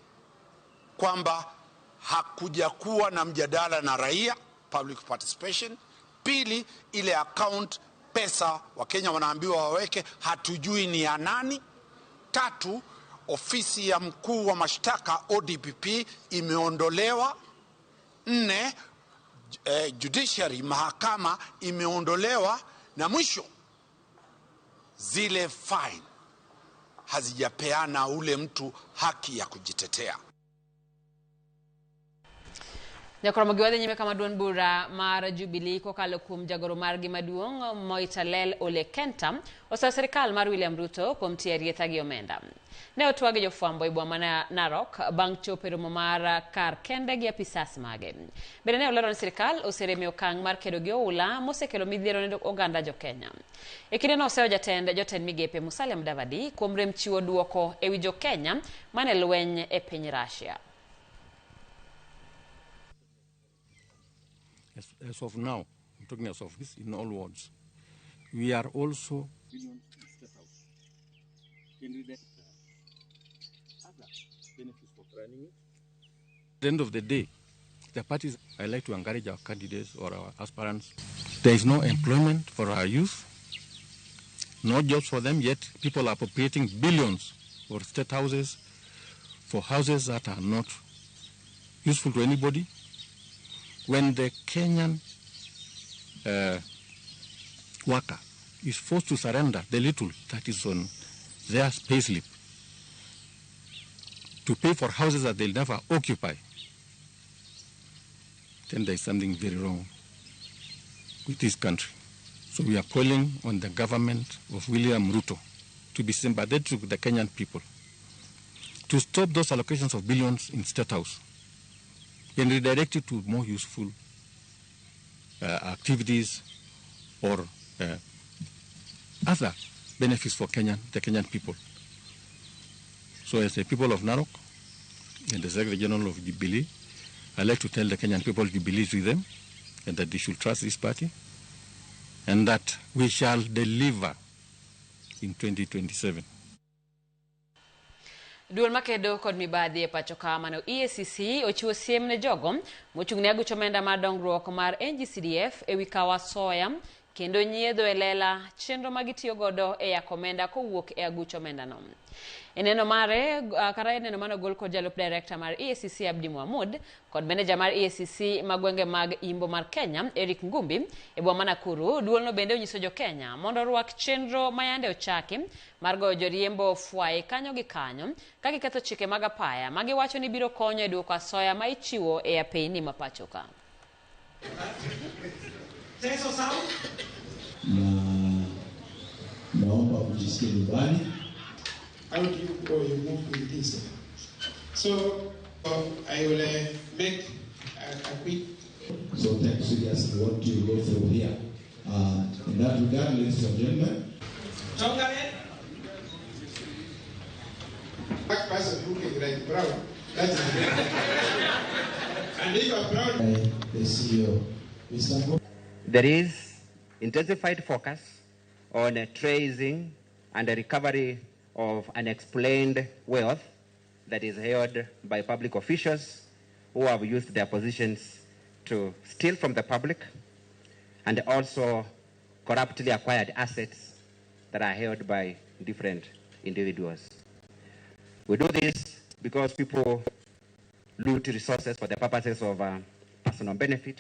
kwamba hakujakuwa na mjadala na raia, public participation. Pili, ile account pesa Wakenya wanaambiwa waweke, hatujui ni ya nani. Tatu, ofisi ya mkuu wa mashtaka ODPP imeondolewa. Nne, judiciary, mahakama imeondolewa. Na mwisho, zile fine hazijapeana ule mtu haki ya kujitetea. Nyakoromogi wadhi nyime kama duond bura mar Jubilee kokalo kuom jagoro margi maduong' Moitalel Ole Kenta osayo sirikal mar William Ruto kuom tiyo rietha gi omenda. Ne otwag gi jofwambo e boma ma Narok bang' chopo e romo mar kar kende gi apisas mage. Bende ne olero ni sirikal oseremo e okang' mar kedo gi oula mosekelo midhiero ne oganda jo-Kenya. E kindeno oseyo jotend migepe Musalia Mudavadi kuom rem chiwo duoko ewi jo-Kenya mane lweny e piny Russia. As of now, I'm talking as of this in all wards, we are also at the end of the day, the parties, I like to encourage our candidates or our aspirants. There is no employment for our youth, no jobs for them, yet people are appropriating billions for state houses, for houses that are not useful to anybody, when the Kenyan worker is forced to surrender the little that is on their payslip to pay for houses that they'll never occupy, then there is something very wrong with this country. So we are calling on the government of William Ruto to be sympathetic to the Kenyan people, to stop those allocations of billions in State House and redirect it to more useful activities or other benefits for the Kenyan people. So as the people of Narok and the Secretary General of Jubilee, I like to tell the Kenyan people Jubilee is with them and that they should trust this party and that we shall deliver in 2027. Duol makedo kod mibadhi e pacho ka mano EACC ochiwo siem ne jogo mochung' ne aguch omenda mar dongruok mar NGCDF ewi kawo asoya kendo nyiedho e lela chenro ma gitiyo godo e yako omenda kowuok e aguch omendano. E neno mare kata e neno mane ogol kod jalup director mar EACC Abdi Mohamud kod meneja mar EACC ma gwenge mag Imbo mar Kenya Eric Ngumbi e boma ma Nakuru, duolno bende onyiso jo Kenya mondo orwak chenro ma yande ochaki mar goyo joriembo fwaye kanyo gi kanyo ka giketho chike mag apaya ma giwacho ni biro konyo e duoko asoya ma ichiwo e apeyni ma pacho ka. Na naomba mjisikie nyumbani. How do you go? You move with this. So I will make a quick. So take seriously what you go through here. In that regard, ladies and gentlemen. Black person looking like brown. That's and if you are brown. The CEO, Mr. There is intensified focus on tracing and the recovery of unexplained wealth that is held by public officials who have used their positions to steal from the public and also corruptly acquired assets that are held by different individuals. We do this because people loot resources for the purposes of personal benefit,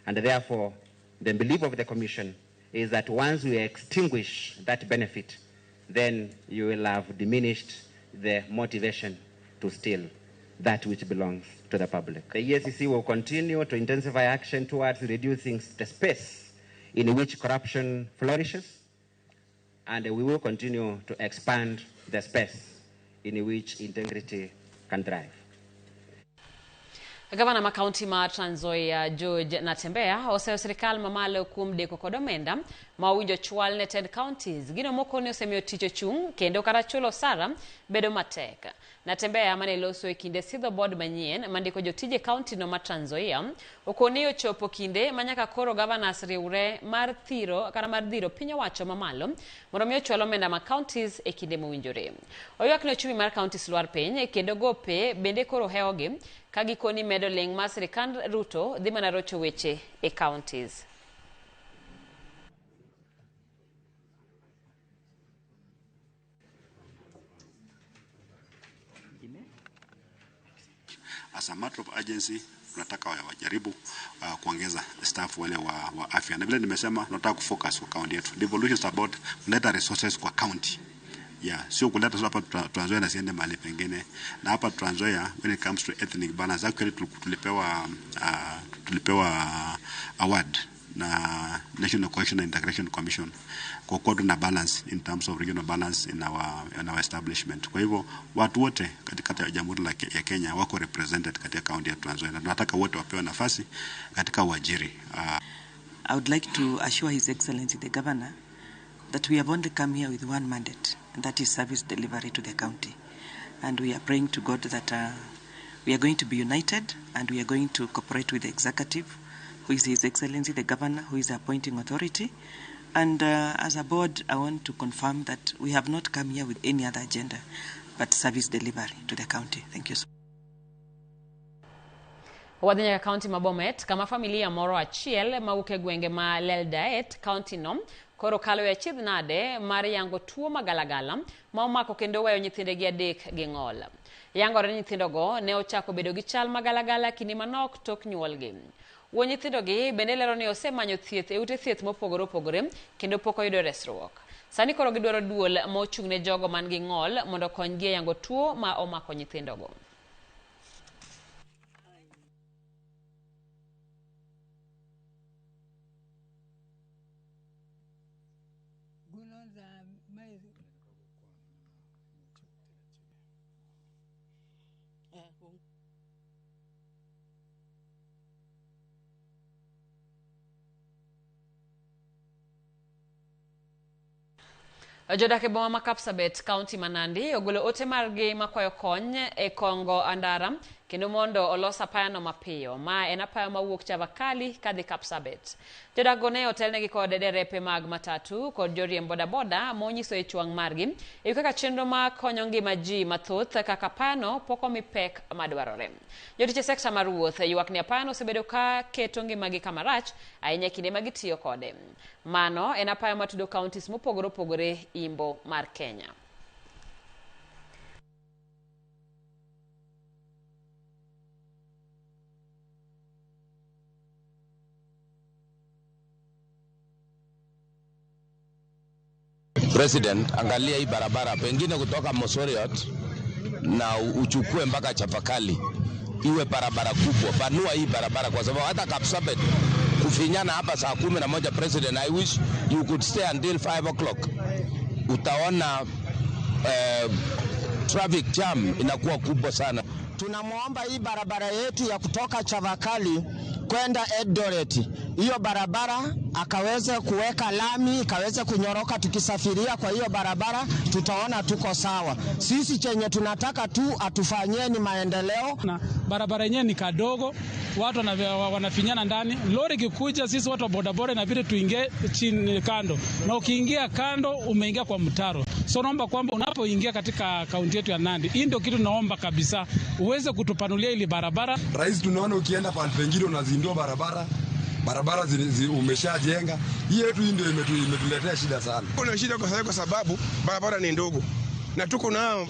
and therefore the belief of the Commission is that once we extinguish that benefit, then you will have diminished the motivation to steal that which belongs to the public. The EACC will continue to intensify action towards reducing the space in which corruption flourishes, and we will continue to expand the space in which integrity can thrive. Gavana ma kaunti ma Trans Nzoia George Natembeya oseyo sirikal mamalo kuom deko kod omenda ma owinjo chwal ne tend counties. Gino moko ne osemiyo tich ochung' kendo kata chulo osara bedo matek. Natembeya mane loso e kinde sidho board manyien mandiko jotije kaunti no ma Trans Nzoia okoni ochopo kinde ma nyaka koro governors riwre mar thiro kata mar dhiro piny owacho mamalo mondo mi ochwal omenda ma counties e kinde mowinjore. Oywak ni ochumi mar counties lwar piny kendo gope bende koro hewogi ka gikoni medo ling' mar sirikand Ruto dhi mana rocho weche e counties. As a matter of urgency, tunataka wajaribu kuongeza staff wale wa afya. Na vile nimesema tunataka kufocus kwa county yetu. Devolution is about kuleta resources kwa county. Yeah, sio kuleta hapa Trans Nzoia na siende mahali pengine. Na hapa Trans Nzoia when it comes to ethnic balance actually tulipewa award na National Cohesion and Integration Commission kwa kuwa tuna balance in terms of regional balance in our establishment. Kwa hivyo watu wote katika Jamhuri ya Kenya wako represented katika county ya Trans Nzoia. Tunataka wote wapewe nafasi katika uajiri. I would like to assure His Excellency the Governor that we have only come here with one mandate, and that is service delivery to the county. And we are praying to God that we are going to be united and we are going to cooperate with the executive, who is His Excellency the Governor, who is the appointing authority. And as a board, I want to confirm that we have not come here with any other agenda but service delivery to the county. Thank you so much. Wadhi nyaka kaunti ma Bomet kama familia moro achiel mawuok e gwenge ma Leldaet kaunti no koro kalo e achiedh nade mar yango tuo magalagala ma omako kendo weyo nyithindegi adek gi ng'ol. Yangore ni nyithindogo ne ochako bedo gi chal magalagala kinde manok tok nyuolgi. Wuon nyithindogi bende lero ni osemanyo thieth e ute thieth mopogore opogore kendo pok oyudo resruok. Sani koro gidwaro duol ma ochung' ne jogo man gi ng'ol mondo okonygi e yango tuo ma omako nyithindogo. Jodak e boma ma Kapsabet, kaunti ma Nandi, ogolo ote margi makwayo kony e kongo andara kendo mondo olos apayano mapiyo. Ma en apaya mawuok Chavakali kadhi Kapsabet. Jodak go ne otelnegi kod derepe mag matatu kod joriemb bodaboda monyiso ich wang' margi e wi kaka chenro ma konyo ngima ji mathoth kaka apayano pok omi pek madwarore. Jotich e sekta mar wuoth ywak ni apayano osebedo ka keto ngimagi kama rach ahinya e kinde ma gitiyo kode. Mano en apaya matudo counties mopogore opogore imbo mar Kenya. President, angalia hii barabara pengine kutoka Mosoriot na uchukue mpaka Chavakali, iwe barabara kubwa. Panua hii barabara kwa sababu hata Kapsabet kufinyana hapa saa 11. President, I wish you could stay until 5 o'clock. Utaona traffic jam inakuwa kubwa sana. Tunamwomba hii barabara yetu ya kutoka Chavakali kwenda Eldoret, hiyo barabara akaweze kuweka lami, ikaweze kunyoroka. Tukisafiria kwa hiyo barabara tutaona tuko sawa. Sisi chenye tunataka tu atufanyie ni maendeleo. Na barabara yenyewe ni kadogo, watu wanafinyana ndani. Lori kikuja, sisi watu wa bodaboda inabidi tuingie chini kando, na ukiingia kando umeingia kwa mtaro. So naomba kwamba unapoingia katika kaunti yetu ya Nandi, hii ndio kitu naomba kabisa, uweze kutupanulia ili barabara. Rais, tunaona ukienda pahali pengine unazindua barabara, barabara umeshajenga. Hii yetu hii ndio imetuletea shida sana. Kuna shida kwa sababu barabara ni ndogo na tuko na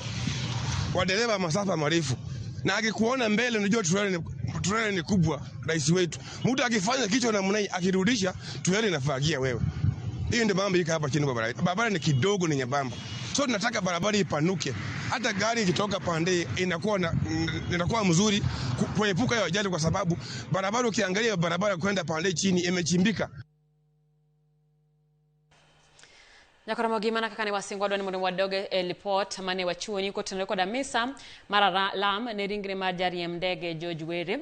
wadereva masafa marefu, na akikuona mbele unajua trailer ni kubwa. Rais wetu, mtu akifanya kichwa namna hii akirudisha trailer inafagia wewe. Hiyo ndio mambo iko hapa chini kwa barabara. Barabara ni kidogo, ni nyembamba. So tunataka barabara ipanuke. Hata gari ikitoka pande inakuwa mzuri kuepuka hiyo ajali, kwa sababu barabara ukiangalia barabara kwenda pande chini imechimbika. Nyakoromogi mana kaka ne wasingwa dwani mondo wadoge e lipot mane wachiwoni kotenore koda misa mar lam ne ringre mar jariemb ndege George Were.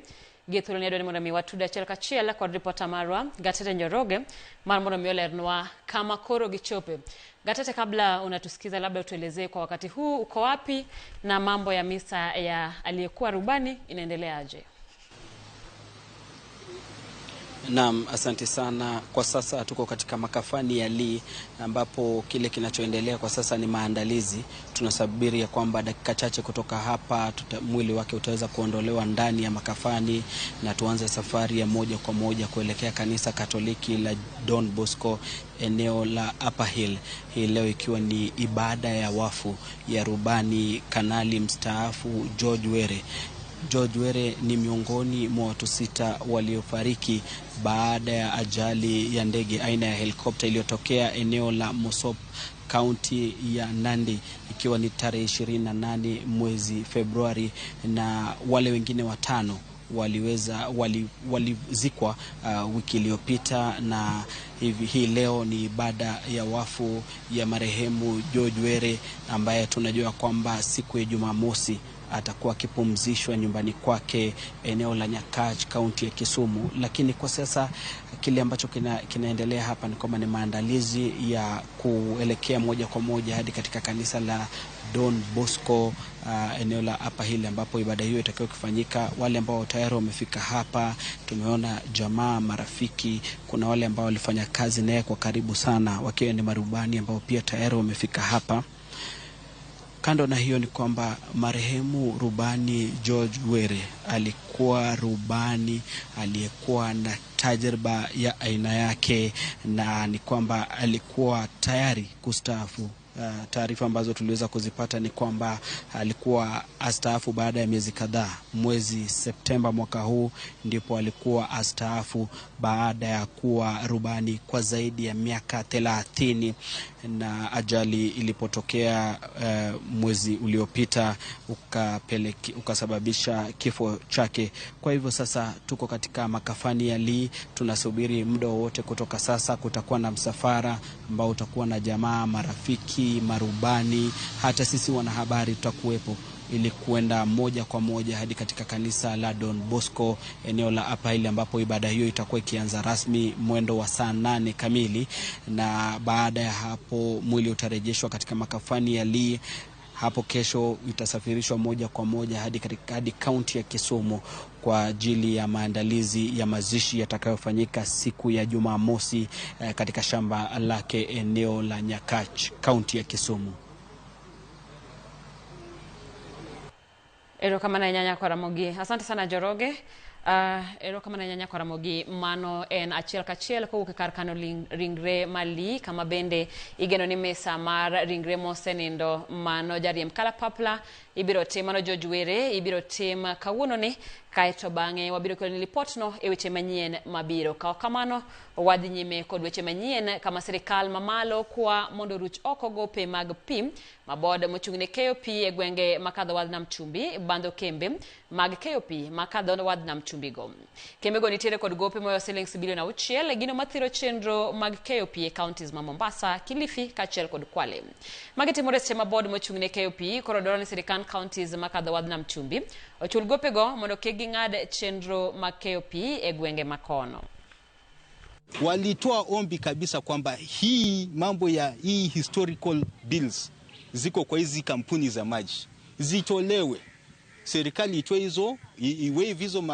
Gi thuolo ni adwani mondo mi watud achiel kachiel kod ripota marwa Gatete Njoroge mar mondo mi olernwa kama koro gichope. Gatete, kabla unatusikiza, labda utuelezee kwa wakati huu uko wapi na mambo ya misa ya aliyekuwa rubani inaendelea aje? Naam, asante sana. Kwa sasa tuko katika makafani ya Lee ambapo kile kinachoendelea kwa sasa ni maandalizi. Tunasubiri ya kwamba dakika chache kutoka hapa mwili wake utaweza kuondolewa ndani ya makafani na tuanze safari ya moja kwa moja kuelekea kanisa Katoliki la Don Bosco eneo la Upper Hill. Hii leo ikiwa ni ibada ya wafu ya rubani kanali mstaafu George Were. George Were ni miongoni mwa watu 6 waliofariki baada ya ajali ya ndege aina ya helikopta iliyotokea eneo la Mosop, kaunti ya Nandi, ikiwa ni tarehe 28 mwezi Februari, na wale wengine 5 walizikwa wiki iliyopita. Na hivi hii leo ni ibada ya wafu ya marehemu George Were ambaye tunajua kwamba siku ya Jumamosi atakuwa akipumzishwa nyumbani kwake eneo la Nyakach, kaunti ya Kisumu. Lakini kwa sasa kile ambacho kinaendelea hapa ni kwamba ni maandalizi ya kuelekea moja kwa moja hadi katika kanisa la Don Bosco eneo la Upper Hill ambapo ibada hiyo itakuwa ikifanyika. Wale ambao tayari wamefika hapa, tumeona jamaa, marafiki, kuna wale ambao walifanya kazi naye kwa karibu sana wakiwa ni marubani ambao pia tayari wamefika hapa. Kando na hiyo ni kwamba marehemu rubani George Were alikuwa rubani aliyekuwa na tajriba ya aina yake, na ni kwamba alikuwa tayari kustaafu Taarifa ambazo tuliweza kuzipata ni kwamba alikuwa astaafu baada ya miezi kadhaa. Mwezi Septemba mwaka huu ndipo alikuwa astaafu baada ya kuwa rubani kwa zaidi ya miaka 30, na ajali ilipotokea mwezi uliopita ukasababisha kifo chake. Kwa hivyo sasa tuko katika makafani ya Lee, tunasubiri muda wowote kutoka sasa. Kutakuwa na msafara ambao utakuwa na jamaa, marafiki, marubani, hata sisi wanahabari tutakuwepo ili kuenda moja kwa moja hadi katika kanisa la Don Bosco eneo la Upper Hill, ambapo ibada hiyo itakuwa ikianza rasmi mwendo wa saa 8 kamili, na baada ya hapo mwili utarejeshwa katika makafani ya Lee. Hapo kesho itasafirishwa moja kwa moja hadi kaunti ya Kisumu kwa ajili ya maandalizi ya mazishi yatakayofanyika siku ya Jumamosi katika shamba lake eneo la Nyakach, kaunti ya Kisumu. Erokamano nyanya kwa Ramogi. Asante sana Joroge. Erokamano nyanya kwa Ramogi. Mano en achiel kachiel kowuok e kar kano ringre mali kama bende igeno ni mesa mar ringre mosenindo mano jariemb kalapapla ibiro tim, mano George Were ibiro tim kawuono ni, kaeto bang'e wabiro keloni lipotno e weche manyien mabiro. Kaw kamano wadhi nyime kod weche manyien kama sirikal mamalo kwa mondo ruch oko gope mag pi ma bod mochung' ne keyo pi e gwenge makadho wadh nam chumbi bandho kembe mag keyo pi makadho wadh nam chumbi go. Kembego nitiere kod gope moyo siling bilion 6, gino mathiro chenro mag keyo pi e counties ma Mombasa, Kilifi kaachiel kod Kwale. Magi timore seche ma bod mochung' ne keyo pi koro dwaro ni sirikand counties makadho wadh nam chumbi ochul gopego mondo kik ging'ad chenro mag keyo pi e gwenge makono. Walitoa ombi kabisa kwamba hii mambo ya hii historical bills ziko kwa hizi kampuni za maji zitolewe, serikali itoe hizo, iwaive hizo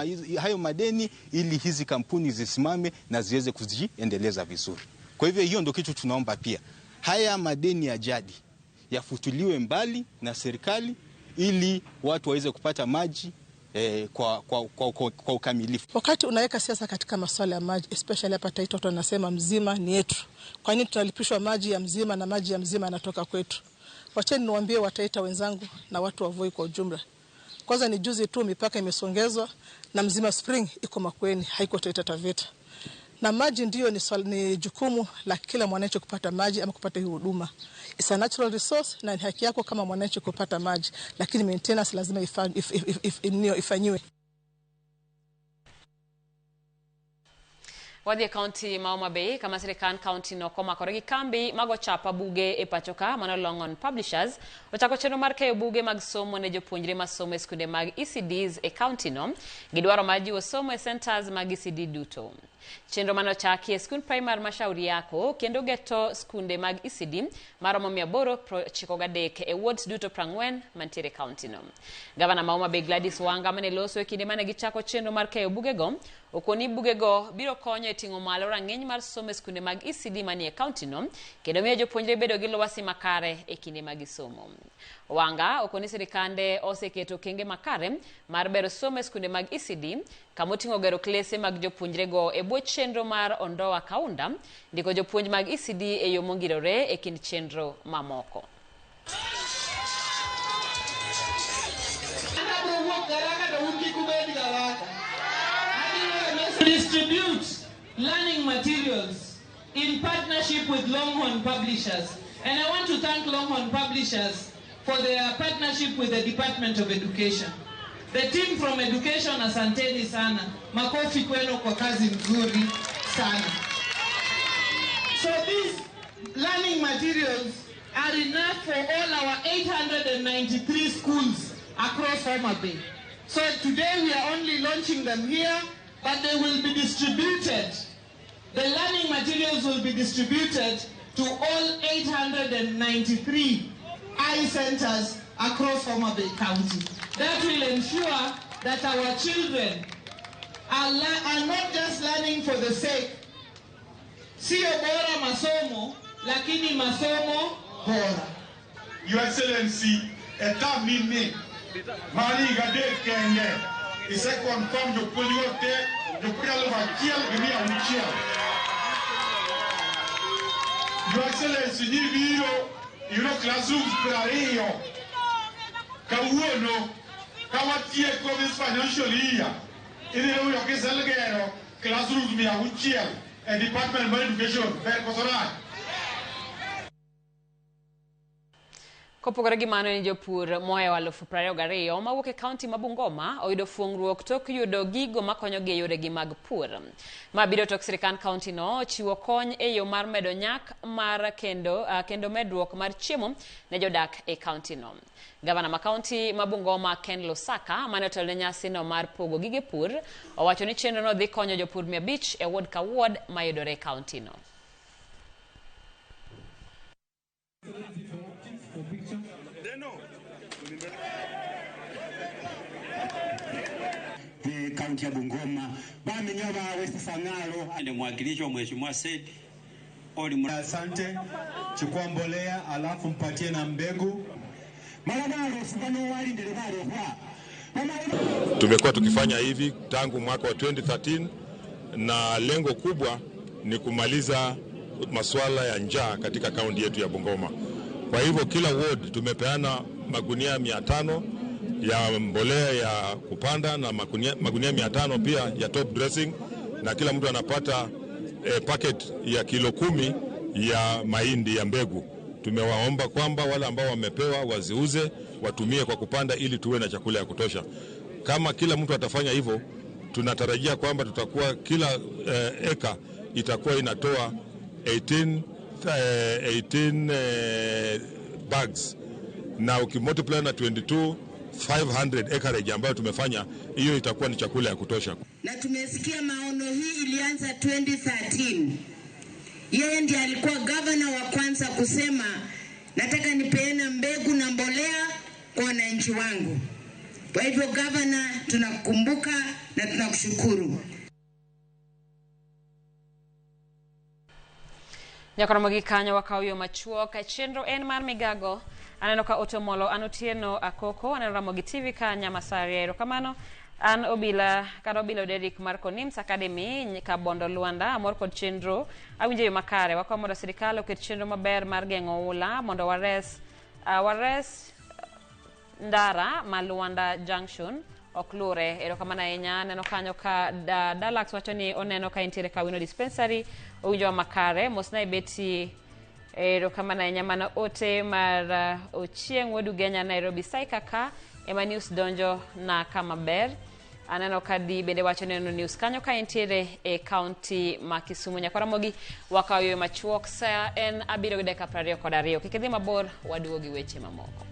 hayo madeni ili hizi kampuni zisimame na ziweze kujiendeleza vizuri. Kwa hivyo hiyo ndio kitu tunaomba pia, haya madeni ya jadi yafutuliwe mbali na serikali ili watu waweze kupata maji kwa ukamilifu. Wakati unaweka siasa katika masuala ya maji, especially hapa Taita, watu wanasema mzima ni yetu. Kwa nini tunalipishwa maji ya mzima na maji ya mzima yanatoka kwetu? Wacheni niwaambie Wataita wenzangu na watu wa Voi kwa ujumla. Kwanza ni juzi tu mipaka imesongezwa na Mzima Spring iko Makueni, haiko Taita Taveta. Na maji ndiyo ni jukumu la kila mwananchi kupata maji ama kupata hii huduma. It's a natural resource na ni haki yako kama mwananchi kupata maji, lakini maintenance lazima ifanyiwe. Wadhi e kaunti ma Homa Bay kama sirikand kaunti no komakore gi kambi mago chapa buge e pacho ka mano Longhorn Publishers ochako chenro mar keyo buge mag somo ne jopuonjre masomo e skunde mag ECDs e kaunti no. Gidwaro mar jiwo somo e centers mag ECD duto. Chenro mane ochaki e skund primary ma Shauri Yako kendo geto skunde mag ECD maromo 893 e wards duto 40 mantiere e kaunti no. Gavana ma Homa Bay Gladys Wanga mane loso e kinde mane gichako chenro mar keyo bugego okoni bugego biro konyo e ting'o malo rang'iny mar somo e skunde mag ECD manie kaunti no kendo miyo jopuonjre bedo gi lwasi makare e kinde mag somo. Wanga okoni sirikande oseketo okenge makare mar bero somo e skunde mag ECD kamoting'o gero klese mag jopuonjrego e bwo chenro mar Ondoa Kaunda, ndiko jopuonj mag ECD e yo mongirore e kind chenro mamoko. Distribute learning materials in partnership with Longhorn Publishers. And I want to thank Longhorn Publishers for their partnership with the Department of Education. The team from Education, asanteni sana. Makofi kwenu kwa kazi nzuri sana. So these learning materials are enough for all our 893 schools across Homa Bay. So today we are only launching them here, but they will be distributed. The learning materials will be distributed to all 893 I-centers across Homa Bay County. That will ensure that our children are not just learning for the sake, sio bora masomo, lakini masomo bora. Your Excellency, eta mimi, mari gade kende, ise confirm jopuonj te, jopuonj 1000 gi 600. Your Excellency, nibiro Iyudo classrooms 20 kawuono ka watieko this financial year idhi yudo kisegero classrooms 600 e department mar education. Ber koso rach? Kopogore gi mano ni jopur mohewo 22,000 mawuok e kaunti ma Bungoma oyudo fuong'ruok tok yudo gigo makonyogi e yoregi mag pur. Ma biro tok sirikand kaunti no chiwo kony e yo mar medo nyak mar kendo medruok mar chiemo ne jodak e kaunti no. Gavana ma kaunti ma Bungoma Ken Lusaka mane otelo ne nyasi no mar pogo gige pur owacho ni chenro no dhi konyo jopur 500 e ward ka ward mayudore e kaunti no. Kaunti ya Bungoma bamenywa West Sangalo ni mwakilishi wa Mheshimiwa Said Oli. Asante, chukua mbolea alafu mpatie na mbegu. Tumekuwa tukifanya hivi tangu mwaka wa 2013 na lengo kubwa ni kumaliza masuala ya njaa katika kaunti yetu ya Bungoma. Kwa hivyo kila ward tumepeana magunia 500 ya mbolea ya kupanda na magunia 500 pia ya top dressing, na kila mtu anapata packet ya kilo 10 ya mahindi ya mbegu. Tumewaomba kwamba wale ambao wamepewa waziuze, watumie kwa kupanda ili tuwe na chakula ya kutosha. Kama kila mtu atafanya hivyo, tunatarajia kwamba tutakuwa kila eka itakuwa inatoa 18 bags, na ukimultiply na 22,500 acreage ambayo tumefanya, hiyo itakuwa ni chakula ya kutosha. Na tumesikia maono hii ilianza 2013. Yeye ndiye alikuwa governor wa kwanza kusema nataka nipeane mbegu na mbolea kwa wananchi wangu. Kwa hivyo governor, tunakukumbuka na tunakushukuru. Nyakoromogi kanyo wakawo yo machuok. Chenro en mar migago. Aneno ka Otomolo, an Otieno Akoko, aneno Ramogi TV ka Nyamasaria. Erokamano. An Obila, kata Obila Derrick mar Konims Academy Kabondo Luanda, amor kod chenro. Awinjo yo makare. Wakwayo mondo sirikal oket chenro maber mar geng'o oula mondo wares ndara ma Luanda Junction ok lure. Erokamano ahinya. Aneno kanyo ka Dalax wacho ni oneno ka entiere Kawino Dispensary. Owinjo makare. Mosna Ibeti. Erokamano ahinya. Mano ote mar Ochieng' Wuod Ugenya Nairobi Saika ka ema news donjo na kama ber. Aneno ka di bende wacho neno news kanyo ka entiere e kaunti ma Kisumu. Nyakwaramogi wakawo yo machuok. Sa en 7:22. Kik idhi mabor, waduogo gi weche mamoko.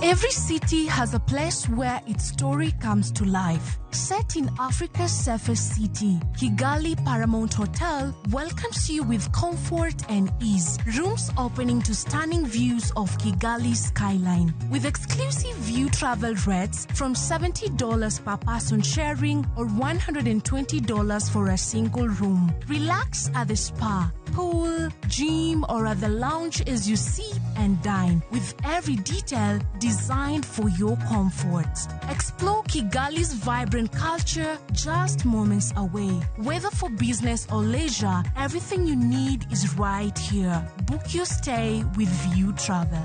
Every city has a place where its story comes to life. Set in Africa's safest city, Kigali Paramount Hotel welcomes you with comfort and ease. Rooms opening to stunning views of Kigali's skyline. With exclusive view travel rates from $70 per person sharing or $120 for a single room. Relax at the spa, pool, gym, or at the lounge as you sip and dine, with every detail designed for your comfort. Explore Kigali's vibrant culture just moments away. Whether for business or leisure, everything you need is right here. Book your stay with View Travel.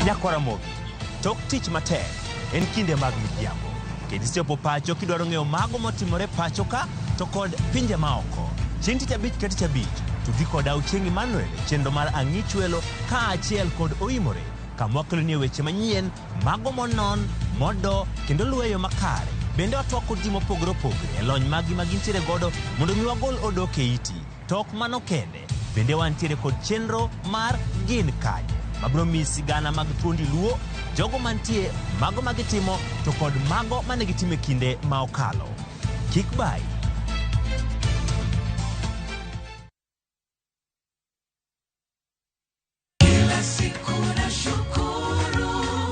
Nyakwaramogi, tok tich matek en kinde mag midhiambo. Kendo ichopo pacho kidwaro ng'eyo mago motimore pacho ka to kod pinje maoko. Chieng' tich abich ka tich abich, tudri koda Ochieng' Emmanuel e chenro mar Ang'ichwelo kaachiel kod Oimore, kama wakeloni weche manyien, mago monon, modo kendo luwe yo makare. Bende watwak kod ji mopogore opogore e lony maggi ma gintiere godo mondo mi wagol odok e iti. To ok mano kende, bende wantiere kod chenro mar Gin Kanye, mabiro miyi sigana mag thuondi Luo, jogo mantie, mago magitimo to kod mago mane gitimo e kinde ma okalo. Kik bayi. Kila siku nashukuru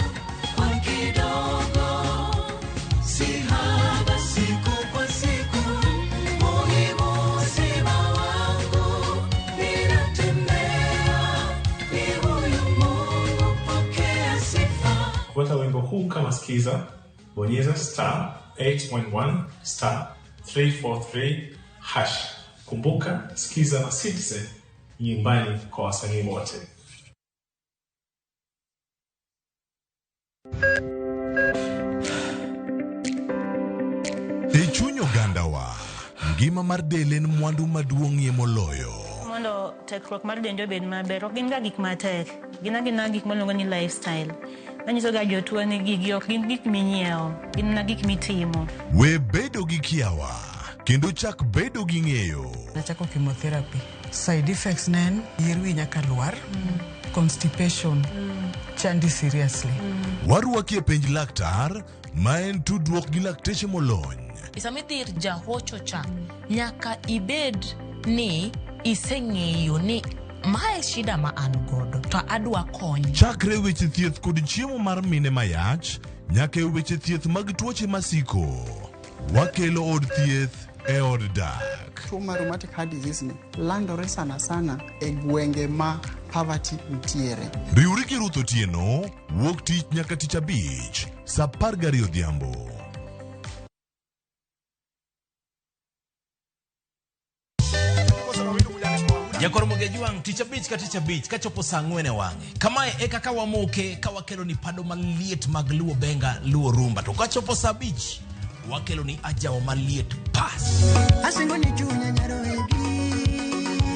Kupata wimbo huu kama skiza, bonyeza star 811 star 343 hash. Kumbuka, skiza na Citizen nyumbani kwa wasanii wote. E chuny ogandawa, ngima mar del en mwandu maduong'ie moloyo. Mondo tekruok mar dendi obed maber, ok gin ga gik matek. Gin agina gik miluongo ni lifestyle. Manyiso ga jotuo ni gigi ok gin gik minyiewo, gin mana gik mitimo. We bedo gi kiawa, kendo chak bedo gi ng'eyo. Nachako chemotherapy. Side effects ne en yier wi nyaka lwar, constipation, chandi seriously. Warwaki e penj laktar, ma en tudruok gi lakteche molony. Sama idhi ir jahocho cha, nyaka ibed ni iseng'eyo ni mae shida ma an godo to adwa kony. Chakre weche thieth kod chiemo mar mine mayach, nyaka e weche thieth mag tuoche masiko. Wakelo od thieth e od dak. Tuo mar rheumatic heart disease ni landore sana sana e gwenge ma poverty nitiere. Riwri gi Ruth Otieno, wuok tich nyaka tich abich, saa 12 odhiambo. Jakor Mogejwang' tich abich ka tich abich kachopo saa ang'wen e wang'e. Kamae e kaka wamoke ka wakelo ni pado maliet mag Luo Benga, Luo Rumba. To kachopo saa abich, wakelo ni ajawa maliet pas. Asingo ni chunya nyaroegi.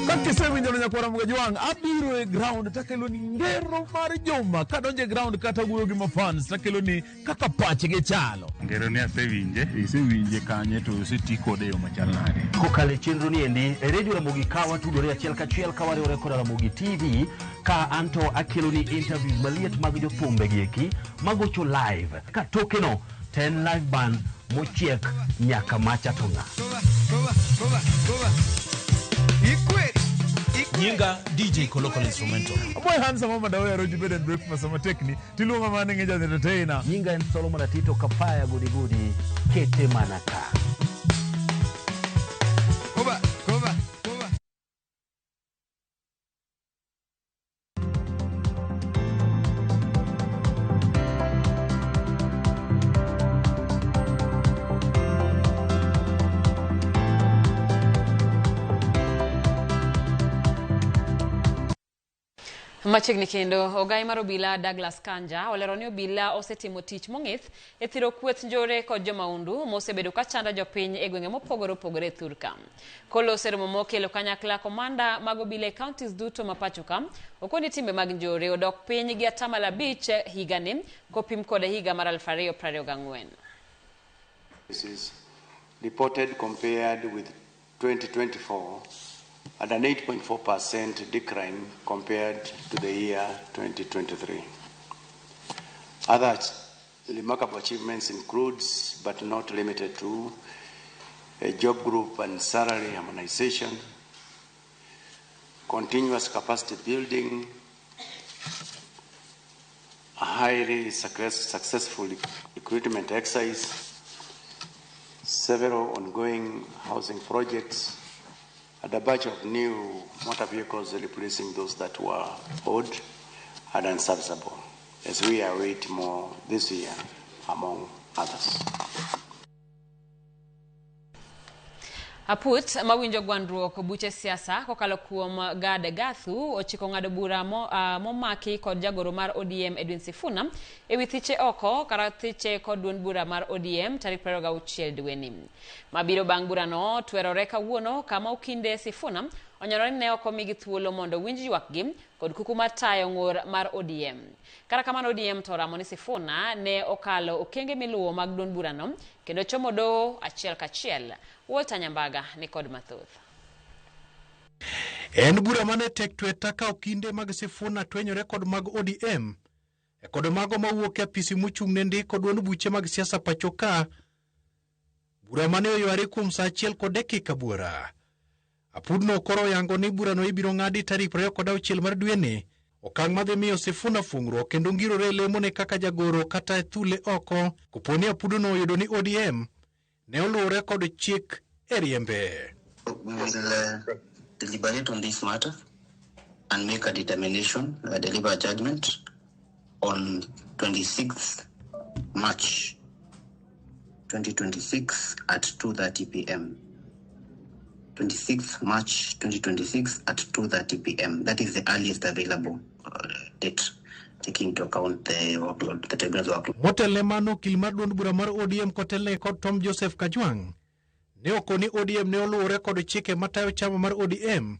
Kakisewinjo no nyakwara Mogejwang' abiro e ground takelo ni ngero mar juma kadonjo e ground kata wuoyo gi mafans takelo ni kaka pachgi chalo. Ngero ni asewinje. Isewinje kanye to oseti kode e yo machal nade? Kokalo e chenro ni endi e redio Ramogi ka watudore achiel kachiel ka wariwore koda Ramogi TV ka anto akelo ni interviews maliet mag jothumbe gi eki magocho live ka tokeno to en live band mochiek nyaka macha to ng'a. Nyinga DJ Kolokol Instrumental. Aboy handsome mama dawe aroji bed and breakfast sama tekni tiluonga mana ng'e ja entertainer. Nyinga en Solomon Atito Kapaya gudi gudi kete mana ka. Koba, koba, koba. Machiegni kendo, ogai mar obila Douglas Kanja olero ni obila osetimo tich mong'ith e thiro kweth njore kod jomaundu mosebedo ka chando jopiny e gwenge mopogore opogore e thurka. Koloso e romo mokelo kanyakla komanda mag obila e counties duto ma pacho ka, okoni timbe mag njore odok piny gi 5% higani kopim kod higa mar 2024. This is reported compared with 2024 at an 8.4% decline compared to the year 2023. Other remarkable achievements includes, but not limited to, a job group and salary harmonization, continuous capacity building, a highly successful recruitment exercise, several ongoing housing projects, and a batch of new motor vehicles replacing those that were old and unserviceable, as we await more this year, among others. Aput mawinjo gwandruok buche siasa kokalo kuom Gad Gathu ochiko ng'ado bura momaki kod jagoro mar ODM Edwin Sifuna ewi thiche oko kara thiche kod duond bura mar ODM tarik 26 dweni. Mabiro bang' burano twerore kawuono kama okinde Sifuna onyoro ni ne ok omigi thuolo mondo winj ywakgi kod kuku mar tayo ng'ur mar ODM. Kata kamano ODM to oramo ni Sifuna ne okalo okenge miluwo mag duond burano kendo chomo doho achiel kachiel. Walter Nyambaga ni kod mathoth. En bura mane tek tweta ka okinde mag Sifuna twenyore kod mag ODM kod mago mawuok e apisi mochung' ne ndiko duond buche mag siasa pacho ka. Bura mane oyware kuom saa 1:09. Apudno koro oyango ni burano ibiro ng'adi tarik 26 mar dweni, okang' madhi miyo Sifuna fung'ruok kendo ngirore lemone kaka jagoro kata thule oko koponi apudono oyudo ni ODM ne oluwore kod chik e riembe. We will deliberate on this matter and make a determination, deliver a judgment on 26th March 2026 at 2:30 p.m. 26th March 2026 at 2:30 p.m. That is the earliest available date, taking into account the workload, the tribunal's workload. Motelne mano okil mar duond bura mar ODM kotelne kod Tom Joseph Kajwang' ne okoni ODM ne oluwore kod chike matayo chama mar ODM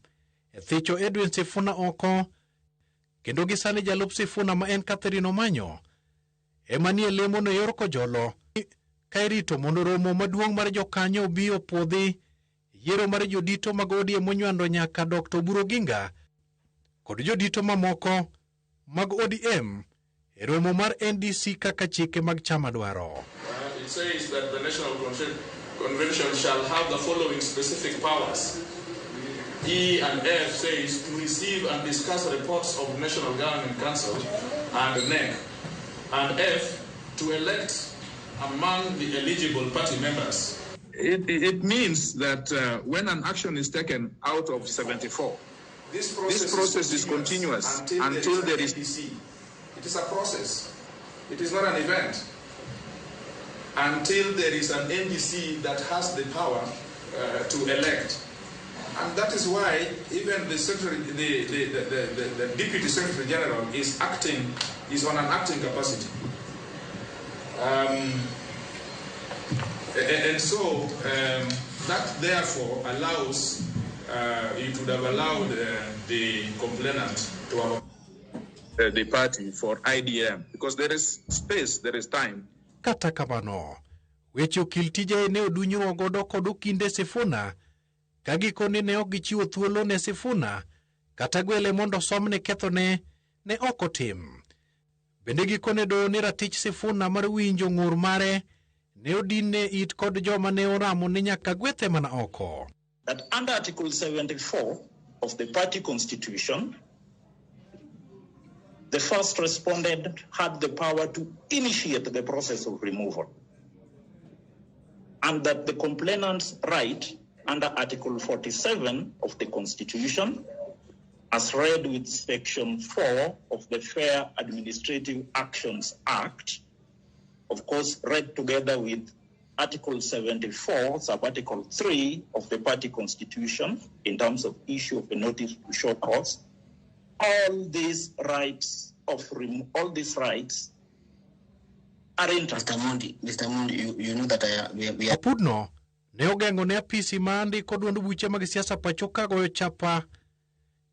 e thicho Edwin Sifuna oko kendo gi sani jalup Sifuna ma en Catherine Omanyo ema nie lemono yor kojolo ka irito mondo romo maduong' mar jokanyo obi opuodhi yiero mar jodito mag ODM monywando nyaka Dr. Oburu Oginga kod jodito mamoko mag ODM e romo mar NDC kaka chike mag chama dwaro. It says that the National Convention shall have the following specific powers. E and F says to receive and discuss reports of National Governing Council and NEC. And F, to elect among the eligible party members. It means that when an action is taken out of 74, this process is continuous until there is NDC. It is a process. It is not an event. Until there is an NDC that has the power to elect. And that is why even the secretary, the Deputy Secretary General is acting, is on an acting capacity. And so that therefore allows, it would have allowed the complainant to have the party for IDM, because there is space, there is time. Kata kamano, weche okil tije ne odunyruok godo kod okinde Sifuna ka gikone ne ok gichiwo thuolo ne Sifuna kata gwele mondo somne kethone ne ok otim. Bende gikone doyo ni ratich Sifuna mar winjo ng'ur mare ne odinne it kod joma ne oramo ni nyaka gwethe mana oko. That under Article 74 of the party constitution, the first respondent had the power to initiate the process of removal, and that the complainant's right under Article 47 of the Constitution, as read with Section 4 of the Fair Administrative Actions Act, of course read together with Article 74, Sub-Article 3 of the Party Constitution, in terms of issue of a notice to show cause, all these rights are intact. Mr. Mundi, you know that we are... Opudno ne ogeng'o ne apisi ma ndiko duond buche mag siasa pacho ka goyo chapa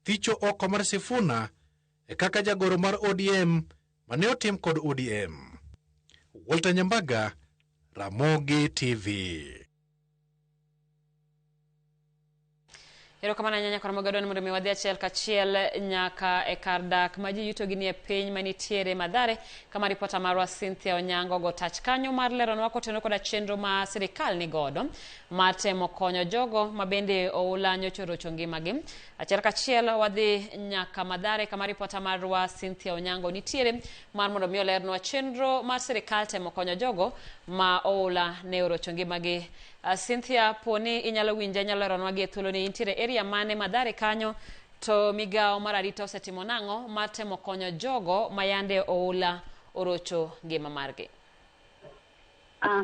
thicho oko mar Sifuna e kaka jagoro mar ODM mane otim kod ODM. Walter Nyambaga, Ramogi TV. Erokamano ahinya nyaka Ramogi Adwani mondo mi wadhi achiel kachiel nyaka e kar dak ma ji yuto gi nie piny manitiere Mathare, kama ripota marwa Cynthia Onyango go tach kanyo mar leronwa kotenore koda chenro ma sirikal ni godo mar temo konyo jogo ma bende oula nyocha orocho ngimagi. Achiel kachiel wadhi nyaka Mathare kama ripota marwa Cynthia Onyango nitiere mar mondo mi olernwa chenro mar sirikal temo konyo jogo ma oula ne orocho ngimagi. Cynthia, poni inyalo winja, inyalo leronwa gi e thuolo ni intiere area mane Mathare kanyo to migawo mar arita osetimo nang'o mar temo konyo jogo ma yande oula orocho ngima margi?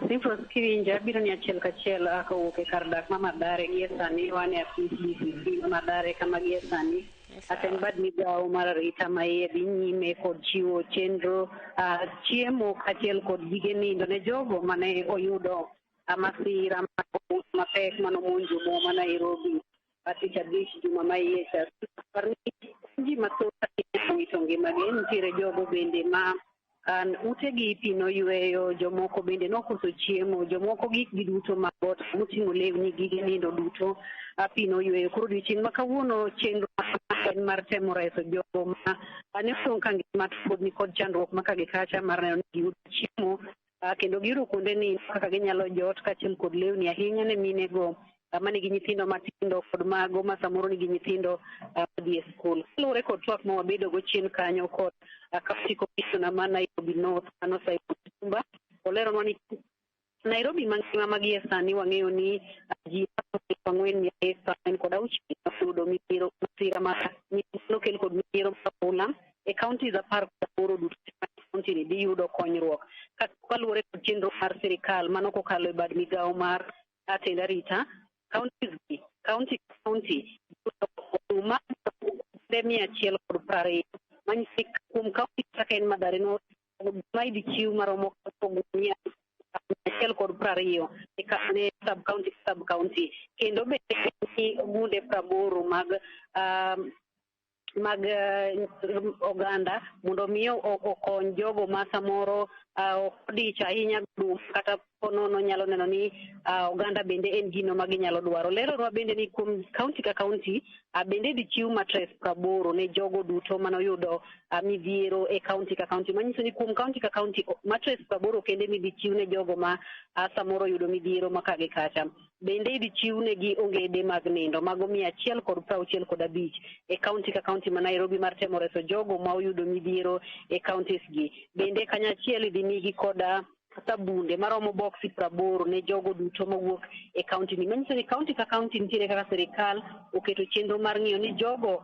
Simfros kiwinja biro ni achiel kachiel kowuok e kar dak ma Mathare gie sani wan e apis DCC ma Mathare kama gie sani atend bad migawo mar arita ma iye dhi nyime kod chiwo chenro chiemo kaachiel kod gige nindo ne jogo mane oyudo masira mapek manomonjo boma ma Nairobi tich abich juma ma iye cha. Ji mathoth owito ngimagi, nitiere jogo bende ma utegi pi noyweyo, jomoko bende nokoso chiemo, jomoko gikgi duto mag ot moting'o lewni, gige nindo duto pi noyweyo. Koro odiochieng' ma kawuono chenro en mar temo reso jogo ma ne odong' ka ngima to pod nikod chandruok ma ka gi kacha mar neno ni giyudo chiemo kendo giyudo kuonde nindo kaka ginyalo jot kaachiel kod lewni ahinya ne minego manigi nyithindo matindo kod mago ma samoro nigi nyithindo madhi e skul. Kaluwore kod twak ma wabedo go chien kanyo kod County Commissioner ma Nairobi North mano Simon Tumba, oleronwa ni Nairobi mangima ma gie sani wang'eyo ni ji 4,346 oyudo midhiero masira ma nokel kod midhiero mar oula. e counties 18 duto county ni dhi yudo konyruok kaluwore kod chenro mar sirikal mano kokalo e bad migawo mar tend arita. Counties gi county ka county oduma 120, manyiso ni kuom county kaka en Mathare no, oduma idhi chiw maromo 120 ne sub county ka sub county, kendo bende ni ogunde 80 mag oganda mondo mi okony jogo ma samoro ok odich ahinya oduma, kata ponono nyalo neno ni oganda bende en gino ma ginyalo dwaro. Leronwa bende ni kuom county ka county bende idhi chiw matres 80 ne jogo duto manoyudo midhiero e county ka county, manyiso ni kuom county ka county matres 80 kende midhi chiw ne jogo ma samoro oyudo midhiero ma ka gi kacha. Bende idhi chiw negi ongede mag nindo mago 165 e county ka county ma Nairobi mar temo reso jogo ma oyudo midhiero e counties gi. Bende kanyachiel idhi migi koda sabunde maromo boksi 80 ne jogo duto mawuok e county ni, manyiso ni county ka county nitiere kaka sirikal oketo chenro mar ng'iyo ni jogo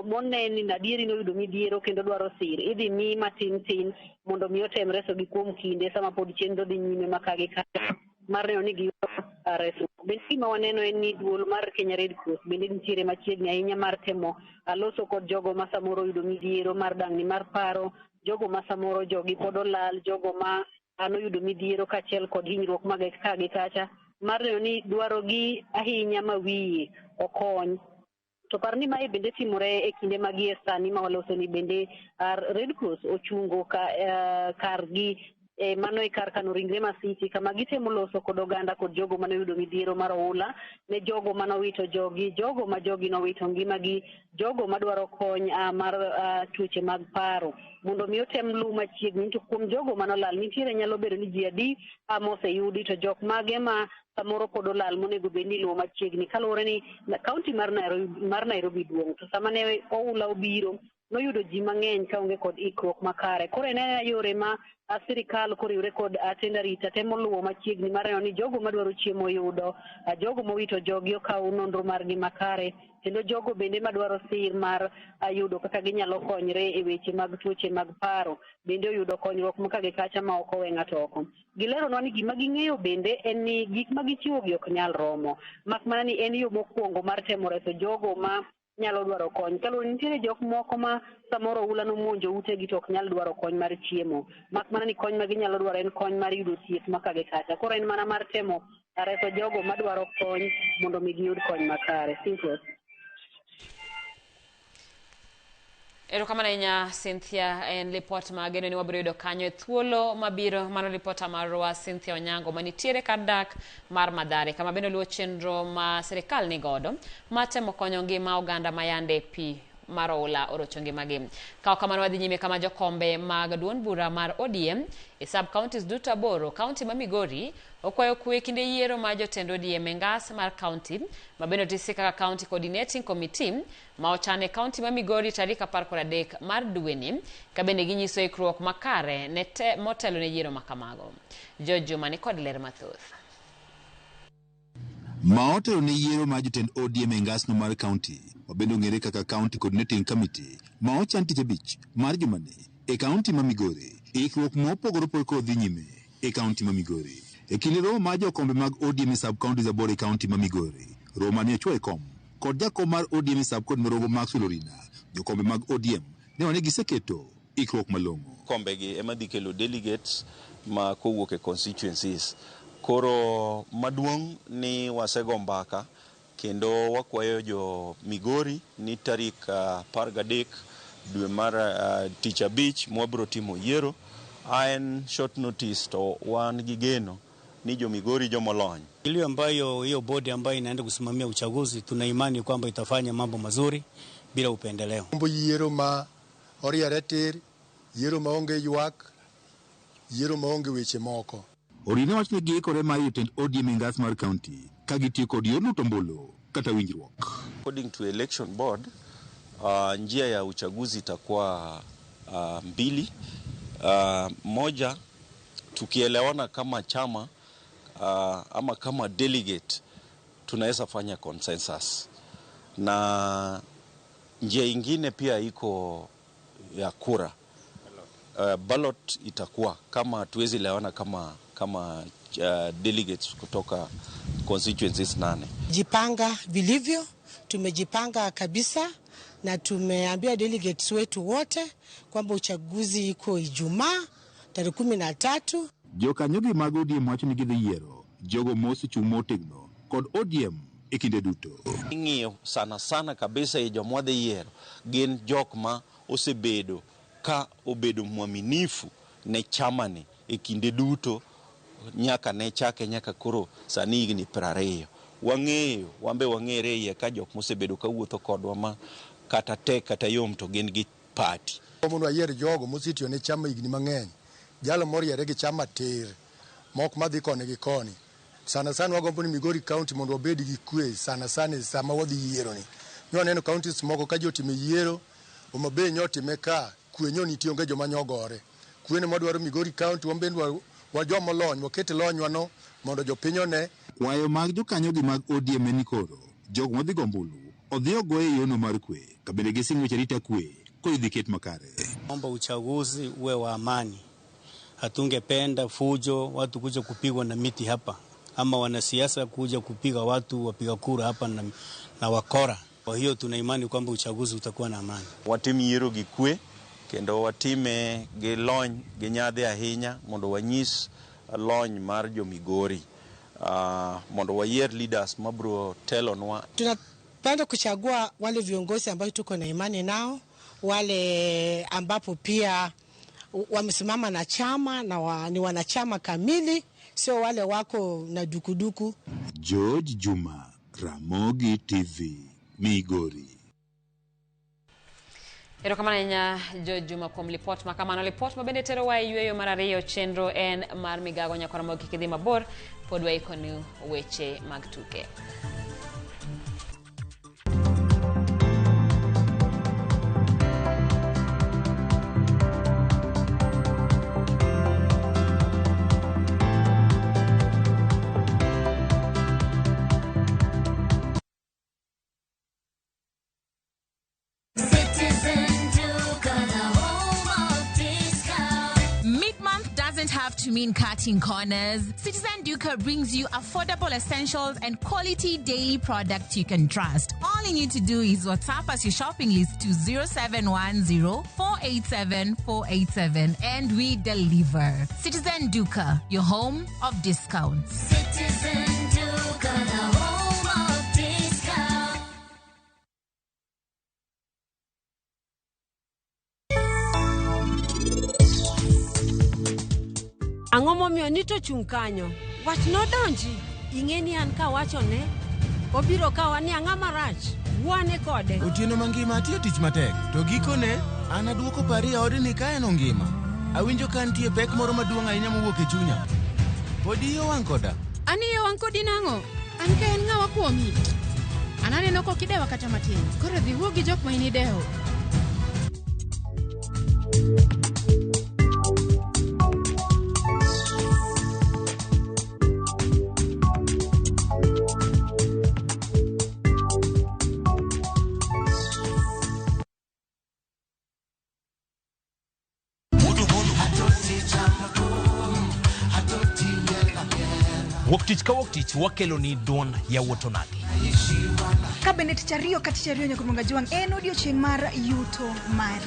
moneni ni adieri noyudo midhiero kendo dwaro sir idhi mi matin tin mondo mi otem resogi kuom kinde sama pod chenro dhi nyime ma ka gi kacha mar neno ni giyudo resruok. Bende gima waneno en ni duol mar Kenya Red Cross bende nitiere machiegni ahinya mar temo loso kod jogo ma samoro oyudo midhiero mar dang'ni mar paro, jogo ma samoro jogi pod olal, jogo ma noyudo midhiero kaachiel kod hinyruok mag ka gi kacha, mar neno ni dwarogi ahinya ma wiye okony. To par ni mae bende timore e kinde ma gie sani ma waloso ni bende Red Cross ochungo kargi mano e kar kano ringre Masiti, kama gitemo loso kod oganda kod jogo manoyudo midhiero mar oula, ne jogo manowito jogi, jogo ma jogi nowito ngimagi, jogo madwaro kony mar tuoche mag paro, mondo mi otem lu machiegni. To kuom jogo manolal nitiere nyalo bedo ni ji adi moseyudi, to jok mage ma samoro pod olal monego bed ni iluwo machiegni, kaluwore ni county mar Nairobi duong', to sama ne oula obiro noyudo ji mang'eny kaonge kod ikruok makare. Koro en aena yore ma sirikal koriwre kod tend arita temo luwo machiegni mar neno ni jogo madwaro chiemo yudo, jogo mowito jogi okaw nonro margi makare, kendo jogo bende madwaro sir mar yudo kaka ginyalo konyre e weche mag tuoche mag paro bende oyudo konyruok ma ka gi kacha ma ok owe ng'ato oko. Gileronwa ni gima ging'eyo bende en ni gik ma gichiwogi ok nyal romo, mak mana ni en yo mokwongo mar temo reso jogo ma nyalo dwaro kony. Kaluwore nitiere jok moko ma samoro oula nomonjo utegi to ok nyal dwaro kony mar chiemo, mak mana ni kony ma ginyalo dwaro en kony mar yudo thieth ma ka gi kacha. Koro en mana mar temo reso jogo madwaro kony mondo mi giyud kony makare. Simple. Erokamano ahinya Cynthia, en lipot mageno ni wabiro yudo kanyo e thuolo mabiro. Mano lipota marwa Cynthia Onyango manitiere kar dak mar Mathare, kama bende luwo chenro ma sirikal nigodo mar temo konyo ngima oganda ma yande pi mar oula orocho ngimagi. Ka kamano wadhi nyime kama jokombe mag duond bura mar ODM e sub counties duto 8 county ma Migori okwayo kwe kinde yiero ma jotend ODM e ngas mar county ma bende otisi kaka County Coordinating Committee ma ochan e county ma Migori tarik 13 mar dweni, ka bende ginyiso ikruok makare ne motelo ne yiero makamago. George Juma ni kod ler mathoth. Ma otelo ne yiero mar jotend ODM e ngasno mar county ma bende ong'ere kaka County Coordinating Committee ma ochan tich abich mar jumani e county ma Migori. Ikruok mopogore opogore koro dhi nyime e county ma Migori. E kinde romo mar jokombe mag ODM e sub counties 8 e county ma Migori, romo mane ochwo e kom kod jakom mar ODM e sub county Morongo Maxwell Orina, jokombe mag ODM ne one giseketo ikruok malong'o. Kombegi ema dhi kelo delegates ma kowuok e constituencies. Koro maduong' ni wasego mbaka kendo wakwayo jo Migori ni tarik 13 dwe mar tich abich mwabiro timo yiero. En short notice to wan gi geno ni jo Migori jomolony. Ile ambayo hiyo bodi ambayo inaenda kusimamia uchaguzi tuna imani kwamba itafanya mambo mazuri bila upendeleo. Mambo yiero ma oriere tir, yiero maonge ywak, yiero maonge weche moko. Orina wacho ni giikore mar jotend ODM e ngas mar county ka gitiyo kod yor luto ombulu kata winjruok. According to election board, njia ya uchaguzi itakuwa mbili. Moja, tukielewana kama chama ama kama delegate tunaweza fanya consensus. Na njia ingine pia iko ya kura. Ballot itakuwa kama hatuwezi lewana kama delegates kutoka constituencies 8. Jipanga vilivyo, tumejipanga kabisa na tumeambia delegates wetu wote kwamba uchaguzi iko Ijumaa tarehe 13. Jokanyogi mag ODM wacho ni gidhi yiero jogo mosechung' motegno kod ODM e kinde duto. Ing'iyo sana sana kabisa e joma wadhi yiero gin jok ma osebedo ka obedo mwaminifu ne chamani e kinde duto nyaka ne chake nyaka koro sani higni 20. Wang'eyo, wambe wang'ere iye ka jok mosebedo kawuotho kodwa ma kata tek kata yom to gin gi party. Mondo wayier jogo mosetiyo ne chama higni mang'eny, jalo moriere gi chama tir, mok madhi koni gi koni. Sana sana wagombo ni Migori County mondo wabed gi kwe sana sana sama wadhi yiero ni. Nyo waneno counties moko ka ji otime yiero, Homa Bay nyo otime ka, kwe nyo nitie onge joma nyogore. Kwe ne mwadwaro Migori County, wan bende wa joma olony, waket lonywa no mondo jopiny one. Kwayo mag jokanyogi mag ODM en ni koro jogo madhi go ombulu odhi ogoye e yono mar kwe, ka bende gising weche arita kwe koro idhi ket makare. Omba uchaguzi uwe wa amani. Hatungependa fujo, watu kuja kupigwa na miti hapa, ama wanasiasa kuja kupiga watu wapiga kura hapa na wakora. Kwa hiyo tuna imani kwamba uchaguzi utakuwa na amani. Watim yiero gi kwe kendo watime gi lony gi nyadhi ahinya mondo wanyis lony mar jo Migori. Mondo wayier leaders mabro telonwa. Tunapenda kuchagua wale viongozi ambao tuko na imani nao, wale ambapo pia wamesimama na chama na ni wanachama kamili, sio wale wako na dukuduku. George Juma, Ramogi TV, Migori. Erokamano ahinya George Juma kuom lipot ma kamano. Lipot ma bende terowa e yweyo mar ariyo chenro en mar migago nyaka Ramogi kik idhi mabor, pod waikoni weche mag tuke. Have to mean cutting corners. Citizen Duka brings you affordable essentials and quality daily products you can trust. All you need to do is WhatsApp us your shopping list to 0710 487 487 and we deliver. Citizen Duka, your home of discounts. Citizen Duka, the home of discounts. Ang'o momiyo nito chung' kanyo? Wach nodonji. Ing'e ni an kawachone, obiro kawa ni ang'a marach. Wuane kode. Otieno mangima atiyo tich matek, to gikone an aduoko pari e odni ka en ongima. Awinjo ka nitie pek moro maduong' ahinya mowuok e chunya. Pod iye owang' koda? An iye owang' kodi nang'o? An ka en ng'awa kuomi? An aneno kok idewa kata matin. Koro dhi wuo gi jok ma in idewo. Wuok tich ka wuok tich wakelo ni duond yawuot onagi. Ka bende tich ariyo ka tich ariyo nyaka Jwang' en odiochieng' mar yuto mari.